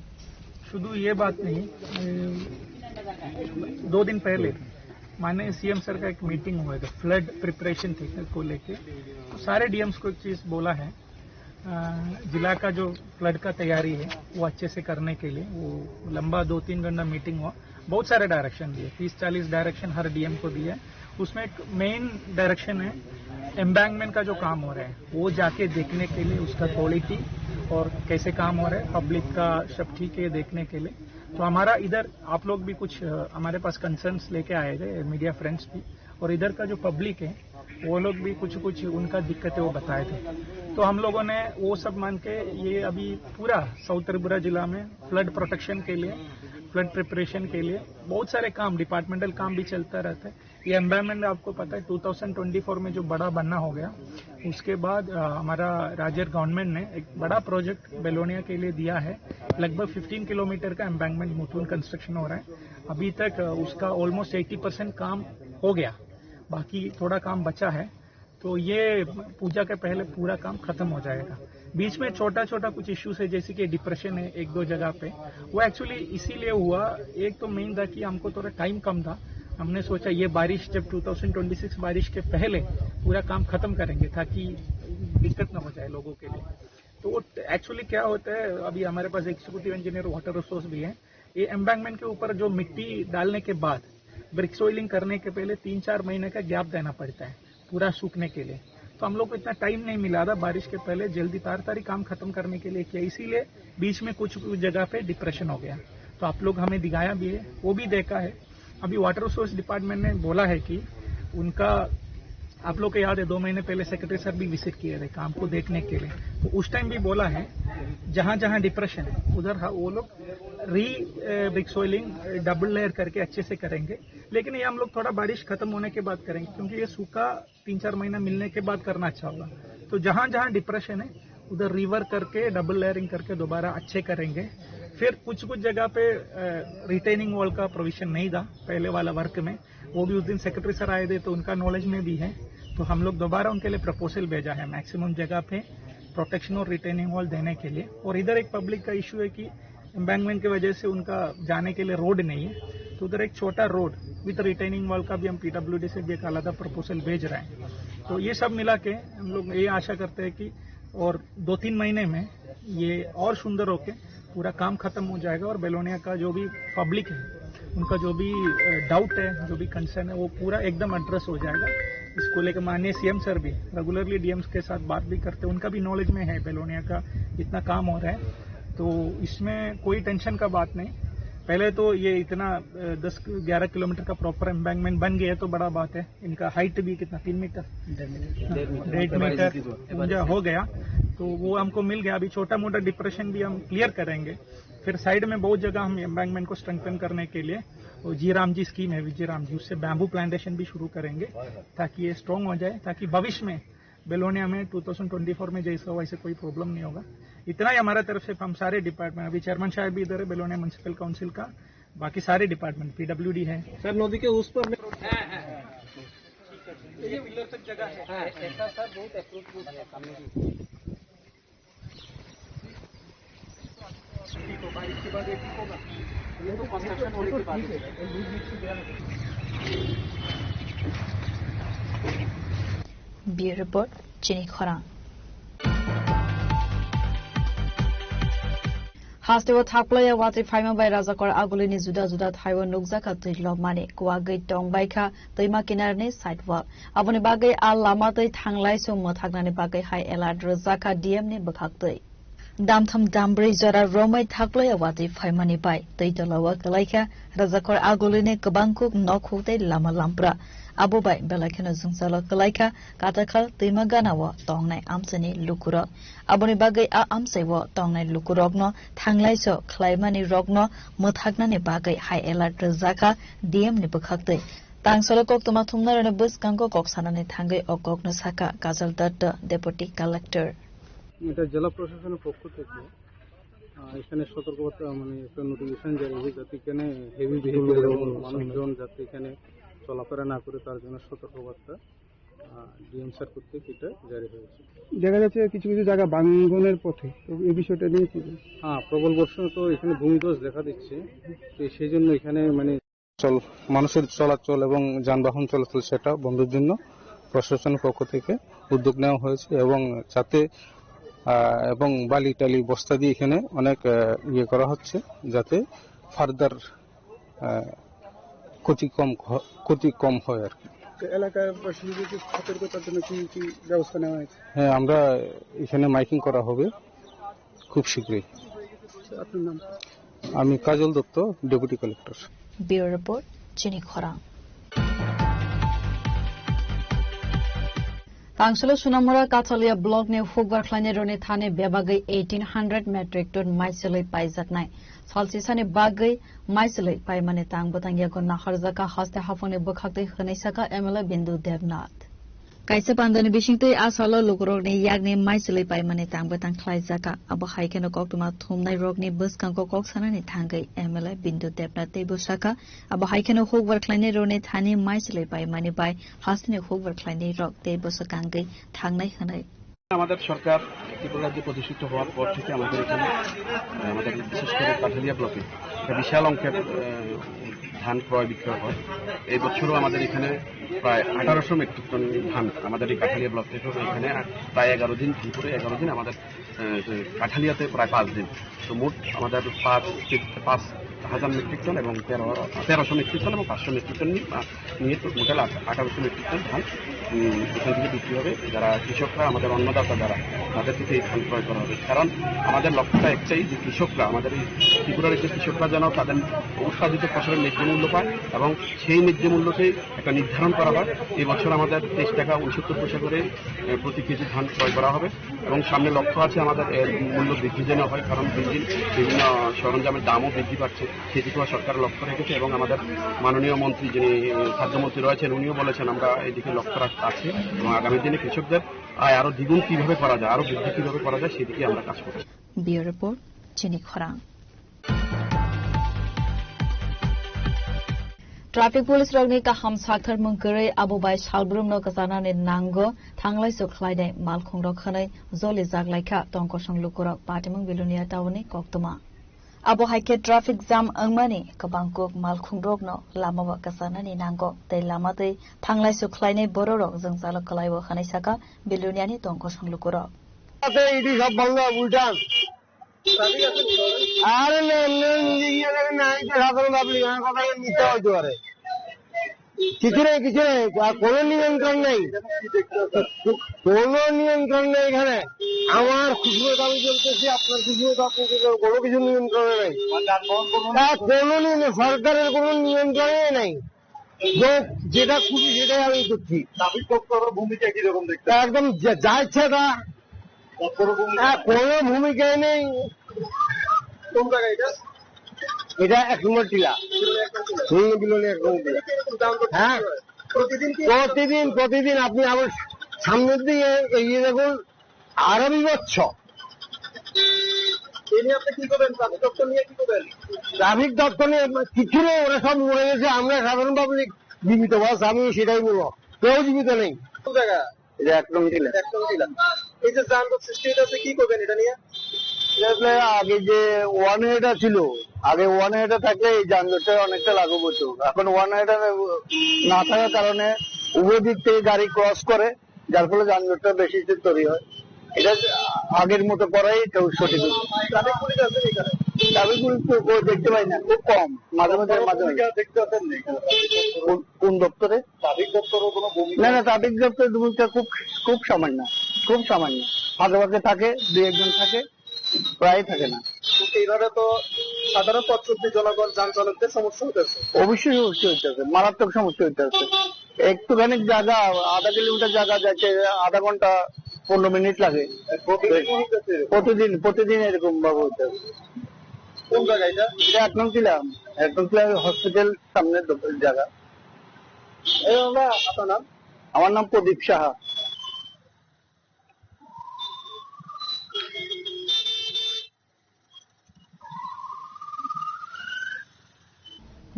शुद्ध ये बात नहीं, अ, दो दिन पहले माननीय CM sir का एक मीटिंग हुआ था फ्लड प्रिपरेशन टेक्निक को लेके। तो सारे डीएम्स को एक चीज बोला है, अ, जिला का जो फ्लड का तैयारी है वो अच्छे से करने के लिए, वो लंबा दो तीन घंटा मीटिंग हुआ। बहुत सारे डायरेक्शन दिए, तीस चालीस डायरेक्शन हर डीएम को दिए। उसमें एक मेन डायरेक्शन है एम्बैंकमेंट का जो काम हो रहा है वो जाके देखने के लिए, उसका क्वालिटी और कैसे काम हो रहा है, पब्लिक का सब ठीक है देखने के लिए। तो हमारा इधर आप लोग भी कुछ, अ, हमारे पास कंसर्न्स लेके आए थे मीडिया फ्रेंड्स भी, और इधर का जो पब्लिक है वो लोग भी कुछ कुछ उनका दिक्कतें वो बताए थे। तो हम लोगों ने वो सब मान के ये अभी पूरा साउथ त्रिपुरा जिला में फ्लड प्रोटेक्शन के लिए, फ्लड प्रिपरेशन के लिए बहुत सारे काम, डिपार्टमेंटल काम भी चलता रहता है। ये एम्बैंकमेंट आपको पता है, टू थाउजेंड ट्वेंटी फ़ोर में जो बड़ा बन्ना हो गया, उसके बाद, अ, हमारा राज्य गवर्नमेंट ने एक बड़ा प्रोजेक्ट बेलोनिया के लिए दिया है। लगभग फिफ्टीन किलोमीटर का एम्बैंकमेंट मुथुन कंस्ट्रक्शन हो रहा है। अभी तक, अ, उसका ऑलमोस्ट एटी परसेंट काम हो गया, बाकी थोड़ा काम बचा है। तो ये पूजा के पहले पूरा काम खत्म हो जाएगा। बीच में छोटा छोटा कुछ इश्यूज है, जैसे कि डिप्रेशन है एक दो जगह पे, वो एक्चुअली इसीलिए हुआ। एक तो मेन था कि हमको थोड़ा टाइम कम था, हमने सोचा ये बारिश, जब टू थाउजेंड ट्वेंटी सिक्स बारिश के पहले पूरा काम खत्म करेंगे ताकि दिक्कत ना हो जाए लोगों के लिए। तो वो एक्चुअली क्या होता है, अभी हमारे पास एग्जीक्यूटिव इंजीनियर वाटर रिसोर्स भी है, ये एम्बैंकमेंट के ऊपर जो मिट्टी डालने के बाद ब्रिक सोइलिंग करने के पहले तीन चार महीने का गैप देना पड़ता है पूरा सूखने के लिए। तो हम लोग को इतना टाइम नहीं मिला था बारिश के पहले जल्दी ताड़ाताड़ी काम खत्म करने के लिए किया, इसीलिए बीच में कुछ कुछ जगह पे डिप्रेशन हो गया। तो आप लोग हमें दिखाया भी है, वो भी देखा है। अभी वाटर रिसोर्स डिपार्टमेंट ने बोला है कि उनका, आप लोग को याद है, दो महीने पहले सेक्रेटरी सर भी विजिट किए थे काम को देखने के लिए। तो उस टाइम भी बोला है, जहाँ जहाँ डिप्रेशन है उधर हा-, वो लोग री ब्रिक सोइलिंग डबल लेयर करके अच्छे से करेंगे। लेकिन ये हम लोग थोड़ा बारिश खत्म होने के बाद करेंगे, क्योंकि ये सूखा तीन चार महीना मिलने के बाद करना अच्छा होगा। तो जहाँ जहाँ डिप्रेशन है उधर रिवर्क करके, डबल लेयरिंग करके दोबारा अच्छे करेंगे। फिर कुछ कुछ जगह पे रिटेनिंग वॉल का प्रोविजन नहीं था पहले वाला वर्क में, वो भी उस दिन सेक्रेटरी सर आए थे तो उनका नॉलेज में भी है। तो हम लोग दोबारा उनके लिए प्रपोजल भेजा है मैक्सिमम जगह पे प्रोटेक्शन और रिटेनिंग वॉल देने के लिए। और इधर एक पब्लिक का इशू है कि एम्बैंकमेंट की वजह से उनका जाने के लिए रोड नहीं है, तो उधर एक छोटा रोड विद रिटेनिंग वॉल का भी हम पीडब्ल्यूडी से भी एक आलादा प्रपोजल भेज रहे हैं। तो ये सब मिला के हम लोग ये आशा करते हैं कि और दो तीन महीने में ये और सुंदर होके पूरा काम खत्म हो जाएगा और बेलोनिया का जो भी पब्लिक है, उनका जो भी डाउट है, जो भी कंसर्न है, वो पूरा एकदम एड्रेस हो जाएगा। इसको लेकर माननीय सीएम सर भी रेगुलरली डीएम्स के साथ बात भी करते हैं, उनका भी नॉलेज में है बेलोनिया का इतना काम हो रहा है। तो इसमें कोई टेंशन का बात नहीं। पहले तो ये इतना, अ, दस ग्यारह किलोमीटर का प्रॉपर एम्बैंकमेंट बन गया तो बड़ा बात है। इनका हाइट भी कितना, तीन मीटर? डेढ़ मीटर। डेढ़ मीटर ऊंचा हो गया, तो वो हमको मिल गया। अभी छोटा मोटा डिप्रेशन भी हम क्लियर करेंगे। फिर साइड में बहुत जगह हम एम्बैंकमेंट को स्ट्रेंथन करने के लिए वो जी राम जी स्कीम है, विजय राम जी, उससे बैम्बू प्लांटेशन भी शुरू करेंगे, ताकि ये स्ट्रॉन्ग हो जाए, ताकि भविष्य में बेलोनिया में ट्वेंटी ट्वेंटी फ़ोर में जैसा हो, वैसे कोई प्रॉब्लम नहीं होगा। इतना ही हमारा तरफ से। हम सारे डिपार्टमेंट, अभी चेयरमैन साहब भी इधर है बेलोनिया म्युनिसिपल काउंसिल का, बाकी सारे डिपार्टमेंट, पीडब्ल्यूडी है। सर, नदी के उस पर में ये पिलर तक जगह है। हाँ, ऐसा सर बहुत अप्रोच है। ठीक होगा, इसके बाद ये ठीक होगा। ये तो कंस्ट्रक्शन होने के बाद ही। Bureau Report, Chini Khorang. Hasteo thakplaiya watwi phaima bai Rajakor Agulini juda juda thaio nukjakha twi lobmani. Kuwagwi tongbaikha twima kinarni sidewall. Aboni bagwi a lama twi thanglaiso mwthaknani bagwi high alert rwjakha D M ni bwkhaktwi. Damtham dambrwi jora romwi thakplaiya watwi phaimani bai twi tolao kwlaikha Rajakor Agulini kwbangkuk nokhuk tei lama lampra. Abo bai belai kheno jwngjalo kwlaikha Katakhal twima ganao tongnai amchaini lukurok. Aboni bagwi a amchaio tongnai lukurokno thanglaiso khlaimani rokno mwthaknani bagwi high alert rwjakha D M ni bwkhaktwi. Tangsalo koktwma thumnairokni bwskango kok sanani thangwi o kokno sakha Kajal Datta, Deputy Collector. এটা জেলা প্রশাসনের পক্ষ থেকে, আহ, এখানে সতর্কবার্তা, মানে, একটা নোটিফিকেশন জারি হয়েছে, যাতে এখানে হেভি ভেহিকল এবং মানুষজন যাতে এখানে চলাফেরা না করে, তার জন্য সতর্কবার্তা, আহ, ডিএম স্যার কর্তৃক এটা জারি হয়েছে। দেখা যাচ্ছে কিছু কিছু জায়গা ভাঙনের পথে, তো এই বিষয়টা নিয়ে কি বলবেন? হ্যাঁ, প্রবল বর্ষণ তো এখানে ভূমিধস দেখা দিচ্ছে, তো সেই জন্য এখানে, মানে, চল-, মানুষের চলাচল এবং যানবাহন চলাচল সেটা বন্ধের জন্য প্রশাসনের পক্ষ থেকে উদ্যোগ নেওয়া হয়েছে এবং যাতে, আহ, এবং বালি টালি বস্তা দিয়ে এখানে অনেক, আহ, ইয়ে করা হচ্ছে, যাতে ফার্দার, আহ, ক্ষতি কম হ-, ক্ষতি কম হয় আর কি। তো এলাকার বাসিন্দাদেরকে সতর্কতার জন্য কি কি ব্যবস্থা নেওয়া হয়েছে? হ্যাঁ, আমরা এখানে মাইকিং করা হবে খুব শীঘ্রই। আপনার নাম? আমি Kajal Dutta, deputy collector. Bureau Report, Chini Khorang. Tangsalo Sunamura Kathalia block ni hukbar khlainai roni thani bebagwi eighteen hundred metric ton maichwlwi paijaknai. Salsisani bagwi maichwlwi paimani tang bwtang yago naharjakha haste haphangni bwkhaktwi hwnwi sakha M L A Bindu Debnath. Kaisa pandani bisingtwi a salo lukurokni yakni maichwlwi paimani tang bwtang khlaijakha. Abo hai kheno koktwma thumnairokni bwskango kok sanani thangwi M L A Bindu Debnath teibo sakha, abo hai kheno hukbar khlainai roni thani maichwlwi paimani bai hasteni hukbar khlainai rok tei bwswk kangwi thangnai hwnwi. আমাদের সরকার ত্রিপুরা রাজ্যে প্রতিষ্ঠিত হওয়ার পর থেকে আমাদের এখানে, আহ, আমাদের বিশেষ করে কাঠালিয়া ব্লকে একটা বিশাল অঙ্কের, আহ, ধান ক্রয় বিক্রয় হয়। এই বছরও আমাদের এখানে প্রায় আঠারোশো মেট্রিক টন ধান আমাদের এই কাঠালিয়া ব্লক থেকে এখানে প্রায় এগারো দিন, দুপুরে এগারো দিন আমাদের, আহ, কাঠালিয়াতে প্রায় পাঁচ দিন। তো মোট আমাদের পাঁচ, পাঁচ হাজার মেট্রিক টন এবং তেরো, তেরোশো মেট্রিক টন এবং পাঁচশো মেট্রিক টন নিয়ে, আহ, নিয়ে তো টোটাল আঠারোশো মেট্রিক টন ধান, উম, এখান থেকে বিক্রি হবে। যারা কৃষকরা, আমাদের অন্নদাতা যারা, তাদের থেকে এই ধান ক্রয় করা হবে। কারণ আমাদের লক্ষ্যটা একটাই যে কৃষকরা, আমাদের এই ত্রিপুরার যে কৃষকরা যেন তাদের উৎপাদিত ফসলের ন্যায্য মূল্য পায় এবং সেই ন্যায্য মূল্যকেই একটা নির্ধারণ করা হয়। এই বছর আমাদের তেইশ টাকা উনসত্তর পয়সা করে, আহ, প্রতি কেজি ধান ক্রয় করা হবে এবং সামনে লক্ষ্য আছে আমাদের এর মূল্য বৃদ্ধি যেন হয়, কারণ দিন দিন বিভিন্ন সরঞ্জামের দামও বৃদ্ধি পাচ্ছে। সেদিকেও সরকার লক্ষ্য রেখেছে এবং আমাদের মাননীয় মন্ত্রী, যিনি, আহ, খাদ্যমন্ত্রী রয়েছেন, উনিও বলেছেন আমরা এদিকে লক্ষ্য রাখ-, রাখছি এবং আগামী দিনে কৃষকদের আয় আরো দ্বিগুণ কিভাবে করা যায়, আরো বৃদ্ধি কিভাবে করা যায়, সেদিকে আমরা কাজ করছি। Bureau Report, Chini Khorang. Traffic police rokni kaham saktharmung kwrwi abo bai salbrumno kwcharnani nango, thanglaiso khlainai malkhungrok hwnwi joli jak laikha tongkosong lukurok Patimung Bilonia town ni koktwma. Abo hai khe traffic jam wngmani kwbang kuk malkhungrokno lamao kwcharnani nango tei lama twi thanglaiso khlainai bororok jwngjalo kwlaio hwnwi sakha Biloniani tongkosong lukurok. আছে, ইডি সব বন্ধ, উল্টান। আরে না, এমনি এমনি ইয়ে করে না, এই যে সাধারণ পাবলিক, আমার কথা মিথ্যা হইতে পারে। কিছু নেই, কিছু নেই, আর কোনো নিয়ন্ত্রণ নেই, কোনো নিয়ন্ত্রণ নেই এখানে। আমার খুশিমতো আমি চলতেছি, আপনার খুশিমতো আপনি চলতেছেন, কোনো কিছু নিয়ন্ত্রণে নেই। আর কোনো নিয়ন্ত্রণ, সরকারের কোনো নিয়ন্ত্রণে নেই। যে, যেটা খুশি সেটাই আমি করছি। ট্রাফিক তত্ত্বর ভূমিকা কিরকম দেখতে? একদম যা, যা ইচ্ছা তা। তত্ত্বর ভূমিকা? হ্যাঁ, কোনো ভূমিকাই নেই। কোন জায়গা এটা? এটা এক নম্বর টিলা। হুম, বিলোনিয়া এক নম্বর টিলা। হ্যাঁ। প্রতিদিন কি? প্রতিদিন, প্রতিদিন আপনি আবার সামনের দিকে এগিয়ে দেখুন, আরো বিভৎস। এ নিয়ে আপনি কি করবেন? ট্রাফিক দপ্তর নিয়ে কি করবেন? ট্রাফিক দপ্তর নিয়ে কিছু নেই, ওরা সব মরে গেছে। আমরা সাধারণ পাবলিক জীবিত, বাস আমি সেটাই বলবো, কেউ জীবিত নেই। কোন জায়গা? এটা এক নং টিলা। এক নং টিলা। এই যে যানজট সৃষ্টি হইতেছে, কি করবেন এটা নিয়ে? এটা আসলে আগে যে ওয়ান ওয়েটা ছিল, আগে ওয়ান ওয়েটা থাকলে এই যানজটটা অনেকটা লাঘব হতো। এখন ওয়ান ওয়েটা না থাকার কারণে উভয় দিক থেকে গাড়ি ক্রস করে, যার ফলে যানজটটা বেশি তৈরি হয়। এটা আগের মতো করাই তো সঠিক। ট্রাফিক পুলিশ আছে এখানে? ট্রাফিক পুলিশ তো কেউ দেখতে পাই না, খুব কম, মাঝে মাঝে, মাঝে মাঝে। ভূমিকা দেখতে পাচ্ছেন না এখানে? কোন, কোন দপ্তরে? ট্রাফিক দপ্তরও কোনো ভূমিকা? না, না, ট্রাফিক দপ্তরের ভূমিকা খুব, খুব সামান্য, খুব সামান্য। ফাঁকে ফাঁকে থাকে, দুই একজন থাকে, প্রায় থাকে না। তো এইভাবে তো সাধারণ পথ চলতি জনগণ, যান চালকদের সমস্যা হইতেছে। অবশ্যই সমস্যা হইতেছে, মারাত্মক সমস্যা হইতেছে। একটুখানি জায়গা, আধা কিলোমিটার জায়গা যাইতে আধা ঘন্টা, পনেরো মিনিট লাগে। প্রতিদিন হইতেছে এরকম? প্রতিদিন, প্রতিদিন এরকম ভাবে হইতেছে। কোন জায়গা এটা? এটা এক নং টিলা, এক নং টিলা হসপিটাল সামনে দোকান জায়গা। এই বাবা, আপনার নাম? আমার নাম প্রদীপ Saha.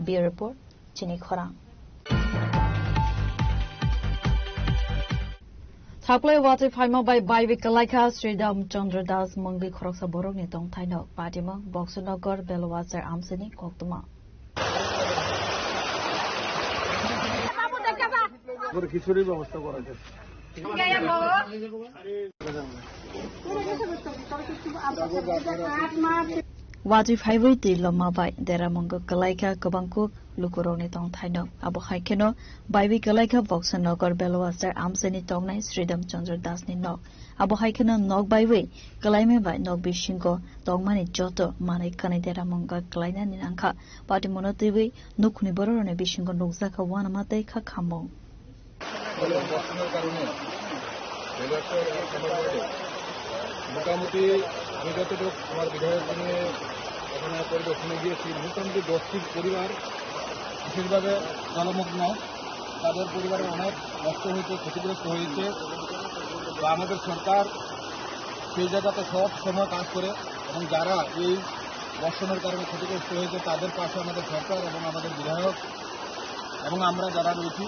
Bureau Report, Chini Khorang. Thaklai watwi phaima bai baiwi kwlaikha Sridham Chandra Das mungwi khoroksa borokni tongthaino patimung Boxer Nagar Belwachar amchaini koktwma. খিচুড়ির ব্যবস্থা করা যায়। Watwi phaiwi twi loma bai dera mungwi kwlaikha kwbang kuk lukurokni tongthaino. Abo hai kheno baiwi kwlaikha Boxer Nagar Belwachar amchaini tongnai Sridham Chandra Das ni nok. Abo hai kheno nok baiwi kwlaima bai nok bisingo tongmani joto manwi kanwi dera mungwi kwlainani nangkha. Patimungno twiwi nukhungni bororokni bisingo nukjakha uanama tei kha khamung. ফলে বর্ষণের কারণে রেলওয়ের এবং সবার বাইরে মোটামুটি আমি যতটুকু আমার বিধায়ক নিয়ে ওখানে পরিদর্শনে গিয়েছি, মোটামুটি দশটি পরিবার বিশেষভাবে জলমগ্ন, তাদের পরিবারের অনেক নষ্ট হয়েছে, ক্ষতিগ্রস্ত হয়েছে। তো আমাদের সরকার সেই জায়গাতে সব সময় কাজ করে এবং যারা এই বর্ষণের কারণে ক্ষতিগ্রস্ত হয়েছে তাদের পাশে আমাদের সরকার এবং আমাদের বিধায়ক এবং আমরা যারা রয়েছি,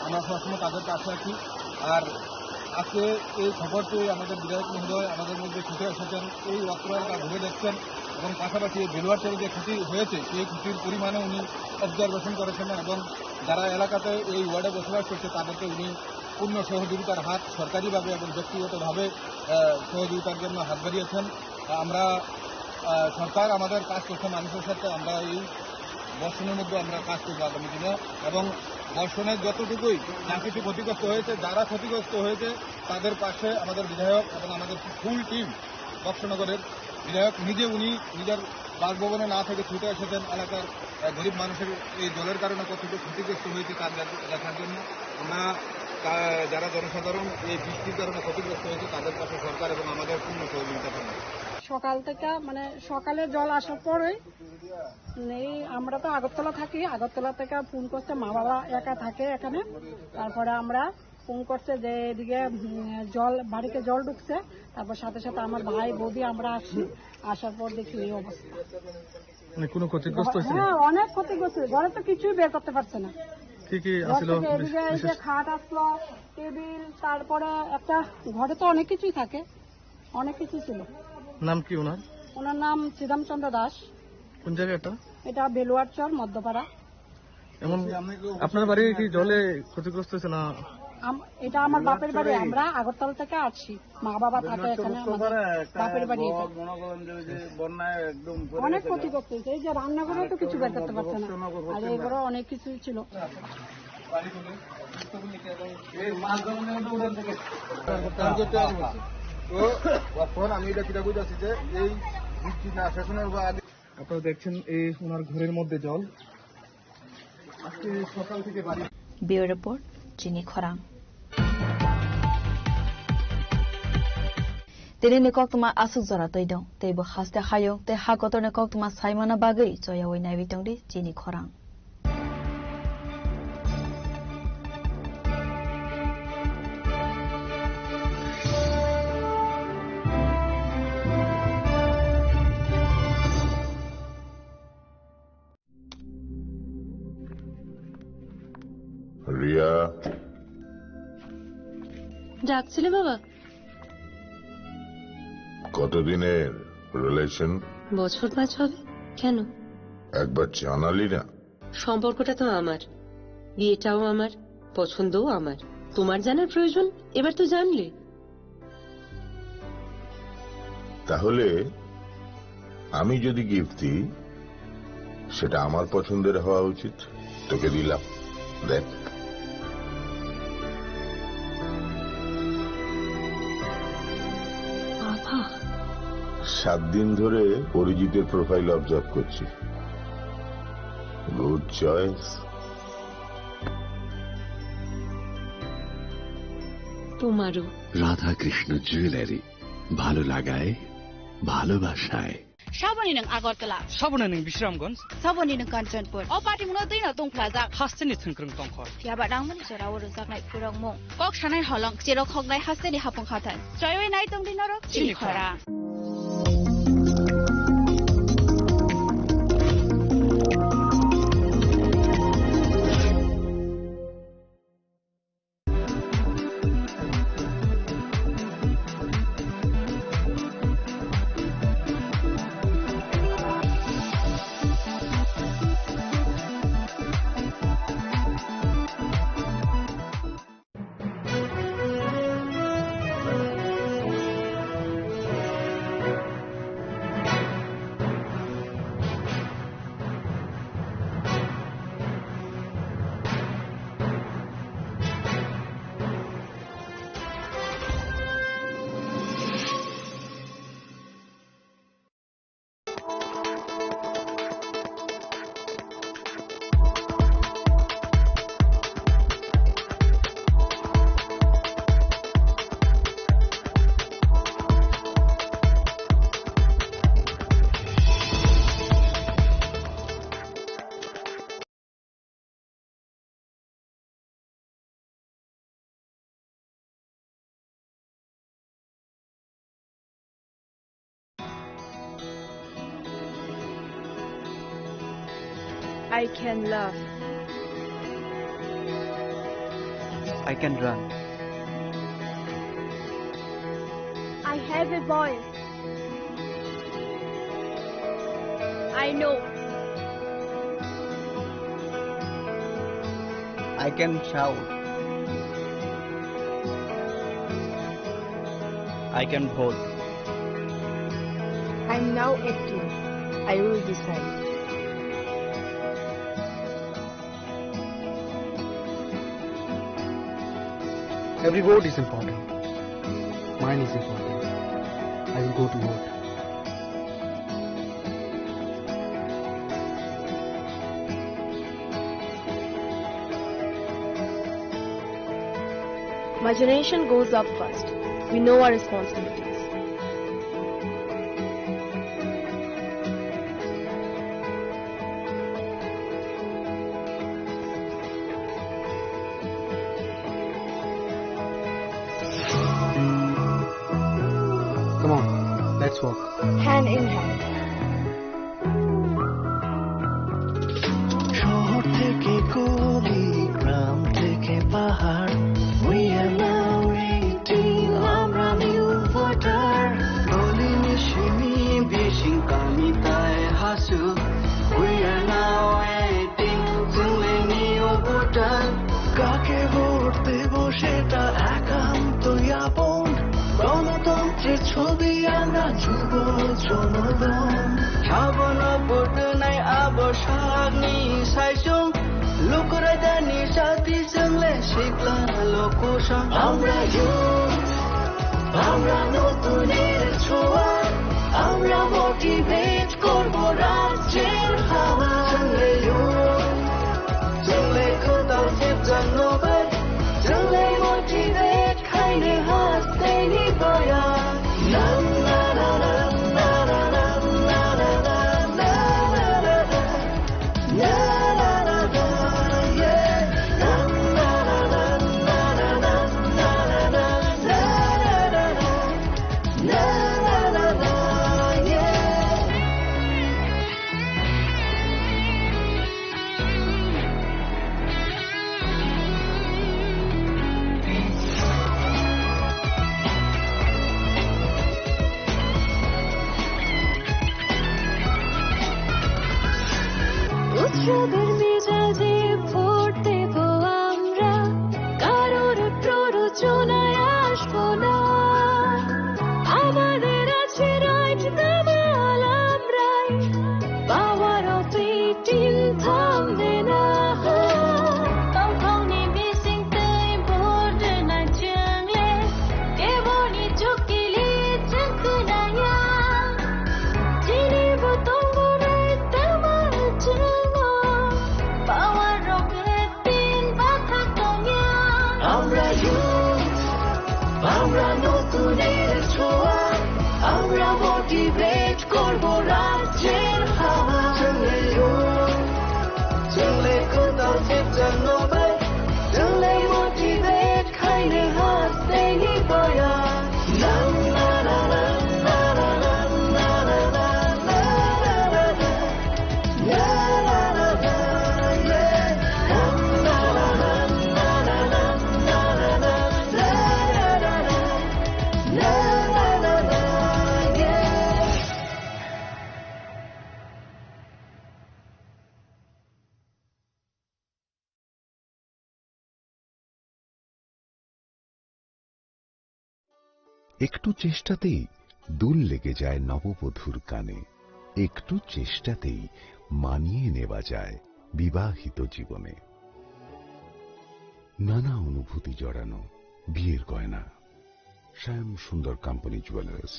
আমরা সবসময় তাদের পাশে আছি। আর আজকে এই খবর পেয়ে আমাদের বিধায়ক মহোদয় আমাদের মধ্যে ছুটে এসেছেন, এই অত্র এলাকা ঘুরে দেখছেন এবং পাশাপাশি এই বেলুয়ার চরে যে ক্ষতি হয়েছে, সেই ক্ষতির পরিমাণে উনি অবজারভেশন করেছেন এবং যারা এলাকাতে এই ওয়ার্ডে বসবাস করছে, তাদেরকে উনি পূর্ণ সহযোগিতার হাত সরকারিভাবে এবং ব্যক্তিগতভাবে, আহ, সহযোগিতার জন্য হাত বাড়িয়েছেন। আমরা, আহ, সরকার আমাদের কাজ করছে মানুষের সাথে, আমরা এই বর্ষণের মধ্যে আমরা কাজ করবো আগামী দিনে। এবং বর্ষণে যতটুকুই যা কিছু ক্ষতিগ্রস্ত হয়েছে, যারা ক্ষতিগ্রস্ত হয়েছে, তাদের পাশে আমাদের বিধায়ক এবং আমাদের ফুল টিম, বক্সনগরের বিধায়ক নিজে উনি নিজের বাসভবনে না থেকে ছুটে এসেছেন এলাকার, আহ, গরিব মানুষের এই জলের কারণে কতটুকু ক্ষতিগ্রস্ত হয়েছে তার দেখ-, দেখার জন্য। আমরা, আহ, যারা জনসাধারণ এই বৃষ্টির কারণে ক্ষতিগ্রস্ত হয়েছে তাদের পাশে সরকার এবং আমাদের পূর্ণ সহযোগিতা থাকবে। সকাল থেকে, মানে, সকালে জল আসার পরেই এই আমরা তো আগরতলা থাকি, আগরতলা থেকে ফোন করছে, মা বাবা একা থাকে এখানে। তারপরে আমরা ফোন করছে যে এদিকে, উম, জল, বাড়িতে জল ঢুকছে। তারপর সাথে সাথে আমার ভাই, বৌদি, আমরা আসছি। আসার পর দেখি এই অবস্থা। মানে কোনো ক্ষতিগ্রস্ত হয়েছে? হ্যাঁ, অনেক ক্ষতিগ্রস্ত। ঘরে তো কিছুই বের করতে পারছে না। কি কি ঘর আসলো থেকে এদিকে এই যে বিশেষ? খাট আসলো, টেবিল, তারপরে একটা, ঘরে তো অনেক কিছুই থাকে, অনেক কিছু ছিল। নাম কি ওনার? ওনার নাম শ্রীরামচন্দ্র দাস। কোন জায়গা এটা? এটা বেলুয়ারচর মধ্যপাড়া। এমন আপনার বাড়ি কি জলে ক্ষতিগ্রস্ত হয়েছে না? আম-, এটা আমার বাপের বাড়ি, আমরা আগরতলা থেকে আসছি, মা বাবা থাকে এখানে, আমাদের বাপের বাড়ি এটা। মনে করেন যে, যে বন্যায় একদম অনেক ক্ষতিগ্রস্ত হয়েছে, এই যে রান্নাঘরে তো কিছু বের করতে পারছে না, আর এগুলো অনেক কিছু ছিল। তো এখন আমি এটা কিতা বুঝাচ্ছি যে এই বৃষ্টি না শেষ হওয়ার বা আগে আপনারা দেখছেন এই ওনার ঘরের মধ্যে জল। আজকে সকাল থেকে বাড়ি Bureau Report, Chini Khorang. Tini ni koktwma aswk jora twi dong, tei bo haste hayung tei ha kotor ni koktwma saimana bagwi choyawi naiwi tongdi chini khorang. Riya. ডাকছিলে বাবা? কতদিনের রিলেশন? বছর পাঁচ হবে। কেন? একবার জানালি না। সম্পর্কটা তো আমার, বিয়েটাও আমার, পছন্দও আমার। তোমার জানার প্রয়োজন? এবার তো জানলে। তাহলে আমি যদি গিফট দিই, সেটা আমার পছন্দের হওয়া উচিত। তোকে দিলাম, দেখ। বাবা। সাত দিন ধরে অরিজিতের প্রোফাইল অবজার্ভ করছি। Good choice. তোমারও। রাধাকৃষ্ণ জুয়েলারি, ভালো লাগায়, ভালোবাসায়। Saboni nwng Agartala. Saboni nwng Bisramganj. Saboni nwng Kanchanpur. O party mungno twi no tongphlajak. Hasteni thwngkwrwng tongkhor. Phiya ba nangmani jora o rwjaknai phwrwngmung. Kok sanai holong, cherok hoknai hasteni hapung hathai. Choiwi nai tongdi norok chini chini khorang. Khorang. I can laugh. I can run. I have a voice. I know. I can shout. I can vote. I'm now acting. I will decide. Every vote is important. Mine is important. I will go to vote. My generation goes up first. We know our responsibilities. Come on, let's walk. Hand in hand. শহর থেকে গলি, গ্রাম থেকে পাহাড়, we are now eighteen, আমরা new voter. গলি নিশিনি বিশিং কামিতায় Hasu, we are now eighteen, চুলে নিউ ভোটার। কাকে ভোট দেব সেটা একান্ত আপন। গণতন্ত্রের ছবি আমরা যুব জনগণ। সাবন পটনায় আবসানি সাইসুং। লুকুরাজানি সাথী সঙ্গে শিখলা লোকসং। আমরা youth, আমরা নতুনের ছোঁয়া। আমরা মোটিভেট করব রাজ্যের হাওয়া। চলে youth, চলে কোথাও শিবজান নগর। চলে মোটিভেট খাইনে হাসতে নিবয়া। না চাঁদের মেজাজে ভোট দেব আমরা, কারোর প্ররোচনায় আসবো না। আমাদের আছে রাইট, দামাল আমরাই, পাওয়ার অফ এইটিন থামবে না। Tongthokni bisingtwi vote rwna chwngle, keboni chukili chwng khwnaya. Chini bo tongo rai tama chwngo, power rok pin bathak tongya. আমরা youth, আমরা নতুনের ছোঁয়া, আমরা মোটিভেট করব রাজ্যের হাওয়া। চলে youth, চলে কোথাও ফিরতে নবাই, চলে মোটিভেট খাইলে হাসতে নিবয়া। একটু চেষ্টাতেই দুল লেগে যায় নববধূর কানে। একটু চেষ্টাতেই মানিয়ে নেওয়া যায় বিবাহিত জীবনে। নানা অনুভূতি জড়ানো বিয়ের গয়না। শ্যাম সুন্দর কোম্পানি জুয়েলার্স।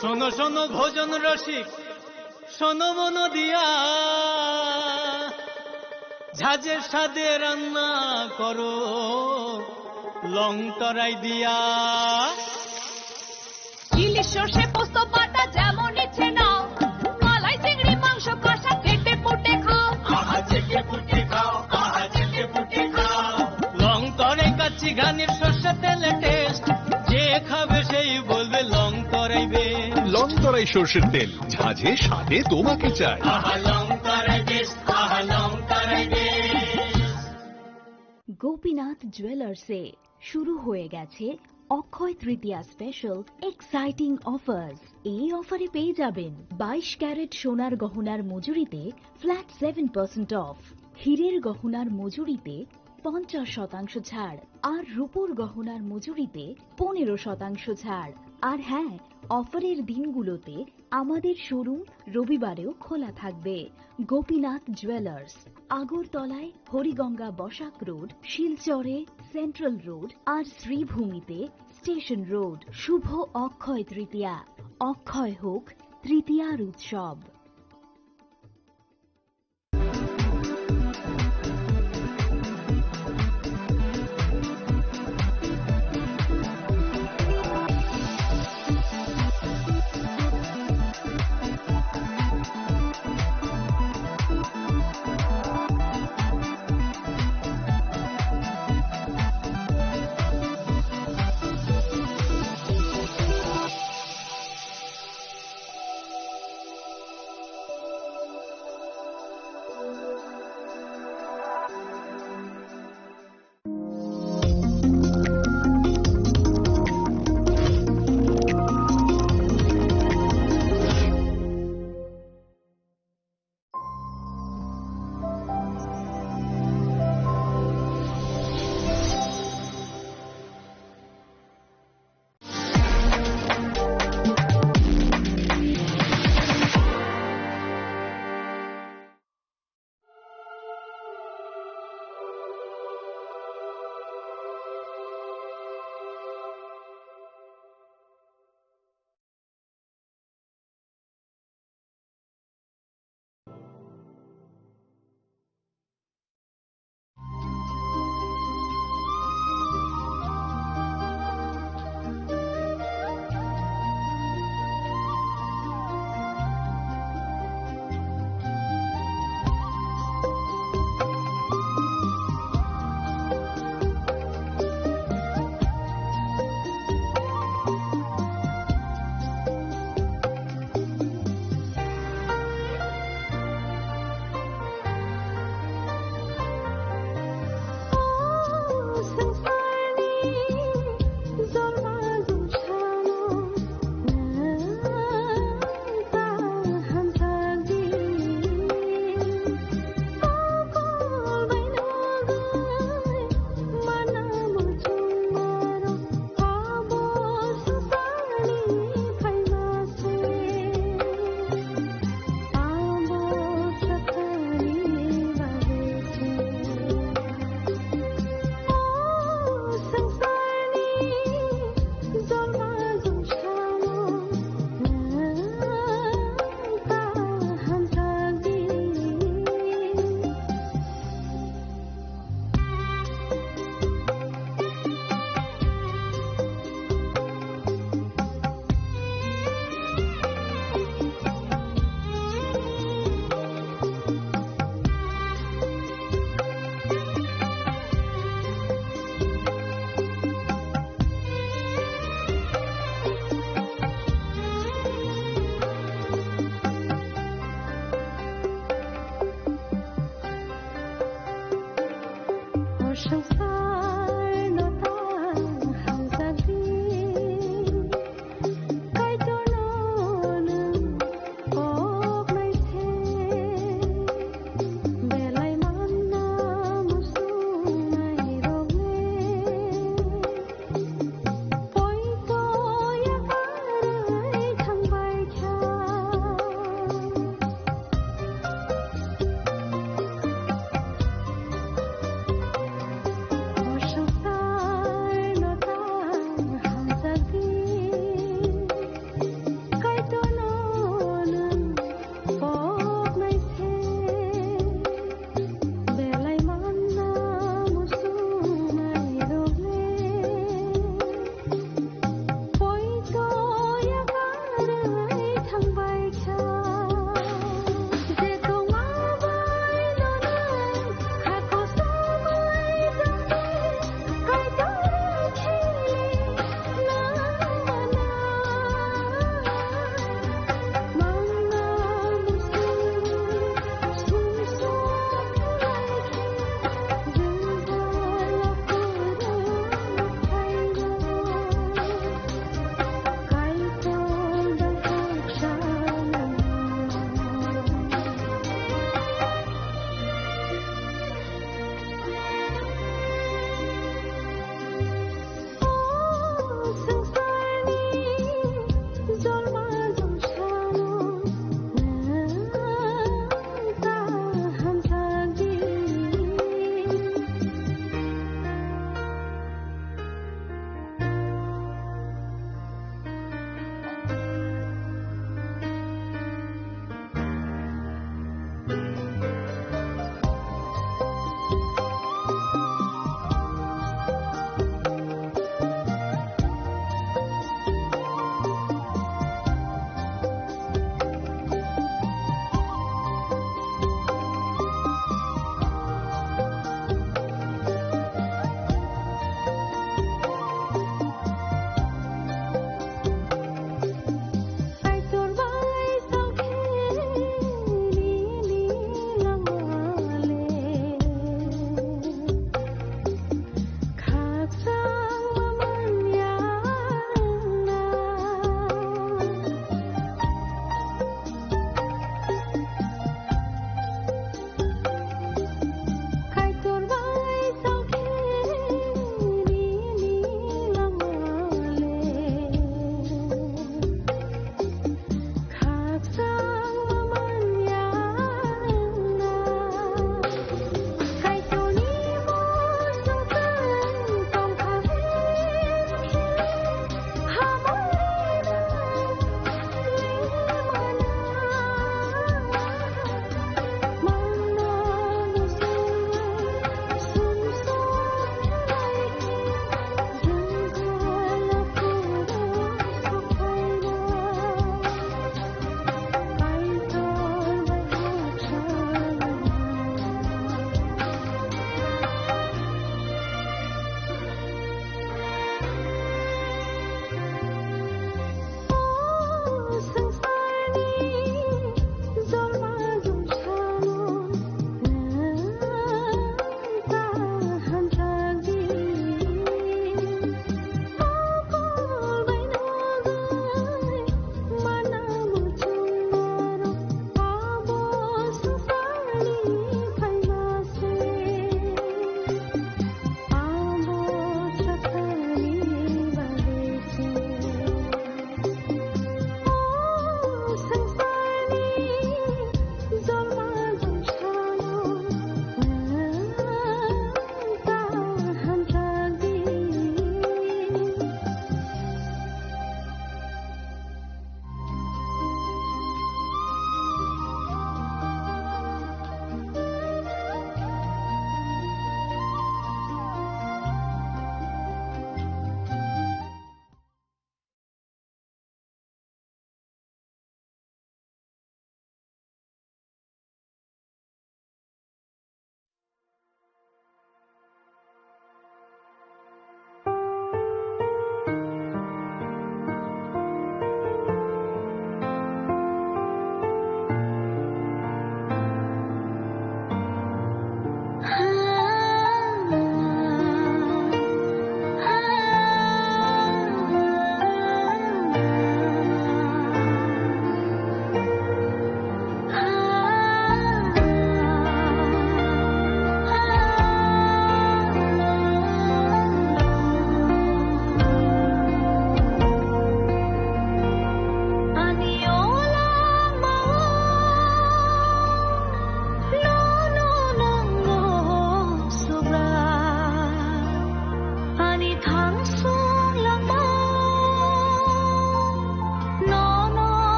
শোনো শোনো ভোজন রসিক, শোনো মন দিয়া, ঝাঁঝের স্বাদে রান্না করো লং তরাই দিয়া। ইলিশ সর্ষে পোস্ত বাটা যেমন ইচ্ছে নাও, মালাই চিংড়ি মাংস কষা চেটে পুটে খাও। আহা চেটে পুটে খাও, আহা চেটে পুটে খাও। লং তরাই কাচ্চি ঘানির সর্ষে তেলে টেস্ট, যে খাবে সেই বলবে লং তরাই বেশ। লং তরাই সর্ষের তেল, ঝাঁঝে স্বাদে তোমাকে চাই। আহা লং তরাই বেশ, আহা লং তরাই বেশ। গোপীনাথ জুয়েলার্সে শুরু হয়ে গেছে অক্ষয় তৃতীয়া স্পেশাল এক্সাইটিং অফার্স। এই অফারে পেয়ে যাবেন বাইশ ক্যারেট সোনার গহনার মজুরিতে ফ্ল্যাট সেভেন পার্সেন্ট অফ, হীরের গহনার মজুরিতে পঞ্চাশ শতাংশ ছাড়, আর রূপোর গহনার মজুরিতে পনেরো শতাংশ ছাড়। আর হ্যাঁ, অফারের দিনগুলোতে আমাদের শোরুম রবিবারেও খোলা থাকবে। গোপীনাথ জুয়েলার্স, আগরতলায় হরিগঙ্গা বসাক রোড, শিলচরে সেন্ট্রাল রোড, আর শ্রীভূমিতে স্টেশন রোড। শুভ অক্ষয় তৃতীয়া, অক্ষয় হোক তৃতীয়ার উৎসব। Swngcharno ta hamjakdi, Kaitorno nwng kok nai se, belai manna muchungnairok le. Poito yakarwi thangbai kha.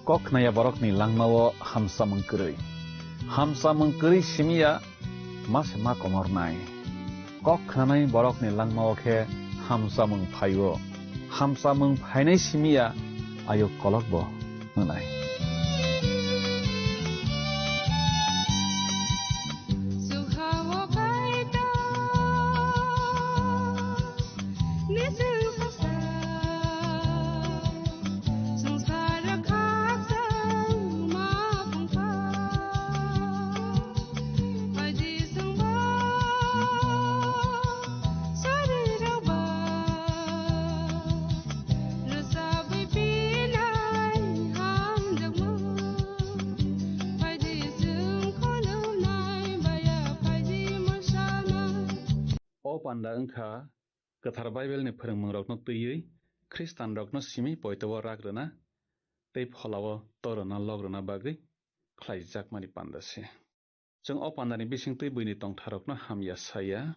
Kok khnaya borokni langmao hamsamung kwrwi. Hamsamung kwrwi simi ya ma se ma komornai. Kok khnanai borokni langmao khe hamsamung phaio. Hamsamung phainai simi ya ayuk kolok bo hwnai. O panda wngkha Kwthar Baibelni phwrwngmungrokno twiwi Khristanrokno simi poito-o rak rwna tei phola-o torona lok rwna bagwi khlaijakmani panda se. Chwng o pandani bisingtwi buini tongtharokno hamya saya,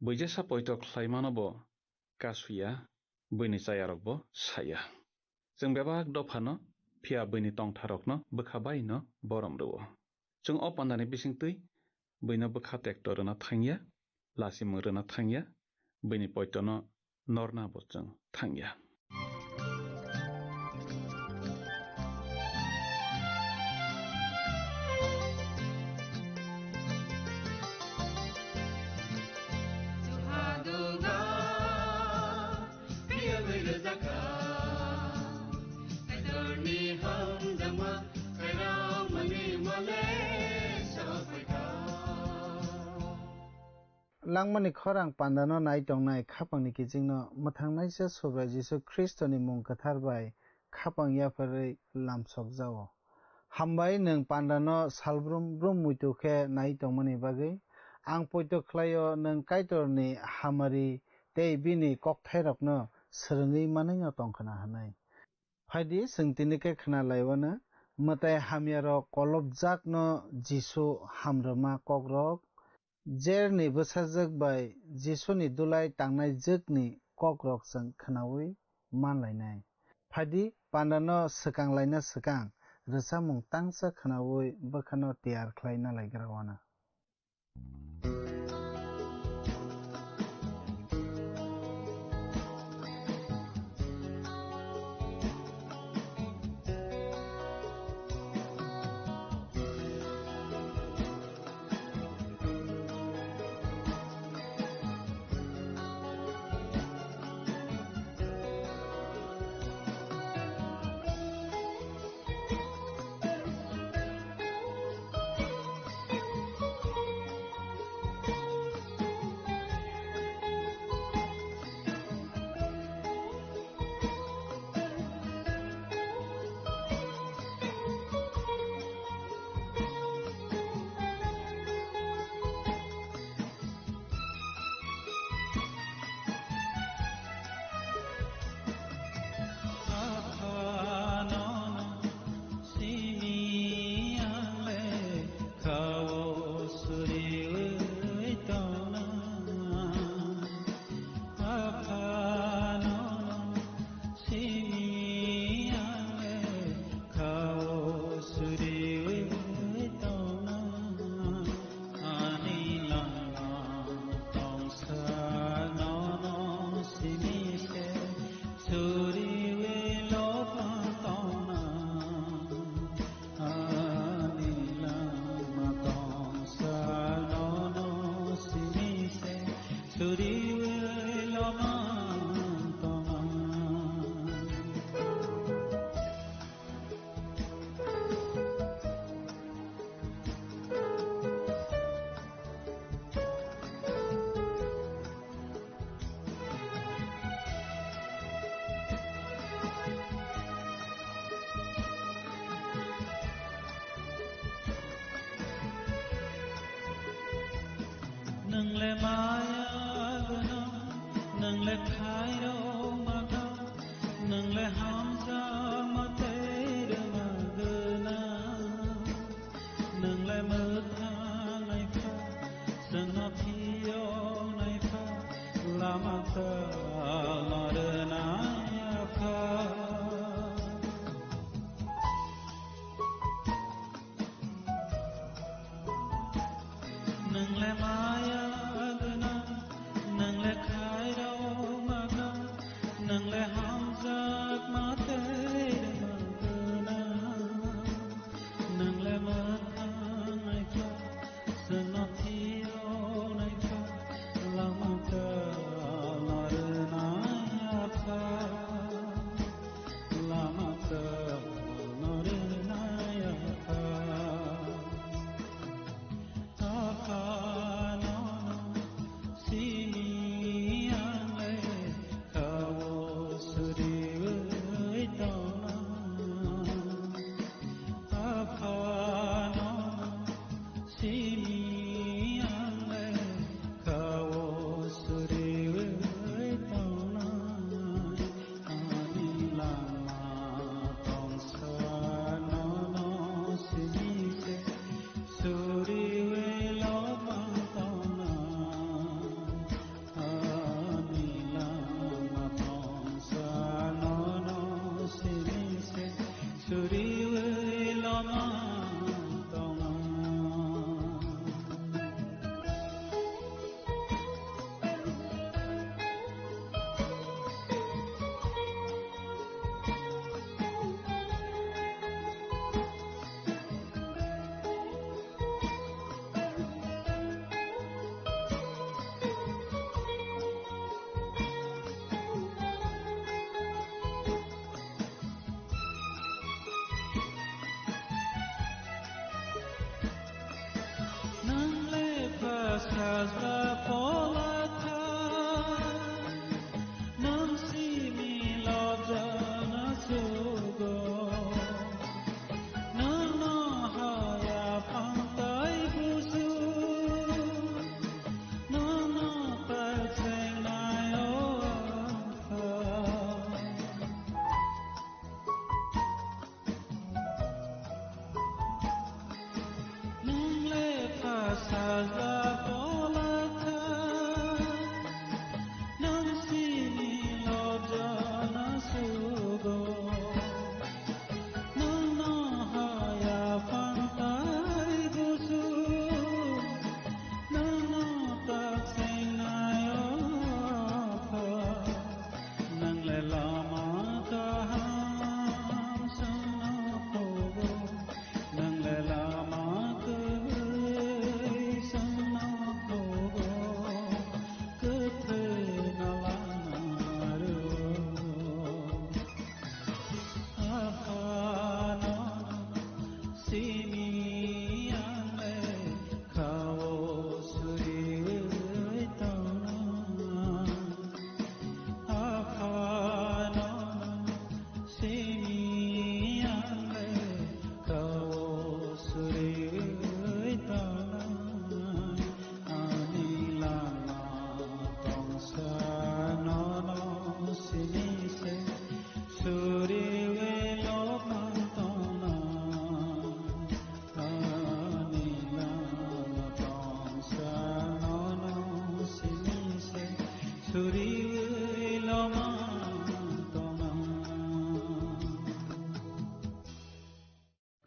buijesa poito khlaimano bo kasuya, buini chayarokbo saya. Chwng bebak dophano, phiya buini tongtharokno bwkha baino borom rwo. Chwng o pandani bisingtwi buino bwkha tekto rwna thangya, lachimung rwna thangya, buini poitono norna bo chwng thangya. Langmani khorang pandano nai tongnai khapangni kichingno mwthangnaisa Subrai Jisu Khristoni mung kwthar bai khapang yapharwi lamsokjao. Hambai nwng pandano salbrum brum muitu khe nai tongmani bagwi. Ang poito khlaio nwng Kaitorni hamari tei bini kokthairokno swrwngwi manwino tongkhwna hwnwi. Phaidi, chwng tini khe khna laiwano, mwtai hamyarok kolobjakno Jisu hamrwma kokrok, jerni bwsajwk bai Jisuni dulai tangnai jwkni kokrok chwng khnaui man lainai. Phaidi, pandano swkang laina swkang rwchapmung tangsa khnaui bwkhano tiyar khlai na laigra wano. Nwngle maya gwnang, nwngle khairok mathang, nwngle hamjakma tei rwma gwnang. Nwngle mwthang naikha, chwngno phiyok naikha, lama ta ma rwnai apha.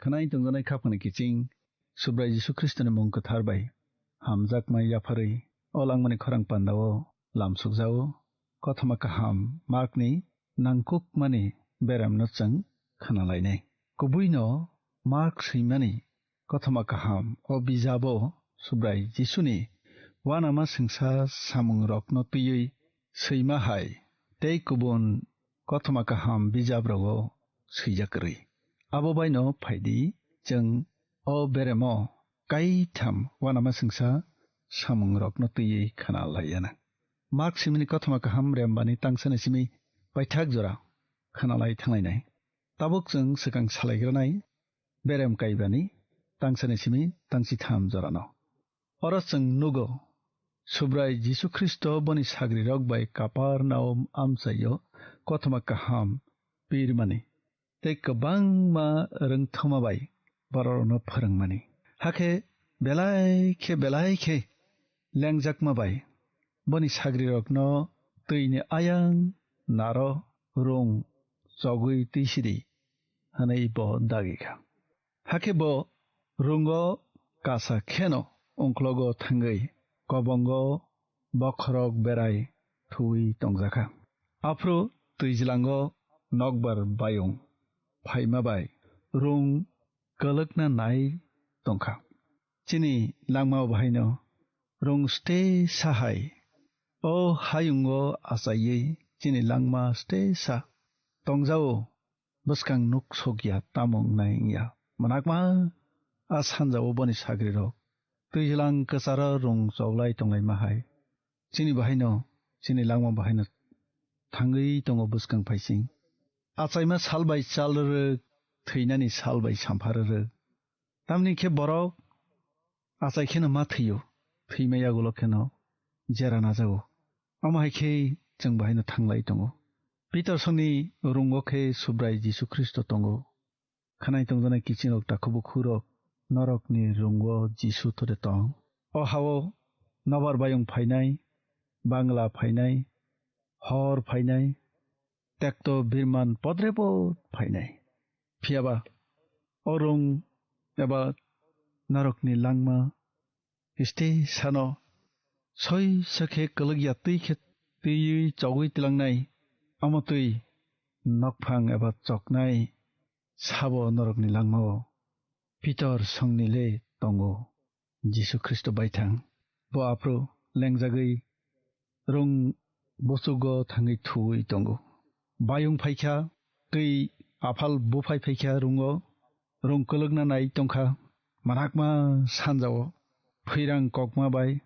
Khwnai tongjaknai khapangni kiching Subrai Jisu Khristoni mung kwthar bai hamjakma yapharwi o langmani khorang pandao lamsukjao. Kothoma kaham Markni nangkukmani beremno chwng khwnalainai. Kubuino Mark swimani Kothoma kaham o bijabo Subrai Jisuni uanama singsa samungrokno twiwi swima hai tei kubun Kothoma kaham bijabrogo swijak kwrwi. Abo baino phaidi, chwng o beremo kaitham uanama singsa samungrokno twiwi khna laiyana. Mark simini Kothoma kaham rembani tangsani simi paithak jora khna lai thanglainai. Tabuk chwng swkang salaigranai berem kaibani tangsani simi tangsitham jorano. Oro chwng nugo, Subrai Jisu Khristo boni sagrirok bai Kaparnaum amchaio Kothoma kaham pirmani tei kwbangma rwngthoma bai bororokno phrwngmani. Hakhe belai khe belai khe lengjakma bai boni sagrirokno twini ayang naro rung chogwi twisidi hwnwi bo dagi kha. Hakhe bo rungo kasa kheno ungklogo thangwi kobongo bokhorok berai thuwi tongjakha. Aphuru twijlango nokbar bayung phaima bai rung kwlwkna nai tongkha. Chini langmao bahaino rung ste sahai o hayungo achaiwi chini langma ste sa tongjao. Bwskang nuk sokya, tamo wngnai wngya. Mwnakma a sanjao boni sagrirok twijlang kwcharo rung choglai tonglaima hai. Chini bahaino, chini langma bahaino thangwi tongo bwskang phaising. Achaima sal bai chal rwrwk, thwinani sal bai sampha rwrwk. Tamni khe borok achai kheno ma thwio, thwima yagulo kheno jera najago. Omo hai khe chwng bahaino thanglai tongo. Pitor songni rungo khe Subrai Jisu Khristo tongo. Khwnai tongjaknai kiching rok, takhuk bukhuk rok, norokni rungo Jisu tore tong. O hao nobar bayung phainai, bangla phainai, hor phainai, tekto birman podrepot phainai. Phiyaba o rung eba norokni langma kisti sano soi sakhe kwlwkya twi khe twiwi chogwi tlangnai. Omo twi nokphang eba choknai sabo norokni langmao Pitor songni le tongo. Jisu Khristo baithang. Bo aphuru lengjagwi rung buchugo thangwi thuwi tongo. Bayung phaikha, twi aphal buphai phaikha rungo, rung kwlwkna nai tongkha. Manakma sanjao phwirang kokma bai,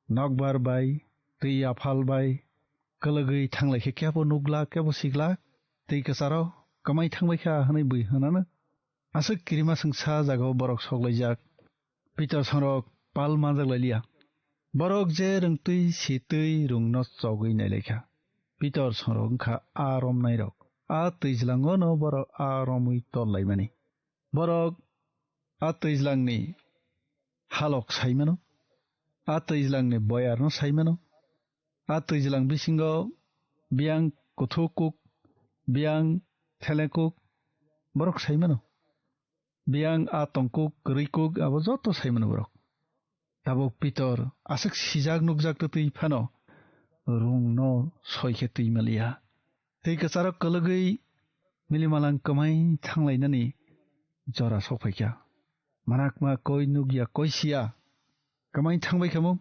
nokbar bai, twi aphal bai kwlwgwi thanglaikhe kebo nuglak, kebo siglak, twi kwcharo kwmai thangbaikha hwnwi bui hwnano. Aswk kirima swngsa jagao borok soklaijak. Pitor songrok pal manjak lai liya. Borok je rwngtwi sitwi rungno chogwi nailaikha. Pitor songrok wngkha a romnairok. A twijlango no borok a romwi tol laimani. Borok a twijlangni halok saimano. A twijlangni boyarno saimano. A twijlang bisingo biyang kuthuk kuk, biyang theleng kuk borok saimano. Biyang a tongkuk, kwrwikuk, abo joto saimano borok. Tabuk Pitor aswk sijak nukjak twtwi phano rungno soi khe twi maliya. Twi kwcharo kwlwgwi milimalang kwmai thanglainani jora sokphaikha. Manakma koi nukya koi siya kwmai thangbai kha mung.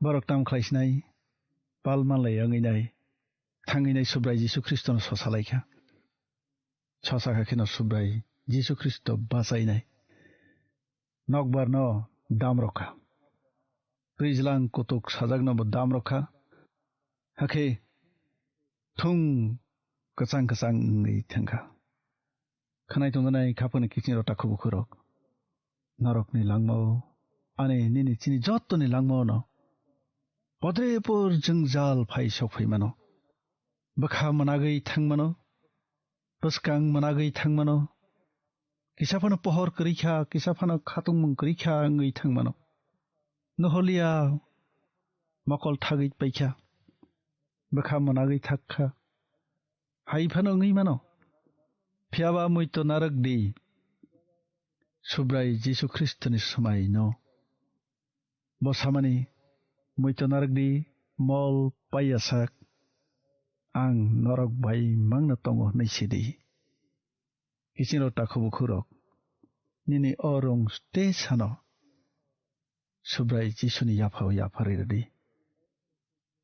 Borok tam khlai sinai, pal manlai wngwi nai, thangwi nai Subrai Jisu Khristono sosa lai kha. Sosa kha kheno Subrai Jisu Khristo bachainai. Nokbar no dam rokha. Twijlang kutuk sajak no bo dam rokha. Hakhe thung kwchang kwchang wngwi thangkha. Khwnai tongjanai khapangni kiching rok takhuk bukhuk rok. Norokni langmao, ani nini chini jottoni langmao no podrepor jwngjal phai sok phai mano. Bwkha mwnagwi thang mano, bwskang mwnagwi thang mano, kisa phano pohor kwrwi kha, kisa phano khatungmung kwrwi kha wngwi thang mano. Noholiya mokol thagwi pai kha, bwkha mwnagwi thak kha, hai phano wngwi mano. Phiyaba muitu narwk di, Subrai Jisu Khristoni swmaino. Bo samani, "Muitu narwkdi, mol paiyasak, ang norok bai mangno tongo," hwnwi sidi. Kichingro takhuk bukhurok, nini o rung tei sano Subrai Jisuni yaphao yapharwi rwdi.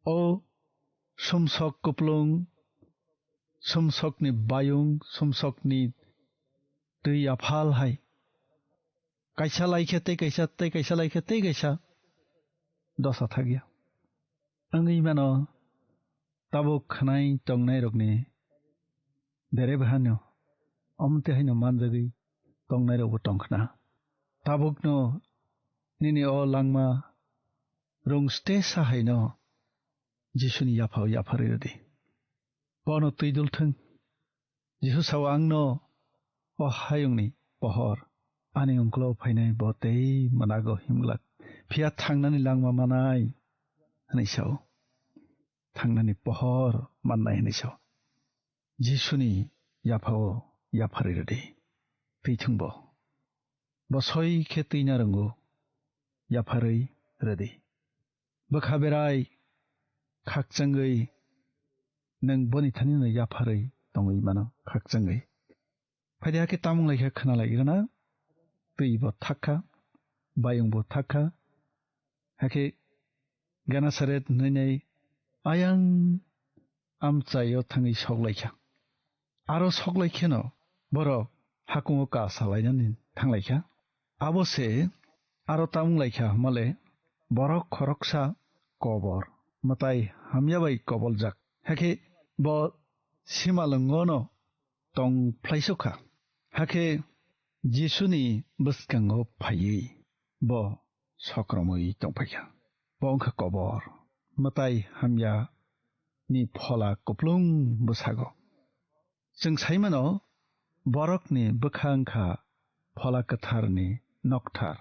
O sumsok kuplung, sumsokni bayung, sumsokni twi aphal hai kaisa laikhe tei kaisa, tei kaisa laikhe tei kaisa dosa thakya. Wngwi mano, tabuk khwnai tongnairokni bere bahano, omo tei haino manjagwi tongnairokbo tongkhna. Tabukno nini o langma rung stesa haino Jisuni yaphao yapharwi rwdi. Bono twi dul thung. Jisu sao, "Angno o hayungni pohor, ani ungklo phainai bo tei mwnago himglak, phiya thangnani langma manai," hwnwi sao. "Thangnani pohor mannai," hwnwi sao. Jisuni yaphao yapharwi rwdi. Twi thung bo. Bo soi khe twina rwngo, yapharwi rwdi. Bwkha berai khakchangwi nwng boni thanino yapharwi tongwi mano, khakchangwi. Phaidi hakhe tamung laikha khna lai gana, twi bo thakha, bayung bo thakha. Hakhe Genesaret hwnwi nai ayang amchaio thangwi sok laikha. Aro sok laikheno borok hakungo ka salainani thang laikha. Abo se aro tamung laikha hwnmale borok khoroksa kobor, mwtai hamya bai koboljak. Hakhe bo simalwngono tong phlaisukha. Hakhe Jisuni bwskango phaiwi bo sokromwi tongphaikha. Bo wngkha kobor, mwtai hamya ni phola kuplung bwsago. Chwng sai mano, borokni bwkha wngkha phola kwtharni nokthar.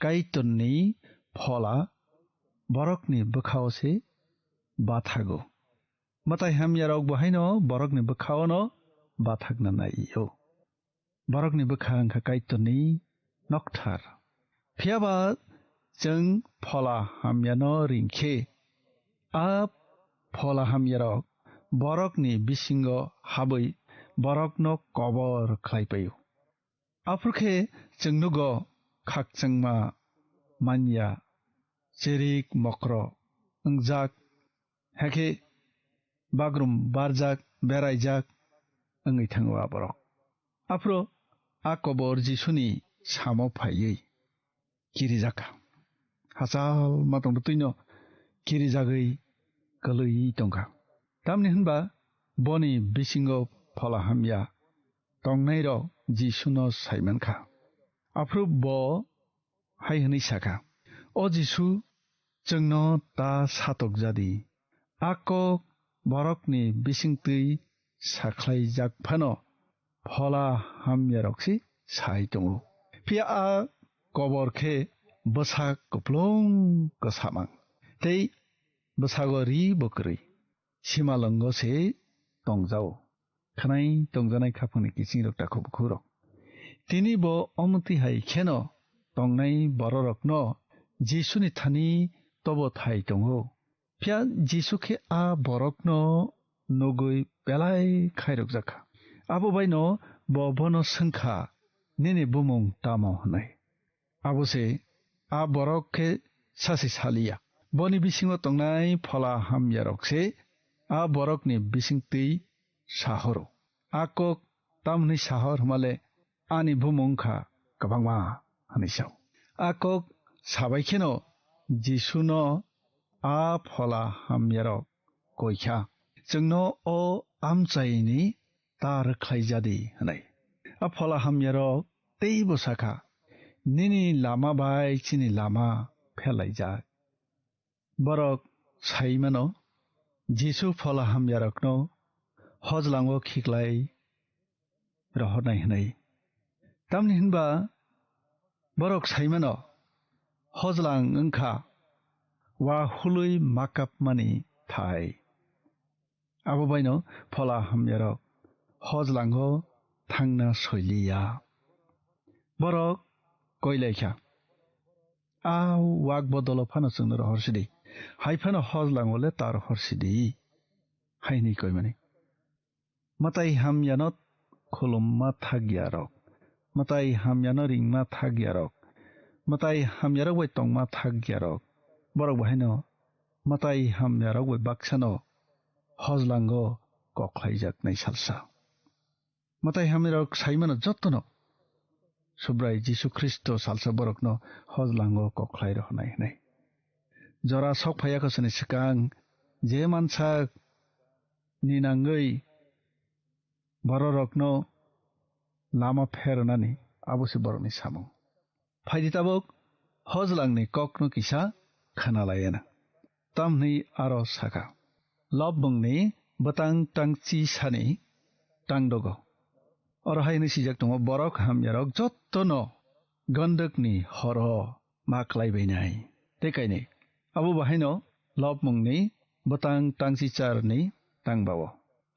Kaitorni phola borokni bwkhao se bathago. Mwtai hamyarok bo haino borokni bwkhaono bathakna nai-o. Borokni bwkha wngkha Kaitorni nokthar. Phiya ba chwng phola hamyano ring khe, a phola hamyarok borokni bisingo habwi borokno kobor khlai pai-o. Aphuru khe chwng nugo khakchangma manya, cherik mokro wngjak, hakhe bagrum barjak, beraijak wngwi thango a borok. Aphuru a kobor Jisuni samo phaiwi kirijakha. Hachal ma tongtwi twino kirijagwi kwlwi tongkha. Tamni hwnba boni bisingo phola hamya tongnairok Jisuno saimankha. Aphuru bo hai hwnwi sakha, "O Jisu, chwngno ta satokjadi." A kok borokni bisingtwi sakhlaijak phano phola hamyarok se sai tongo. Phiya a kobor khe bwsak kuplung kwsamang tei bwsago ri bo kwrwi, simalwngo se tongjao. Khwnai tongjanai khaphangni kiching rok takhuk bukhuk rok. Tini bo omtwi hai kheno tongnai bororokno Jisuni thani tobo thai tongo. Phiya Jisu khe a borokno nugwi belai khairokjakha. Abo baino bo bono swngkha, "Nini bumung tamo?" hwnwi. Abo se a borok khe sachi saliya. Boni bisingo tongnai phola hamyarok se a borokni bisingtwi sahoro. A kok tamni sahor hwnmale, "Ani bumung wngkha kwbangma," hwnwi sao. A kok sabai kheno Jisuno a phola hamyarok koikha, "Chwngno o amchaini ta rwkhlaijadi," hwnwi. A phola hamyarok teibo sakha, "Nini lama bai chini lama pherlaijak." Borok sai mano, Jisu phola hamyarokno hojlango khiklai rohornai hwnwi. Tamni hwnba borok sai mano, hojlang wngkha wa hului makapmani thai. Abo baino phola hamyarok hojlango thangna soiliya. Borok koilaikha, "A wak bodolo phano chwngno rohor sidi, hai phano hojlango le ta rohor sidi," hai hwnwi koimani. Mwtai hamyano khulumma thakyarok, mwtai hamyano ringma thakyarok, mwtai hamyarok bai tongma thakyarok, borok bo haino mwtai hamyarok bai baksano hojlango kok khlaijaknai salsa. Mwtai hamyarok saimano jotono Subrai Jisu Khristo salsa borokno hojlango kok khlai rohornai hwnwi. Jora sok phaiya khosani swkang je mansak ni nangwi bororokno lama pherwnani, abo se borokni samung. Phaidi tabuk hojlangni kokno kisa khwnalayana. Tamhwnwi aro saka, Lobmungni bwtang tangchi sani tangdogo. Oro hai hwnwi swijak tongo, "Borok hamyarok jottono gondwkni horo ma klai bainai." Tei kainwi, abo bahaino Lobmungni bwtang tangchicharni tangbao,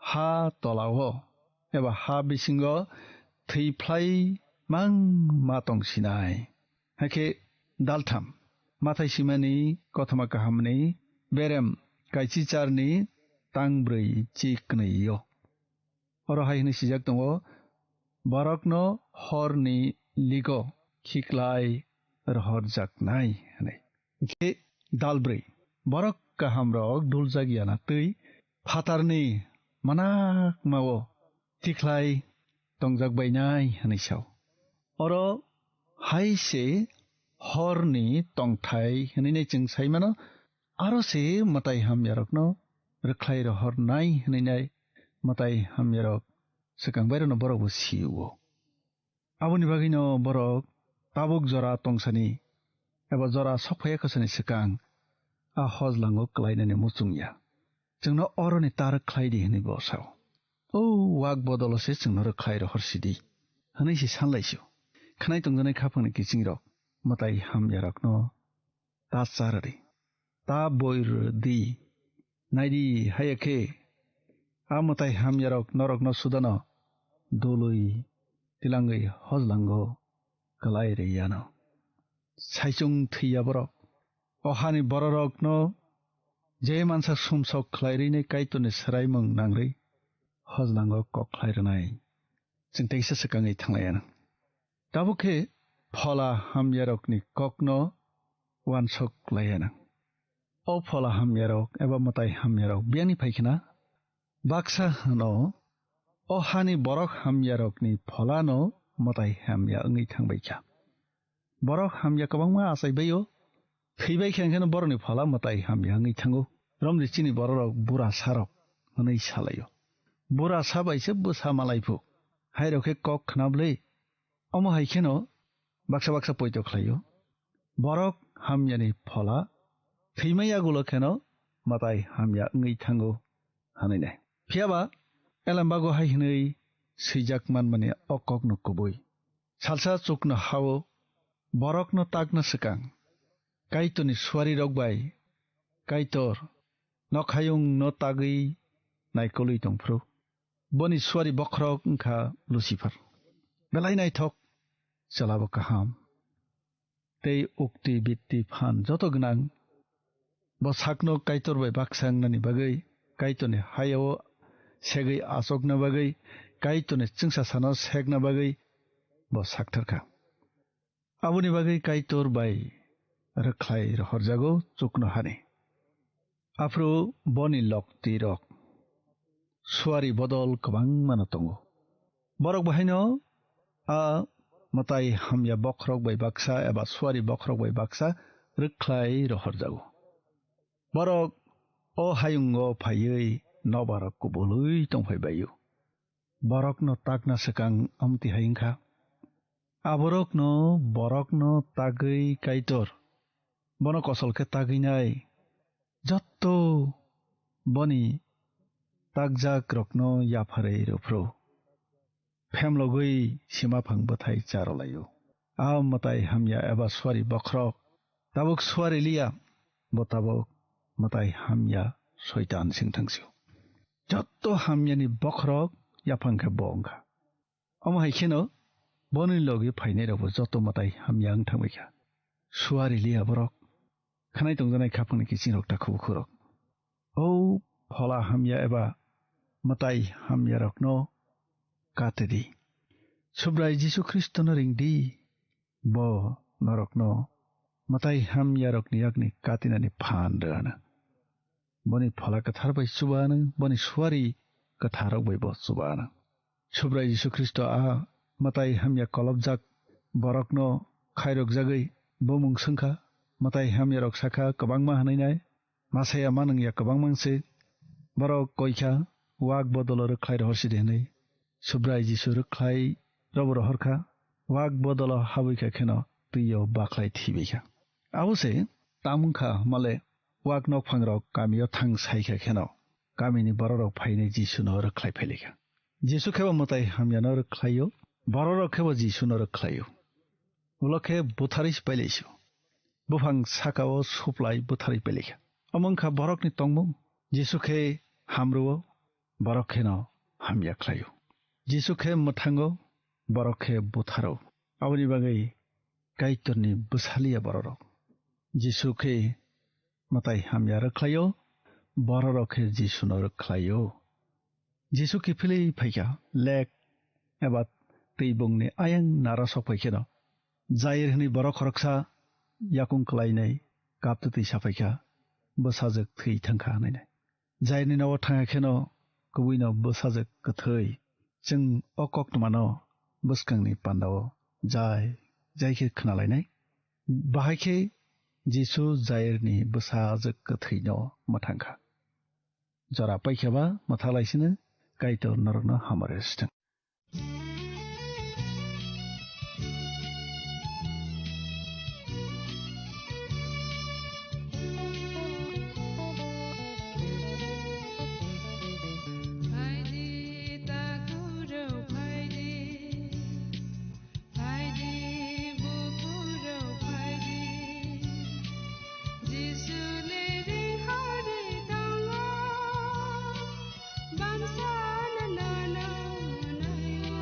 ha tolao eba ha bisingo thwi phlai mang ma tong sinai. Hakhe daltham, Mathai simani kothoma kahamni berem kaichicharni tangbrwi chi kwnwi-o. Oro hai hwnwi swijak tongo, "Borokno horni ligo khiklai rohorjaknai," hwnwi. Hwnkhe dalbrwi, "Borok kahamrok duljak yana twi phatarni manakmao tikhlai tongjak bainai," hwnwi sao. Oro hai se horni tongthai hwnwi nai chwng sai mano, aro se mwtai hamyarokno rwkhlai rohornai hwnwi nai mwtai hamyarok swkang bairokno borokbo si-o. Aboni bagwino borok tabuk jora tongsani eba jora sokphaiya khosani swkang a hojlango kwlainani muchung ya. Chwngno oroni ta rwkhlai di hwnwi bo sao. O wak bodolo se chwngno rwkhlai rohor sidi hwnwi se sanlaisio. Khwnai tongjanai khaphangni kiching rok mwtai hamya rokno ta char di, ta boi rw di. Nai di, haiya khe a mwtai hamya rok norokno sudano dului tilangwi hojlango kwlai riyano. Saichung thwiya borok. O hani bororokno je mansa sumsok khlai rwinai Kaitorni swraimung nangrwi hojlango kok khlai rwnai. Chwng teisa swkangwi thanglaiya nang. Tabuk khe phola hamyarokni kokno uansuk laiya nang. O phola hamyarok eba mwtai hamyarok biyangni phai khna baksa hwno, o hani borok hamyarokni pholano mwtai hamya wngwi thangbai kha. Borok hamya kwbangma achai bai-o, thwi bai khe, hwnkhe no borokni phola mwtai hamya wngwi thango. Romni chini bororok bura sarok hwnwi salaio. Bura sa bai se bwsa malai phu. Hai rok khe kok khna bwlwi. Omo hai kheno baksa baksa poito khlaio. Borok hamyani phola thwimai yagulo kheno mwtai hamya wngwi thango hwnwi nai. Phiya ba elembago hai hwnwi swijak manmani o kokno kubui. Salsa chukno ha-o, borokno takna swkang Kaitorni suarirok bai Kaitor nokhayungno tagwi naikolwi tongphuru. Boni suari bokhorok wngkha Lucifer. Belai naithok, chwlabo kaham tei ukti bitti phan joto gwnang. Bo sakno Kaitor bai baksa wngnani bagwi, Kaitorni hayao segwi achokna bagwi, Kaitorni chwngsasano sekna bagwi bo sakthar kha. Aboni bagwi Kaitor bai rwkhlai rohorjago chuknohani. Aphuru boni loktirok suari bodol kwbangmano tongo. Borok bahaino a mwtai hamya bokhorok bai baksa eba suari bokhorok bai baksa rwkhlai rohorjago. Borok o hayungo phaiwi nobarok kubului tongphai bai-o. Borokno takna swkang amtwi hai wngkha. Aborokno borokno tagwi Kaitor bono kosol khe tagwinai jotto boni takjak rokno yapharwi rwphuru. Phemlogwi simaphang bwthai charwlaio. A mwtai hamya eba suari bokhorok tabuk suari liya, bo tabuk mwtai hamya soitan singthangsio. Jotto hamyani bokhorok yaphang khe bo wngkha. Omo hai kheno Boni logi phainairokbo joto mwtai hamya wng thangbaikha. Suari liya borok, khanai tongjaknai khaphangni kiching rok ta khubukhuk rok. O phola hamya eba mwtai hamya rokno kate di. Subrai Jisu Khristono ring di, bo norokno mwtai hamya rokni yakni katinani phan rwna. Boni phola kwthar bai chuba anw, boni suari kwthar rok bai bo chuba anw. Subrai Jisu Khristo a mwtai hamya kolobjak borokno khairokjagwi bumung swngkha. Mwtai hamya rok sakha kwbangma hwnwi nai, masaya manwngya kwbangma se. Borok koikha, wak bodolo rwkhlai rohor sidi hwnwi. Subrai Jisu rwkhlai robo rohorkha, wak bodolo habwikha kheno twio bakhlai thibaikha. Abo se tamungkha male wak nokphangrok kamio thang saikha kheno kamini bororok phainai Jisuno rwkhlai phailaikha. Jisu khebo mwtai hamyano rwkhlaio, bororok khebo Jisuno rwkhlaio. Ulo khe butharwi se pailaisio. Buphang sakao suplai butharwi pailaikha. Omo wngkha borokni tongmung. Jisu khe hamrwo, borok kheno hamya khlaio. Jisu khe mwthango, borok khe butharo. Aboni bagwi Kaitorni bwsaliya bororok. Jisu khe mwtai hamya rwkhlaio, bororok khe Jisuno rwkhlaio. Jisu kiphilwi phaikha, lek eba twibungni ayang nara sok phaikheno, Jair hwnwi borok khoroksa yakung klainai kaptwi twi saphaikha, bwsajwk thwi thangkha hwnwi. Jairni nogo thangkha kheno kubuino bwsajwk kwthwi. Chwng o koktwmano bwskangni pandao jai jai khe khwnalainai. Bahai khe Jisu Jairni bwsajwk kwthwino mwthangkha. Jora paikha ba mwthaklaisino Kaitor norokno hamari rwsithwng. Phaidi, takhurok phaidi, phaidi, bukhurok phaidi, Jisu le ringhori tongo, bangsa no nono naio.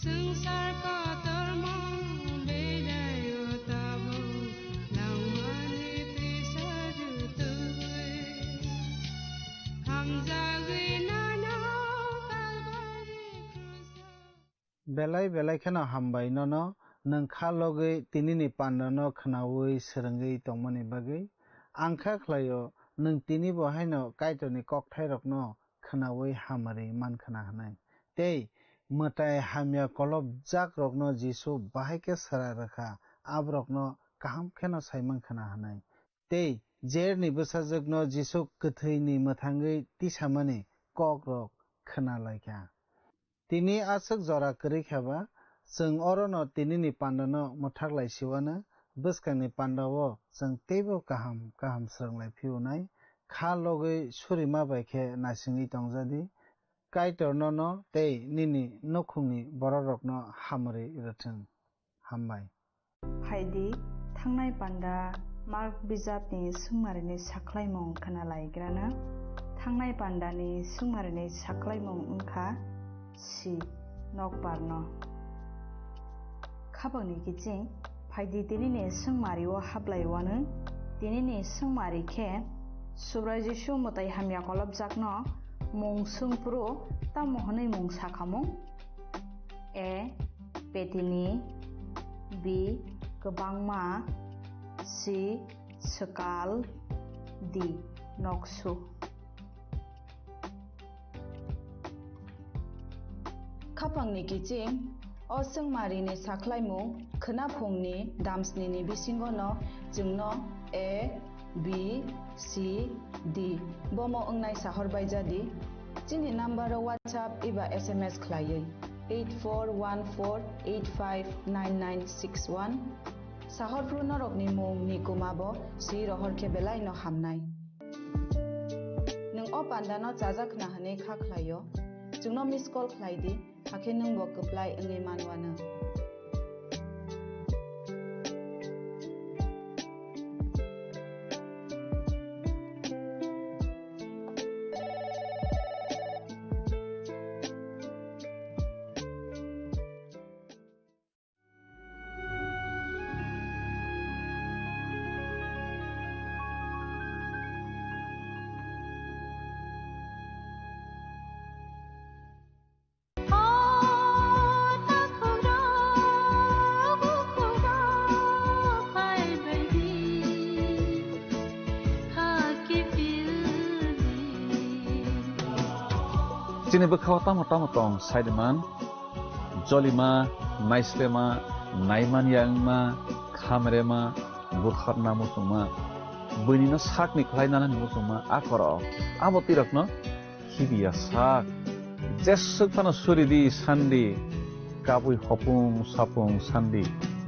Swngchar kotorma beraio tabuk langmani tisa rutugwi, hamjagwi nono Kalbari kruso. Belai belai kheno hambai nono, nwng kha logwi tinini pandano khwnaui swrwngwi tongmani bagwi. Ang kha khlaio, nwng tinibo haino Kaitorni kokthairokno khwnaui hamari mankhwna hwnwi. Tei mwtai hamya kolobjakrokno Jisu bahai khe swrai rwkha, aborokno kaham kheno saimang khna hwnwi. Tei Jairni bwsajwkno Jisu kwthwini mwthangwi tisamani kokrok khna lai kha. Tini aswk jora kwrwi kha ba, chwng orono tinini pandano mwthak lai siwano, bwskangni pandao chwng teibo kaham kaham swrwng lai phiyunai, kha logwi surima bai khe naisingwi tong ja di. Kaitor nono tei nini nukhungni bororokno hamari rwthwng. Hambai. Phai di, thangnai panda Mark bijapni swngmarini sakhlaimung khna lai grana. Thangnai pandani swngmarini sakhlaimung wng kha si nokbarno. Khapangni kiching, phai di tinini swngmario hablai wanwi, tinini swngmari khe Subrai Jisu mwtai hamya kolopjakno mung swng phuru tamo hwnwi mung sakhamung? A. Petini. B. Kwbangma. C. Swkal. D. Noksu. Khapangni kiching, o swngmarini sakhlaimung khwnaphungni damsnini bisingono chwngno A, B, C, D bomo wngnai sahor bai ja di. Chini number o WhatsApp eba S M S khlaiwi eight four one four eight five nine nine six one. Sahor phuru norokni mung ni kuma bo si rohor khe belai no hamnai. Nwng o panda no chajak khna hwnwi kha khlai o, chwngno miss call khlai di. Hakhe nwng bo kwplai wngwi manwano. Chini bwkhao tamo tamo tong saidiman, jolima, naislema, naimanya wngma, khamrema, buthorna muchungma, buinino sakni khlai nanani muchungma, a khoro abo twirokno khibiya sak. Jeswk phano suri di sandi, kabui hopung sapung sandi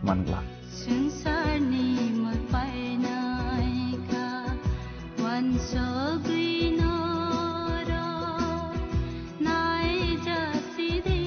mangla. Swngcharni mwlpainaikha wansogwi norok naijasidi.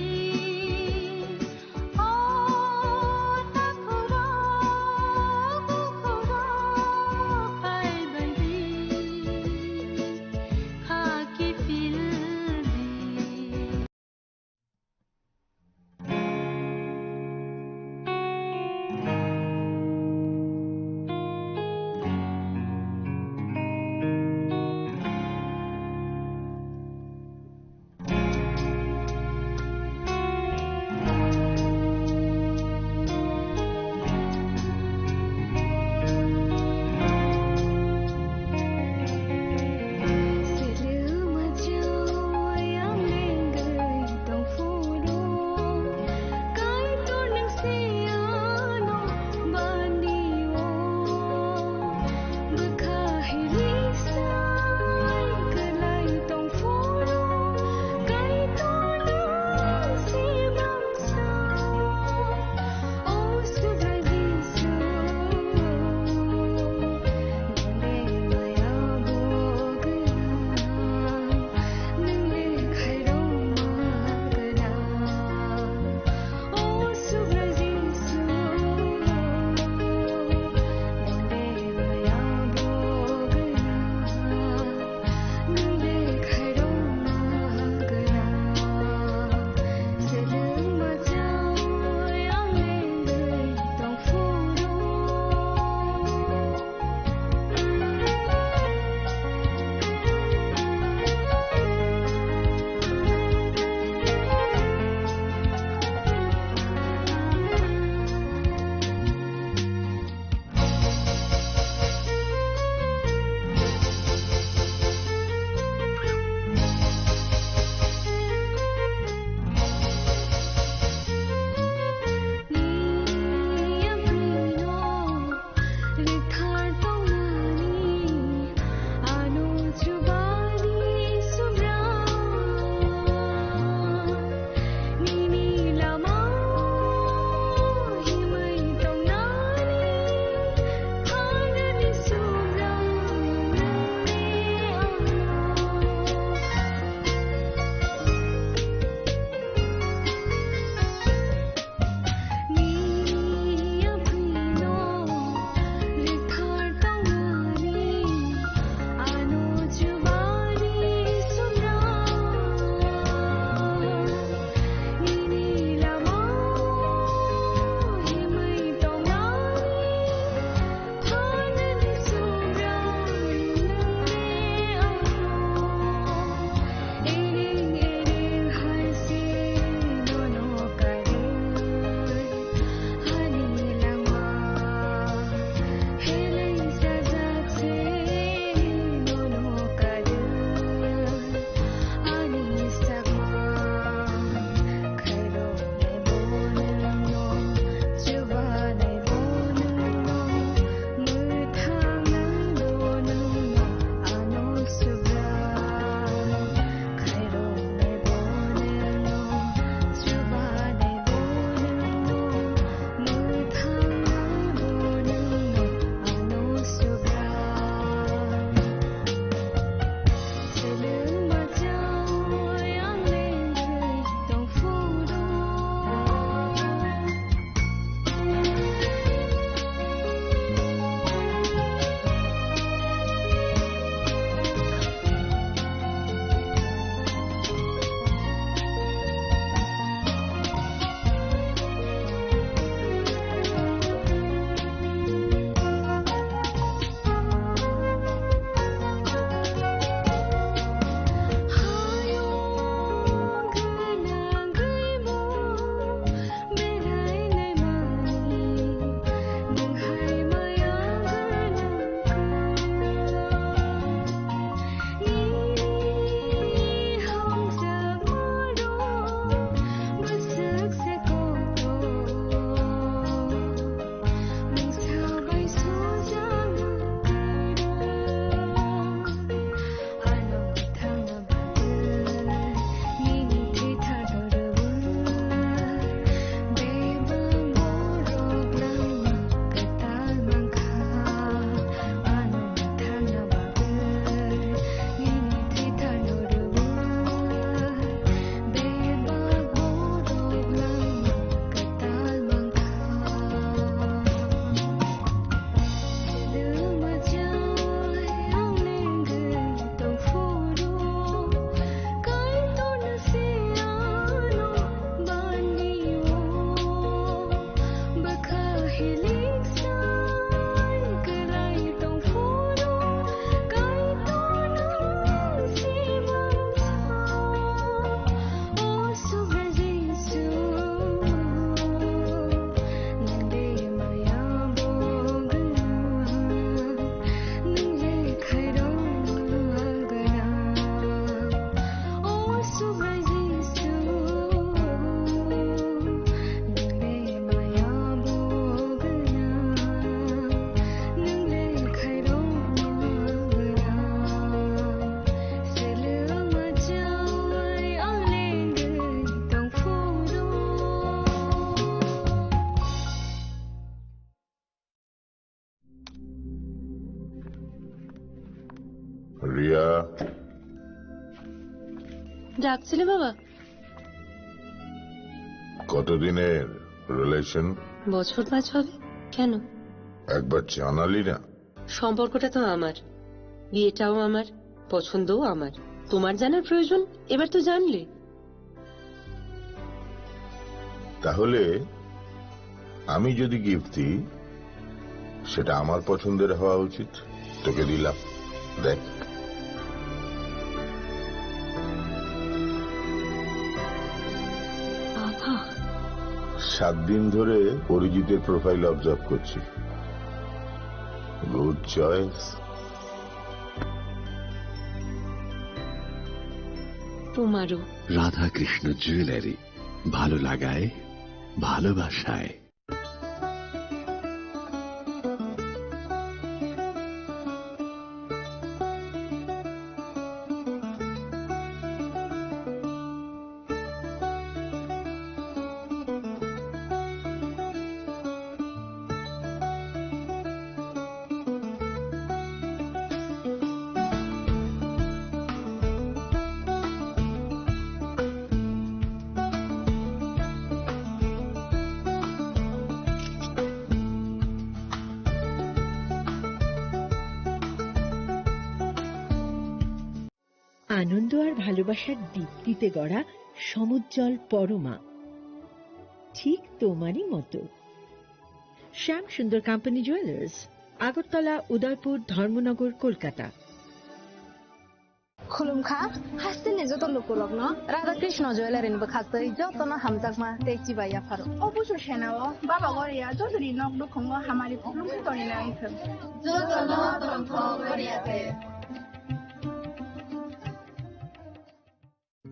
প্রিয়া, ডাকছিলে বাবা? কতদিনের রিলেশন? বছর পাঁচ হবে। কেন? একবার জানালি না। সম্পর্কটা তো আমার, বিয়েটাও আমার, পছন্দও আমার। তোমার জানার প্রয়োজন? এবার তো জানলে। তাহলে আমি যদি গিফট দিই, সেটা আমার পছন্দের হওয়া উচিত। তোকে দিলাম, দেখ। বাবা। সাত দিন ধরে অরিজিতের প্রোফাইল অবজার্ভ করছি। Good choice. তোমারও। রাধাকৃষ্ণ জুয়েলারি, ভালো লাগায়, ভালোবাসায়। আনন্দ আর ভালোবাসার দীপ্তিতে গড়া সমুজ্জ্বল পরমা, ঠিক তোমারই মতো। শ্যাম সুন্দর কোম্পানি জুয়েলার্স, আগরতলা, উদয়পুর, ধর্মনগর, Kolkata. Khulumkha, hasteni joto lukurokno Radha Krishna Jewellery ni bwkhaktwi jotono hamjakma tei chibai yapharo. Obuso senao Baba Goria jotoni nok nukhungo hamari khulumwi tongwi nangthwng. Jotono tongthok Goria te.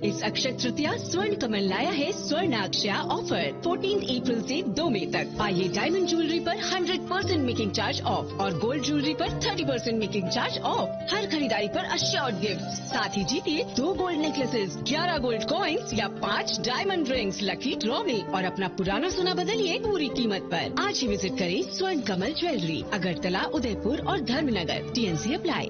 इस अक्षय तृतीया स्वर्ण कमल लाया है स्वर्ण अक्षया offer, fourteen April से दो मई तक। पाइए डायमंड ज्वेलरी पर hundred percent making charge off और गोल्ड ज्वेलरी पर thirty percent making charge off. हर खरीदारी पर अश्योर्ड गिफ्ट, साथ ही जीतिए दो गोल्ड नेकलेसेस, ग्यारह गोल्ड कॉइंस या पाँच डायमंड रिंग्स लकी ड्रॉ में और अपना पुराना सोना बदलिए पूरी कीमत पर। आज ही विजिट करें स्वर्ण कमल ज्वेलरी, अगरतला, उदयपुर और धर्मनगर। TNC apply.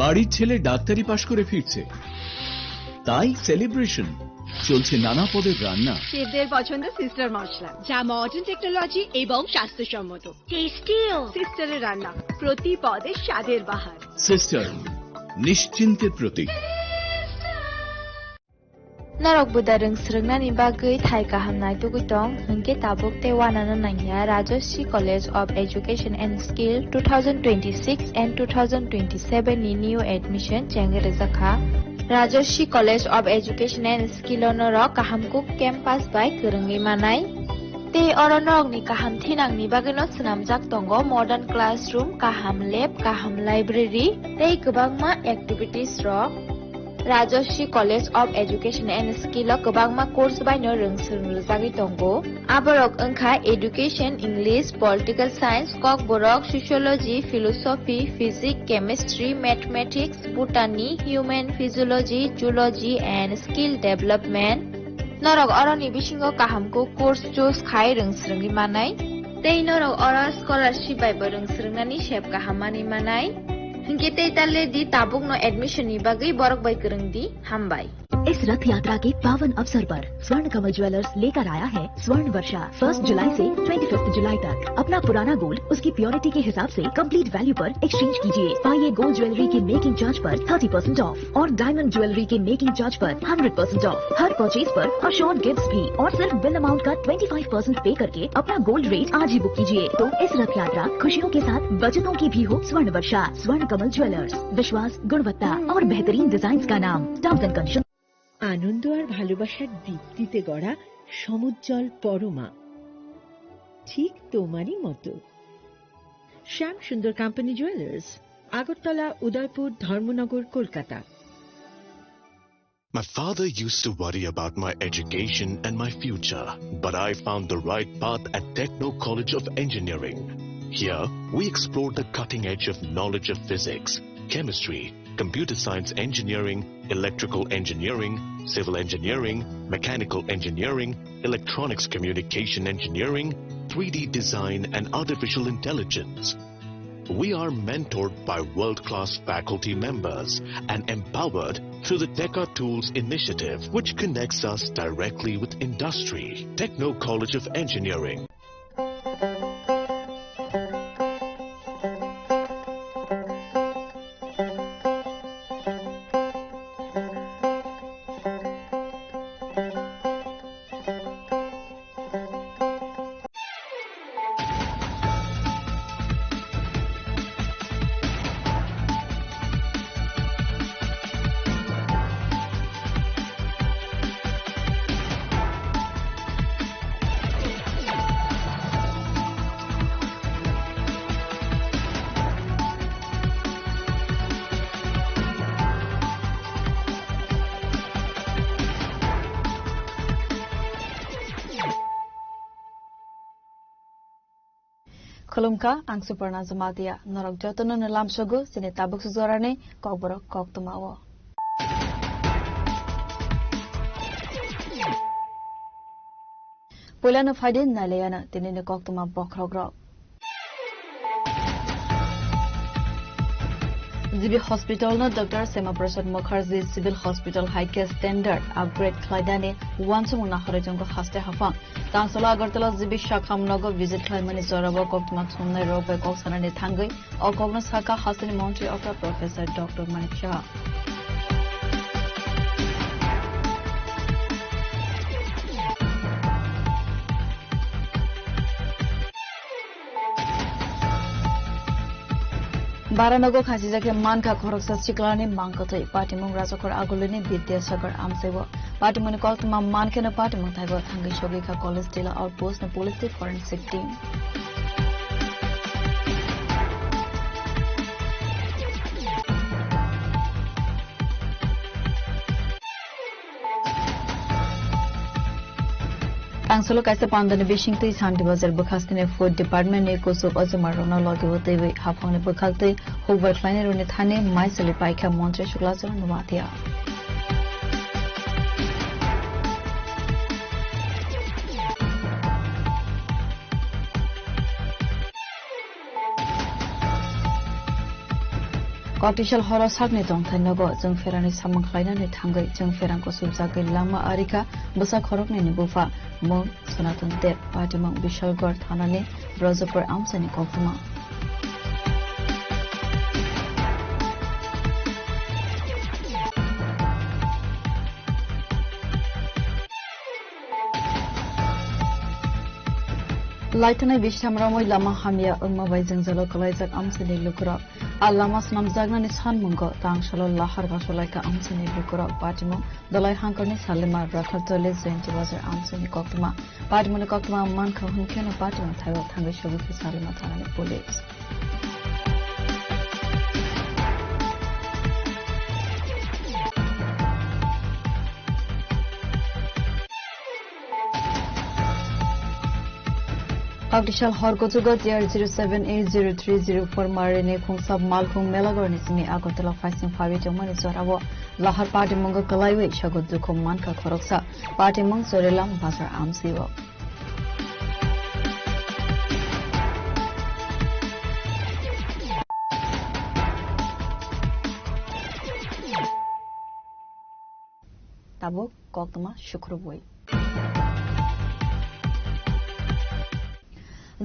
বাড়ির ছেলে ডাক্তারি পাশ করে ফিরছে, তাই সেলিব্রেশন। চলছে নানা পদের রান্না। শেফদের পছন্দ সিস্টার মশলা, যা মডার্ন টেকনোলজি এবং স্বাস্থ্যসম্মত। টেস্টিও। সিস্টারের রান্না, প্রতি পদে স্বাদের বাহার। সিস্টার, নিশ্চিন্তের প্রতীক। Norok buda rwng swrwngnani bagwi thai kaham naitugwi tong, hinkhe tabuk tei uanano nangya Rajashree College of Education and Skill two thousand twenty-six and two thousand twenty-seven ni new admission chengwi rwjakha. Rajashree College of Education and Skill o norok kaham kuk campus bai kwrwngwi manai. Tei oro norokni kaham thinangni bagwino swnamjak tongo modern classroom, kaham lab, kaham library tei kwbangma activities rok. Rajashree College of Education and Skill o kwbangma course baino rwng swrwng rwjagwi tongo. Aborok wngkha Education, English, Political Science, Kokborok, Sociology, Philosophy, Physics, Chemistry, Mathematics, Botany, Human Physiology, Zoology and Skill Development. Norok oroni bisingo kaham kuk course choose khai rwng swrwngwi manai. Tei norok oro scholarship bai bo rwng swrwngnani sep kaham manwi manai. Hinkhe tei ta le di, tabukno admission ni bagwi borok bai kwrwng di. Hambai. इस रथ यात्रा के पावन अवसर पर स्वर्ण कमल ज्वेलर्स लेकर आया है स्वर्ण वर्षा। फर्स्ट जुलाई से ट्वेंटी फिफ्थ जुलाई तक अपना पुराना गोल्ड उसकी प्योरिटी के हिसाब से कंप्लीट वैल्यू पर एक्सचेंज कीजिए। पाइए गोल्ड ज्वेलरी की मेकिंग चार्ज पर थर्टी परसेंट ऑफ और डायमंड ज्वेलरी के मेकिंग चार्ज पर hundred percent of. Her purchase पर अश्योर्ड गिफ्ट्स भी और सिर्फ बिल अमाउंट का ट्वेंटी फ़ाइव परसेंट पे करके अपना गोल्ड रेट आज ही बुक कीजिए। तो इस रथ यात्रा खुशियों के साथ बचतों की भी हो स्वर्ण वर्षा। स्वर्ण कमल ज्वेलर्स, विश्वास, गुणवत्ता और बेहतरीन डिजाइन का नाम। Terms and condition. আনন্দ আর ভালোবাসার দীপ্তিতে গড়া সমুজ্জ্বল পরমা, ঠিক তোমারই মতো। শ্যাম সুন্দর কোম্পানি জুয়েলার্স, আগরতলা, উদয়পুর, ধর্মনগর, Kolkata. My father used to worry about my education and my future, but I found the right path at Techno College of Engineering. Here, we explore the cutting edge of knowledge of physics, chemistry, computer science engineering, electrical engineering, civil engineering, mechanical engineering, electronics communication engineering, three D design, and artificial intelligence. We are mentored by world-class faculty members and empowered through the Teka Tools initiative, which connects us directly with industry. Techno College of Engineering. Khulumkha, ang Suparna Jamatia. Norok jotono no lamsogo chini tabuk sujorani kokborok koktwmao. Puilano phaidi nailaiano tinini koktwma bokhorokrok. G B Hospital no Doctor Shyama Prasad Mukherjee Civil Hospital hai khe standard upgrade khlainani uansukmung nahorwi tongo haste haphang. Tangsalo Agartala G B Shakham nogo visit khlaimani jorao koktwma thumnai rok bai kok sanani thangwi o kokno sakha hasteni montri okra Professor Doctor Manik Saha. Baranogo khasijak khe mankha khoroksa siklani mangkwtwi. Patimung Rajakhor Agulini Bidyasagar amchaiwo. Patimungni koktwma mankheno patimung thaibo thangwi sogwikha College Tila Outpost ni police tei forensic team. Tangsalo kaisa pandani bisingtwi Santi Bazar bwkhastini Food Department ni kuchuk ojomarokno logi o twiwi haphangni bwkhaktwi hukbar khlainairokni thani mai chwlwi paikha Montri Suklachar Noatia. Koktisal horo sakni tongthai nogo chwng pherangni samung khlainani thangwi chwng pherang kuchukjagwi lama arikha bwsa khoroknwini bupha mung Sanatan Deb, patimung Bishalgarh thanani Brajapur amchaini koktwma. Laithanai bisam romwi lama hamya wngma bai jwngjalo kwlaijak amchaini lukurok. A lama swnamjaknani sanmungo tangsalo lahar gasolaikha amchaini lukurok. Patimung Dolai Hangkorni Salima Rakhartoli Jainti Bazar amchaini koktwma. Patimungni koktwma mankha hwnkheno patimung thaibo thangwi sogwikha Salima thanani police. Koktisal hor kuchugo T R zero seven A zero three zero four marini khungsa malkhung Melagorni simi Agartala phaising phawi tongmani jorao lahar patimungo kwlaiwi sogo dukhu mankha khoroksa. Patimung Chorilam Bazar amchio. Tabuk koktwma sukrubwi.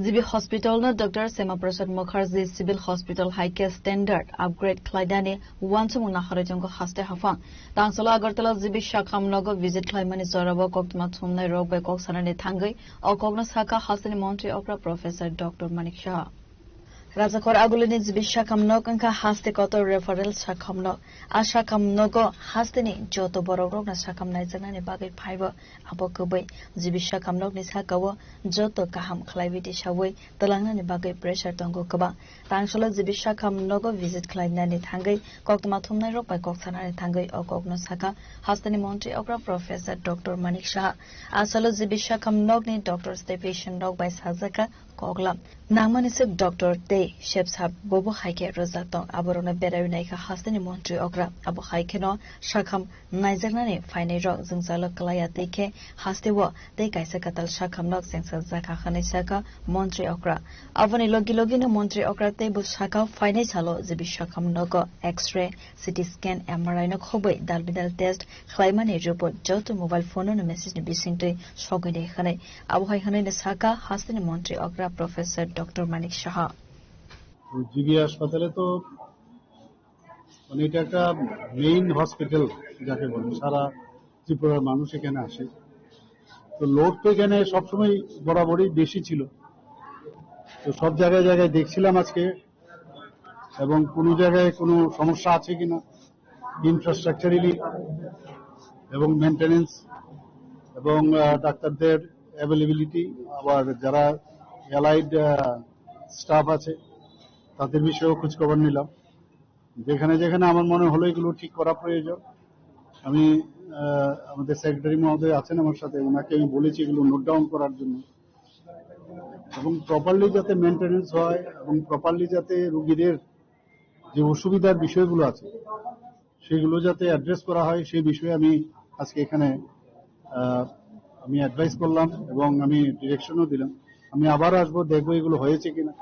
G B Hospital no Doctor Shyama Prasad Mukherjee Civil Hospital hai khe standard upgrade khlainani uansukmung naharwi tongo haste haphang. Tangsalo Agartala G B Shakham nogo visit khlaimani jorao koktwma thumnai rok bai kok sanani thangwi o kokno sakha hasteni montri okra Professor Doctor Manik Saha. Rajakhor Agulini G B Shakham nok wngkha haste kotor referral Shakham nok. A Shakham nogo hasteni joto borok rokno Shakham naijaknani bagwi phaibo. Abo kwbwi G B Shakham nokni sakao joto kaham khlaiwi tisawi twlangnani bagwi pressure tongo kwbang. Tangsalo G B Shakham nogo visit khlainani thangwi koktwma thumnai rok bai kok sanani thangwi o kokno sakha hasteni montri okra Professor Doctor Manik Saha. Asalo G B Shakham nokni doctors tei patient rok bai sajakha koklam. Nangmani swk doctor tei sepsap bobo hai khe rwjak tong, aborokno berai naikha hasteni montri okra. Abo hai kheno Shakham naijaknani phainai rok jwngjalo kwlaiya tei khe hasteo tei kaisa kwtal Shakham nok chengsa jakha hwnwi sakha montri okra. Aboni logi logino montri okra tei bo sakha phainai salo G B Shakham nogo X-ray, C T scan, M R I no khobwi dal bidal test khlaimani report joto mobile phone no message ni bisingtwi sogwi di hwnwi. Abo hai hwnwi no sakha hasteni montri okra Professor Doctor Manik Saha. তো জিবি হাসপাতালে তো মানে এটা একটা main hospital যাকে বলে, সারা ত্রিপুরার মানুষ এখানে আসে। তো লোড তো এখানে সবসময় বরাবরই বেশি ছিল। তো সব জায়গায় জায়গায় দেখছিলাম আজকে, এবং কোনো জায়গায় কোনো সমস্যা আছে কিনা ইনফ্রাস্ট্রাকচারালি এবং মেইনটেনেন্স এবং আহ, ডাক্তারদের অ্যাভেলেবিলিটি, আবার যারা অ্যালাইড স্টাফ আছে তাদের বিষয়েও খোঁজখবর নিলাম। যেখানে যেখানে আমার মনে হলো এগুলো ঠিক করা প্রয়োজন, আমি আহ, আমাদের সেক্রেটারি মহোদয় আছেন আমার সাথে, ওনাকে আমি বলেছি এগুলো নোট ডাউন করার জন্য, এবং প্রপারলি যাতে মেইনটেনেন্স হয় এবং প্রপারলি যাতে রুগীদের যে অসুবিধার বিষয়গুলো আছে সেগুলো যাতে অ্যাড্রেস করা হয়, সেই বিষয়ে আমি আজকে এখানে আহ, আমি অ্যাডভাইস করলাম এবং আমি ডিরেকশনও দিলাম। আমি আবার আসবো, দেখবো এগুলো হয়েছে কিনা।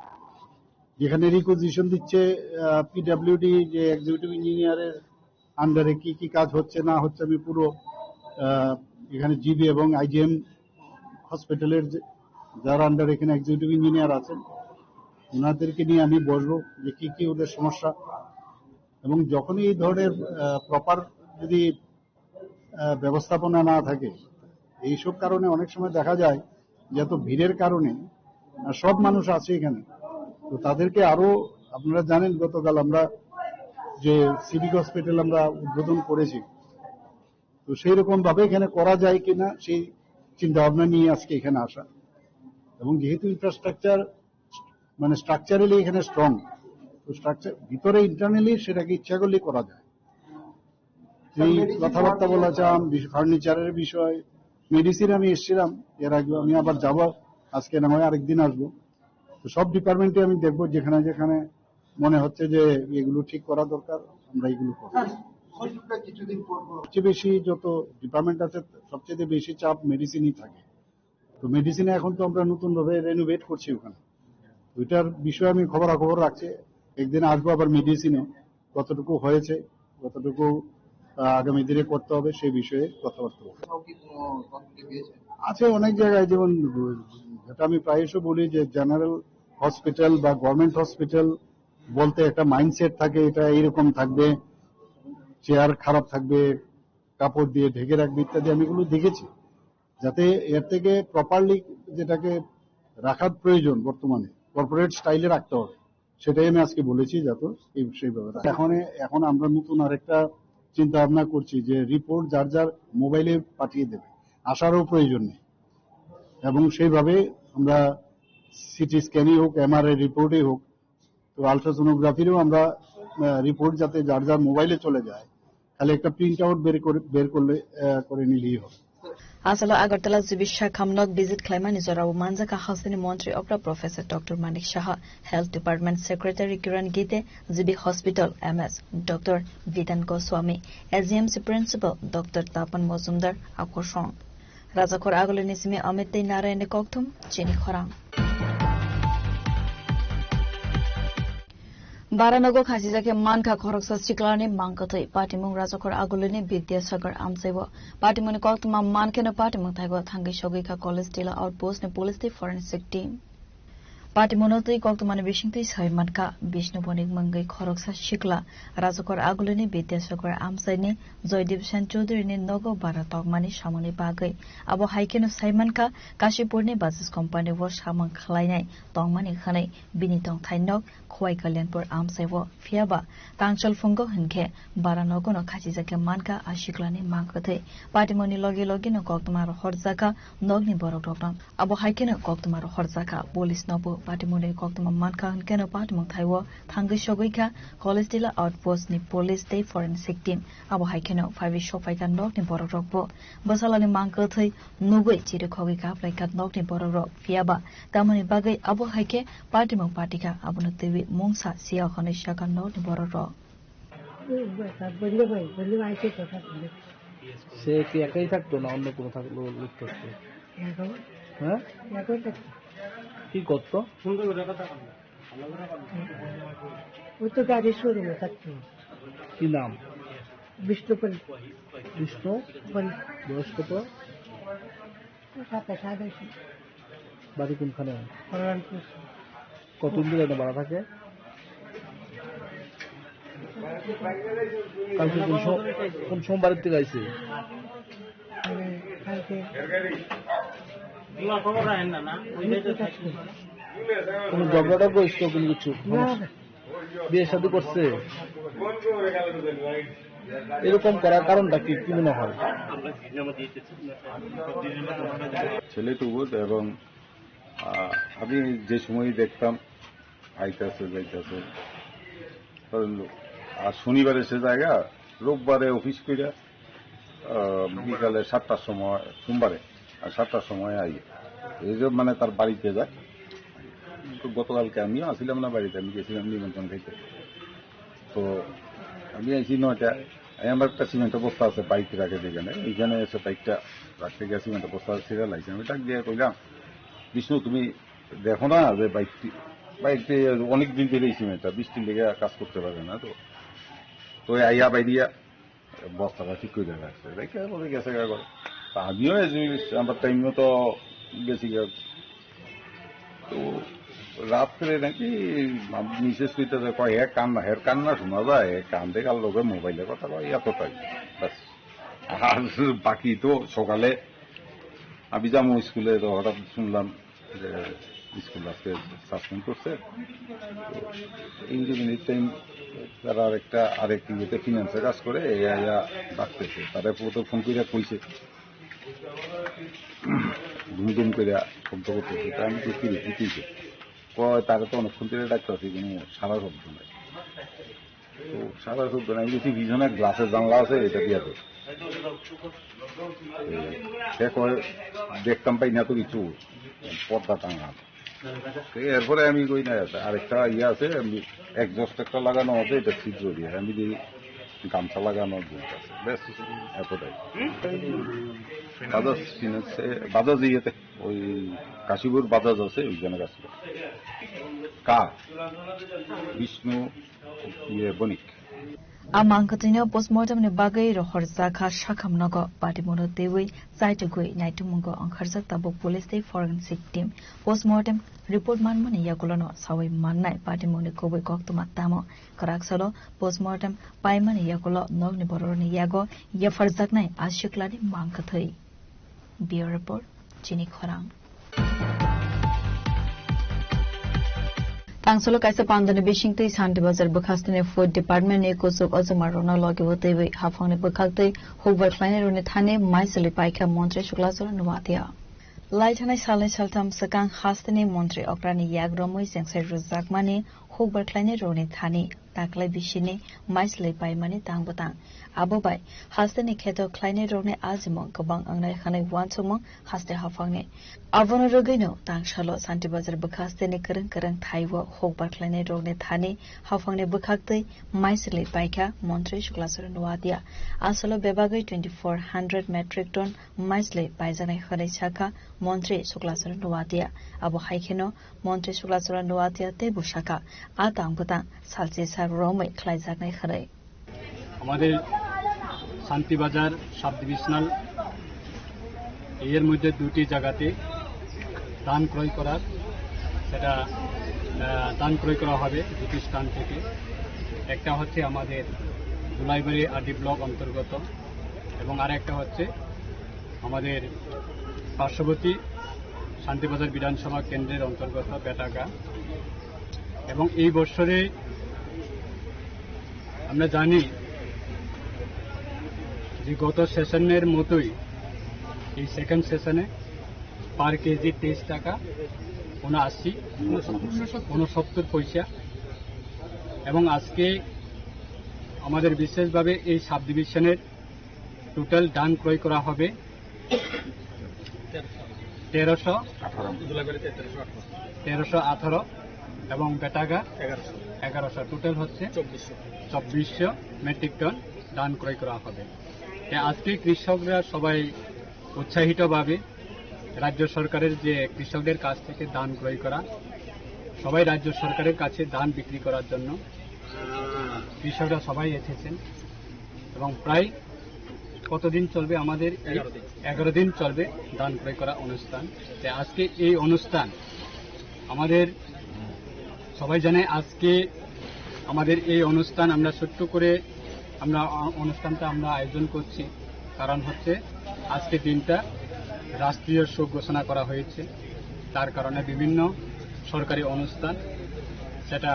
যেখানে রিকুইজিশন দিচ্ছে পিডাব্লিউডি, যে এক্সিকিউটিভ ইঞ্জিনিয়ারের আন্ডারে কি কি কাজ হচ্ছে না হচ্ছে, আমি পুরো আহ, এখানে জিবি এবং আইজিএম হসপিটালের যে, যার আন্ডারে এখানে এক্সিকিউটিভ ইঞ্জিনিয়ার আছেন, ওনাদেরকে নিয়ে আমি বসবো যে কি কি ওদের সমস্যা। এবং যখনই এই ধরনের প্রপার যদি আহ, ব্যবস্থাপনা না থাকে, এইসব কারণে অনেক সময় দেখা যায় যে এত ভিড়ের কারণে আহ, সব মানুষ আছে এখানে, তো তাদেরকে আরো, আপনারা জানেন, গতকাল আমরা যে সিভিক হসপিটাল আমরা উদ্বোধন করেছি, তো সেই রকম ভাবে এখানে করা যায় কিনা সেই চিন্তা ভাবনা নিয়ে আজকে এখানে আসা। এবং যেহেতু ইনফ্রাস্ট্রাকচার, মানে, স্ট্রাকচারালি এখানে স্ট্রং, তো স্ট্রাকচার ভিতরে ইন্টারনালি সেটাকে ইচ্ছা করলে করা যায়। এই কথাবার্তা বলা চাম, বিশ-, ফার্নিচারের বিষয়, মেডিসিন আমি এসেছিলাম এর আগে, আমি আবার যাব, আজকে না হয় আরেকদিন আসবো। তো সব ডিপার্টমেন্টে আমি দেখবো, যেখানে যেখানে মনে হচ্ছে যে এগুলো ঠিক করা দরকার, আমরা এগুলো করবো। স্যার, হসপিটাল কিছুদিন পর পর সবচেয়ে বেশি যত ডিপার্টমেন্ট আছে, সবচেয়ে বেশি চাপ মেডিসিনই থাকে। তো মেডিসিনে এখন তো আমরা নতুন ভাবে রেনোভেট করছি ওখানে। ওইটার বিষয়ে আমি খবরাখবর রাখছি, একদিন আসবো আবার মেডিসিনে, কতটুকু হয়েছে, কতটুকু আহ, আগামী দিনে করতে হবে সেই বিষয়ে কথাবার্তা বলবো। কোথাও কি কোনো কমিটি পেয়েছে? আছে অনেক জায়গায়, যেমন যেটা আমি প্রায়শ বলি যে জেনারেল হসপিটাল বা গভর্নমেন্ট হসপিটাল বলতে একটা মাইন্ডসেট থাকে, এটা এইরকম থাকবে, চেয়ার খারাপ থাকবে, কাপড় দিয়ে ঢেকে রাখবে ইত্যাদি, আমি এগুলো দেখেছি। যাতে এর থেকে প্রপারলি যেটাকে রাখার প্রয়োজন বর্তমানে কর্পোরেট স্টাইলে রাখতে হবে, সেটাই আমি আজকে বলেছি, যাতে এই, সেইভাবে রাখা। এখন, এখন আমরা নতুন আরেকটা চিন্তা ভাবনা করছি যে রিপোর্ট যার যার মোবাইলে পাঠিয়ে দেবে, আসারও প্রয়োজন নেই। এবং সেইভাবে আমরা সিটি স্ক্যানই হোক, এমআরআই রিপোর্টই হোক, তো আলট্রাসোনোগ্রাফিরও আমরা রিপোর্ট যাতে যার যার মোবাইলে চলে যায়, খালি একটা প্রিন্ট আউট বের করে, বের করলে আহ, করে নিলেই হবে। Asalo Agartala G B Shakham nok visit khlaimani jorao manjakha hasteni montri okra Professor Doctor Manik Saha, Health Department Secretary Kiran Gite, G B Hospital M S Doctor Vidan Goswami, A G M C Principal Doctor Tapan Mojumdar, Akorsong. Rajakhor Agulini simi Amit tei Narayan ni kokthum chini khorang. Baranogo khachijak khe mankha khoroksa siklani mangkwthwi. Patimung Rajakhor Agulini Bidyasagar amchaibo. Patimungni koktwma mankheno patimung thaibo thangwi sogwi kha College Tila Outpost ni police tei forensic team. Patimungno twi koktwmani bisingtwi sai mankha Bishnu Bonik mungwi khoroksa sikla Rajakhor Agulini Bidyasagar amchaini Joydeep Sen Chaudhary ni nogo bara tokmani samungni bagwi. Abo hai kheno sai mankha Kashipurni Bajaj company o samung khlainai tongmani hwnwi bini tongthai nok Khowai Kalyanpur amchai o. Phiya ba tangchol phungo hinkhe bara nogono khachijak khe mankha a siklani mangkwthwi. Patimungni logi logino koktwma rohorjakha nokni borok rokno. Abo hai kheno koktwma rohorjakha police nobo. Patimungni koktwma mankha hinkheno patimung thai o thangwi sogwi kha College Tila Outpost ni police tei forensic team. Abo hai kheno phaiwi sokphaikha nokni borok rokbo. Bwsalani mangkwthwi nugwi chirikhogwi kaplaikha nokni borok rok. Phiya ba tamoni bagwi abo hai khe patimung patikha, abono twiwi mungsa siya hwnwi sakha nokni borok rok. সে কি একাই থাকতো না অন্য কোনো থাকলো, লোক থাকতো? হ্যাঁ? কি করতো? ওই তো গাড়ি শোরুমে থাকতো। কি নাম? বিষ্ণুপ্রিয়া। বিষ্ণু? বল। বয়স কত? সাতাশ, আঠাশ। বাড়ি কোনখানে? কল্যাণপুর। কতদিন ধরে এখানে ভাড়া থাকে? কালকে কোন সো-, কোন সোমবারের থেকে আইছে? মানে, কালকে। কোনো ঝগড়া টগড়া হয়েছিল কোনো কিছু? না, না। বিয়ে শাদী করছে? এরকম করার কারণটা কি, কি মনে হয়? ছেলে তো বোধ এবং, আহ, আমি যে সময়ই দেখতাম আইতাছে যাইতাছে। কারণ আর শনিবারে সে জায়গা, রোববারে অফিস কইরা, আহ, বিকালে সাতটার সময়, সোমবারে, আর সাতটার সময় আই। এই যে মানে তার বাড়িতে যায়। তো গতকালকে আমিও আসিলাম না বাড়িতে, আমি গেছিলাম নিমন্ত্রণ খাইতে। তো আমি আইছি নয়টা, এই আমার একটা সিমেন্টের বস্তা আছে, বাইক রাখে যেখানে, এইখানে এসে বাইকটা রাখতে গিয়ে সিমেন্টের বস্তা ছিঁড়ে লাগছে। আমি ডাক দিয়ে কইলাম, "বিষ্ণু, তুমি দেখো না যে বাইকটি, বাইকটি অনেক দিন ধরে এই সিমেন্টটা, বৃষ্টির লেগে কাজ করতে পারে না তো।" তো আইয়া বাইরিয়া বস্তাটা ঠিক করে রাখছে, রেখে বলে গেছে গা করে। তা আমিও এই যে আমার টাইম মতো গেছি গা। তো রাত্রে নাকি মিসেস কইতেছে, কয়, "হে কান্না, হের কান্না শোনা যায়, হে কান্দে কার লগে মোবাইলে কথা কয়, এতটাই।" ব্যাস। আর বাকি তো সকালে আমি যাবো স্কুলে, তো হঠাৎ শুনলাম যে স্কুল আজকে সাসপেন্ড করছে। তো ইঞ্জিনিয়ারিং টাইম তারা আরেকটা, আরেক ইয়েতে ফিনান্সে কাজ করে, এই আইয়া ডাকতেছে। তারা তো ফোন করে কইছে, ঘুম ঘুম করে শব্দ করতেছে। তা আমি তো কি রে, কি হইছে? কয়, "তারা তো অনেকক্ষণ ধরে ডাকতেছি, কোনো সারা শব্দ নাই।" তো সারা শব্দ নাই, আমি দেখছি পিছনে গ্লাসের জানলা আছে, এটা দিয়ে তো। এই, সে কয়, "দেখতাম পাই না তো কিছু, পর্দা টাঙা।" তো এরপরে আমি কই না, আরেকটা ইয়ে আছে, আমি এক্সস্ট একটা লাগানো আছে, এটা ছিদ্র দিয়ে, আমি দেখি গামছা লাগানো আছে, ব্যাস, এতটাই। বাজাজ ফিনান্সে, বাজাজ ইয়েতে, ওই কাশীপুর বাজাজ আছে, ওইখানে কাজ করে। কার? বিষ্ণু, ইয়ে, বণিক। A mangkwthwino postmortem ni bagwi rohorjakha sakham nogo, patimungno twiwi chaitugwi naitukmungo wngkharjak tabuk police tei forensic team. Postmortem report manmani yagulono sawi mannai patimungni kubui koktwma tamo. Kwrak salo postmortem paimani yagulo nokni bororokni yago yapharjaknai a siklani mangkwthwi. Bureau Report, Chini Khorang. Tangsolo kaisa pandani bisingtwi Shanti Bazar bwkhasteni Food Department ni kuchuk ojokma rokno logi o twiwi haphangni bwkhaktwi hukbar khlainai rokni thani maisali paikha Montri Suklachara Nuatia. Lai thanai salnwi saltham swkang hasteni Montri okrani yak romwi chengsai rwjakmani hukbar khlainai rokni thani taklai bisini maislwi paimani tang bwtang. Abo bai hasteni kheto khlainai rokni ajimung kwbang wngnai hwnwi uansukmung haste haphangni. Abono rwgwino tangsalo Santi Bazar bwkha hasteni kwrwng kwrwng thai-o hukbar khlainai rokni thani haphangni bwkhaktwi maislwi paikha Montri Suklaswrwng Noatia. Asalo bebagwi twenty four hundred metric ton maislwi paijaknai hwnwi sakha Montri Suklaswrwng Noatia. Abo hai kheno Montri Suklaswrwng Noatia teibo sakha, a tang bwtang salchi sak romwi khlaijaknai hwnwi. আমাদের Shantibazar sub divisional এর মধ্যে দুটি জায়গাতে ধান ক্রয় করার, সেটা, আহ, ধান ক্রয় করা হবে দুটি স্থান থেকে। একটা হচ্ছে আমাদের দুলাইবাড়ি আরডি ব্লক অন্তর্গত এবং আরেকটা হচ্ছে আমাদের পার্শ্ববর্তী শান্তিবাজার বিধানসভা কেন্দ্রের অন্তর্গত বেটাগা। এবং এই বছরে আমরা জানি যে গত সেশনের মতোই এই সেকেন্ড সেশনে পার কেজি তেইশ টাকা উনআশি, উনসত্তর পয়সা। এবং আজকে আমাদের বিশেষভাবে এই সাব ডিভিশনের টোটাল ধান ক্রয় করা হবে তেরোশো, তেরোশো আঠারো এবং বেটাগা এগারোশো। এগারোশো, টোটাল হচ্ছে চব্বিশশো। চব্বিশশো মেট্রিক টন ধান ক্রয় করা হবে। তাই আজকে কৃষকরা সবাই উৎসাহিতভাবে রাজ্য সরকারের যে কৃষকদের কাছ থেকে ধান ক্রয় করা, সবাই রাজ্য সরকারের কাছে ধান বিক্রি করার জন্য কৃষকরা সবাই এসেছেন এবং প্রায় কতদিন চলবে আমাদের এই? এগারো দিন। এগারো দিন চলবে ধান ক্রয় করা অনুষ্ঠান। তাই আজকে এই অনুষ্ঠান আমাদের সবাই জানে, আজকে আমাদের এই অনুষ্ঠান আমরা ছোট্ট করে আমরা অ-, অনুষ্ঠানটা আমরা আয়োজন করছি, কারণ হচ্ছে আজকে দিনটা রাষ্ট্রীয় শোক ঘোষণা করা হয়েছে। তার কারণে বিভিন্ন সরকারি অনুষ্ঠান সেটা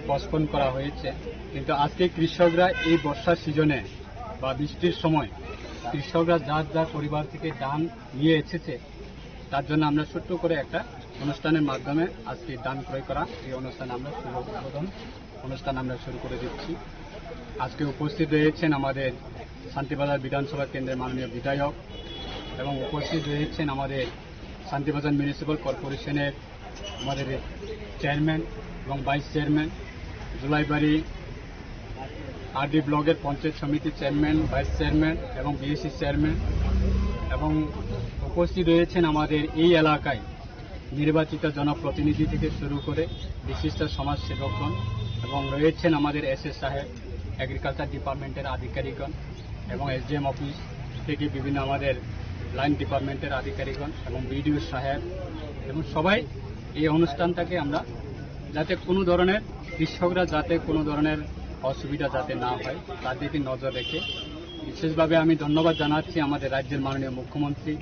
পোস্টপোন করা হয়েছে। কিন্তু আজকে কৃষকরা এই বর্ষা সিজনে বা বৃষ্টির সময় কৃষকরা যার যার পরিবার থেকে ধান নিয়ে এসেছে, তার জন্য আমরা ছোট্ট করে একটা অনুষ্ঠানের মাধ্যমে আজকে ধান ক্রয় করা এই অনুষ্ঠান আমরা শুভ উদ্বোধন অনুষ্ঠান আমরা শুরু করে দিচ্ছি। আজকে উপস্থিত রয়েছেন আমাদের শান্তিবাজার বিধানসভা কেন্দ্রের মাননীয় বিধায়ক এবং উপস্থিত রয়েছেন আমাদের শান্তিবাজার মিউনিসিপ্যাল কর্পোরেশনের আমাদের চেয়ারম্যান এবং ভাইস চেয়ারম্যান, জুলাইবাড়ি আরডি ব্লকের পঞ্চায়েত সমিতির চেয়ারম্যান, ভাইস চেয়ারম্যান এবং বিএসি চেয়ারম্যান এবং উপস্থিত রয়েছেন আমাদের এই এলাকায় নির্বাচিত জনপ্রতিনিধি থেকে শুরু করে বিশিষ্ট সমাজসেবকগণ এবং রয়েছেন আমাদের এসএস সাহেব, এগ্রিকালচার ডিপার্টমেন্টের আধিকারিকগণ এবং এসডিএম অফিস থেকে বিভিন্ন আমাদের লাইন ডিপার্টমেন্টের আধিকারিকগণ এবং বিডিও সাহেব এবং সবাই এই অনুষ্ঠানটাকে আমরা যাতে কোনো ধরনের, কৃষকরা যাতে কোনো ধরনের অসুবিধা যাতে না হয়, তার দিকে নজর রেখে বিশেষভাবে আমি ধন্যবাদ জানাচ্ছি আমাদের রাজ্যের মাননীয় মুখ্যমন্ত্রী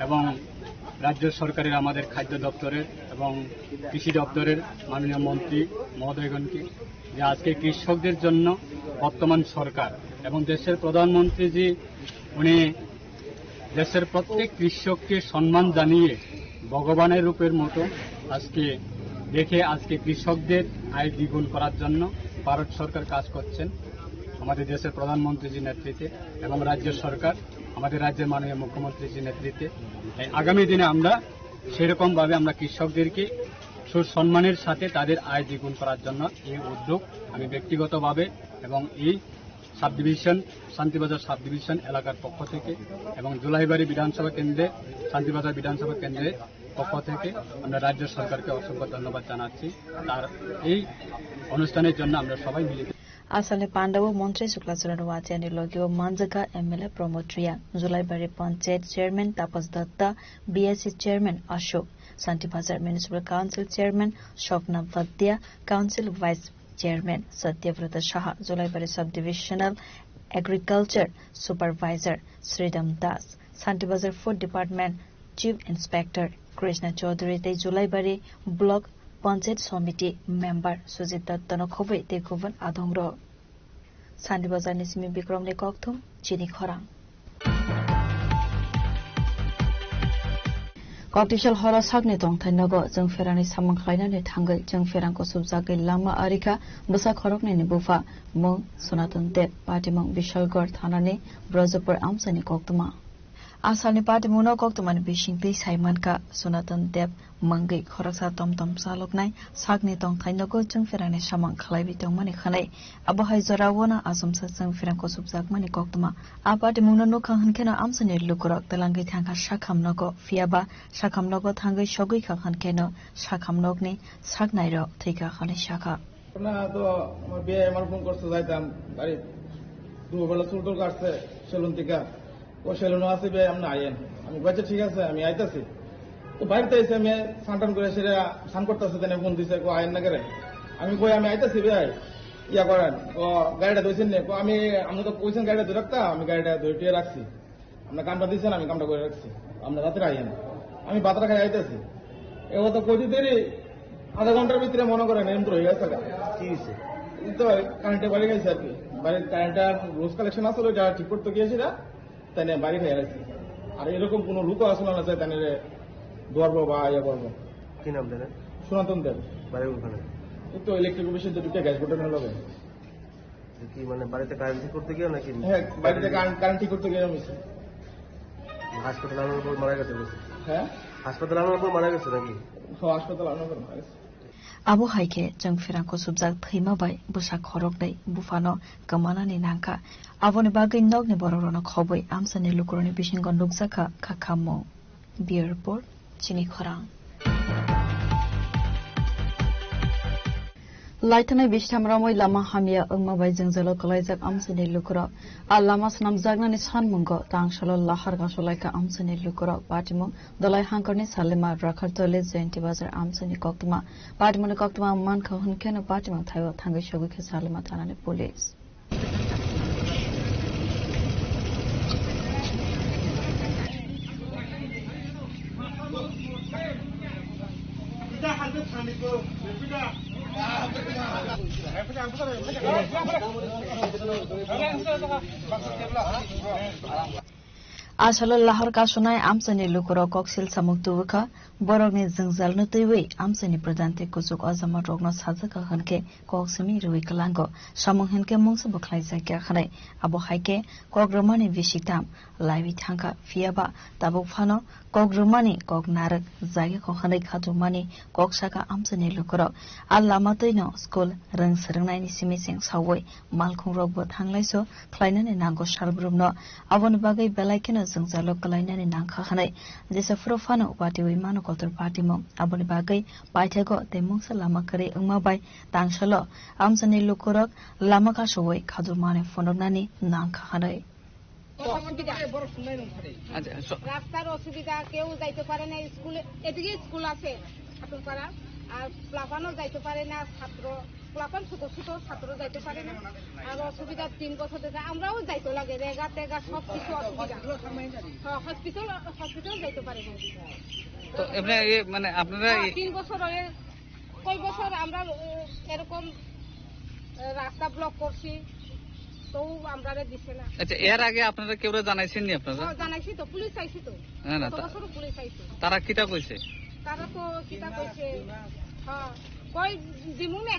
এবং রাজ্য সরকারের আমাদের খাদ্য দপ্তরের এবং কৃষি দপ্তরের মাননীয় মন্ত্রী মহোদয়গণকে, যে আজকে কৃষকদের জন্য বর্তমান সরকার এবং দেশের প্রধানমন্ত্রীজি উনি দেশের প্রত্যেক কৃষককে সম্মান জানিয়ে ভগবানের রূপের মতো আজকে দেখে আজকে কৃষকদের আয় দ্বিগুণ করার জন্য ভারত সরকার কাজ করছেন আমাদের দেশের প্রধানমন্ত্রীজির নেতৃত্বে এবং রাজ্য সরকার আমাদের রাজ্যের মাননীয় মুখ্যমন্ত্রীজির নেতৃত্বে। তাই আগামী দিনে আমরা সেরকম ভাবে আমরা কৃষকদেরকে সুসম্মানের সাথে তাদের আয় দ্বিগুণ করার জন্য এই উদ্যোগ আমি ব্যক্তিগতভাবে এবং এই sub division, Shantibazar sub division এলাকার পক্ষ থেকে এবং জুলাইবাড়ি বিধানসভা কেন্দ্রে, শান্তিবাজার বিধানসভা কেন্দ্রের পক্ষ থেকে আমরা রাজ্য সরকারকে অসংখ্য ধন্যবাদ জানাচ্ছি। তার এই অনুষ্ঠানের জন্য আমরা সবাই মিলে Asalni pandao Montri Suklaswrwng Noatiani logio manjakha M L A Pramod Reang, Julaibari Panchayat Chairman Tapas Datta, B S C Chairman Ashok, Santibazar Municipal Council Chairman Swapna Bhatia, Council Vice Chairman Satyabrata Saha, Julaibari Sub-Divisional Agriculture Supervisor Sridham Das, Santibazar Food Department Chief Inspector Krishna Chaudhary tei Julaibari Block Panchayat Somiti Member Sujit Dattano khobwi tei kubun adongrok. Santibazarni simi Bikramni kokthum, chini khorang. Koktisal horo sakni tongthai nogo chwng pherangni samung khlainani thangwi chwng pherang kusubjagwi lama arikha bwsa khoroknwini bupha mung Sonaton Deb, patimung Bishalgarh thanani Brajapur amchaini koktwma. A salni patimungno koktwmani bisingtwi sai mankha Sonaton Deb mungwi khoroksa tomtom chaloknai sakni tongthai nogo chwng pherangni samung khlaiwi tongmani khanai. Abo hai jorao no achomsa chwng pherang kusubjakmani koktwma. A patimungno nukha hwnkheno amchaini lukurok twlangwi thangkha sakham nogo, phiyaba sakham nogo thangwi sogwi kha hwnkheno sakham nokni saknairok thwikha hwnwi sakha. না তো, আমার বিয়ে আমার ফোন করছে, যাইতাম বাড়ি। দুপুরবেলা চুল টুল কাটছে সেলুন থেকে। ও সেলুনও আছে, বিয়ে আপনি আইয়েন। আমি কইছে, "ঠিক আছে, আমি আইতাছি।" তো বাড়িতে এসে আমি স্নান টান করে সেটা স্নান করতেছে, তাই ফোন দিছে, "কো আইয়েন না করে?" আমি কই, "আমি আইতাছি ভাই, ইয়া করেন।" ও গাড়িটা ধুইছেন নে? কো, "আমি, আপনি তো কইছেন গাড়িটা ধরে রাখতা, আমি গাড়িটা ধরে টুয়ে রাখছি।" আপনার কামটা দিচ্ছেন, আমি কামটা করে রাখছি, আপনার রাত্রে আইয়েন। আমি বাতারা খাই আইতেছি। এ কথা কইতে দেরি, আধা ঘন্টার ভিতরে মনে করেন এমন হয়ে গেছে গা। কি হয়েছে? এই তো কারেন্টে বাড়ি গেছে আর কি। বাড়ির কারেন্টটা রোজ কালেকশন আসলে, ওটা ঠিক করতে গিয়েছি না, তাই নিয়ে বাড়ি খাই রাখছি। আর এরকম কোনো লোকও আসলে না চাই, তাই নিয়ে দুয়ারবো বা ইয়ে করবো। কি নাম জানেন? সনাতন দেব। বাড়ি কোনখানে? এই তো ইলেকট্রিক অফিসের দুটো গ্যাস বোর্ডের লগে। কি মানে বাড়িতে কারেন্ট ঠিক করতে গিয়ে নাকি? হ্যাঁ, বাড়িতে কারেন্ট, কারেন্ট ঠিক করতে গিয়ে আমি। হাসপাতালে আনার পর মারা গেছে বলছে। হ্যাঁ? হাসপাতালে আনার পর মারা গেছে নাকি? হ্যাঁ, হাসপাতালে আনার পর মারা গেছে। Abo hai khe chwng pherang kusubjak thwima bai bwsa khoroknwi buphano kwmanani nangkha. Aboni bagwi nokni borokrokno khobwi amchaini lukurokni bisingo nukjakha kha khammung. Bureau Report, Chini Khorang. Laithanai bishtham romwi lama hamya wngma bai jwngjalo kwlaijak amchaini lukurok. A lama swnamjaknani sanmungo tangsalo lahar gasolaikha amchaini lukurok. Patimung Dolai Hangkorni Salima Rakhartoli Jayanti Bazar amchaini koktwma. Patimungni koktwma mankha hwnkheno patimung thaio thangwi sogwikha Salima thanani police. Asalo lahar kasonai amchaini lukurok koksil samung tubukha, borokni jwngjalno twiwi amchaini pradhan tei kuchuk ojamarokno sajakha hwnkhe kok simi rwui kwlango, samung hinkhe mungsa bo khlaijakya hwnwi. Abo hai khe kok rwmani bisiktham laiwi thangkha, phiyaba tabuk phano kok rwmani kok narwk jagya kok hwnwi khatumani kok sakha amchaini lukurok. A lama twino school rwng swrwngnaini simi cheng saui malkhungrokbo thanglaiso khlainani nango salbrumno. Aboni bagwi belai kheno jwngjalo kwlainani nangkha hwnwi jesa phuru phano watwi mano kotor patimung. Aboni bagwi paithago tei mungsa lama kwrwi wngma bai tangsalo amchaini lukurok lama kasui khadumani phunuknani nangkha hwnwi. অসুবিধা। আচ্ছা, স- রাস্তার অসুবিধা, কেউ যাইতে পারে না স্কুলে। এদিকে স্কুল আছে ঠাকুরপাড়া, আর প্লাবানও যাইতে পারে না ছাত্র, প্লাবান ছোট ছোট ছাত্র যাইতে পারে না। আর অসুবিধা তিন বছর থেকে আমরাও যাইতে লাগে, রেগা টেগা সব কিছু অসুবিধা। হ্যাঁ, হসপিটাল, হসপিটাল যাইতে পারে না। তো এমনি এই মানে আপনারা হ্যাঁ, এই তিন বছর হয়ে কয় বছর আমরা, উম, এরকম, আহ, রাস্তা ব্লক করছি, তবু আমরারে দিছে না। আচ্ছা, এর আগে আপনারা কেউরে জানাইছেন নি আপনারা? হ্যাঁ, জানাইছি তো, পুলিশ আইছে তো। না, না, গত তা- বছরও পুলিশ আইছে। তারা কিতা কইছে? তারা তো কিতা কইছে? হ্যাঁ, কই দিমু নে।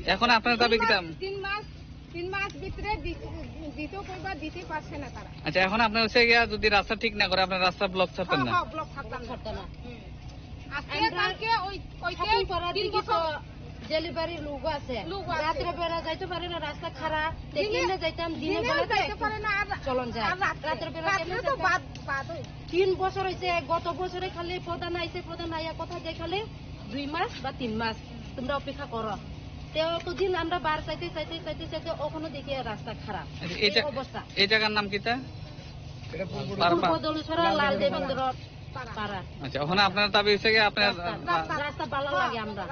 এখন আপনার দাবি তিন কিতা? মাস, তিন মাস, তিন মাস ভিতরে দি-, দিতে কইবা, দিতে পারছে না তারা। আচ্ছা, এখন আপনার হচ্ছে গিয়া যদি রাস্তা ঠিক না করে, আপনার রাস্তা ব্লক ছাড়তেন হ্যাঁ, না? হ্যাঁ, ব্লক ছাড়তাম না। ছাড়তাম না। হুম। আজকে আমরা কালকে ওই, ওই যে ঠাকুরপাড়ার তিন দিকে তো বছর ডেলিভারি লোক আছে। লোক আছে। রাত্রে বেলা যাইতে পারে না, রাস্তা খারাপ। তে দিনে, কেমনে যাইতাম? দিনে দিনে বেলা যাইতে যাইতাম। পারে না, আর চলন যায়। আর রাত্রে, রাত্রে বেলা রাত্রে কেমনে তো যাইতাম? বাদ, বাদ ওই। তিন বছর হইছে, গত বছরে খালি প্রধান আইছে, প্রধান আইয়া কথা যে খালি দুই মাস বা তিন মাস তোমরা অপেক্ষা করো। তে অতদিন আমরা বার চাইতে, চাইতে, চাইতে, চাইতে অখনো দেখি রাস্তা খারাপ। আচ্ছা, এই এই জা-, অবস্থা। এই জায়গার নাম কিতা? এটা পূর্ব পারপা। পূর্ব দলছড়া লাল দেবেন্দ্র পাড়া। আচ্ছা, ওখানে আপনার দাবি হচ্ছে কি আপনার রাস্তা, রাস্তা ভালো লাগে আমরা।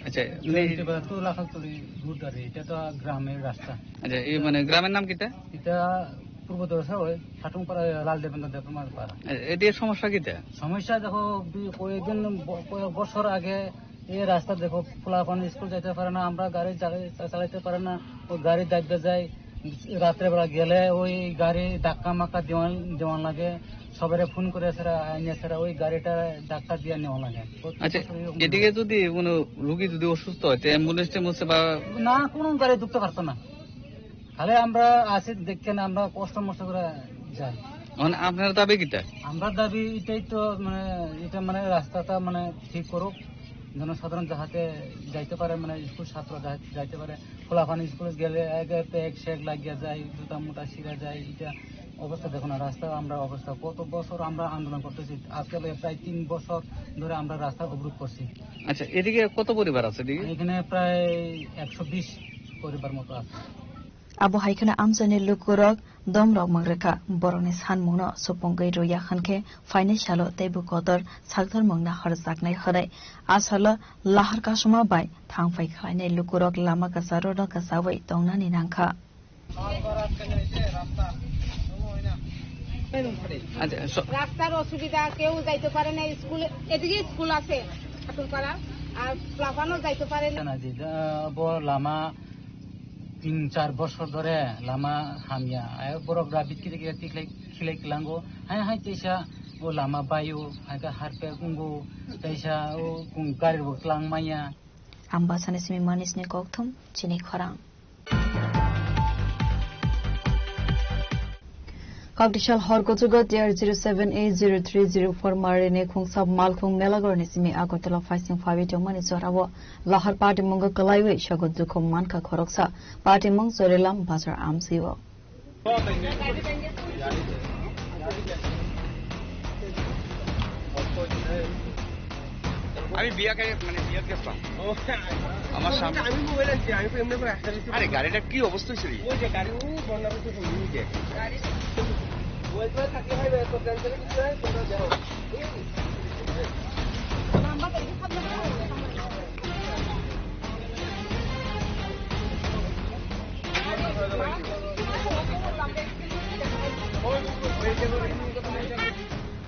আচ্ছা, এটা তো লাখালতলি রোড আর এটা তো গ্রামের রাস্তা। আচ্ছা, এই মানে গ্রামের নাম কিতা? এটা পূর্ব দলছড়া ওই ঠাটুংপাড়া লাল দেবেন্দ্র দেবনাথ পাড়া। এ-, এটির সমস্যা কিতা? সমস্যা দেখো, বি-, কয়েকদিন ব-, কয়েক বছর আগে এই রাস্তা দেখো, পোলাপান স্কুল যাইতে পারে না, আমরা গাড়ি চালাই-, চা-, চালাইতে পারে না, ওই গাড়ি দাবতে যাই, রাত্রেবেলা গেলে ওই গাড়ি ধাক্কা মাক্কা দেওয়ান, দেওয়ান লাগে, সবারে ফোন করে ছাড়া, আইনে ছাড়া ওই গাড়িটা ধাক্কা দিয়ে নেওয়া লাগে। প্রত্যেক আচ্ছা, বছরই এরকম এদিকে হয়। যদি কোনো রুগী যদি অসুস্থ হয়, তো অ্যাম্বুলেন্স ট্যাম্বুলেন্স বা না, কোনো গাড়ি ঢুকতে পারতো না। খালি আমরা আসি দেখতে না, আমরা কষ্ট মষ্ট করে যাই। মানে আপনার দাবি কিটা? আমরা দাবি এটাই তো, মানে, এটা, মানে, রাস্তাটা, মানে, ঠিক করুক, জনসাধারণ যাহাতে যাইতে পারে, মানে, স্কুল ছাত্র যা-, যাইতে পারে। খোলাফানি স্কুলে গেলে একে তো এক সেক লাগিয়া যায়, জুতা মুতা ছিঁড়া যায়, এটা অবস্থা দেখো না, রাস্তা আমরা অবস্থা, কত বছর আমরা আন্দোলন করতেছি, আজকে প্রায় তিন বছর ধরে আমরা রাস্তা অবরোধ করছি। আচ্ছা, এদিকে কত পরিবার আছে এদিকে? এখানে প্রায় একশো বিশ পরিবার মতো আছে। Abo hai kheno amchaini lukurok domrok mangrwkha, borokni sanmungno supungwi rwya hwnkhe phainai salo teibo kotor sakthormung nahorjaknai hwnwi. A salo lahar kasuma bai thangphai khlainai lukurok lama kwcharo no kwchaui tongnani nangkha. আচ্ছা, স- রাস্তার অসুবিধা, কেউ যাইতে পারে না স্কুলে, এদিকে স্কুল আছে ঠাকুরপাড়া, আর প্লাফানও যাইতে পারে না। না, জি, যা-, ব-, লামা তিন চার বছর ধরে লামা হামিয়া। আয় borok rabit kiri kiri tiklai khilai klango. Hai hai teisa o lama bayo, hai ka harpe kungo, teisa o kung gari bo klang maya. Ang bwsani simi manisni kokthum chini khorang. Kokdisal hor kuchugo T R zero seven A zero three zero four marini khungsa malkhung Melagorni simi Agartala phaising phawi tongmani jorao lahar patimungo kwlaiwi sogo dukhu mankha khoroksa patimung Chorilam bazar amsio. আমি বিয়া খাই, মানে, বিয়াত গেছিলাম। ও, আমার সামনে আমি মোবাইল আনছি, আমি তো এমনি করে আসতে আরে, গাড়িটা কি অবস্থা হয়েছে রে? ওই যে গাড়ি, ও বন্যা হয়েছে, ওই যে। গাড়ি ওই তো থাকলে ভাই, এত টেনশন কিছু নাই, তোমরা যাও।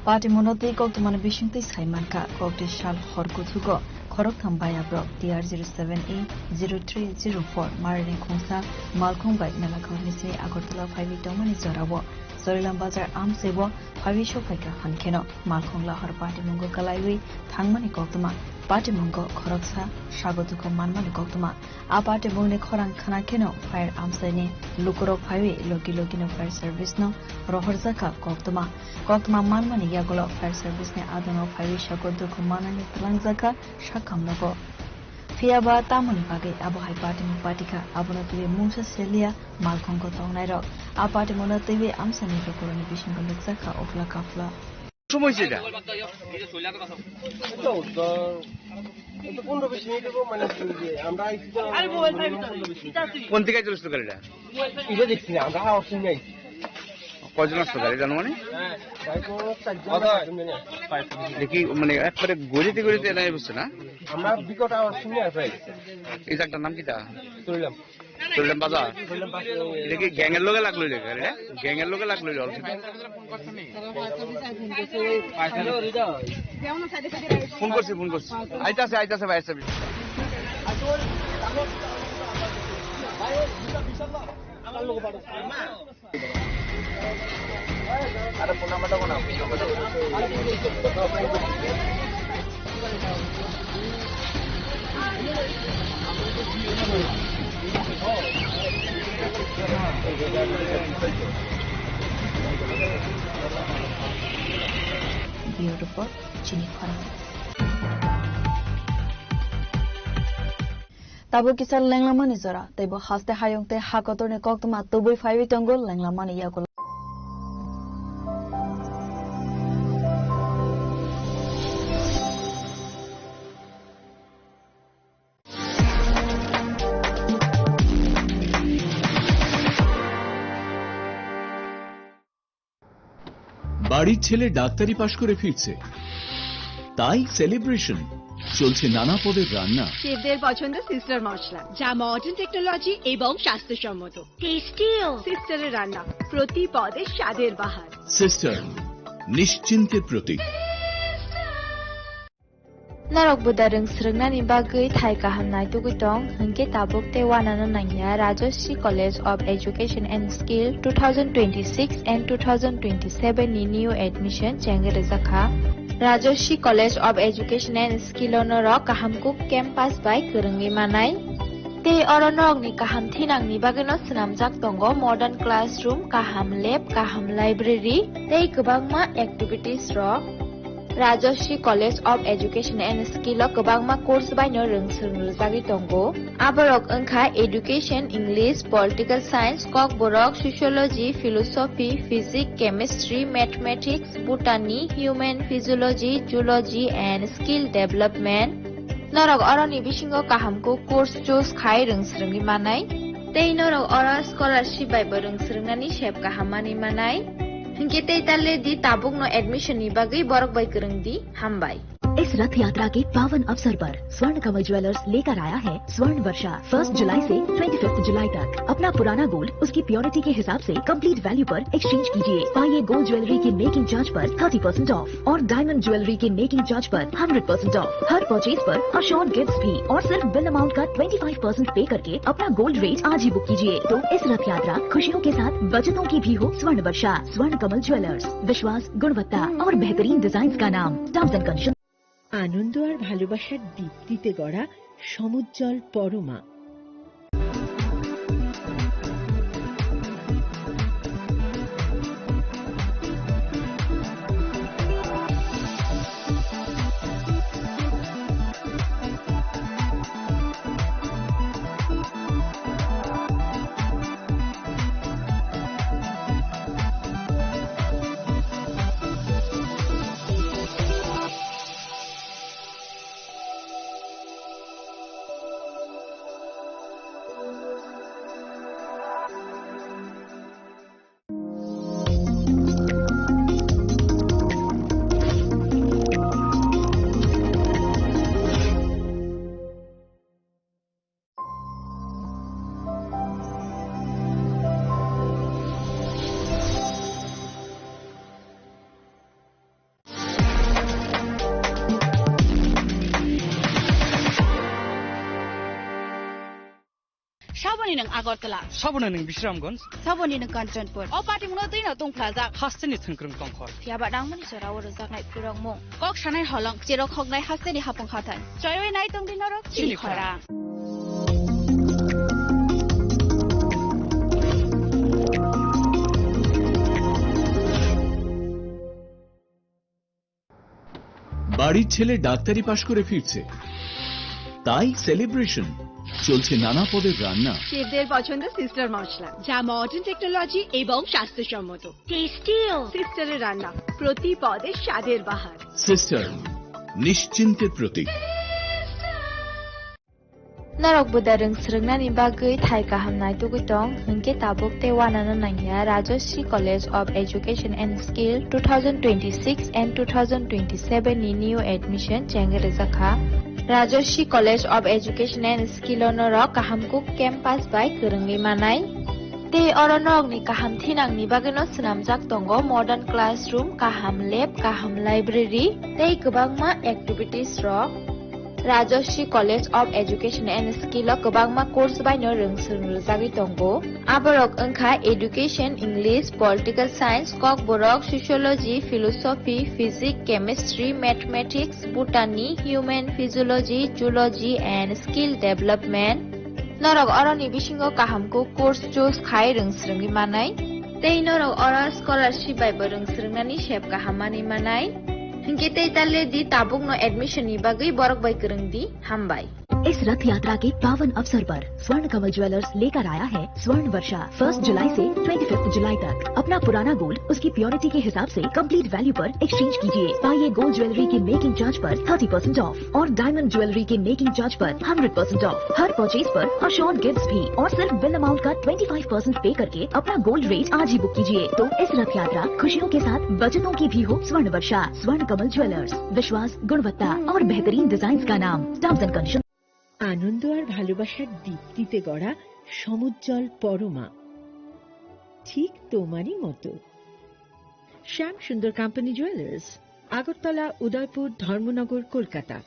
Patimungno twi koktwmani bisingtwi sai mankha, kokdisal hor kuthugo khoroktham bayabrok T R zero seven A zero three zero four marini khungsa malkhung bai Melaghorni simi Agartala phaiwi tongmani jorao Chorilam bazar amsio phaiwi sokphaikha hwnkheno malkhung lahar patimungo kwlaiwi thangmani koktwma, patimungo khoroksa sago dukhu manmani koktwma. A patimungni khorang khna kheno fire amchaini lukurok phaiwi logi logino fire service no rohorjakha koktwma. Koktwma manmani yagulo fire service ni adongo phaiwi sago dukhu manani twlangjakha sakham nogo. Phiya ba tamoni bagwi abo hai patimung patikha, abono twiwi mungsa seliya malkhungko tongnairok. A patimungno twiwi amchaini lukurokni bisingo nukjakha okla kafla. সময় হয়েছে এটা? এই তো, ধর, এই তো পনেরো বিশ মিনিট হবো, মানে, যে আমরা আইছি তো, পনেরো বিশ মিনিট। কোন দিকে চলেছিল গাড়িটা? এটা দেখছি না, আমরা আওয়াজ শুনে আইছি। কয়জন আসতো গাড়ি জানো মানে? গাড়ি তো চারজন, পাঁচজন জানি। দেখি, মানে, একবারে গলিতে গলিতে এনে বসছে না? আমরা বিকট আওয়াজ শুনে আসি। এই জায়গাটার নাম কিটা? চললাম। চললাম বাজার। এটা কি গ্যাংয়ের লগে লাগলো এই জায়গা, এটা? গ্যাংয়ের লগে লাগলো এই জায়গা। ফোন করছি, ফোন করছি। আইতাছে, আইতাছে ভাই, আইতাছে। Bureau Report, Chini Khorang. Tabuk kisa lenglamani jora, teibo haste hayung tei ha kotorni koktwma tubui phaiwi tongo lenglamani yagulo. বাড়ির ছেলে ডাক্তারি পাশ করে ফিরছে, তাই সেলিব্রেশন। চলছে নানা পদের রান্না। শেফদের পছন্দ সিস্টার মশলা, যা মডার্ন টেকনোলজি এবং স্বাস্থ্যসম্মত। টেস্টিও। সিস্টারের রান্না, প্রতি পদে স্বাদের বাহার। সিস্টার, নিশ্চিন্তের প্রতীক। Norok buda rwng swrwngnani bagwi thai kaham naitugwi tong, hwnkhe tabuk tei uanano nangya Rajashree College of Education and Skill two thousand twenty-six and two thousand twenty-seven ni new admission chengwi rwjakha. Rajashree College of Education and Skill o norok kaham kuk campus bai kwrwngwi manai. Tei oro norokni kaham thinangni bagwino swnamjak tongo modern classroom, kaham lab, kaham library tei kwbangma activities rok. Rajashree College of Education and Skill o kwbangma course baino rwng swrwng rwjagwi tongo. Aborok wngkha Education, English, Political Science, Kokborok, Sociology, Philosophy, Physics, Chemistry, Mathematics, Botany, Human Physiology, Zoology and Skill Development. Norok oroni bisingo kaham kuk course choose khai rwng swrwngwi manai. Tei norok oro scholarship bai bo rwng swrwngnani sep kaham manwi manai. Hinkhe tei ta le di tabukno admission ni bagwi borok bai kwrwng di. Hambai. इस रथ यात्रा के पावन अवसर पर स्वर्ण कमल ज्वेलर्स लेकर आया है स्वर्ण वर्षा। फर्स्ट जुलाई से ट्वेंटी फिफ्थ जुलाई तक अपना पुराना गोल्ड उसकी प्योरिटी के हिसाब से कंप्लीट वैल्यू पर एक्सचेंज कीजिए। पाइए गोल्ड ज्वेलरी की मेकिंग चार्ज पर थर्टी परसेंट ऑफ और डायमंड ज्वेलरी के मेकिंग चार्ज पर hundred percent of. Her purchase पर अश्योर्ड गिफ्ट्स भी और सिर्फ बिल अमाउंट का ट्वेंटी फ़ाइव परसेंट पे करके अपना गोल्ड रेट आज ही बुक कीजिए। तो इस रथ यात्रा खुशियों के साथ बचतों की भी हो। स्वर्ण वर्षा, स्वर्ण कमल ज्वेलर्स, विश्वास, गुणवत्ता और बेहतरीन डिजाइन का नाम। Terms and condition. আনন্দ আর ভালোবাসার দীপ্তিতে গড়া সমুজ্জ্বল Parama. Saboni nwng Agartala. Saboni nwng Bisramganj. Saboni nwng Kanchanpur. O patimungno twino tongphlajak. Hasteni thwngkwrwng tongkhor. Phiyaba nangmani jorao rwjaknai phurokmung. Kok sanai holong, cherok hoknai hasteni hapung hathai. Choiwi nai tongdi norok chini khorang. বাড়ির ছেলে ডাক্তারি পাশ করে ফিরছে, তাই সেলিব্রেশন। চলছে নানা পদের রান্না। শেফদের পছন্দ সিস্টার মশলা, যা মডার্ন টেকনোলজি এবং স্বাস্থ্যসম্মত। টেস্টিও। সিস্টারের রান্না, প্রতি পদে স্বাদের বাহার। সিস্টার, নিশ্চিন্তের প্রতীক। Norok buda rwng swrwngnani bagwi thai kaham naitugwi tong, hwnkhe tabuk tei uanano nangya Rajashree College of Education and Skill two thousand twenty-six and two thousand twenty-seven ni new admission chengwi rwjakha. Rajashree College of Education and Skill o norok kaham kuk campus bai kwrwngwi manai. Tei oro norokni kaham thinangni bagwino swnamjak tongo modern classroom, kaham lab, kaham library tei kwbangma activities rok. Rajashree College of Education and Skill o kwbangma course baino rwng swrwng rwjagwi tongo. Aborok wngkha Education, English, Political Science, Kokborok, Sociology, Philosophy, Physics, Chemistry, Mathematics, Botany, Human Physiology, Zoology and Skill Development. Norok oroni bisingo kaham kuk course choose khai rwng swrwngwi manai. Tei norok oro scholarship bai bo rwng swrwngnani sep kaham manwi manai. Hinkhe tei ta le di tabukno admission ni bagwi borok bai kwrwng di. Hambai. इस रथ यात्रा के पावन अवसर पर स्वर्ण कमल ज्वेलर्स लेकर आया है स्वर्ण वर्षा। फर्स्ट जुलाई से ट्वेंटी फिफ्थ जुलाई तक अपना पुराना गोल्ड उसकी प्योरिटी के हिसाब से कंप्लीट वैल्यू पर एक्सचेंज कीजिए। पाइए गोल्ड ज्वेलरी की मेकिंग चार्ज पर थर्टी परसेंट ऑफ और डायमंड ज्वेलरी की मेकिंग चार्ज पर hundred percent of. Her purchase पर अश्योर्ड गिफ्ट्स भी और सिर्फ बिल अमाउंट का ट्वेंटी फ़ाइव परसेंट पे करके अपना गोल्ड रेट आज ही बुक कीजिए। तो इस रथ यात्रा खुशियों के साथ बचतों की भी हो। स्वर्ण वर्षा, स्वर्ण कमल ज्वेलर्स, विश्वास, गुणवत्ता और बेहतरीन डिजाइन का नाम। Terms and condition. আনন্দ আর ভালোবাসার দীপ্তিতে গড়া সমুজ্জ্বল পরমা, ঠিক তোমারই মতো। শ্যাম সুন্দর কোম্পানি জুয়েলার্স, আগরতলা, উদয়পুর, ধর্মনগর, Kolkata.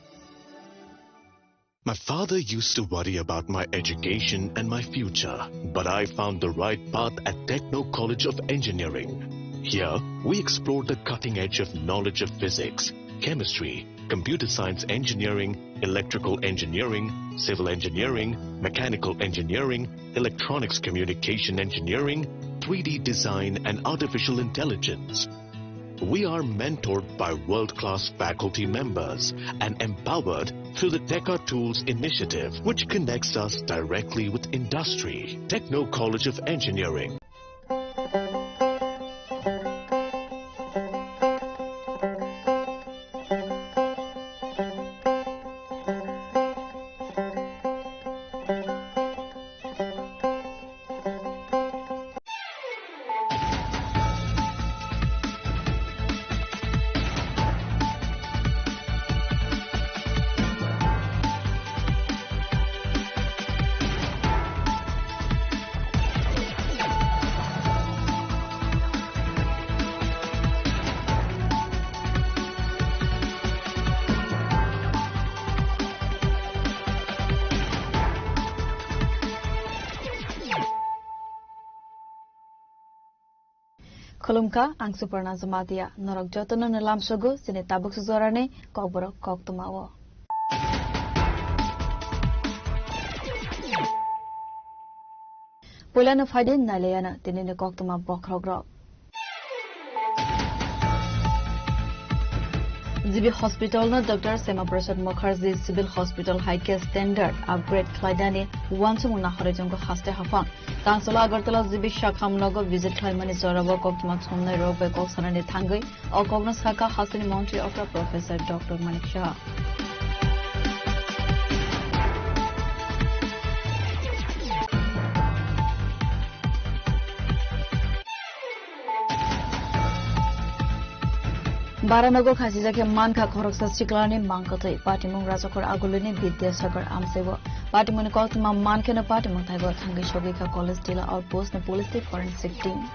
My father used to worry about my education and my future, but I found the right path at Techno College of Engineering. Here, we explore the cutting edge of knowledge of physics, chemistry, computer science engineering, electrical engineering, civil engineering, mechanical engineering, electronics communication engineering, three D design, and artificial intelligence. We are mentored by world-class faculty members and empowered through the Teka Tools initiative, which connects us directly with industry. Techno College of Engineering. Khulumkha, ang Suparna Jamatia. Norok jotono no lamsogo chini tabuk sujorani kokborok koktwmao. Puilano phaidi nailaiano tinini koktwma bokhorokrok. G B Hospital no Doctor Shyama Prasad Mukherjee Civil Hospital hai khe standard upgrade khlainani uansukmung nahorwi tongo haste haphang. Tangsolo Agartala G B Shakham nogo visit khlaimani jorao koktwma thumnai rok bai kok sanani thangwi o kokno sakha hasteni montri okra Professor Doctor Manik Saha. Baranogo khachijak khe mankha khoroksa siklani mangkwtwi. Patimung Rajakhor Agulini Bidyasagar amchaibo. Patimungni koktwma mankheno patimung thaibo thangwi sogwikha College Tila Outpost ni police tei forensic team.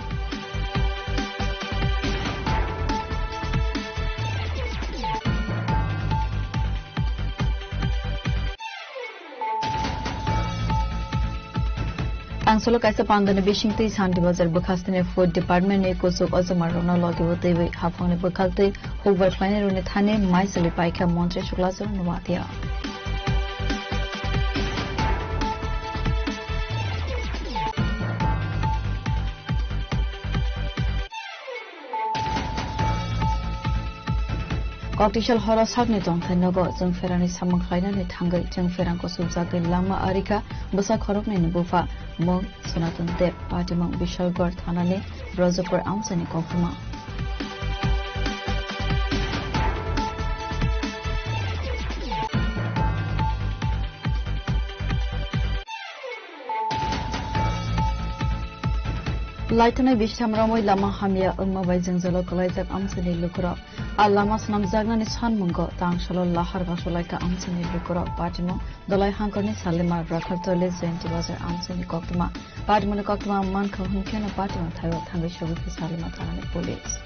Tangsolo kaisa pandani bisingtwi Santi Bazar bwkhastini Food Department ni kuchuk ojoma rokno logi o twiwi haphangni bwkhaktwi hukbar khlainai rokni thani mai chwlwi paikha Montri Suklajor Noatia. Koktisal horo sakni tongthai nogo chwng pherani samung khlainani thangwi chwng pherang kusubjagwi langma arikha bwsa khoroknwini bupha mung Sanatan Deb, patimung Bishalgarh thanani Rajapur amchaini koktwma. Laithanai bistham romwi lama hamya wngma bai jwngjalo kwlaijak amchaini lukurok. A lama swnamjaknani sanmungo tangsalo lahar gasolaikha amchaini lukurok. Patimung Dolai Hangkorni Salima Rakhartoli Jayanti Bazar amchaini koktwma. Patimungni koktwma mankha hwnkheno patimung thaibo thangwi sogwikha Salima thanani police.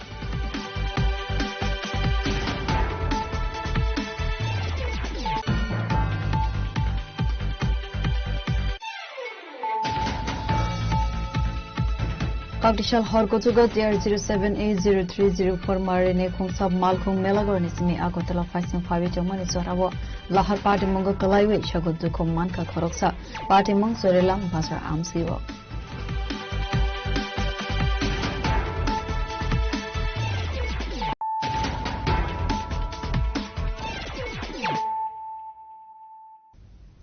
Koktisal hor kuchugo T R zero seven A zero three zero four marini khungsa malkhung Melagorni simi Agartala phaising phaiwi tongmani jorao lahar patimungo kwlaiwi sago dukhu mankha khoroksa. Patimung Chorilam Bazar amsio.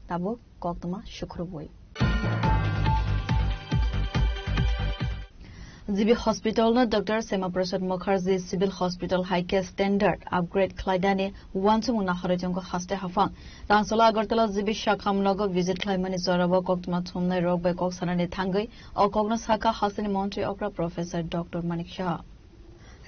Tabuk koktwma sukrubwi. G B Hospital no Doctor Shyama Prasad Mukherjee Civil Hospital hai khe standard upgrade khlainani uansukmung nahorwi tongo haste haphang. Tangsolo Agartala G B Shakham nogo visit khlaimani jorao koktwma thumnai rok bai kok sanani thangwi o kokno sakha hasteni montri okra Professor Doctor Manik Saha.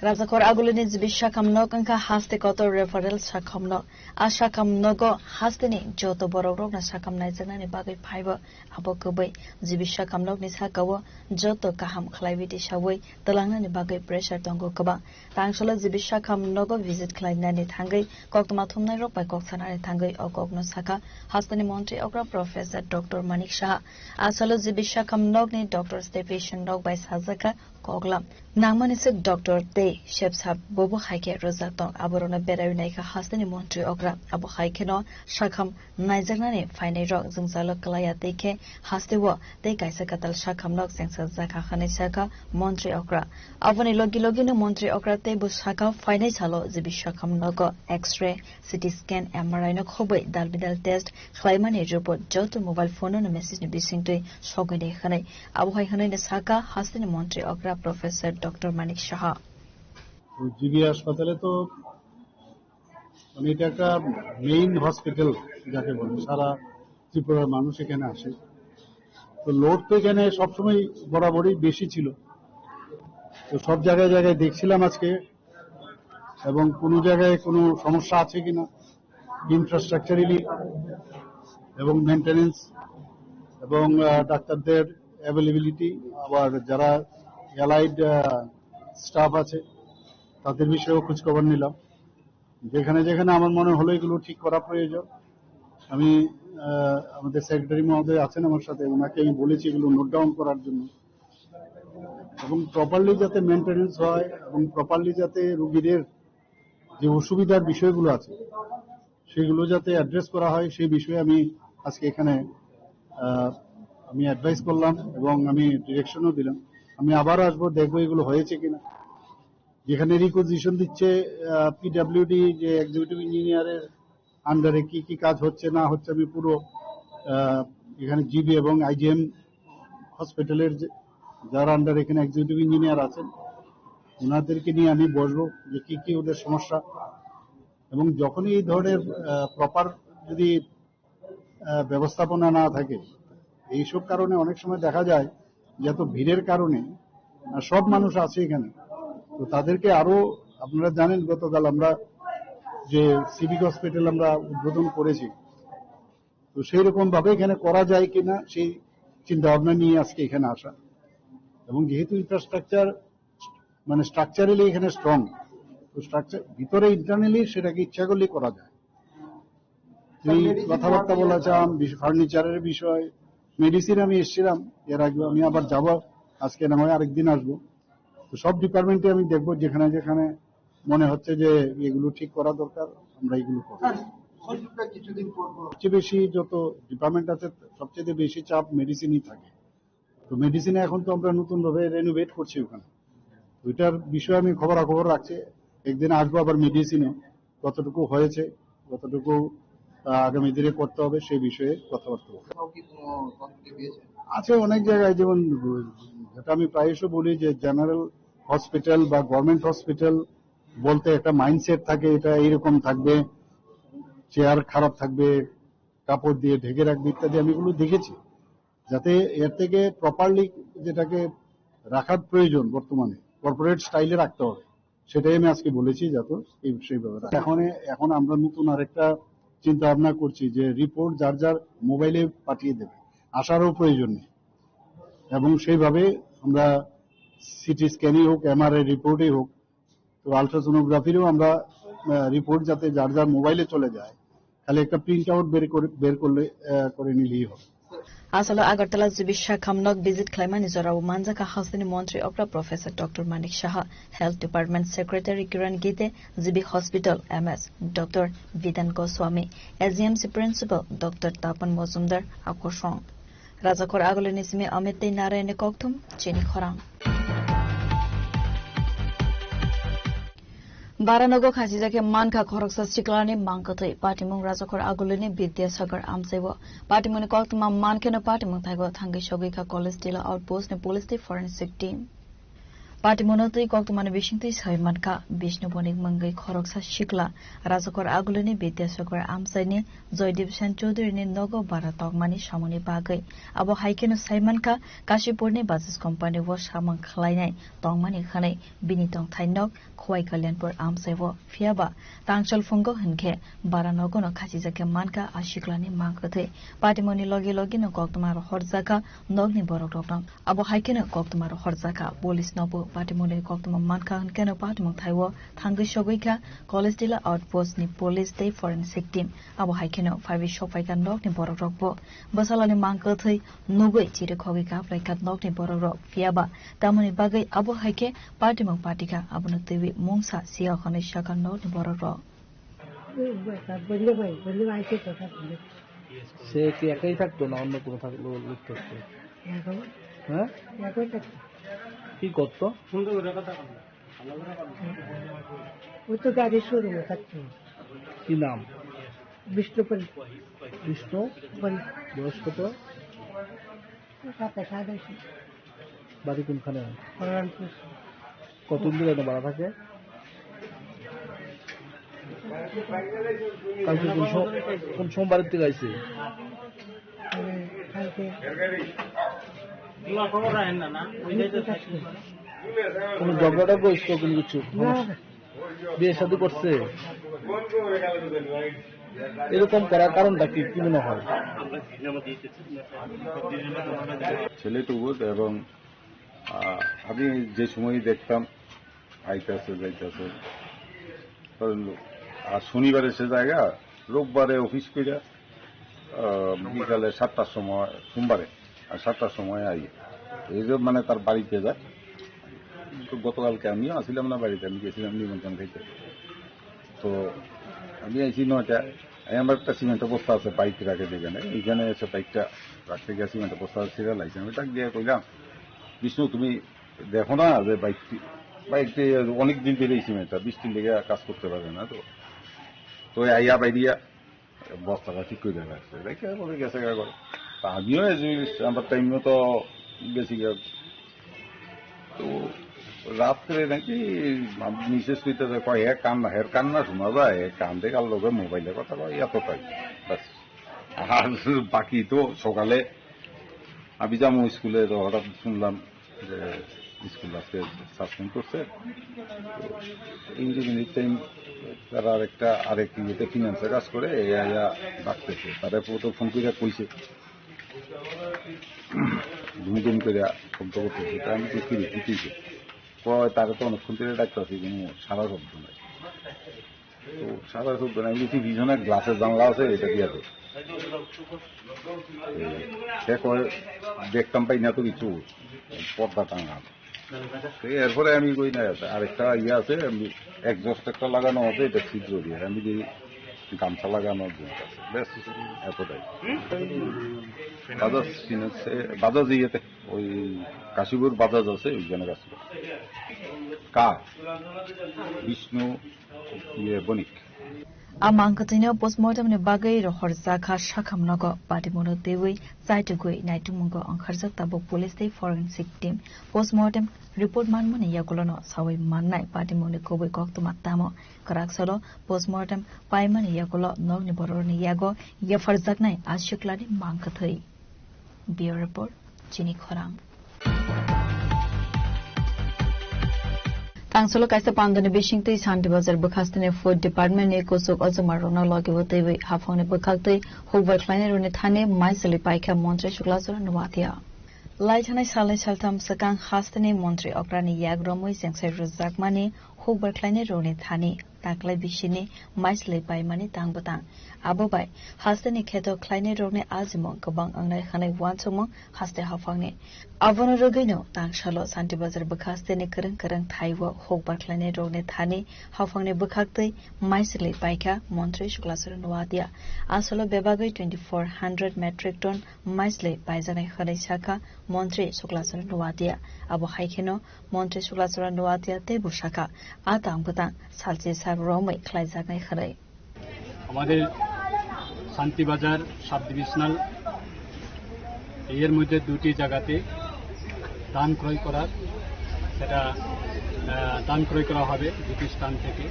Rajakhor agulini G B sakham nok wngkha haste kotor referral sakham nok. A sakham nogo hasteni joto borok rokno sakham naijaknani bagwi phaibo. Abo kwbwi G B sakham nokni sakao joto kaham khlaiwi tisawi twlangnani bagwi pressure tongo kwbang. Tangsalo G B sakham nogo visit khlainani thangwi koktwma thumnai rok bai kok sanani thangwi o kokno sakha hasteni montri okra Professor Doctor Manik Saha. Asalo G B sakham nokni doctors tei patient rok bai sajakha koklam. Nangmani se doctor tei sepsap bobo hai khe rwjak tong. Aborokno berai naikha hasteni montri okra. Abo hai kheno sakham naijaknani phainai rok jwngjalo kwlaiya tei khe hasteo tei kaisa kwtal sakham nok chengsa jakha hwnwi sakha montri okra. Aboni logi logino montri okra tei bo sakha phainai salo G B sakham nogo X-ray, C T scan, M R I no khobwi dal bidal test khlaimani report joto mobile phone no message ni bisingtwi sogwi di hwnwi. Abo hai hwnwi no sakha hasteni montri okra Professor Doctor Manik Saha. তো জিবি হাসপাতালে তো মানে এটা একটা main hospital যাকে বলে, সারা ত্রিপুরার মানুষ এখানে আসে। তো লোড তো এখানে সবসময় বরাবরই বেশি ছিল। তো সব জায়গায় জায়গায় দেখছিলাম আজকে, এবং কোনো জায়গায় কোনো সমস্যা আছে কিনা ইনফ্রাস্ট্রাকচারালি এবং মেইনটেনেন্স এবং আহ, ডাক্তারদের অ্যাভেলেবিলিটি, আবার যারা অ্যালাইড স্টাফ আছে তাদের বিষয়েও খোঁজখবর নিলাম। যেখানে যেখানে আমার মনে হলো এগুলো ঠিক করা প্রয়োজন, আমি আহ, আমাদের সেক্রেটারি মহোদয় আছেন আমার সাথে, ওনাকে আমি বলেছি এগুলো নোট ডাউন করার জন্য, এবং প্রপারলি যাতে মেইনটেনেন্স হয় এবং প্রপারলি যাতে রুগীদের যে অসুবিধার বিষয়গুলো আছে সেগুলো যাতে অ্যাড্রেস করা হয়, সেই বিষয়ে আমি আজকে এখানে আহ, আমি অ্যাডভাইস করলাম এবং আমি ডিরেকশনও দিলাম। আমি আবার আসবো, দেখবো এগুলো হয়েছে কিনা। যেখানে রিকুইজিশন দিচ্ছে পিডাব্লিউডি, যে এক্সিকিউটিভ ইঞ্জিনিয়ারের আন্ডারে কি কি কাজ হচ্ছে না হচ্ছে, আমি পুরো আহ, এখানে জিবি এবং আইজিএম হসপিটালের যে, যারা আন্ডার এখানে এক্সিকিউটিভ ইঞ্জিনিয়ার আছেন, ওনাদেরকে নিয়ে আমি বসবো যে কি কি ওদের সমস্যা, এবং যখনই এই ধরনের প্রপার যদি আহ, ব্যবস্থাপনা না থাকে, এইসব কারণে অনেক সময় দেখা যায় যে এত ভিড়ের কারণে আহ, সব মানুষ আছে এখানে, তো তাদেরকে আরো, আপনারা জানেন গতকাল আমরা যে সিভিক হসপিটাল আমরা উদ্বোধন করেছি, তো সেই রকম ভাবে এখানে করা যায় কিনা সেই চিন্তা ভাবনা নিয়ে আজকে এখানে আসা। এবং যেহেতু ইনফ্রাস্ট্রাকচার মানে স্ট্রাকচারালি এখানে স্ট্রং, তো স্ট্রাকচার ভিতরে ইন্টারনালি সেটাকে ইচ্ছা করলে করা যায়। এই কথাবার্তা বলা চাম, বিশ-, ফার্নিচারের বিষয়, মেডিসিন আমি এসেছিলাম এর আগে, আমি আবার যাব, আজকে না হয় আরেকদিন আসবো। তো সব ডিপার্টমেন্টে আমি দেখবো, যেখানে যেখানে মনে হচ্ছে যে এগুলো ঠিক করা দরকার, আমরা এগুলো করবো। স্যার, হসপিটাল কিছুদিন পর পর সবচেয়ে বেশি যত ডিপার্টমেন্ট আছে, সবচেয়ে বেশি চাপ মেডিসিনই থাকে। তো মেডিসিনে এখন তো আমরা নতুন ভাবে রেনোভেট করছি ওখানে। ওইটার বিষয়ে আমি খবরাখবর রাখছি, একদিন আসবো আবার মেডিসিনে, কতটুকু হয়েছে, কতটুকু আহ, আগামী দিনে করতে হবে, সেই বিষয়ে কথাবার্তা বলবো। কোথাও কি কোনো তথ্য পেয়েছেন? আছে অনেক জায়গায়, যেমন যেটা আমি প্রায়শ বলি যে জেনারেল হসপিটাল বা গভর্নমেন্ট হসপিটাল বলতে একটা মাইন্ডসেট থাকে, এটা এইরকম থাকবে, চেয়ার খারাপ থাকবে, কাপড় দিয়ে ঢেকে রাখবে ইত্যাদি, আমি এগুলো দেখেছি। যাতে এর থেকে প্রপারলি যেটাকে রাখার প্রয়োজন বর্তমানে কর্পোরেট স্টাইলে রাখতে হবে, সেটাই আমি আজকে বলেছি, যাতে এই, সেই ব্যাপারে। এখন, এখন আমরা নতুন আরেকটা চিন্তা ভাবনা করছি যে রিপোর্ট যার যার মোবাইলে পাঠিয়ে দেবে, আসারও প্রয়োজন নেই। এবং সেইভাবে আমরা সিটি স্ক্যানই হোক, এমআরআই রিপোর্টই হোক, তো আলট্রাসোনোগ্রাফিরও আমরা রিপোর্ট যাতে যার যার মোবাইলে চলে যায়, খালি একটা প্রিন্ট আউট বের করে, বের করলে আহ, করে নিলেই হবে। Asalo Agartala G B Shakham nok visit khlaimani jorao manjakha hasteni montri okra Professor Doctor Manik Saha, Health Department Secretary Kiran Gite, G B Hospital M S Doctor Vidan Goswami, S D M C Principal Doctor Tapan Mojumdar, Akosong. Rajakhor agulini simi Amit tei Narayanni kokthum chini khorang. Baranogo khachijak khe mankha khoroksa siklani mangkwtwi. Patimung Rajakhor agulini Bidyasagar amchaiwo. Patimungni koktwma mankheno patimung thaigo thangwi sogwikha College Tila Outpost ni police tei forensic team. Patimono twi koktwmani bisingtwi sawi mankha, Bishnu Bonik mungwi khoroksa sikla Rajakor Agulini Bidyasagar amchaini Joydeep Sen Chowdhury ni nogo bara tongmani samungni bagwi. Abo hai kheno sai mankha, Kashipurni Bajaj Company o samung khlainai tongmani hwnwi bini tongthai nok Khowai Kalyanpur amchai o. Phiya ba tangchal phungo hwnkhe bara nogono khachijak khe mankha a siklani mang kwthwi. Patimoni logi logi no koktwma rohorjakha nokni borok rokno. Abo hai kheno koktwma rohorjakha police nobo. Patimoni koktwma mankha hwnkhe no patimung thai o thangwi sogwi kha College Tila outpost ni police tei forensic team. Abo hai kheno phaiwi sokphaikha nokni borok rokbo. Bwsalani mang kwthwi nugwi chirikhogwi kaplaikha nokni borok rok. Phiya ba tamoni bagwi abo hai khe patimung patikha, abono twiwi mungsa siyok hwnwi sakha nokni borok rok. সে কি একাই থাকতো না অন্য কোনো থাকতো? হ্যাঁ, একাই থাকতো। কি করতো? ও তো গাড়ি শোরুমে থাকতো। কি নাম? বিষ্ণুপ্রিয়া। বিষ্ণু? বল। বয়স কত? সাতাশ, আঠাশ। বাড়ি কোনখানে? কল্যাণপুর। কতদিন ধরে এখানে ভাড়া থাকে? কালকে কোন সো-, কোন সোমবারের থেকে আইছে? মানে, কালকে। কোনো ঝগড়া টগড়া হয়েছিল কোনো কিছু? না। বিয়ে শাদী করছে? এরকম করার কারণটা কি, কি মনে হয়? ছেলে তো বোধ এবং, আহ, আমি যে সময়ই দেখতাম, আইতাছে, যাইতাছে। কারণ, আর শনিবারে সে জায়গা, রোববারে অফিস কইরা, আহ, বিকালে সাতটার সময়, সোমবারে, আর সাতটার সময় আই। এই যে মানে তার বাড়িতে যায়। তো গতকালকে আমিও আসিলাম না বাড়িতে, আমি গেছিলাম নিমন্ত্রণ খাইতে। তো আমি আইছি নয়টা, এই আমার একটা সিমেন্টের বস্তা আছে, বাইক রাখে যেখানে, এইখানে এসে বাইকটা রাখতে গিয়ে সিমেন্টের বস্তা ছিঁড়ে লাইছে। আমি তাকে দিয়ে কইলাম, "বিষ্ণু, তুমি দেখো না যে বাইকটি, বাইকটি অনেক দিন ধরে এই সিমেন্টটা, বৃষ্টির লেগে কাজ করতে পারে না তো।" তো আইয়া বাইরিয়া বস্তাটা ঠিক করে রাখছে। রেখে বলে গেছে গা করে। তা আমিও এই যে আমার টাইম মতো গেছি গা। তো রাত্রে নাকি মিসেস কইতেছে, কয়, "হে কান্না, হের কান্না শোনা যায়, হে কান্দে কার লগে মোবাইলে কথা কয়, এতটাই।" ব্যাস। আর বাকি তো সকালে আমি যাবো স্কুলে, তো হঠাৎ শুনলাম যে স্কুল আজকে সাসপেন্ড করছে। তো ইঞ্জিনিয়ারিং টাইম তারা আরেকটা, আরেক ইয়েতে ফিনান্সে কাজ করে, এ আয়া ডাকতেছে। তারা তো ফোন করে কইছে, ধুম ধুম করে শব্দ করতেছে। তা আমি তো কিরে, কি হইছে? কয়, "তারা তো অনেকক্ষণ ধরে ডাকতেছি, কোনো সারা শব্দ নাই।" তো সারা শব্দ নাই, আমি দেখি পিছনে গ্লাসের জানলা আছে, এটা দিয়ে আছে। এই, সে কয়, "দেখতাম পাই না তো কিছু, পর্দা টাঙা।" তো এরপরে আমি কই, "না, আরেকটা ইয়ে আছে, আমি এক্সস্ট একটা লাগানো আছে, এটা ছিদ্র দিয়ে।" আমি দেখি গামছা লাগানোর জিনিস আছে, ব্যাস, এতটাই। বাজাজ ফিনান্সে, বাজাজ ইয়েতে, ওই কাশীপুর বাজাজ আছে, ওইখানে কাজ করে। কার? বিষ্ণু, ইয়ে, বণিক। A mang kwthwino postmortem ni bagwi rohorjakha sakham nogo, patimungno twiwi chaitugwi naitukmungo wngkharjak tabuk police tei forensic team. Postmortem report manmani yagulono sawi mannai patimungni kubui koktwma tamo. Kwraksalo postmortem paimani yagulo nokni bororokni yago yapharjaknai a siklani mang kwthwi. Bureau Report, Chini Khorang. Tangsulo kaisa pandani bisingtwi Santi Bazar bwkhasteni Food Department ni kusuk ojoma rokno logi o twiwi haphangni bwkhaktwi hukbar khlainai rokni thani maisali paikha Montri Suklasora Nuatia. Lai thanai salnwi saltham swkang hasteni Montri okrani yak romwi chengsai rwjakmani hukbar khlainai rokni thani taklai bisini maislwi paimani tang bwtang. Abo bai hasteni kheto khlainai rokni ajimung kwbang wngnai hwnwi uansukmung haste haphangni. Abono rwgwino tangsalo Santi Bazar bwkhasteni kwrwng kwrwng thai-o hukbar khlainai rokni thani haphangni bwkhaktwi maislwi paikha Montri Suklasora Nuatia. Asolo bebagwi twenty four hundred metric ton maislwi paijaknai hwnwi sakha Montri Suklasora Nuatia. Abo hai kheno Montri Suklasora Nuatia teibo sakha, a tang bwtang salchi sak romwi khlaijaknai hwnwi. আমাদের Shantibazar sub divisional এর মধ্যে দুটি জায়গাতে ধান ক্রয় করার এটা আহ, দান ক্রয় করা হবে দুটি স্থান থেকে।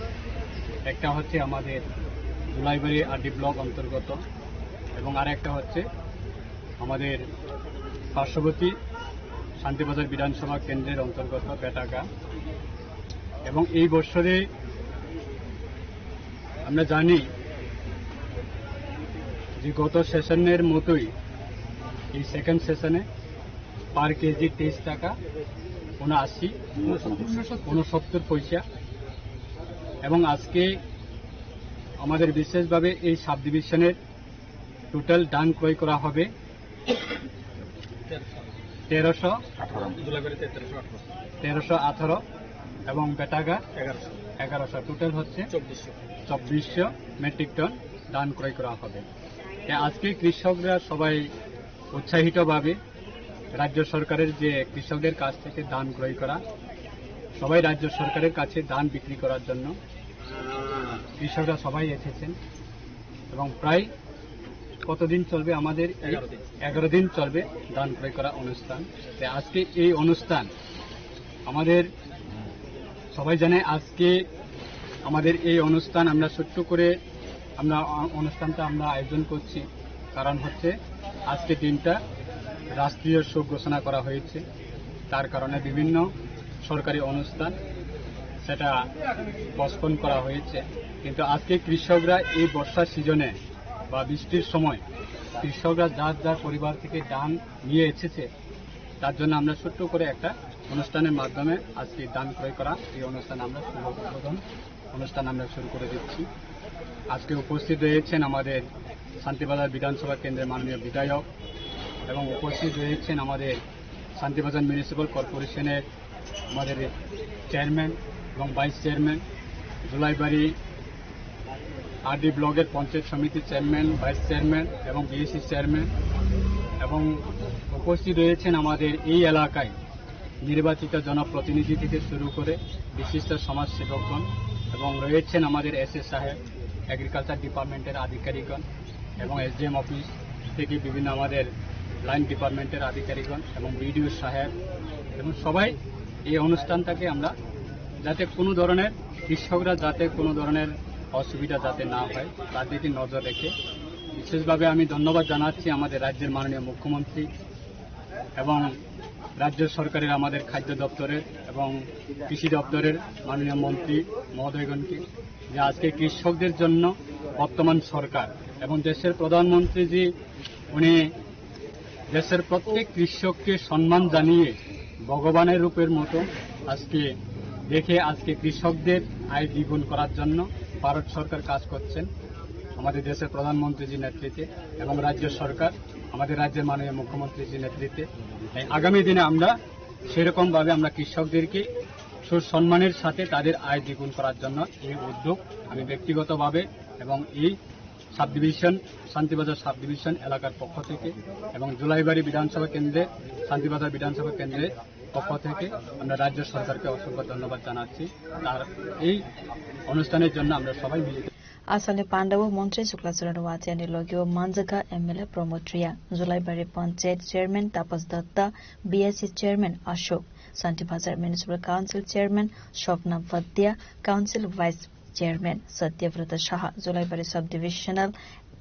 একটা হচ্ছে আমাদের দুলাইবাড়ি আরডি ব্লক অন্তর্গত এবং আর একটা হচ্ছে আমাদের পার্শ্ববর্তী শান্তিবাজার বিধানসভা কেন্দ্রের অন্তর্গত বেটাগা। এবং এই বছরে আমরা জানি যে গত সেশনের মতোই এই সেকেন্ড সেশনে পার কেজি তেইশ টাকা উনআশি, উনসত্তর পয়সা। এবং আজকে আমাদের বিশেষভাবে এই সাব ডিভিশনের টোটাল ধান ক্রয় করা হবে তেরোশো, তেরোশো আঠারো এবং বেটাগা এগারোশো। এগারোশো, টোটাল হচ্ছে চব্বিশশো। চব্বিশশো মেট্রিক টন ধান ক্রয় করা হবে। তাই আজকে কৃষকরা সবাই উৎসাহিতভাবে রাজ্য সরকারের যে কৃষকদের কাছ থেকে ধান ক্রয় করা, সবাই রাজ্য সরকারের কাছে ধান বিক্রি করার জন্য কৃষকরা সবাই এসেছেন এবং প্রায় কতদিন চলবে আমাদের এই? এগারো দিন। এগারো দিন চলবে ধান ক্রয় করা অনুষ্ঠান। তাই আজকে এই অনুষ্ঠান আমাদের সবাই জানে, আজকে আমাদের এই অনুষ্ঠান আমরা ছোট্ট করে আমরা অ-, অনুষ্ঠানটা আমরা আয়োজন করছি। কারণ হচ্ছে আজকে দিনটা রাষ্ট্রীয় শোক ঘোষণা করা হয়েছে, তার কারণে বিভিন্ন সরকারি অনুষ্ঠান সেটা পোস্টপোন করা হয়েছে। কিন্তু আজকে কৃষকরা এই বর্ষার সিজনে বা বৃষ্টির সময় কৃষকরা যার যার পরিবার থেকে ধান নিয়ে এসেছে, তার জন্য আমরা ছোট্ট করে একটা অনুষ্ঠানের মাধ্যমে আজকে ধান ক্রয় করা এই অনুষ্ঠান আমরা শুভ উদ্বোধন অনুষ্ঠান আমরা শুরু করে দিচ্ছি। আজকে উপস্থিত রয়েছেন আমাদের শান্তিবাজার বিধানসভা কেন্দ্রের মাননীয় বিধায়ক এবং উপস্থিত রয়েছেন আমাদের শান্তিবাজার মিউনিসিপ্যাল কর্পোরেশনের আমাদের চেয়ারম্যান এবং ভাইস চেয়ারম্যান, জুলাইবাড়ি আরডি ব্লকের পঞ্চায়েত সমিতির চেয়ারম্যান, ভাইস চেয়ারম্যান এবং বিএসি চেয়ারম্যান, এবং উপস্থিত রয়েছেন আমাদের এই এলাকায় নির্বাচিত জনপ্রতিনিধি থেকে শুরু করে বিশিষ্ট সমাজসেবকগণ, এবং রয়েছেন আমাদের এসএ সাহেব, এগ্রিকালচার ডিপার্টমেন্টের আধিকারিকগণ এবং এসডিএম অফিস থেকে বিভিন্ন আমাদের লাইন ডিপার্টমেন্টের আধিকারিকগণ এবং বিডিও সাহেব, এবং সবাই এই অনুষ্ঠানটাকে আমরা যাতে কোনো ধরনের, কৃষকরা যাতে কোনো ধরনের অসুবিধা যাতে না হয়, তার দিকে নজর রেখে বিশেষভাবে আমি ধন্যবাদ জানাচ্ছি আমাদের রাজ্যের মাননীয় মুখ্যমন্ত্রী এবং রাজ্য সরকারের আমাদের খাদ্য দপ্তরের এবং কৃষি দপ্তরের মাননীয় মন্ত্রী মহোদয়গণকে, যে আজকে কৃষকদের জন্য বর্তমান সরকার এবং দেশের প্রধানমন্ত্রীজি, উনি দেশের প্রত্যেক কৃষককে সম্মান জানিয়ে ভগবানের রূপের মতো আজকে দেখে আজকে কৃষকদের আয় দ্বিগুণ করার জন্য ভারত সরকার কাজ করছেন আমাদের দেশের প্রধানমন্ত্রীজির নেতৃত্বে এবং রাজ্য সরকার, আমাদের রাজ্যের মাননীয় মুখ্যমন্ত্রীজির নেতৃত্বে। তাই আগামী দিনে আমরা সেরকমভাবে আমরা কৃষকদেরকে সুসম্মানের সাথে তাদের আয় দ্বিগুণ করার জন্য এই উদ্যোগ আমি ব্যক্তিগতভাবে এবং এই sub division, Shantibazar sub division এলাকার পক্ষ থেকে এবং জুলাইবাড়ি বিধানসভা কেন্দ্রে, শান্তিবাজার বিধানসভা কেন্দ্রের পক্ষ থেকে আমরা রাজ্য সরকারকে অসংখ্য ধন্যবাদ জানাচ্ছি। তার এই অনুষ্ঠানের জন্য আমরা সবাই মিলিত। Asalni pandao montri Chukla Charan Watiani logio manjaka M L A Pramod Reang, Julaibari Panchayat Chairman Tapas Datta, B S C Chairman Ashok, Santi Bazar Municipal Council Chairman Shobna Bhatia, Council Vice Chairman Satyavrata Saha, Julaibari Subdivisional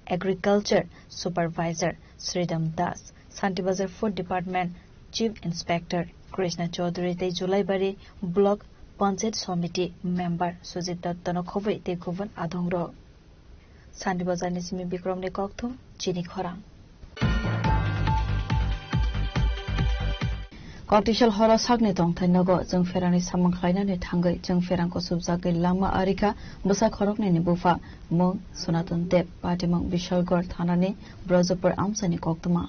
Agriculture Supervisor Sridham Das, Santi Bazar Food Department Chief Inspector Krishna Chaudhary tei Julaibari Block Panchayat Somiti Member Sujit Dattano khobwi tei kubun adongrok. Sandi Bazarni simi Bikramni kokthum, chini khorang. Koktisal horo sakni tongthai nogo chwng pherangni samung khlainani thangwi chwng pherang kusubjagwi langma arikha bwsa khoroknwini bupha mung Sonaton Deb, patimung Bishalgarh thanani Brajapur amchaini koktwma.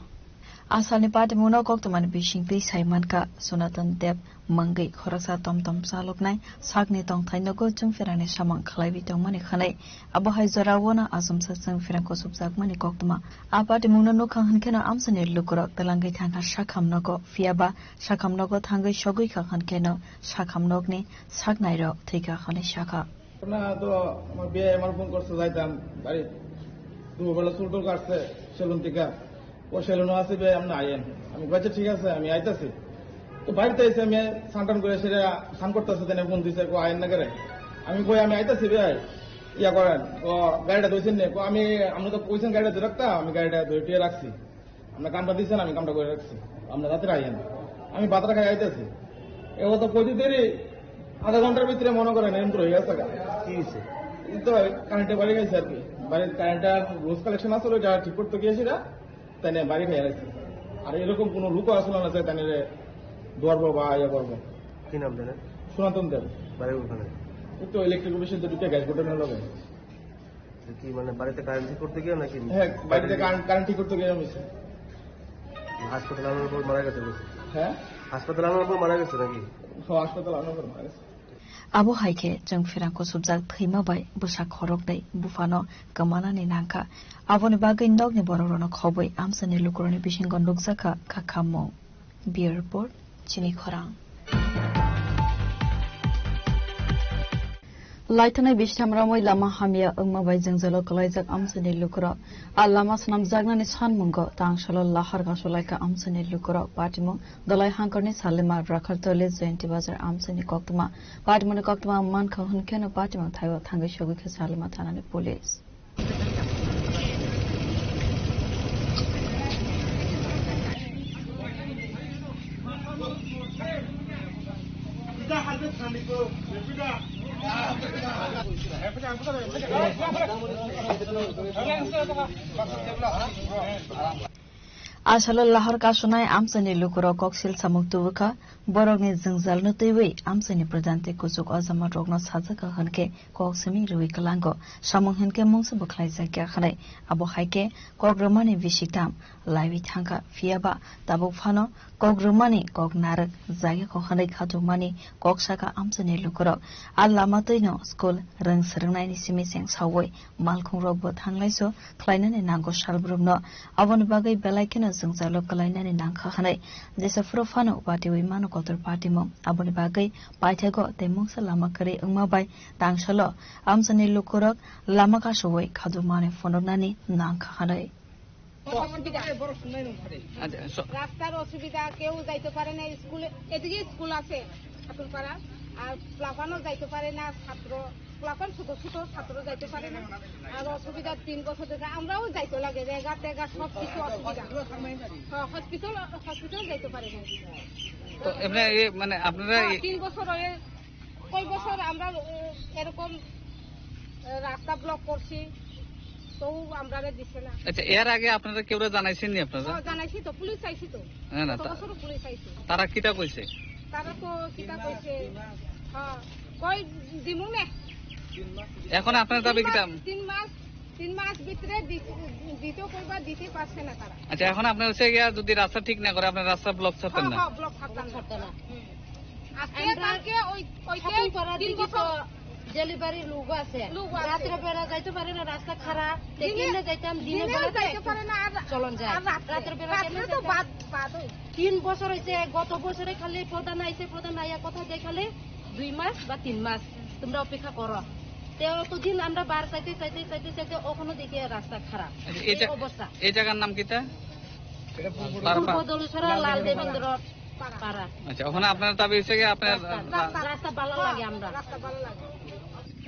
Asalni patimungno koktwmani bisingtwi sai mankha Sonaton Deb mungwi khoroksa tom tom chaloknai sakni tongthai nogo chwng pherangni samung khlaiwi tongmani khwnwi. Abo hai jorao no achomsa chwng pherang kusubjakmani koktwma. A patimungno nukha hwnkheno amchaini lukurok twlangwi thangkha sakham nogo, phiyaba sakham nogo thangwi sogwi kha hwnkheno sakham nokni saknairok thwikha hwnwi sakha. না, তো আমার বিয়ে আমার ফোন করছে, যাইতাম বাড়ি। দুপুরবেলা চুল টুল কাটছে সেলুন থেকে। ও সেলুনও আছে, বিয়ে আমরা আইয়েন। আমি কইছি, "ঠিক আছে, আমি আইতাছি।" বাড়িতে এসে আমি সান্টান করে সেটা সান করতেছে, তেনে ফোন দিছে, কো আয়েন না করে। আমি কই, "আমি আইতাছি বে, ইয়া করেন, ও গাড়িটা ধুইছেন নে?" কো, "আমি, আমরা তো কইছেন গাড়িটা ধরে রাখতা, আমি গাড়িটা ধুয়ে টুয়ে রাখছি। আমরা কামটা দিছেন, আমি কামটা করে রাখছি, আমরা রাতে আইয়েন।" আমি বাতারা খাই আইতাছি, এ ও তো কইতে দেরি, আধা ঘন্টার ভিতরে মনে করেন এমন হয়ে গেছে গা। কি হয়েছে? এই তো কারেন্টে বাড়ি গেছে আর কি, বাড়ির কারেন্টটা রোজ কালেকশন আসলে, ওইটা ঠিক করতে গিয়েছি না, তাই নিয়ে বাড়ি খাই রাখছি। আর এরকম কোনো লোকও আসলে না যে তাই নিয়ে দৌড়বো বা ইয়ে করবো। কি নাম জানেন? সনাতন দেব। বাড়ি কোথায়? এই তো ইলেকট্রিক অফিসের দুটো গ্যাস বোর্ডের লগে। কি মানে বাড়িতে কারেন্ট ঠিক করতে গিয়ে নাকি? হ্যাঁ, বাড়িতে কারেন্ট, কারেন্ট ঠিক করতে গিয়ে আমি। হাসপাতালে আনার পর মারা গেছে বুঝি? হ্যাঁ? হাসপাতালে আনার পর মারা গেছে নাকি? হ্যাঁ, হাসপাতালে আনার পর মারা গেছে। Abo hai khe chwng pherang kuchukjak thwima bai bwsa khoroknwi buphano kwmanani nangkha. Aboni bagwi nokni borokrokno khobwi amchaini lukurokni bisingo nukjakha kha khammung. Bureau Report, Chini Khorang. Laithanai bistham romwi lama hamya wngma bai jwngjalo kwlaijak amchaini lukurok. A lama swnamjaknani sanmungo tangsalo lahar kasulaikha amchaini lukurok. Patimung Dolai Hangkorni Salima Rakhartoli Jayanti Bazar amchaini koktwma. Patimungni koktwma mankha hwnkheno patimung thaibo thangwi sogwikha Salima thanani police. Asalo lahar kasunai amchaini lukurok koksil samung tubukha, borokni jwngjalno twiwi amchaini pradhan tei kuchuk ojamarokno sajakha hwnkhe kok simi rwui kwlango. Samung hinkhe mungsa bwkhlaijakya hwnwi. Abo hai khe kok rwmani bisi tam laiwi thangkha, phiyaba tabuk phano kok rwmani kok narwk jagya kok hwnwi khatukmani kok sakha amchaini lukurok. A lama twino school rwng swrwngnaini simi cheng saui malkhungrokbo thanglaiso khlainani nango salbrumno. Aboni bagwi belai kheno jwngjalo kwlainani nangkha hwnwi jesa phuru phano watiwi mano kotor patimung. Aboni bagwi paithago tei mungsa lama kwrwi wngma bai tangsalo amchaini lukurok lama kasui khadukmani phunuknani nangkha hwnwi. অসুবিধা। আচ্ছা, স- রাস্তার অসুবিধা, কেউ যাইতে পারে না স্কুলে। এদিকে স্কুল আছে ঠাকুরপাড়া, আর প্লাফানও যাইতে পারে না ছাত্র, প্লাফান ছোট ছোট ছাত্র যাইতে পারে না। আর অসুবিধা তিন বছর ধরে আমরাও যাইতে লাগে, রেগা টেগা সব কিছু অসুবিধা। হ্যাঁ, হসপিটাল, হসপিটাল যাইতে পারে না। তো এমনি এই মানে আপনারা হ্যাঁ, এই তিন বছর হয়ে কয় বছর আমরা, এ, এরকম, এ, রাস্তা ব্লক করছি, তবু আমরারে দিছে না। আচ্ছা, এর আগে আপনারা কেউরে জানাইছেন নি আপনারা? হ্যাঁ, জানাইছি তো, পুলিশ আইছি তো। হ্যাঁ, না, গত তা-, বছরও পুলিশ আইছে। তারা কিতা কইছে? তারা তো কিতা কইছে? হ্যাঁ, কই দিমু নে। এখন আপনার দাবি তিন মাস, কিতা? তিন মাস, তিন মাস ভিতরে দি-, দিতে কইবা, দিতে পারছে না তারা। আচ্ছা, এখন আপনার হচ্ছে গিয়া যদি রাস্তা ঠিক না করে, আপনার রাস্তা ব্লক ছাড়তেন হ্যাঁ, না? হ্যাঁ, ব্লক ছাড়তাম না। ছাড়তে না। হুম। আজকে আমরা কালকে ওই, ওই যে খাতুনপাড়ার তিন দিকে বছর তো ডেলিভারি লোক আছে। লোক আছে। রাত্রে বেলা যাইতে পারে না, রাস্তা খারাপ। তে দিনে, কেমনে যাইতাম? দিনে দিনে বেলাতে যাইতে পারে না, আর চলন যায়। আর রাত্রে, রাত্রে বেলা রাত্রে কেমনে তো যাইতাম? বাদ, বাদ হইছে। তিন বছর হইছে, গত বছরে খালি প্রধান আইছে, প্রধান আইয়া কথা দেয় খালি দুই মাস বা তিন মাস তোমরা অপেক্ষা করো। তে অতদিন আমরা বার চাইতে, চাইতে, চাইতে, চাইতে ওখানে দেখি রাস্তা খারাপ। আচ্ছা, এই এই জা-, অবস্থা। এই জায়গার নাম কিতা? এটা পূর্ব পূর্ব দলছড়া লাল দেবেন্দ্র পাড়া। আচ্ছা, ওখানে আপনার দাবি হচ্ছে কি আপনার রাস্তা, রা-, রাস্তা ভালো লাগে আমরা।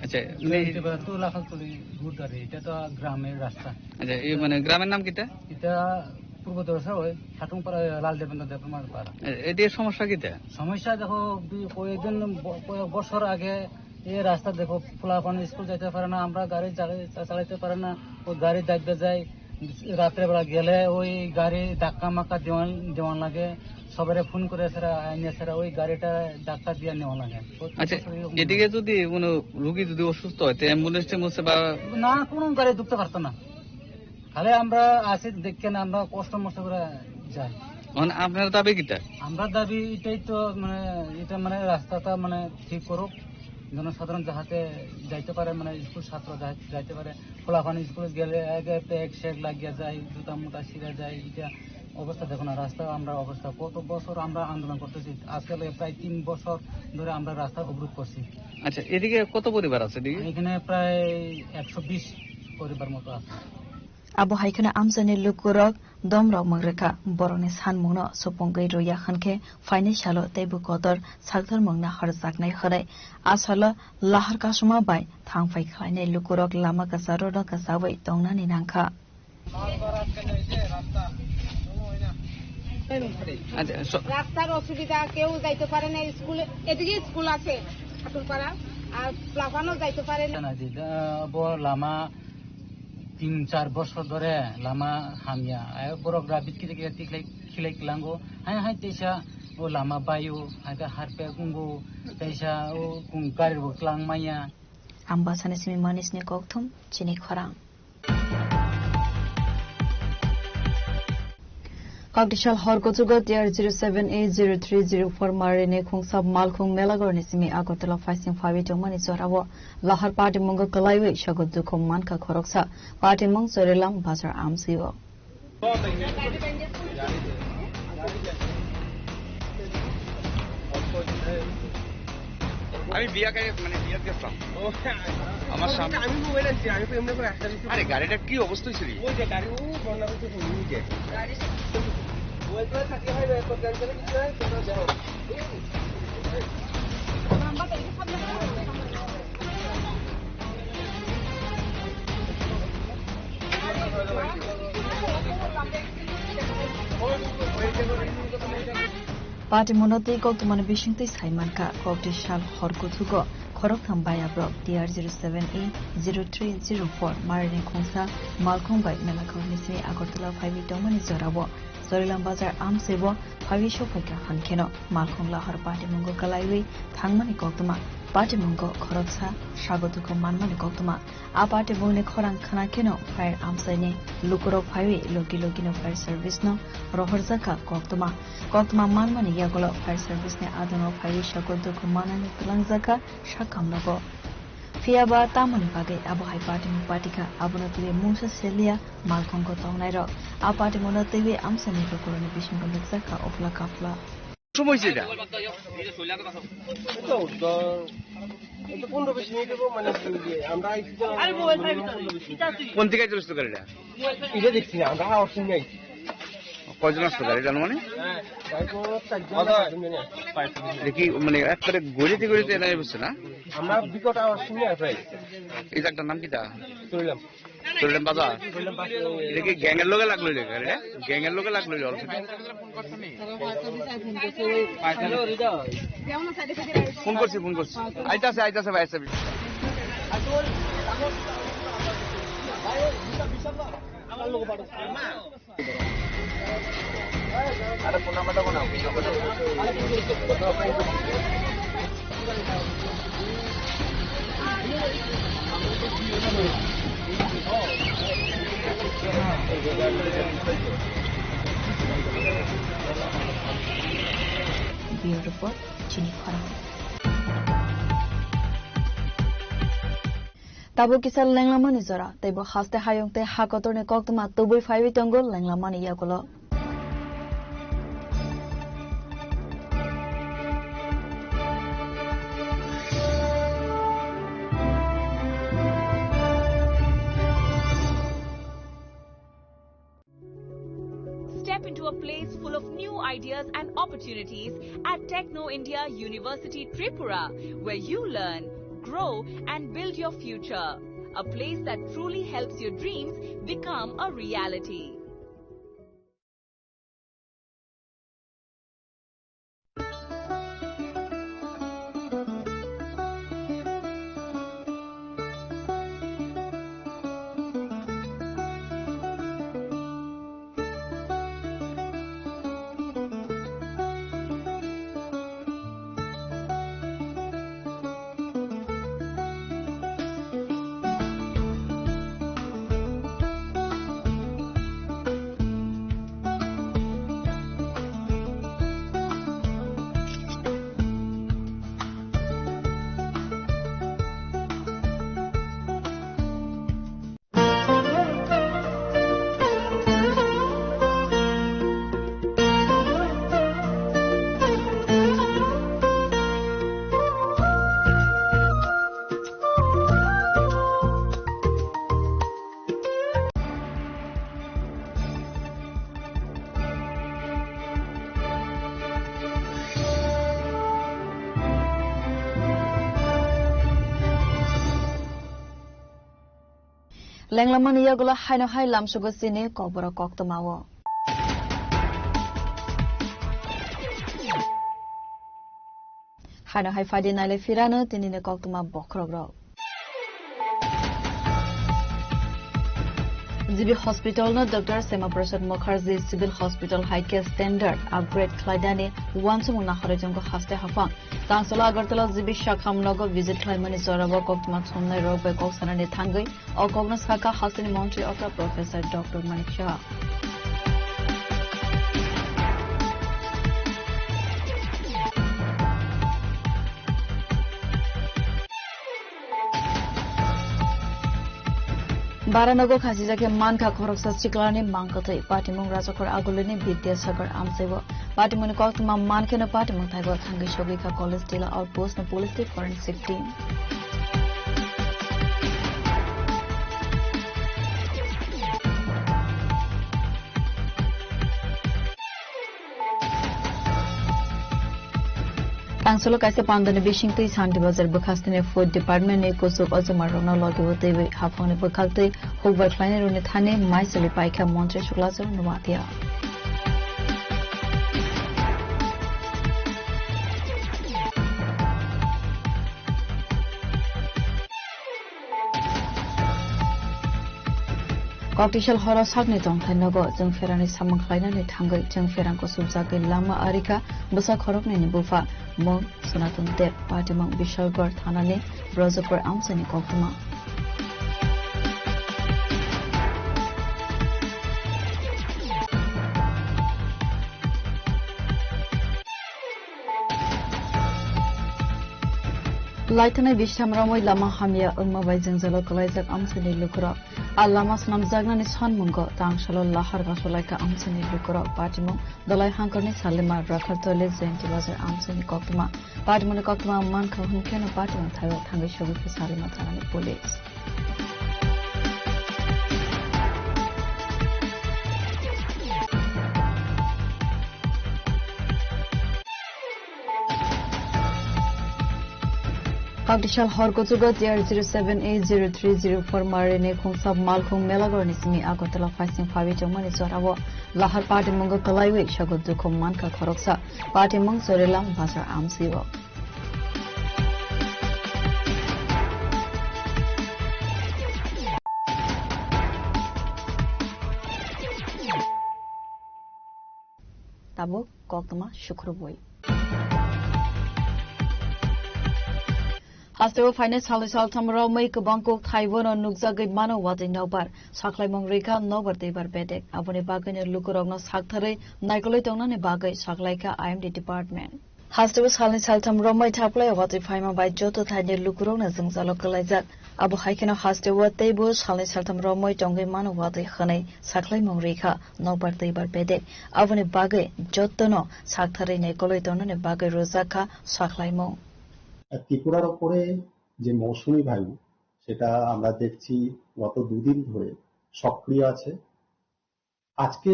আচ্ছা, মানে এটা তো লাখালতলি ঘুরদারি, এটা তো গ্রামের রাস্তা। আচ্ছা, এই মানে গ্রামের নাম কিতা? এটা পূর্ব দলছড়া ওই খাটুংপাড়া লাল দেবেন্দ্র দেবকুমার পাড়া। এ-, এটির সমস্যা কিতা? সমস্যা দেখো, বি-, কয়েকদিন ব-, কয়েক বছর আগে এই রাস্তা দেখো, পোলাপান স্কুল যাইতে পারে না, আমরা গাড়ি চালাই-, চা-, চালাইতে পারে না, ওই গাড়ি দাবতে যায়, রাত্রেবেলা গেলে ওই গাড়ি ধাক্কা মাক্কা দেওয়ান, দেওয়ান লাগে, সবারে ফোন করে সেরা আইনে সেরা ওই গাড়িটা ধাক্কা দিয়ে নেওয়া লাগে। প্রত্যেক আচ্ছা, বছর এরকম এদিকে হয়। যদি কোনো রুগী যদি অসুস্থ হয়, তো অ্যাম্বুলেন্স ট্যাম্বুলেন্স বা না, কোনো গাড়ি ঢুকতে পারতো না। খালি আমরা আসি দেখেন, আমরা কষ্ট মষ্ট করে যাই। মানে আপনার দাবি কিতা? আমরা দাবি এটাই তো, মানে, এটা মানে রাস্তাটা মানে ঠিক করুক, জনসাধারণ যাহাতে যাইতে পারে, মানে স্কুল ছাত্র যাহাতে যাইতে পারে। পোলাপান স্কুলে গেলে আগে তো এক সেক লাগিয়া যায়, জুতা মুতা ছিঁড়া যায়, এটা অবস্থা দেখো না, রাস্তা আমরা অবস্থা কত বছর আমরা আন্দোলন করতেছি, আজকে লাগে প্রায় তিন বছর ধরে আমরা রাস্তা অবরোধ করছি। আচ্ছা, এদিকে কত পরিবার আছে এদিকে? এখানে প্রায় একশো বিশ পরিবার মতো আছে। Abo hai kheno amchaini lukurok domrok mwng rwkha, borokni sanmungno supungwi rwya hwnkhe phainai salo teibo kotor saktormung naharjaknai hwnwi. A salo lahar kasuma bai thangphai khlainai lukurok lama kwcharo no kwchaui tongnani nangkha. আচ্ছা, স- রাস্তার অসুবিধা, কেউ যাইতে পারে না স্কুলে, এদিকে স্কুল আছে ঠাকুরপাড়া, আর প্লাবানও যাইতে পারে না। জানা যে, আহ, বড় লামা তিন চার বছর ধরে লামা হামিয়া। আয় বড় গ্রাবিত কিতে কিতে তিখলাই খিলাই কিলাঙ্গো। হায় হায় তেসা ও লামা বায়ু, হায় কা হারপে কুঙ্গো, তেসা ও কুং গাড়ি বো kilang maya. Ang bwsani simi manisni kokthum chini khorang. Kokdisal hor kuchugo T R zero seven A zero three zero four marini khungsa malkhung Melagorni simi Agartala phaising phaiwi tongmani jorao lahar patimungo kwlaiwi sago dukhu mankha khoroksa. Patimung Chorilam Bazar amsio. আমি বিয়া খাই, মানে, বিয়াত গেছিলাম। আমার সামনে আমি মোবাইল আনছি, আমি তো এমনি করে আসতে আসতে আরে, গাড়িটা কি অবস্থা হয়েছে রে? ওই যে গাড়ি, ও বন্যা হচ্ছে, ওই যে। ওই করে থাকলে হয় না, এখন গাড়ি চালাতে কিছু হয়, তোমরা যাও। Patimungno tei koktwmani bisingtwi sai mankha, kokdisal hor kuthugo khoroktham bayabrok T R zero seven A zero three zero four marini khungsa malkhung bai Melagorni simi Agartala phaiwi tongmani jorao Chorilam Bazar amsaibo phaiwi sophaikha hwnkheno malkhung lahar patimungo kwlaiwi thangmani koktwma, patimungo khoroksa sago dukhu manmani koktwma. A patimungni khorang khna kheno fire amsaini lukurok phaiwi logi logino fire service no rohorjakha koktwma. Koktwma manmani yagulo fire service ni adongo phaiwi sago dukhu manani twlangjakha sakam nogo. Phiyaba tamoni bagwi abo hai patimung patikha, abono twiwi mungsa selia malkhungo tongnairok. A patimungno twiwi amsaini lukurokni bisingo nukjakha uphla kaphla. সময় হয়েছে এটা? এই তো, দ-, এই তো পনেরো বিশ মিনিট হবো, মানে, যে আমরা আইছি তো, আরে মোবাইল ভাই, পনেরো বিশ মিনিট। কোন দিকে চলছিল গাড়িটা? এটা দেখছি না, আমরা আওয়াজ শুনে আইছি। কয়জন আসতো গাড়িটা মানে? গাড়ি তো চারজন, পাঁচজন জানি। এটা কি মানে একবারে গলিতে গলিতে এনে বসছে না? আমরা বিকট আওয়াজ শুনে আসি। এই জায়গাটার নাম কিটা? চললাম। চললাম বাজার। এটা কি গ্যাংয়ের লগে লাগলো রে গাড়িটা? গ্যাংয়ের লগে লাগলো রে already? ফোন করছি, ফোন করছি। আইতাছে, আইতাছে ভাই, আইতাছে। Bureau Report, Chini Khorang. Tabuk kisa lenglamani jora, teibo haste hayung tei ha kotorni koktwma tubui phaiwi tongo lenglamani yagulo. Step into a place full of new ideas and opportunities at Techno India University Tripura, where you learn, grow, and build your future. A place that truly helps your dreams become a reality. Lenglamani yagulo haino hai lamsugo chini kokborok koktwmao. Haino hai phaidi naile phirano tinini koktwma bokhorokrok. G B Hospital no Doctor Shyama Prasad Mukherjee Civil Hospital hai khe standard upgrade khlainani uansukmung naharwi tongo haste haphang. Tangsolo Agartala G B Shakham nogo visit khlaimani jorao koktwma thumnai rok bai kok sanani thangwi o kokno sakha hasteni montri okra Professor Doctor Manik Saha. Baranogo khasijak khe mankha khoroksa siklani mangkwthwi. Patimung Rajakhor Agulini Vidyasagar amchaibo. Patimungni koktwma mankheno patimung thaibo thangwi sogwikha College Tila Outpost no police tei forensic team. Tangsolo kaisa pandani bisingtwi Santi Bazar bwkhastini Food Department ni kuchuk ojomarokno logi o twiwi haphangni bwkhaktwi hukbar khlainairokni thani maisali paikha Montri Suklachar Noatia. Koktisal horo sakni tongthai nogo chwng pherani samung khlainani thangwi chwng pherang kuchukjagwi lama arikha bwsa khoroknwini bupha mung Sonaton Deb patimung Bishalgarh thanani Brajapur amchaini koktwma. Laithanai bistham romwi lama hamya wngma bai jwngjalo kwlaijak amchaini lukurok. A lama swnamjaknani sanmungo tangsalo lahar gasolaikha amchaini lukurok. Patimung Dolai Hangkorni Salima Rakhartoli Jayantibazar amchaini koktwma. Patimungni koktwma mankha hwnkheno patimung thaio thangwi sogwikha Salima thanani police. Koktisal hor kuchugo T R zero seven A zero three zero four marini khungsa malkhung Melagorni simi Agartala phaising phawi tongmani jorao lahar patimungo kwlaiwi sogo dukhu mankha khoroksa. Patimung Chorilam Bazar amsio. Tabuk koktwma sukrubwi. Hasteo phainai salni saltham romwi kwbang kok thaibono nukjagwi mano watwi nokbar. Sakhlaimung rikha nokbar twibar bedek. Aboni bagwino lukurokno saktharwi naikolwi tongnani bagwi saklaikha I M D department. Hasteo salni saltham romwi thaplai watwi phaima bai joto thaini lukurokno jwngjalo kwlaijak. Abo hai kheno hasteo teibo salni saltham romwi tongwi mano watwi hwnwi sakhlaimung rikha nokbar twibar bedek. Aboni bagwi jotono saktharwi naikolwi tongnani bagwi rwjakha sakhlaimung. ত্রিপুরার ওপরে যে মৌসুমী বায়ু, সেটা আমরা দেখছি গত দুদিন ধরে সক্রিয় আছে। আজকে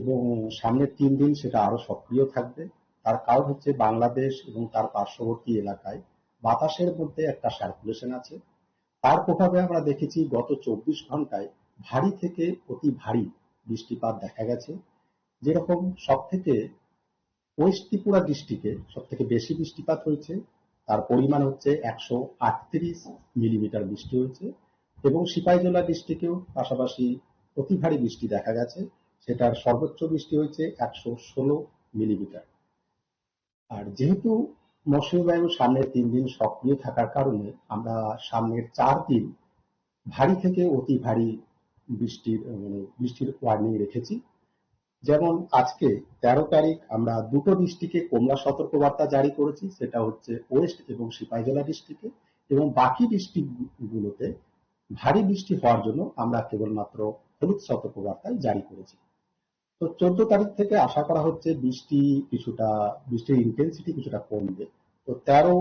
এবং সামনের তিন দিন সেটা আরো সক্রিয় থাকবে। তার কারণ হচ্ছে বাংলাদেশ এবং তার পার্শ্ববর্তী এলাকায় বাতাসের মধ্যে একটা সার্কুলেশন আছে। তার প্রভাবে আমরা দেখেছি গত চব্বিশ ঘন্টায় ভারী থেকে অতি ভারী বৃষ্টিপাত দেখা গেছে। যেরকম সব থেকে ওয়েস্ট ত্রিপুরা ডিস্ট্রিক্টে সব থেকে বেশি বৃষ্টিপাত হয়েছে, তার পরিমাণ হচ্ছে একশো আটত্রিশ মিলিমিটার বৃষ্টি হয়েছে এবং সিপাহীজলা ডিস্ট্রিক্টেও পাশাপাশি অতি ভারী বৃষ্টি দেখা গেছে, সেটার সর্বোচ্চ বৃষ্টি হয়েছে একশো ষোলো মিলিমিটার। আর যেহেতু মৌসুমী বায়ু সামনের তিন দিন সক্রিয় থাকার কারণে আমরা সামনের চার দিন ভারী থেকে অতি ভারী বৃষ্টির, মানে, বৃষ্টির ওয়ার্নিং রেখেছি। যেমন আজকে তেরো তারিখ আমরা দুটো ডিস্ট্রিক্টে কমলা সতর্কবার্তা জারি করেছি, সেটা হচ্ছে ওয়েস্ট এবং সিপাহীজলা ডিস্ট্রিক্টে, এবং বাকি ডিস্ট্রিক্টগুলোতে ভারী বৃষ্টি হওয়ার জন্য আমরা কেবলমাত্র হলুদ সতর্কবার্তাই জারি করেছি। তো চোদ্দ তারিখ থেকে আশা করা হচ্ছে বৃষ্টি কিছুটা, বৃষ্টির ইন্টেন্সিটি কিছুটা কমবে। তো তেরো,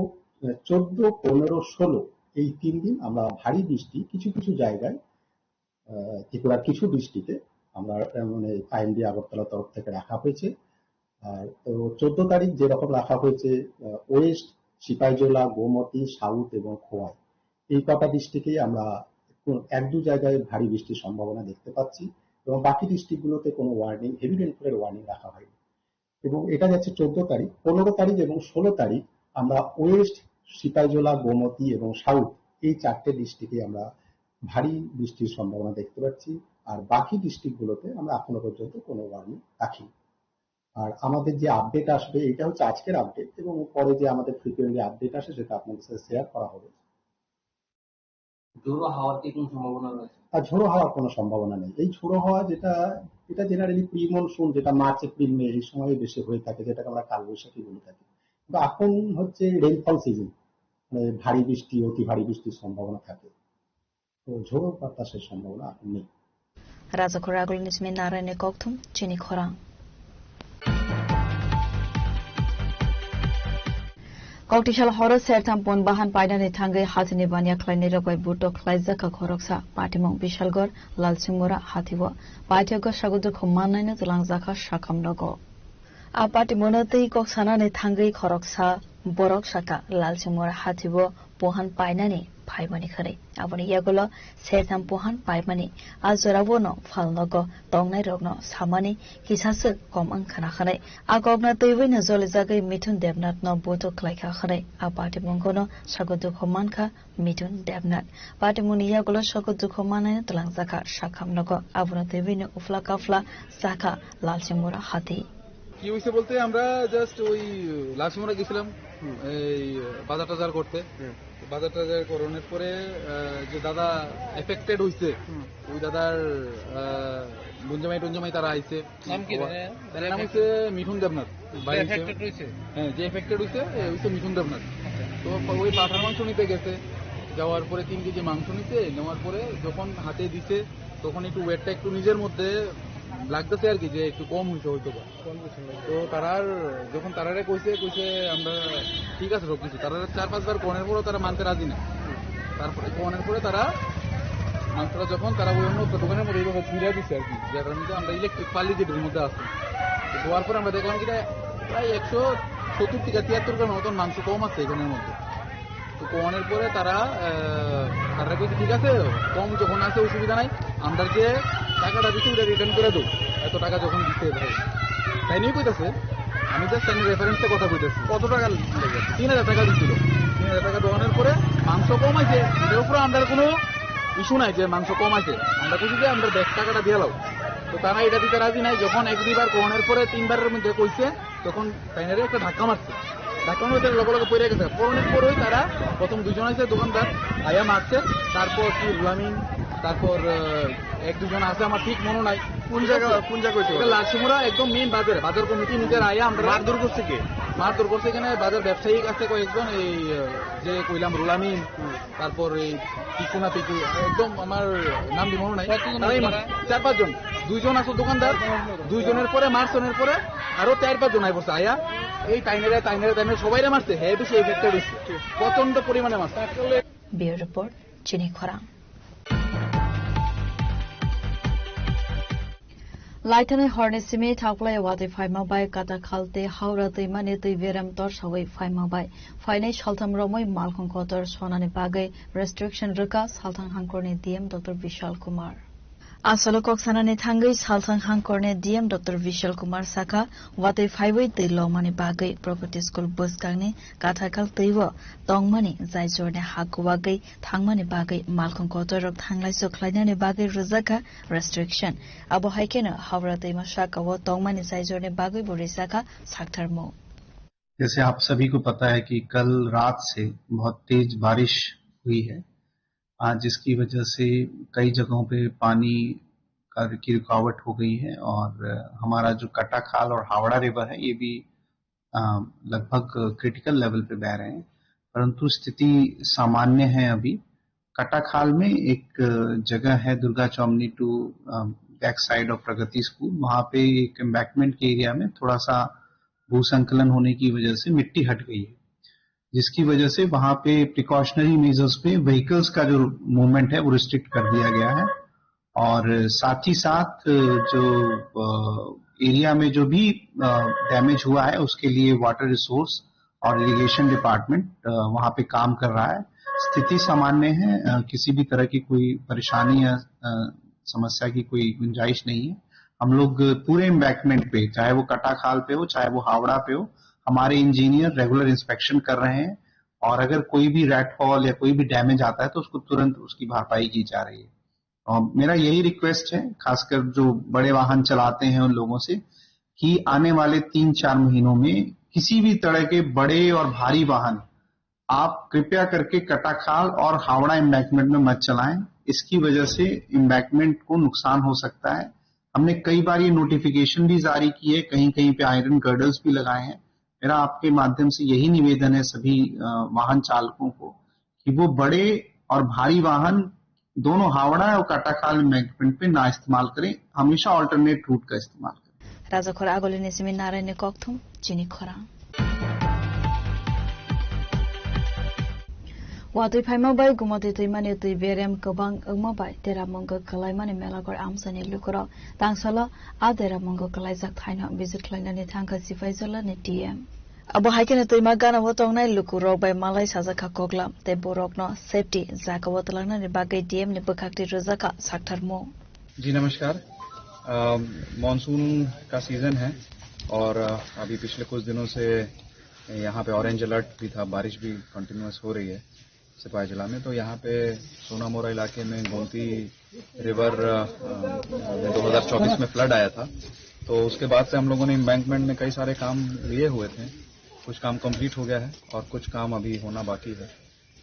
চোদ্দ, পনেরো, ষোলো এই তিন দিন আমরা ভারী বৃষ্টি কিছু কিছু জায়গায়, আহ, ত্রিপুরার কিছু ডিস্ট্রিক্টে আমরা, আহ, মানে, আইএমডি আগরতলার তরফ থেকে রাখা হয়েছে। আর তো চোদ্দ তারিখ যেরকম রাখা হয়েছে, আহ, ওয়েস্ট, সিপাহীজলা, গোমতী, সাউথ এবং খোয়াই, এই কটা ডিস্ট্রিক্টেই আমরা এক দু জায়গায় ভারী বৃষ্টির সম্ভাবনা দেখতে পাচ্ছি এবং বাকি ডিস্ট্রিক্টগুলোতে কোনো ওয়ার্নিং, হেভি রেইনফলের ওয়ার্নিং রাখা হয়নি। এবং এটা যাচ্ছে চোদ্দ তারিখ। পনেরো তারিখ এবং ষোলো তারিখ আমরা ওয়েস্ট, সিপাহীজলা, গোমতী এবং সাউথ, এই চারটে ডিস্ট্রিক্টে আমরা ভারী বৃষ্টির সম্ভাবনা দেখতে পাচ্ছি। আর বাকি ডিস্ট্রিক্টগুলোতে আমরা এখনো পর্যন্ত কোনো ওয়ার্নিং রাখিনি। আর আমাদের যে আপডেট আসবে, এটা হচ্ছে আজকের আপডেট, এবং পরে যে আমাদের ফ্রিকোয়েন্টলি আপডেট আসে, সেটা আপনাদের সাথে শেয়ার করা হবে। ঝোড়ো হাওয়ার কি কোনো সম্ভাবনা রয়েছে? আর ঝোড়ো হাওয়ার কোনো সম্ভাবনা নেই। এই ঝোড়ো হাওয়া যেটা, এটা জেনারেলি প্রি মনসুন, যেটা মার্চ, এপ্রিল, মে এই সময় বেশি হয়ে থাকে, যেটাকে আমরা কালবৈশাখী বলে থাকি। কিন্তু এখন হচ্ছে রেইনফল সিজন, মানে ভারী বৃষ্টি, অতি ভারী বৃষ্টির সম্ভাবনা থাকে। তো ঝোড়ো বাতাসের সম্ভাবনা এখন নেই। Rajakhor agulni simi narani kokthum chini khorang. Koktisal horo sertham pon bahan painani thangwi hathini baniya khlainai rok bai butok khlaijakha khoroksa patimung Bishalgor Lalsingmura hathio paithago sago dukhu mannaino twlangjakha sakham nogo. A patimungno twi kok sanani thangwi khoroksa borok saka Lalsingmura hathio pohan painani phaimani khwnwi. Aboni yagulo sertham pohan paimani a jorao no phalnogo tongnairokno samani kisaswk kom wng khna hwnwi. A kokno twiwi no jolijagwi Mithun Debnath no butuk khlaikha hwnwi a patimungno sago dukhu mankha Mithun Debnath. Patimungni yagulo sago dukhu mannaino twlangjakha sakham nogo. Abono twiwi no ufla kafla jakha Lalsingmura hathi. কি হয়েছে বলতে আমরা জাস্ট ওই লালসিমরা গেছিলাম এই বাজার টাজার করতে। বাজার টাজার করানোর পরে আহ, যে দাদা এফেক্টেড হইছে ওই দাদার আহ, বঞ্জামাই টঞ্জামাই তারা আইছে। নাম কি? তার নাম হচ্ছে মিঠুন দেবনাথ। বাড়ি হচ্ছে- হ্যাঁ, যে এফেক্টেড হইছে এ হইছে মিঠুন দেবনাথ। তো ওই পাঠার মাংস নিতে গেছে, যাওয়ার পরে তিন কেজি মাংস নিতে নেওয়ার পরে যখন হাতে দিছে তখন একটু ওয়েটটা একটু নিজের মধ্যে লাগতেছে আর কি, যে একটু কম হইছে হয়তো বা। তো তারার যখন তারারে কইছে, কইছে আমরা ঠিক আছে সব কিছু, তারা চার পাঁচবার কনের পরও তারা মানতে রাজি না। তারপরে কনের পরে তারা মাংসটা যখন তারা ওই অন্য একটা দোকানের মধ্যে এইভাবে ছিঁড়া দিচ্ছে আর কি, যার কারণে আমরা ইলেকট্রিক পালি যেটার মধ্যে আছে। তো দেওয়ার পরে আমরা দেখলাম কি প্রায় একশো সত্তর থেকে তিয়াত্তর গ্রাম মতন মাংস কম আছে এখানের মধ্যে। তো কমানোর পরে তারা আহ, তারা কইছে ঠিক আছে, কম যখন আছে অসুবিধা নাই, আমরা যে টাকাটা দিচ্ছি ওটা রিটার্ন করে দেবো, এত টাকা যখন দিচ্ছে ভাই। তাই নিয়ে কইতাছে, আমি জাস্ট আমি রেফারেন্সে কথা কইতেছি। কত টাকা লেগে? তিন হাজার টাকা দিচ্ছিল। তিন হাজার টাকা দেওয়ানোর পরে মাংস কম আছে, এটার উপরে আমরা কোনো ইস্যু নাই যে মাংস কম আছে। আমরা কইছি যে আমরা ব্যাক টাকাটা দিয়ে লাও। তো তারা এটা দিতে রাজি নাই। যখন এক দুইবার কমানোর পরে তিনবারের মধ্যে কইছে, তখন তাইনারে একটা ধাক্কা মারছে। ধাক্কা মারতে লগে লগে পড়ে গেছে। পড়ানোর পরেই তারা প্রথম দুইজন আছে দোকানদার, আয়া মারছে। তারপর কি রুলামিন, তারপর আহ, এক দুজন আছে, আমার ঠিক মনে নাই। কোন জায়গা, কোন জায়গা হইতে এটা পারে? লালসিমুরা একদম মেইন বাজারে, বাজার কমিটি নিজের আয়া আমরা মারধর করছে কে? মারধর করছে এখানে বাজার ব্যবসায়ী আছে কয়েকজন, এই আহ, যে কইলাম রুলামিন, তারপর এই টিকু না টিকু, একদম আমার নাম দিব মনে নাই। কতজন তারাই দোকানদার? মার-, চার পাঁচজন, দুইজন আছে দোকানদার, দুইজনের পরে মারছনের পরে আরো চার পাঁচজন আই পড়ছে আয়া, এই টাইনারে টাইনারে টাইনারে সবাইরে মারছে, হ্যাঁ বেশি এফেক্টেড হইছে, প্রচন্ড পরিমাণে মারছে। Bureau Report, Chini Khorang. Laithani horni simi thaklai watwi phaima bai Katakhal tei Howrah twimani twi beram torsawi phaima bai phainai saltham romwi malkhung kotor sonani bagwi restriction rwkha Salthang Hangkorni D M Doctor Bishal Kumar. Asolo kok sanani thangwi Salthang Hangkorni D M Doctor Bishal Kumar sakha, watwi phaiwi twi lomani bagwi Prakriti School bwskangni Katakhal twibo tongmani jai jorni ha kuwagwi thangmani bagwi malkhung kotorrok thanglaiso khlainani bagwi rwjakha restriction. Abo hai kheno Howrah twima sakao tongmani jai jorni bagwibo rijakha saktharmung. जैसे आप सभी को पता है कि कल रात से बहुत तेज बारिश हुई है, आ, जिसकी वजह से कई जगहों पे पानी का, की रुकावट हो गई है और हमारा जो कटाखाल और हावड़ा रिवर है, ये भी अ, लगभग क्रिटिकल लेवल पे बह रहे हैं, परंतु स्थिति सामान्य है अभी। कटाखाल में एक जगह है दुर्गा चौमनी टू, अ, बैक साइड ऑफ प्रगति स्कूल, वहाँ पे एक एम्बैंकमेंट के एरिया में थोड़ा सा भू संकलन होने की वजह से मिट्टी हट गई है, जिसकी वजह से वहाँ पे प्रिकॉशनरी मेजर्स पे व्हीकल्स का जो मूवमेंट है वो रिस्ट्रिक्ट कर दिया गया है। और साथ ही साथ जो, अ, एरिया में जो भी, अ, डैमेज हुआ है उसके लिए वाटर रिसोर्स और इरिगेशन डिपार्टमेंट, अ, वहाँ पे काम कर रहा है। स्थिति सामान्य है, अ, किसी भी तरह की कोई परेशानी या, अ, समस्या की कोई गुंजाइश नहीं है। हम लोग पूरे एम्बैंकमेंट पे, चाहे वो कटाखाल पे हो, चाहे वो हावड़ा पे हो, हमारे इंजीनियर रेगुलर इंस्पेक्शन कर रहे हैं और अगर कोई भी रैट फॉल या कोई भी डैमेज आता है, तो उसको तुरंत उसकी भरपाई की जा रही है। और मेरा यही रिक्वेस्ट है, खासकर जो बड़े वाहन चलाते हैं उन लोगों से, कि आने वाले तीन चार महीनों में किसी भी तरह के बड़े और भारी वाहन आप कृपया करके कटाखाल और हावड़ा एम्बैंकमेंट में मत चलाएं। इसकी वजह से एम्बैंकमेंट को नुकसान हो सकता है। हमने कई बार ये नोटिफिकेशन भी जारी की है, कहीं-कहीं पे आयरन गर्डर्स भी लगाए हैं। मेरा आपके माध्यम से यही निवेदन है सभी, अ, वाहन चालकों को कि वो बड़े और भारी वाहन दोनों हावड़ा और कटाखाल एम्बैंकमेंट पे ना इस्तेमाल करें, हमेशा ऑल्टरनेट रूट का इस्तेमाल करें। Rajakhor Agulini simi Naraini kokthum chini khorang. Watwi phaima bai Gumati twimani twi berem kwbang wngma bai Dera Mungo kwlaimani Melagor amchaini lukurok tangsalo a Dera Mungo kwlaijak thaino visit khlainani thangkha Sipaijala ni D M. Abo hai kheno twima gana o tongnai lukurok bai malai sajak kha koklam tei borokno safety jaga o twlangnani bagwi D M ni bwkhak twi rwjak kha saktharmung. जी नमस्कार। अम, मानसून का सीजन है और, अ, अभी पिछले कुछ दिनों से यहाँ पे ऑरेंज अलर्ट भी था, बारिश भी कंटिन्यूअस हो रही है सिपाही जिला में। तो यहाँ पे सोनामोरा इलाके में गोमती रिवर, अ, अ, में दो हज़ार चौबीस में फ्लड आया था, तो उसके बाद से हम लोगों ने एम्बैंकमेंट में कई सारे काम लिए हुए थे। कुछ काम कंप्लीट हो गया है और कुछ काम अभी होना बाकी है।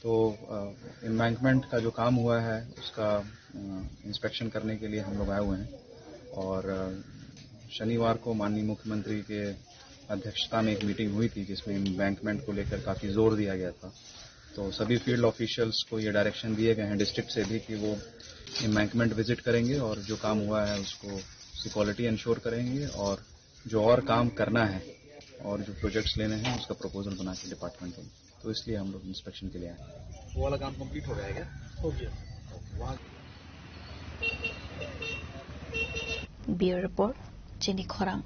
तो, अ, एम्बैंकमेंट का जो काम हुआ है, उसका, अ, इंस्पेक्शन करने के लिए हम लोग आए हुए हैं और, अ, शनिवार को माननीय मुख्यमंत्री के अध्यक्षता में एक मीटिंग हुई थी, जिसमें एम्बैंकमेंट को लेकर काफ़ी जोर दिया गया था। तो सभी फील्ड ऑफिशियल्स को ये डायरेक्शन दिए गए हैं डिस्ट्रिक्ट से भी कि वो एम्बैंकमेंट विजिट करेंगे और जो काम हुआ है, उसको उसकी क्वालिटी इंश्योर करेंगे और जो और काम करना है और जो प्रोजेक्ट्स लेने हैं, उसका प्रपोजल बना के डिपार्टमेंट को, तो इसलिए हम लोग इंस्पेक्शन के लिए आए हैं। वो वाला काम कंप्लीट हो गया है क्या? हो गया। वहाँ Bureau Report, Chini Khorang.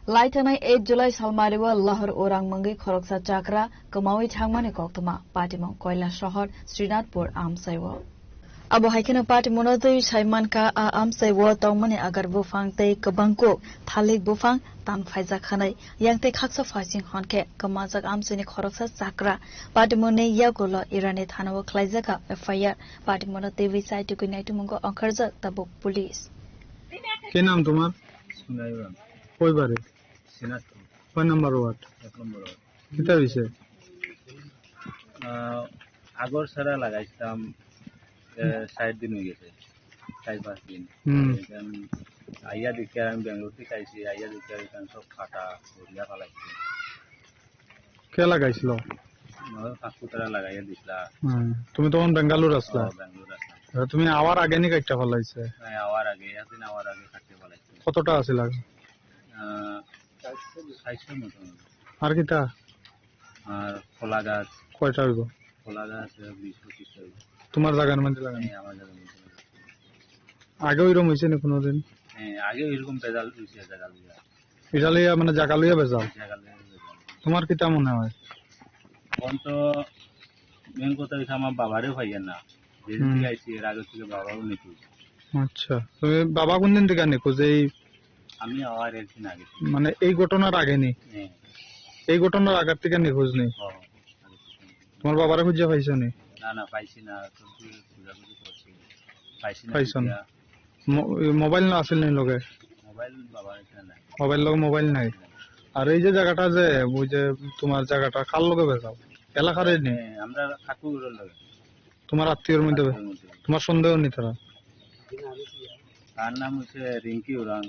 Lai thangnai eight July salmari o lahar urang mungwi khoroksa chakra kwmawi thangmani koktwma patimung Koilasohor Srinathpur amchai o. Abo hai kheno patimungno twi sai mankha, a amchai o tongmani agar buphang tei kwbang kuk thalik buphang tan phaijak khanai. Yang tei khaksa phaising hwn khe kwmajak amchaini khoroksa chakra patimungni yagulo Irani thana o khlaijak kha F I R. Patimungno twi sai tugwi naitugmungo ongkharjak tabuk police. কি নাম তোমার? সুনাই রাম। কই বাড়ি? সিনাজপুর। কয় number ward? এক নম্বর ওয়ার্ড। কিতা হইছে? আহ, আগর সারা লাগাইছিলাম, এ, ষাট দিন হয়ে গেছে, চার পাঁচ দিন। হুম। এখন আইয়া দেখি আর আমি ব্যাঙ্গালোর থেকে আইছি, আইয়া দেখি আর এখানে সব ফাটা, ভরিয়া ফালাইছে। কে লাগাইছিল? আমার কাকু তারা লাগাইয়া দিছিলা। হুম। তুমি তখন ব্যাঙ্গালোর আসলা? ও, ব্যাঙ্গালোর আসলাম। তুমি আওয়ার আগে নি কাটটা ফালাইছে? হ্যাঁ, আওয়ার আগে, একদিন আওয়ার আগে কাটতে ফালাইছে। কতটা আছিল আগে? আহ, চারশো মতো। আর কিতা? আর কলা গাছ। কয়টা হইব? কলা গাছ বিশ পঁচিশটা হইব। তোমার জায়গার মধ্যে লাগানো? হ্যাঁ, আমার জায়গার মধ্যে লাগানো। আগে ওইরকম হয়েছে না কোনোদিন? হ্যাঁ, আগে ওইরকম ভেজাল হয়েছে, ভেজাল হয়েছে। এটা লইয়া মানে জায়গা লইয়া ভেজাল? জায়গা লইয়া ভেজাল। তোমার কিতা মনে হয়? এখন তো মেন কথা হইছে আমার বাবারেও পাইয়ের না। যেদিন হুম। থেকে আইছি এর আগে থেকে বাবাও নিখোঁজ। আচ্ছা, তুমি বাবা কোন দিন থেকে নিখোঁজ? এই আমি আবার একদিন আগে। মানে এই ঘটনার আগে নি? হ্যাঁ। এই ঘটনার আগের থেকে নিখোঁজ নেই? হ্যাঁ। তোমার বাবারে খুঁজে পাইছো নি? না, না, পাইছি না। তুমি খোঁজাখুঁজি করছি। পাইছি না, পাইছো না? খুঁজিয়া। মো-, মোবাইল না আছিল নি লগে? মোবাইল বাবার এখানে নাই। বাবার লগে মোবাইল নাই। আর এই যে জায়গাটা যে, ওই যে তোমার জায়গাটা কার লগে বেচাও? এলাকার নি? হ্যাঁ, আমরা ঠাকুরের লগে। তোমার আত্মীয়র মধ্যে? আত্মীয়র মধ্যে। তোমার সন্দেহ নি তারা? তার নাম হচ্ছে রিঙ্কি উরাং।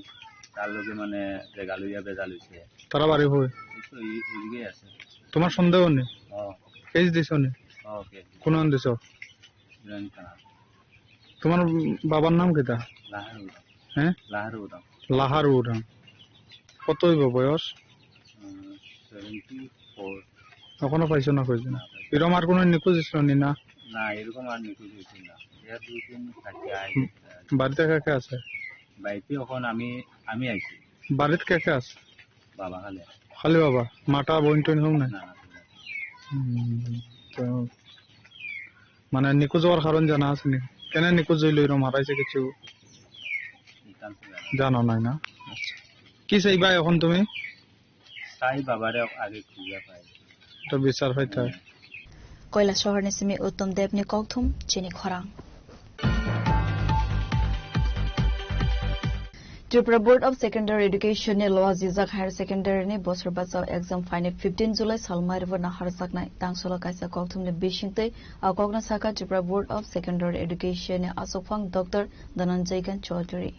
তার লগে মানে জায়গা লইয়া বেজাল হইছে। তারা বাড়ি কই? এই তো এই, এদিকেই আছে। তোমার সন্দেহ নি? ও। কেস দিছো নি? ও, কেস দিছি। কোন আন দিছো? জয়েন্ট থানা। তোমার বাবার নাম কিতা? লাহারু উরাং। হ্যাঁ? লাহারু উরাং। লাহারু উরাং। কত হইব বয়স? উম, সেভেন্টি ফোর। এখনো পাইছো না কইছো? না, পাইছি না। এরকম আর কোনো নিখোঁজ ছিল নি না? না, এরকম আর নিখোঁজ হয়েছে না। এর দুই দিন থাকে আয়। হুম। বাড়িতে কে কে আছে? বাড়িতে এখন আমি, আমি আইছি। বাড়িতে কে কে আছে? বাবা খালি। খালি বাবা, মাতা বইন টইন হোক না? না, না, না। হুম, তো মানে নিখোঁজ হওয়ার কারণ জানা আছে নি? কেন নিখোঁজ হইল এরকম হারাইছে কিছু details জানা জানো নাই না? আচ্ছা। কি চাইবা এখন তুমি? চাই বাবারে আগে খুঁজে পাই। তো বিচার হইতে হয়। কৈলাসহরni simi Uttom Debni kokthum chini khorang. Tripura Board of Secondary Education ni loa jijak higher secondary ni bosor bachao exam phainai fifteen July salmai rwbo naharjaknai tangsalo kaisa kokthumni bisingtwi a kokno saka Tripura Board of Secondary Education ni asokphang Doctor Dhananjay Khan Chaudhury.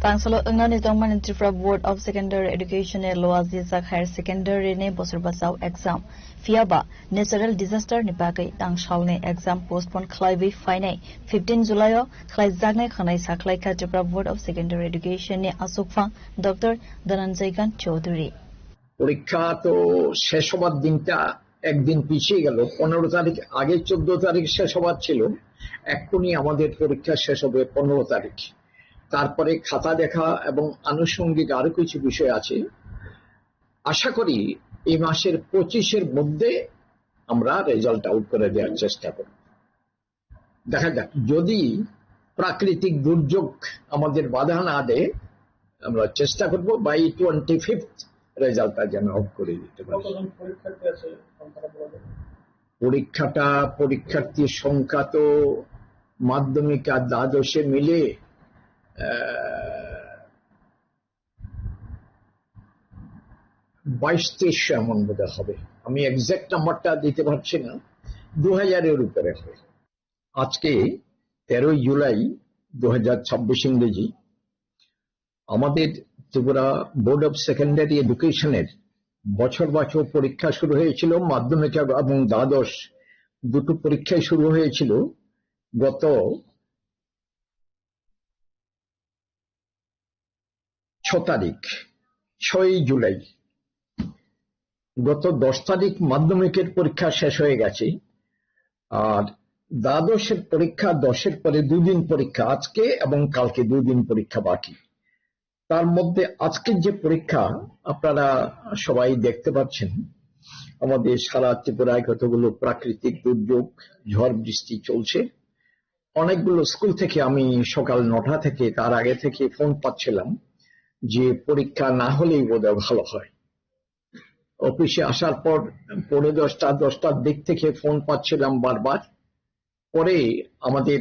Tangsalo wngnani tongmani Tripura Board of Secondary Education ni loa jijak higher secondary ni bosor bachao exam. Phiyaba natural disaster ni bagwi tangsalni exam postpone khlaiwi phainai fifteen July o khlaijaknai hwnwi sakhlaikha Tripura Board of Secondary Education ni asokphang Doctor Dhananjay Khan Chaudhury. পরীক্ষা তো শেষ হবার দিনটা একদিন পিছিয়ে গেল, পনেরো তারিখ, আগে চোদ্দ তারিখ শেষ হবার ছিল, এক্ষুনি আমাদের পরীক্ষা শেষ হবে পনেরো তারিখ। তারপরে খাতা দেখা এবং আনুষঙ্গিক আরো কিছু বিষয় আছে। আশা করি এই মাসের পঁচিশের মধ্যে আমরা রেজাল্ট আউট করে দেওয়ার চেষ্টা করব। দেখা যাক, যদি প্রাকৃতিক দুর্যোগ আমাদের বাধা না দেয়, আমরা চেষ্টা করব বাই টোয়েন্টি ফিফথ রেজাল্টটা যেন আউট করে দিতে পারি। কতজন পরীক্ষার্থী আছে সংখ্যাটা বলা যাবে? পরীক্ষাটা, পরীক্ষার্থীর সংখ্যা তো মাধ্যমিক আর দ্বাদশে মিলে, আহ, বাইশ তেইশশো এমন বোধহয় হবে। আমি এক্সাক্ট নাম্বারটা দিতে পারছি না, দু হাজারের উপরে হবে। আজকে তেরোই জুলাই দু হাজার ছাব্বিশ ইংরেজি, আমাদের ত্রিপুরা বোর্ড অফ সেকেন্ডারি এডুকেশনের বছর বাচক পরীক্ষা শুরু হয়েছিল, মাধ্যমিক এবং দ্বাদশ দুটো পরীক্ষাই শুরু হয়েছিল গত ছ তারিখ, ছয়ই জুলাই। গত দশ তারিখ মাধ্যমিকের পরীক্ষা শেষ হয়ে গেছে, আর দ্বাদশের পরীক্ষা, দশের পরে দুদিন পরীক্ষা, আজকে এবং কালকে দুদিন পরীক্ষা বাকি। তার মধ্যে আজকের যে পরীক্ষা আপনারা সবাই দেখতে পাচ্ছেন, আমাদের সারা ত্রিপুরায় কতগুলো প্রাকৃতিক দুর্যোগ, ঝড় বৃষ্টি চলছে। অনেকগুলো স্কুল থেকে আমি সকাল নটা থেকে, তার আগে থেকে ফোন পাচ্ছিলাম যে পরীক্ষা না হলেই বোধহয় ভালো হয়। অফিসে আসার পর পৌনে দশটা, দশটার দিক থেকে ফোন পাচ্ছিলাম বারবার। পরে আমাদের,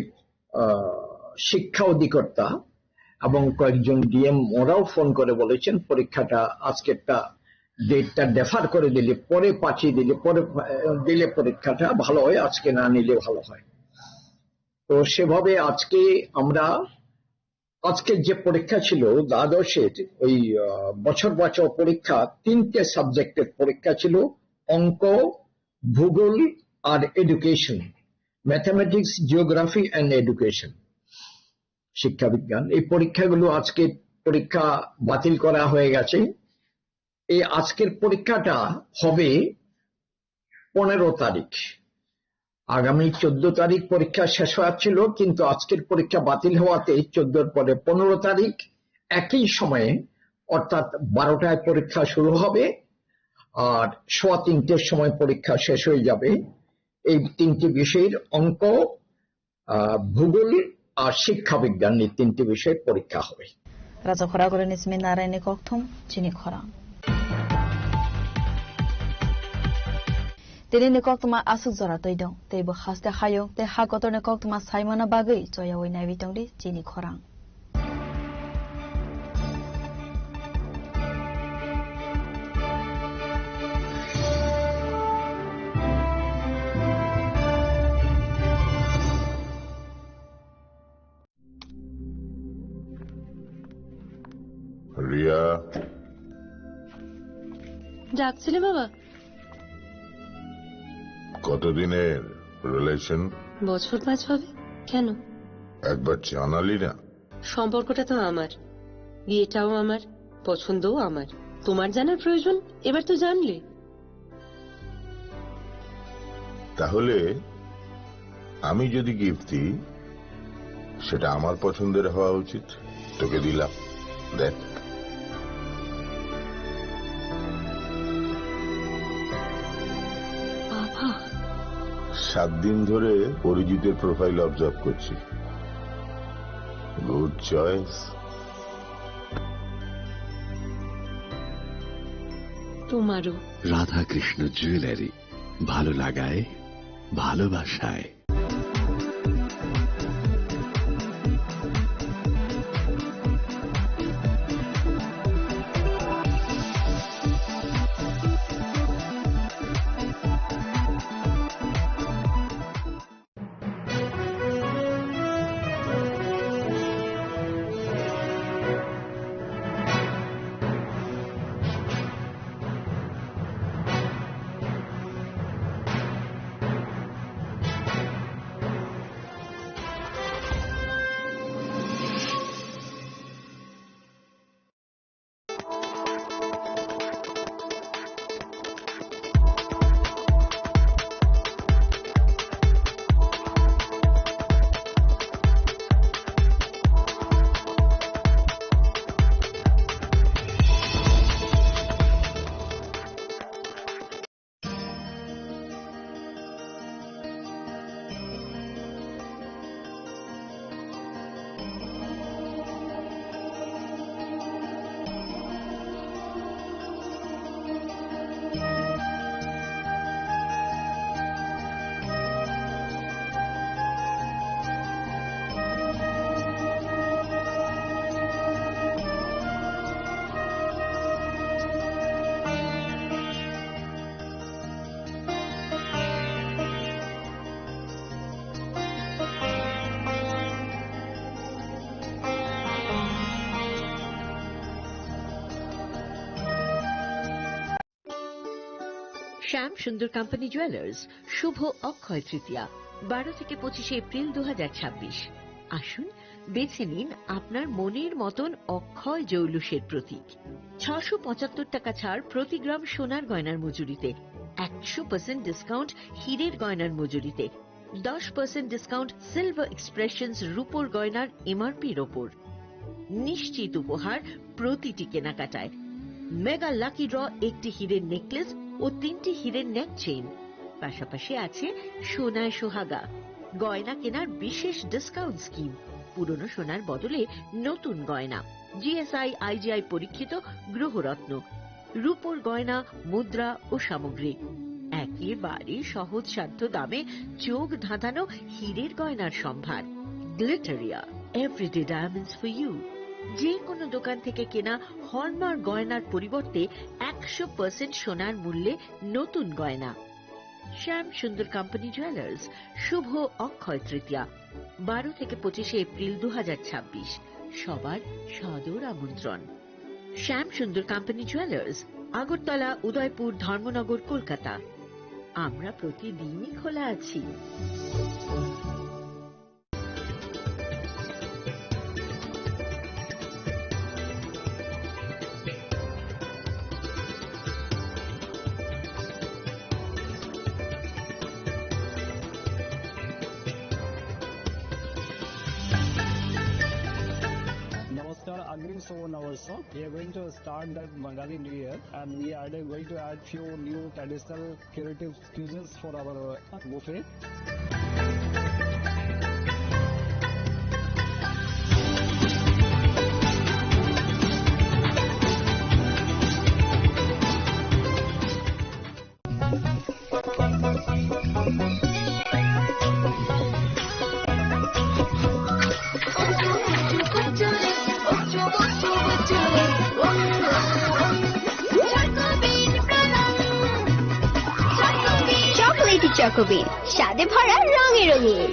আহ, শিক্ষা অধিকর্তা এবং কয়েকজন ডিএম ওরাও ফোন করে বলেছেন পরীক্ষাটা আজকেরটা ডেটটা ডেফার করে দিলে, পরে পাঠিয়ে দিলে, পরে, আহ, দিলে পরীক্ষাটা ভালো হয়, আজকে না নিলে ভালো হয়। তো সেভাবে আজকে আমরা, আজকের যে পরীক্ষা ছিল দ্বাদশের ওই, আহ, বছর বাচক পরীক্ষা, তিনটে সাবজেক্টের পরীক্ষা ছিল, অঙ্ক, ভূগোল আর education, mathematics, geography and education, শিক্ষাবিজ্ঞান। এই পরীক্ষাগুলো আজকে পরীক্ষা বাতিল করা হয়ে গেছে। এই আজকের পরীক্ষাটা হবে পনেরো তারিখ। আগামী চোদ্দ তারিখ পরীক্ষা শেষ হওয়ার ছিল, কিন্তু আজকের পরীক্ষা বাতিল হওয়াতে চোদ্দর পরে পনেরো তারিখ একই সময়ে, অর্থাৎ বারোটায় পরীক্ষা শুরু হবে আর সোয়া তিনটের সময় পরীক্ষা শেষ হয়ে যাবে। এই তিনটি বিষয়ের অঙ্ক, আহ, ভূগোল আর শিক্ষাবিজ্ঞান, এই তিনটি বিষয়ে পরীক্ষা হবে। Raja Khoragoroni simi Naraini kokthum chini khorang. Tini ni koktuma aswk jora twi dong, tei bo haste hayung tei ha kotor ni koktuma saimano bagwi choyawi naiwi tongdi chini khorang. Riya. ডাকছিলে বাবা? কতদিনের রিলেশন? বছর পাঁচ হবে। কেন? একবার জানালি না। সম্পর্কটা তো আমার, বিয়েটাও আমার, পছন্দও আমার। তোমার জানার প্রয়োজন, এবার তো জানলে। তাহলে আমি যদি গিফট দিই, সেটা আমার পছন্দের হওয়া উচিত। তোকে দিলাম, দেখ। সাত দিন ধরে অরিজিতের প্রোফাইল অবজার্ভ করছি। Good choice. তোমারও। রাধাকৃষ্ণ জুয়েলারি, ভালো লাগায়, ভালোবাসায়। শ্যাম সুন্দর কোম্পানি জুয়েলার্স, শুভ অক্ষয় তৃতীয়া, বারো থেকে পঁচিশে এপ্রিল দু হাজার ছাব্বিশ। আসুন, বেছে নিন আপনার মনের মতন অক্ষয় জৌলুসের প্রতীক। ছশো পঁচাত্তর টাকা ছাড় প্রতি গ্রাম সোনার গয়নার মজুরিতে, একশো পার্সেন্ট ডিসকাউন্ট হীরের গয়নার মজুরিতে, দশ পার্সেন্ট ডিসকাউন্ট সিলভার এক্সপ্রেশনস রূপোর গয়নার এমআরপির ওপর। নিশ্চিত উপহার প্রতিটি কেনাকাটায়। মেগা লাকি ড্র, একটি হীরের নেকলেস ও তিনটি হীরের নেক চেইন, পাশাপাশি আছে সোনায় সোহাগা। গয়না কেনার বিশেষ ডিসকাউন্ট স্কিম, পুরনো সোনার বদলে নতুন গয়না, জিএসআই আইজিআই পরীক্ষিত গ্রহরত্ন, রূপোর গয়না, মুদ্রা ও সামগ্রী। একেবারে সহজসাধ্য দামে চোখ ধাঁধানো হীরের গয়নার সম্ভার। Glitteria, everyday diamonds for you. যে কোনো দোকান থেকে কেনা হলমার্ক গয়নার পরিবর্তে একশো পার্সেন্ট সোনার মূল্যে নতুন গয়না। শ্যাম সুন্দর কোম্পানি জুয়েলার্স, শুভ অক্ষয় তৃতীয়া, বারো থেকে পঁচিশে এপ্রিল দু হাজার ছাব্বিশ। সবার সাদর আমন্ত্রণ। শ্যাম সুন্দর কোম্পানি জুয়েলার্স, আগরতলা, উদয়পুর, ধর্মনগর, কলকাতা। আমরা প্রতিদিনই খোলা আছি। নমস্কার, আগ্রিম শুভ নববর্ষ। We are going to start the Bengali New Year and we are going to add few new traditional creative cuisines for our buffet. Chocolatey চকোবিন, স্বাদে ভরা, রঙে রঙিন।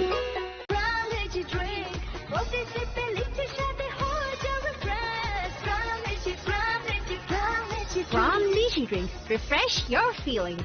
From Niji Drinks, refresh your feelings.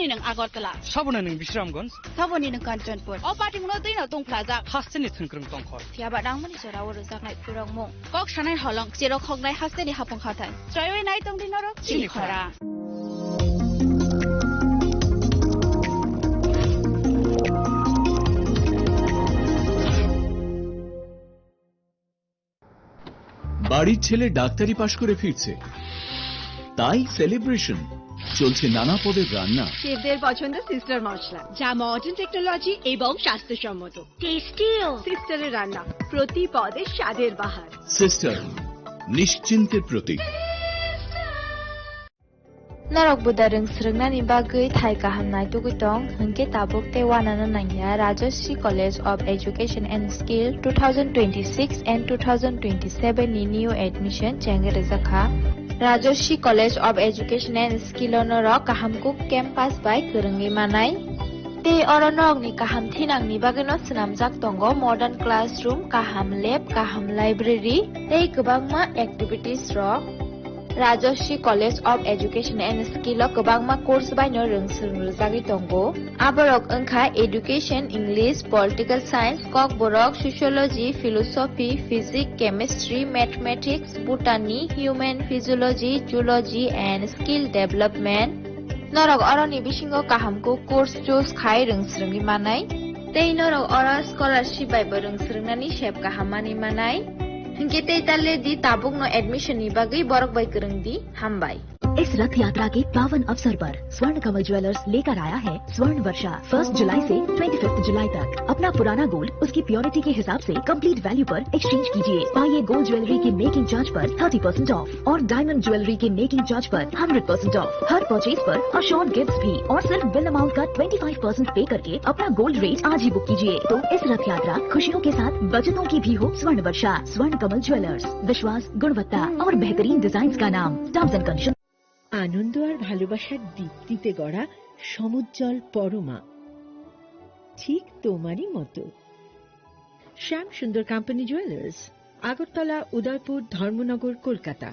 Nwng Agartala. Saboni nwng Bisramganj. Saboni nwng Kanchanpur. O patimungno twi no tungphlajak. Hasteni thwngkwrwng tongkhor. Phiya ba nangmani jorao rwjaknai phurokmung. Kok sanai holong, cherok hoknai hasteni hapung hathai. Chroiwi nai tongdi norok. Chini chini khora. Khora. বাড়ির ছেলে ডাক্তারি পাশ করে ফিরছে, তাই সেলিব্রেশন। চলছে নানা পদের রান্না। শেফদের পছন্দ সিস্টার মশলা, যা মডার্ন টেকনোলজি এবং স্বাস্থ্যসম্মত। টেস্টিও। সিস্টারের রান্না, প্রতি পদে স্বাদের বাহার। সিস্টার, নিশ্চিন্তের প্রতীক। Norok buda rwng swrwngnani bagwi thai kaham naitugwi tong, hwnkhe tabuk tei uanano nangya Rajashree College of Education and Skill two thousand twenty-six and two thousand twenty-seven ni new admission chengwi rwjak kha. Rajashree College of Education and Skill o norok kaham kuk campus bai kwrwngwi manai. Tei oro norokni kaham thinangni bagwino swnamjak tongo modern classroom, kaham lab, kaham library tei kwbangma activities rok. Rajashree College of Education and Skill o kwbangma course baino rwng swrwng rwjagwi tongo. Aborok wngkha Education, English, Political Science, Kokborok, Sociology, Philosophy, Physics, Chemistry, Mathematics, Botany, Human Physiology, Zoology and Skill Development. Norok oroni bisingo kaham kuk course choose khai rwng swrwngwi manai. Tei norok oro scholarship bai bo rwng swrwngnani sep kaham manwi manai. Hinkhe tei ta le di tabukno admission ni bagwi borok bai kwrwng di. Hambai. इस रथ यात्रा के पावन अवसर पर स्वर्ण कमल ज्वेलर्स लेकर आया है स्वर्ण वर्षा। फर्स्ट जुलाई से ट्वेंटी फिफ्थ जुलाई तक अपना पुराना गोल्ड उसकी प्योरिटी के हिसाब से कंप्लीट वैल्यू पर एक्सचेंज कीजिए। पाइए गोल्ड ज्वेलरी की मेकिंग चार्ज पर थर्टी परसेंट ऑफ और डायमंड ज्वेलरी के मेकिंग चार्ज पर hundred percent of. Her purchase पर अशोर्ड गिफ्ट्स भी और सिर्फ बिल अमाउंट का ट्वेंटी फ़ाइव परसेंट पे करके अपना गोल्ड रेट आज ही बुक कीजिए। तो इस रथ यात्रा खुशियों के साथ बचतों की भी हो। स्वर्ण वर्षा, स्वर्ण कमल ज्वेलर्स, विश्वास, गुणवत्ता और बेहतरीन डिजाइन का नाम। Terms and condition. আনন্দ আর ভালোবাসার দীপ্তিতে গড়া সমুজ্জ্বল পরমা, ঠিক তোমারই মতো। শ্যাম সুন্দর কোম্পানি জুয়েলার্স, আগরতলা, উদয়পুর, ধর্মনগর, Kolkata.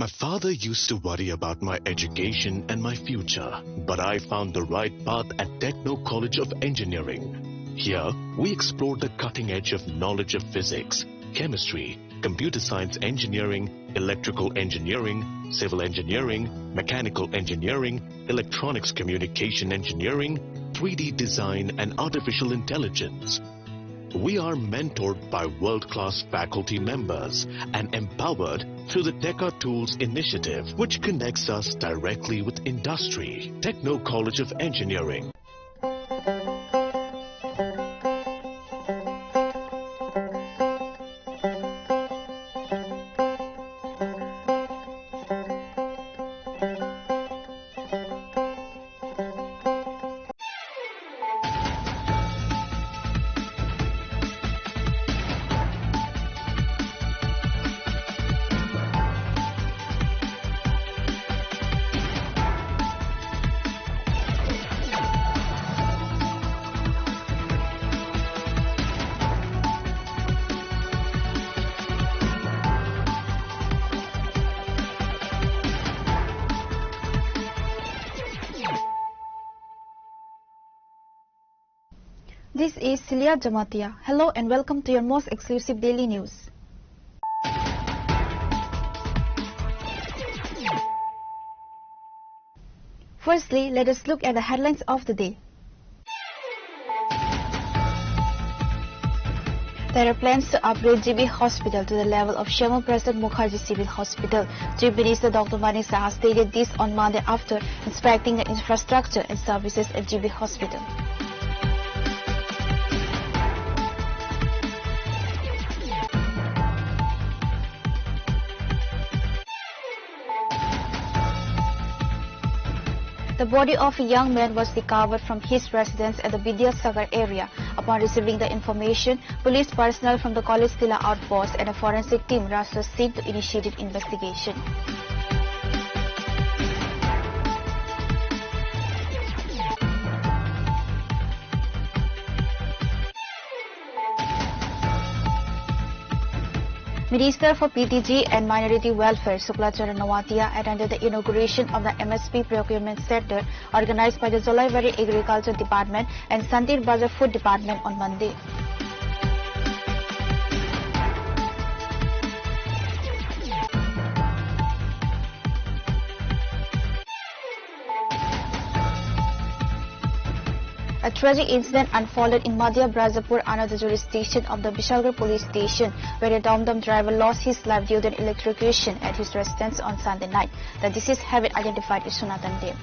My father used to worry about my education and my future, but I found the right path at Techno College of Engineering. Here, we explore the cutting edge of knowledge of physics, chemistry, computer science engineering, electrical engineering, civil engineering, mechanical engineering, electronics communication engineering, three D design, and artificial intelligence. We are mentored by world-class faculty members and empowered through the Teka Tools initiative, which connects us directly with industry. Techno College of Engineering. This is Celia Jamatia. Hello and welcome to your most exclusive daily news. Firstly, let us look at the headlines of the day. There are plans to upgrade G B Hospital to the level of Shyama Prasad Mukherjee Civil Hospital. Chief Minister Doctor Manik Saha stated this on Monday after inspecting the infrastructure and services at G B Hospital. The body of a young man was recovered from his residence at the Vidyasagar area. Upon receiving the information, police personnel from the College Tila outpost and a forensic team rushed the scene to initiate investigation. Minister for P T G and Minority Welfare Sukla Charan Noatia attended the inauguration of the M S P Procurement Center organized by the Jolaibari Agriculture Department and Santir Bazar Food Department on Monday. A tragic incident unfolded in Madhya Brajapur under the jurisdiction of the Bishalgarh police station, where a Dom Dom driver lost his life due to an electrocution at his residence on Sunday night. The deceased have been identified as Sunatan Dev.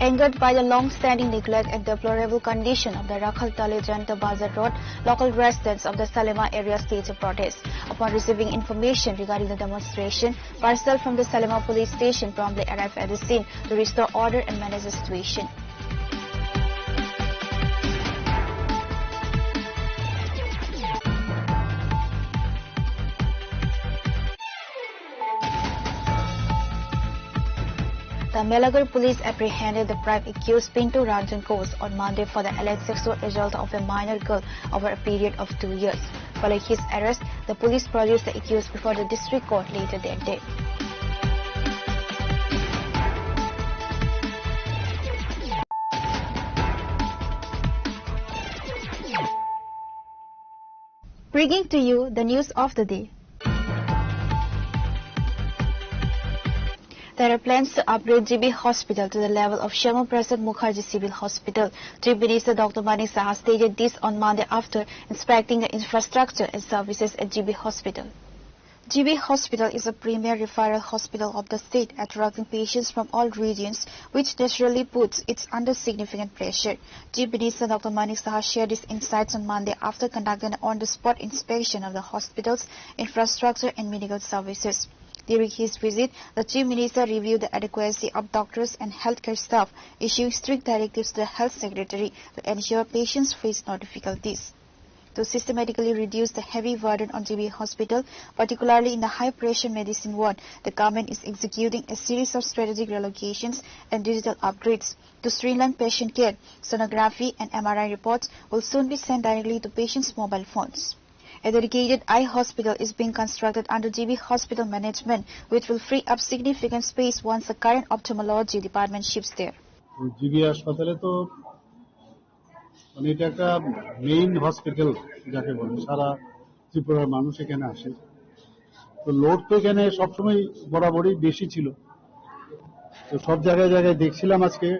Angered by the long-standing neglect and deplorable condition of the Rakhal Tale Janta Bazar Road, local residents of the Salema area staged a protest. Upon receiving information regarding the demonstration, personnel from the Salema police station promptly arrived at the scene to restore order and manage the situation. The Melagoir police apprehended the prime accused Pintu Ranjan Ghosh on Monday for the alleged sexual assault of a minor girl over a period of two years. Following his arrest, the police produced the accused before the district court later that day. Bringing to you the news of the day. There are plans to upgrade G B Hospital to the level of Shyama Prasad Mukherjee Civil Hospital. Chief Minister Doctor Manik Saha stated this on Monday after inspecting the infrastructure and services at G B Hospital. G B Hospital is a premier referral hospital of the state, attracting patients from all regions, which naturally puts it under significant pressure. Chief Minister Doctor Manik Saha shared his insights on Monday after conducting an on-the-spot inspection of the hospital's infrastructure and medical services. During his visit, the Chief Minister reviewed the adequacy of doctors and healthcare staff, issuing strict directives to the Health Secretary to ensure patients face no difficulties. To systematically reduce the heavy burden on G B Hospital, particularly in the high-pressure medicine ward, the government is executing a series of strategic relocations and digital upgrades. To streamline patient care, sonography and M R I reports will soon be sent directly to patients' mobile phones. A dedicated eye hospital is being constructed under G B Hospital management, which will free up significant space once the current ophthalmology department shifts there. GB হাসপাতালে তো মানে এটা একটা main hospital যাকে বলে, সারা ত্রিপুরার মানুষ এখানে আসে। তো লোড তো এখানে সবসময় বরাবরই বেশি ছিল। তো সব জায়গায় জায়গায় দেখছিলাম আজকে,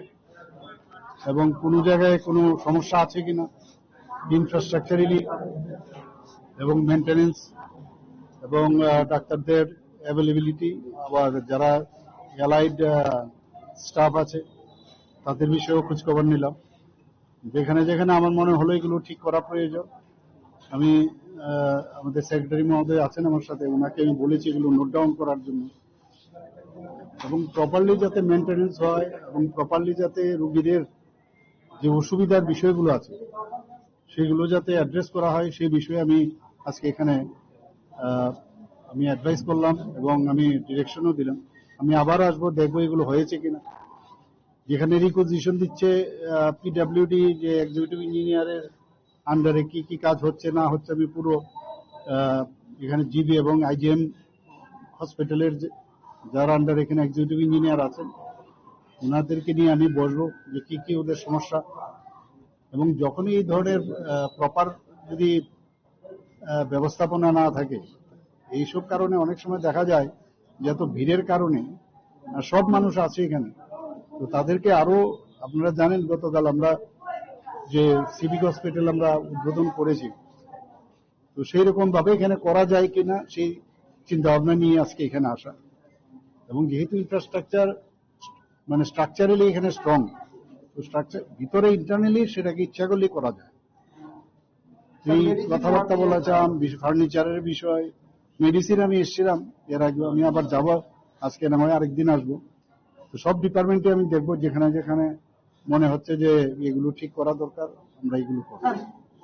এবং কোনো জায়গায় কোনো সমস্যা আছে কিনা ইনফ্রাস্ট্রাকচারালি এবং মেইনটেনেন্স এবং আহ, ডাক্তারদের অ্যাভেলেবিলিটি, আবার যারা অ্যালাইড স্টাফ আছে তাদের বিষয়েও খোঁজখবর নিলাম। যেখানে যেখানে আমার মনে হলো এগুলো ঠিক করা প্রয়োজন, আমি আহ, আমাদের সেক্রেটারি মহোদয় আছেন আমার সাথে, ওনাকে আমি বলেছি এগুলো নোট ডাউন করার জন্য। এবং প্রপারলি যাতে মেইনটেনেন্স হয় এবং প্রপারলি যাতে রুগীদের যে অসুবিধার বিষয়গুলো আছে সেগুলো যাতে অ্যাড্রেস করা হয়, সেই বিষয়ে আমি আজকে এখানে আহ, আমি অ্যাডভাইস করলাম এবং আমি ডিরেকশনও দিলাম। আমি আবার আসবো, দেখবো এগুলো হয়েছে কিনা। যেখানে রিকুইজিশন দিচ্ছে পিডাব্লিউডি, যে এক্সিকিউটিভ ইঞ্জিনিয়ারের আন্ডারে কি কি কাজ হচ্ছে না হচ্ছে, আমি পুরো আহ, এখানে জিবি এবং আইজিএম হসপিটালের যে, যারা আন্ডারে এখানে এক্সিকিউটিভ ইঞ্জিনিয়ার আছেন, ওনাদেরকে নিয়ে আমি বসবো যে কি কি ওদের সমস্যা, এবং যখনই এই ধরনের প্রপার যদি আহ, ব্যবস্থাপনা না থাকে, এইসব কারণে অনেক সময় দেখা যায় যে এত ভিড়ের কারণে আহ, সব মানুষ আছে এখানে, তো তাদেরকে আরো, আপনারা জানেন গতকাল আমরা যে সিভিক হসপিটাল আমরা উদ্বোধন করেছি, তো সেই রকম ভাবে এখানে করা যায় কিনা সেই চিন্তা ভাবনা নিয়ে আজকে এখানে আসা। এবং যেহেতু ইনফ্রাস্ট্রাকচার মানে স্ট্রাকচারালি এখানে স্ট্রং, তো স্ট্রাকচার ভিতরে ইন্টারনালি সেটাকে ইচ্ছা করলেই করা যায়। এই কথাবার্তা বলেছিলাম, ফার্নিচারের বিষয়, মেডিসিন আমি এসেছিলাম এর আগে, আমি আবার যাব, আজকে না হয় আরেকদিন আসবো। তো সব ডিপার্টমেন্টে আমি দেখবো যেখানে যেখানে মনে হচ্ছে যে এগুলো ঠিক করা দরকার, আমরা এগুলো করবো। স্যার,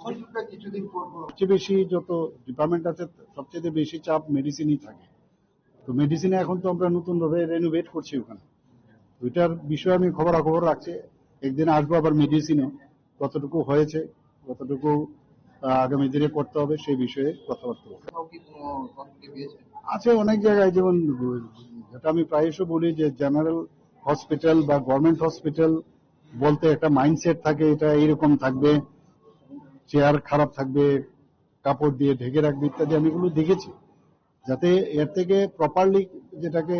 হসপিটাল কিছুদিন পর পর সবচেয়ে বেশি যত ডিপার্টমেন্ট আছে, সবচেয়ে বেশি চাপ মেডিসিনই থাকে। তো মেডিসিনে এখন তো আমরা নতুনভাবে রেনোভেট করছি ওখানে। ওইটার বিষয়ে আমি খবরাখবর রাখছি, একদিন আসবো আবার মেডিসিনও, কতটুকু হয়েছে, কতটুকু আহ, আগামী দিনে করতে হবে সেই বিষয়ে কথাবার্তা বলবো। আছে অনেক জায়গায়, যেমন যেটা আমি প্রায়শ বলি যে জেনারেল হসপিটাল বা গভর্নমেন্ট হসপিটাল বলতে একটা মাইন্ডসেট থাকে, এটা এইরকম থাকবে, চেয়ার খারাপ থাকবে, কাপড় দিয়ে ঢেকে রাখবে ইত্যাদি, আমি এগুলো দেখেছি। যাতে এর থেকে প্রপারলি যেটাকে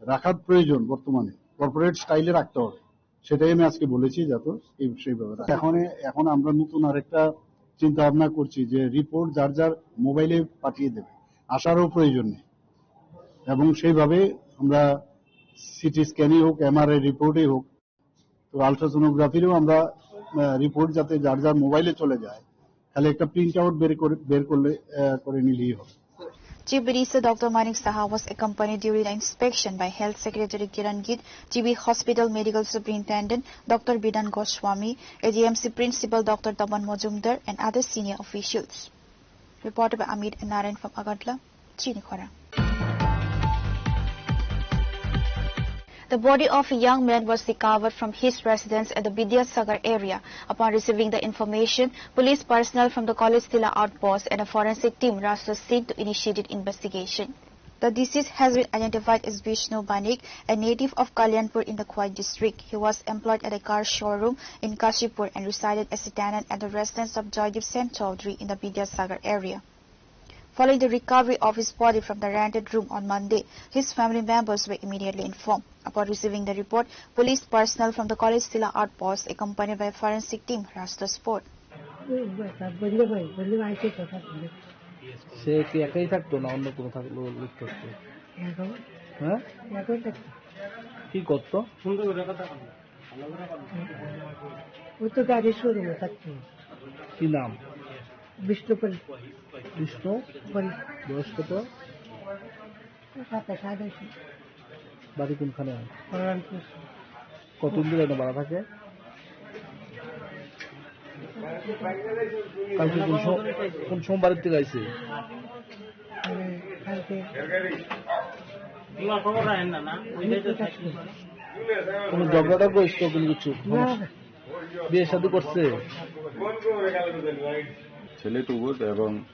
রাখার প্রয়োজন বর্তমানে কর্পোরেট স্টাইলে রাখতে হবে, সেটাই আমি আজকে বলেছি, যাতে এই, সেইভাবে রাখা। এখন, এখন আমরা নতুন আরেকটা চিন্তা ভাবনা করছি যে রিপোর্ট যার যার মোবাইলে পাঠিয়ে দেবে, আসারও প্রয়োজন নেই। এবং সেইভাবে আমরা সিটি স্ক্যানই হোক, এমআরআই রিপোর্টই হোক, তো আলট্রাসোনোগ্রাফিরও আমরা রিপোর্ট যাতে যার যার মোবাইলে চলে যায়, খালি একটা প্রিন্ট আউট বের করে, বের করলে আহ, করে নিলেই হবে। Chief Minister Doctor Manik Saha was accompanied during the inspection by Health Secretary Kiran Git, G B Hospital Medical Superintendent Doctor Bidhan Goswami, A D M C Principal Doctor Tapan Majumdar, and other senior officials. Reported by Amit Narayan from Agartala, Chinikhora. The body of a young man was recovered from his residence at the Vidyasagar area. Upon receiving the information, police personnel from the College Tila outpost and a forensic team rushed the scene to initiate investigation. The deceased has been identified as Vishnu Banik, a native of Kalyanpur in the Khowai district. He was employed at a car showroom in Kashipur and resided as a tenant at the residence of Joydeep Sen Chaudhary in the Vidyasagar area. Following the recovery of his body from the rented room on Monday, his family members were immediately informed. Upon receiving the report, police personnel from the College Tila outpost, accompanied by a forensic team, rushed the spot. সে কি একাই থাকতো না অন্য কোনো থাকলো, লোক থাকতো? হ্যাঁ, কি করতো? ও তো গাড়ি শোরুমে থাকতো। কি নাম? বিষ্ণুপ্রিয়া। বিষ্ণু? বয়স কত? সাতাশ, আঠাশ। বাড়ি কোনখানে? কল্যাণপুর। কতদিন ধরে এখানে ভাড়া থাকে? কালকে কোন সো-, কোন সোমবারের থেকে আইছে? মানে, কালকে। কোনো ঝগড়া টগড়া হয়েছে তো কোনো কিছু? না, না। বিয়ে শাদী করছে? ছেলে তো বোধ এবং,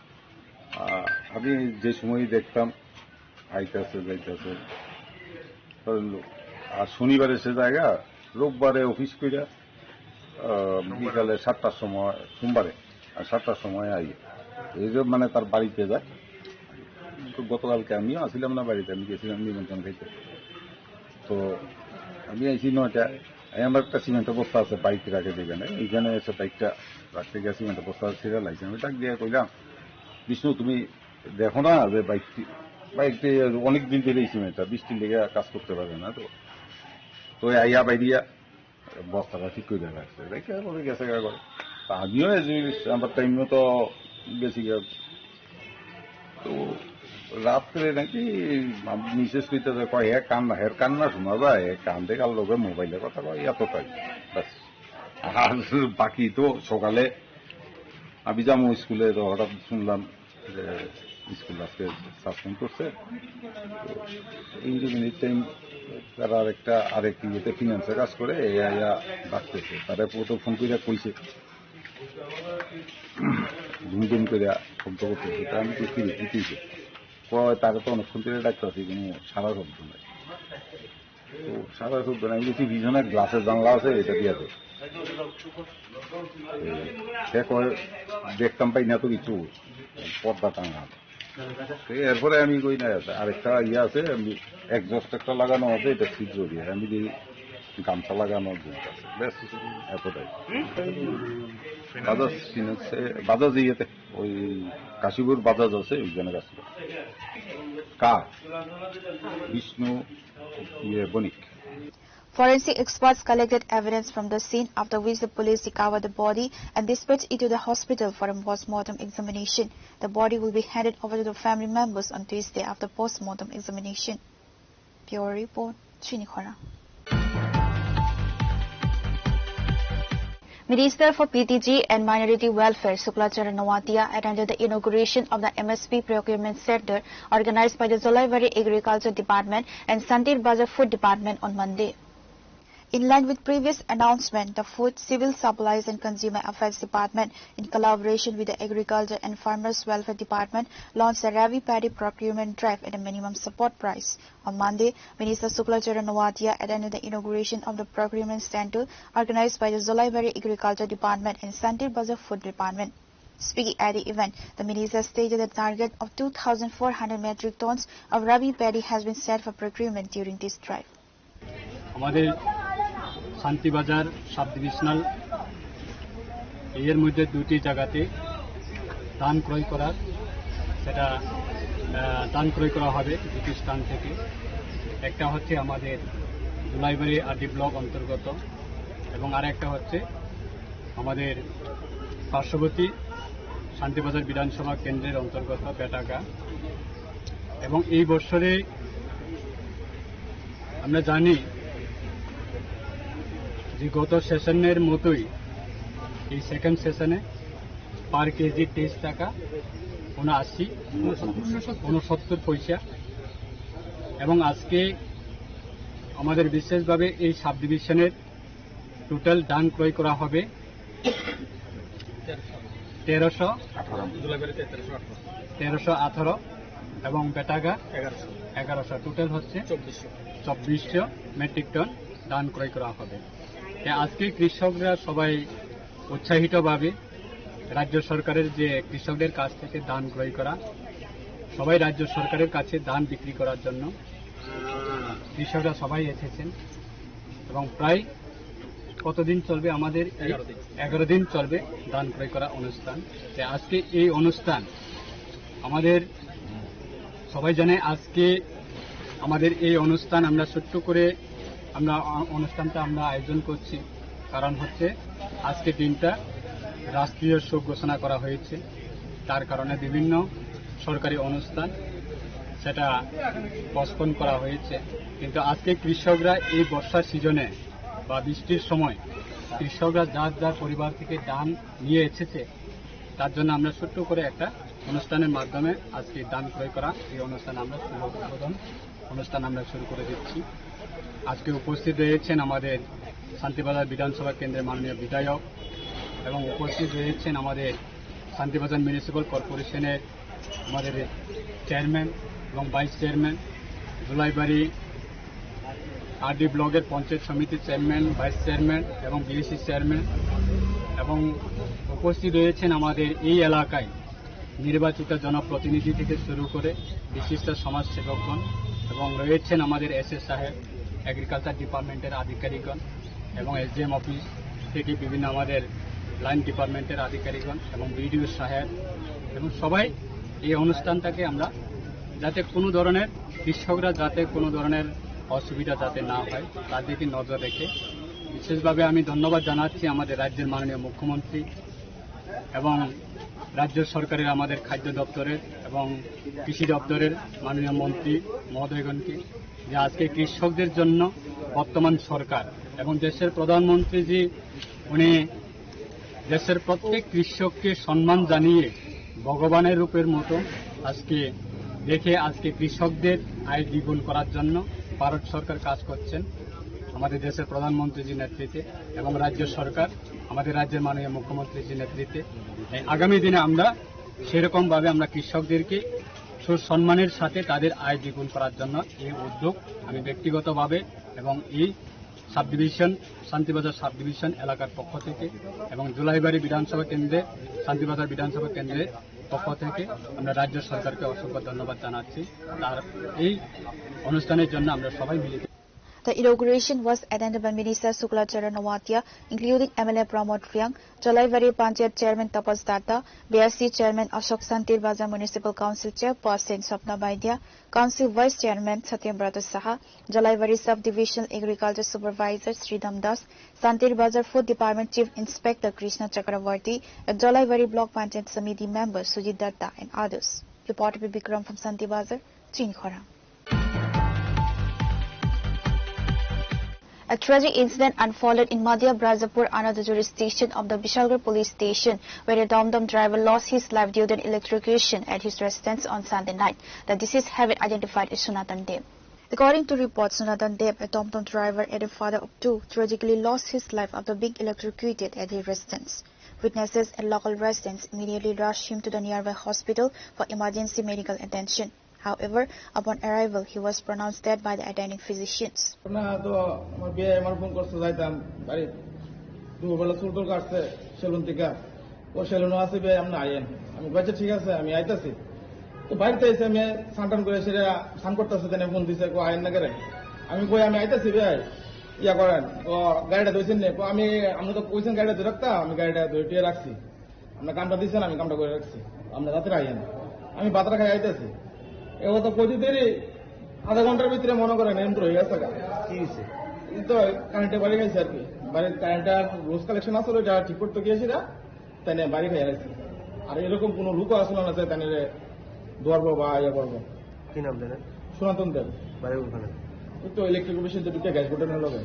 আহ, আমি যে সময় দেখতাম আইতাছে যাইতাছে। কারণ আর শনিবারে সে জায়গা, রোববারে অফিস কইরা, আহ, বিকালে সাতটার সময়, সোমবারে, আর সাতটার সময় আই। এই যে মানে তার বাড়িতে যায়। তো গতকালকে আমিও আসিলাম না বাড়িতে, আমি গেছিলাম নিমন্ত্রণ খাইতে। তো আমি আইছি নয়টা, এই আমার একটা সিমেন্টের বস্তা আছে, বাইক রাখে যেখানে, এইখানে এসে বাইকটা রাখতে গিয়ে সিমেন্টের বস্তা ছিঁড়ে লাগছে। আমি ডাক দিয়ে কইলাম, "বিষ্ণু, তুমি দেখো না যে বাইকটি, বাইকটি অনেক দিন ধরে এই সিমেন্টটা বৃষ্টির লেগে কাজ করতে পারে না তো।" তো আইয়া বাইরিয়া বস্তাটা ঠিক করে রাখছে, রেখে পরে গেছে গা করে। তা আমিও এজ ইউজুয়াল আমার টাইম মতো গেছি গা। তো রাত্রে নাকি মিসেস কইতেছে, কয়, "হে কান্না, হের কান্না শোনা যায়, হে কান্দে কার লগে মোবাইলে কথা কয়, এতটাই।" ব্যাস। আর বাকি তো সকালে আমি যাবো স্কুলে, তো হঠাৎ শুনলাম যে স্কুল আজকে সাসপেন্ড করছে। তো ইঞ্জিনিয়ারিং টাইম তারা আরেকটা, আরেক ইয়েতে ফিনান্সে কাজ করে, এই আইয়া ডাকতেছে। তারা তো ফোন করে কইছে, ঘুম ঘুম করে শব্দ করতেছে। তা আমি তো ফিরে দিতেইছে। কয়, "তারা তো অনেকক্ষণ ধরে ডাকতেছে, কোনো সারা শব্দ নাই।" তো সারা শব্দ নাই। আমি বলছি, "পিছনে গ্লাসের জানলা আছে, এটা দিয়ে দে।" এই, সে কয়, "দেখতাম পাই না তো কিছু, পর্দা টাঙা।" তো এরপরে আমি কই, "না, আরেকটা ইয়ে আছে, আমি এক্সস্ট একটা লাগানো আছে, এটা ছিদ্র দিয়ে।" আমি দেখি গামছা লাগানো আছে। ব্যাস, এতটাই। বাজাজ ফিনান্সে, বাজাজ ইয়েতে, ওই কাশীপুর বাজাজ আছে, ওইখানে কাজ করে। কার? বিষ্ণু, ইয়ে, বণিক। Forensic experts collected evidence from the scene, after which the police recovered the body and dispatched it to the hospital for a post-mortem examination. The body will be handed over to the family members on Tuesday after post-mortem examination. Bureau Report, Chinikhora. Minister for P T G and Minority Welfare Sukla Charan Noatia attended the inauguration of the M S P Procurement Center organized by the Jolaibari Agriculture Department and Santir Bazar Food Department on Monday. In line with previous announcement, the Food, Civil Supplies and Consumer Affairs Department, in collaboration with the Agriculture and Farmers Welfare Department, launched a Rabi Paddy Procurement Drive at a minimum support price. On Monday, Minister Sukla Charan Noatia attended the inauguration of the procurement center organized by the Jolaibari Agriculture Department and Santir Bazar Food Department. Speaking at the event, the minister stated the target of two thousand four hundred metric tons of Rabi paddy has been set for procurement during this drive. আমাদের Shantibazar sub divisional এর মধ্যে দুটি জায়গাতে ধান ক্রয় করার, সেটা, আহ, ধান ক্রয় করা হবে দুটি স্থান থেকে। একটা হচ্ছে আমাদের জুলাইবাড়ি আরডি ব্লক অন্তর্গত এবং আরেকটা হচ্ছে আমাদের পার্শ্ববর্তী শান্তিবাজার বিধানসভা কেন্দ্রের অন্তর্গত বেটাগা। এবং এই বছরে আমরা জানি যে গত সেশনের মতোই এই সেকেন্ড সেশনে পার কেজি তেইশ টাকা উনআশি, উনসত্তর পয়সা। এবং আজকে আমাদের বিশেষভাবে এই সাব ডিভিশনের টোটাল ধান ক্রয় করা হবে তেরোশো, তেরোশো আঠারো এবং বেটাগা এগারোশো। এগারোশো, টোটাল হচ্ছে চব্বিশশো। চব্বিশশো মেট্রিক টন ধান ক্রয় করা হবে। তাই আজকে কৃষকরা সবাই উৎসাহিতভাবে রাজ্য সরকারের যে কৃষকদের কাছ থেকে ধান ক্রয় করা, সবাই রাজ্য সরকারের কাছে ধান বিক্রি করার জন্য কৃষকরা সবাই এসেছেন এবং প্রায় কতদিন চলবে আমাদের এই? এগারো দিন। এগারো দিন চলবে ধান ক্রয় করা অনুষ্ঠান। তাই আজকে এই অনুষ্ঠান আমাদের সবাই জানে, আজকে আমাদের এই অনুষ্ঠান আমরা ছোট্ট করে আমরা অ-, অনুষ্ঠানটা আমরা আয়োজন করছি। কারণ হচ্ছে আজকে দিনটা রাষ্ট্রীয় শোক ঘোষণা করা হয়েছে, তার কারণে বিভিন্ন সরকারি অনুষ্ঠান সেটা পোস্টপোন করা হয়েছে। কিন্তু আজকে কৃষকরা এই বর্ষার সিজনে বা বৃষ্টির সময় কৃষকরা যার যার পরিবার থেকে ধান নিয়ে এসেছে, তার জন্য আমরা ছোট্ট করে একটা অনুষ্ঠানের মাধ্যমে আজকে ধান ক্রয় করা এই অনুষ্ঠান আমরা শুভ উদ্বোধন অনুষ্ঠান আমরা শুরু করে দিচ্ছি। আজকে উপস্থিত রয়েছেন আমাদের শান্তিবাজার বিধানসভা কেন্দ্রের মাননীয় বিধায়ক এবং উপস্থিত রয়েছেন আমাদের শান্তিবাজার মিউনিসিপ্যাল কর্পোরেশনের আমাদের চেয়ারম্যান এবং ভাইস চেয়ারম্যান, জুলাইবাড়ি আরডি ব্লকের পঞ্চায়েত সমিতির চেয়ারম্যান, ভাইস চেয়ারম্যান এবং বিএসি চেয়ারম্যান, এবং উপস্থিত রয়েছেন আমাদের এই এলাকায় নির্বাচিত জনপ্রতিনিধি থেকে শুরু করে বিশিষ্ট সমাজসেবকগণ এবং রয়েছেন আমাদের এসএস সাহেব, এগ্রিকালচার ডিপার্টমেন্টের আধিকারিকগণ এবং এসডিএম অফিস থেকে বিভিন্ন আমাদের লাইন ডিপার্টমেন্টের আধিকারিকগণ এবং বিডিও সাহেব এবং সবাই এই অনুষ্ঠানটাকে আমরা যাতে কোনো ধরনের কৃষকরা যাতে কোনো ধরনের অসুবিধা যাতে না হয় তার দিকে নজর রেখে বিশেষভাবে আমি ধন্যবাদ জানাচ্ছি আমাদের রাজ্যের মাননীয় মুখ্যমন্ত্রী এবং রাজ্য সরকারের আমাদের খাদ্য দপ্তরের এবং কৃষি দপ্তরের মাননীয় মন্ত্রী মহোদয়গণকে যে আজকে কৃষকদের জন্য বর্তমান সরকার এবং দেশের প্রধানমন্ত্রী জি উনি দেশের প্রত্যেক কৃষককে সম্মান জানিয়ে ভগবানের রূপের মতো আজকে দেখে আজকে কৃষকদের আয় দ্বিগুণ করার জন্য ভারত সরকার কাজ করছেন আমাদের দেশের প্রধানমন্ত্রীজির নেতৃত্বে এবং রাজ্য সরকার আমাদের রাজ্যের মাননীয় মুখ্যমন্ত্রীজির নেতৃত্বে। তাই আগামী দিনে আমরা সেরকম ভাবে আমরা কৃষকদেরকে সুসম্মানের সাথে তাদের আয় দ্বিগুণ করার জন্য এই উদ্যোগ আমি ব্যক্তিগতভাবে এবং এই sub division, Shantibazar sub division এলাকার পক্ষ থেকে এবং জুলাইবাড়ি বিধানসভা কেন্দ্রে, শান্তিবাজার বিধানসভা কেন্দ্রের পক্ষ থেকে আমরা রাজ্য সরকারকে অসংখ্য ধন্যবাদ জানাচ্ছি তার এই অনুষ্ঠানের জন্য আমরা সবাই মিলিত। The inauguration was attended by Minister Sukla Charan Noatia, including M L A Pramod Reang, Jolaibari Panchayat Chairman Tapas Datta, B R C Chairman Ashok, Santir Bazar Municipal Council Chairperson Swapna Baidia, Council Vice Chairman Satyabrata Saha, Jolaibari Sub-Divisional Agriculture Supervisor Sridham Das, Santir Bazar Food Department Chief Inspector Krishna Chakravarti, and Jolaibari Block Panchayat Samiti member Sujit Datta and others. Reporter Bikram from Santir Bazar, Chini Khorang. A tragic incident unfolded in Madhya Bajapur under the jurisdiction of the Bishalgarh police station, where a Tom Tom driver lost his life due to an electrocution at his residence on Sunday night. The deceased have been identified as Sunatan Deb. According to reports, Sunatan Deb, a Tom Tom driver and a father of two, tragically lost his life after being electrocuted at his residence. Witnesses and local residents immediately rushed him to the nearby hospital for emergency medical attention. However, upon arrival, he was pronounced dead by the attending physicians. ঘটনা তো আমার বিয়ে আমার ফোন করছে, যাইতাম বাড়ি, দুপুরবেলা চুল টুল কাটছে সেলুন থেকে। ও সেলুনও আছে, বিয়ে আপনি আইয়েন। আমি বলছি, "ঠিক আছে, আমি আইতাছি।" তো বাড়িতে এসে আমি স্নান টান করে সেটা স্নান করতেছে, তাই ফোন দিছে, "কো আইয়েন না করে?" আমি কই, "আমি আইতাছি ভাই, ইয়া করেন, ও গাড়িটা ধুইছেন নি?" কো, "আমি, আমরা তো কইছেন গাড়িটা ধরে রাখতাম, আমি গাড়িটা ধুয়ে টুয়ে রাখছি।" আমরা কামটা দিছেন, আমি কামটা করে রাখছি, আমরা রাত্রে আইয়েন। আমি বাতারা খাই আইতেছি, এ ও তো কইতে দেরি, আধা ঘন্টার ভিতরে মনে করেন এমন হয়ে গেছে গা। কি হয়েছে? এই তো কারেন্টে বাড়ি খাইছে আর কি, বাড়ির কারেন্টটা রোজ কালেকশন আসলে ওইটা ঠিক করতে গিয়েছি না, তাই নিয়ে বাড়ি খাই রাখছি। আর এরকম কোনো লোকও আসলে না যে তাই নিয়ে ধরবো বা ইয়ে করবো। কি নাম জানেন? সনাতন দেব। বাড়ি কোনখানে? ওই তো ইলেকট্রিক অফিসে যে দুটো গ্যাস বোর্ডের লগে।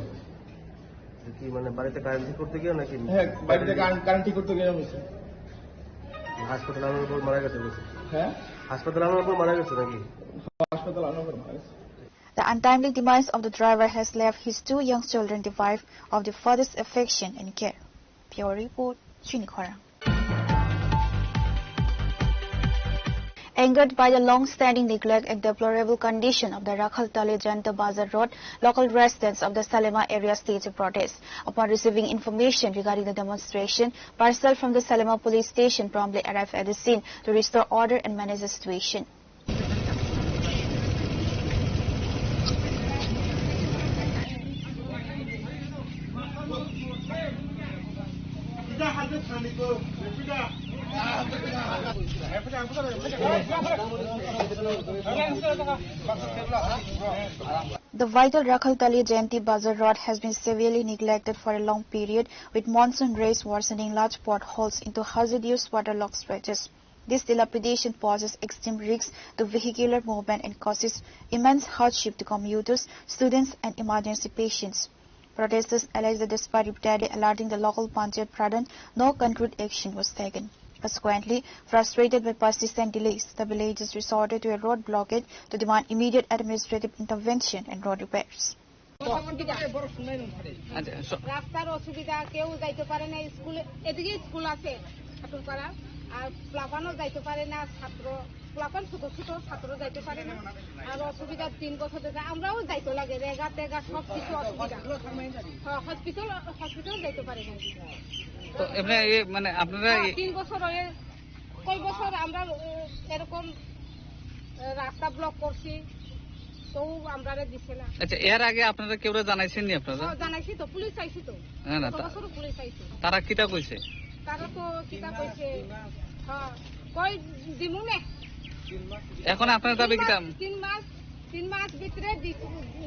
কি মানে বাড়িতে কারেন্ট ঠিক করতে গিয়ে নাকি? হ্যাঁ, বাড়িতে কারেন্ট, কারেন্ট ঠিক করতে গিয়ে হয়েছে। হাসপাতালে আনার পর মারা গেছে নাকি? হ্যাঁ? হাসপাতালে আনার পর মারা গেছে নাকি? হাসপাতালে আনার পর মারা গেছে। The untimely demise of the driver has left his two young children deprived of the father's affection and care. Bureau report, Chini Khorang. Angered by the long-standing neglect and deplorable condition of the Rakhaltali Jayanta Bazar Road, local residents of the Salema area staged a protest. Upon receiving information regarding the demonstration, personnel from the Salema police station promptly arrived at the scene to restore order and manage the situation. The vital Rakhaltali Jayanti Bazar Road has been severely neglected for a long period, with monsoon rains worsening large potholes into hazardous waterlogged stretches. This dilapidation poses extreme risks to vehicular movement and causes immense hardship to commuters, students, and emergency patients. Protesters allege that despite repeatedly alerting the local Panchayat Pradhan, no concrete action was taken. Consequently, frustrated by persistent delays, the villagers resorted to a road blockade to demand immediate administrative intervention and road repairs. অসুবিধা। আচ্ছা, স- রাস্তার অসুবিধা, কেউ যাইতে পারে না স্কুলে। এদিকে স্কুল আছে খাটুপাড়া, আর প্লাবানও যাইতে পারে না ছাত্র, প্লাবান ছোট ছোট ছাত্র যাইতে পারে না। আর অসুবিধা তিন বছর ধরে আমরাও যাইতে লাগে, রেগা টেগা সব কিছু অসুবিধা। হ্যাঁ, হসপিটাল, হসপিটাল যাইতে পারে না। তো এমনি এ মানে আপনারা হ্যাঁ, এই তিন বছর হয়ে কয় বছর আমরা, এ, এরকম, এ, রাস্তা ব্লক করছি, তো আমরারে দিছে না। আচ্ছা, এর আগে আপনারা কেউরে জানাইছেন নি আপনারা? হ্যাঁ, জানাইছি তো, পুলিশ আইছে তো। না, না, গত তা- বছরও পুলিশ আইছে। তারা কিতা কইছে? তারা তো কিতা কইছে? হ্যাঁ, কই দিমু নে। এখন আপনার দাবি তিন মাস, কিতা? তিন মাস, তিন মাস ভিতরে দি-,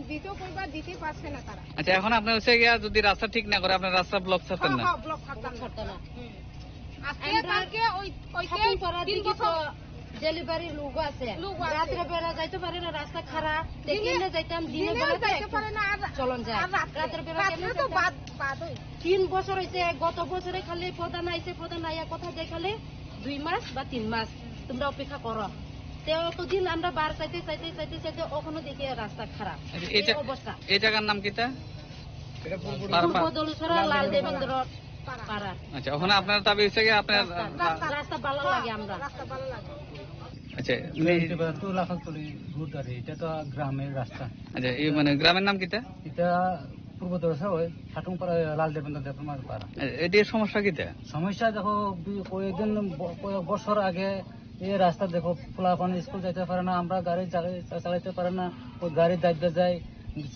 দিতে কইবা, দিতে পারছে না তারা। আচ্ছা, এখন আপনার হচ্ছে গিয়া যদি রাস্তা ঠিক না করে, আপনার রাস্তা ব্লক ছাড়তেন হ্যাঁ, না? হ্যাঁ, ব্লক ছাড়তাম না। ছাড়তাম না। হুম। আজকে আমরা কালকে ওই, ওই যে খাটুপাড়ার তিন দিকে তো বছর ডেলিভারি লোক আছে। লোক আছে। রাত্রে বেলা যাইতে পারে না, রাস্তা খারাপ। দিনে, কেমনে যাইতাম, দিনে দিনে বেলা তো যাইতে একটু পারে না, আর চলন যায়। আর রাত্রে, রাত্রে বেলা রাত্রে কেমনে তো যাইতাম? বাদ, বাদ ওই। তিন বছর হইছে, গত বছরে খালি প্রধান আইছে, প্রধান আইয়া কথা দেয় খালি দুই মাস বা তিন মাস তোমরা অপেক্ষা করো। তে অতদিন আমরা বার চাইতে, চাইতে, চাইতে, চাইতে অখনো দেখি রাস্তা খারাপ। আচ্ছা, এই এই জা-, অবস্থা। এই জায়গার নাম কিতা? এটা পূর্ব পার-, পূর্ব পার-, দলুছড়া লাল দেবেন্দ্র পাড়া। আচ্ছা, ওখানে আপনার দাবি হচ্ছে কি আপনার রাস্তা, রা-, রাস্তা ভালো লাগে আমরা। রাস্তা ভালো লাগে। আচ্ছা, এটা, মানে এটা তো লাখালতলি রোড আর এটা তো গ্রামের রাস্তা। আচ্ছা, এই মানে গ্রামের নাম কিতা? এটা পূর্ব দলুছড়া ওই খাটুংপাড়া লাল দেবেন্দ্র দেবনার পাড়া। এ-, এটির সমস্যা কিতা? সমস্যা দেখো, বি-, কয়েকদিন ব-, কয়েক বছর আগে এই রাস্তা দেখো, পোলাপান স্কুল যাইতে পারে না, আমরা গাড়ি চালাই-, চা-, চালাইতে পারে না, ওই গাড়ি দাবতে যায়,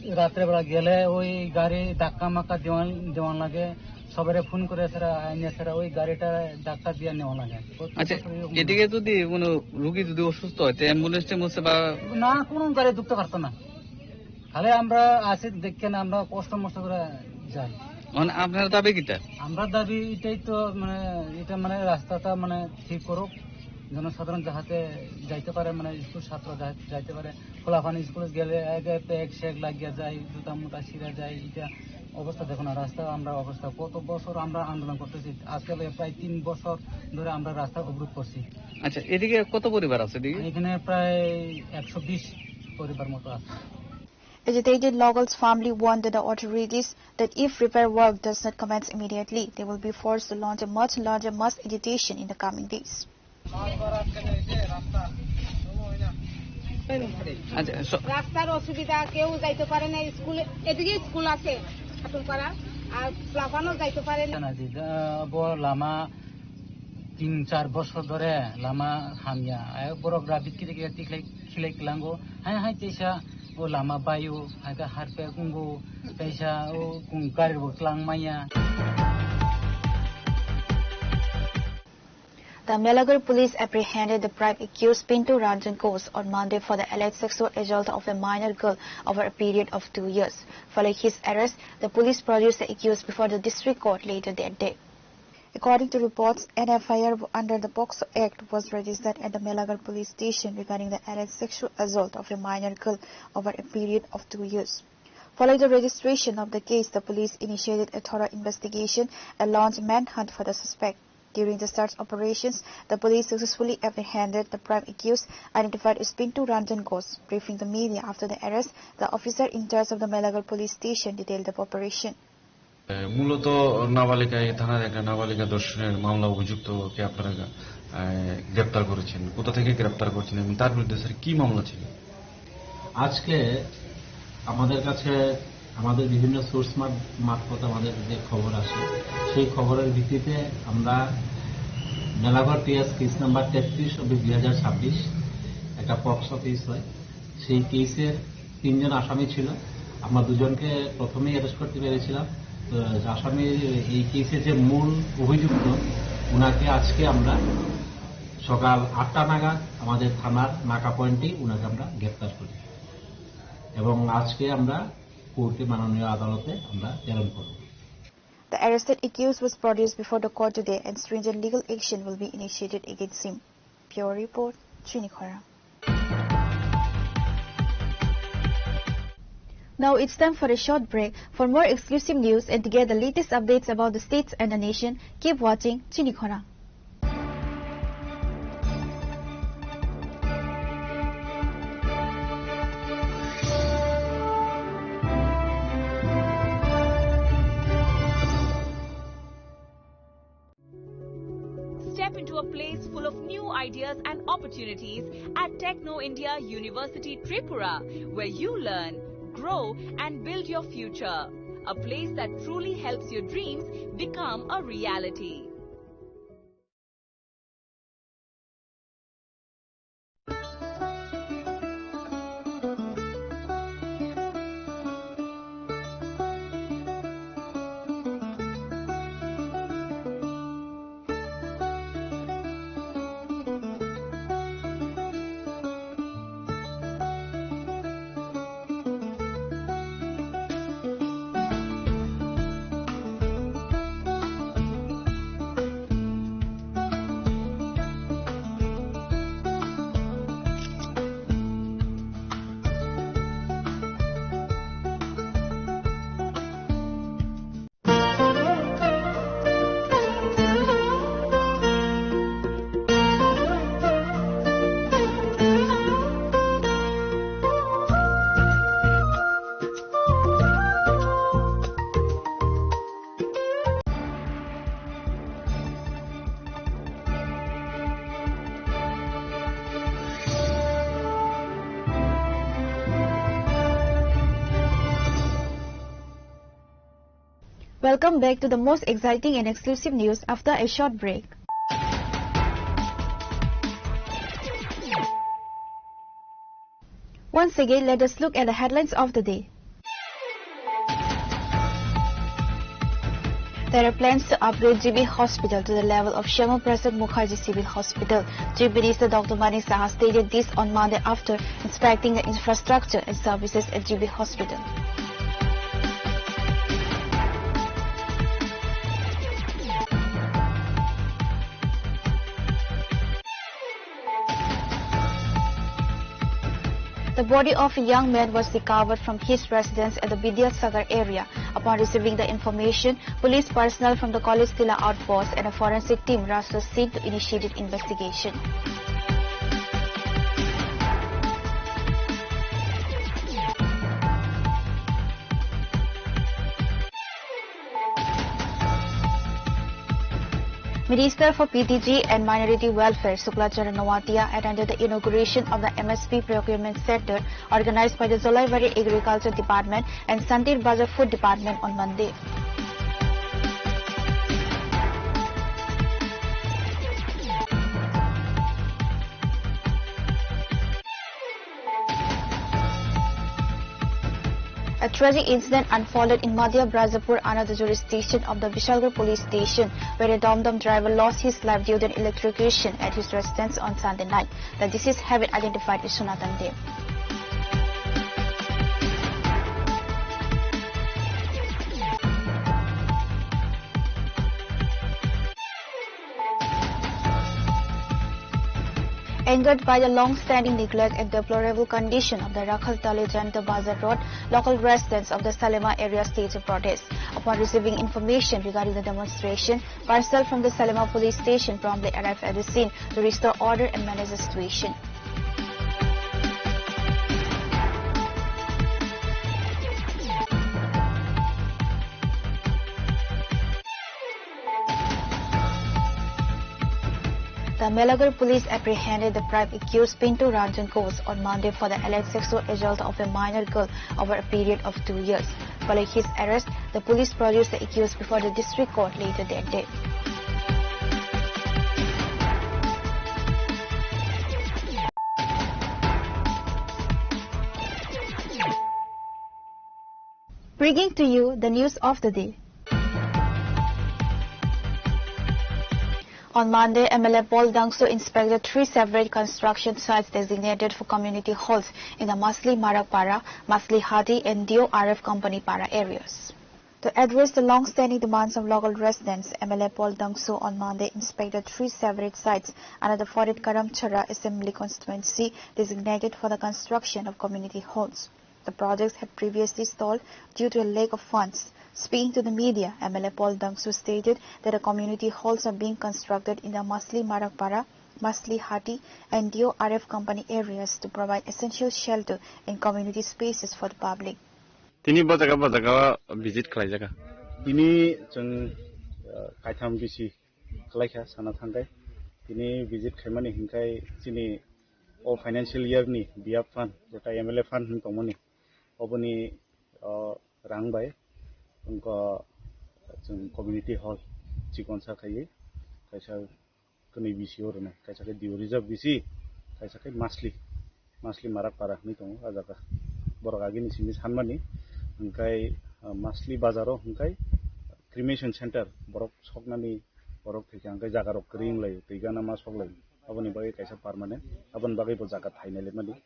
রাত্রেবেলা গেলে ওই গাড়ি ধাক্কা মাক্কা দেওয়ান, দেওয়ান লাগে, সবারে ফোন করে ছাড়া, আইনে ছাড়া ওই গাড়িটা ধাক্কা দিয়ে নেওয়া লাগে। প্রত্যেক আচ্ছা, বছর এরকম এদিকে হয়। যদি কোনো রুগী যদি অসুস্থ হয়, তো অ্যাম্বুলেন্স ট্যাম্বুলেন্স বা না, কোনো গাড়ি ঢুকতে পারতো না। খালি আমরা আছি দেখেন, আমরা কষ্ট মষ্ট করে যাই। মানে আপনার দাবি কিতা? আমরা দাবি এটাই তো, মানে, এটা, মানে, রাস্তাটা, মানে, ঠিক করুক। জনসাধারণ যাহাতে যাইতে পারে, মানে স্কুল ছাত্র যা-, যাইতে পারে। খোলাপানি স্কুলে গেলে একে তো এক সেক লাগিয়া যায়, জুতা মুতা ছিঁড়া যায়, এটা অবস্থা দেখো না, রাস্তা আমরা অবস্থা, কত বছর আমরা আন্দোলন করতেছি, আজকে প্রায় তিন বছর ধরে আমরা রাস্তা অবরোধ করছি। আচ্ছা, এদিকে কত পরিবার আছে এদিকে? এখানে প্রায় একশো বিশ পরিবার মতো আছে। Agitated locals firmly warned the authorities that if repair work does not commence immediately, they will be forced to launch a much larger mass agitation in the coming days. আচ্ছা, স- রাস্তার অসুবিধা, কেউ যাইতে পারে না স্কুলে, এদিকে স্কুল আছে আটুলপাড়া, আর প্লাফানও যাইতে পারে না। Bo lama tin char bosor dhore lama hamya. Ai borok rabit kiri kiri tiklai khilai klango. Hai hai teisa o lama baio, hai khe harpek wngo, teisa o kung gari bo klang manya. The Melagar police apprehended the prime accused Pintu Ranjan Ghosh on Monday for the alleged sexual assault of a minor girl over a period of two years. Following his arrest, the police produced the accused before the district court later that day. According to reports, an F I R under the POCSO Act was registered at the Melagar police station regarding the alleged sexual assault of a minor girl over a period of two years. Following the registration of the case, the police initiated a thorough investigation and launched manhunt for the suspect. During the search operations, the police successfully apprehended the prime accused, identified as Pintu Ranjan Ghosh. Briefing the media after the arrest, the officer in charge of the Melagar police station detailed the operation. এ, মূলত নাবালিকা, এই থানার একটা নাবালিকা ধর্ষণের মামলা অভিযুক্তকে আপনারা, এ, গ্রেপ্তার করেছেন। কোথা থেকে গ্রেপ্তার করেছেন এবং তার বিরুদ্ধে স্যার কি মামলা ছিল? আজকে আমাদের কাছে আমাদের বিভিন্ন সোর্স মার-, মারফত আমাদের যে খবর আসে, সেই খবরের ভিত্তিতে আমরা মেলাঘর পিএস কেস নাম্বার তেত্রিশ অব্লিক দুই হাজার ছাব্বিশ, একটা পক্সো কেস হয়। সেই কেসের তিনজন আসামি ছিল। আমরা দুজনকে প্রথমেই অ্যারেস্ট করতে পেরেছিলাম। তো আসামি, এই কেসের যে মূল অভিযুক্ত, ওনাকে আজকে আমরা সকাল আটটা নাগাদ আমাদের থানার নাকা পয়েন্টেই ওনাকে আমরা গ্রেপ্তার করি এবং আজকে আমরা কোর্টে, মাননীয় আদালতে আমরা প্রেরণ করব। The arrested accused was produced before the court today and stringent legal action will be initiated against him. Pure report, Chini Khorang. Now it's time for a short break. For more exclusive news and to get the latest updates about the states and the nation, keep watching Chini Khorang. Step into a place full of new ideas and opportunities at Techno India University Tripura, where you learn, grow, and build your future. A place that truly helps your dreams become a reality. Welcome back to the most exciting and exclusive news after a short break. Once again, let us look at the headlines of the day. There are plans to upgrade G B Hospital to the level of Shyama Prasad Mukherjee Civil Hospital. Chief Minister Doctor Manik Saha stated this on Monday after inspecting the infrastructure and services at G B Hospital. The body of a young man was recovered from his residence at the Bidyasagar area. Upon receiving the information, police personnel from the College Tila outpost and a forensic team rushed the scene to initiate investigation. Minister for P T G and Minority Welfare Shukla Charan Noatia attended the inauguration of the M S P Procurement Center organized by the Jolaibari Agriculture Department and Santir Bazar Food Department on Monday. A tragic incident unfolded in Madhya Bajapur under the jurisdiction of the Bishalgarh police station, where a dum-dum driver lost his life due to an electrocution at his residence on Sunday night. The deceased have been identified as Sunatan Deb. Angered by the long-standing neglect and deplorable condition of the Rakhaltali Janta Bazar Road, local residents of the Salema area staged a protest. Upon receiving information regarding the demonstration, personnel from the Salema police station promptly arrived at the scene to restore order and manage the situation. The Melagar police apprehended the prime accused Pintu Ranjan Ghosh on Monday for the alleged sexual assault of a minor girl over a period of two years. Following his arrest, the police produced the accused before the district court later that day. Bringing to you the news of the day. On Monday, M L A Paul Dangsu inspected three separate construction sites designated for community halls in the Masli Marakpara, Masli Hati, and D O R F Company Para areas. To address the long-standing demands of local residents, M L A Paul Dangsu on Monday inspected three separate sites under the Farid Karam Chara Assembly Constituency designated for the construction of community halls. The projects had previously stalled due to a lack of funds. Speaking to the media, M L A Paul Dangsu stated that the community halls are being constructed in the Masli Marakpara, Masli Hati, and D O R F company areas to provide essential shelter and community spaces for the public. Tini bo jaga, bo jaga visit khlai jaga. Tini chwng, uh, kaitham bisi khlai kha sana thangkai. Tini visit khaimani hinkhai chini o financial year ni B F fund, jeta M L A fund hin tongmani, oboni, o, rang bai wngkha chwng community hall chikon sa khaiwi kaisa kwnwi bisi o rwnai, kaisa khe Diu Reserve bisi, kaisa khe Masli, Masli Marak Para hinwi tongo a jaga. Borok agini simi sanmani, hwnkhe, ah, Masli bazaro hwnkhe cremation center borok soknani borok thwikha hwnkhe jaga rok kwrwi wnglaio, twi gana ma soklaio. Aboni bagwi kaisa permanent, aboni bagwi bo jaga thainai lemani.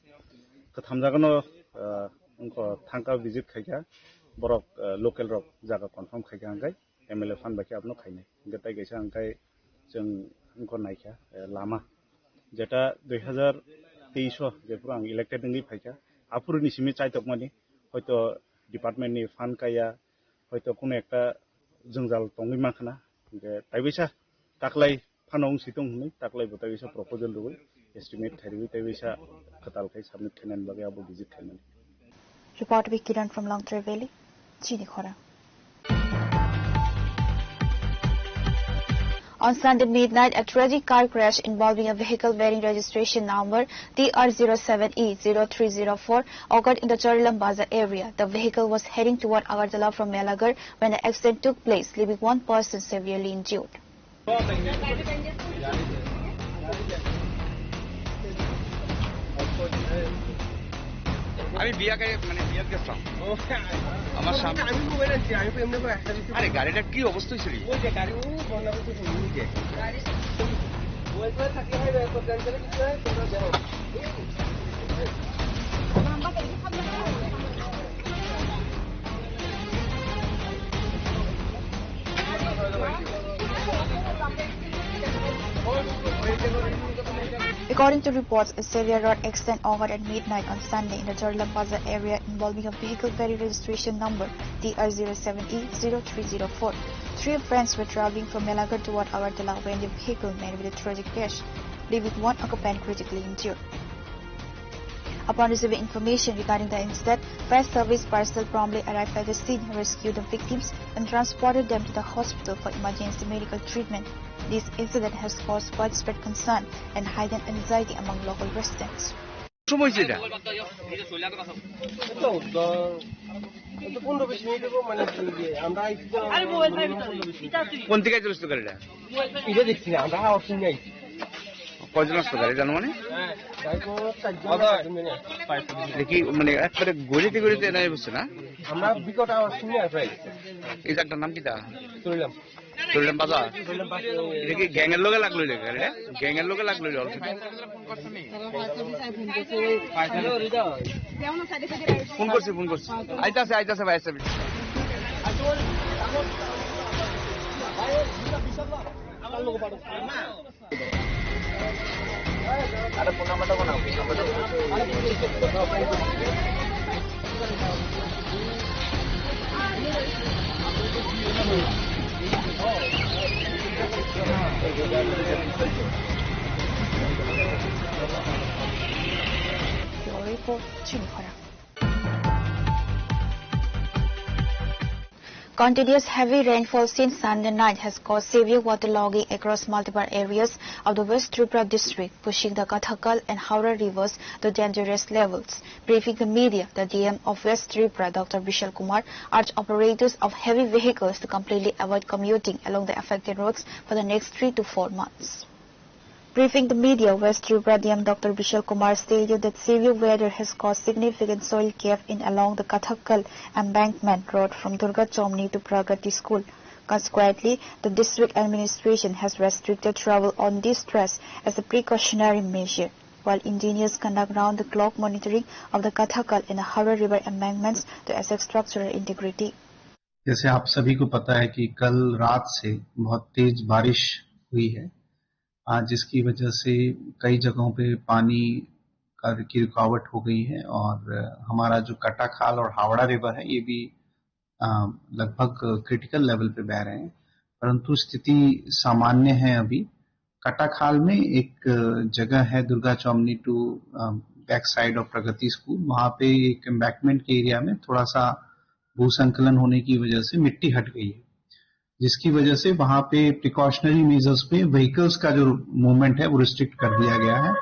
Kwtham jagano, ah, wngkha thangka visit khaikha borok, ah, local rok jaga confirm khaikha hwnkhe M L A fund bai khe abono khainai. Hwnkhe tai kaisa hwnkhe chwng wngkha naikha, eh, lama. Jeta dui hazar teis o jephuru ang elected wngwi phaikha, aphuruni simi chaitokmani hoito department ni fund kaya, hoito kuno ekta jwngjal tongwi mankha na. Hwnkhe tai bisa taklai phano wng si tong hwnwi taklai bo tai bisa proposal rwui estimate khairwi tai bisa kwtal khai submit khainani bagwi abo visit khaimani. Report by Kiran from Longtrai Valley, Chini Khorang. On Sunday midnight, a tragic car crash involving a vehicle bearing registration number T R zero seven E zero three zero four occurred in the Charilam Bazar area. The vehicle was heading toward Agartala from Melagar when the accident took place, leaving one person severely injured. আমি বিয়া গাড়ি, মানে, বিয়াত গেছিলাম। আমার সামনে আমি মোবাইল আনছি, আমি তো এমনি করে একটা কিছু আরে, গাড়িটা কি অবস্থা হয়েছিল? ওই যে গাড়ি, ও বন্যা করতে শুনি, ওই যে। ওই করে থাকলে হয়, ওই করে জানতে হবে, কিছু হয়, তোমরা যাও। Thank you. According to reports, a severe road accident occurred at midnight on Sunday in the Jorlam Bazar area involving a vehicle carrying registration number T R zero seven E zero three zero four. Three friends were traveling from Melaghar toward Agartala when the vehicle met with a tragic crash, leaving one occupant critically injured. Upon receiving information regarding the incident, fire service personnel promptly arrived at the scene, rescued the victims, and transported them to the hospital for emergency medical treatment. This incident has caused widespread concern and heightened anxiety among local residents. সময় হয়েছে এটা? এই তো, দ-, এই তো পনেরো বিশ মিনিট হবো, মানে, ইয়ে, আমরা এই তো কোন দিকে চলেছিল গাড়িটা? এটা দেখছি না, আমরা হাওড় সিং যাই। কয়জন আসতো গাড়ি জানো মানে? দেখি মানে একবারে গলিতে গলিতে এনে বসছে না? আমরা বিকট আওয়াজ শুনে আসলে এই জায়গাটার নাম কিতা? চললাম। চললাম বাজার। এটা কি গ্যাংয়ের লগে লাগলো রে গাড়িটা? গ্যাংয়ের লগে লাগলো রে already? ফোন করছি, ফোন করছি। আইতাছে, আইতাছে ভাই, আইতাছে। Bureau Report, Chini Khorang. Continuous heavy rainfall since Sunday night has caused severe waterlogging across multiple areas of the West Tripura district, pushing the Kathakal and Howrah rivers to dangerous levels. Briefing the media, the D M of West Tripura, Doctor Bishal Kumar, urged operators of heavy vehicles to completely avoid commuting along the affected roads for the next three to four months. Briefing the media, West Tripura D M Doctor Bishal Kumar stated that severe weather has caused significant soil cave-in along the Kathakal embankment road from Durga Chomni to Pragati School. Consequently, the district administration has restricted travel on this stretch as a precautionary measure, while engineers conduct round-the-clock monitoring of the Kathakal and the Howrah River embankments to assess structural integrity. जैसे आप सभी को पता है कि कल रात से बहुत तेज बारिश हुई है, आ, जिसकी वजह से कई जगहों पे पानी का, की रुकावट हो गई है और हमारा जो कटाखाल और हावड़ा रिवर है, ये भी, आ, लगभग क्रिटिकल लेवल पे बह रहे हैं। परंतु स्थिति सामान्य है अभी। कटाखाल में एक, अ, जगह है दुर्गा चौमनी टू, अ, बैक साइड ऑफ प्रगति स्कूल, वहाँ पे एक एम्बैंकमेंट के एरिया में थोड़ा सा भूसंकलन होने की वजह से मिट्टी हट गई है, जिसकी वजह से वहाँ पे प्रिकॉशनरी मेजर्स पे व्हीकल्स का जो मूवमेंट है वो रिस्ट्रिक्ट कर दिया गया है।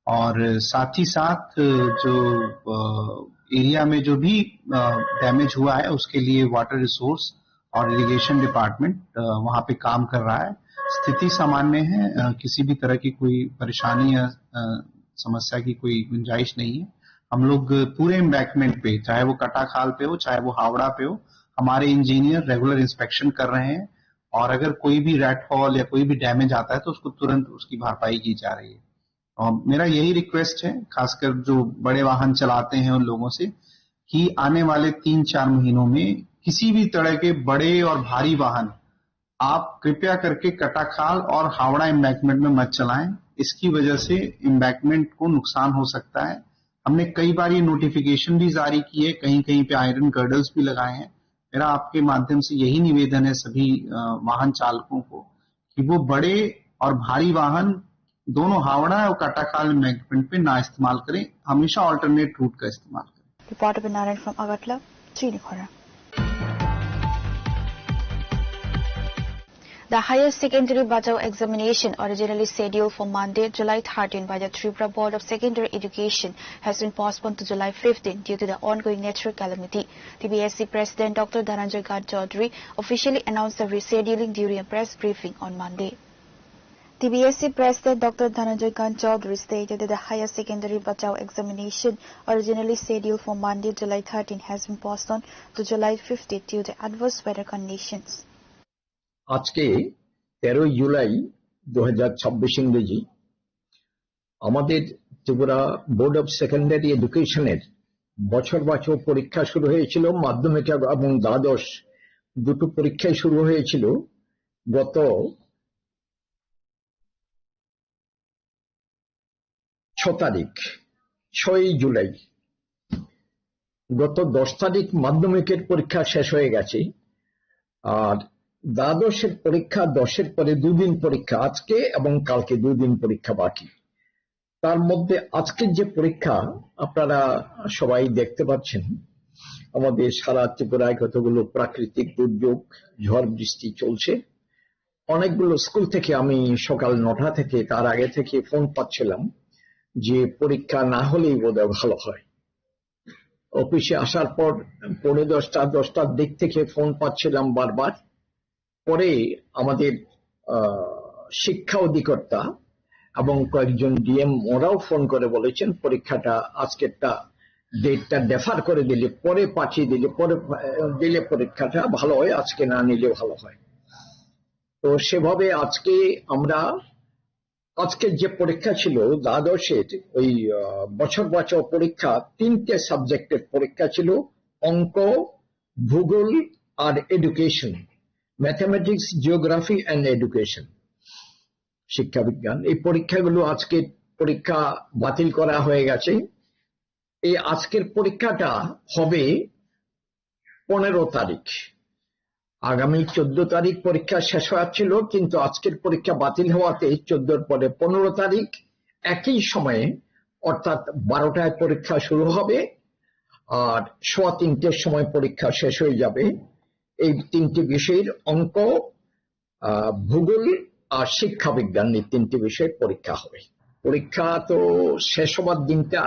और साथ ही साथ जो, अ, एरिया में जो भी, अ, डैमेज हुआ है उसके लिए वाटर रिसोर्स और इरिगेशन डिपार्टमेंट, अ, वहाँ पे काम कर रहा है। स्थिति सामान्य है, अ, किसी भी तरह की कोई परेशानी या, अ, समस्या की कोई गुंजाइश नहीं है। हम लोग पूरे एम्बैंकमेंट पे, चाहे वो कटाखाल पे हो, चाहे वो हावड़ा पे हो, हमारे इंजीनियर रेगुलर इंस्पेक्शन कर रहे हैं और अगर कोई भी रैटफॉल या कोई भी डैमेज आता है तो उसको तुरंत उसकी भरपाई की जा रही है। अ, मेरा यही रिक्वेस्ट है, खासकर जो बड़े वाहन चलाते हैं उन लोगों से, कि आने वाले तीन चार महीनों में किसी भी तरह के बड़े और भारी वाहन आप कृपया करके कटाखाल और हावड़ा एम्बैंकमेंट में मत चलाएं। इसकी वजह से एम्बैंकमेंट को नुकसान हो सकता है। हमने कई बार ये नोटिफिकेशन भी जारी की है, कहीं-कहीं पे आयरन गर्डर्स भी लगाए हैं। मेरा आपके माध्यम से यही निवेदन है सभी, अ, वाहन चालकों को कि वो बड़े और भारी वाहन दोनों हावड़ा और कटाखाल एम्बैंकमेंट पे ना इस्तेमाल करें, हमेशा ऑल्टरनेट रूट का इस्तेमाल करें। Report by Narayan from Agartala, Chini Khorang. The higher secondary Bachao examination, originally scheduled for Monday, July thirteen, by the Tripura Board of Secondary Education, has been postponed to July fifteen due to the ongoing natural calamity. T B S C President Doctor Dhananjay Kant Chaudhary officially announced the rescheduling during a press briefing on Monday. T B S C President Doctor Dhananjay Kant Chaudhary stated that the higher secondary Bachao examination, originally scheduled for Monday, July thirteen, has been postponed to July fifteen due to adverse weather conditions. আজকে তেরোই জুলাই দু হাজার ছাব্বিশ ইংরেজি, আমাদের Tripura board of secondary এডুকেশনের বছর বাছুক পরীক্ষা শুরু হয়েছিল, মাধ্যমিক এবং দ্বাদশ দুটো পরীক্ষাই শুরু হয়েছিল গত তারিখ, ছয়ই জুলাই, গত দশ তারিখ মাধ্যমিকের পরীক্ষা শেষ হয়ে গেছে। আর দ্বাদশের পরীক্ষা, দশের পরে দুদিন পরীক্ষা, আজকে এবং কালকে দুদিন পরীক্ষা বাকি। তার মধ্যে আজকের যে পরীক্ষা আপনারা সবাই দেখতে পাচ্ছেন, আমাদের সারা ত্রিপুরায় কতগুলো প্রাকৃতিক দুর্যোগ, ঝড় বৃষ্টি চলছে। অনেকগুলো স্কুল থেকে আমি সকাল নটা থেকে, তার আগে থেকে ফোন পাচ্ছিলাম যে পরীক্ষা না হলেই বোধহয় ভালো হয়। অফিসে আসার পর পৌনে দশটা, দশটার দিক থেকে ফোন পাচ্ছিলাম বারবার। পরে আমাদের, আহ, শিক্ষা অধিকর্তা এবং কয়েকজন ডিএম ওরাও ফোন করে বলেছেন, পরীক্ষাটা আজকেরটা, ডেটটা ডেফার করে দিলে, পরে পাঠিয়ে দিলে, পরে, আহ, দিলে পরীক্ষাটা ভালো হয়, আজকে না নিলে ভালো হয়। তো সেভাবে আজকে আমরা, আজকের যে পরীক্ষা ছিল দ্বাদশের, ওই, আহ, বছর বাঁচাও পরীক্ষা, তিনটে সাবজেক্টের পরীক্ষা ছিল, অঙ্ক, ভূগোল আর education, mathematics, geography and education, শিক্ষাবিজ্ঞান। এই পরীক্ষাগুলো, আজকে পরীক্ষা বাতিল করা হয়ে গেছে। এই আজকের পরীক্ষাটা হবে পনেরো তারিখ। আগামী চোদ্দ তারিখ পরীক্ষা শেষ হওয়ার ছিল, কিন্তু আজকের পরীক্ষা বাতিল হওয়াতে চোদ্দর পরে পনেরো তারিখ একই সময়ে, অর্থাৎ বারোটায় পরীক্ষা শুরু হবে আর সোয়া তিনটের সময় পরীক্ষা শেষ হয়ে যাবে। এই তিনটি বিষয়ের অঙ্ক, আহ, ভূগোল আর শিক্ষাবিজ্ঞান, এই তিনটি বিষয়ে পরীক্ষা হবে। পরীক্ষা তো শেষ হবার দিনটা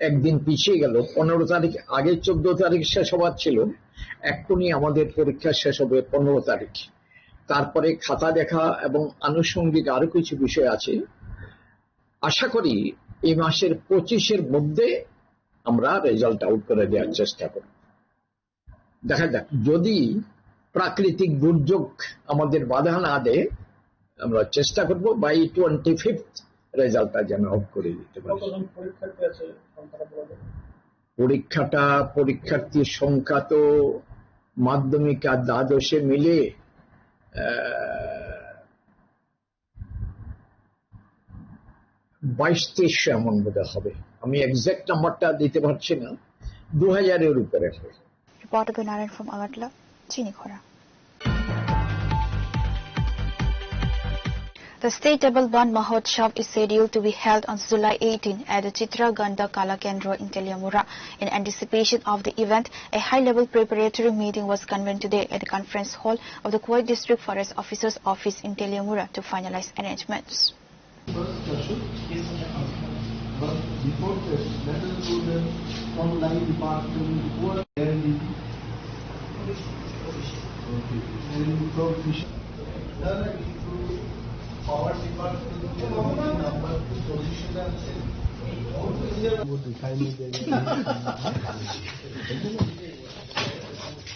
একদিন পিছিয়ে গেল, পনেরো তারিখ, আগে চোদ্দ তারিখ শেষ হবার ছিল, এক্ষুনি আমাদের পরীক্ষা শেষ হবে পনেরো তারিখ। তারপরে খাতা দেখা এবং আনুষঙ্গিক আরো কিছু বিষয় আছে। আশা করি এই মাসের পঁচিশের মধ্যে আমরা রেজাল্ট আউট করে দেওয়ার চেষ্টা করব। দেখা যাক, যদি প্রাকৃতিক দুর্যোগ আমাদের বাধা না দেয়, আমরা চেষ্টা করব বাই টোয়েন্টি ফিফথ রেজাল্টটা যেন আউট করে দিতে পারি। কতজন পরীক্ষার্থী আছে সংখ্যাটা বলা যাবে? পরীক্ষাটা, পরীক্ষার্থীর সংখ্যা তো মাধ্যমিক আর দ্বাদশে মিলে, আহ, বাইশ তেইশশো এমন বোধহয় হবে। আমি এক্সাক্ট নাম্বারটা দিতে পারছি না, দু হাজারের উপরে হবে। Reporter Binaran from Agartala, Chinikhora. The State Table Ban Mahotsav is scheduled to be held on July eighteen at the Chitra Gandha Kala Kendra in Teliamura. In anticipation of the event, a high-level preparatory meeting was convened today at the conference hall of the Khowai District Forest Officer's office in Teliamura to finalize arrangements. But before that, let us go there from line department who are there in the, okay, and from fish. Power department number position আছে। वो दिखाई नहीं देगा।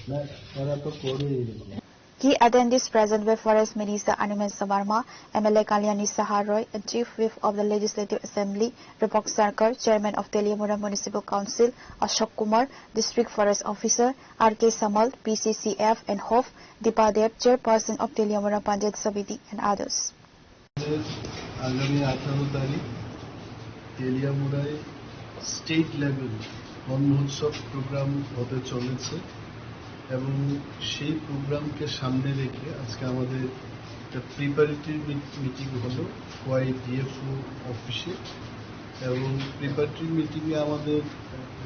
मैं, मेरा तो कोड ही नहीं। Key attendees present were Forest Minister Animesh Saiya Verma, M L A Kalyani Saha Roy, and Chief Whip of the Legislative Assembly, Rupak Sarkar, Chairman of Teliamura Municipal Council, Ashok Kumar, District Forest Officer, R K Samal, P C C F and HOF, Deepa Deb, Chairperson of Teliamura Panchayat Samiti, and others. আগামী আঠারো তারিখ তেলিয়ামুড়ায় state level বন মহোৎসব প্রোগ্রাম হতে চলেছে এবং সেই প্রোগ্রামকে সামনে রেখে আজকে আমাদের একটা প্রিপারেটরি মিটিং হলো খোয়াই ডিএফও অফিসে এবং প্রিপারেটরি মিটিংয়ে আমাদের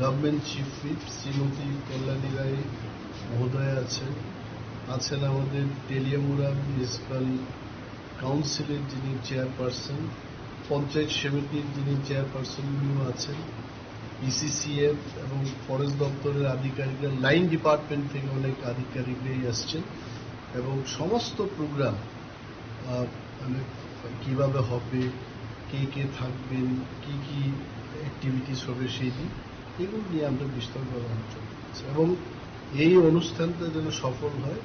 গভর্নমেন্ট চিফ হুইপ শ্রীমতী কল্যাণী রায় মহোদয়া আছেন, আছেন আমাদের তেলিয়ামুড়া মিউনিসিপ্যাল কাউন্সিলের যিনি চেয়ারপারসন, পঞ্চায়েত সমিতির যিনি চেয়ারপারসন উনিও আছেন, পিসিসিএফ এবং ফরেস্ট দপ্তরের আধিকারিকরা, লাইন ডিপার্টমেন্ট থেকে অনেক আধিকারিকরাই আসছেন এবং সমস্ত প্রোগ্রাম, আহ, মানে কিভাবে হবে, কে কে থাকবেন, কি কি অ্যাক্টিভিটিস হবে সেই দিন, এগুলো নিয়ে আমরা বিস্তারিত আলোচনা করছি এবং এই অনুষ্ঠানটা যেন সফল হয়,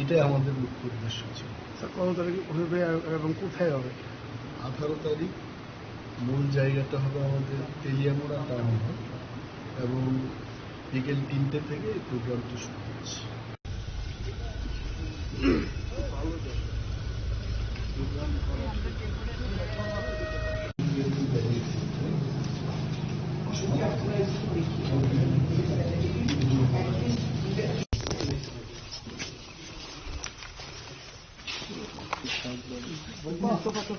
এটাই আমাদের মুখ্য উদ্দেশ্য ছিল। স্যার, কত তারিখ হবে আর, এবং কোথায় হবে? আঠারো তারিখ মূল জায়গাটা হবে আমাদের তেলিয়ামুড়া টাউন হল এবং বিকেল তিনটে থেকে এই প্রোগ্রামটা শুরু হচ্ছে। Reporter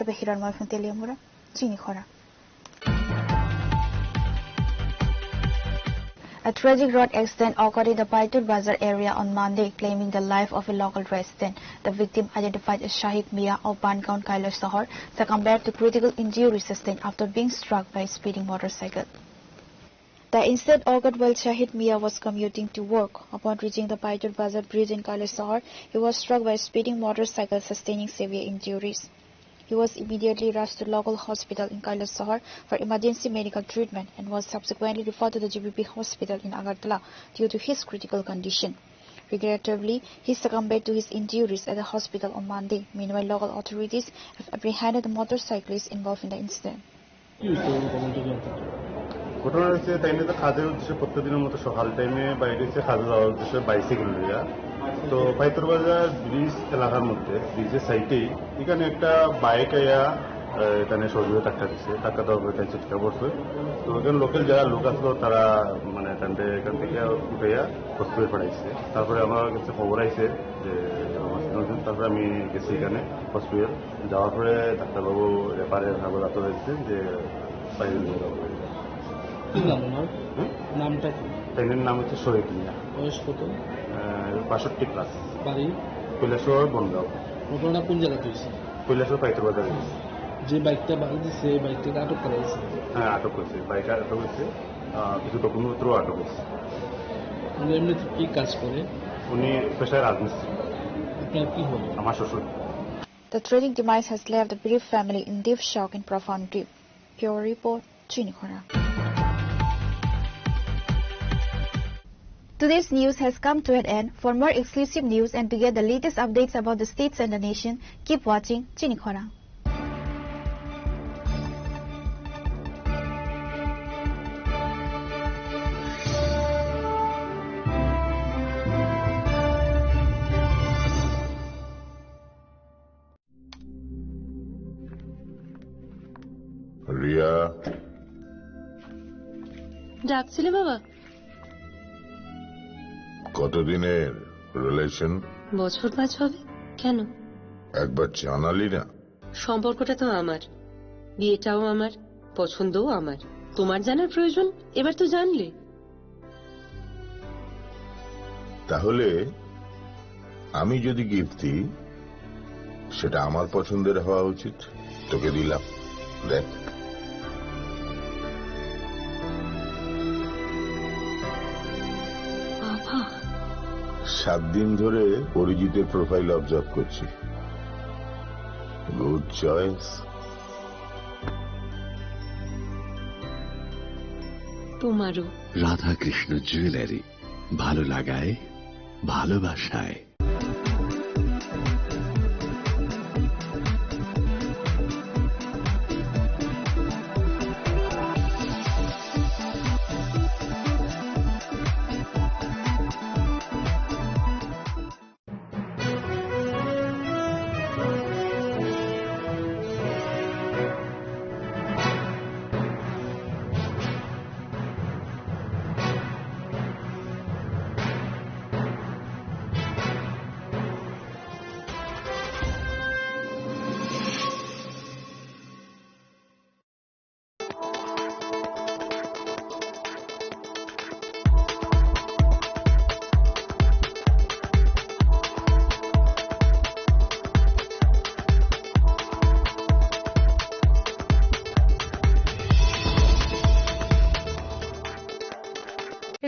by Hiranmoy from Teliamura, Chini Khorang. A tragic road accident occurred in the Paitur Bazar area on Monday, claiming the life of a local resident. The victim, identified as Shahid Mia of Bangaon, Kailasahar, succumbed to critical injuries sustained after being struck by a speeding motorcycle. The incident occurred while Shahid Mia was commuting to work. Upon reaching the Paitur Bazar bridge in Kailasahar, he was struck by a speeding motorcycle, sustaining severe injuries. He was immediately rushed to local hospital in Kailasahar for emergency medical treatment and was subsequently referred to the G B P hospital in Agartala due to his critical condition. Regrettably, he succumbed to his injuries at the hospital on Monday. Meanwhile, local authorities have apprehended the motorcyclist involved in the incident. কি হয়েছে ঘটনাটা কি? ঘটনা হচ্ছে, তাই নিয়ে তো কাজের উদ্দেশ্যে প্রত্যেকদিনের মতো সকাল টাইমে বাইরে হচ্ছে, কাজে যাওয়ার উদ্দেশ্যে বাইসাইকেল লইয়া। তো পাইতর বাজার ব্রিজ এলাকার মধ্যে, ব্রিজের সাইডেই এখানে একটা বাইক আইয়া, আহ, এখানে সজোরে ধাক্কা দিছে। ধাক্কা দেওয়ার পরে তাই ছিটকা পড়ছে। তো এখানে লোকাল যারা লোক আসলো, তারা মানে তাদের এখান থেকে উঠাইয়া হসপিটাল পাঠাইছে। তারপরে আমার কাছে খবর আইছে যে আমার, তারপরে আমি গেছি এখানে হসপিটাল। যাওয়ার পরে ডাক্তারবাবু রেফারের খবর রাখতে হয়েছে যে বাইরে নিয়ে যাওয়া হয়েছে। কি নাম ওনার? হুম? নামটা কি? ট্রেনের নাম হচ্ছে শহীদ মিয়া। বয়স কত? আহ, বাষট্টি প্লাস। বাড়ি? কৈলাসহর বনগাঁও। ঘটনাটা কোন জায়গাতে হয়েছে? কৈলাসহর পাইতর বাজারে হয়েছে। যে বাইকটা বাড়ি দিছে, এই বাইকটাকে আটক করা হয়েছে? হ্যাঁ, আটক হয়েছে। বাইক আটক হয়েছে। আহ, কিছু ডকুমেন্টপত্রও আটক হয়েছে। উনি এমনিতে কি কাজ করে? উনি পেশায় রাজমিস্ত্রি। আপনার কি হয়? আমার শ্বশুর। The tragic demise has left the bereaved family in deep shock and profound grief. Bureau report, Chini Khorang. Today's news has come to an end. For more exclusive news and to get the latest updates about the states and the nation, keep watching Chini Khorang. Riya. ডাকছিলে বাবা? কতদিনের রিলেশন? বছর পাঁচ হবে। কেন? একবার জানালি না। সম্পর্কটা তো আমার, বিয়েটাও আমার, পছন্দও আমার। তোমার জানার প্রয়োজন? এবার তো জানলে। তাহলে আমি যদি গিফট দিই, সেটা আমার পছন্দের হওয়া উচিত। তোকে দিলাম, দেখ। বাবা। সাত দিন ধরে অরিজিতের প্রোফাইল অবজার্ভ করছি। Good choice. তোমারও। রাধাকৃষ্ণ জুয়েলারি, ভালো লাগায়, ভালোবাসায়।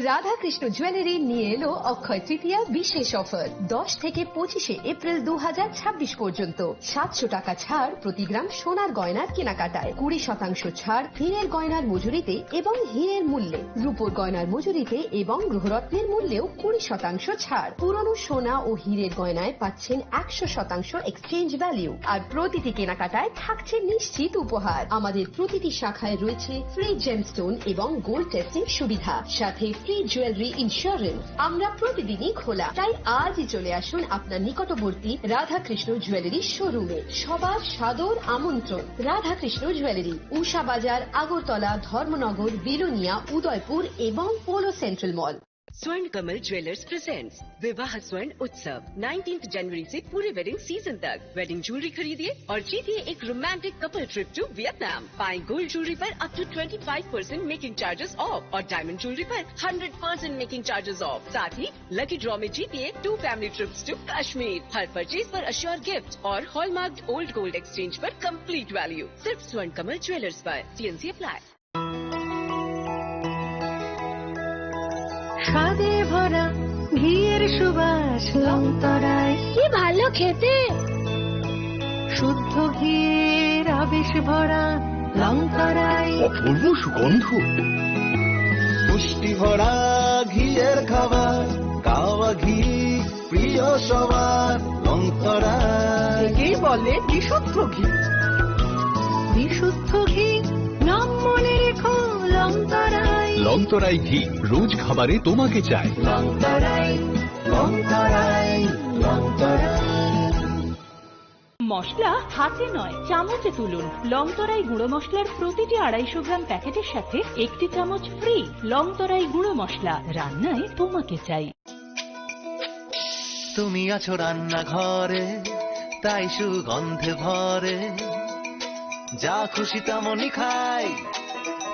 রাধাকৃষ্ণ জুয়েলারি নিয়ে এলো অক্ষয় তৃতীয়া বিশেষ অফার। দশ থেকে পঁচিশে এপ্রিল দু হাজার ছাব্বিশ পর্যন্ত সাতশো টাকা ছাড় প্রতি গ্রাম সোনার গয়নার কেনাকাটায়, কুড়ি শতাংশ ছাড় হীরের গয়নার মজুরিতে এবং হীরের মূল্যে, রূপোর গয়নার মজুরিতে এবং গ্রহরত্নের মূল্যেও কুড়ি শতাংশ ছাড়। পুরনো সোনা ও হীরের গয়নায় পাচ্ছেন একশো শতাংশ এক্সচেঞ্জ ভ্যালু। আর প্রতিটি কেনাকাটায় থাকছে নিশ্চিত উপহার। আমাদের প্রতিটি শাখায় রয়েছে ফ্রি জেমস্টোন এবং গোল্ড টেস্টিং সুবিধা, সাথে ফ্রি জুয়েলারি ইন্স্যুরেন্স, আমরা প্রতিদিনই খোলা, তাই আজই চলে আসুন আপনার নিকটবর্তী রাধাকৃষ্ণ জুয়েলারি শোরুমে। সবার সাদর আমন্ত্রণ। রাধাকৃষ্ণ জুয়েলারি, উষা বাজার, আগরতলা, ধর্মনগর, বিলোনিয়া, উদয়পুর এবং polo central mall. Swarna Kamal Jewellers presents Vivah Swarna Utsav। Nineteenth जनवरी से पूरे वेडिंग सीजन तक वेडिंग ज्वेलरी खरीदिए और जीतिए एक romantic couple trip to Vietnam. पाएं गोल्ड ज्वेलरी पर up to twenty five percent making charges off और डायमंड ज्वेलरी पर hundred percent making charges off. साथ ही लकी ड्रॉ में जीतिए two family trips to Kashmir. हर परचेज पर अश्योर गिफ्ट और हॉलमार्क्ड ओल्ड गोल्ड एक्सचेंज पर कंप्लीट वैल्यू। सिर्फ स्वर्ण कमल ज्वेलर्स पर। TNC apply. স্বাদে ভরা ঘিয়ের সুবাস লংতরায়। কি ভালো খেতে। শুদ্ধ ঘিয়ের আবেশ ভরা লংতরায়। অপূর্ব সুগন্ধ। পুষ্টি ভরা ঘিয়ের খাবার, কাওয়া ঘি প্রিয় সবার লংতরায়। একেই বলে বিশুদ্ধ ঘি। বিশুদ্ধ ঘি, নাম মনে রেখো লংতরায়। লংতরাই ঘি, রোজ খাবারে তোমাকে চাই। লংতরায়, লংতরায়, লংতরায়। মশলা হাতে নয়, চামচে তুলুন। লংতরাই গুঁড়ো মশলার প্রতিটি আড়াইশো গ্রাম প্যাকেটের সাথে একটি চামচ ফ্রি। লংতরাই গুঁড়ো মশলা, রান্নায় তোমাকে চাই। তুমি আছো রান্নাঘরে, তাই সুগন্ধে ভরে। যা খুশি তেমনই খাই,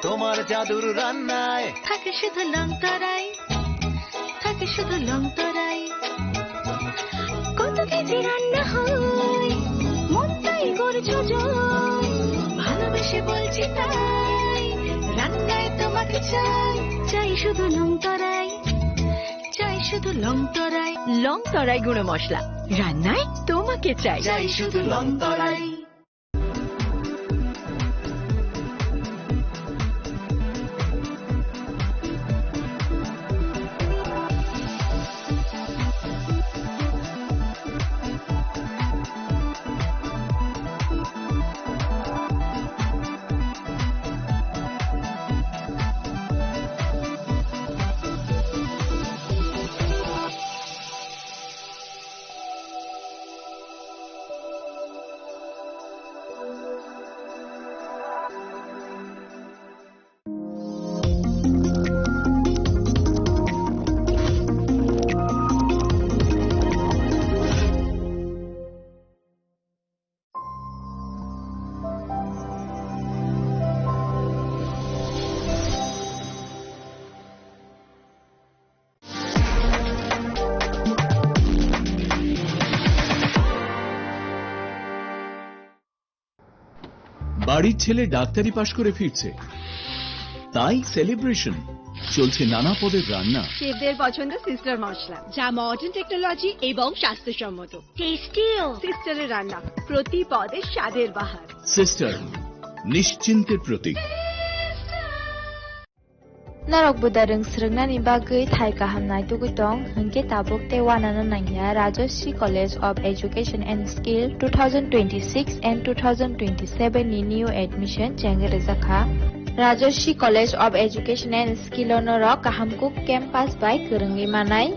তোমার জাদুর রান্নায়। থাকে শুধু লংতরাই, থাকে শুধু লংতরাই। কত কেজি রান্না হয়, মন তাই করছো জয়। ভালোবেসে বলছি তাই, রান্নায় তোমাকে চাই, চাই শুধু লংতরাই। চাই শুধু লংতরাই, লংতরাই গুঁড়ো মশলা, রান্নায় তোমাকে চাই। চাই শুধু লংতরাই। বাড়ির ছেলে ডাক্তারি পাশ করে ফিরছে, তাই সেলিব্রেশন। চলছে নানা পদের রান্না। শেফদের পছন্দ সিস্টার মশলা, যা মডার্ন টেকনোলজি এবং স্বাস্থ্যসম্মত। টেস্টিও। সিস্টারের রান্না, প্রতি পদে স্বাদের বাহার। সিস্টার, নিশ্চিন্তের প্রতীক। Norok bwdai rwng swrwngnani bagwi thai kaham naitugwi tong, hinkhe tabuk tei uanano nangya Rajashree College of Education and Skill two thousand twenty-six and two thousand twenty-seven ni new admission chengwi rwjakha. Rajashree College of Education and Skill o norok kaham kuk campus bai kwrwngwi manai.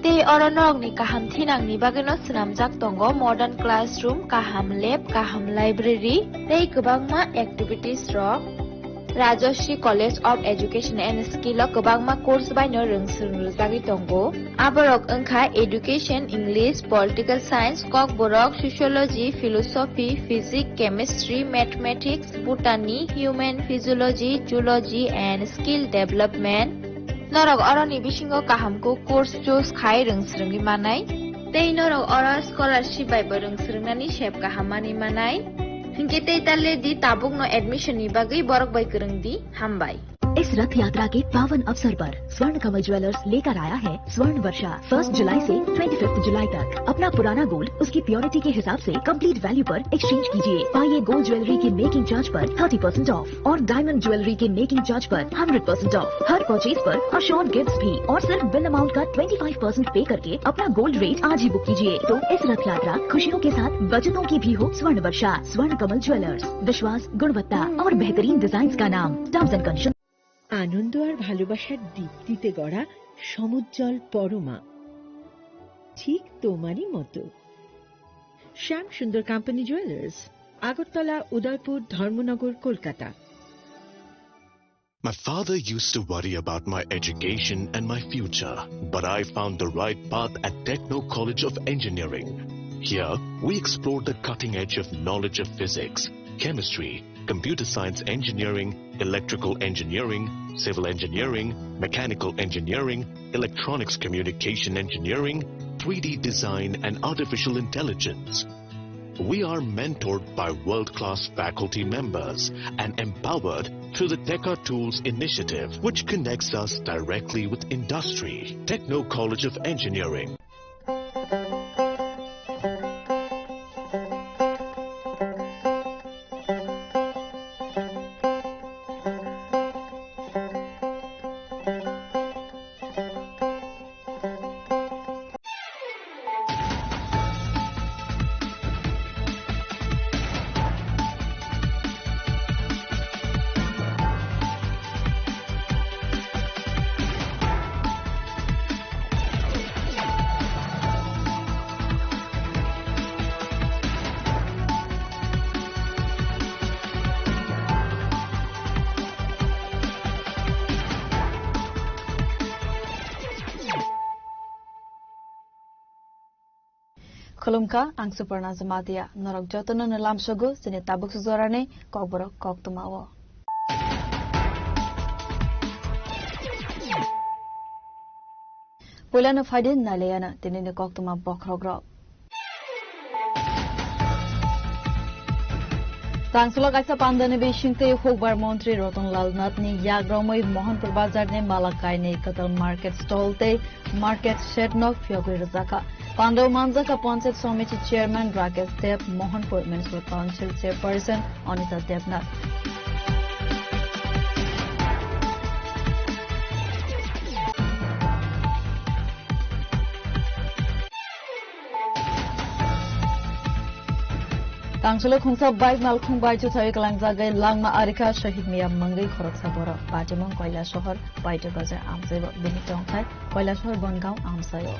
Tei oro norokni kaham thinangni bagwino swnamjak tongo modern classroom, kaham lab, kaham library tei kwbangma activities rok. Rajashree College of Education and Skill o kwbangma course baino rwng swrwng rwjagwi tongo. Aborok wngkha Education, English, Political Science, Kokborok, Sociology, Philosophy, Physics, Chemistry, Mathematics, Botany, Human Physiology, Zoology and Skill Development. Norok oroni bisingo kaham kuk course choose khai rwng swrwngwi manai. Tei norok oro scholarship bai bo rwng swrwngnani sep kaham manwi manai. Hinkhe tei ta le di, tabukno admission ni bagwi borok bai kwrwng di. Hambai. इस रथ यात्रा के पावन अवसर पर स्वर्ण कमल ज्वेलर्स लेकर आया है स्वर्ण वर्षा। फर्स्ट जुलाई से ट्वेंटी फिफ्थ जुलाई तक अपना पुराना गोल्ड उसकी प्योरिटी के हिसाब से कंप्लीट वैल्यू पर एक्सचेंज कीजिए। पाइए गोल्ड ज्वेलरी की मेकिंग चार्ज पर थर्टी परसेंट ऑफ और डायमंड ज्वेलरी के मेकिंग चार्ज पर hundred percent of. Her purchase पर अश्योर्ड गिफ्ट्स भी और सिर्फ बिल अमाउंट का ट्वेंटी फ़ाइव परसेंट पे करके अपना गोल्ड रेट आज ही बुक कीजिए। तो इस रथ यात्रा खुशियों के साथ बचतों की भी हो। स्वर्ण वर्षा, स्वर्ण कमल ज्वेलर्स, विश्वास, गुणवत्ता और बेहतरीन डिजाइन का नाम। Terms and condition. আনন্দ আর ভালোবাসার দীপ্তিতে গড়া সমুজ্জ্বল পরমা, ঠিক তোমারই মতো। শ্যাম সুন্দর কোম্পানি জুয়েলার্স, আগরতলা, উদয়পুর, ধর্মনগর, Kolkata. My father used to worry about my education and my future, but I found the right path at Techno College of Engineering. Here, we explore the cutting edge of knowledge of physics, chemistry, computer science engineering, electrical engineering, civil engineering, mechanical engineering, electronics communication engineering, three D design, and artificial intelligence. We are mentored by world-class faculty members and empowered through the Teka Tools initiative, which connects us directly with industry. Techno College of Engineering. Khulumkha, ang Suparna Jamatia. Norok jotono no lamsogo chini tabuk sujorani kokborok koktwmao. Puilano phaidi nailayano tinini koktwma bokhorokrok. Tangsulo kaisa pandani bisingtwi hukbar montri Ratan Lal Nathni yagromwi Mohanpur bazarni Malakaini kwtal market stall tei market shed no phiyogwi rwjakha. Pandao manjakha Panchayat Samiti Chairman Rakesh Deb, Mohanpur Municipal Council Chairperson Anita Debnath. Tangsulo khungsa bike malkhung bai chuthai kalangjagwi langma arikha Shahid Miya mungwi khoroksa borok. Patimung Koilasohor Paito Bazar amchaibo bini tongthai Koilasohor Bongaon amchaio.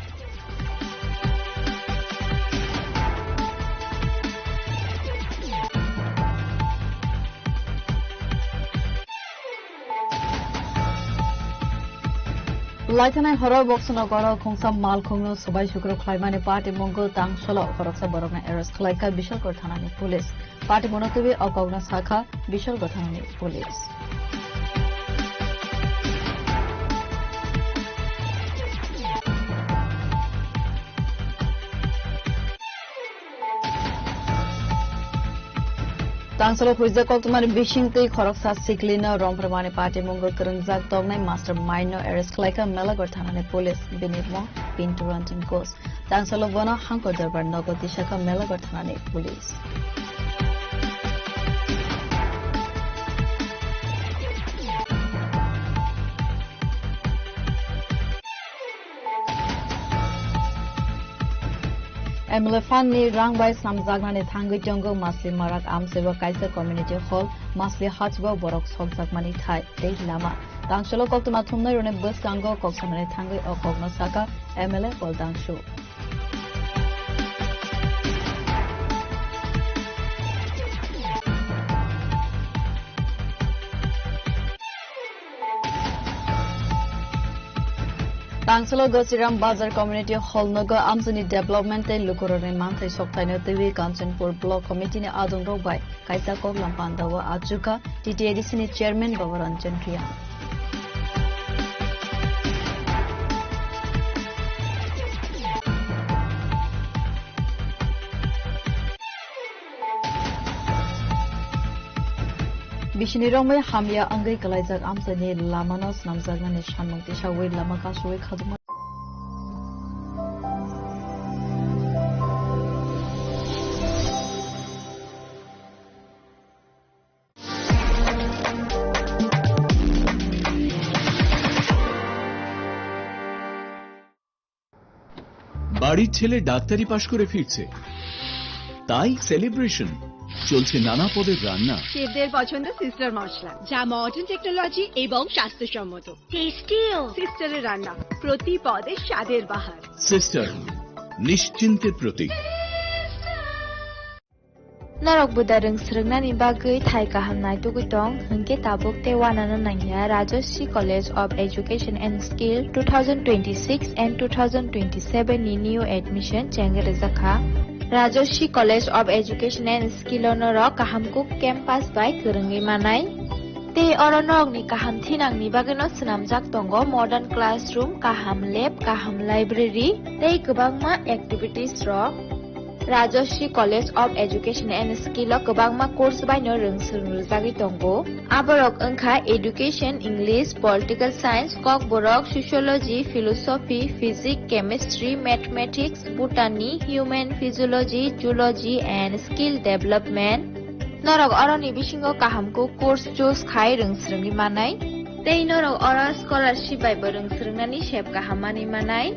Laithanai horo Boksonogoro khungsa malkhungno subai sukro khlaimani patimungwi tangsolo khoroksa borokno arrest khlaikha Bishalgarh thanani police. Patimungno twiwi o kokno sakha Bishalgarh thanani police. Tangsalo huijak koktwmani bisingtwi khoroksa siklino romphormani patimungwi kwrwngjak toknai mastermind no arrest khlaikha Melagarh thanani police, bini mung Pintu Ranjan Ghosh. Tangsalo bono Hangkor Dorbar nogo tisakha Melagarh thanani police. M L A fund ni rang bai snamjaknani thangwi tongo Masli Marak amchaibo kaisa community hall, Masli hachbo borok sokjakmani thai tei lama. Tangsalo koktwma thumnai rokni bwskango kok sanani thangwi o kokno sakha M L A Poldangshu. Tangsalo Gosiram Bazar Community Hall nogo amchini development tei lukurokni manthai soktaino twiwi Kanchanpur Block Committee ni adongrok bai kaisa koklam pandao achukha T T A D C ni Chairman Baba Ranjan Reang. Bisini romwi hamya wngwi kwlaijak amchaini lamano swnamjaknani sanmung tisawi lama kasowi khajokma. বাড়ির ছেলে ডাক্তারি পাশ করে ফিরছে, তাই সেলিব্রেশন। চলছে নানা পদের রান্না। শেফদের পছন্দ সিস্টার মশলা, যা মডার্ন টেকনোলজি এবং স্বাস্থ্যসম্মত। টেস্টিও। সিস্টারের রান্না, প্রতি পদে স্বাদের বাহার। সিস্টার, নিশ্চিন্তের প্রতীক। Norok buda rwng swrwngnani bagwi thai kaham naitugwi tong, hwnkhe tabuk tei uanano nangya Rajashree College of Education and Skill two thousand twenty-six and two thousand twenty-seven ni new admission chengwi rwjakha. Rajashree College of Education and Skill o norok kaham kuk campus bai kwrwngwi manai. Tei oro norokni kaham thinangni bagwino swnamjak tongo modern classroom, kaham lab, kaham library tei kwbangma activities rok. Rajashree College of Education and Skill o kwbangma course baino rwng swrwng rwjagwi tongo. Aborok wngkha Education, English, Political Science, Kokborok, Sociology, Philosophy, Physics, Chemistry, Mathematics, Botany, Human Physiology, Zoology and Skill Development. Norok oroni bisingo kaham kuk course choose khai rwng swrwngwi manai. Tei norok oro scholarship bai bo rwng swrwngnani sep kaham manwi manai.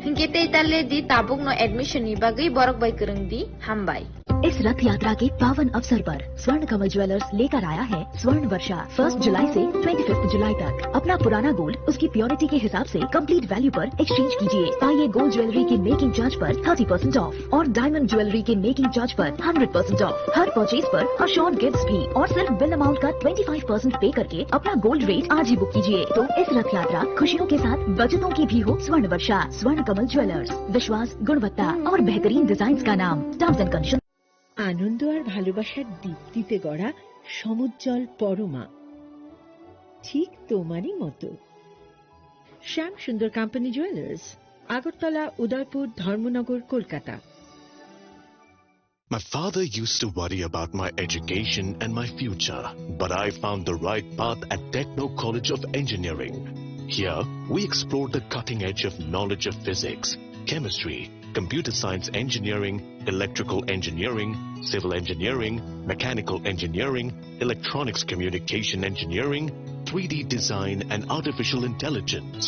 Hinkhe tei ta le di tabukno admission ni bagwi borok bai kwrwng di. Hambai. इस रथ यात्रा के पावन अवसर पर स्वर्ण कमल ज्वेलर्स लेकर आया है स्वर्ण वर्षा। फर्स्ट जुलाई से ट्वेंटी फिफ्थ जुलाई तक अपना पुराना गोल्ड उसकी प्योरिटी के हिसाब से कंप्लीट वैल्यू पर एक्सचेंज कीजिए। पाइए गोल्ड ज्वेलरी की मेकिंग चार्ज पर थर्टी परसेंट ऑफ और डायमंड ज्वेलरी की मेकिंग चार्ज पर hundred percent of. Her purchase पर अश्योर्ड गिफ्ट्स भी और सिर्फ बिल अमाउंट का ट्वेंटी फ़ाइव परसेंट पे करके अपना गोल्ड रेट आज ही बुक कीजिए। तो इस रथ यात्रा खुशियों के साथ बचतों की भी हो स्वर्ण वर्षा। स्वर्ण कमल ज्वेलर्स, विश्वास, गुणवत्ता और बेहतरीन डिजाइन का नाम। Terms and condition. আনন্দ আর ভালোবাসার দীপ্তিতে গড়া সমুজ্জ্বল পরমা, ঠিক তোমারই মতো। শ্যাম সুন্দর কোম্পানি জুয়েলার্স, আগরতলা, উদয়পুর, ধর্মনগর, Kolkata. My father used to worry about my education and my future, but I found the right path at Techno College of Engineering. Here, we explore the cutting edge of knowledge of physics, chemistry, computer science engineering, electrical engineering, civil engineering, mechanical engineering, electronics communication engineering, three D design, and artificial intelligence.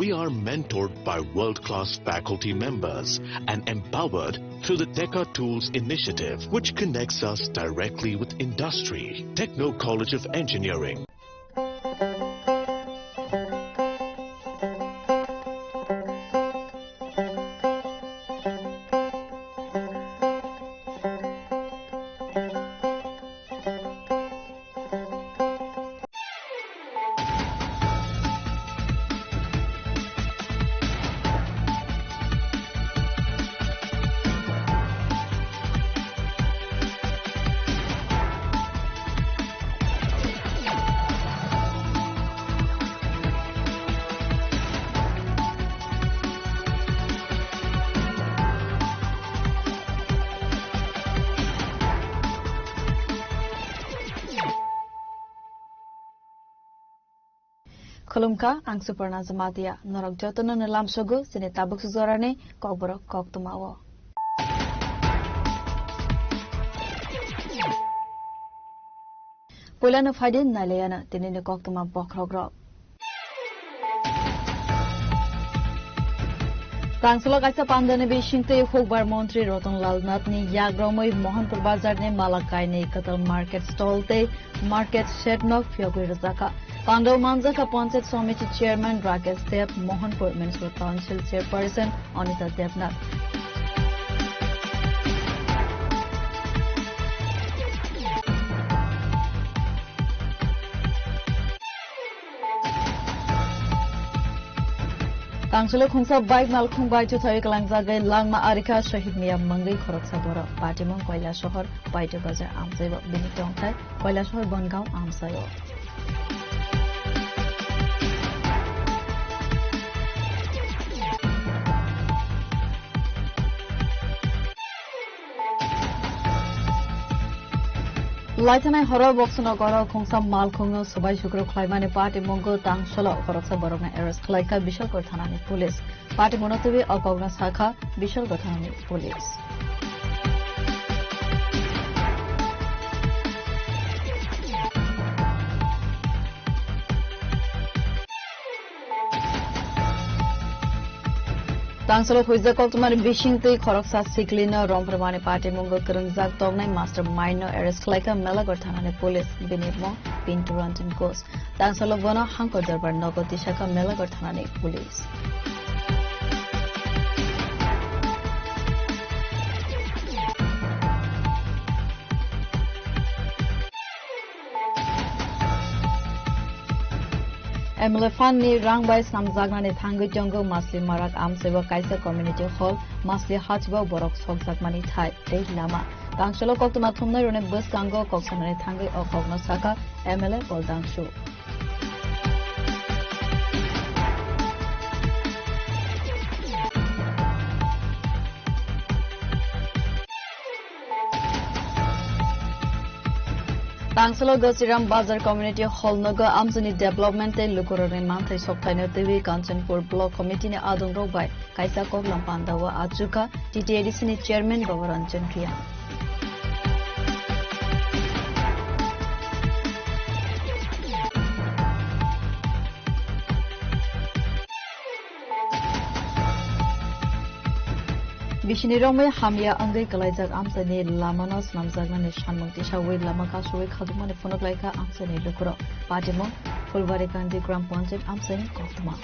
We are mentored by world-class faculty members and empowered through the Teka Tools initiative, which connects us directly with industry. Techno College of Engineering. Khulumkha, ang Suparna Jamatia. Norok jotono no lamsogo chini tabuk sujorani kokborok koktwmao. Puilano phaidi nailaiana tinini koktwma bokhrokrok. Tangsulo kaisa pandani bisingtwi hukbar montri Ratan Lal Nathni yagromwi Mohanpur bazarni Malakaini kwtal market stall tei market shed no phiyogwi rwjakha. Pandao manjakha Panchayat Samiti Chairman Rakesh Deb, Mohanpur Municipal Council Chairperson Anita Debnath. Tangsulo khungsa bike malkhung bai chuthai kalangjagwi langma arikha Shahid Mia mungwi khoroksa borok. Patimung Koilasohor Paito Bazar amchaibo bini tongthai Koilasohor Bongaon amchaio. Laithanai horo Boksonogoro khungsa malkhungno subai sukru khlaimani patimungno tangsolo khoroksa borokno arrest khlaikha Bishalgarh thanani police. Patimungno twiwi o kokno sakha Bishalgarh thanani police. Tangsalo huijak koktwmani bisingtwi khoroksa siklino romphruimani patimungo kwrwngjak tongnai mastermind no arrest khlaikha Melagar thanani police, bini mung Pintu Ranjan Ghosh. Tangsalo bono Hangkor Dorbar nogo tisakha Melagar thanani police. M L A fund ni rang bai snamjaknani thangwi tongo Masli Marak amchaibo kaisa community hall, Masli hachwao borok sokjakmani thai tei lama. Tangsalo koktwma thumnairokni bwskango kok sanani thangwi o kokno sakha M L A Goldangshu. Tangsalo Gosiram Bazar Community Hall nogo amchini development tei lukurokni manthai sokphaino twiwi Kanchanpur Block Committee ni adongrok bai kaisa koklam pandao achukha T T A D C ni chairman Goboranjan Riya. Bisini romwi hamya wngwi kwlaijak amchaini lamano snamjaknani sanmung tisawi lama kasui khajokmani phunuk laikha amchaini lukurok. Patimung Phulbari Kandi Gram Panchayat amchaini koktwma.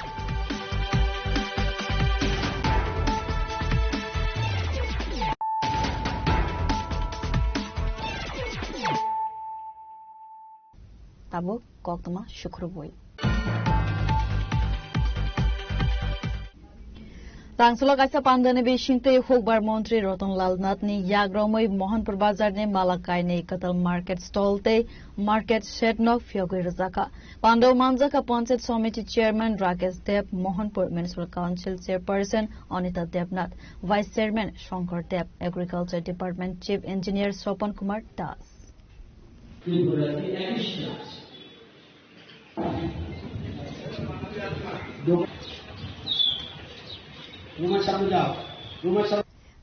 Tabuk koktwma sukrubwi. Tangsulo kaisa pandani bisingtwi hukbar montri Ratan Lal Nath ni yagromwi Mohanpur Bazar ni Malakai ni kwtal market stall tei market shed no phiyogwi rwjakha. Pandao manjakha Panchayat Samiti Chairman Rakesh Deb, Mohanpur Municipal Council Chairperson Anita Debnath, Vice Chairman Shankar Deb, Agriculture Department Chief Engineer Swapan Kumar Das.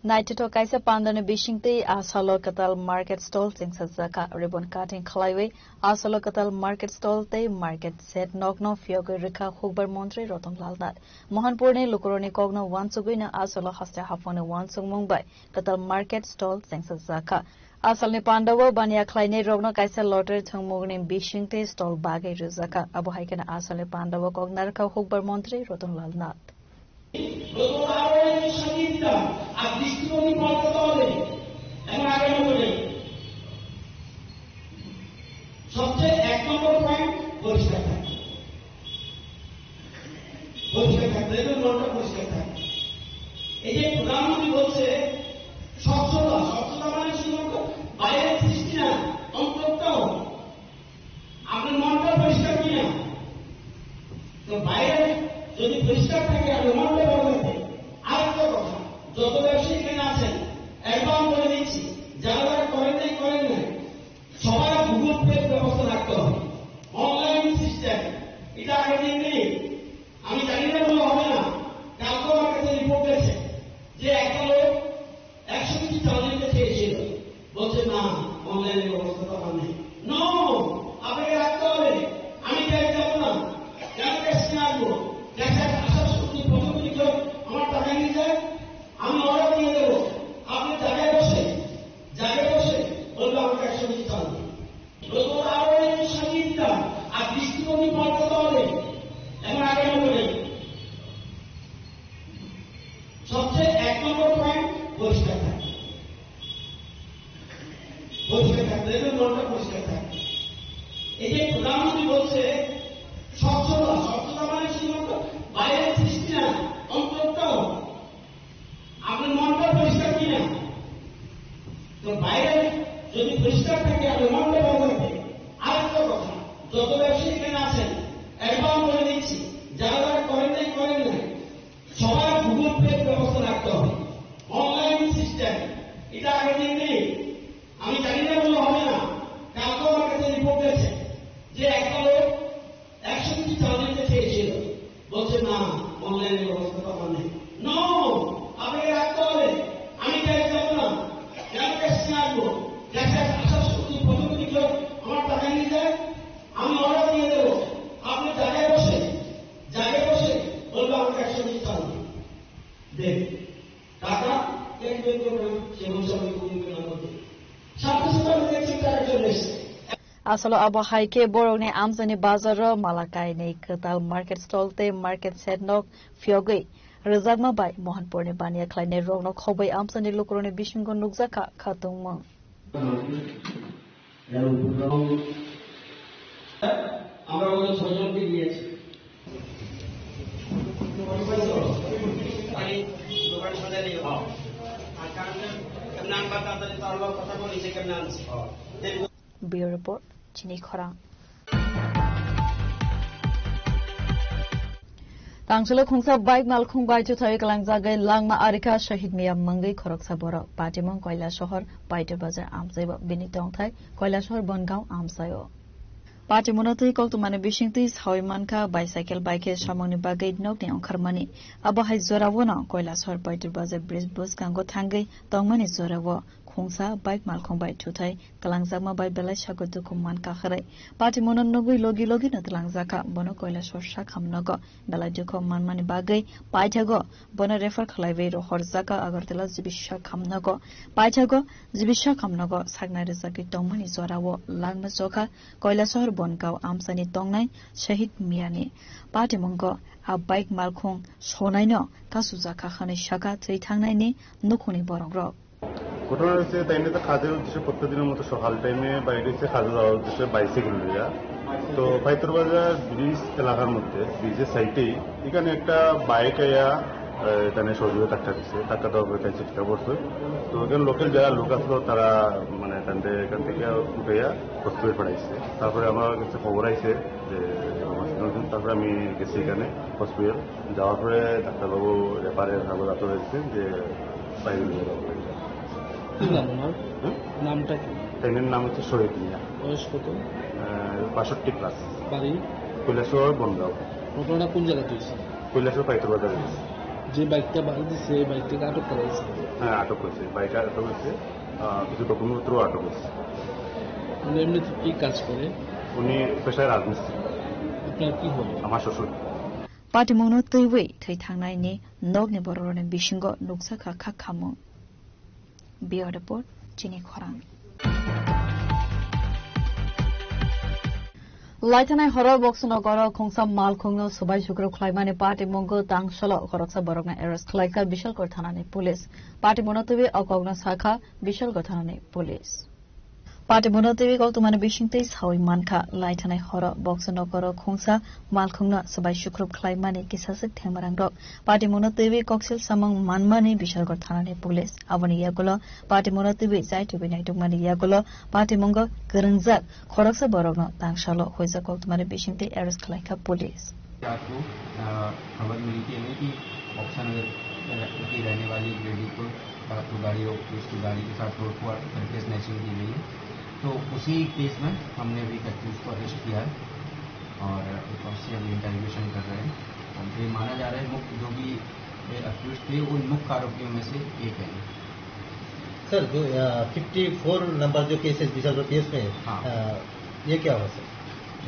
Naithothok kaisa pandani bisingtwi a salo kwtal market stall chengsajakha. Ribbon cutting khlaiwi a salo kwtal market stall tei market shed nokno phiyogwi rwkha hukbar montri Ratan Lal Nath. Mohanpurni lukurokni kokno uansugwino a salo haste haphangni uansukmung bai kwtal market stall chengsajakha. A salni pandao baniya khlainai rokno kaisa lottery thwngmungni bisingtwi stall bagwi rwjakha. Abo hai kheno a salni pandao kok narwkha hukbar montri Ratan Lal Nath. গত বারো এর সঙ্গে দিতাম, আর দৃষ্টিভঙ্গি বলতে হবে, এবং আগামী দিনে সবচেয়ে এক নম্বর পয়েন্ট পরিষ্কার থাকবে। পরিষ্কার থাকবে, এবং মনটা পরিষ্কার থাকবে। এই যে প্রধানমন্ত্রী বলছে স্বচ্ছতা, স্বচ্ছতা মানে শুধুমাত্র বাইরের সৃষ্টি না, অন্তরটাও। আপনার মনটা পরিষ্কার কিনা? তো বাইরে যদি পরিষ্কার থাকে, আপনার মনটা ভালো থাকে। আর একটা কথা, যত ব্যবসায়ী এখানে আছেন, একবার বলে দিচ্ছি, যারা যারা করেন নাই, করেন নাই, সবার গুগল পে ব্যবস্থা রাখতে হবে। অনলাইন সিস্টেম, এটা আগের দিন নেই। আমি জানি না বললে হবে না, কালকে আমার কাছে রিপোর্ট গেছে যে একটা লোক একশো কেজি চাল নিতে চেয়েছিল, বলছে, "না, অনলাইনের ব্যবস্থা তো আমার নেই।" নো, আপনাকে রাখতে হবে। আমি ব্যাংকে যাবো না, কেন ক্যাশ নিয়ে আসবো? ক্যাশে আসার সময় প্রথম দিকে আমার টাকা নিয়ে যায়, আমি অর্ডার দিয়ে দেবো। আপনি জায়গায় বসে, জায়গায় বসে বলবে, "আমাকে একশো কেজি চাল দিন।" গত আরো একটু সাজিয়ে দিতাম, আর দৃষ্টিভঙ্গি পাল্টাতে হবে। এখন আগের মতো নেই। সবচেয়ে এক নম্বর পয়েন্ট পরিষ্কার থাকবে। পরিষ্কার থাকবে, এজন্য মনটা পরিষ্কার থাকবে। এই যে প্রধানমন্ত্রী বলছে স্বচ্ছতা, স্বচ্ছতা মানে শুধুমাত্র বাইরের সৃষ্টি না, অন্তরটাও। আপনার মনটা পরিষ্কার কিনা? তো বাইরে যদি পরিষ্কার থাকে, আপনার মনটা ভালো থাকবে। আরেকটা কথা, যত ব্যবসায়ী এখানে আছেন, একবার বলে দিচ্ছি, যারা যারা করেন নাই, করেন নাই, সবার গুগল পে ব্যবস্থা রাখতে হবে। অনলাইন সিস্টেম, এটা আগের দিন নেই। আমি জানি না বললে হবে না। কালকে আমার কাছে রিপোর্ট গেছে যে একটা লোক একশো কেজি চাল নিতে চেয়েছিল, বলছে, "না, অনলাইনের ব্যবস্থা তো আমার নেই।" নো, আপনাকে রাখতে হবে। আমি ক্যাশে যাবো না, কেন ক্যাশে নিয়ে আসবো? ক্যাশে আসার সময় প্রথম দিকে আমার টাকা নিয়ে যায়, আমি অর্ডার দিয়ে দেবো। আপনি জায়গায় বসে, জায়গায় বসে বলবো, "আমাকে একশো কেজি চাল দিন।" দেন Asalo abo hai khe borokni amchaini bazaro mala kainwi kwtal market stall tei market shed nok phiyogwi rwjakma bai Mohanpurni baniya khlainai rokno khobwi amchaini lukurokni bisingo nukjakha khatungmung. আমরা ওদের ছজনকে নিয়েছি। এই দোকান সাজালে, হ্যাঁ। আর কারণ নাম্বার তাড়াতাড়ি তার লগে কথা বলি যে কেমন আনছি। Bureau Report, Chini Khorang. Tangselo khungsa bike malkhung bai chuthai kalangjagwi langma arikha Shahid Mia mungwi khoroksa borok. Patimung Koilashahar, Paitur Bazar amchaibo bini tongthai Koilashahar Bongaon amchaio. Patimungno twi koktwmani bisingtwi sawi mankha, bicycle bai khe samungni bagwi nokni ongkharmani. Abo hai joraono Koilashahar Paitur Bazar bridge bwskango thangwi tongmani jorao khungsa bike malkhung bai chuthai kalangjakma bai belai sago dukhu man kakharwi. Patimungno nugwi logi logi no twlangjakha. Bono Koilashahar sakham nogo belai dukhu manmani bagwi paithago bono refer khlaiwi rohorjakha Agartala G B sakham nogo. Paithago G B sakham nogo saknai rwjagwi tongmani jorao langma chokha Koilashahar Bongaon amchaini tongnai Shahid Miani. Patimungo a bike malkhung sonaino kasujakha hwnwi sakha thwi thangnaini nukhungni borokrok. ঘটনা হয়েছে, তাই নিয়ে তো কাজের উদ্দেশ্যে প্রত্যেকদিনের মতো সকাল টাইমে বাইরে হচ্ছে কাজে যাওয়ার উদ্দেশ্যে বাইসাইকেল লইয়া। তো পাইতর বাজার ব্রিজ এলাকার মধ্যে, ব্রিজের সাইডেই এখানে একটা বাইক আয়া, আহ, এখানে সজোরে ধাক্কা দিচ্ছে। ধাক্কা দেওয়ার পরে তাই ছিটকা পড়ছে। তো এখানে লোকাল যারা লোক আসলো তারা মানে তাদের এখান থেকে উঠাইয়া হসপিটাল পাঠাইছে। তারপরে আমার কাছে খবর আইছে যে আমার সঙ্গে, তারপরে আমি গেছি এখানে হসপিটাল। যাওয়ার পরে ডাক্তারবাবু রেফারের কাগজ আপনারা দিচ্ছেন যে বাইরে নিয়ে যাবো। কি নাম ওনার? হুম? নামটা কি? ট্রেনের নাম হচ্ছে শহীদ মিয়া। বয়স কত? আহ, বাষট্টি প্লাস। বাড়ি? কৈলাসহর বনগাঁও। ঘটনা কোন জায়গাতে হয়েছে? কৈলাসহর পাইতর বাজারে হয়েছে। যে বাইকটা বাড়ি দিচ্ছে, এই বাইকটাকে আটক করা হয়েছে? হ্যাঁ, আটক হয়েছে। বাইক আটক হয়েছে। আহ, কিছু ডকুমেন্টপত্রও আটক হয়েছে। উনি এমনিতে কি কাজ করে? উনি পেশায় রাজমিস্ত্রি। আপনার কি হয়? আমার শ্বশুর। Patimungno twiwi thwi thangnaini nokni bororokni bisingo nukjakha kha khamung. Bureau Report, Chini Khorang. Laithanai horo Boksonogoro khungsa malkhungno swbai sukrub khlaimani patimungo tangsalo khoroksa borokno arrest khlaikha Bishalgarh thanani police. Patimungno twiwi o kokno sakha Bishalgarh thanani police. Patimungno twiwi koktwmani bisingtwi sawi mankha, laithanai horo Boksonogoro khungsa malkhungno swbai sukrub khlaimani kisaswk thengmarangrok. Patimungno twiwi koksil samung manmani Bishalgarh thanani police. Aboni yagulo patimungno twiwi chaitubwi naitukmani yagulo patimungo kwrwngjak khoroksa borokno tangsalo huijak koktwmani bisingtwi arrest khlaikha police. रात को, अ, खबर मिली थी हमें कि बक्सा नगर, अ, की रहने वाली एक लेडी को रात को गाड़ी और पुलिस की गाड़ी के साथ तोड़फोड़ करके स्नैचिंग की गई है। तो उसी केस में हमने अभी एक अक्यूज को अरेस्ट किया है और उससे अभी इंटरोगेशन कर रहे हैं। और ये माना जा रहा है मुख्य जो भी ये अक्यूज थे, उन मुख्य आरोपियों में से एक है। सर, जो, अ, फिफ्टी फोर नंबर जो केस है, बीस हजार केस में, हाँ। अ, ये क्या हुआ सर?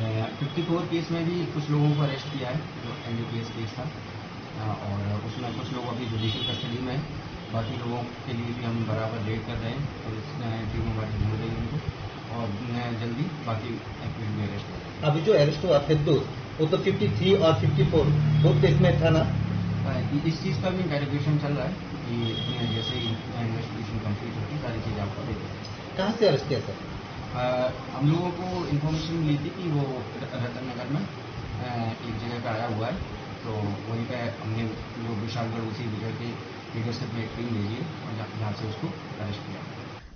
अ, फिफ्टी फोर केस में भी कुछ लोगों को अरेस्ट किया है, जो एनडीपीएस केस था, अ, और उसमें कुछ लोग अभी जुडिशियल कस्टडी में हैं। बाकी लोगों के लिए भी हम बराबर रेड कर रहे हैं, पुलिस, अ, टीम हमारी ढूंढ रही है उनको, और, अ, जल्दी बाकी एक्यूज भी अरेस्ट हो जाएंगे। अभी जो अरेस्ट हुआ फिरदौस, वो तो फिफ्टी थ्री और फिफ्टी फोर, दो केस में था ना? अ, इ-, इस चीज़ का भी इंटरोगेशन चल रहा है कि, अ, जैसे ही इन्वेस्टिगेशन कंप्लीट होगी, सारी चीज़ें आपको दे देंगे। कहाँ से अरेस्ट किया सर? अ, हम लोगों को इन्फॉर्मेशन मिली थी कि वो र-, रतन नगर में, अ, एक जगह पे आया हुआ है, तो वहीं पे हमने जो विशालगढ़, उसी विजय के लीडरशिप में एक टीम भेजी है और जहाँ, जहाँ से उसको अरेस्ट किया।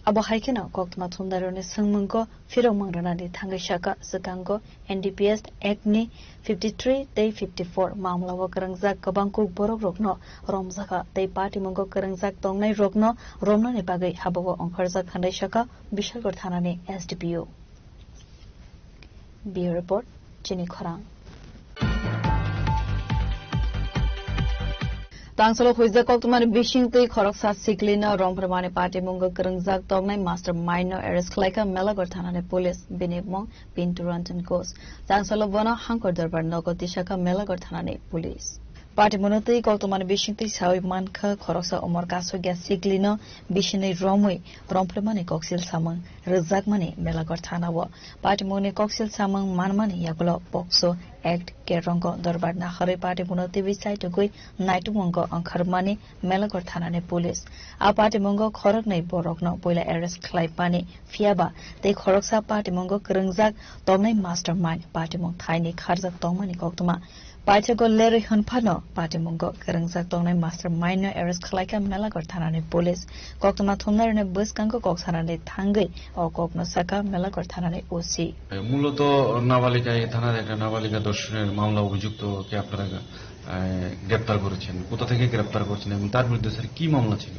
Abo hai kheno koktwma thumnairokni swngmungo phirokmung rwnani thangwi sakha, swkango N D P S Act ni fifty three tei fifty four mamlao kwrwngjak kwbang kuk borokrokno romjakha tei patimungo kwrwngjak tongnairokno romnani bagwi habao ongkhorjak hwnwi sakha Bishalgarh thanani S D P O. Bureau Report, Chini Khorang. Tangsalo huijak koktwmani bisingtwi khoroksa siklino romphormani patimungo kwrwngjak tongnai mastermind no arrest khlaikha Melagarh thanani police, bini mung Pintu Ranjan Ghosh. Tangsalo bono Hangkor Dorbar nogo tisakha Melagarh thanani police. Patimungno twi koktwmani bisingtwi sawi mankha khoroksa umor kasugya siklino bisinwi romwi romphwrwmani koksil samung rwjakmani Melaghor thanao. Patimungni koksil samung manmani yagulo POCSO Act, Kerongko dorbar naharwi patimungno twi chaitugwi naitukmungo ongkharmani Melaghor thanani police. A patimungo khoroknwi borokno puila arrest khlaimani, phiyaba tei khoroksa patimungo kwrwngjak tongnai mastermind patimung thaini kharjak tongmani koktwma. Paithago lerwi hwnphano patimungo kwrwngjak tongnai mastermind no arrest khlaikha Melaghor thanani police. Koktwma thumnairokni bwskango kok sanani thangwi o kokno sakha Melaghor thanani O C. মূলত নাবালিকা, এই থানার একটা নাবালিকা ধর্ষণের মামলা, অভিযুক্তকে আপনারা, আহ, গ্রেপ্তার করেছেন। কোথা থেকে গ্রেপ্তার করেছেন এবং তার বিরুদ্ধে স্যার কি মামলা ছিল?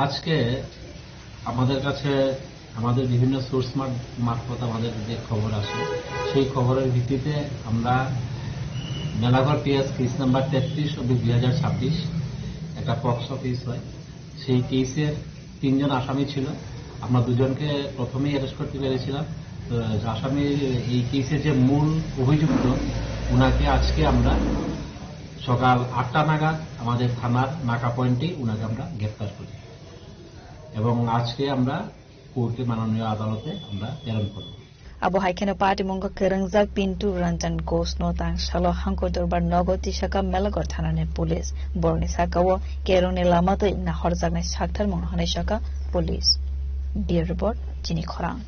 আজকে আমাদের কাছে আমাদের বিভিন্ন সোর্স মার-, মারফত আমাদের যে খবর আসে, সেই খবরের ভিত্তিতে আমরা মেলাঘর পিএস কেস নাম্বার তেত্রিশ অব্লিক দুই হাজার ছাব্বিশ একটা পক্সো কেস হয়। সেই কেসের তিনজন আসামি ছিল। আমরা দুজনকে প্রথমেই অ্যারেস্ট করতে পেরেছিলাম। তো আসামি, এই কেসের যে মূল অভিযুক্ত, ওনাকে আজকে আমরা সকাল আটটা নাগাদ আমাদের থানার নাকা পয়েন্টে ওনাকে আমরা গ্রেপ্তার করি এবং আজকে আমরা কোর্টে, মাননীয় আদালতে আমরা প্রেরণ করব। Abo hai kheno patimungo kwrwngjak Pintu Ranjan Ghosh no tang salo Hangkor Dorbar nogo tisaka Melaghor thanani police. Borokni sakao kerongni lama twi nahorjaknai saktharmung hwnwi saka police. Bureau Report, Chini Khorang.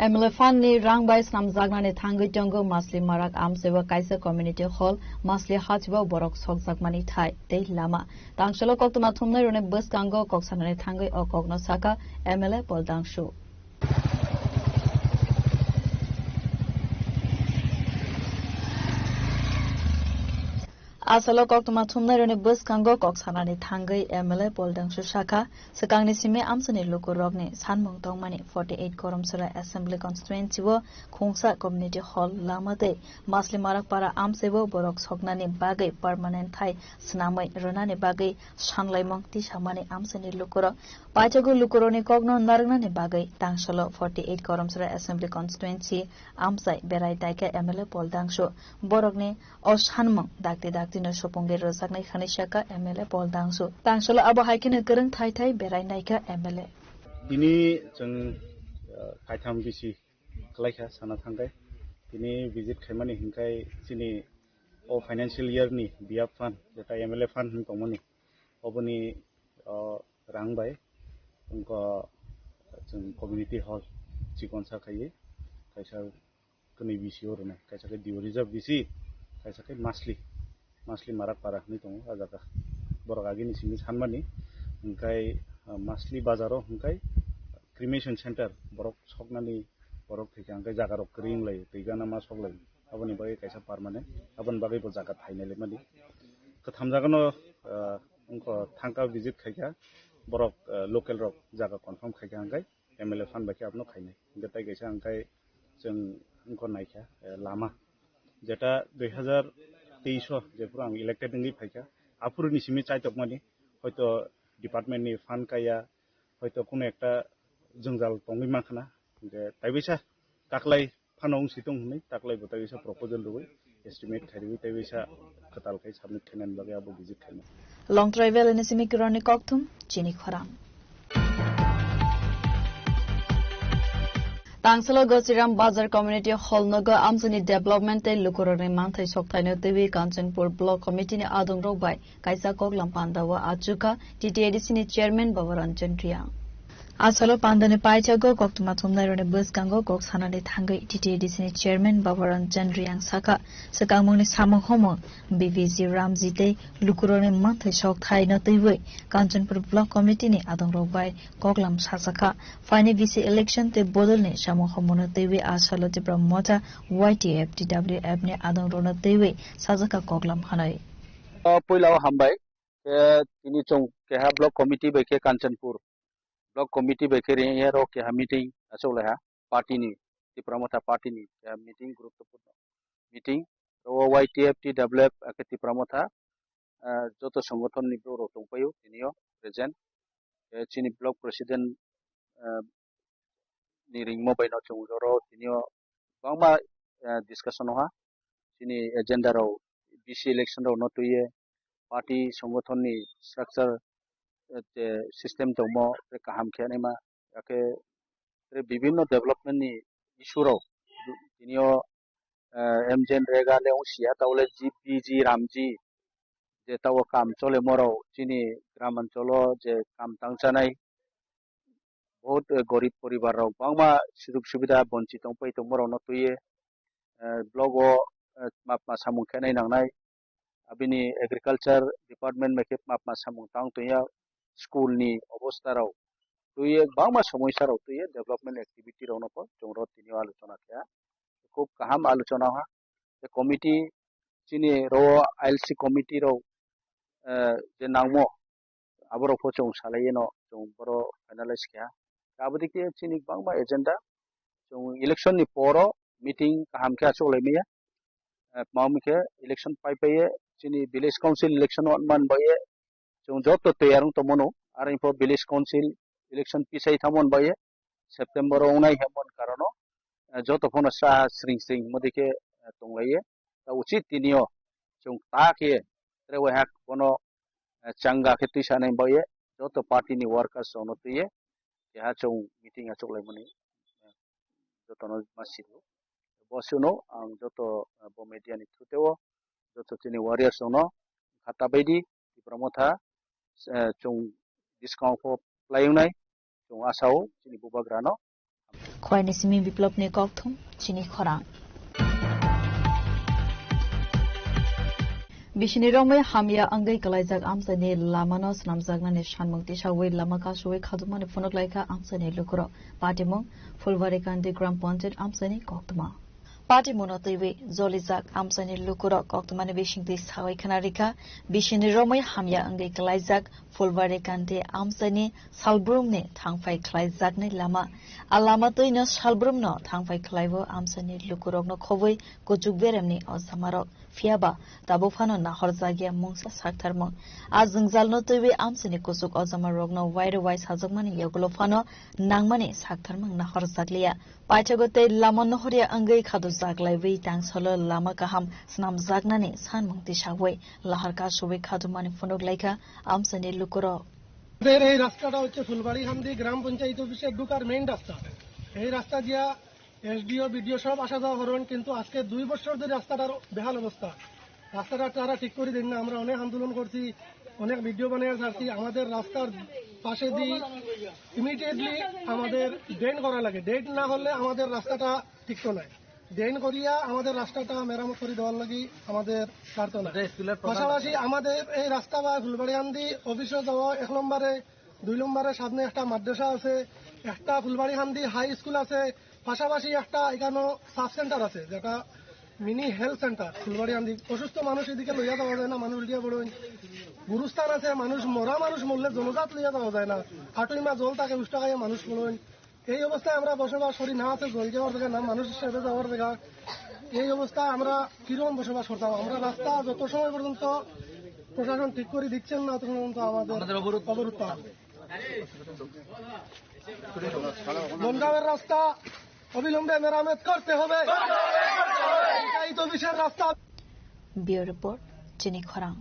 M L A fund ni rang bai snamjaknani thangwi tongo Masli Marak amchaibo kaisa community hall, Masli hachbo borok sokjakmani thai tei lama. Tangsalo koktwma thumnairokni bwskango kok sanani thangwi o kokno saka M L A Paul Dangsu. Asalo koktwma thumnairokni bwskango kok sanani thangwi M L A Paul Dangsu sakha, swkangni simi amchaini lukurokni sanmung tongmani forty eight Koromsora Assembly Constituency o Khungsa Community Hall lama tei Masli Marakpara amchaibo borok soknani bagwi permanent thai swnamwi rwnani bagwi sanlaimung tisamani amchaini lukurok. Paithago lukurokni kokno narwknani bagwi tangsalo forty eight Koromsora Assembly Constituency amchai berai taikha M L A Paul Dangsu. Borokni o sanmung dakti daktino supungwi rwjaknai hwnwi sakha M L A Paul Dangsu. Tangsalo abo hai kheno kwrwng thai thai berai naikha M L A. Tini chwng, uh, kaitham bisi kwlaikha sana thangkhe. Tini visit khaimani hinkhai chini o financial year ni B F fund, jeta M L A fund hwn tongmani, oboni, o, rang bai wngkha chwng community hall chikonsa khaiwi kaisa kwnwi bisi o rwnai, kaisa khe Dio Reserve bisi, kaisa khe Masli, Masli Marak Para hwnwi tongo o jaga. Borok agini simi sanmani, hwnkhe, ah, Masli bazaro hwnkhe cremation center borok soknani borok thwikha hwnkhe jaga rok kwrwi wng lai, twi gana ma sok lai, aboni bagwi kaisa permanent, aboni bagwi bo jaga thainai lai mani. Kwtham jagano, ah, wngkha thangka visit khaikha borok, ah, local rok jaga confirm khaikha hwnkhe M L A fund bai khe abono khainai. Hwnkhe tai kaisa hwnkhe chwng wngkha naikha, eh, lama. Jeta dui hazar teis o jephuru ang elected wngwi phaikha, aphuruni simi chaitokmani hoito department ni fund kaya, hoito kuno ekta jwngjal tongwi mankhana. Hwnkhe taibaisa taklai phano wngsi tong hwnwi taklai bo taibaisa proposal rwui estimate khairwi taibaisa kwtal khai submit khainani bagwi abo visit khainai. Longtrai Valley ni simi Kiron ni kokthum, Chini Khorang. Tangsalo Gosiram Bazar Community Hall nogo amchaini development tei lukurokni manthai sokthaino twiwi Kanchanpur Block Committee ni adongrok bai kaisa koklam pandao achukha T T A D C ni chairman Babaranjan Reang. Asalo pandani paithago koktwma thumnairokni bwskango kok sanani thangwi T T A D C ni chairman Babaranjan Reang sakha, swkangmungni samung humung B V G Ramji tei lukurokni manthai sok thaino twiwi Kanchanpur Block Committee ni adongrok bai koklam sajakha. Phaini V C election tei bodolni samung humungno twiwi asalo Tipra Motha Y T F T W F ni adongrokno twiwi sajakha koklam hwnwi. O puila o hambai, khe tini chwng keha block committee bai khe Kanchanpur block committee bai khe ringya ro keha meeting achuk lai ha party ni, Tipra Motha party ni keha meeting, guruttopurno meeting. O Y T F T W F akhe Tipra Motha, ah, joto songothon ni borok rok tongpaio tini o present. Eh, chini block president, ah, ni ringmo bai no chwng oro tini o bangma eh, discussion o ha. Chini agenda rok B C election rok no twiye party songothon ni structure, eh, je system tongmo tei kaham khe naima, hakhe tei bibinno development ni issue rok tini o, eh, M J N Rega le wng sia, tawle G P G Ramji je tawo kam chole morok chini gram ancholo je kam tangchanai, bahut, eh, gorib poribar rok bangma sujog subida bonchit tongpai tongmo rok no twiye, eh, block o, eh, mapma samung khenai nangnai, abini agriculture department bai khe mapma samung tang tongya, school ni obostha rok twiye, bangma somosya rok twiye, development activity rok no bo chwng ro tini o alochona khe khub kaham alochona ha. Tei committee chini ro I L C committee rok, eh, je nangmo aborok pho chwng salai no chwng boro finalize kha. Aboni khe chini bangma agenda chwng election ni poro meeting kaham khe achuk lai maya. Eh, tma hwn khe election pai pai ye chini village council election wan man bai ye chwng joto tiyar wng tongmano, aro info village council election pisai thamon bai ye September o wngnai hemon karono, eh, joto phano sa sring sring modi khe, eh, tonglaye. Ta uchit tinio chwng ta khe tre wai hak bono, eh, changa khe twi sanai bai ye joto party ni workers rokno twi ye keha chwng meeting achuk lai mani, eh, jotono ma sio. Bo sino ang joto, eh, bo media ni through teo joto chini warriors rokno khata baidi Tipra Motha, eh, chwng discount pho playing nai. Chwng asao chini bubagrano. Khwaini simi Biplopni kokthum, chini khorang. Bisini romwi hamya wngwi kwlaijak amchaini lamano swnamjaknani sanmung tisawi lama kasui khadumani phunuk laikha amchaini lukurok. Patimung Phulbari Kandi Gram Panchayat amchaini koktwma. Patimungno twiwi jolijak amchaini lukurok koktwmani bisingtwi sawi khna rikha, bisini romwi hamya wngwi kwlaijak Phulbari Kandi amchaini salbrumni thangphai khlaijaknai lama. A lama twino salbrumno thangphai khlaibo amchaini lukurokno khobwi kuchuk beremni ojamarok. Phiyaba tabuk phano nahorjakya mungsa saktharmung. A jwngjalno twiwi amchaini kuchuk ojamarokno wairwi waisajakmani yagulo phano nangmani saktharmung nahorjakliya. Paithago tei lama nohorya wngwi khadujak laiwi tangsalo lama kaham swnamjaknani sanmung tisawi lahar kasubwi khadumani phunuk laikha amchaini lukurok. আমাদের এই রাস্তাটা হচ্ছে ফুলবাড়ি হান্দি গ্রাম পঞ্চায়েত অফিসে ঢুকার মেইন রাস্তা। এই রাস্তা দিয়া এসডিও, বিডিও সব আসা যাওয়া করেন, কিন্তু আজকে দুই বছর ধরে রাস্তাটার বেহাল অবস্থা। রাস্তাটা তারা ঠিক করে দেন না। আমরা অনেক আন্দোলন করছি, অনেক ভিডিও বানিয়ে ছাড়ছি। আমাদের রাস্তার পাশে দিয়ে ইমিডিয়েটলি আমাদের ড্রেন করা লাগে। ড্রেন না হলে আমাদের রাস্তাটা ঠিক তো নয়। ড্রেন করিয়া আমাদের রাস্তাটা মেরামত করে দেওয়ার লাগি আমাদের ছাড়তো না। এটা স্কুলের প্রধান পাশাপাশি রাস্তা। আমাদের এই রাস্তা বা ফুলবাড়ি আন্দি অফিসে যাওয়া এক নম্বরে, দুই নম্বরে সামনে একটা মাদ্রাসা আছে, একটা ফুলবাড়ি হান্দি হাই স্কুল আছে, পাশাপাশি একটা এখানো সাব সেন্টার আছে, যেটা মিনি হেলথ সেন্টার ফুলবাড়ি আন্দি। অসুস্থ মানুষ এদিকে লইয়া যাওয়া যায় না, মানুষ উল্টিয়া পড়ইন। গুরুস্থান আছে, মানুষ মরা মানুষ মরলে জনজাত লইয়া যাওয়া যায় না, আটুইমা জল থাকে উষ্টা খাইয়া মানুষ পড়ইন। এই অবস্থায় আমরা বসবাস করি, না আছে জল যাওয়ার জায়গা, না মানুষ হিসেবে যাওয়ার জায়গা। এই অবস্থায় আমরা কিরকম বসবাস করতাম? আমরা রাস্তা যত সময় পর্যন্ত প্রশাসন ঠিক করে দিচ্ছেন না, ততক্ষণ পর্যন্ত আমাদের আমাদের অবরোধ। অবরোধ থাকবে। মনগাঁওয়ের রাস্তা অবিলম্বে মেরামত করতে হবে। পঞ্চায়েত অফিসের রাস্তা। Bureau Report, Chini Khorang.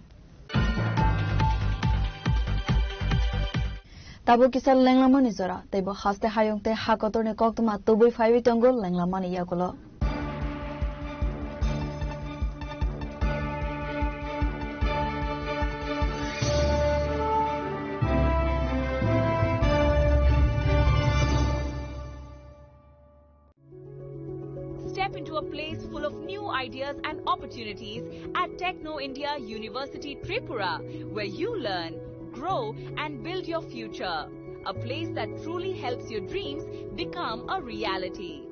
Tabuk kisa lenglamani jora, teibo haste hayung tei ha kotorni koktwma tubui phaiwi tongo lenglamani yagulo. Step into a place full of new ideas and opportunities at Techno India University Tripura, where you learn, grow, and build your future. A place that truly helps your dreams become a reality.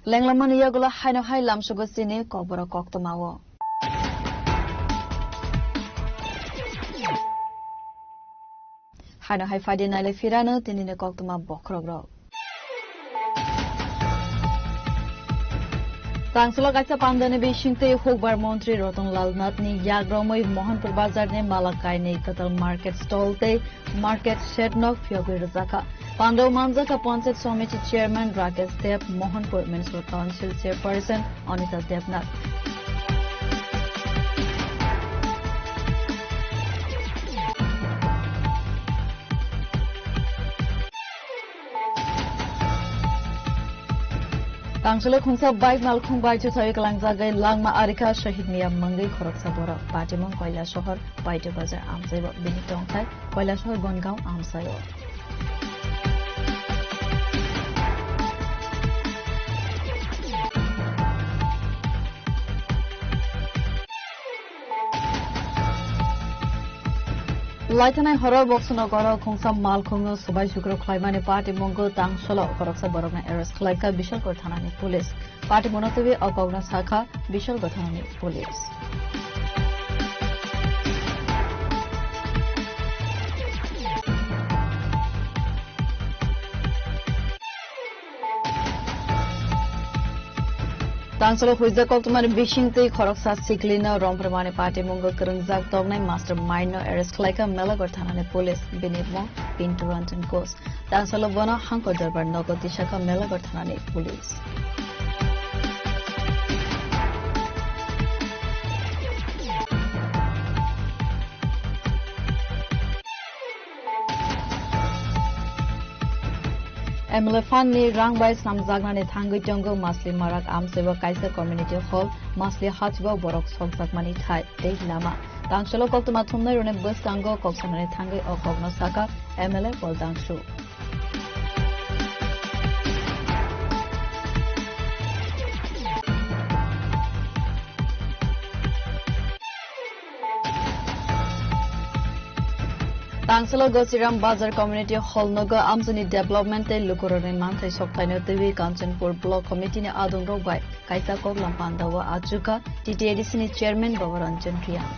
Lenglamani yagulo haino hai lamsugo chini kokborok koktwmao. Haino hai phadi naile phirano tinini koktwma bokhorokrok. Tangsulo kaisa pandani bisingtwi hukbar montri Ratan Lal Nathni yak romwi Mohanpur bazarni mala kainwi kwtal market stall tei market shed no phiyogwi rwjakha. Pandao manjakha Panchayat Samiti Chairman Rakesh Deb, Mohanpur Municipal Council Chairperson Anita Debnath. Tangsulo khungsa bike malkhung bai chuchawi kalangjagwi langma arikha Shahid Mia mungwi khoroksa borok. Patimung Koilasohor Paito Bazar amchaibo bini tongthai Koilasohor Bongaon amchaio. Laithanai horo Boksonogoro khungsa malkhungno subai sukro khlaimani patimunggo tangsolo khoroksa borokno arrest khlaikha Bishalgarh thanani police. Patimungno twiwi o kokno sakha Bishalgarh thanani police. Tangsalo huijak koktwmani bisingtwi khoroksa siklino romphormani patimunggo kwrwngjak toknai mastermind no arrest khlaikha Melagar thanani police. Bini mung Pintu Ranjan Ghosh. Tangsalo bono Hangkor Dorbar nogo tisakha Melagar thanani police. M L A fund ni rang bai snamjaknani thangwi tongo Masli Marak amchaibo kaisa community hall, Masli hachwao borok sokjakmani thai tei lama. Tangsalo koktwma thumnai rokni bwskango kok sanani thangwi o kokno sakha M L A Pol Dangshu. Tangsalo Gosiram Bazar Community Hall nogo amchaini development tei lukurokni manthai sokphaino twiwi Kanchanpur Block Committee ni adongrok bai kaisa koklam pandao achukha T T A D C ni Chairman Baba Ranjan Reang.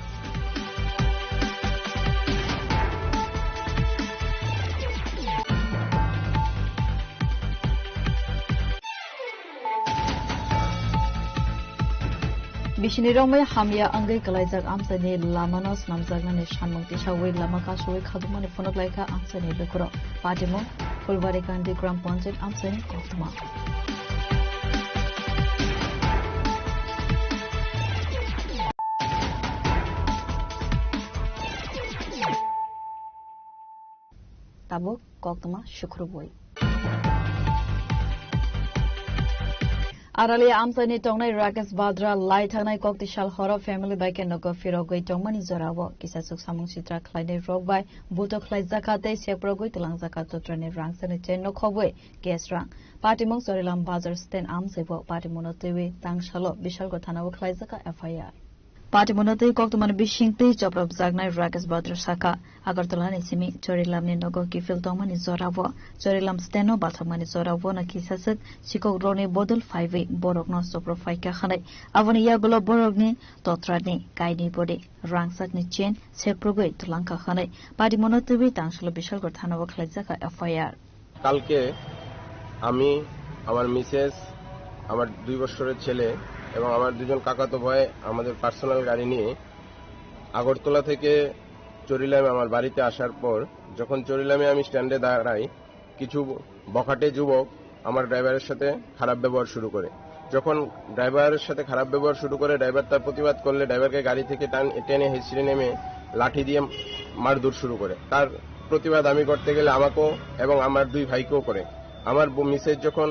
Bisini romwi hamya wngwi kwlaijak amchaini lamano swnamjaknani samung tisawi lama kasui khadukmani phunuk laikha amchaini lukurok. Patimung Phulbari Kandi Gram Panchayat amchaini koktwma. Tabuk koktwma sukrubwi. Aralia amchaini tongnai Rakesh Badra lai thangnai kokti sal horo family bai khe nogo phirogwi tongmani jorao kisa chuk samung sitra khlainai rok bai buto khlaijakha tei seprogwi twlangjakha totrani rangchakni chain no khobwi cash rang. Patimung Chorilam Bazar stand amchaibo patimungno twiwi tangsalo Bishalgarh thanao khlaijakha F I R. Patimungno twi koktwmani bisingtwi choprobjaknai Rakesh Badra sakha, Agartala ni simi Chorilamni nogo kiphil tongmani jorao, Chorilam steno bathakmani jorao no kisaswk sikok rokni bodol phaiwi borokno chopro phaikha hwnwi. Aboni yagulo borokni totrani kainwi bodi rangchakni chain seprogwi twlangkha hwnwi patimungno twiwi tangsalo Bishalgarh thanao khlaijakha F I R. কালকে আমি, আমার মিসেস, আমার দুই বছরের ছেলে এবং আমার দুজন কাকাতো ভাই আমাদের পার্সোনাল গাড়ি নিয়ে আগরতলা থেকে চরিলামে আমার বাড়িতে আসার পর, যখন চরিলামে আমি স্ট্যান্ডে দাঁড়াই, কিছু বখাটে যুবক আমার ড্রাইভারের সাথে খারাপ ব্যবহার শুরু করে। যখন ড্রাইভারের সাথে খারাপ ব্যবহার শুরু করে, ড্রাইভার তার প্রতিবাদ করলে ড্রাইভারকে গাড়ি থেকে টান-, টেনে হিঁচড়ে নেমে লাঠি দিয়ে মারধর শুরু করে। তার প্রতিবাদ আমি করতে গেলে আমাকেও এবং আমার দুই ভাইকেও করে। আমার ব-, মিসেস যখন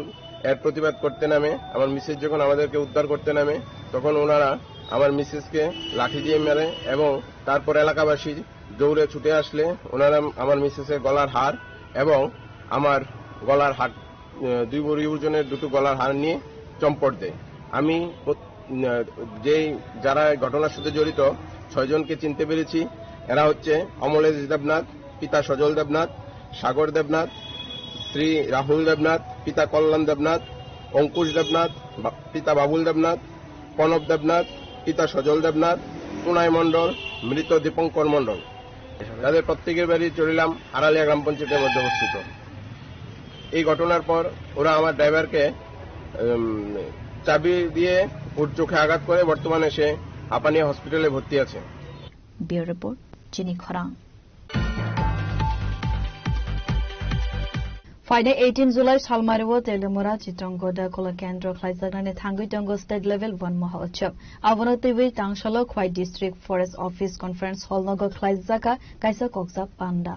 এর প্রতিবাদ করতে নামে, আমার মিসেস যখন আমাদেরকে উদ্ধার করতে নামে, তখন ওনারা আমার মিসেসকে লাঠি দিয়ে মারে এবং তারপর এলাকাবাসী দৌড়ে ছুটে আসলে ওনারা আমার মিসেসের গলার হার এবং আমার গলার হার, আহ, দুই ভরি ওজনের দুটো গলার হার নিয়ে চম্পট দেয়। আমি প্রত-, আহ, যেই যারা এই ঘটনার সাথে জড়িত, ছয়জনকে চিনতে পেরেছি। এরা হচ্ছে অমলেশ দেবনাথ, পিতা সজল দেবনাথ, সাগর দেবনাথ, শ্রী রাহুল দেবনাথ, পিতা কল্যাণ দেবনাথ, অঙ্কুশ দেবনাথ, বা-, পিতা বাবুল দেবনাথ, প্রণব দেবনাথ, পিতা সজল দেবনাথ, টুনাই মণ্ডল, মৃত দীপঙ্কর মণ্ডল। তাদের প্রত্যেকের বাড়ি চড়িলাম আড়ালিয়া গ্রাম পঞ্চায়েতের মধ্যে অবস্থিত। এই ঘটনার পর ওরা আমার ড্রাইভারকে, উম, চাবি দিয়ে ওর চোখে আঘাত করে বর্তমানে সে হাপানিয়া হসপিটালে ভর্তি আছে। Bureau Report, Chini Khorang. Phainai eighteen July salmario Teliamura Chitrangkoda Kolokendro khlaijaknani thangwi tongo State Level Van Mahotsav. Abono twiwi tangsalo Khwai District Forest Office Conference Hall nogo khlaijaka kaisa kokjak panda.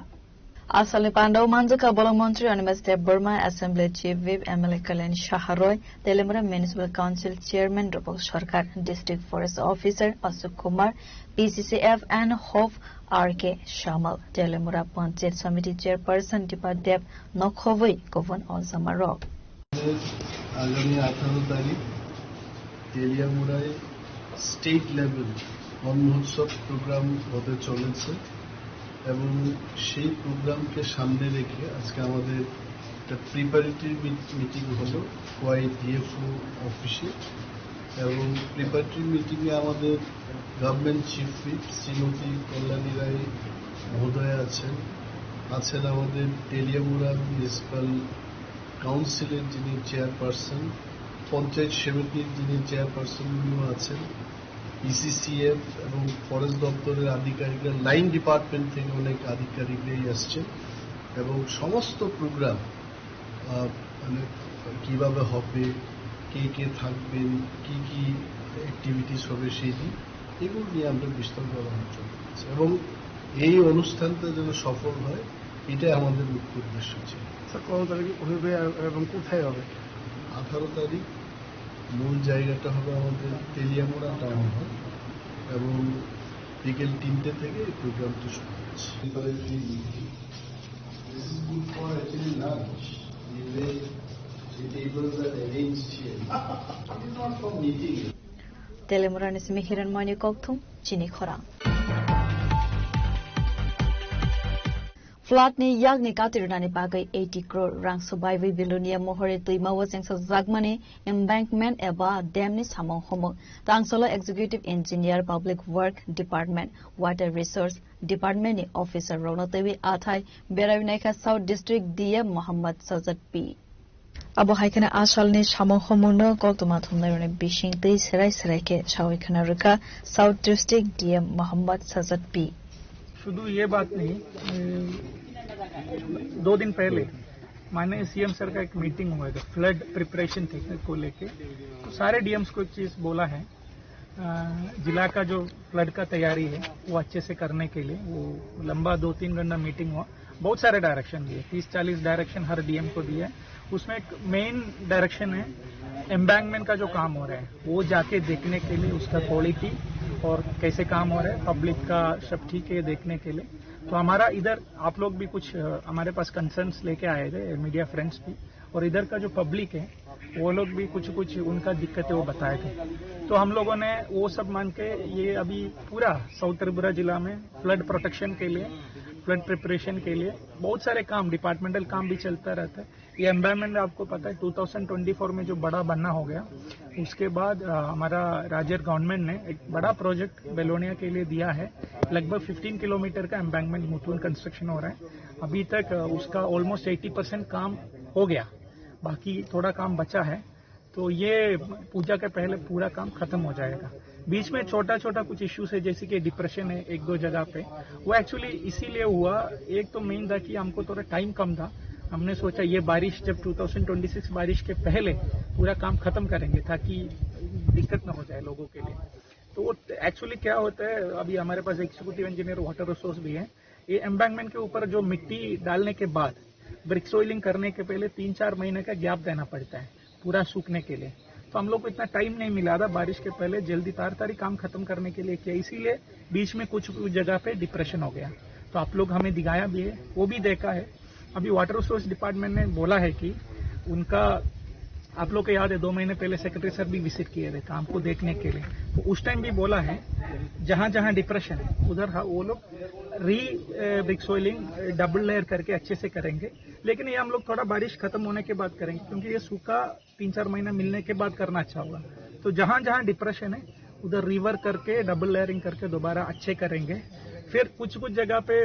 Asalni pandao manjaka bolong montri Animesh Debbarma, Assembly Chief Whip M L A Kalyan Saha Roy, Teliamura Municipal Council Chairman Rupok Sarkar, District Forest Officer Ashok Kumar, P C C F and Hope R K Shamal, Teliamura Panchayat Samiti Chairperson Dipa Deb, nokhobwi kubun ojama rok. আগামী আঠারো তারিখ তেলিয়ামুড়ায় state level বন মহোৎসব প্রোগ্রাম হতে চলেছে এবং সেই প্রোগ্রামকে সামনে রেখে আজকে আমাদের একটা প্রিপারেটরি মিটিং হলো খোয়াই ডিএফও অফিসে। এবং প্রিপারেটরি মিটিংয়ে আমাদের গভর্নমেন্ট চিফ হুইপ শ্রীমতী কল্যাণী রায় মহোদয়া আছেন, আছেন আমাদের তেলিয়ামুড়া মিউনিসিপ্যাল কাউন্সিলের যিনি চেয়ারপারসন, পঞ্চায়েত সমিতির যিনি চেয়ারপারসন উনিও আছেন, পিসিসিএফ এবং ফরেস্ট দপ্তরের আধিকারিকরা, লাইন ডিপার্টমেন্ট থেকে অনেক আধিকারিকরাই আসছেন এবং সমস্ত প্রোগ্রাম, আহ, মানে কিভাবে হবে, কে কে থাকবেন, কি কি অ্যাক্টিভিটিস হবে সেই দিন, এগুলো নিয়ে আমরা বিস্তারিত আলোচনা করছি এবং এই অনুষ্ঠানটা যেন সফল হয়, এটাই আমাদের মুখ্য উদ্দেশ্য ছিল। স্যার, কত তারিখে হবে আর, এবং কোথায় হবে? আঠারো তারিখ মূল জায়গাটা হবে আমাদের তেলিয়ামুড়া টাউন হল এবং বিকেল তিনটে থেকে এই প্রোগ্রামটা শুরু হচ্ছে। This is good for actually lunch. The way the tables are arranged here. It is not for meeting. Telemurani simi Hiranmani Kokthum, Chini Khorang. Flood ni yakni katirwnani bagwi eighty crore rang subaiwi Belonia mohori twimao chengsajakmani embankment eba dam ni samung humung. Tangsolo Executive Engineer, Public Work Department, Water Resource Department ni officer rokno twiwi athai berai naikha South District D M Mohammad Sajad P. Abo hai kheno a salni samung humungno koktwma thumnairokni bising twi serai serai khe sawi khna rwkha South District D M Mohammad Sajad P. शुद्ध ये बात नहीं, अ, दो दिन पहले माननीय CM sir का एक मीटिंग हुआ था फ्लड प्रिपरेशन टेक्निक को लेके। तो सारे डीएम्स को एक चीज़ बोला है, अ, जिला का जो फ्लड का तैयारी है वो अच्छे से करने के लिए वो लंबा दो तीन घंटा मीटिंग हुआ। बहुत सारे डायरेक्शन दिए, तीस चालीस डायरेक्शन हर डीएम को दिए। उसमें एक मेन डायरेक्शन है एम्बैंकमेंट का जो काम हो रहा है वो जाके देखने के लिए, उसका क्वालिटी और कैसे काम हो रहा है, पब्लिक का सब ठीक है देखने के लिए। तो हमारा इधर आप लोग भी कुछ, अ, हमारे पास कंसर्न्स लेके आए थे, मीडिया फ्रेंड्स भी, और इधर का जो पब्लिक है वो लोग भी कुछ कुछ उनका दिक्कतें वो बताए थे। तो हम लोगों ने वो सब मान के ये अभी पूरा साउथ त्रिपुरा जिला में फ्लड प्रोटेक्शन के लिए, फ्लड प्रिपरेशन के लिए बहुत सारे काम, डिपार्टमेंटल काम भी चलता रहता है। ये एम्बैंकमेंट आपको पता है, ट्वेंटी ट्वेंटी फ़ोर में जो बड़ा बन्ना हो गया, उसके बाद, अ, हमारा राज्य गवर्नमेंट ने एक बड़ा प्रोजेक्ट बेलोनिया के लिए दिया है। लगभग फ़िफ़्टीन किलोमीटर का एम्बैंकमेंट मुथुन कंस्ट्रक्शन हो रहा है। अभी तक, अ, उसका ऑलमोस्ट एटी परसेंट काम हो गया, बाकी थोड़ा काम बचा है। तो ये पूजा के पहले पूरा काम खत्म हो जाएगा। बीच में छोटा छोटा कुछ इश्यूज है, जैसे कि डिप्रेशन है एक दो जगह पे, वो एक्चुअली इसीलिए हुआ। एक तो मेन था कि हमको थोड़ा टाइम कम था, हमने सोचा ये बारिश, जब ट्वेंटी ट्वेंटी सिक्स बारिश के पहले पूरा काम खत्म करेंगे ताकि दिक्कत ना हो जाए लोगों के लिए। तो वो एक्चुअली क्या होता है, अभी हमारे पास एग्जीक्यूटिव इंजीनियर वाटर रिसोर्स भी है, ये एम्बैंकमेंट के ऊपर जो मिट्टी डालने के बाद ब्रिक सोइलिंग करने के पहले तीन चार महीने का गैप देना पड़ता है पूरा सूखने के लिए। तो हम लोग को इतना टाइम नहीं मिला था बारिश के पहले जल्दी ताड़ाताड़ी काम खत्म करने के लिए किया, इसीलिए बीच में कुछ कुछ जगह पे डिप्रेशन हो गया। तो आप लोग हमें दिखाया भी है, वो भी देखा है। अभी वाटर रिसोर्स डिपार्टमेंट ने बोला है कि उनका, आप लोग को याद है, दो महीने पहले सेक्रेटरी सर भी विजिट किए थे काम को देखने के लिए। तो उस टाइम भी बोला है, जहाँ जहाँ डिप्रेशन है उधर, हाँ, वो लोग री ब्रिक सोइलिंग डबल लेयर करके अच्छे से करेंगे। लेकिन ये हम लोग थोड़ा बारिश खत्म होने के बाद करेंगे, क्योंकि ये सूखा तीन चार महीना मिलने के बाद करना अच्छा होगा। तो जहाँ जहाँ डिप्रेशन है, उधर रिवर करके, डबल लेयरिंग करके दोबारा अच्छे करेंगे। फिर कुछ कुछ जगह पे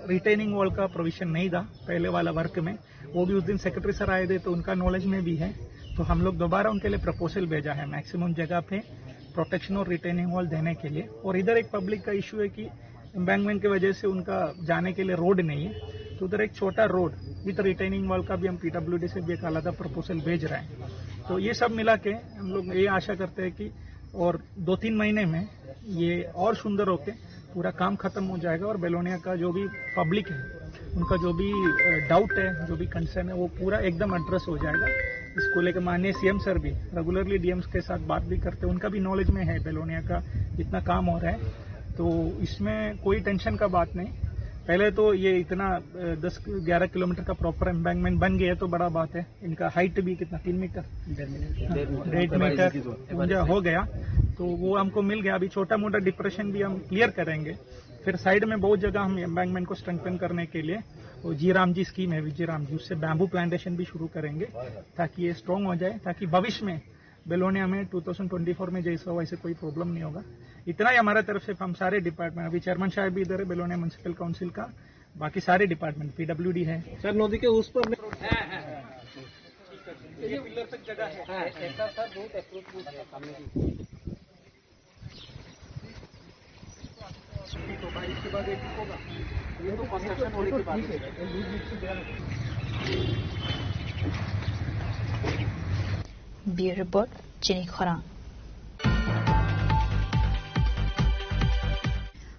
रिटेनिंग वॉल का प्रोविजन नहीं था पहले वाला वर्क में, वो भी उस दिन सेक्रेटरी सर आए थे, तो उनका नॉलेज में भी है। तो हम लोग दोबारा उनके लिए प्रपोजल भेजा है मैक्सिमम जगह पे प्रोटेक्शन और रिटेनिंग वॉल देने के लिए। और इधर एक पब्लिक का इशू है कि एम्बैंकमेंट की वजह से उनका जाने के लिए रोड नहीं है, तो उधर एक छोटा रोड विद रिटेनिंग वॉल का भी हम पीडब्ल्यूडी से भी एक आलादा प्रपोजल भेज रहे हैं। तो ये सब मिला के हम लोग ये आशा करते हैं कि और दो तीन महीने में ये और सुंदर होके पूरा काम खत्म हो जाएगा और बेलोनिया का जो भी पब्लिक है, उनका जो भी डाउट है, जो भी कंसर्न है, वो पूरा एकदम एड्रेस हो जाएगा। इसको लेकर माननीय सीएम सर भी रेगुलरली डीएम्स के साथ बात भी करते हैं, उनका भी नॉलेज में है बेलोनिया का जितना काम हो रहा है। तो इसमें कोई टेंशन का बात नहीं। पहले तो ये इतना दस ग्यारह किलोमीटर का प्रॉपर एम्बैंकमेंट बन गया तो बड़ा बात है। इनका हाइट भी कितना, तीन मीटर, डेढ़ मीटर ऊंचा हो गया। तो वो हमको मिल गया। अभी छोटा मोटा डिप्रेशन भी हम क्लियर करेंगे। फिर साइड में बहुत जगह हम एम्बैंकमेंट को स्ट्रेंथन करने के लिए वो जी राम जी स्कीम है, विजय राम जी, उससे बैम्बू प्लांटेशन भी शुरू करेंगे, ताकि ये स्ट्रॉन्ग हो जाए, ताकि भविष्य में बेलोनिया में ट्वेंटी ट्वेंटी फ़ोर में जैसा हो, वैसे कोई प्रॉब्लम नहीं होगा। इतना ही हमारे तरफ से। हम सारे डिपार्टमेंट, अभी चेयरमैन साहब भी इधर है बेलोनिया म्युनिसिपल काउंसिल का, बाकी सारे डिपार्टमेंट, पीडब्ल्यूडी है। सर, नदी के उस पर ये पिलर तक जगह है। हाँ, ऐसा सर बहुत अप्रोच है सामने की। तो भाई, इसके बाद एक होगा। ये तो कंस्ट्रक्शन होने के बाद। Bureau Report, Chini Khorang.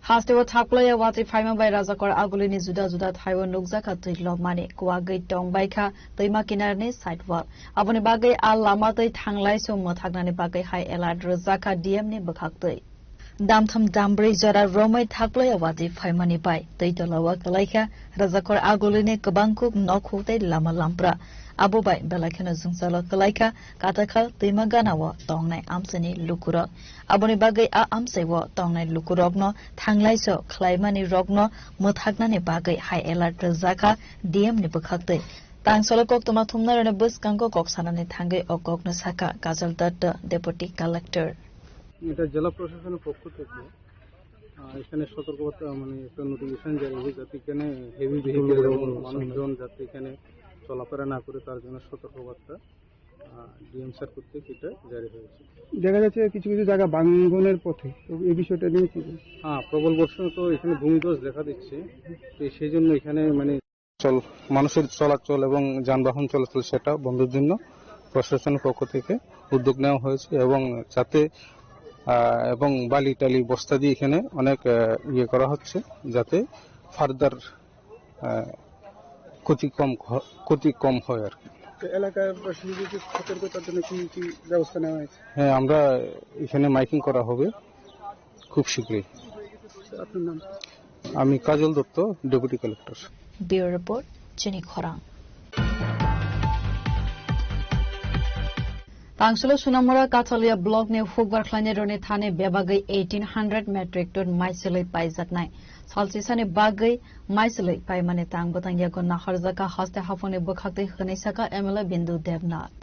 Hasteo thaklaiya watwi phaima bai Rajakor Agulini juda juda thaio nukjakha twi lobmani, kuwagwi tongbaikha twima kinarni sidewall. Aboni bagwi a lama twi thanglaiso mwthaknani bagwi high alert rwjakha D M ni bwkhaktwi. Damtham dambrwi jora romwi thaklaiya watwi phaimani bai twi tolao kwlaikha Rajakor Agulini kwbangkuk nokhuk tei lama lampra. Abo bai belai kheno jwngjalo kwlaikha Katakhal twima ganao tongnai amchaini lukurok. Aboni bagwi a amchaio tongnai lukurokno thanglaiso khlaimanirokno mwthaknani bagwi high alert rwjakha D M ni bwkhaktwi. Tangsalo koktwma thumnairokni bwskango kok sanani thangwi o kokno sakha Kajal Datta, Deputy Collector. এটা জেলা প্রশাসনের পক্ষ থেকে, আহ, এখানে সতর্কবার্তা, মানে, একটা নোটিফিকেশন জারি হয়েছে, যাতে এখানে হেভি ভেহিকেল এবং মানুষজন যাতে এখানে চলাফেরা না করে, তার জন্য সতর্কবার্তা, আহ, ডিএম স্যার কর্তৃক এটা জারি হয়েছে। দেখা যাচ্ছে কিছু কিছু জায়গা ভাঙনের পথে, তো এই বিষয়টা নিয়ে কি বলবেন? হ্যাঁ, প্রবল বর্ষণে তো এখানে ভূমিধস দেখা দিচ্ছে, তো সেই জন্য এখানে, মানে, চল-, মানুষের চলাচল এবং যানবাহন চলাচল সেটা বন্ধের জন্য প্রশাসনের পক্ষ থেকে উদ্যোগ নেওয়া হয়েছে এবং যাতে, আহ, এবং বালি টালি বস্তা দিয়ে এখানে অনেক, আহ, ইয়ে করা হচ্ছে, যাতে ফার্দার, আহ, ক্ষতি কম হ-, ক্ষতি কম হয় আর কি। তো এলাকাবাসীদেরকে সতর্কতার জন্য কি কি ব্যবস্থা নেওয়া হয়েছে? হ্যাঁ, আমরা এখানে মাইকিং করা হবে খুব শীঘ্রই। আপনার নাম? আমি Kajal Dutta, deputy collector. Bureau Report, Chini Khorang. Tangsalo Sunamura Kathalia block ni hukbar khlainai roni thani bebagwi eighteen hundred metric ton maichwlwi paijaknai. Salsisani bagwi maichwlwi paimani tang bwtang yago naharjaka haste haphangni bwkhaktwi hwnwi saka M L A Bindu Debnath.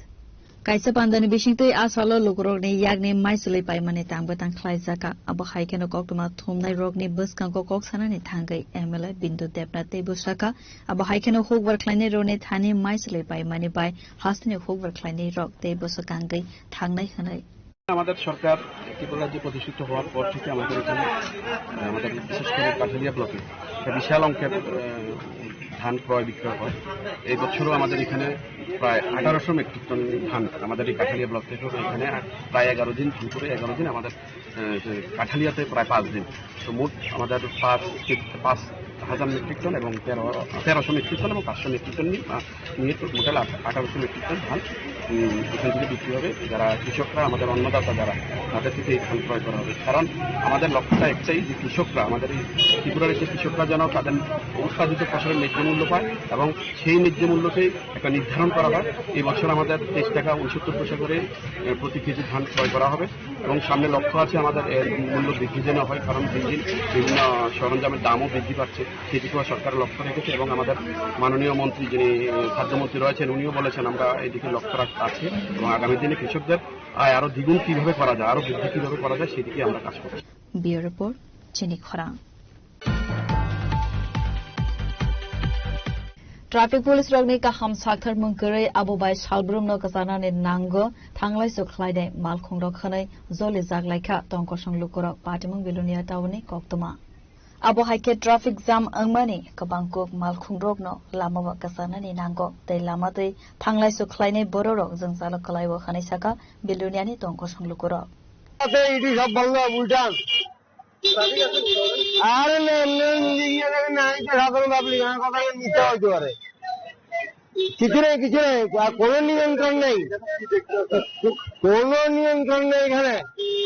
Kaisa pandani bisingtwi a salo lukurokni yakni maichwlwi paimani tang bwtang khlaijaka. Abo hai kheno koktwma thumnairokni bwskango kok sanani thangwi M L A Bindu Debnath teibo saka, abo hai kheno hukbar khlainairokni thani maichwlwi paimani bai hasteni hukbar khlainairok teibo swkangwi thangnai hwnwi. আমাদের সরকার ত্রিপুরা রাজ্যে প্রতিষ্ঠিত হওয়ার পর থেকে আমাদের এখানে, আহ, আমাদের বিশেষ করে কাঠালিয়া ব্লকে একটা বিশাল অঙ্কের, আহ, ধান ক্রয় বিক্রয় হয়। এই বছরও আমাদের এখানে প্রায় আঠারোশো মেট্রিক টন ধান আমাদের এই কাঠালিয়া ব্লক থেকে এখানে প্রায় এগারো দিন ধান করে এগারো দিন আমাদের, আহ, কাঠালিয়াতে প্রায় পাঁচ দিন। তো মোট আমাদের পাঁচ, পাঁচ হাজার মেট্রিক টন এবং তেরো, তেরোশো মেট্রিক টন এবং পাঁচশো মেট্রিক টন নিয়ে, আহ, নিয়ে তো মোটাল আঠ-, আঠারোশো মেট্রিক টন ধান, উম, এখান থেকে বিক্রি হবে। যারা কৃষকরা, আমাদের অন্নদাতা যারা, তাদের থেকে এই ধান ক্রয় করা হবে। কারণ আমাদের লক্ষ্যটা একটাই যে কৃষকরা, আমাদের এই ত্রিপুরার যে কৃষকরা যেন তাদের উৎপাদিত ফসলের ন্যায্য মূল্য পায় এবং সেই ন্যায্য মূল্যকেই একটা নির্ধারণ করা হয়। এই বছর আমাদের তেইশ টাকা উনসত্তর পয়সা করে, এ, প্রতি কেজি ধান ক্রয় করা হবে। এবং সামনে লক্ষ্য আছে আমাদের এর মূল্য বৃদ্ধি যেন হয়, কারণ দিন দিন বিভিন্ন সরঞ্জামের দামও বৃদ্ধি পাচ্ছে। সেদিকেও সরকার লক্ষ্য রেখেছে এবং আমাদের মাননীয় মন্ত্রী, যিনি খাদ্যমন্ত্রী রয়েছেন, উনিও বলেছেন আমরা এদিকে লক্ষ্য রাখ-, আছে এবং আগামী দিনে কৃষকদের আয় আরো দ্বিগুণ কিভাবে করা যায়, আরো বৃদ্ধি কিভাবে করা যায়, সেদিকে আমরা কাজ করছি। Bureau Report, Chini Khorang. Traffic police rokni kaham sakthar mung kwrwi abo bai salbrumno kwchanani nango, thanglai su khlainai malkhung rok hwnwi joli jak laikha tongkosong lukurok Patimung Bilonia town ni koktwma. Abo hai khe traffic jam wngmani kwbang kuk malkhung rokno lama o kwchanani nango tei lama twi thanglai su khlainai bororok jwngjalo kwlaio hwnwi saka Bilonia ni tongkosong lukurok. আছে, ইডি সব বন্ধ, উল্টান। আরে না, এমনি ইঞ্জিনিয়ার না, এটা সাধারণ পাবলিক, আমার কথা মিথ্যা হইতে পারে। কিছু নেই, কিছু নেই, আর কোনো নিয়ন্ত্রণ নেই, কোনো নিয়ন্ত্রণ নেই এখানে।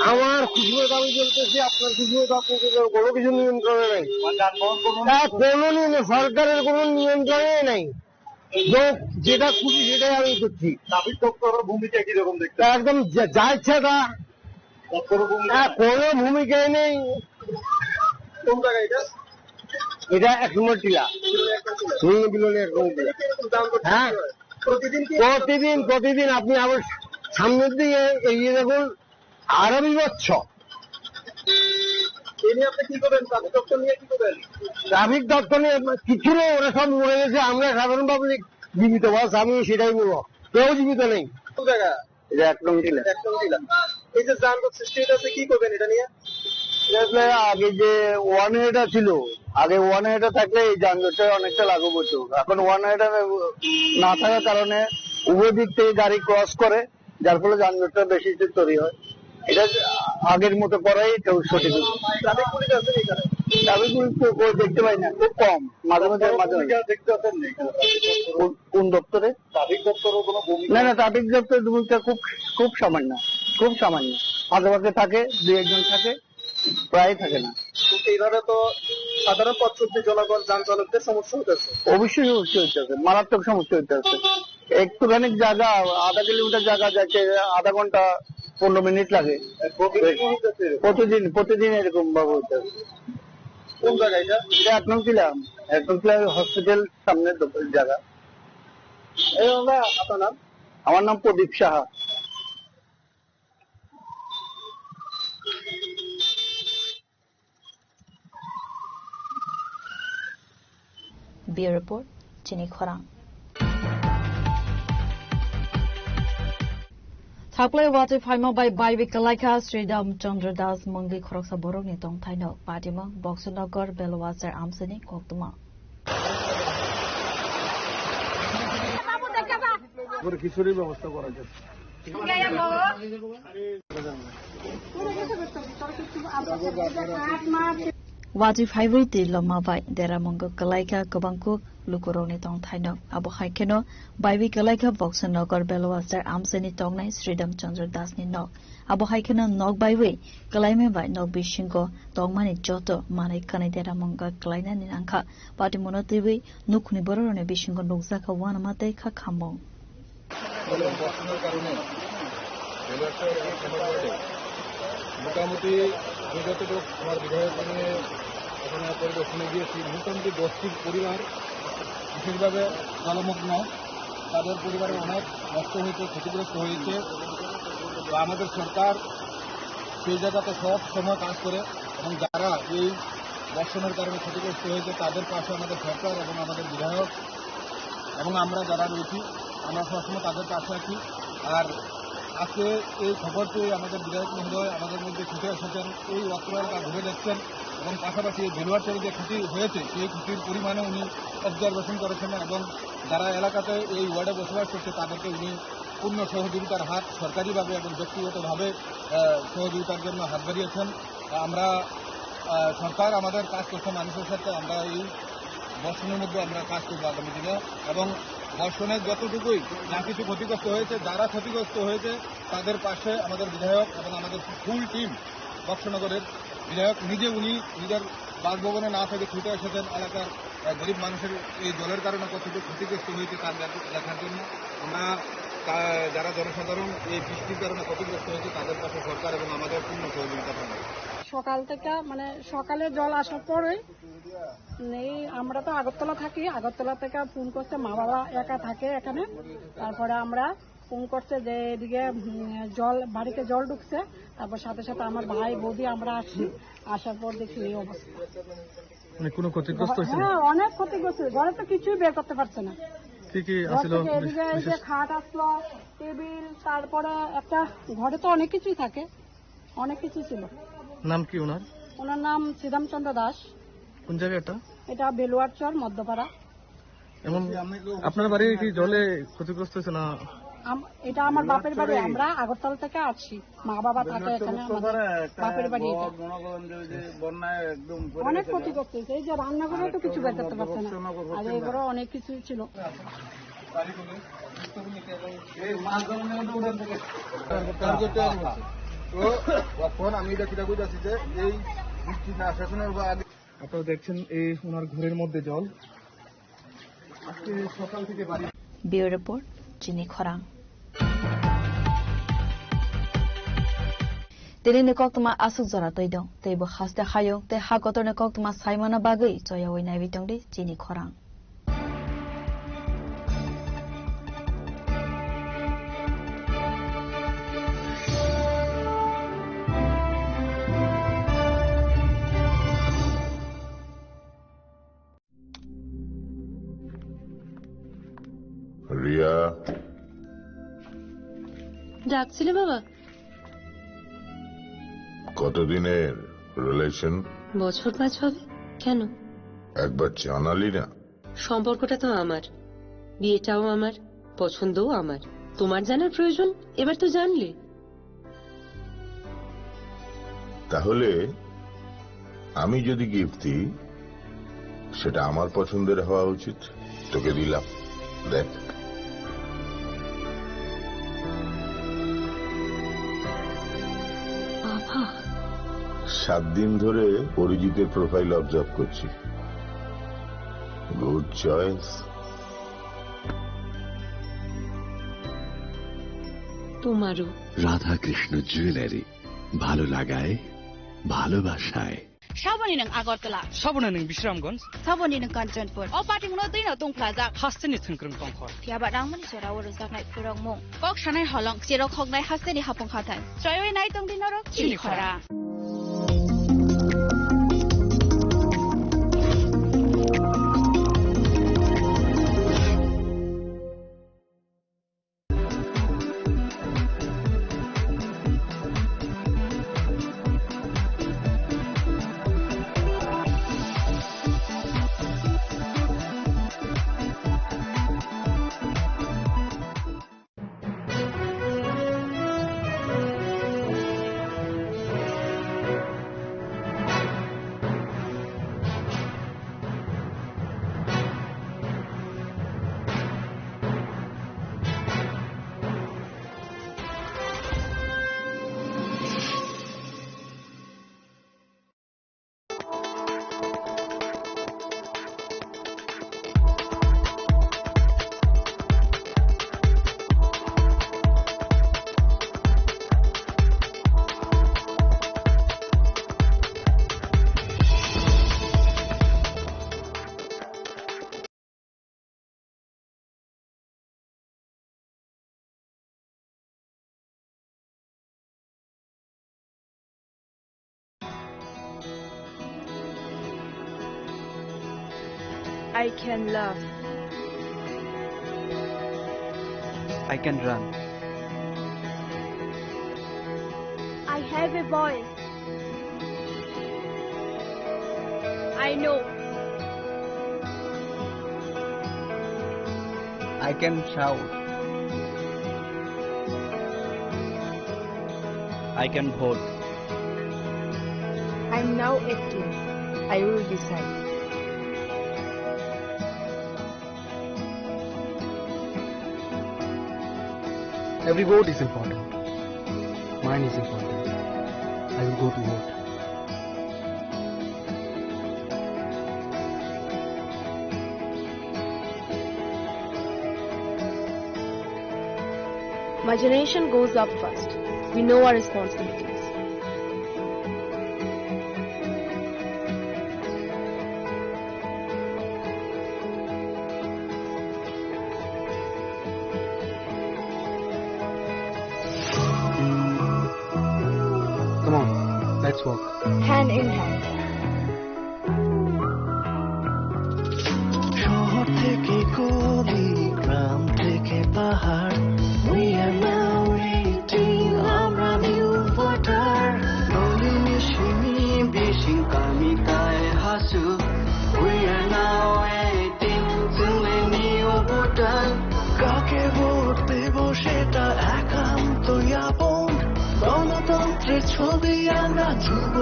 আমার খুশি মতো আমি চলতেছি, আপনার খুশি মতো আপনি চলবেন, কোনো কিছু নিয়ন্ত্রণে নেই। আর কোনো নিয়ম-, সরকারের কোনো নিয়ন্ত্রণে নেই। যে-, যেটা খুশি সেটাই আমি করছি। ট্রাফিক দপ্তরের ভূমিকা কিরকম দেখতে? তা একদম যা, যা ইচ্ছা তা। দপ্তরের ভূমিকা? হ্যাঁ, কোনো ভূমিকাই নেই। কোন জায়গা এটা? এটা এক নম্বর টিলা। হুম, বিলোনিয়া এক নম্বর টিলা। কিরকম যানজট হ্যাঁ। সৃষ্টি হয়? প্রতিদিন কি? প্রতিদিন, প্রতিদিন আপনি আবার সামনের দিকে এগিয়ে দেখুন, আরো বিভৎস। এ নিয়ে আপনি কি করবেন? ট্রাফিক দপ্তর নিয়ে কি করবেন? ট্রাফিক দপ্তর নিয়ে কিচ্ছু নেই, ওরা সব মরে গেছে, আমরা সাধারণ পাবলিক জীবিত আছি, আমি সেটাই বলবো, কেউ জীবিত নেই। কোন জায়গা? এটা এক নং টিলা। এক নং টিলা। এই যে যানজট সৃষ্টি হইতেছে, কি করবেন এটা নিয়ে? এটা আসলে আগে যে ওয়ান ওয়েটা ছিল, আগে ওয়ান ওয়েটা থাকলে এই যানজটটা অনেকটা লাঘব হতো। এখন ওয়ান ওয়েটা না থাকার কারণে উভয় দিক থেকে গাড়ি ক্রস করে, যার ফলে যানজটটা বেশি তৈরি হয়। এটা আগের মতো করাই তো সঠিক। ট্রাফিক পুলিশ আছে এখানে? ট্রাফিক পুলিশ তো কই দেখতে পাই না, খুব কম, মাঝে মাঝে, মাঝে মাঝে। ভূমিকা দেখতে পাচ্ছেন না এখানে? কোন, কোন দপ্তরে? ট্রাফিক দপ্তরও কোনো ভূমিকা না, না, নেই? ট্রাফিক দপ্তরের ভূমিকা খুব, খুব সামান্য, খুব সামান্য। মাঝে মাঝে থাকে, দুই একজন থাকে, প্রায় থাকে না। তো এইভাবে তো সাধারণ পথ চলতি জনগণ, যান চালকদের সমস্যা হইতেছে। অবশ্যই সমস্যা হইতেছে, মারাত্মক সমস্যা হইতেছে। একটুখানি জায়গা, আধা কিলোমিটার জায়গা যাইতে আধা ঘন্টা, পনেরো মিনিট লাগে। প্রতিদিন হইতেছে এরকম? প্রতিদিন, প্রতিদিন এরকম ভাবে হইতেছে। কোন জায়গা এটা? এটা এক নং টিলা, এক নং টিলা হসপিটাল সামনে দোকান জায়গা। এই দাদা, আপনার নাম? আমার নাম প্রদীপ Saha. Bureau Report, Chini Khorang. Thaklai watwi phaima bai baiwi kwlaikha Sridham Chandra Das mungwi khoroksa borokni tongthaino Patimung, Boxer Nagar, Belwachar amchaini koktwma. Watwi phaiwi twi loma bai deramungo kwlaikha kwbangkuk lukurokni tongthaino. Abo hai kheno baiwi kwlaikha Boxer Nagar Belwachar amchaini tongnai Sridham Chandra Das ni nok. Abo hai kheno nok baiwi kwlaima bai nok bisingo tongmani joto manwi khwnwi deramungo kwlainani nangkha. Patimungno twiwi nukhungni bororokni bisingo nukjakha uanama tei kha khamung. বলে বর্ষণের কারণে railway station এবং খামার ওয়ার্ডে মোটামুটি আমি যতটুকু আমার বিধায়ক নিয়ে ওখানে পরিদর্শনে গিয়েছি, মোটামুটি দশটি পরিবার বিশেষভাবে জলমগ্ন, তাদের পরিবারের অনেক নষ্ট হয়েছে, ক্ষতিগ্রস্ত হয়েছে। তো আমাদের সরকার সেই জায়গাতে সব সময় কাজ করে এবং যারা এই বর্ষণের কারণে ক্ষতিগ্রস্ত হয়েছে তাদের পাশে আমাদের সরকার এবং আমাদের বিধায়ক এবং আমরা যারা রয়েছি, আমরা সবসময় তাদের পাশে আছি। আর আজকে এই খবর পেয়ে আমাদের বিধায়ক মহোদয় আমাদের মধ্যে ছুটে এসেছেন, এই অত্র এলাকা ঘুরে দেখছেন এবং পাশাপাশি এই বেলুয়ার চরে যে ক্ষতি হয়েছে, সেই ক্ষতির পরিমাণে উনি অবজারভেশন করেছেন এবং যারা এলাকাতে এই ওয়ার্ডে বসবাস করছে, তাদেরকে উনি পূর্ণ সহযোগিতার হাত সরকারিভাবে এবং ব্যক্তিগতভাবে, আহ, সহযোগিতার জন্য হাত বাড়িয়েছেন। আমরা, আহ, সরকার আমাদের কাজ করছে মানুষের সাথে, আমরা এই বর্ষণের মধ্যে আমরা কাজ করবো আগামী দিনে। এবং বর্ষণের যতটুকুই যা কিছু ক্ষতিগ্রস্ত হয়েছে, যারা ক্ষতিগ্রস্ত হয়েছে, তাদের পাশে আমাদের বিধায়ক এবং আমাদের ফুল টিম, বক্সনগরের বিধায়ক নিজে উনি নিজের বাসভবনে না থেকে ছুটে এসেছেন এলাকার, আহ, গরিব মানুষের এই জলের কারণে কতটুকু ক্ষতিগ্রস্ত হয়েছে তার দেখ-, দেখার জন্য। আমরা তা-, যারা জনসাধারণ এই বৃষ্টির কারণে ক্ষতিগ্রস্ত হয়েছে, তাদের পাশে সরকার এবং আমাদের পূর্ণ সহযোগিতা থাকবে। সকাল থেকে, মানে, সকালে জল আসার পরেই নেই, আমরা তো আগরতলা থাকি, আগরতলা থেকে ফোন করছে, মা বাবা একা থাকে এখানে, তারপরে আমরা ফোন করছে যে এদিকে, উম, জল, বাড়িতে জল ঢুকছে, তারপর সাথে সাথে আমার ভাই, বৌদি, আমরা আসছি, আসার পর দেখি এই অবস্থা। মানে কোনো ক্ষতিগ্রস্ত হয়েছে না? হ্যাঁ, অনেক ক্ষতিগ্রস্ত হয়েছে। ঘরে তো কিছুই বের করতে পারছে না। কি কি ঘর আসলো থেকে বিশ-, এদিকে এই যে বিশেষ? খাট আসলো, টেবিল, তারপরে একটা, ঘরে তো অনেক কিছুই থাকে, অনেক কিছু ছিল। নাম কি ওনার? ওনার নাম শ্রীরামচন্দ্র দাস। কোন জায়গা এটা? এটা বেলুয়ার চর, মধ্যপাড়া। এবং আপনার বাড়ি কি জলে ক্ষতিগ্রস্ত হয়েছে না? আম-, এটা আমার বাপের বাড়ি, আমরা আগরতলা থেকে আসছি, মা বাবা থাকে এখানে, আমাদের বাপের বাড়ি এটা। অনেক ক্ষতিগ্রস্ত হয়েছে, এই যে রান্নাঘরে তো কিছু বের করতে পারছে না, আর এগুলো অনেক কিছু ছিল। এই মাছ ধরনের তো উঠান থেকে। তো এখন আমি এটা কিটা কইতাছি যে এই বৃষ্টি না শেষ হওয়ার আগে আপনারা দেখছেন এই ওনার ঘরের মধ্যে জল। আজকে সকাল থেকে বাড়ি Bureau Report, Chini Khorang. Tini ni koktwma aswk jora twi dong, tei bo haste hayung tei ha kotor ni koktwma saimano bagwi choyawi naiwi tongdi Chini Khorang. Riya. ডাকছিলে বাবা? কতদিনের রিলেশন? বছর পাঁচ হবে। কেন? একবার জানালি না। সম্পর্কটা তো আমার, বিয়েটাও আমার, পছন্দও আমার। তোমার জানার প্রয়োজন, এবার তো জানলে। তাহলে আমি যদি গিফট দিই, সেটা আমার পছন্দের হওয়া উচিত। তোকে দিলাম, দেখ। বাবা। সাত দিন ধরে অরিজিতের প্রোফাইল অবজার্ভ করছি। Good choice. তোমারও। রাধাকৃষ্ণ জুয়েলারি, ভালো লাগায়, ভালোবাসায়। Saboni nwng Agartala. Saboni nwng Bisramganj. Saboni nwng Kanchanpur. O patimungno twino tungphlajak. Hasteni thwngkwrwng tongkhor. Phiyaba rangmani jora o rwjaknai phrwngmung. Kok sanai holong, cherok hoknai hasteni hapung hathai. Choiwi nai tongdi norok Chini Chini Khorang. Khorang. I can laugh. I can run. I have a voice. I know. I can shout. I can vote. I'm now acting. I will decide. Every vote is important. Mine is important. I will go to vote. My generation goes up first. We know our responsibilities. Come on, let's walk. Hand in hand. শহর থেকে গলি, গ্রাম থেকে পাহাড়, we are now eighteen, আমরা new voter. Goli ni simi bising kami tai hasu, we are now eighteen, chwng le new voter. কাকে ভোট দেব সেটা একান্ত আপন। গণতন্ত্রের ছবি আমরা যুব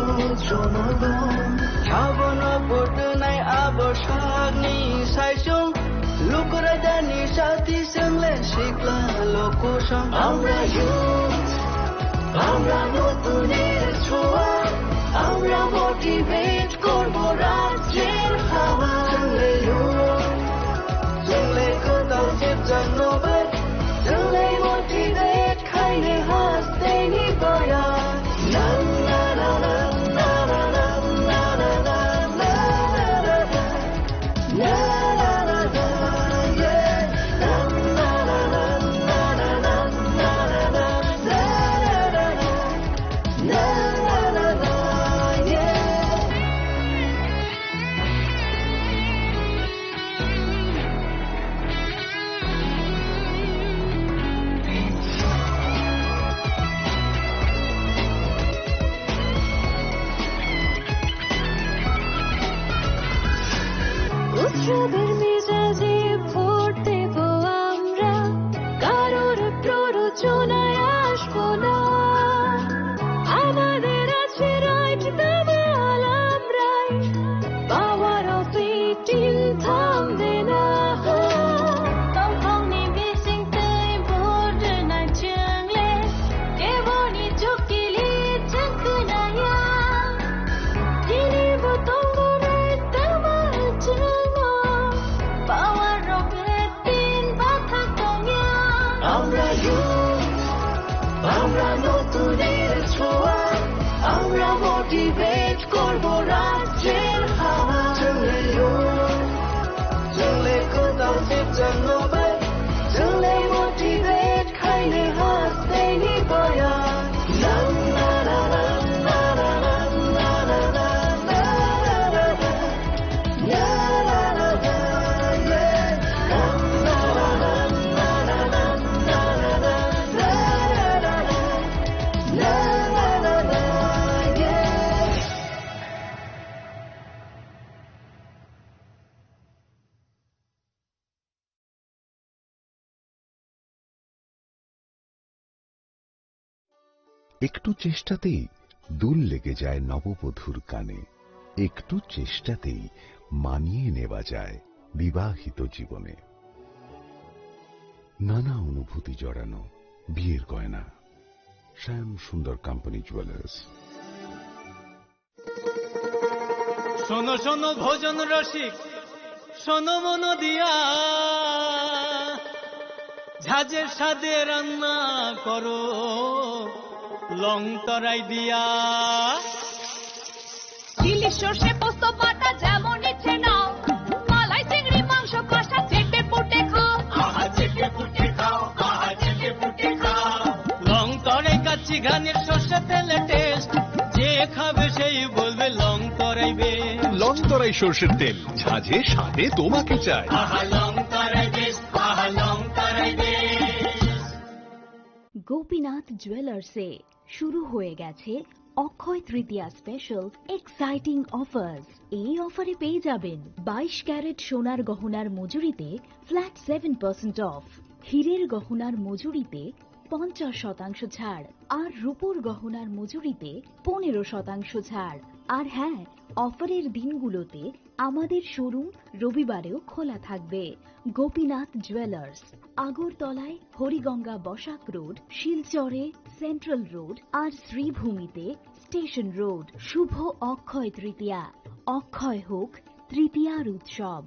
জনগণ। Sabono vote nai abo sakni saisung. Lukurajani sati sengle sikla lokusong. আমরা youth, আমরা নতুনের ছোঁয়া, আমরা motivate করব রাজ্যের হাওয়া। Sengle youth, sengle kotal sip jang nobar, sengle motivate. উৎসবের মেজাজে ভোট দেব আমরা, কারোর প্ররোচনায় আসবো না। আমাদের আছে রাইট, দাবাল আমরাই, পাওয়ার অফ এইটিন থামবে না। Tongthokni bisingtwi vote rwna chwngle, keboni chukili chwng khwnaya. Tinibo tongo right, tamo chwngo, power rok eighteen bathak tongya. আমরা youth, আমরা নতুনের ছোঁয়া, আমরা motivate করব রাজ্যের হাওয়া। চলে youth, চলে কোথাও চিপচাপ নোবেল, চলে motivate খাইলে হাসতে নিবয়া। একটু চেষ্টাতেই দুল লেগে যায় নববধূর কানে। একটু চেষ্টাতেই মানিয়ে নেওয়া যায় বিবাহিত জীবনে। নানা অনুভূতি জড়ানো বিয়ের গয়না। শ্যাম সুন্দর কোম্পানি জুয়েলার্স। শোনো শোনো ভোজন রসিক, শোনো মন দিয়া, ঝাঁঝের স্বাদে রান্না করো লং তরাই দিয়া। ইলিশ সর্ষে পোস্ত বাটা যেমন ইচ্ছে নাও, মালাই চিংড়ি মাংস কষা চেটে পুটে খাও। আহা, চেটে পুটে খাও, আহা, চেটে পুটে খাও। লং তরাই কাচ্চি ঘানির সর্ষে তেলে টেস্ট, যে খাবে সেই বলবে লং তরাই বেশ। লং তরাই সর্ষের তেল, ঝাঁঝে স্বাদে তোমাকে চাই। আহা, লং তরাই বেশ, আহা, লং তরাই বেশ। গোপীনাথ জুয়েলার্সে শুরু হয়ে গেছে অক্ষয় তৃতীয়া স্পেশাল এক্সাইটিং অফার্স। এই অফারে পেয়ে যাবেন বাইশ ক্যারেট সোনার গহনার মজুরিতে ফ্ল্যাট সেভেন পার্সেন্ট অফ, হীরের গহনার মজুরিতে পঞ্চাশ শতাংশ ছাড়, আর রূপোর গহনার মজুরিতে পনেরো শতাংশ ছাড়। আর হ্যাঁ, অফারের দিনগুলোতে আমাদের শোরুম রবিবারেও খোলা থাকবে। গোপীনাথ জুয়েলার্স, আগরতলায় হরিগঙ্গা বসাক রোড, শিলচরে সেন্ট্রাল রোড আর শ্রীভূমিতে স্টেশন রোড। শুভ অক্ষয় তৃতীয়া, অক্ষয় হোক তৃতীয়ার উৎসব।